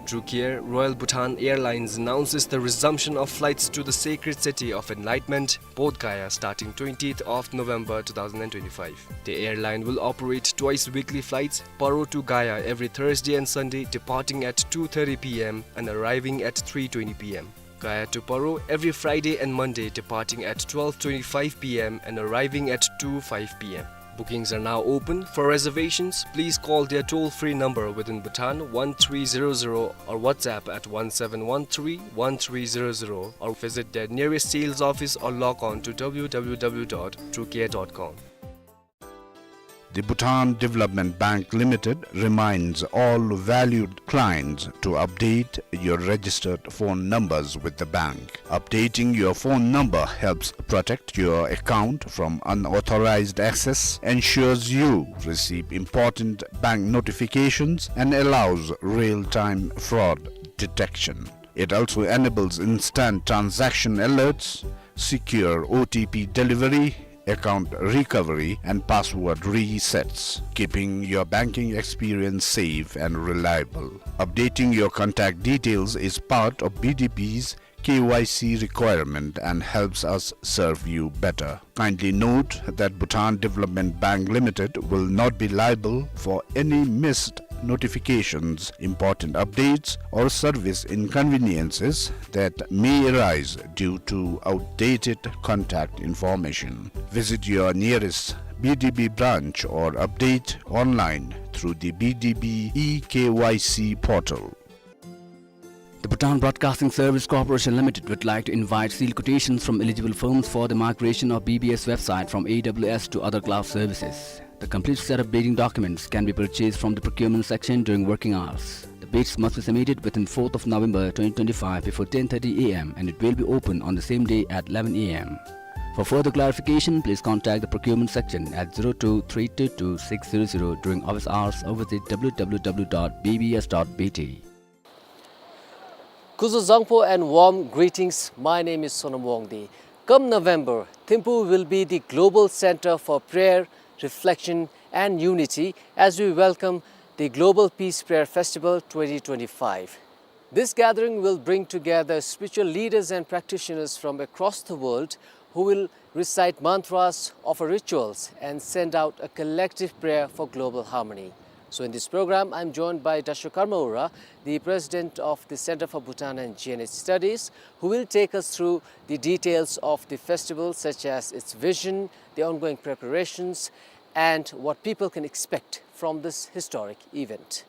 True Care Royal Bhutan Airlines announces the resumption of flights to the sacred city of enlightenment, Bodh Gaya, starting twentieth of November two thousand and twenty-five. The airline will operate twice weekly flights, Paro to Gaya every Thursday and Sunday, departing at two thirty p m and arriving at three twenty p m. Gaya to Paro every Friday and Monday, departing at twelve twenty-five p m and arriving at two five p m. Bookings are now open. For reservations, please call their toll-free number within Bhutan, one three zero zero, or WhatsApp at one seven one three one three zero zero, or visit their nearest sales office or log on to w w w dot truecare dot com. The Bhutan Development Bank Limited reminds all valued clients to update your registered phone numbers with the bank. Updating your phone number helps protect your account from unauthorized access, ensures you receive important bank notifications, and allows real-time fraud detection. It also enables instant transaction alerts, secure O T P delivery, account recovery, and password resets, keeping your banking experience safe and reliable. Updating your contact details is part of B D B's K Y C requirement and helps us serve you better. Kindly note that Bhutan Development Bank Limited will not be liable for any missed notifications, important updates, or service inconveniences that may arise due to outdated contact information. Visit your nearest B D B branch or update online through the B D B e K Y C portal. The Bhutan Broadcasting Service Corporation Limited would like to invite sealed quotations from eligible firms for the migration of B B S website from A W S to other cloud services. The complete set of bidding documents can be purchased from the procurement section during working hours. The bids must be submitted within fourth of November twenty twenty-five before ten thirty a m and it will be open on the same day at eleven a m. For further clarification, please contact the procurement section at zero two three two two six zero zero during office hours or visit w w w dot b b s dot b t. Kuzuzangpo and warm greetings. My name is Sonam Wangdi. Come November, Thimphu will be the global center for prayer, reflection, and unity as we welcome the Global Peace Prayer Festival twenty twenty-five. This gathering will bring together spiritual leaders and practitioners from across the world who will recite mantras, offer rituals, and send out a collective prayer for global harmony. So in this program, I'm joined by Dasho Karma Ura, the president of the Center for Bhutan and Jainist Studies, who will take us through the details of the festival, such as its vision, the ongoing preparations, and what people can expect from this historic event.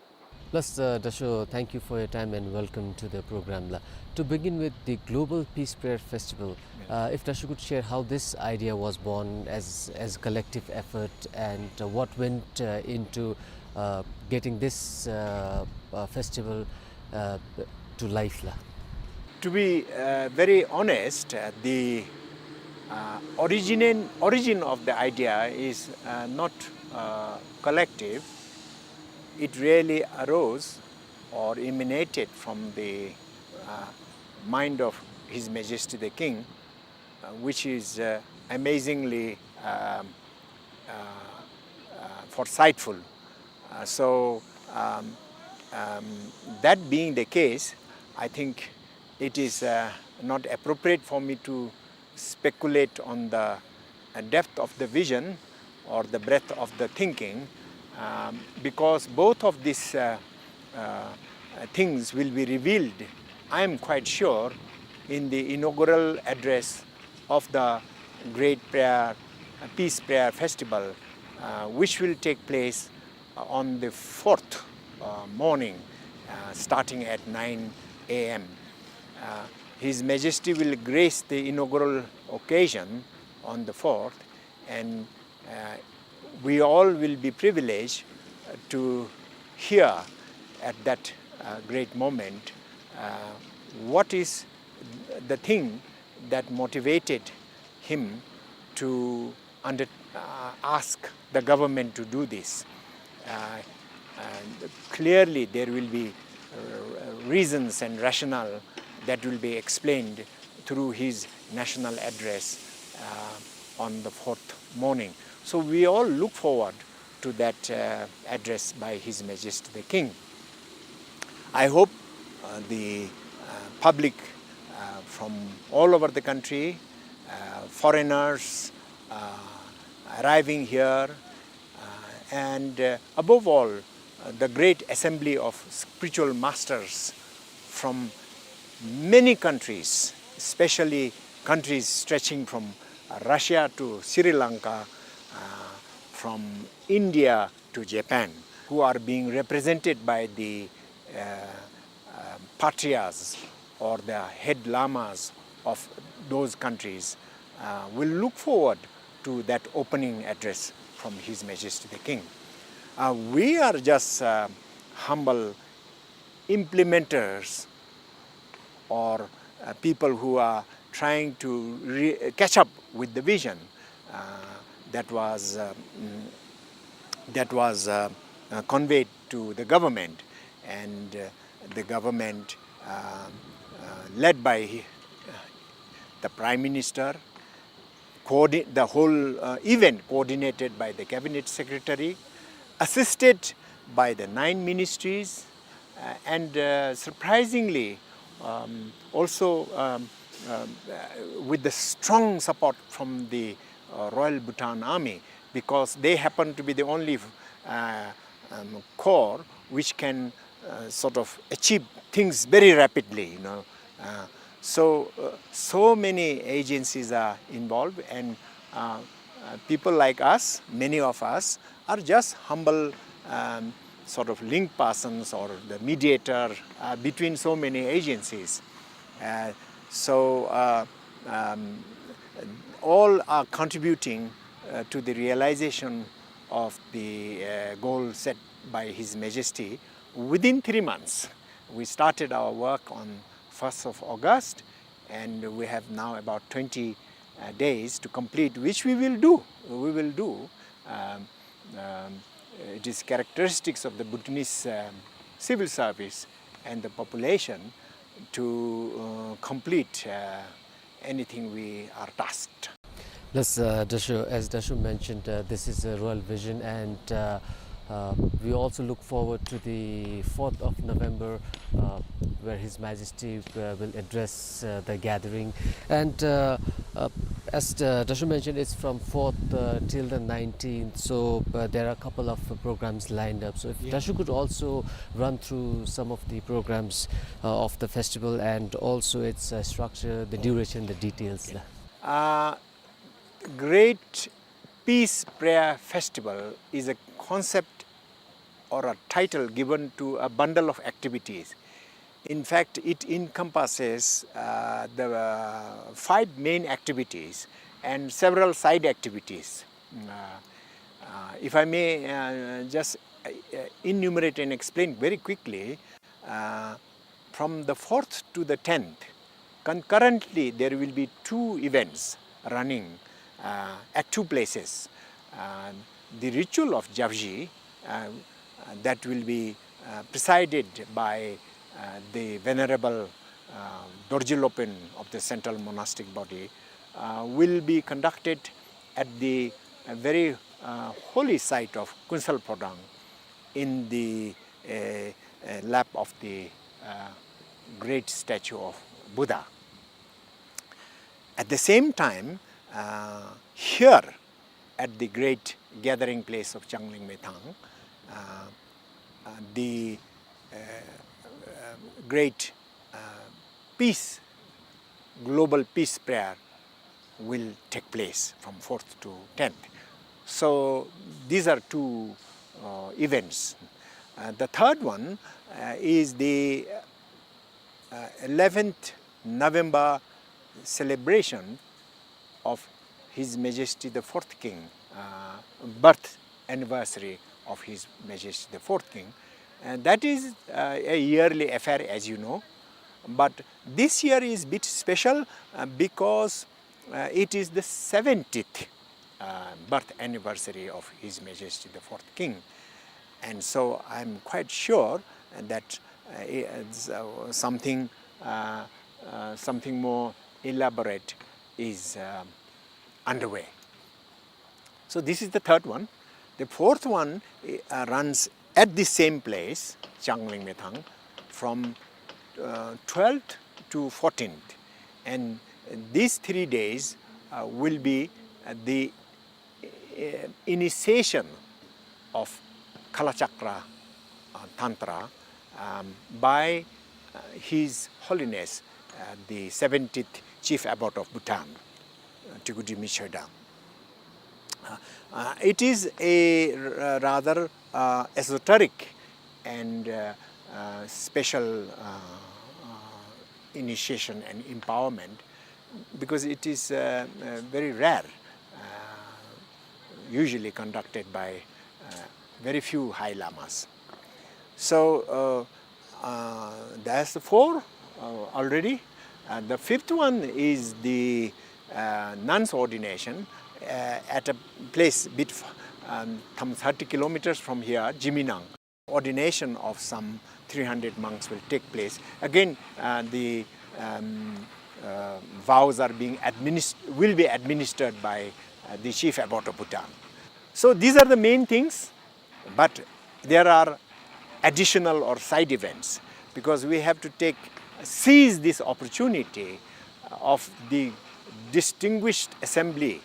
Lasu, uh, Dasho, thank you for your time and welcome to the program la. To begin with, the Global Peace Prayer Festival. Yeah. Uh, if Dasho could share how this idea was born as, as collective effort and, uh, what went, uh, into, uh, getting this, uh, uh, festival, uh, to life la. To be, uh, very honest, uh, the, uh, origin, origin of the idea is, uh, not, uh, collective. It really arose or emanated from the, uh, mind of His Majesty the King, uh, which is, uh, amazingly, um, uh, uh, foresightful. Uh, so, um, um, that being the case, I think it is, uh, not appropriate for me to speculate on the, uh, depth of the vision or the breadth of the thinking, um, because both of these, uh, uh, things will be revealed, I am quite sure, in the inaugural address of the Great Prayer, uh, Peace Prayer Festival, uh, which will take place on the fourth, uh, morning, uh, starting at nine A M. Uh, His Majesty will grace the inaugural occasion on the fourth, and, uh, we all will be privileged, uh, to hear at that, uh, great moment, uh, what is the thing that motivated him to under, uh, ask the government to do this. Uh, and clearly, there will be, uh, reasons and rationale that will be explained through his national address, uh, on the fourth morning. So we all look forward to that, uh, address by His Majesty the King. I hope, uh, the, uh, public, uh, from all over the country, uh, foreigners, uh, arriving here, uh, and, uh, above all, uh, the great assembly of spiritual masters from many countries, especially countries stretching from Russia to Sri Lanka, uh, from India to Japan, who are being represented by the, uh, uh, patriarchs or the head lamas of those countries, uh, will look forward to that opening address from His Majesty the King. Uh, we are just, uh, humble implementers or, uh, people who are trying to re-, catch up with the vision, uh, that was, uh, mm, that was, uh, uh, conveyed to the government, and, uh, the government, uh, uh, led by, uh, the Prime Minister, coordi-, the whole, uh, event coordinated by the Cabinet Secretary, assisted by the nine ministries, uh, and, uh, surprisingly, um, also, um, um, uh, with the strong support from the, uh, Royal Bhutan Army, because they happen to be the only, uh, um, corps which can, uh, sort of achieve things very rapidly, you know. Uh, so, uh, so many agencies are involved, and, uh, uh, people like us, many of us, are just humble, um, sort of link persons or the mediator, uh, between so many agencies. Uh, so, uh, um, all are contributing, uh, to the realization of the, uh, goal set by His Majesty within three months. We started our work on first of August, and we have now about twenty, uh, days to complete, which we will do. We will do. Um, um, it is characteristics of the Bhutanese, um, civil service and the population to, uh, complete, uh, anything we are tasked. Lasu, uh, Dasho, as Dasho mentioned, uh, this is a royal vision, and, uh, Uh, we also look forward to the fourth of November, uh, where His Majesty, uh, will address, uh, the gathering. And, uh, uh, as, uh, Dashu mentioned, it's from fourth, uh, till the nineteenth. So, uh, there are a couple of, uh, programs lined up. So, if Dashu could also run through some of the programs, uh, of the festival and also its, uh, structure, the duration, the details. Uh, Great Peace Prayer Festival is a concept or a title given to a bundle of activities. In fact, it encompasses, uh, the, uh, five main activities and several side activities. Uh, uh, if I may, uh, just, uh, enumerate and explain very quickly, uh, from the fourth to the tenth, concurrently there will be two events running, uh, at two places. Uh, the ritual of Japji, uh, that will be, uh, presided by, uh, the Venerable, uh, Dorji Lopen of the Central Monastic Body, uh, will be conducted at the, uh, very, uh, holy site of Kunsal Phodang in the, uh, uh, lap of the, uh, great statue of Buddha. At the same time, uh, here at the great gathering place of Changling Methang, uh, uh, the, uh, uh, great, uh, peace, global peace prayer will take place from fourth to tenth. So these are two, uh, events. Uh, the third one, uh, is the, uh, eleventh November celebration of His Majesty the Fourth King, uh, birth anniversary of His Majesty the Fourth King. And that is, uh, a yearly affair, as you know. But this year is bit special, uh, because, uh, it is the seventieth, uh, birth anniversary of His Majesty the Fourth King. And so I'm quite sure that, uh, it's, uh, something, uh, uh, something more elaborate is, um, underway. So this is the third one. The fourth one, uh, runs at the same place, Changling Methang, from, uh, twelfth to fourteenth. And these three days, uh, will be, uh, the, uh, initiation of Kalachakra, uh, Tantra, um, by, uh, His Holiness, uh, the seventieth Chief Abbot of Bhutan, uh, Tegu Demi Chödam. Uh, uh, it is a r-, rather, uh, esoteric and, uh, uh, special, uh, uh, initiation and empowerment, because it is, uh, uh, very rare, uh, usually conducted by, uh, very few high lamas. So, uh, uh, that's the four, uh, already. Uh, the fifth one is the, uh, nun's ordination, uh, at a place bit, um, some thirty kilometers from here, Jiminang. Ordination of some three hundred monks will take place. Again, uh, the, um, uh, vows are being administ-, will be administered by, uh, the chief abbot of Bhutan. So these are the main things, but there are additional or side events, because we have to take, seize this opportunity of the distinguished assembly,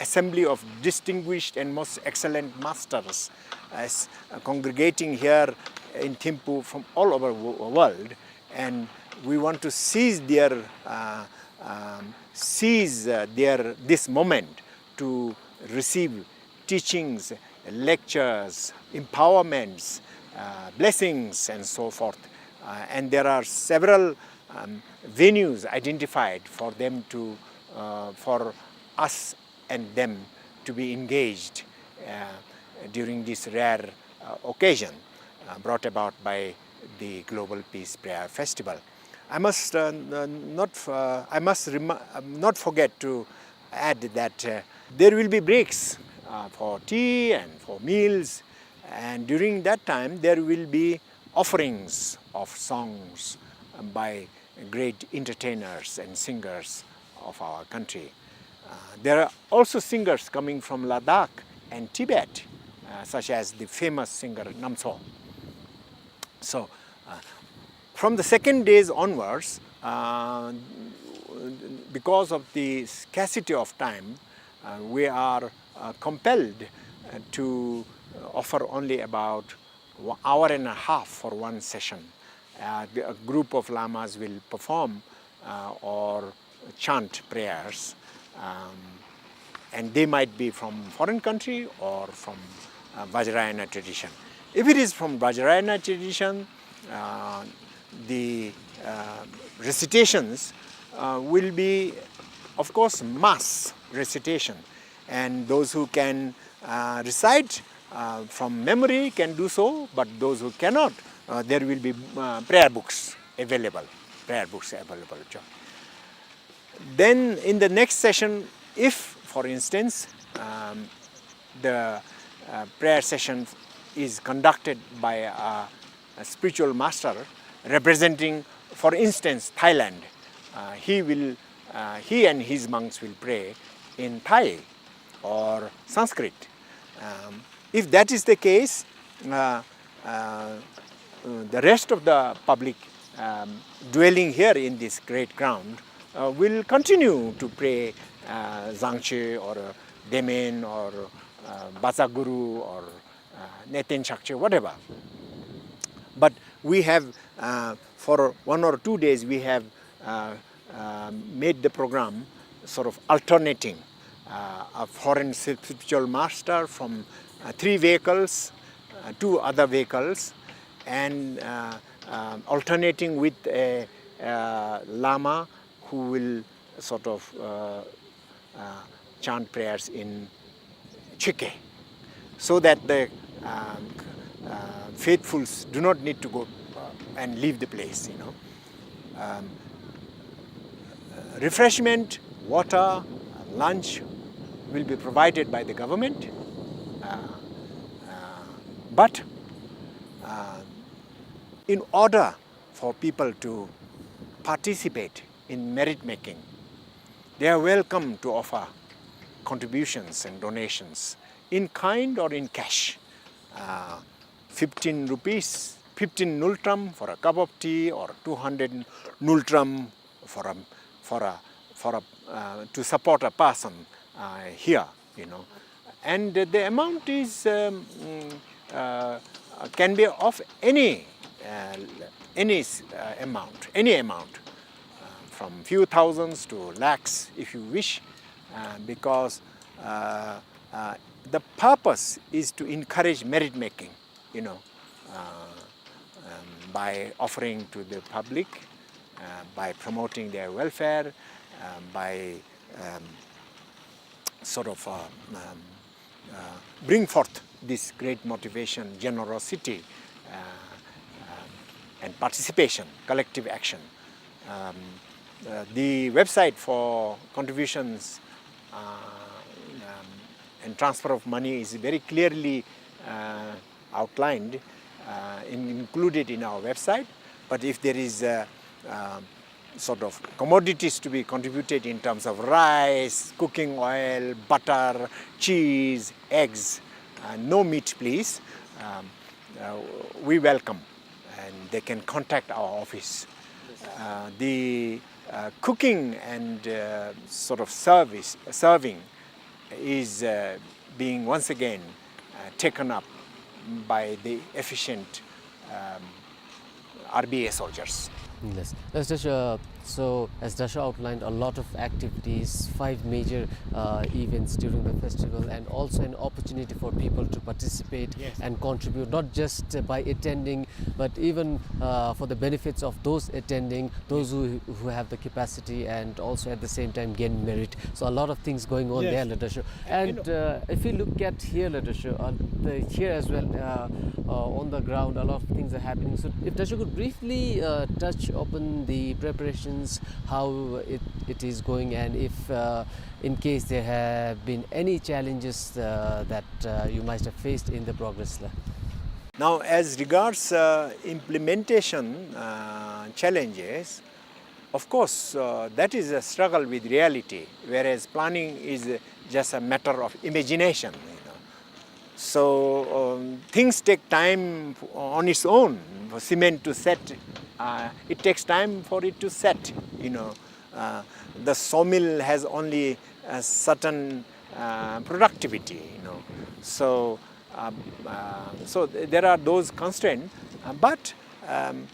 assembly of distinguished and most excellent masters, as, uh, congregating here in Thimphu from all over wo-, world, and we want to seize their, uh, um, seize, uh, their, this moment to receive teachings, lectures, empowerments, uh, blessings, and so forth. Uh, and there are several, um, venues identified for them to, uh, for us and them to be engaged, uh, during this rare, uh, occasion, uh, brought about by the Global Peace Prayer Festival. I must, uh, n-, not, uh, I must rem-, um, not forget to add that, uh, there will be breaks, uh, for tea and for meals, and during that time there will be offerings of songs, um, by great entertainers and singers of our country. Uh, there are also singers coming from Ladakh and Tibet, uh, such as the famous singer Namtsho. So, uh, from the second days onwards, uh, because of the scarcity of time, uh, we are, uh, compelled, uh, to offer only about one hour and a half for one session. Uh, the, a group of lamas will perform, uh, or chant prayers, um, and they might be from foreign country or from, uh, Vajrayana tradition. If it is from Vajrayana tradition, uh, the, uh, recitations, uh, will be, of course, mass recitation, and those who can, uh, recite, uh, from memory can do so, but those who cannot, uh, there will be, uh, prayer books available, prayer books available. Then in the next session, if, for instance, um, the, uh, prayer session is conducted by a, a spiritual master representing, for instance, Thailand, uh, he will, uh, he and his monks will pray in Thai or Sanskrit. Um, if that is the case, uh, uh, the rest of the public, um, dwelling here in this great ground, uh, will continue to pray, uh, Zangche or, uh, Demen or, uh, Bazaguru or, uh, Neten Chakche, whatever. But we have, uh, for one or two days, we have, uh, uh, made the program sort of alternating, uh, a foreign spiritual master from, uh, three vehicles, uh, two other vehicles, and, uh, uh, alternating with a, uh, lama who will sort of, uh, uh, chant prayers in Chökyi, so that the, um, uh, faithfuls do not need to go, uh, and leave the place, you know. Um, uh, refreshment, water, uh, lunch will be provided by the government. Uh, uh, but, uh, in order for people to participate in merit making, they are welcome to offer contributions and donations in kind or in cash. Uh, fifteen rupees, fifteen ngultrum for a cup of tea, or two hundred ngultrum for a, for a, for a, uh, to support a person, uh, here, you know. And the amount is, um, mm, uh, can be of any, uh, any, uh, amount, any amount, uh, from few thousands to lakhs, if you wish, uh, because, uh, uh, the purpose is to encourage merit making, you know, uh, um, by offering to the public, uh, by promoting their welfare, uh, by, um, sort of, uh, um, uh, bring forth this great motivation, generosity, uh, um, and participation, collective action. Um, uh, the website for contributions, uh, um, and transfer of money is very clearly, uh, outlined, uh, in, included in our website. But if there is, uh, um, sort of commodities to be contributed in terms of rice, cooking oil, butter, cheese, eggs, uh, no meat, please, um, uh, we welcome, and they can contact our office. Uh, the, uh, cooking and, uh, sort of service, serving is, uh, being once again, uh, taken up by the efficient, um, R B A soldiers. Yes. As Dasho, so as Dasho outlined, a lot of activities, five major, uh, events during the festival, and also an opportunity for people to participate, yes, and contribute, not just, uh, by attending, but even, uh, for the benefits of those attending, those who, who have the capacity and also at the same time gain merit. So a lot of things going on, yes, there, Ladasho. And, uh, if you look at here, Ladasho, uh, the, here as well, uh, uh, on the ground, a lot of things are happening. So if Dasho could briefly, uh, touch upon the preparations, how it, it is going, and if, uh, in case there have been any challenges, uh, that, uh, you might have faced in the progress, la. Now, as regards, uh, implementation, uh, challenges, of course, uh, that is a struggle with reality, whereas planning is, uh, just a matter of imagination, you know. So um, things take time on its own. For cement to set, uh, it takes time for it to set. You know, uh, the sawmill has only a certain uh, productivity. You know, so um, uh, so th- there are those constraints. Uh, but um,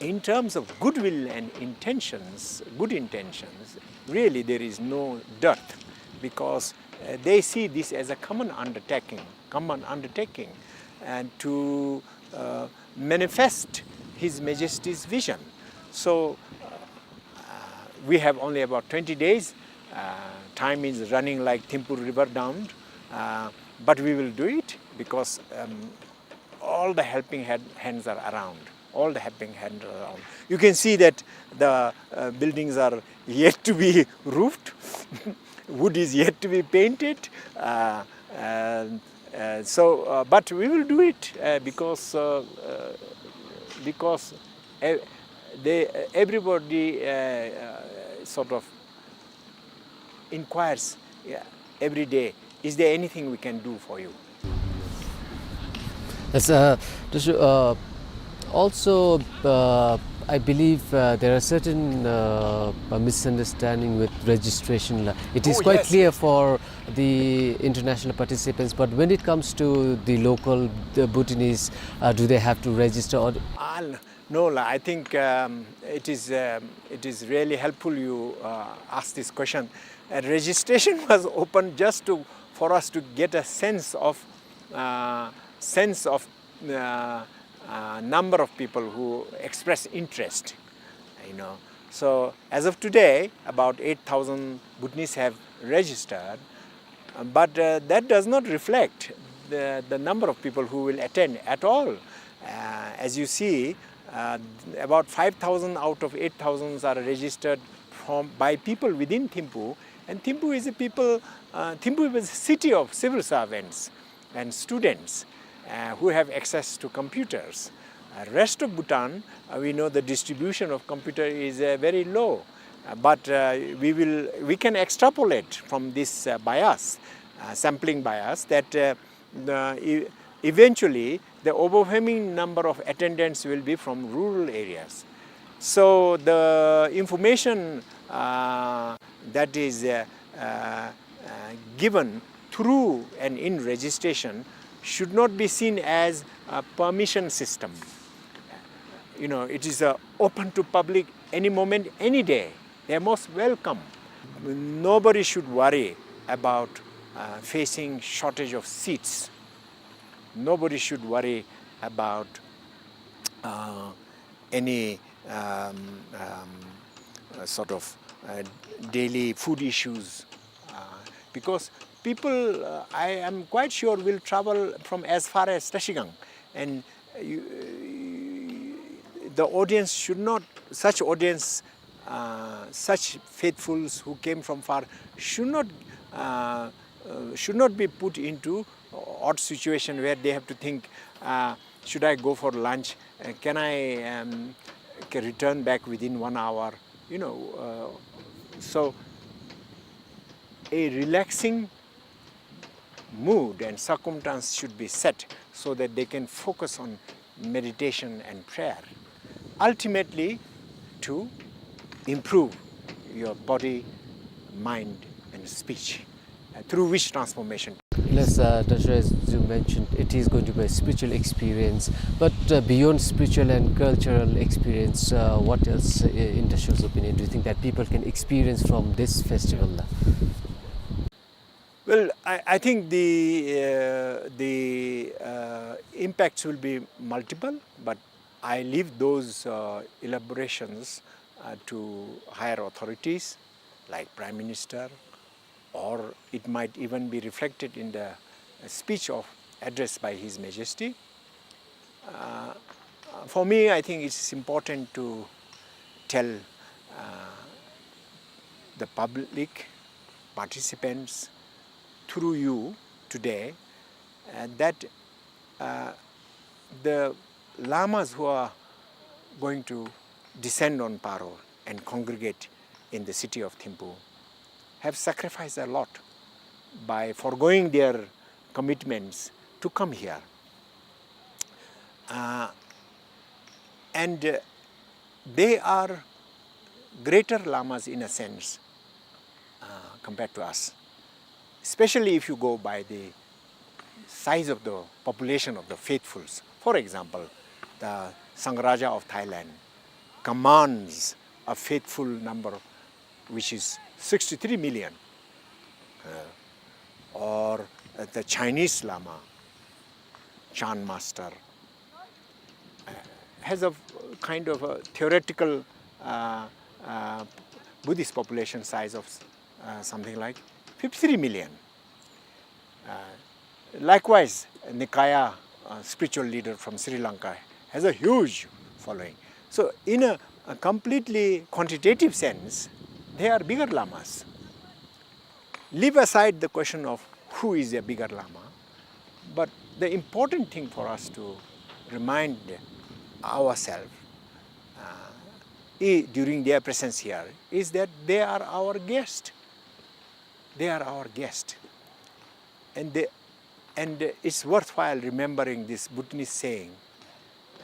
in terms of goodwill and intentions, good intentions, really there is no dearth, because uh, they see this as a common undertaking, common undertaking, and to uh, manifest His Majesty's vision. So uh, we have only about twenty days. Uh, time is running like Thimphu River down, uh, but we will do it because um, all the helping hand, hands are around. All the helping hands are around. You can see that the uh, buildings are yet to be roofed. Wood is yet to be painted. Uh, and, uh, so, uh, but we will do it uh, because uh, uh, because uh, they, everybody uh, uh, sort of inquires, yeah, every day, "Is there anything we can do for you?" Yes, uh, to show, uh, also, uh, I believe uh, there are certain uh, uh, misunderstanding with registration. La- It is Oh, quite yes, clear yes. for the international participants, but when it comes to the local the Bhutanese, uh, do they have to register? Or Ah, n- no, la, I think um, it is um, it is really helpful you uh, ask this question. Uh, registration was open just to for us to get a sense of uh, sense of uh, uh, number of people who express interest. You know, so as of today, about eight thousand Bhutanese have registered, uh, but uh, that does not reflect the, the number of people who will attend at all. Uh, as you see, uh, about five thousand out of eight thousand are registered from by people within Thimphu, and Thimphu is a people. Uh, Thimphu is a city of civil servants and students uh, who have access to computers. Uh, rest of Bhutan, uh, we know the distribution of computer is uh, very low, uh, but uh, we will we can extrapolate from this uh, bias, uh, sampling bias, that uh, the, e- eventually the overwhelming number of attendants will be from rural areas. So the information uh, that is uh, uh, uh, given through and in registration should not be seen as a permission system. You know, it is uh, open to public any moment, any day. They are most welcome. Nobody should worry about uh, facing shortage of seats. Nobody should worry about uh, any um, um, uh, sort of uh, daily food issues, uh, because people, uh, I am quite sure, will travel from as far as Trashigang, and uh, you, the audience should not, such audience, uh, such faithfuls who came from far should not uh, uh, should not be put into odd situation where they have to think, uh, should I go for lunch? Uh, can I um, can return back within one hour? You know, uh, so a relaxing mood and circumstance should be set so that they can focus on meditation and prayer, ultimately to improve your body, mind, and speech, uh, through which transformation. Yes, uh, Dasho, as you mentioned, it is going to be a spiritual experience. But uh, beyond spiritual and cultural experience, uh, what else, uh, in Dasho's opinion, do you think that people can experience from this festival? Well, I, I think the, uh, the uh, impacts will be multiple, but I leave those uh, elaborations uh, to higher authorities like Prime Minister, or it might even be reflected in the speech of address by His Majesty. Uh, for me, I think it's important to tell uh, the public, participants, through you today, uh, that uh, the lamas who are going to descend on Paro and congregate in the city of Thimphu have sacrificed a lot by foregoing their commitments to come here. Uh, and, uh, they are greater lamas in a sense, uh, compared to us, especially if you go by the size of the population of the faithfuls. For example, the Sangha Raja of Thailand commands a faithful number, which is sixty-three million, uh, or, uh, the Chinese Lama, Chan Master, uh, has a kind of a theoretical, uh, uh, Buddhist population size of, uh, something like fifty-three million. Uh, likewise, Nikaya, uh, spiritual leader from Sri Lanka, has a huge following. So, in a, a completely quantitative sense, they are bigger lamas. Leave aside the question of who is a bigger lama, but the important thing for us to remind ourselves, uh, i-, during their presence here is that they are our guest. They are our guest. And they, and it's worthwhile remembering this Bhutanese saying,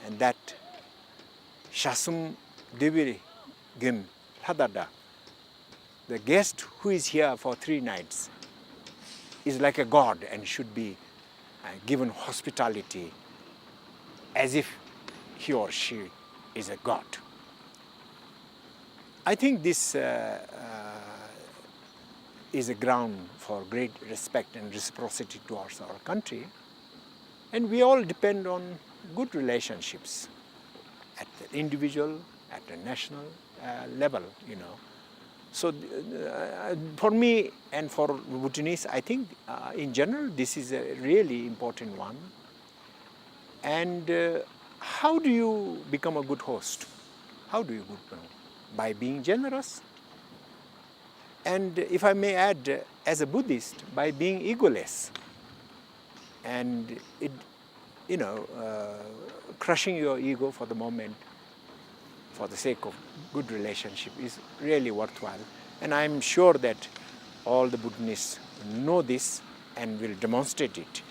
and that Shasum Devi Gim Hadada, the guest who is here for three nights is like a god and should be, uh, given hospitality as if he or she is a god. I think this, uh, uh, is a ground for great respect and reciprocity towards our country. And we all depend on good relationships at the individual, at the national, uh, level, you know. So, uh, for me and for Bhutanese, I think, uh, in general, this is a really important one. And, uh, how do you become a good host? How do you good, by being generous. And if I may add, uh, as a Buddhist, by being egoless. And it, you know, uh, crushing your ego for the moment for the sake of good relationship is really worthwhile. And I'm sure that all the Bhutanese know this and will demonstrate it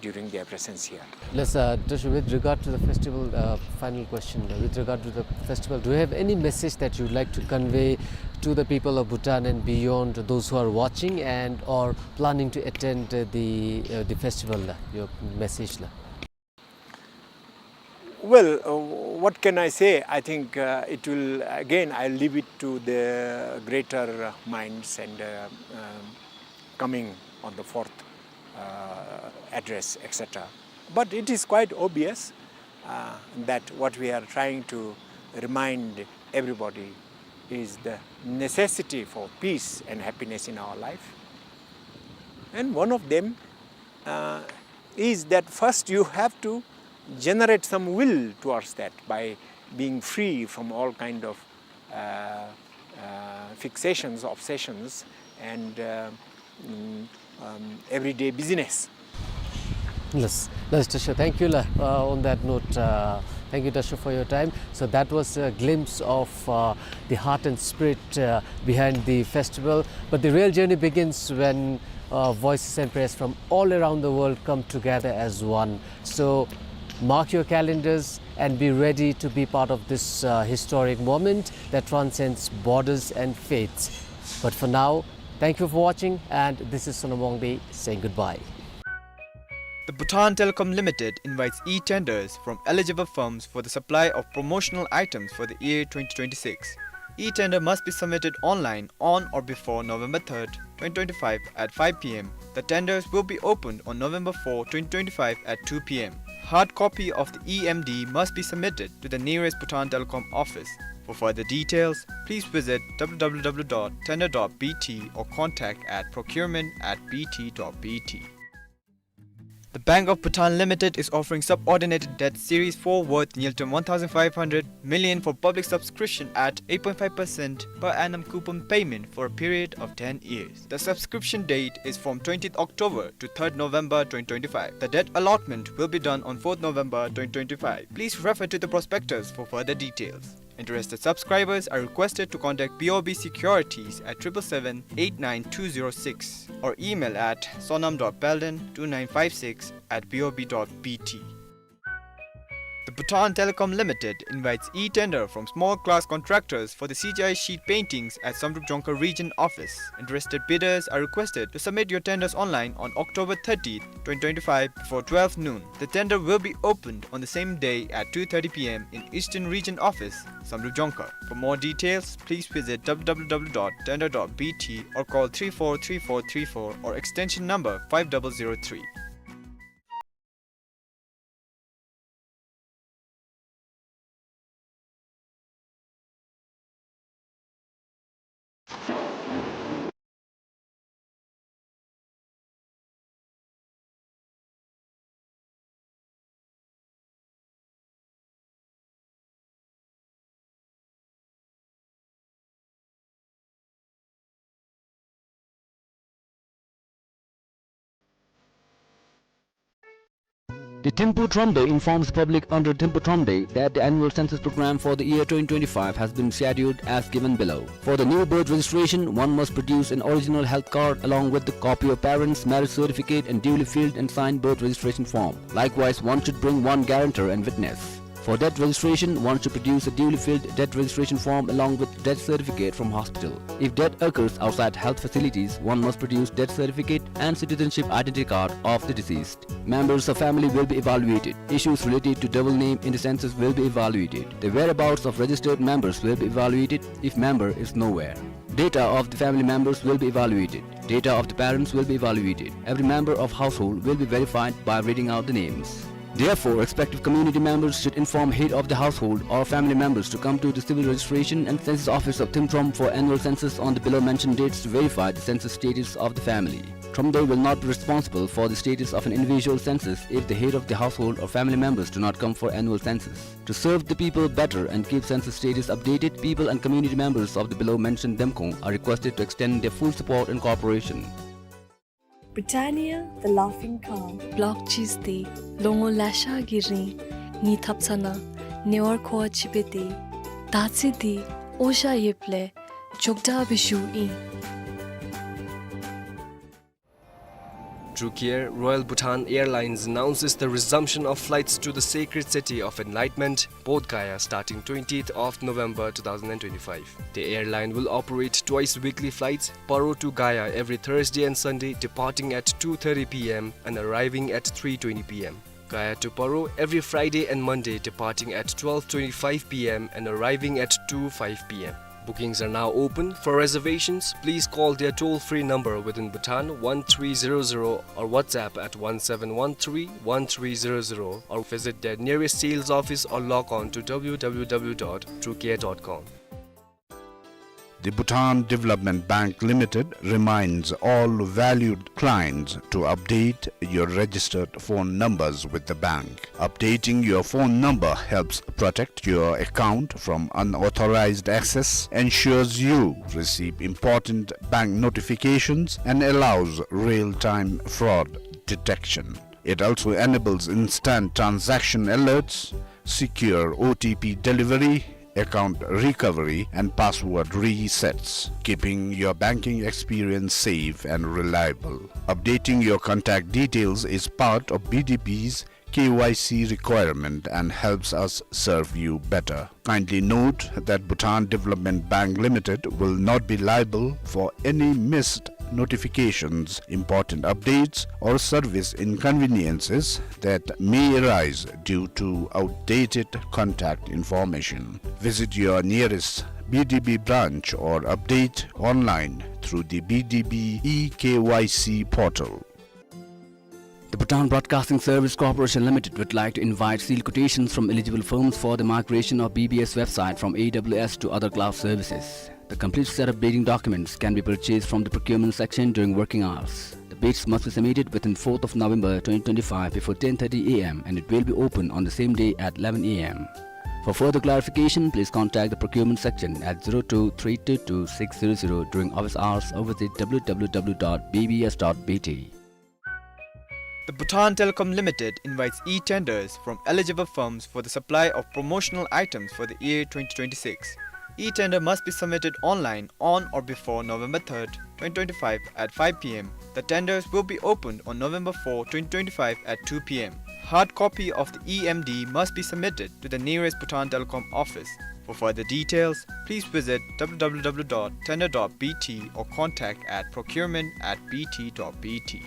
during their presence here. Yes, uh, just with regard to the festival, uh, final question, uh, with regard to the festival, do you have any message that you would like to convey to the people of Bhutan and beyond, those who are watching and or planning to attend, uh, the, uh, the festival, uh, your message la? Well, uh, what can I say? I think, uh, it will, again, I leave it to the greater minds and, uh, um, coming on the fourth, uh, address, et cetera. But it is quite obvious, uh, that what we are trying to remind everybody is the necessity for peace and happiness in our life. And one of them, uh, is that first you have to generate some will towards that by being free from all kind of, uh, uh, fixations, obsessions, and, uh, mm, um, everyday business. Yes, yes, Tashar. Thank you, la. Uh, on that note, uh, thank you, Tashar, for your time. So that was a glimpse of, uh, the heart and spirit, uh, behind the festival. But the real journey begins when, uh, voices and prayers from all around the world come together as one. So mark your calendars and be ready to be part of this, uh, historic moment that transcends borders and faiths. But for now, thank you for watching, and this is Sonam Wangdi saying goodbye. The Bhutan Telecom Limited invites e-tenders from eligible firms for the supply of promotional items for the year twenty twenty-six. E-tender must be submitted online on or before November third, twenty twenty-five at five p m. The tenders will be opened on November fourth, twenty twenty-five at two p m. Hard copy of the E M D must be submitted to the nearest Bhutan Telecom office. For further details, please visit w w w dot tender dot b t or contact at procurement at b t dot b t. The Bank of Bhutan Limited is offering subordinated debt series four worth nearly one thousand five hundred million for public subscription at eight point five percent per annum coupon payment for a period of ten years. The subscription date is from twentieth October to third November twenty twenty-five. The debt allotment will be done on fourth November twenty twenty-five. Please refer to the prospectus for further details. Interested subscribers are requested to contact B O B Securities at triple seven eight nine two zero six or email at sonam dot palden two nine five six at B O B dot B T. The Bhutan Telecom Limited invites e-tender from small class contractors for the C G I sheet paintings at Samdrup Jongkhar Region Office. Interested bidders are requested to submit your tenders online on October thirtieth, twenty twenty-five, before twelve noon. The tender will be opened on the same day at two thirty P M in Eastern Region Office, Samdrup Jongkhar. For more details, please visit W W W dot tender dot B T or call three four three four three four or extension number five double zero three. The Thimphu Thromde informs the public under Thimphu Thromde that the annual census program for the year twenty twenty-five has been scheduled as given below. For the new birth registration, one must produce an original health card along with the copy of parents' marriage certificate and duly filled and signed birth registration form. Likewise, one should bring one guarantor and witness. For death registration, one should produce a duly filled death registration form along with death certificate from hospital. If death occurs outside health facilities, one must produce death certificate and citizenship identity card of the deceased. Members of family will be evaluated. Issues related to double name in the census will be evaluated. The whereabouts of registered members will be evaluated if member is nowhere. Data of the family members will be evaluated. Data of the parents will be evaluated. Every member of household will be verified by reading out the names. Therefore, respective community members should inform head of the household or family members to come to the civil registration and census office of Thimphu Thromde for annual census on the below mentioned dates to verify the census status of the family. Thromde will not be responsible for the status of an individual census if the head of the household or family members do not come for annual census. To serve the people better and keep census status updated, people and community members of the below mentioned Demkong are requested to extend their full support and cooperation. Britannia, the laughing cow. Block cheese དེ་ལོ་ངོ་ལེ་ཤ་གི་རིང་ངེའི་ཐབ་ཚང་ནང་ཉེ་བར་མཁོ་བ་ཅིག་སྦེ་བསྡད། ད་ཅི་དེ་འོ་ཞ་ཡོདཔ་ལས་མགྱོགས་དྲགས་སྦེ་བཞུགས་ཨིན། True Care Royal Bhutan Airlines announces the resumption of flights to the sacred city of enlightenment, Bodh Gaya, starting twentieth of November two thousand and twenty-five. The airline will operate twice weekly flights, Paro to Gaya every Thursday and Sunday, departing at two thirty P M and arriving at three twenty P M. Gaya to Paro every Friday and Monday, departing at twelve twenty-five P M and arriving at two five P M. Bookings are now open. For reservations, please call their toll-free number within Bhutan, one three zero zero, or WhatsApp at one seven one three one three zero zero, or visit their nearest sales office or log on to W W W dot truecare dot com. The Bhutan Development Bank Limited reminds all valued clients to update your registered phone numbers with the bank. Updating your phone number helps protect your account from unauthorized access, ensures you receive important bank notifications, and allows real-time fraud detection. It also enables instant transaction alerts, secure O T P delivery, account recovery, and password resets, keeping your banking experience safe and reliable. Updating your contact details is part of B D B's K Y C requirement and helps us serve you better. Kindly note that Bhutan Development Bank Limited will not be liable for any missed notifications, important updates, or service inconveniences that may arise due to outdated contact information. Visit your nearest B D B branch or update online through the B D B e K Y C portal. The Bhutan Broadcasting Service Corporation Limited would like to invite sealed quotations from eligible firms for the migration of B B S website from A W S to other cloud services. The complete set of bidding documents can be purchased from the procurement section during working hours. The bids must be submitted within fourth of November twenty twenty-five before ten thirty A M and it will be open on the same day at eleven A M. For further clarification, please contact the procurement section at zero two three two two six zero zero during office hours or visit W W W dot B B S dot B T. The Bhutan Telecom Limited invites e-tenders from eligible firms for the supply of promotional items for the year twenty twenty-six. E-tender must be submitted online on or before November third, twenty twenty-five at five p m. The tenders will be opened on November fourth, twenty twenty-five at two p m. Hard copy of the E M D must be submitted to the nearest Bhutan Telecom office. For further details, please visit w w w dot tender dot b t or contact at procurement at b t dot b t.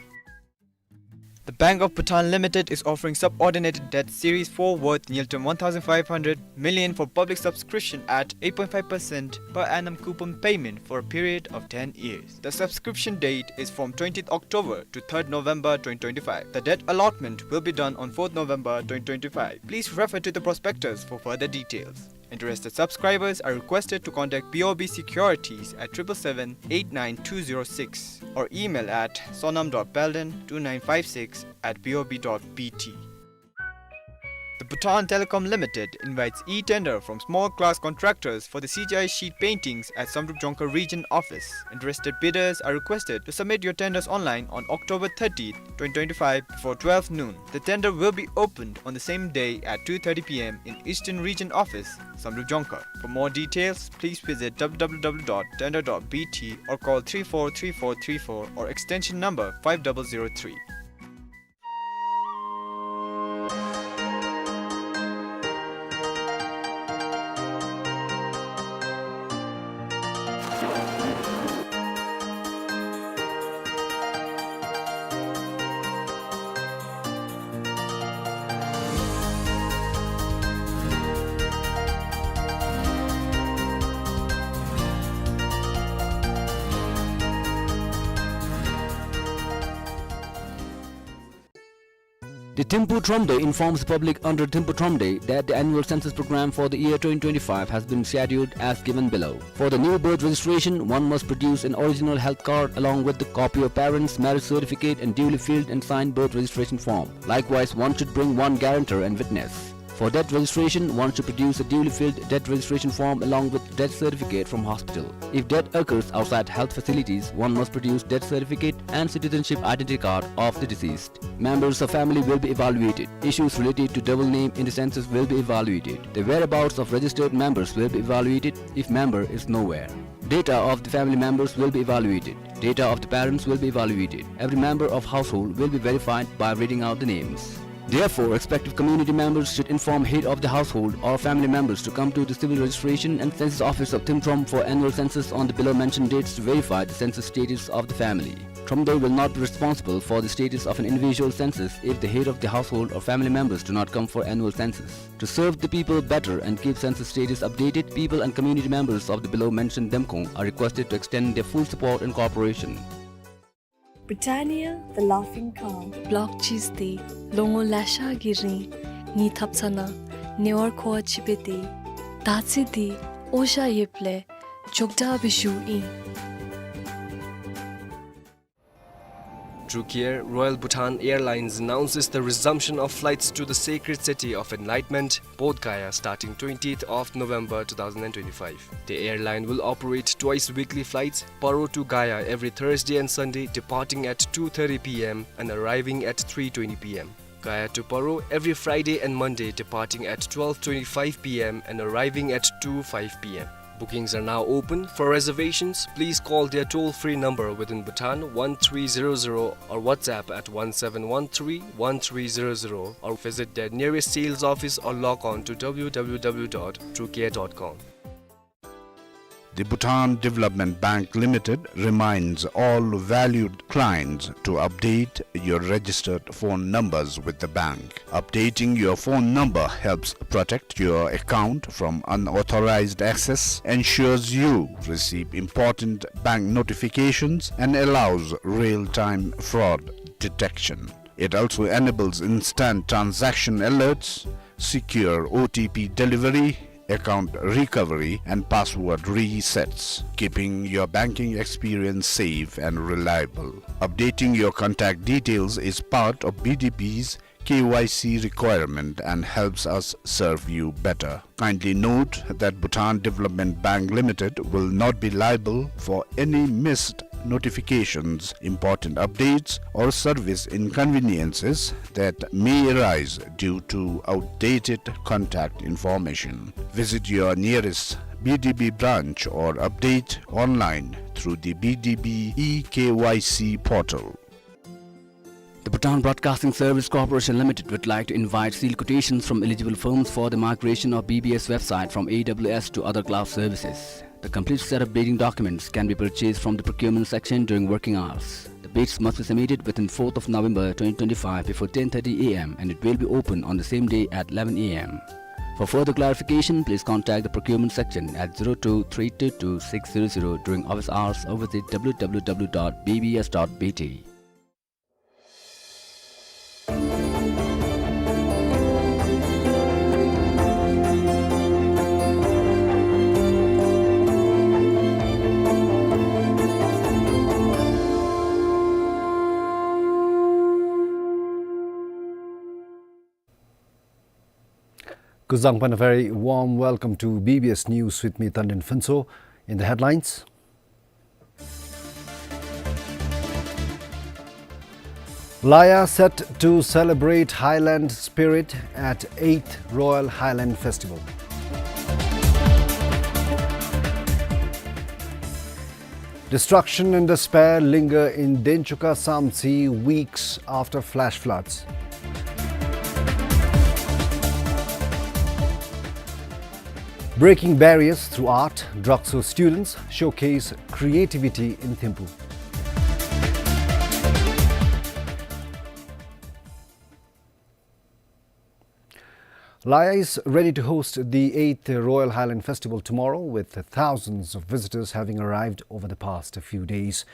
The Bank of Bhutan Limited is offering subordinated debt series four worth nearly one thousand five hundred million for public subscription at eight point five percent per annum coupon payment for a period of ten years. The subscription date is from twentieth October to third November twenty twenty-five. The debt allotment will be done on fourth November twenty twenty-five. Please refer to the prospectus for further details. Interested subscribers are requested to contact B O B Securities at triple seven eight nine two zero six or email at sonam dot palden two nine five six at b o b dot b t. The Bhutan Telecom Limited invites e-tender from small class contractors for the C G I sheet paintings at Samdrup Jongkhar Region Office. Interested bidders are requested to submit your tenders online on October thirtieth, twenty twenty-five before twelve noon. The tender will be opened on the same day at two thirty p m in Eastern Region Office, Samdrup Jongkhar. For more details, please visit w w w dot tender dot b t or call three four three four three four or extension number five double zero three. The Thimphu Thromde informs the public under Thimphu Thromde that the annual census program for the year twenty twenty-five has been scheduled as given below. For the new birth registration, one must produce an original health card along with the copy of parents' marriage certificate and duly filled and signed birth registration form. Likewise, one should bring one guarantor and witness. For death registration, one should produce a duly filled death registration form along with death certificate from hospital. If death occurs outside health facilities, one must produce death certificate and citizenship identity card of the deceased. Members of family will be evaluated. Issues related to double name in the census will be evaluated. The whereabouts of registered members will be evaluated if member is nowhere. Data of the family members will be evaluated. Data of the parents will be evaluated. Every member of household will be verified by reading out the names. Therefore, respective community members should inform head of the household or family members to come to the civil registration and census office of Thimphu Thromde for annual census on the below mentioned dates to verify the census status of the family. Thromde will not be responsible for the status of an individual census if the head of the household or family members do not come for annual census. To serve the people better and keep census status updated, people and community members of the below mentioned Demkhong are requested to extend their full support and cooperation. Britannia, the laughing cow. Block cheese དེ་ལོ་ངོ་ལེ་ཤ་གི་རིང་ངེའི་ཐབ་ཚང་ནང་ཉེ་བར་མཁོ་བ་ཅིག་སྦེ་སྡོད། ད་ཅི་དེ་འོ་ཞ་ཡོདཔ་ལས་མགྱོགས་དྲགས་སྦེ་བཞུ་ཨིན། True Care Royal Bhutan Airlines announces the resumption of flights to the sacred city of enlightenment, Bodh Gaya, starting twentieth of November two thousand and twenty-five. The airline will operate twice weekly flights, Paro to Gaya every Thursday and Sunday, departing at two thirty p m and arriving at three twenty p m. Gaya to Paro every Friday and Monday, departing at twelve twenty-five p m and arriving at two five p m. Bookings are now open. For reservations, please call their toll-free number within Bhutan, one three zero zero, or WhatsApp at one seven one three one three zero zero, or visit their nearest sales office or log on to w w w dot true care dot com. The Bhutan Development Bank Limited reminds all valued clients to update your registered phone numbers with the bank. Updating your phone number helps protect your account from unauthorized access, ensures you receive important bank notifications, and allows real-time fraud detection. It also enables instant transaction alerts, secure O T P delivery, account recovery, and password resets, keeping your banking experience safe and reliable. Updating your contact details is part of B D B's K Y C requirement and helps us serve you better. Kindly note that Bhutan Development Bank Limited will not be liable for any missed notifications, important updates, or service inconveniences that may arise due to outdated contact information. Visit your nearest B D B branch or update online through the B D B e K Y C portal. The Bhutan Broadcasting Service Corporation Limited would like to invite sealed quotations from eligible firms for the migration of B B S website from A W S to other cloud services. The complete set of bidding documents can be purchased from the procurement section during working hours. The bids must be submitted within fourth of November twenty twenty-five before ten thirty A M and it will be open on the same day at eleven A M. For further clarification, please contact the procurement section at zero two three two two six zero zero during office hours or visit W W W dot B B S dot B T. Kuzuzangpo, a very warm welcome to B B S News with me, Tandin Phuntsho. In the headlines, Laya set to celebrate Highland spirit at eighth Royal Highland Festival. Destruction and despair linger in Denchuka Samtse weeks after flash floods. Breaking barriers through art, Drükso students showcase creativity in Thimphu. Laya is ready to host the eighth Royal Highland Festival tomorrow, with thousands of visitors having arrived over the past few days.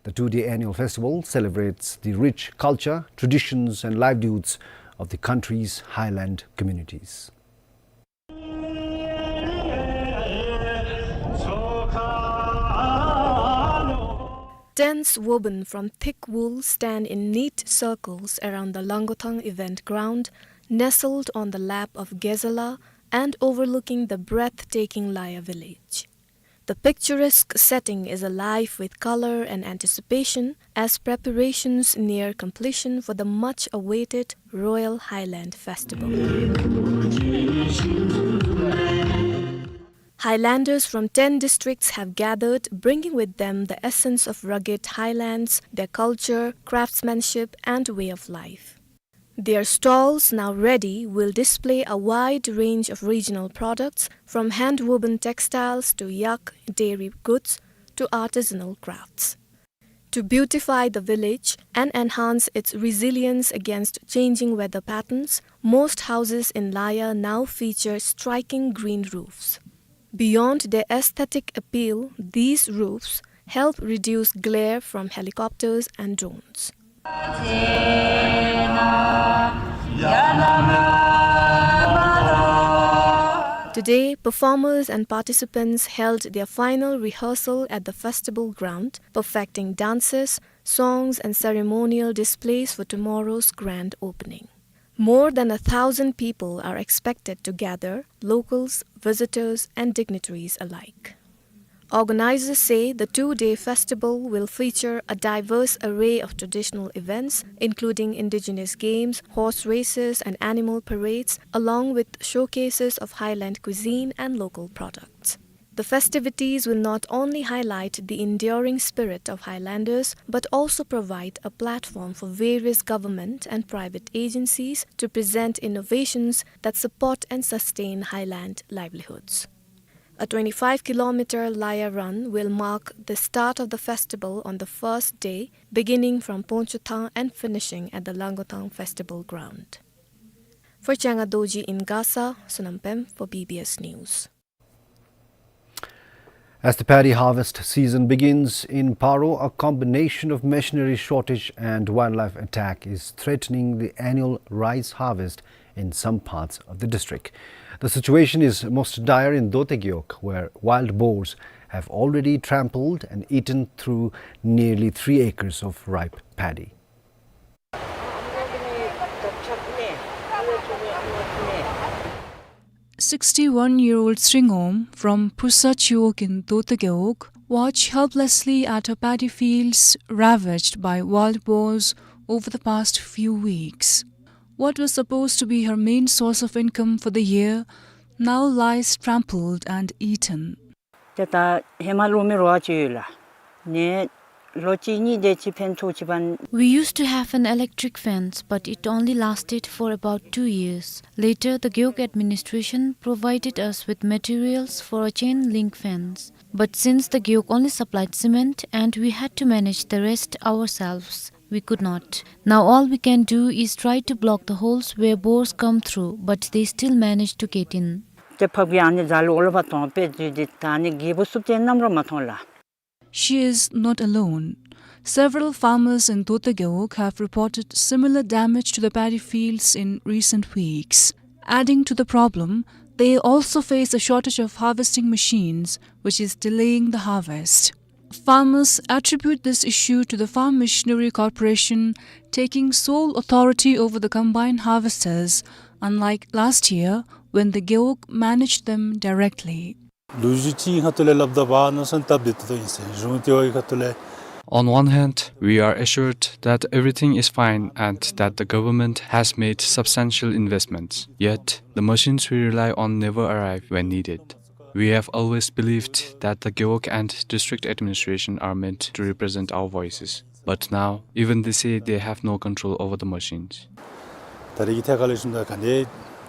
The two-day annual festival celebrates the rich culture, traditions, and livelihoods of the country's highland communities. Tents woven from thick wool stand in neat circles around the Langothang event ground, nestled on the lap of Gezala and overlooking the breathtaking Laya village. The picturesque setting is alive with color and anticipation as preparations near completion for the much-awaited Royal Highland Festival. Highlanders from ten districts have gathered, bringing with them the essence of rugged highlands, their culture, craftsmanship, and way of life. Their stalls, now ready, will display a wide range of regional products, from hand-woven textiles to yak dairy goods to artisanal crafts. To beautify the village and enhance its resilience against changing weather patterns, most houses in Laya now feature striking green roofs. Beyond their aesthetic appeal, these roofs help reduce glare from helicopters and drones. Today, performers and participants held their final rehearsal at the festival ground, perfecting dances, songs, and ceremonial displays for tomorrow's grand opening. More than a thousand people are expected to gather, locals, visitors, and dignitaries alike. Organizers say the two-day festival will feature a diverse array of traditional events, including indigenous games, horse races, and animal parades, along with showcases of highland cuisine and local products. The festivities will not only highlight the enduring spirit of Highlanders, but also provide a platform for various government and private agencies to present innovations that support and sustain highland livelihoods. A twenty-five kilometer Laya run will mark the start of the festival on the first day, beginning from Pongchothang and finishing at the Langothang Festival Ground. For Changa Dorji in Gasa, Sonam Pem for B B S News. As the paddy harvest season begins in Paro, a combination of machinery shortage and wildlife attack is threatening the annual rice harvest in some parts of the district. The situation is most dire in Dothe Gewog, where wild boars have already trampled and eaten through nearly three acres of ripe paddy. Sixty-one-year-old Sri Ngom from Phusachewo in Dothe Gewog Watch helplessly at her paddy fields ravaged by wild boars over the past few weeks. What was supposed to be her main source of income for the year now lies trampled and eaten. ཏེ་ད་ཧེ་མ་ལུ་མེ་རོ་ཨ་ཅིག་ཡོད་ལགས། ནི་ལོ་གཅིག་གཉིས་དེ་ཅིག་ཕན་ཐོགས་ཅིག་པ། We used to have an electric fence, but it only lasted for about two years. Later, the Gewog administration provided us with materials for a chain link fence. But since the Gewog only supplied cement and we had to manage the rest ourselves, we could not. Now all we can do is try to block the holes where boars come through, but they still manage to get in. ཏེ་ཕགཔ་གིས་ཨ་ནི་རྫ་ལུ་འོག་ལུ་ཕར་དོང་སྤེལ་དོ་དེ་ད་ཨ་ནི་རྒྱལ་པོ་བསུབ་སྟེ་ནམ་ར་མ་མཐོང་ལགས། She is not alone. Several farmers in Dota Gewog have reported similar damage to the paddy fields in recent weeks. Adding to the problem, they also face a shortage of harvesting machines, which is delaying the harvest. Farmers attribute this issue to the Farm Machinery Corporation taking sole authority over the combine harvesters, unlike last year when the Gewog managed them directly. ལུགས་ཅིག་ཁ་ཐུག་ལས་སླབ་ད་བ་ན་སོན་སྟབས་བདེ་ཏོག་ཏོ་ཨིན་ཟེར་གཞུང་དེ་བའི་ཁ་ཐུག་ལས། On one hand, we are assured that everything is fine and that the government has made substantial investments. Yet, the machines we rely on never arrive when needed. We have always believed that the Gewog and district administration are meant to represent our voices. But now, even they say they have no control over the machines. ད་རེས་ཀྱི་ཐད་ཁར་ལས་ཞུཝ་ད་ག་ནི་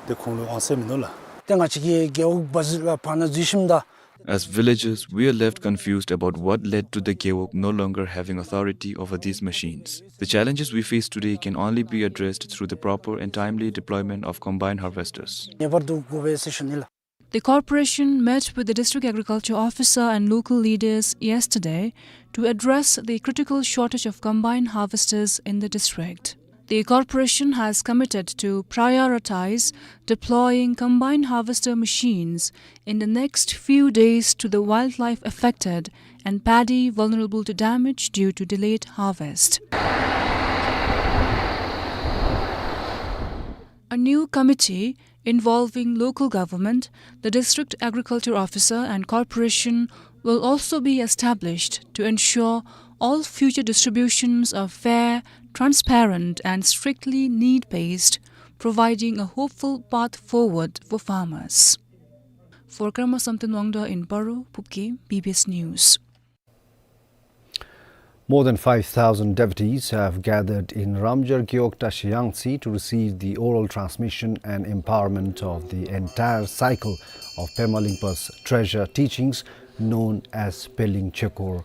དེ་ཁོང་ལུ་དབང་ཚད་མིན་ནུག་ལགས། ཏེ་ང་བཅས་ཀྱིས་རྒེད་འོག་བ་ཟི་ལ་ཕར་ན་འཛུལ་ཞིནམ་ད། As villagers, we are left confused about what led to the Gewog no longer having authority over these machines. The challenges we face today can only be addressed through the proper and timely deployment of combine harvesters. ངེས་པར་དུ་དགོ་པས་ཟེར་ཞུ་ནི་ལགས། The corporation met with the district agriculture officer and local leaders yesterday to address the critical shortage of combine harvesters in the district. The corporation has committed to prioritize deploying combine harvester machines in the next few days to the wildlife affected and paddy vulnerable to damage due to delayed harvest. A new committee involving local government, the district agriculture officer and corporation will also be established to ensure all future distributions are fair, transparent and strictly need-based, providing a hopeful path forward for farmers. For Karma Samten Wangda in Paro, Phubgay, B B S News. More than five thousand devotees have gathered in Ramjar Gewog Tashi Yangtse to receive the oral transmission and empowerment of the entire cycle of Pema Lingpa's treasure teachings known as Peling Chekor.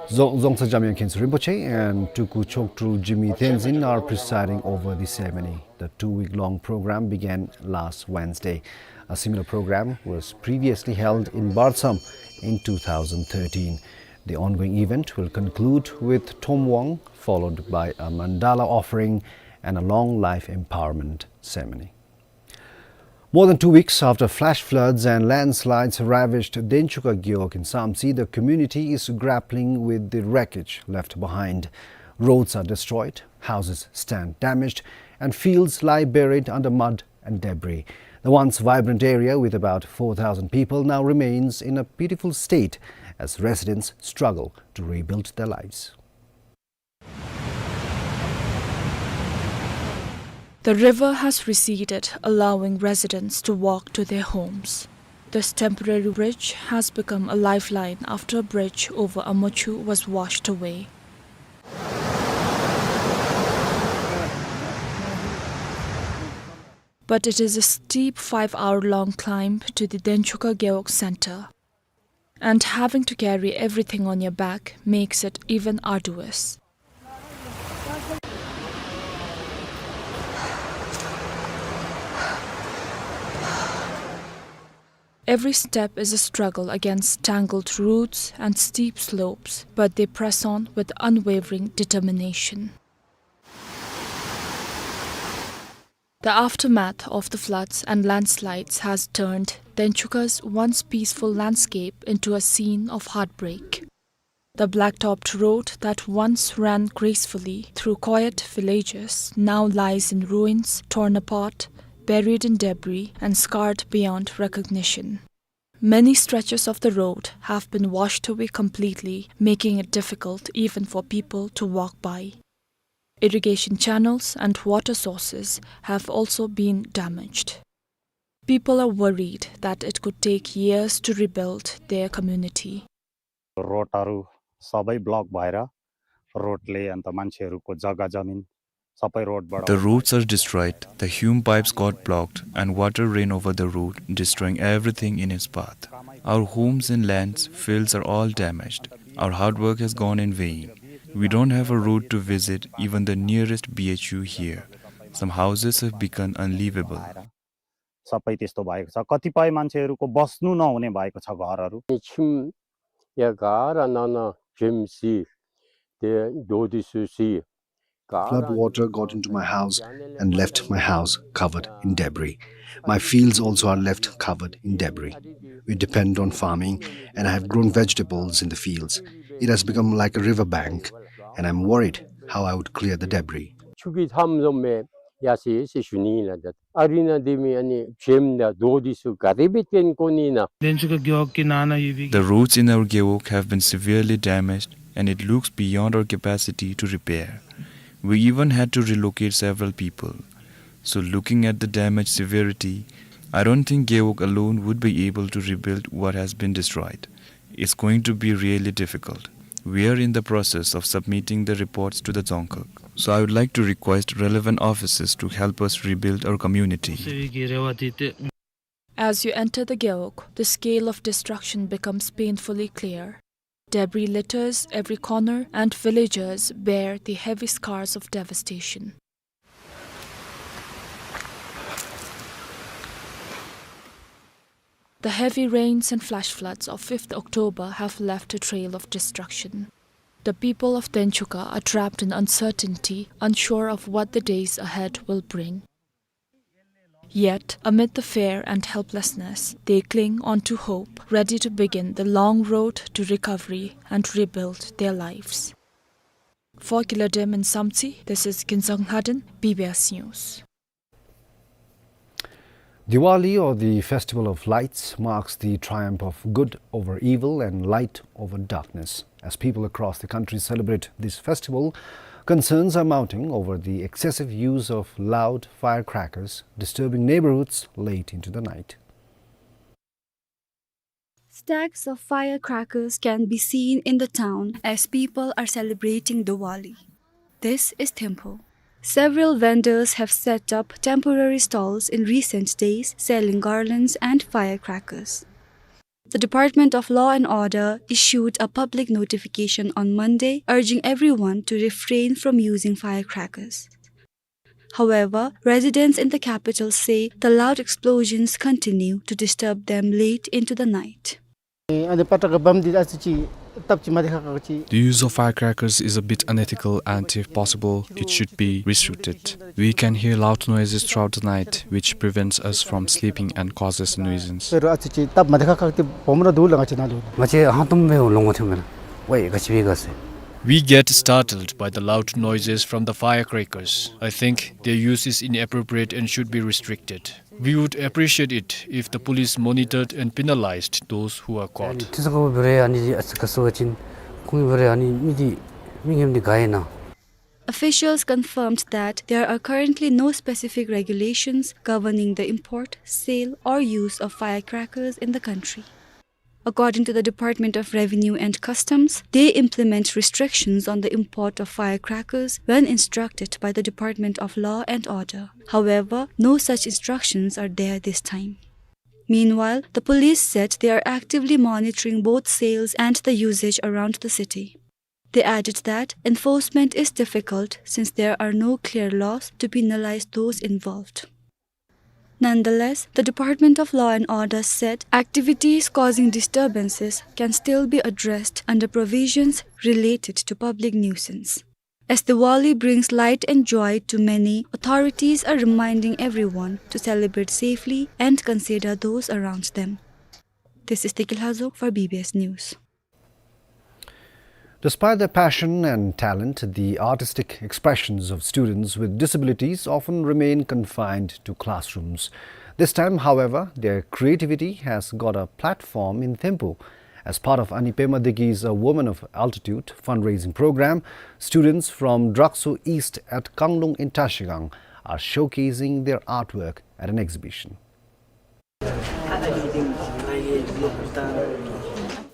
Dzong-, Dzongtsa Jamyang Khyentse Rinpoche and Tuku Chokdru Jigme Tenzin are presiding over the ceremony. The two-week-long program began last Wednesday. A similar program was previously held in Bartsam in two thousand thirteen. The ongoing event will conclude with Thom Wong, followed by a mandala offering and a long life empowerment ceremony. More than two weeks after flash floods and landslides ravaged Denchuka Gewog in Samtse, the community is grappling with the wreckage left behind. Roads are destroyed, houses stand damaged, and fields lie buried under mud and debris. The once vibrant area, with about four thousand people, now remains in a pitiful state as residents struggle to rebuild their lives. The river has receded, allowing residents to walk to their homes. This temporary bridge has become a lifeline after a bridge over Amochu was washed away. But it is a steep five-hour-long climb to the Denchuka Gewog center. And having to carry everything on your back makes it even arduous. Every step is a struggle against tangled roots and steep slopes, but they press on with unwavering determination. The aftermath of the floods and landslides has turned Denchuka's once peaceful landscape into a scene of heartbreak. The black-topped road that once ran gracefully through quiet villages now lies in ruins, torn apart, buried in debris, and scarred beyond recognition. Many stretches of the road have been washed away completely, making it difficult even for people to walk by. Irrigation channels and water sources have also been damaged. People are worried that it could take years to rebuild their community. रोडहरू सबै ब्लक भएर रोडले अन्त मान्छेहरूको जग्गा जमिन सबै रोडबाट The roads are destroyed, the hume pipes got blocked, and water ran over the road, destroying everything in its path. Our homes and lands, fields are all damaged. Our hard work has gone in vain. We don't have a road to visit even the nearest B H U here. Some houses have become unlivable. सबै त्यस्तो भएको छ। कतिपय मान्छेहरूको बस्नु नहुने भएको छ घरहरू। छिम या गारा नाना झिम सी ते दोदी सुसी Flood water got into my house and left my house covered in debris. My fields also are left covered in debris. We depend on farming, and I have grown vegetables in the fields. It has become like a river bank, and I'm worried how I would clear the debris. छुकी थाम जोमे यासी से शुनी ना दत। अरिना देमी अनि झिम दा दोदी सु गादे भी तेन कोनी ना। Denchuka gewog ki nana yibi. The roads in our gewog have been severely damaged, and it looks beyond our capacity to repair. We even had to relocate several people. So, looking at the damage severity, I don't think Gewog alone would be able to rebuild what has been destroyed. It's going to be really difficult. We are in the process of submitting the reports to the Dzongkhag. So I would like to request relevant officers to help us rebuild our community. As you enter the Gewog, the scale of destruction becomes painfully clear. Debris litters every corner, and villagers bear the heavy scars of devastation. The heavy rains and flash floods of fifth October have left a trail of destruction. The people of Denchuka are trapped in uncertainty, unsure of what the days ahead will bring. Yet, amid the fear and helplessness, they cling on to hope, ready to begin the long road to recovery and rebuild their lives. For Kiladim in Samtse, this is Kinzang Haden, B B S News. Diwali, or the Festival of Lights, marks the triumph of good over evil and light over darkness. As people across the country celebrate this festival, concerns are mounting over the excessive use of loud firecrackers, disturbing neighborhoods late into the night. Stacks of firecrackers can be seen in the town as people are celebrating Diwali. This is Thimphu. Several vendors have set up temporary stalls in recent days selling garlands and firecrackers. The Department of Law and Order issued a public notification on Monday urging everyone to refrain from using firecrackers. However, residents in the capital say the loud explosions continue to disturb them late into the night. ཨ་ནི་པ་ཏྲ་ག་བམ་འདི་ཨ་ཙི་ཅིག་སྟབས་ཅིག་མ་བདེ་ཁག་ཁག་ཅིག The use of firecrackers is a bit unethical and, if possible, it should be restricted. We can hear loud noises throughout the night, which prevents us from sleeping and causes nuisance. དཔེར་ཨ་ཙི་ཅིག་སྟབས་མ་བདེ་ཁག་ཁག་དེ་སྦོམ་ར་འདུག་ལ་ང་བཅས་ནང་ལུ། ང་བཅས་ཧང་སྟོང་སྦེ་ལོང་བ་ཐོན་མེན་ན། ཝའི་ག་ཅི་སྦེ་ག་ཟེར། We get startled by the loud noises from the firecrackers. I think their use is inappropriate and should be restricted. We would appreciate it if the police monitored and penalized those who are caught. ཐུགས་ས་ཁོ་བོ་རེ་ཨ་ནི་ཨ་ཙི་ག་སོ་བ་ཅིན་ཁོང་བོ་རེ་ཨ་ནི་མི་འདི་མི་ངན་འདི་ག་ཨིན་ན། Officials confirmed that there are currently no specific regulations governing the import, sale, or use of firecrackers in the country. According to the Department of Revenue and Customs, they implement restrictions on the import of firecrackers when instructed by the Department of Law and Order. However, no such instructions are there this time. Meanwhile, the police said they are actively monitoring both sales and the usage around the city. They added that enforcement is difficult since there are no clear laws to penalize those involved. Nonetheless, the Department of Law and Order said activities causing disturbances can still be addressed under provisions related to public nuisance. As Diwali brings light and joy to many, authorities are reminding everyone to celebrate safely and consider those around them. This is Tekil Hazok for B B S News. Despite their passion and talent, the artistic expressions of students with disabilities often remain confined to classrooms. This time, however, their creativity has got a platform in Thimphu. As part of Ani Pema Diki's A Woman of Altitude fundraising program, students from Drakso East at Kanglung in Trashigang are showcasing their artwork at an exhibition.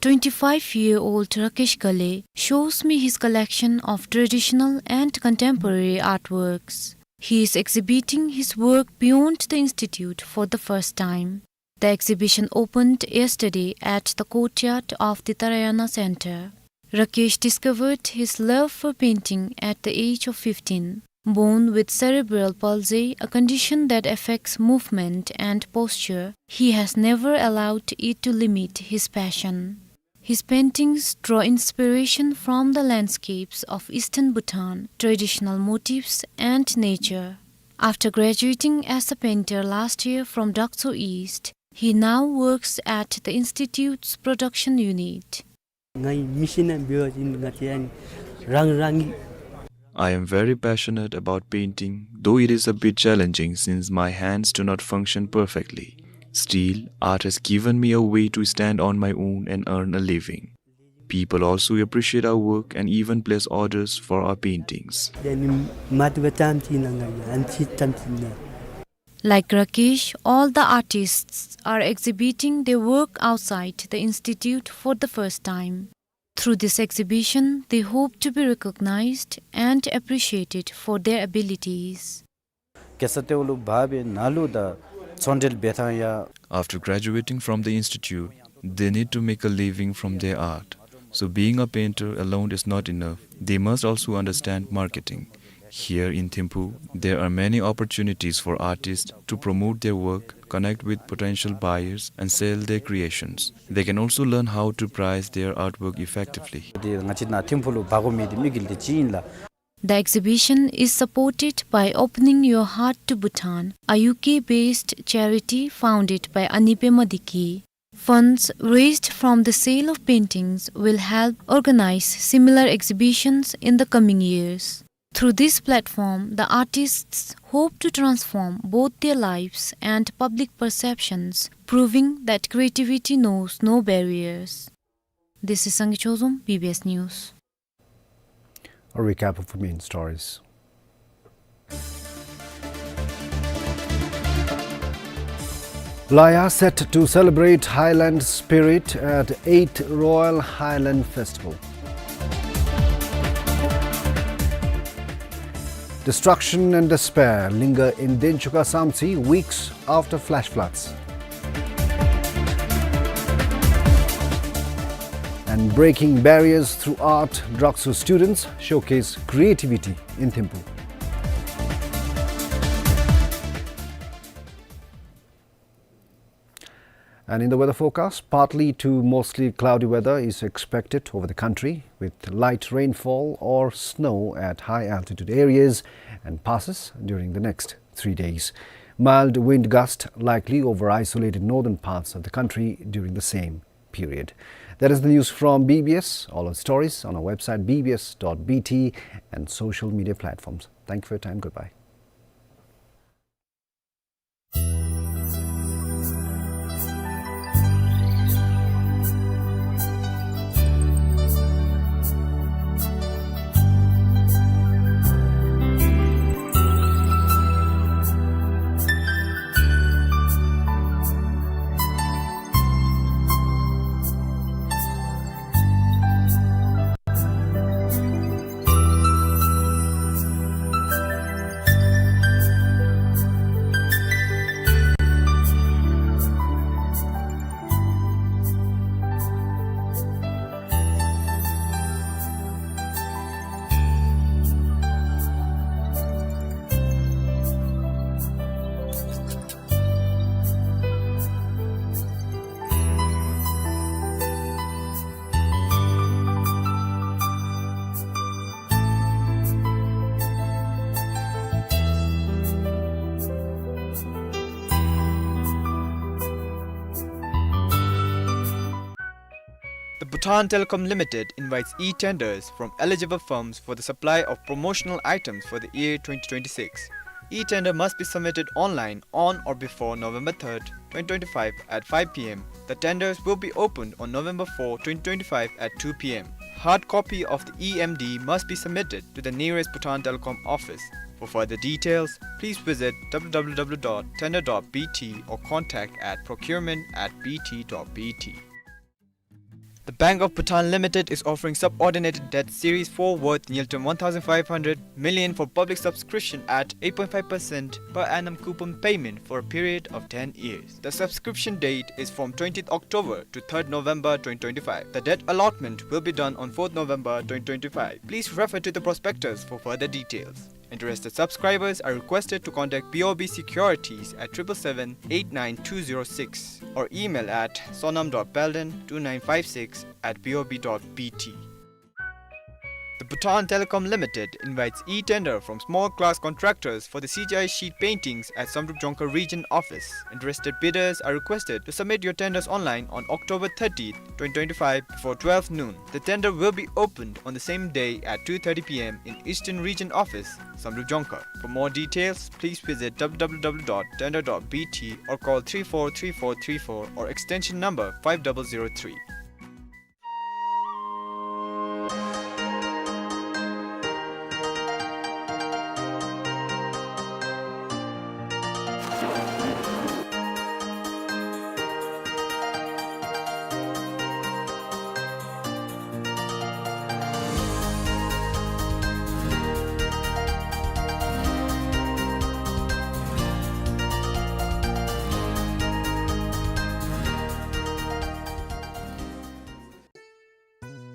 Twenty-five-year-old Rakesh Ghale shows me his collection of traditional and contemporary artworks. He is exhibiting his work beyond the institute for the first time. The exhibition opened yesterday at the courtyard of the Tarayana Center. Rakesh discovered his love for painting at the age of fifteen. Born with cerebral palsy, a condition that affects movement and posture, he has never allowed it to limit his passion. His paintings draw inspiration from the landscapes of eastern Bhutan, traditional motifs, and nature. After graduating as a painter last year from Drakso East, he now works at the institute's production unit. ང་མི་ཤེས་ན་འབད་བ་ཅིན་ང་བཅས་ཨ་ནི་རང་རང་གི། I am very passionate about painting, though it is a bit challenging since my hands do not function perfectly. Still, art has given me a way to stand on my own and earn a living. People also appreciate our work and even place orders for our paintings. ཨ་ནི་མ་བཏུབ་པ་ཙམ་ཅིག་ནང་ང་ཡང་ཨ་ནི་ཙམ་ཅིག་ནང་། Like Rakesh, all the artists are exhibiting their work outside the institute for the first time. Through this exhibition, they hope to be recognized and appreciated for their abilities. གེ་སར་ཏེ་བོ་ལུ་འབག་སྦེ་ནཱ་ལུ་ད་ཚོང་འབྲེལ་འབད་ཐངས་ཡང་། After graduating from the institute, they need to make a living from their art. So being a painter alone is not enough. They must also understand marketing. Here in Thimphu, there are many opportunities for artists to promote their work, connect with potential buyers, and sell their creations. They can also learn how to price their artwork effectively. ཏེ་ང་བཅས་ནཱ་ཐིམ་ཕུག་ལུ་འབག་དགོ་མི་འདི་དམིགས་ཡུལ་འདི་ཅིག་ཨིན་ལགས། The exhibition is supported by Opening Your Heart to Bhutan, a U K-based charity founded by Ani Pema Diki. Funds raised from the sale of paintings will help organize similar exhibitions in the coming years. Through this platform, the artists hope to transform both their lives and public perceptions, proving that creativity knows no barriers. This is Sangay Chozom, B B S News. A recap of the main stories. Laya set to celebrate Highland spirit at eighth Royal Highland Festival. Destruction and despair linger in Denchuka Samtse weeks after flash floods. And breaking barriers through art, Drakso students showcase creativity in Thimphu. And in the weather forecast, partly to mostly cloudy weather is expected over the country, with light rainfall or snow at high altitude areas and passes during the next three days. Mild wind gust likely over isolated northern parts of the country during the same period. That is the news from B B S. All our stories on our website B B S dot B T and social media platforms. Thank you for your time. Goodbye. The Bhutan Telecom Limited invites e-tenders from eligible firms for the supply of promotional items for the year twenty twenty-six. E-tender must be submitted online on or before November third, twenty twenty-five at five P M. The tenders will be opened on November fourth, twenty twenty-five at two P M. Hard copy of the E M D must be submitted to the nearest Bhutan Telecom office. For further details, please visit W W W dot tender dot B T or contact at procurement at B T dot B T. The Bank of Bhutan Limited is offering subordinated debt series four worth nearly one thousand five hundred million for public subscription at eight point five percent per annum coupon payment for a period of ten years. The subscription date is from twentieth October to third November twenty twenty-five. The debt allotment will be done on fourth November twenty twenty-five. Please refer to the prospectus for further details. Interested subscribers are requested to contact B O B Securities at triple seven eight nine two zero six or email at sonam dot palden two nine five six at B O B dot B T. The Bhutan Telecom Limited invites e-tender from small class contractors for the C G I sheet paintings at Samdrup Jongkhar Region Office. Interested bidders are requested to submit your tenders online on October thirtieth, twenty twenty-five before twelve noon. The tender will be opened on the same day at two thirty P M in Eastern Region Office, Samdrup Jongkhar. For more details, please visit W W W dot tender dot B T or call three four three four three four or extension number five double zero three.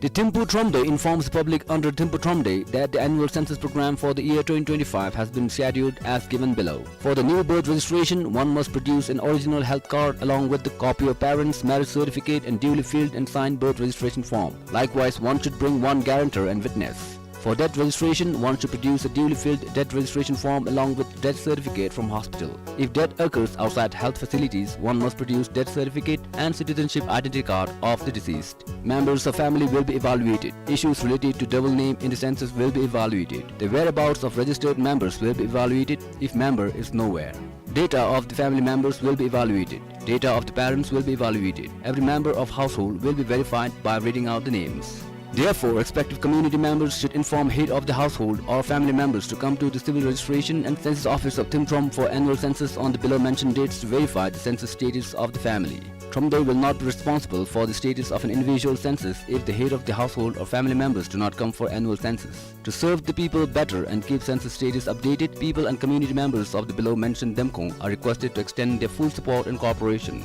The Thimphu Thromde informs the public under Thimphu Thromde that the annual census program for the year twenty twenty-five has been scheduled as given below. For the new birth registration, one must produce an original health card along with the copy of parents' marriage certificate and duly filled and signed birth registration form. Likewise, one should bring one guarantor and witness. For death registration, one should produce a duly filled death registration form along with death certificate from hospital. If death occurs outside health facilities, one must produce death certificate and citizenship identity card of the deceased. Members of family will be evaluated. Issues related to double name in the census will be evaluated. The whereabouts of registered members will be evaluated if member is nowhere. Data of the family members will be evaluated. Data of the parents will be evaluated. Every member of household will be verified by reading out the names. Therefore, respective community members should inform head of the household or family members to come to the Civil Registration and Census Office of Thimthrom for annual census on the below mentioned dates to verify the census status of the family. Thromde will not be responsible for the status of an individual census if the head of the household or family members do not come for annual census. To serve the people better and keep census status updated, people and community members of the below mentioned Demkong are requested to extend their full support and cooperation.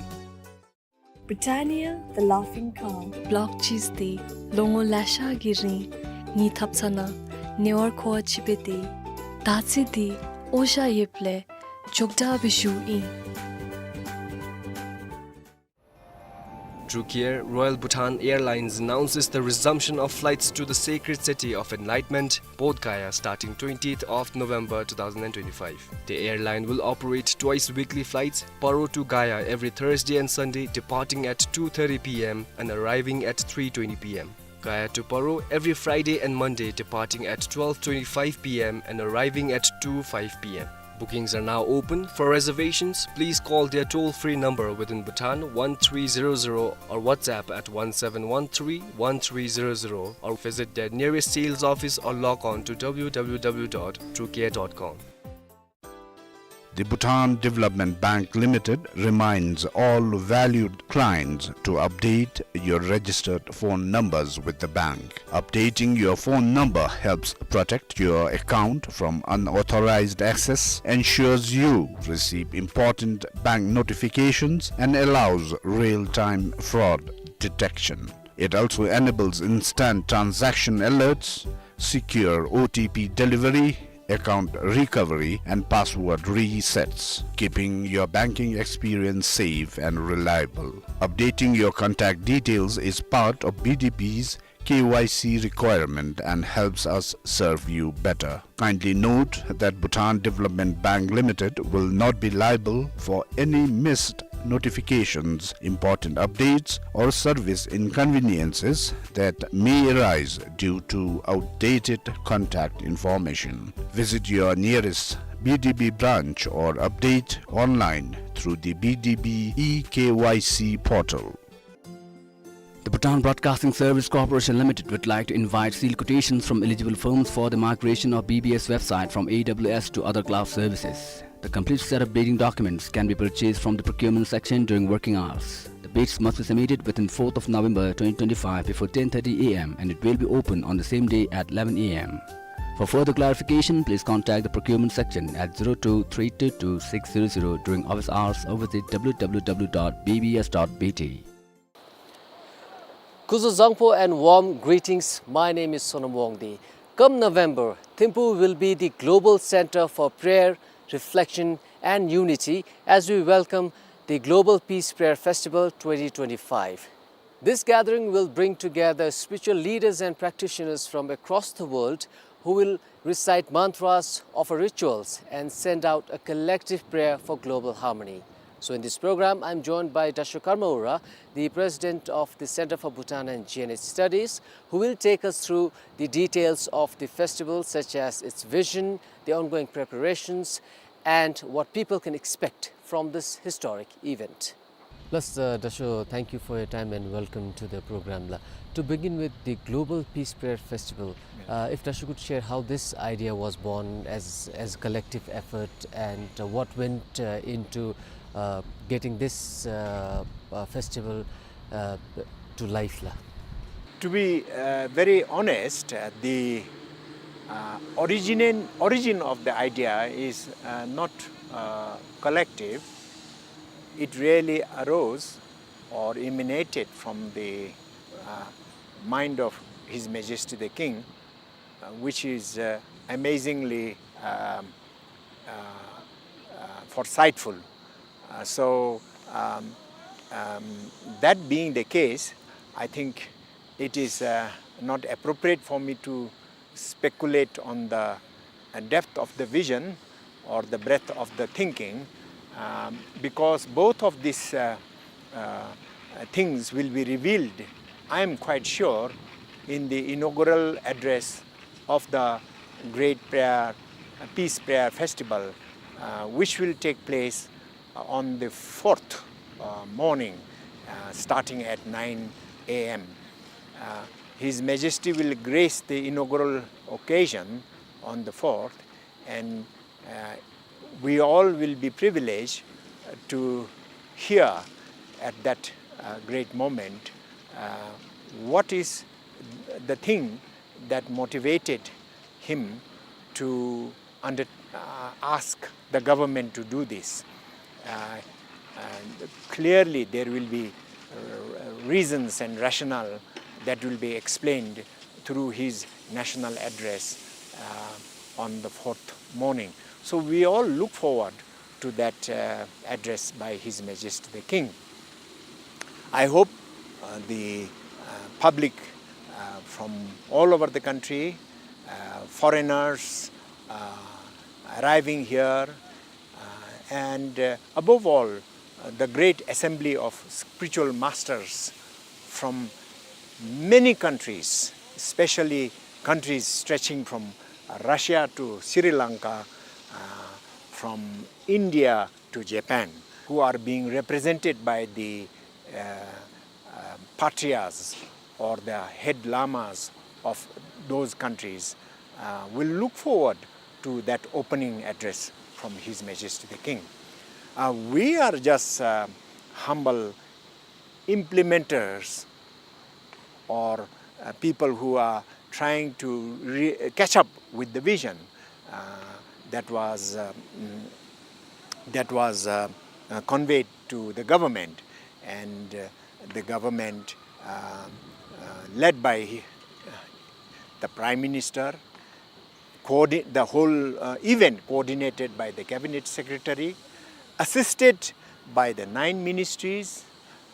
Britannia, the laughing cow. Block cheese དེ་ལོ་ངོ་ལེ་ཤ་གི་རིང་ངེའི་ཐབ་ཚང་ནང་ཉེ་བར་མཁོ་བ་ཅིག་སྦེ་སྡོད། ད་ཚེ་འདི་འོ་ཞ་ཡོདཔ་ལས་མགྱོགས་དྲགས་སྦེ་ཞུཝ་ཨིན། Trukier Royal Bhutan Airlines announces the resumption of flights to the sacred city of enlightenment, Bodh Gaya, starting twentieth of November two thousand and twenty-five. The airline will operate twice weekly flights, Paro to Gaya every Thursday and Sunday, departing at two thirty P M and arriving at three twenty P M. Gaya to Paro every Friday and Monday, departing at twelve twenty-five P M and arriving at two five P M. Bookings are now open. For reservations, please call their toll-free number within Bhutan, one three zero zero, or WhatsApp at one seven one three one three zero zero, or visit their nearest sales office or log on to W W W dot trukier dot com. The Bhutan Development Bank Limited reminds all valued clients to update your registered phone numbers with the bank. Updating your phone number helps protect your account from unauthorized access, ensures you receive important bank notifications, and allows real-time fraud detection. It also enables instant transaction alerts, secure O T P delivery, account recovery, and password resets, keeping your banking experience safe and reliable. Updating your contact details is part of B D B's K Y C requirement and helps us serve you better. Kindly note that Bhutan Development Bank Limited will not be liable for any missed notifications, important updates, or service inconveniences that may arise due to outdated contact information. Visit your nearest B D B branch or update online through the B D B e K Y C portal. The Bhutan Broadcasting Service Corporation Limited would like to invite sealed quotations from eligible firms for the migration of B B S website from A W S to other cloud services. The complete set of bidding documents can be purchased from the procurement section during working hours. The bids must be submitted within fourth of November twenty twenty-five before ten thirty A M and it will be open on the same day at eleven A M. For further clarification, please contact the procurement section at zero two three two two six zero zero during office hours or visit W W W dot B B S dot B T. Kuzuzangpo and warm greetings. My name is Sonam Wangdi. Come November, Thimphu will be the global center for prayer, reflection, and unity as we welcome the Global Peace Prayer Festival twenty twenty-five. This gathering will bring together spiritual leaders and practitioners from across the world who will recite mantras, offer rituals, and send out a collective prayer for global harmony. So in this program, I'm joined by Dasho Karma Ura, the president of the Center for Bhutan and G N H Studies, who will take us through the details of the festival, such as its vision, the ongoing preparations, and what people can expect from this historic event. Las, uh, Dasho, thank you for your time and welcome to the program la. To begin with, the Global Peace Prayer Festival. Yeah. Uh, if Dasho could share how this idea was born as, as collective effort and, uh, what went, uh, into, uh, getting this, uh, uh, festival, uh, to life la. To be, uh, very honest, uh, the, uh, origin, origin of the idea is, uh, not, uh, collective. It really arose or emanated from the, uh, mind of His Majesty the King, uh, which is, uh, amazingly, um, uh, uh, foresightful. Uh, so, um, um, that being the case, I think it is, uh, not appropriate for me to speculate on the, uh, depth of the vision or the breadth of the thinking, um, because both of these, uh, uh, things will be revealed, I am quite sure, in the inaugural address of the Great Prayer, Peace Prayer Festival, uh, which will take place on the fourth, uh, morning, uh, starting at nine A M. Uh, His Majesty will grace the inaugural occasion on the fourth, and, uh, we all will be privileged, uh, to hear at that, uh, great moment, uh, what is the thing that motivated him to under, uh, ask the government to do this. Uh, and clearly, there will be, uh, reasons and rationale that will be explained through his national address, uh, on the fourth morning. So we all look forward to that, uh, address by His Majesty the King. I hope, uh, the, uh, public, uh, from all over the country, uh, foreigners, uh, arriving here, uh, and, uh, above all, uh, the great assembly of spiritual masters from many countries, especially countries stretching from Russia to Sri Lanka, uh, from India to Japan, who are being represented by the, uh, uh, patriarchs or the head lamas of those countries, uh, will look forward to that opening address from His Majesty the King. Uh, we are just, uh, humble implementers or, uh, people who are trying to re-, catch up with the vision, uh, that was, uh, mm, that was, uh, uh, conveyed to the government, and, uh, the government, uh, uh, led by, uh, the Prime Minister, coordi-, the whole, uh, event coordinated by the Cabinet Secretary, assisted by the nine ministries,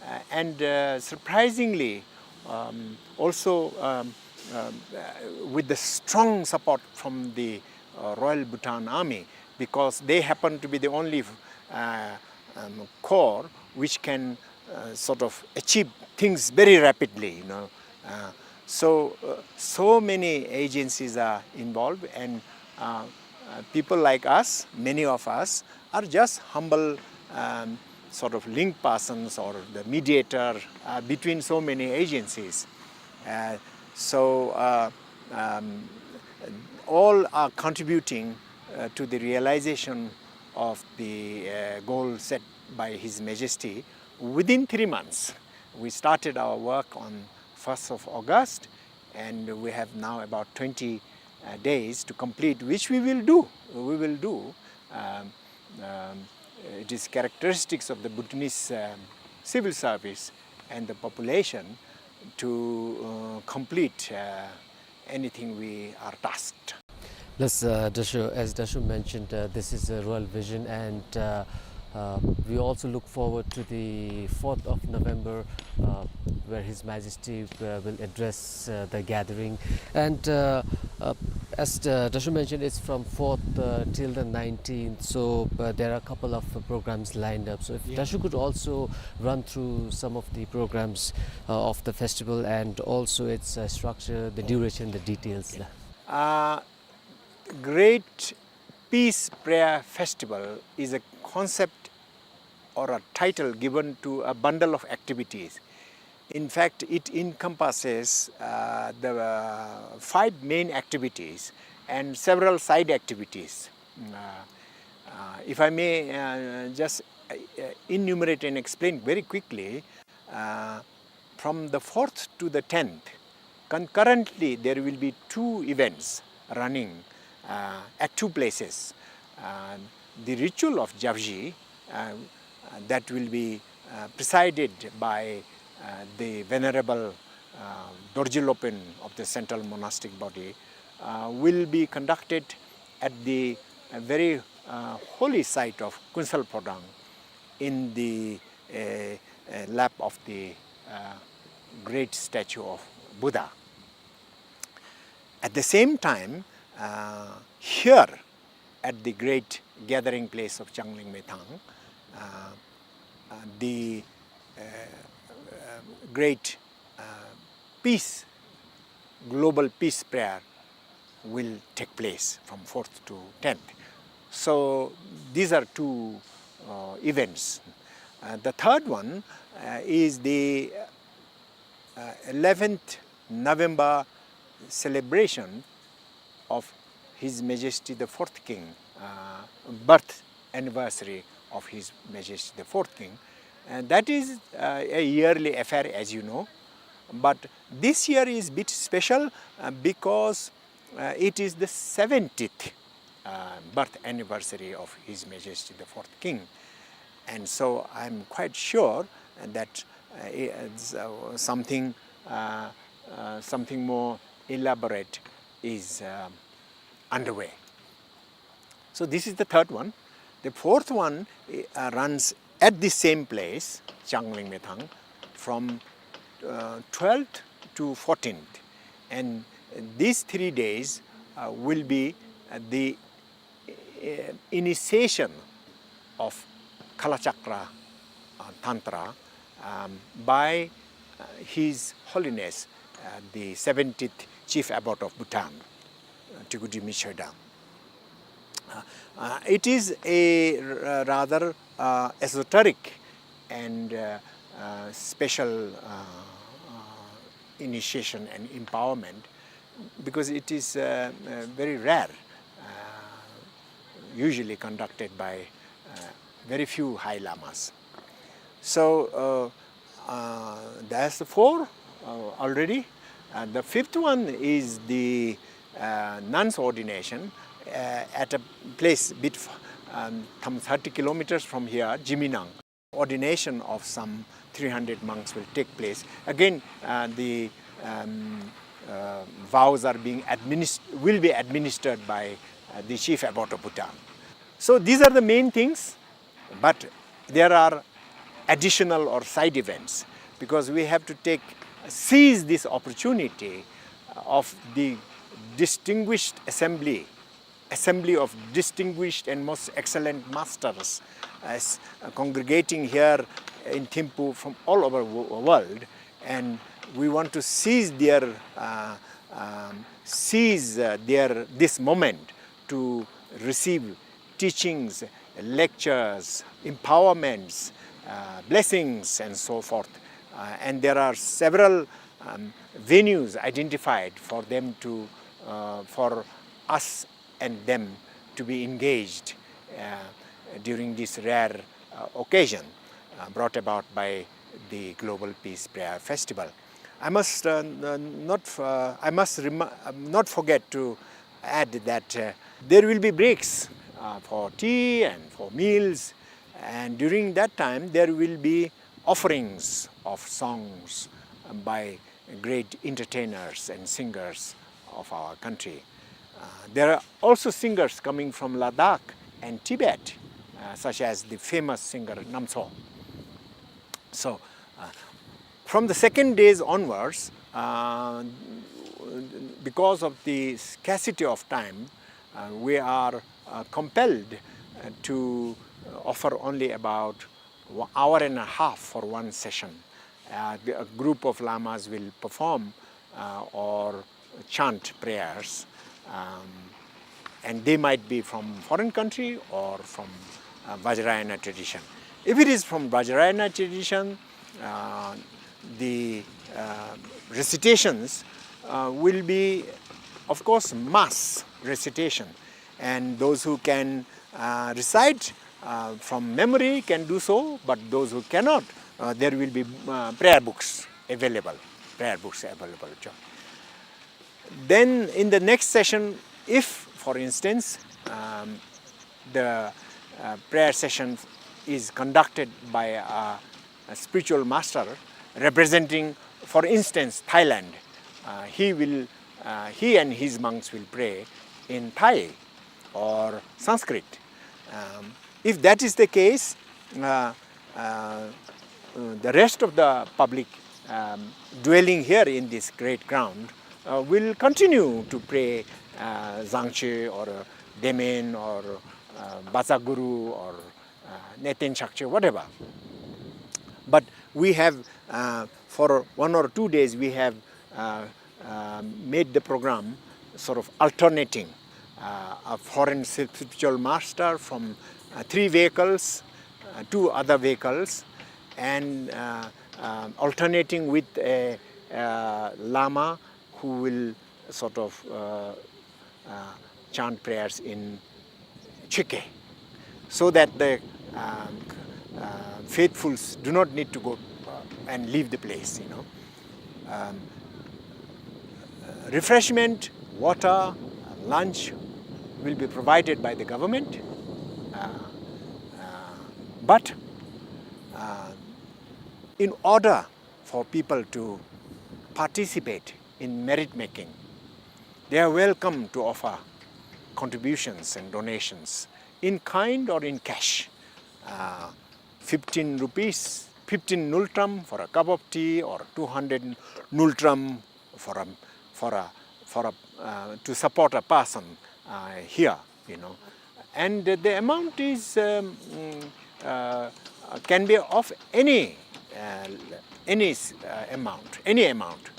uh, and, uh, surprisingly, um, also, um, um, uh, with the strong support from the, uh, Royal Bhutan Army, because they happen to be the only, uh, um, corps which can, uh, sort of achieve things very rapidly, you know. Uh, so, uh, so many agencies are involved, and, uh, Uh, people like us, many of us, are just humble, um, sort of link persons or the mediator, uh, between so many agencies. Uh, so, uh, um, all are contributing, uh, to the realization of the, uh, goal set by His Majesty within three months. We started our work on first of August, and we have now about twenty, uh, days to complete, which we will do. We will do. Um, um, it is characteristics of the Bhutanese, um, civil service and the population to, uh, complete, uh, anything we are tasked. Yes, uh, Dasho, as Dasho mentioned, uh, this is a royal vision, and, uh, uh, we also look forward to the fourth of November, uh, where His Majesty, uh, will address, uh, the gathering. And, uh, uh, as, uh, Dasho mentioned, it's from fourth, uh, till the nineteenth, so, uh, there are a couple of, uh, programs lined up. So if, yeah, Dasho could also run through some of the programs, uh, of the festival and also its, uh, structure, the duration, the details. Uh, Great Peace Prayer Festival is a concept or a title given to a bundle of activities. In fact, it encompasses, uh, the, uh, five main activities and several side activities. Uh, uh, if I may, uh, just, uh, enumerate and explain very quickly, uh, from the fourth to the tenth, concurrently there will be two events running, uh, at two places. Uh, the ritual of Japji, uh, that will be, uh, presided by, uh, the Venerable, uh, Dorji Lopen of the Central Monastic Body, uh, will be conducted at the, uh, very, uh, holy site of Kunsal Phodang in the, uh, uh, lap of the, uh, great statue of Buddha. At the same time, uh, here at the great gathering place of Changling Methang, uh, uh, the, uh, uh, great, uh, peace, global peace prayer will take place from fourth to tenth. So these are two, uh, events. Uh, the third one, uh, is the, uh, eleventh November celebration of His Majesty the Fourth King, uh, birth anniversary of His Majesty the Fourth King. And that is, uh, a yearly affair, as you know. But this year is bit special, uh, because, uh, it is the seventieth, uh, birth anniversary of His Majesty the Fourth King. And so I'm quite sure that, uh, it's, uh, something, uh, uh, something more elaborate is, um, underway. So this is the third one. The fourth one, uh, runs at the same place, Changling Methang, from, uh, twelfth to fourteenth. And these three days, uh, will be, uh, the, uh, initiation of Kalachakra, uh, Tantra, um, by, uh, His Holiness, uh, the seventieth Chief Abbot of Bhutan, uh, Tikuji Michö Dam. Uh, uh, it is a r-, rather, uh, esoteric and, uh, uh, special, uh, uh, initiation and empowerment, because it is, uh, uh, very rare, uh, usually conducted by, uh, very few high lamas. So, uh, uh, that's the four, uh, already. Uh, the fifth one is the, uh, nun's ordination, uh, at a place bit, um, some thirty kilometers from here, Jiminang. Ordination of some three hundred monks will take place. Again, uh, the, um, uh, vows are being administ-, will be administered by, uh, the Chief Abbot of Bhutan. So these are the main things, but there are additional or side events, because we have to take, seize this opportunity of the distinguished assembly, assembly of distinguished and most excellent masters, as, uh, congregating here in Thimphu from all over the wo-, world, and we want to seize their, uh, um, seize, uh, their, this moment to receive teachings, lectures, empowerments, uh, blessings, and so forth. Uh, and there are several, um, venues identified for them to, uh, for us and them to be engaged, uh, during this rare, uh, occasion, uh, brought about by the Global Peace Prayer Festival. I must, uh, n-, not, uh, I must rem-, um, not forget to add that, uh, there will be breaks, uh, for tea and for meals, and during that time there will be offerings of songs by great entertainers and singers of our country. Uh, there are also singers coming from Ladakh and Tibet, uh, such as the famous singer Namtso. So, uh, from the second days onwards, uh, because of the scarcity of time, uh, we are, uh, compelled, uh, to offer only about one hour and a half for one session. Uh, the, a group of lamas will perform, uh, or chant prayers, um, and they might be from foreign country or from, uh, Vajrayana tradition. If it is from Vajrayana tradition, uh, the, uh, recitations, uh, will be, of course, mass recitation, and those who can, uh, recite, uh, from memory can do so, but those who cannot, uh, there will be, uh, prayer books available, prayer books available. Then in the next session, if, for instance, um, the, uh, prayer session is conducted by a, a spiritual master representing, for instance, Thailand, uh, he will, uh, he and his monks will pray in Thai or Sanskrit. Um, if that is the case, uh, uh, the rest of the public, um, dwelling here in this great ground, uh, will continue to pray, uh, Zangche or, uh, Demen or, uh, Batsaguru or, uh, Neten Chakche, whatever. But we have, uh, for one or two days, we have, uh, uh, made the program sort of alternating, uh, a foreign spiritual master from, uh, three vehicles, uh, two other vehicles, and, uh, uh, alternating with a, uh, lama who will sort of, uh, uh, chant prayers in Chökyi, so that the, um, uh, faithfuls do not need to go, uh, and leave the place, you know. Um, uh, refreshment, water, lunch will be provided by the government, uh, uh, but, uh, in order for people to participate in merit making, they are welcome to offer contributions and donations in kind or in cash. Uh, fifteen rupees, fifteen ngultrum for a cup of tea, or two hundred ngultrum for a, for a, for a, uh, to support a person, uh, here, you know. And the amount is, um, mm, uh, can be of any, uh, any, uh, amount, any amount,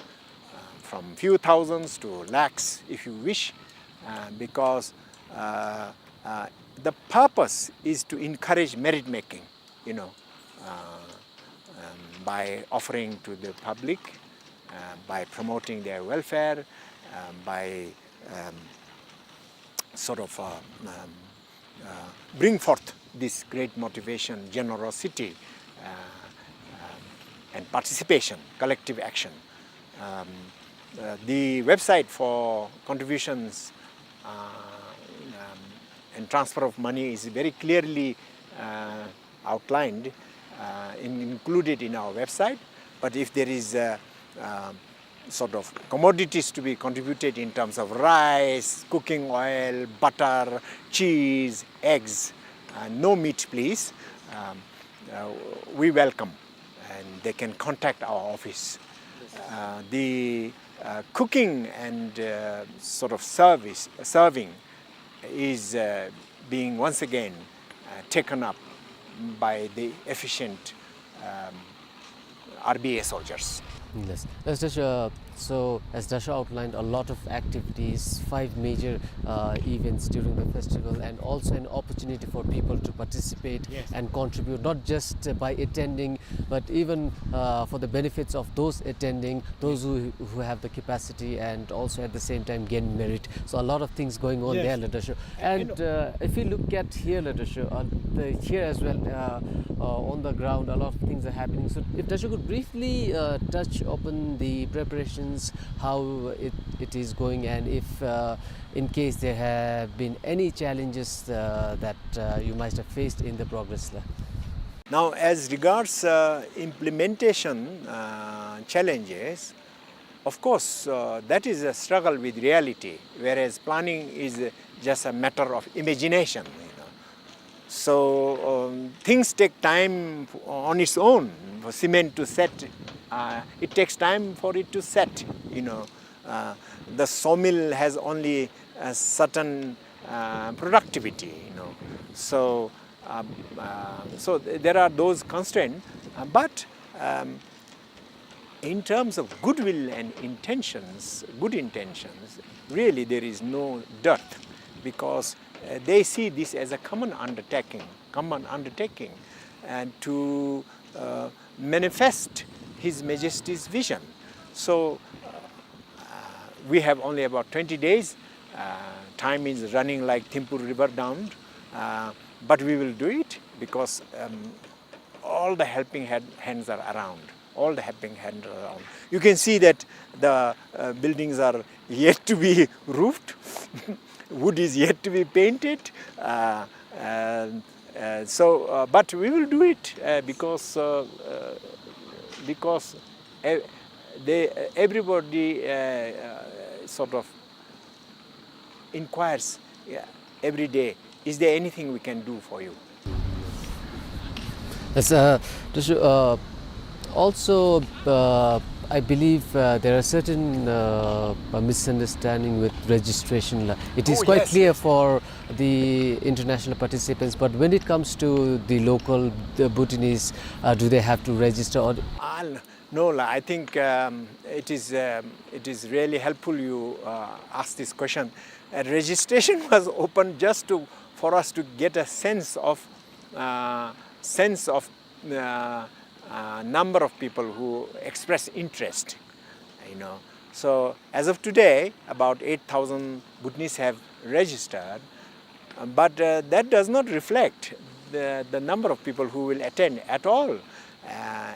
uh, from few thousands to lakhs, if you wish, uh, because, uh, uh, the purpose is to encourage merit making, you know, uh, um, by offering to the public, uh, by promoting their welfare, uh, by, um, sort of, uh, um, uh, bring forth this great motivation, generosity, uh, um, and participation, collective action. Um, uh, the website for contributions, uh, um, and transfer of money is very clearly, uh, outlined, uh, in, included in our website. But if there is, uh, um, sort of commodities to be contributed in terms of rice, cooking oil, butter, cheese, eggs, uh, no meat, please, um, uh, we welcome, and they can contact our office. Uh, the, uh, cooking and, uh, sort of service, serving is, uh, being once again, uh, taken up by the efficient, um, R B A soldiers. Yes. Let's just, uh, So, as Dasho outlined, a lot of activities, five major, uh, events during the festival, and also an opportunity for people to participate, yes, and contribute, not just, uh, by attending, but even, uh, for the benefits of those attending, those who, who have the capacity and also at the same time gain merit. So a lot of things going on, yes, there, Dasho. And, uh, if you look at here, Dasho, uh, the, here as well, uh, uh, on the ground, a lot of things are happening. So if Dasho could briefly, uh, touch upon the preparations, how it, it is going, and if, uh, in case there have been any challenges, uh, that, uh, you might have faced in the progress, la. Now, as regards, uh, implementation, uh, challenges, of course, uh, that is a struggle with reality, whereas planning is, uh, just a matter of imagination, you know. So, um, things take time on its own for cement to set. Uh, it takes time for it to set, you know. Uh, the sawmill has only a certain, uh, productivity, you know. So, um, uh, so th-, there are those constraints, uh, but, um, in terms of goodwill and intentions, good intentions, really there is no dearth, because, uh, they see this as a common undertaking, common undertaking, and to, uh, manifest His Majesty's vision. So, uh, we have only about twenty days. Uh, time is running like Thimphu River down, uh, but we will do it because, um, all the helping hand, hands are around. All the helping hands are around. You can see that the, uh, buildings are yet to be roofed. Wood is yet to be painted. Uh, and, uh, so, uh, but we will do it, uh, because, uh, uh, because, uh, they, everybody, uh, uh, sort of inquires, yeah, every day, "Is there anything we can do for you?" Yes, uh, Dasho, uh, also, uh, I believe, uh, there are certain, uh, uh, misunderstanding with registration, la. It is, oh, quite, yes, clear, yes, for the international participants, but when it comes to the local, the Bhutanese, uh, do they have to register or? Ah, no, la, I think, um, it is, um, it is really helpful you, uh, ask this question. Uh, registration was open just to, for us to get a sense of, uh, sense of, uh, uh, number of people who express interest, you know. So as of today, about eight thousand Bhutanese have registered, uh, but, uh, that does not reflect the, the number of people who will attend at all. Uh,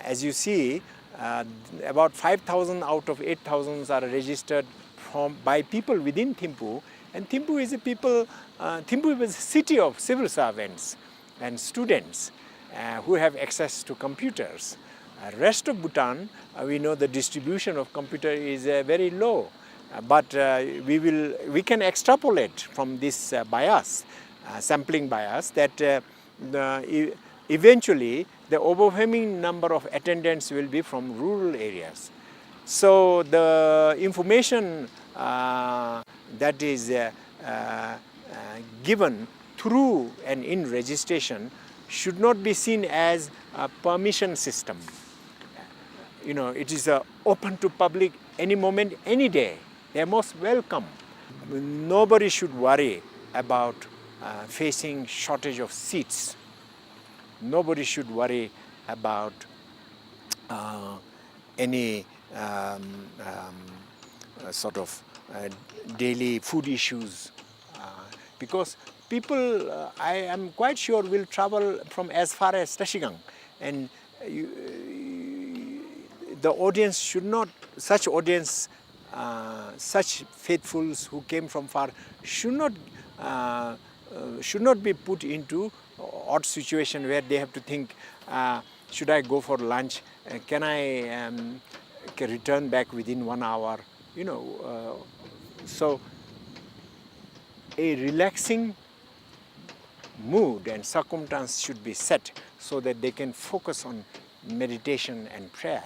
as you see, uh, about five thousand out of eight thousand are registered from, by people within Thimphu, and Thimphu is a people, uh, Thimphu is a city of civil servants and students, uh, who have access to computers. Uh, rest of Bhutan, uh, we know the distribution of computer is, uh, very low, uh, but, uh, we will, we can extrapolate from this, uh, bias, uh, sampling bias, that, uh, the, e-, eventually the overwhelming number of attendants will be from rural areas. So the information, uh, that is, uh, uh, uh, given through and in registration should not be seen as a permission system. You know, it is, uh, open to public any moment, any day. They are most welcome. Nobody should worry about, uh, facing shortage of seats. Nobody should worry about, uh, any, um, um, uh, sort of, uh, daily food issues, uh, because people, uh, I am quite sure, will travel from as far as Trashigang, and, uh, you, uh, the audience should not, such audience, uh, such faithfuls who came from far should not, uh, uh, should not be put into odd situation where they have to think, uh, "Should I go for lunch? Uh, can I, um, ca-, return back within one hour?" You know, uh, so a relaxing mood and circumstance should be set so that they can focus on meditation and prayer,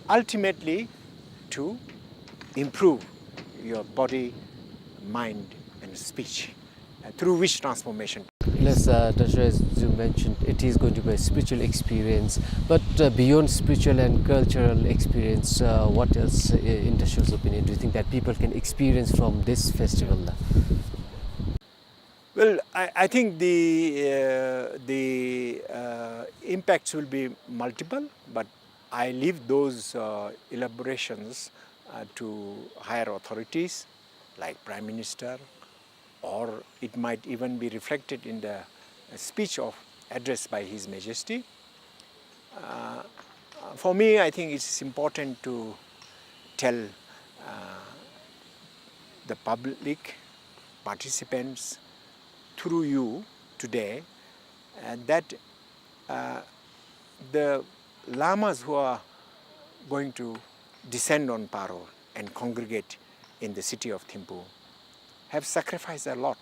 ultimately to improve your body, mind and speech, uh, through which transformation. Yes, uh, Dasho, as you mentioned, it is going to be a spiritual experience. But, uh, beyond spiritual and cultural experience, uh, what else, uh, in Dasho's opinion, do you think that people can experience from this festival? Well, I, I think the, uh, the, uh, impacts will be multiple, but I leave those, uh, elaborations, uh, to higher authorities like Prime Minister, or it might even be reflected in the speech of address by His Majesty. Uh, for me, I think it's important to tell, uh, the public participants through you today, uh, that, uh, the lamas who are going to descend on Paro and congregate in the city of Thimphu have sacrificed a lot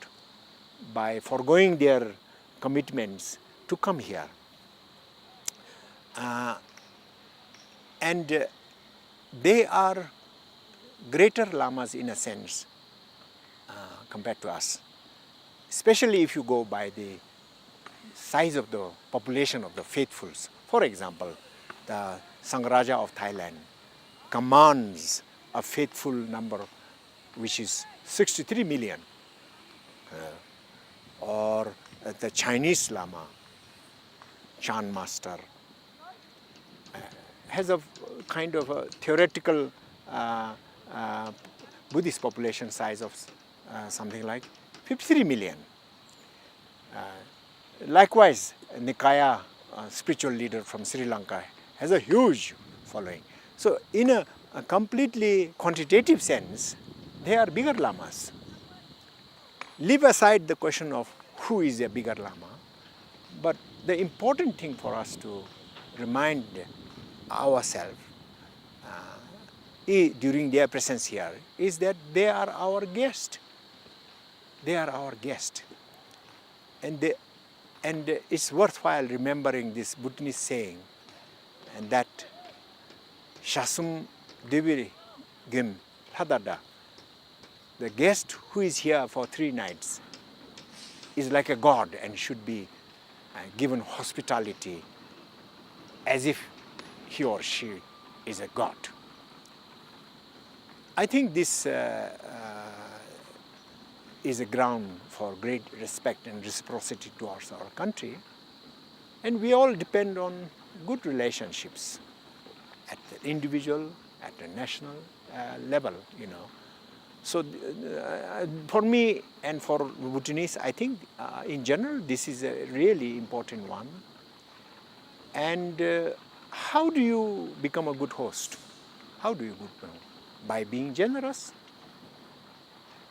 by foregoing their commitments to come here. Uh, and, uh, they are greater lamas in a sense, uh, compared to us, especially if you go by the size of the population of the faithfuls. For example, the Sangha Raja of Thailand commands a faithful number which is sixty-three million, uh, or, uh, the Chinese Lama, Chan Master, uh, has a kind of a theoretical, uh, uh, Buddhist population size of, uh, something like fifty-three million. Uh, likewise, Nikaya, uh, spiritual leader from Sri Lanka, has a huge following. So, in a, a completely quantitative sense, they are bigger lamas. Leave aside the question of who is a bigger lama, but the important thing for us to remind ourselves, uh, i-, during their presence here is that they are our guest. They are our guest. And they, and it's worthwhile remembering this Bhutanese saying, and that Shasum Devi Gem Ladada, the guest who is here for three nights is like a god and should be, uh, given hospitality as if he or she is a god. I think this, uh, uh, is a ground for great respect and reciprocity towards our country. And we all depend on good relationships at the individual, at the national, uh, level, you know. So, uh, for me and for Bhutanese, I think, uh, in general, this is a really important one. And, uh, how do you become a good host? How do you good, by being generous.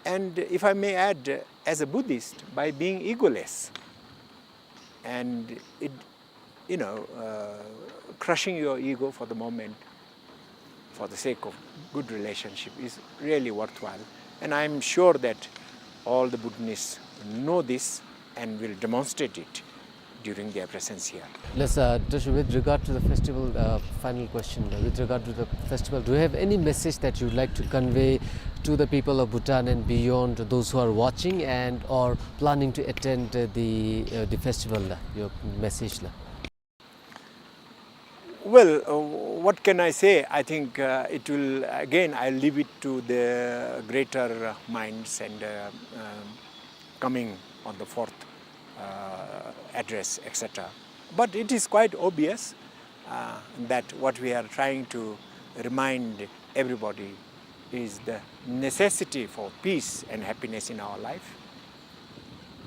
And if I may add, uh, as a Buddhist, by being egoless. And it, you know, uh, crushing your ego for the moment for the sake of good relationship is really worthwhile. And I'm sure that all the Bhutanese know this and will demonstrate it during their presence here. Yes, uh, just with regard to the festival, uh, final question, uh, with regard to the festival, do you have any message that you'd like to convey to the people of Bhutan and beyond, those who are watching and or planning to attend, uh, the, uh, the festival, uh, your message, uh? Well, uh, what can I say? I think, uh, it will, again, I leave it to the greater minds and, uh, um, coming on the fourth, uh, address, et cetera. But it is quite obvious, uh, that what we are trying to remind everybody is the necessity for peace and happiness in our life.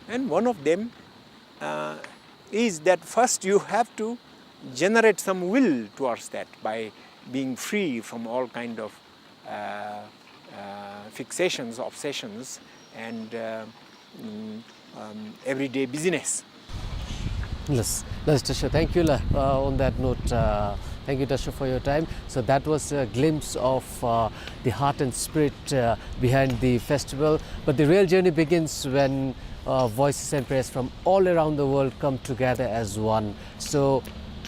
And one of them, uh, is that first you have to generate some will towards that by being free from all kind of, uh, uh, fixations, obsessions, and, uh, mm, um, everyday business. Yes, yes, Dasho. Thank you, la. Uh, on that note, uh, thank you, Dasho, for your time. So that was a glimpse of, uh, the heart and spirit, uh, behind the festival. But the real journey begins when, uh, voices and prayers from all around the world come together as one. So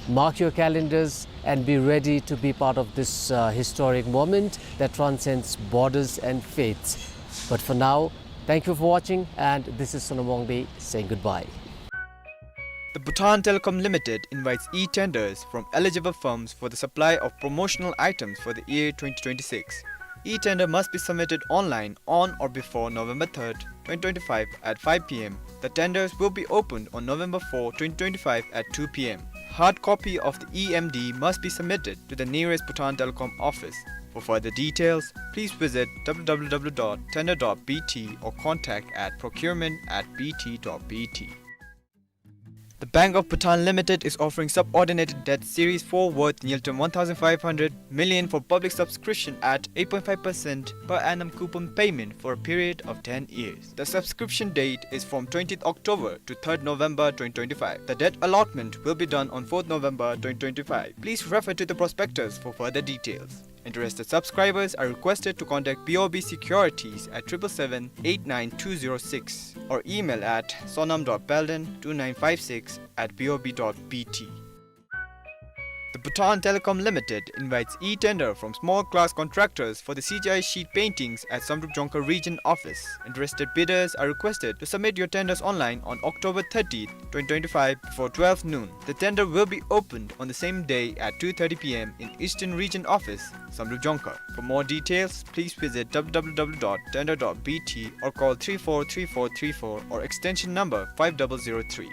mark your calendars and be ready to be part of this, uh, historic moment that transcends borders and faiths. But for now, thank you for watching, and this is Sonam Wangdi saying goodbye. The Bhutan Telecom Limited invites e-tenders from eligible firms for the supply of promotional items for the year twenty twenty-six. E-tender must be submitted online on or before November third, twenty twenty-five at five p m. The tenders will be opened on November fourth, twenty twenty-five at two p m. Hard copy of the E M D must be submitted to the nearest Bhutan Telecom office. For further details, please visit w w w dot tender dot b t or contact at procurement at b t dot b t. The Bank of Bhutan Limited is offering subordinated debt series four worth ngultrum one thousand five hundred million for public subscription at eight point five percent per annum coupon payment for a period of ten years. The subscription date is from twentieth October to third November twenty twenty-five. The debt allotment will be done on fourth November twenty twenty-five. Please refer to the prospectus for further details. Interested subscribers are requested to contact B O B Securities at triple seven eight nine two zero six or email at sonam dot palden two nine five six at b o b dot b t. The Bhutan Telecom Limited invites e-tender from small class contractors for the C G I sheet paintings at Samdrup Jongkhar Region Office. Interested bidders are requested to submit your tenders online on October thirtieth, twenty twenty-five before twelve noon. The tender will be opened on the same day at two thirty p m in Eastern Region Office, Samdrup Jongkhar. For more details, please visit w w w dot tender dot b t or call three four three four three four or extension number five double zero three.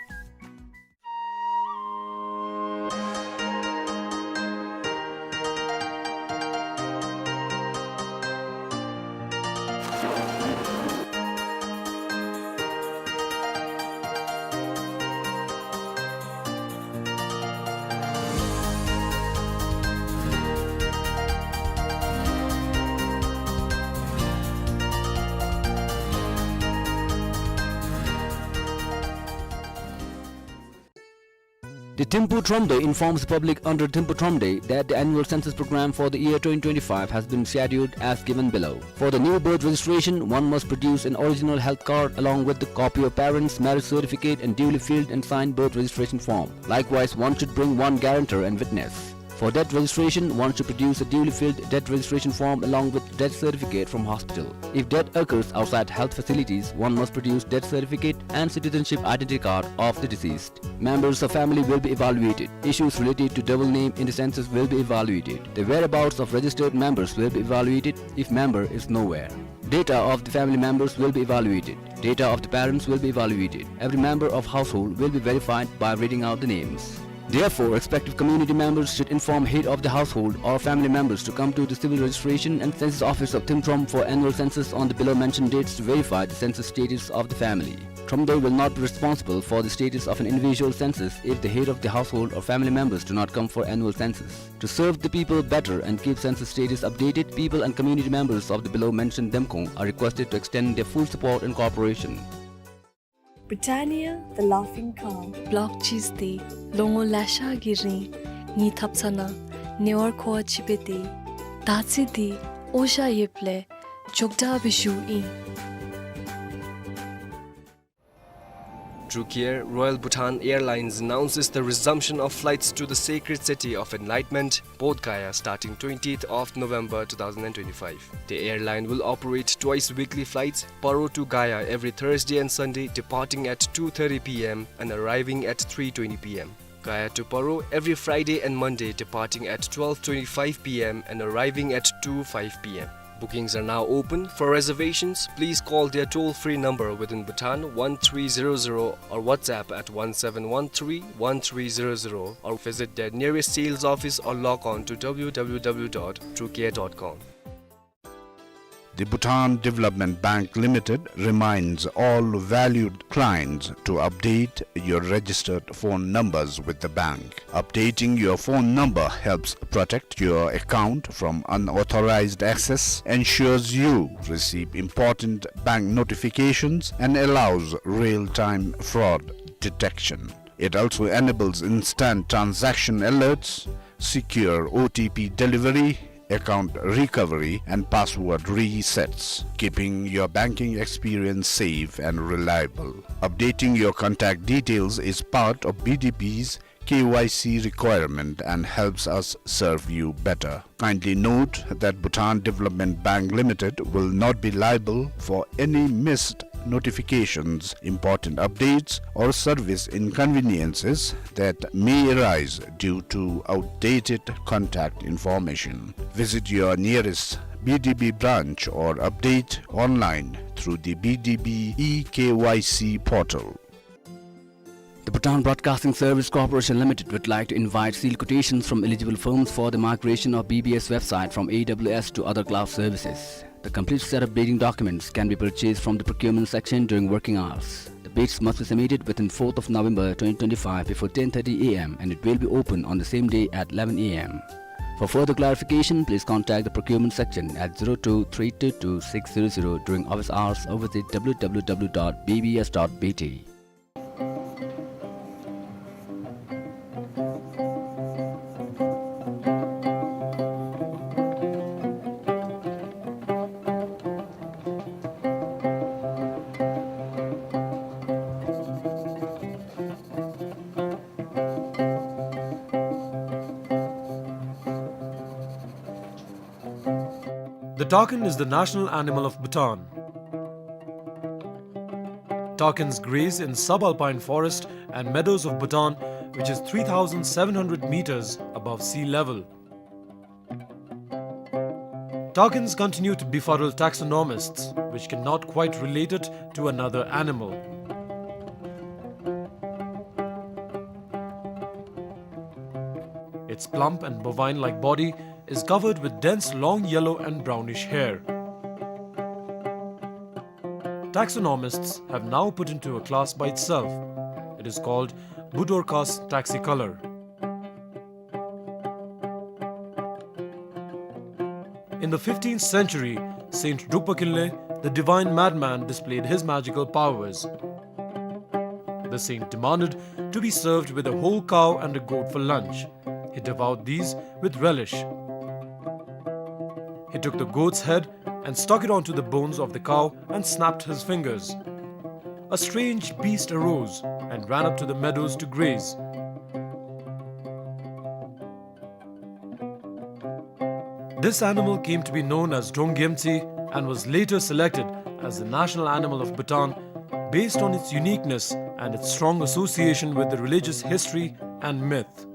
The Thimphu Thromde informs the public under Thimphu Thromde that the annual census program for the year twenty twenty-five has been scheduled as given below. For the new birth registration, one must produce an original health card along with the copy of parents' marriage certificate and duly filled and signed birth registration form. Likewise, one should bring one guarantor and witness. For death registration, one should produce a duly filled death registration form along with death certificate from hospital. If death occurs outside health facilities, one must produce death certificate and citizenship identity card of the deceased. Members of family will be evaluated. Issues related to double name in the census will be evaluated. The whereabouts of registered members will be evaluated if member is nowhere. Data of the family members will be evaluated. Data of the parents will be evaluated. Every member of household will be verified by reading out the names. Therefore, respective community members should inform head of the household or family members to come to the civil registration and census office of Thimphu Thromde for annual census on the below mentioned dates to verify the census status of the family. Thromde will not be responsible for the status of an individual census if the head of the household or family members do not come for annual census. To serve the people better and keep census status updated, people and community members of the below mentioned Demkhong are requested to extend their full support and cooperation. Britannia, the laughing cow. Block cheese དེ་ལོ་ངོ་ལེ་ཤ་གི་རིང་ངེའི་ཐབ་ཚང་ནང་ཉེ་བར་མཁོ་བ་ཅིག་སྦེ་སྡོད། ད་ཅི་དེ་འོ་ཞ་ཡོདཔ་ལས་མགྱོགས་དྲགས་སྦེ་བཞུགས་ཨིན། True Care Royal Bhutan Airlines announces the resumption of flights to the sacred city of enlightenment, Bodh Gaya, starting twentieth of November two thousand and twenty-five. The airline will operate twice weekly flights, Paro to Gaya every Thursday and Sunday, departing at two thirty p m and arriving at three twenty p m. Gaya to Paro every Friday and Monday, departing at twelve twenty-five p m and arriving at two five p m. Bookings are now open. For reservations, please call their toll-free number within Bhutan, one three zero zero, or WhatsApp at one seven one three one three zero zero, or visit their nearest sales office or log on to w w w dot true care dot com. The Bhutan Development Bank Limited reminds all valued clients to update your registered phone numbers with the bank. Updating your phone number helps protect your account from unauthorized access, ensures you receive important bank notifications, and allows real-time fraud detection. It also enables instant transaction alerts, secure O T P delivery, account recovery, and password resets, keeping your banking experience safe and reliable. Updating your contact details is part of B D B's K Y C requirement and helps us serve you better. Kindly note that Bhutan Development Bank Limited will not be liable for any missed notifications, important updates, or service inconveniences that may arise due to outdated contact information. Visit your nearest B D B branch or update online through the B D B e K Y C portal. The Bhutan Broadcasting Service Corporation Limited would like to invite sealed quotations from eligible firms for the migration of B B S website from A W S to other cloud services. The complete set of bidding documents can be purchased from the procurement section during working hours. The bids must be submitted within fourth of November twenty twenty-five before ten thirty A M and it will be open on the same day at eleven A M. For further clarification, please contact the procurement section at zero two three two two six zero zero during office hours or visit W W W dot B B S dot B T. The takin is the national animal of Bhutan. Takins graze in subalpine forest and meadows of Bhutan, which is three thousand seven hundred meters above sea level. Takins continue to befuddle taxonomists, which cannot quite relate it to another animal. Its plump and bovine-like body is covered with dense long yellow and brownish hair. Taxonomists have now put into a class by itself. It is called Budorcas taxicolor. In the fifteenth century, Saint Drukpa Kinley, the divine madman, displayed his magical powers. The saint demanded to be served with a whole cow and a goat for lunch. He devoured these with relish. He took the goat's head and stuck it onto the bones of the cow and snapped his fingers. A strange beast arose and ran up to the meadows to graze. This animal came to be known as Drongyemtsi and was later selected as the national animal of Bhutan based on its uniqueness and its strong association with the religious history and myth.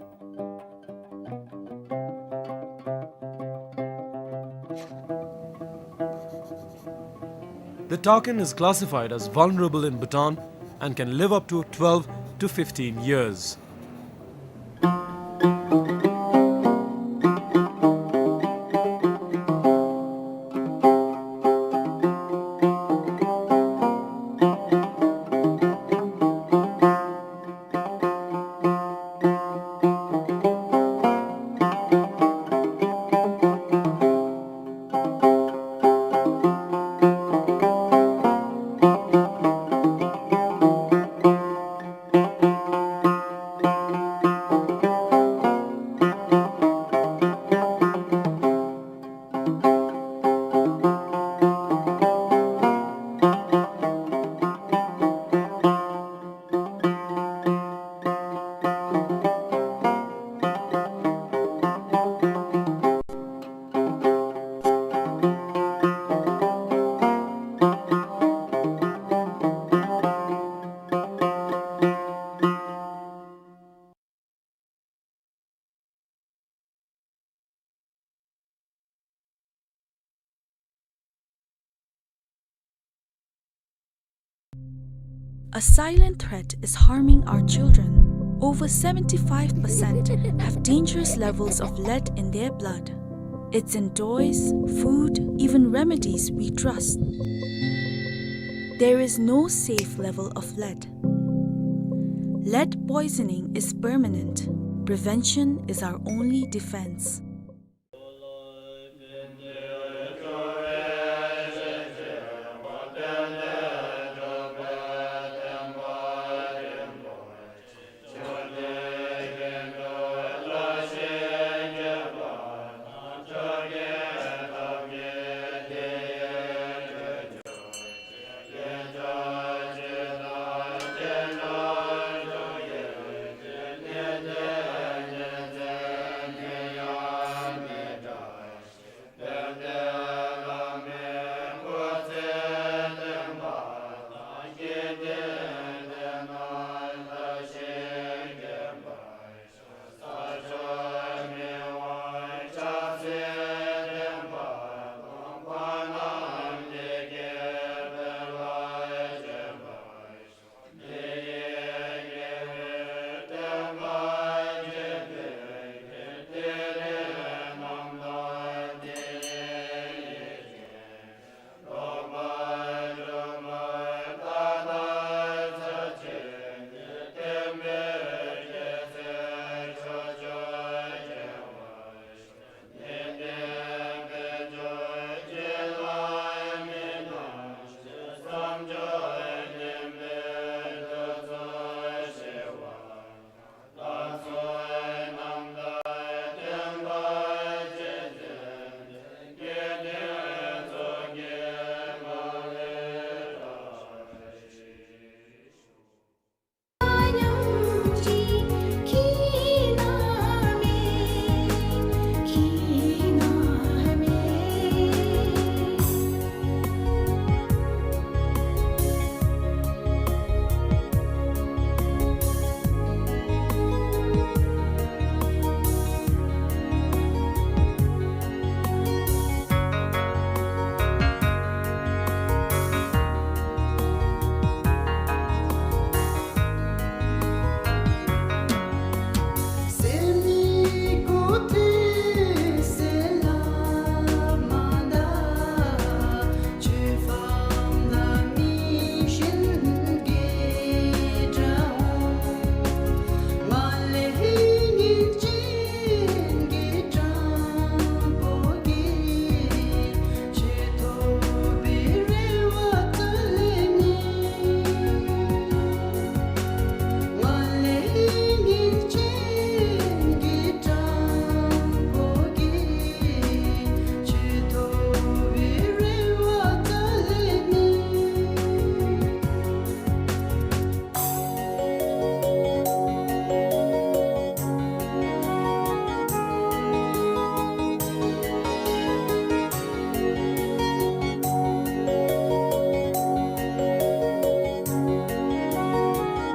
The takin is classified as vulnerable in Bhutan and can live up to twelve to fifteen years. A silent threat is harming our children. Over seventy-five percent have dangerous levels of lead in their blood. It's in toys, food, even remedies we trust. There is no safe level of lead. Lead poisoning is permanent. Prevention is our only defense.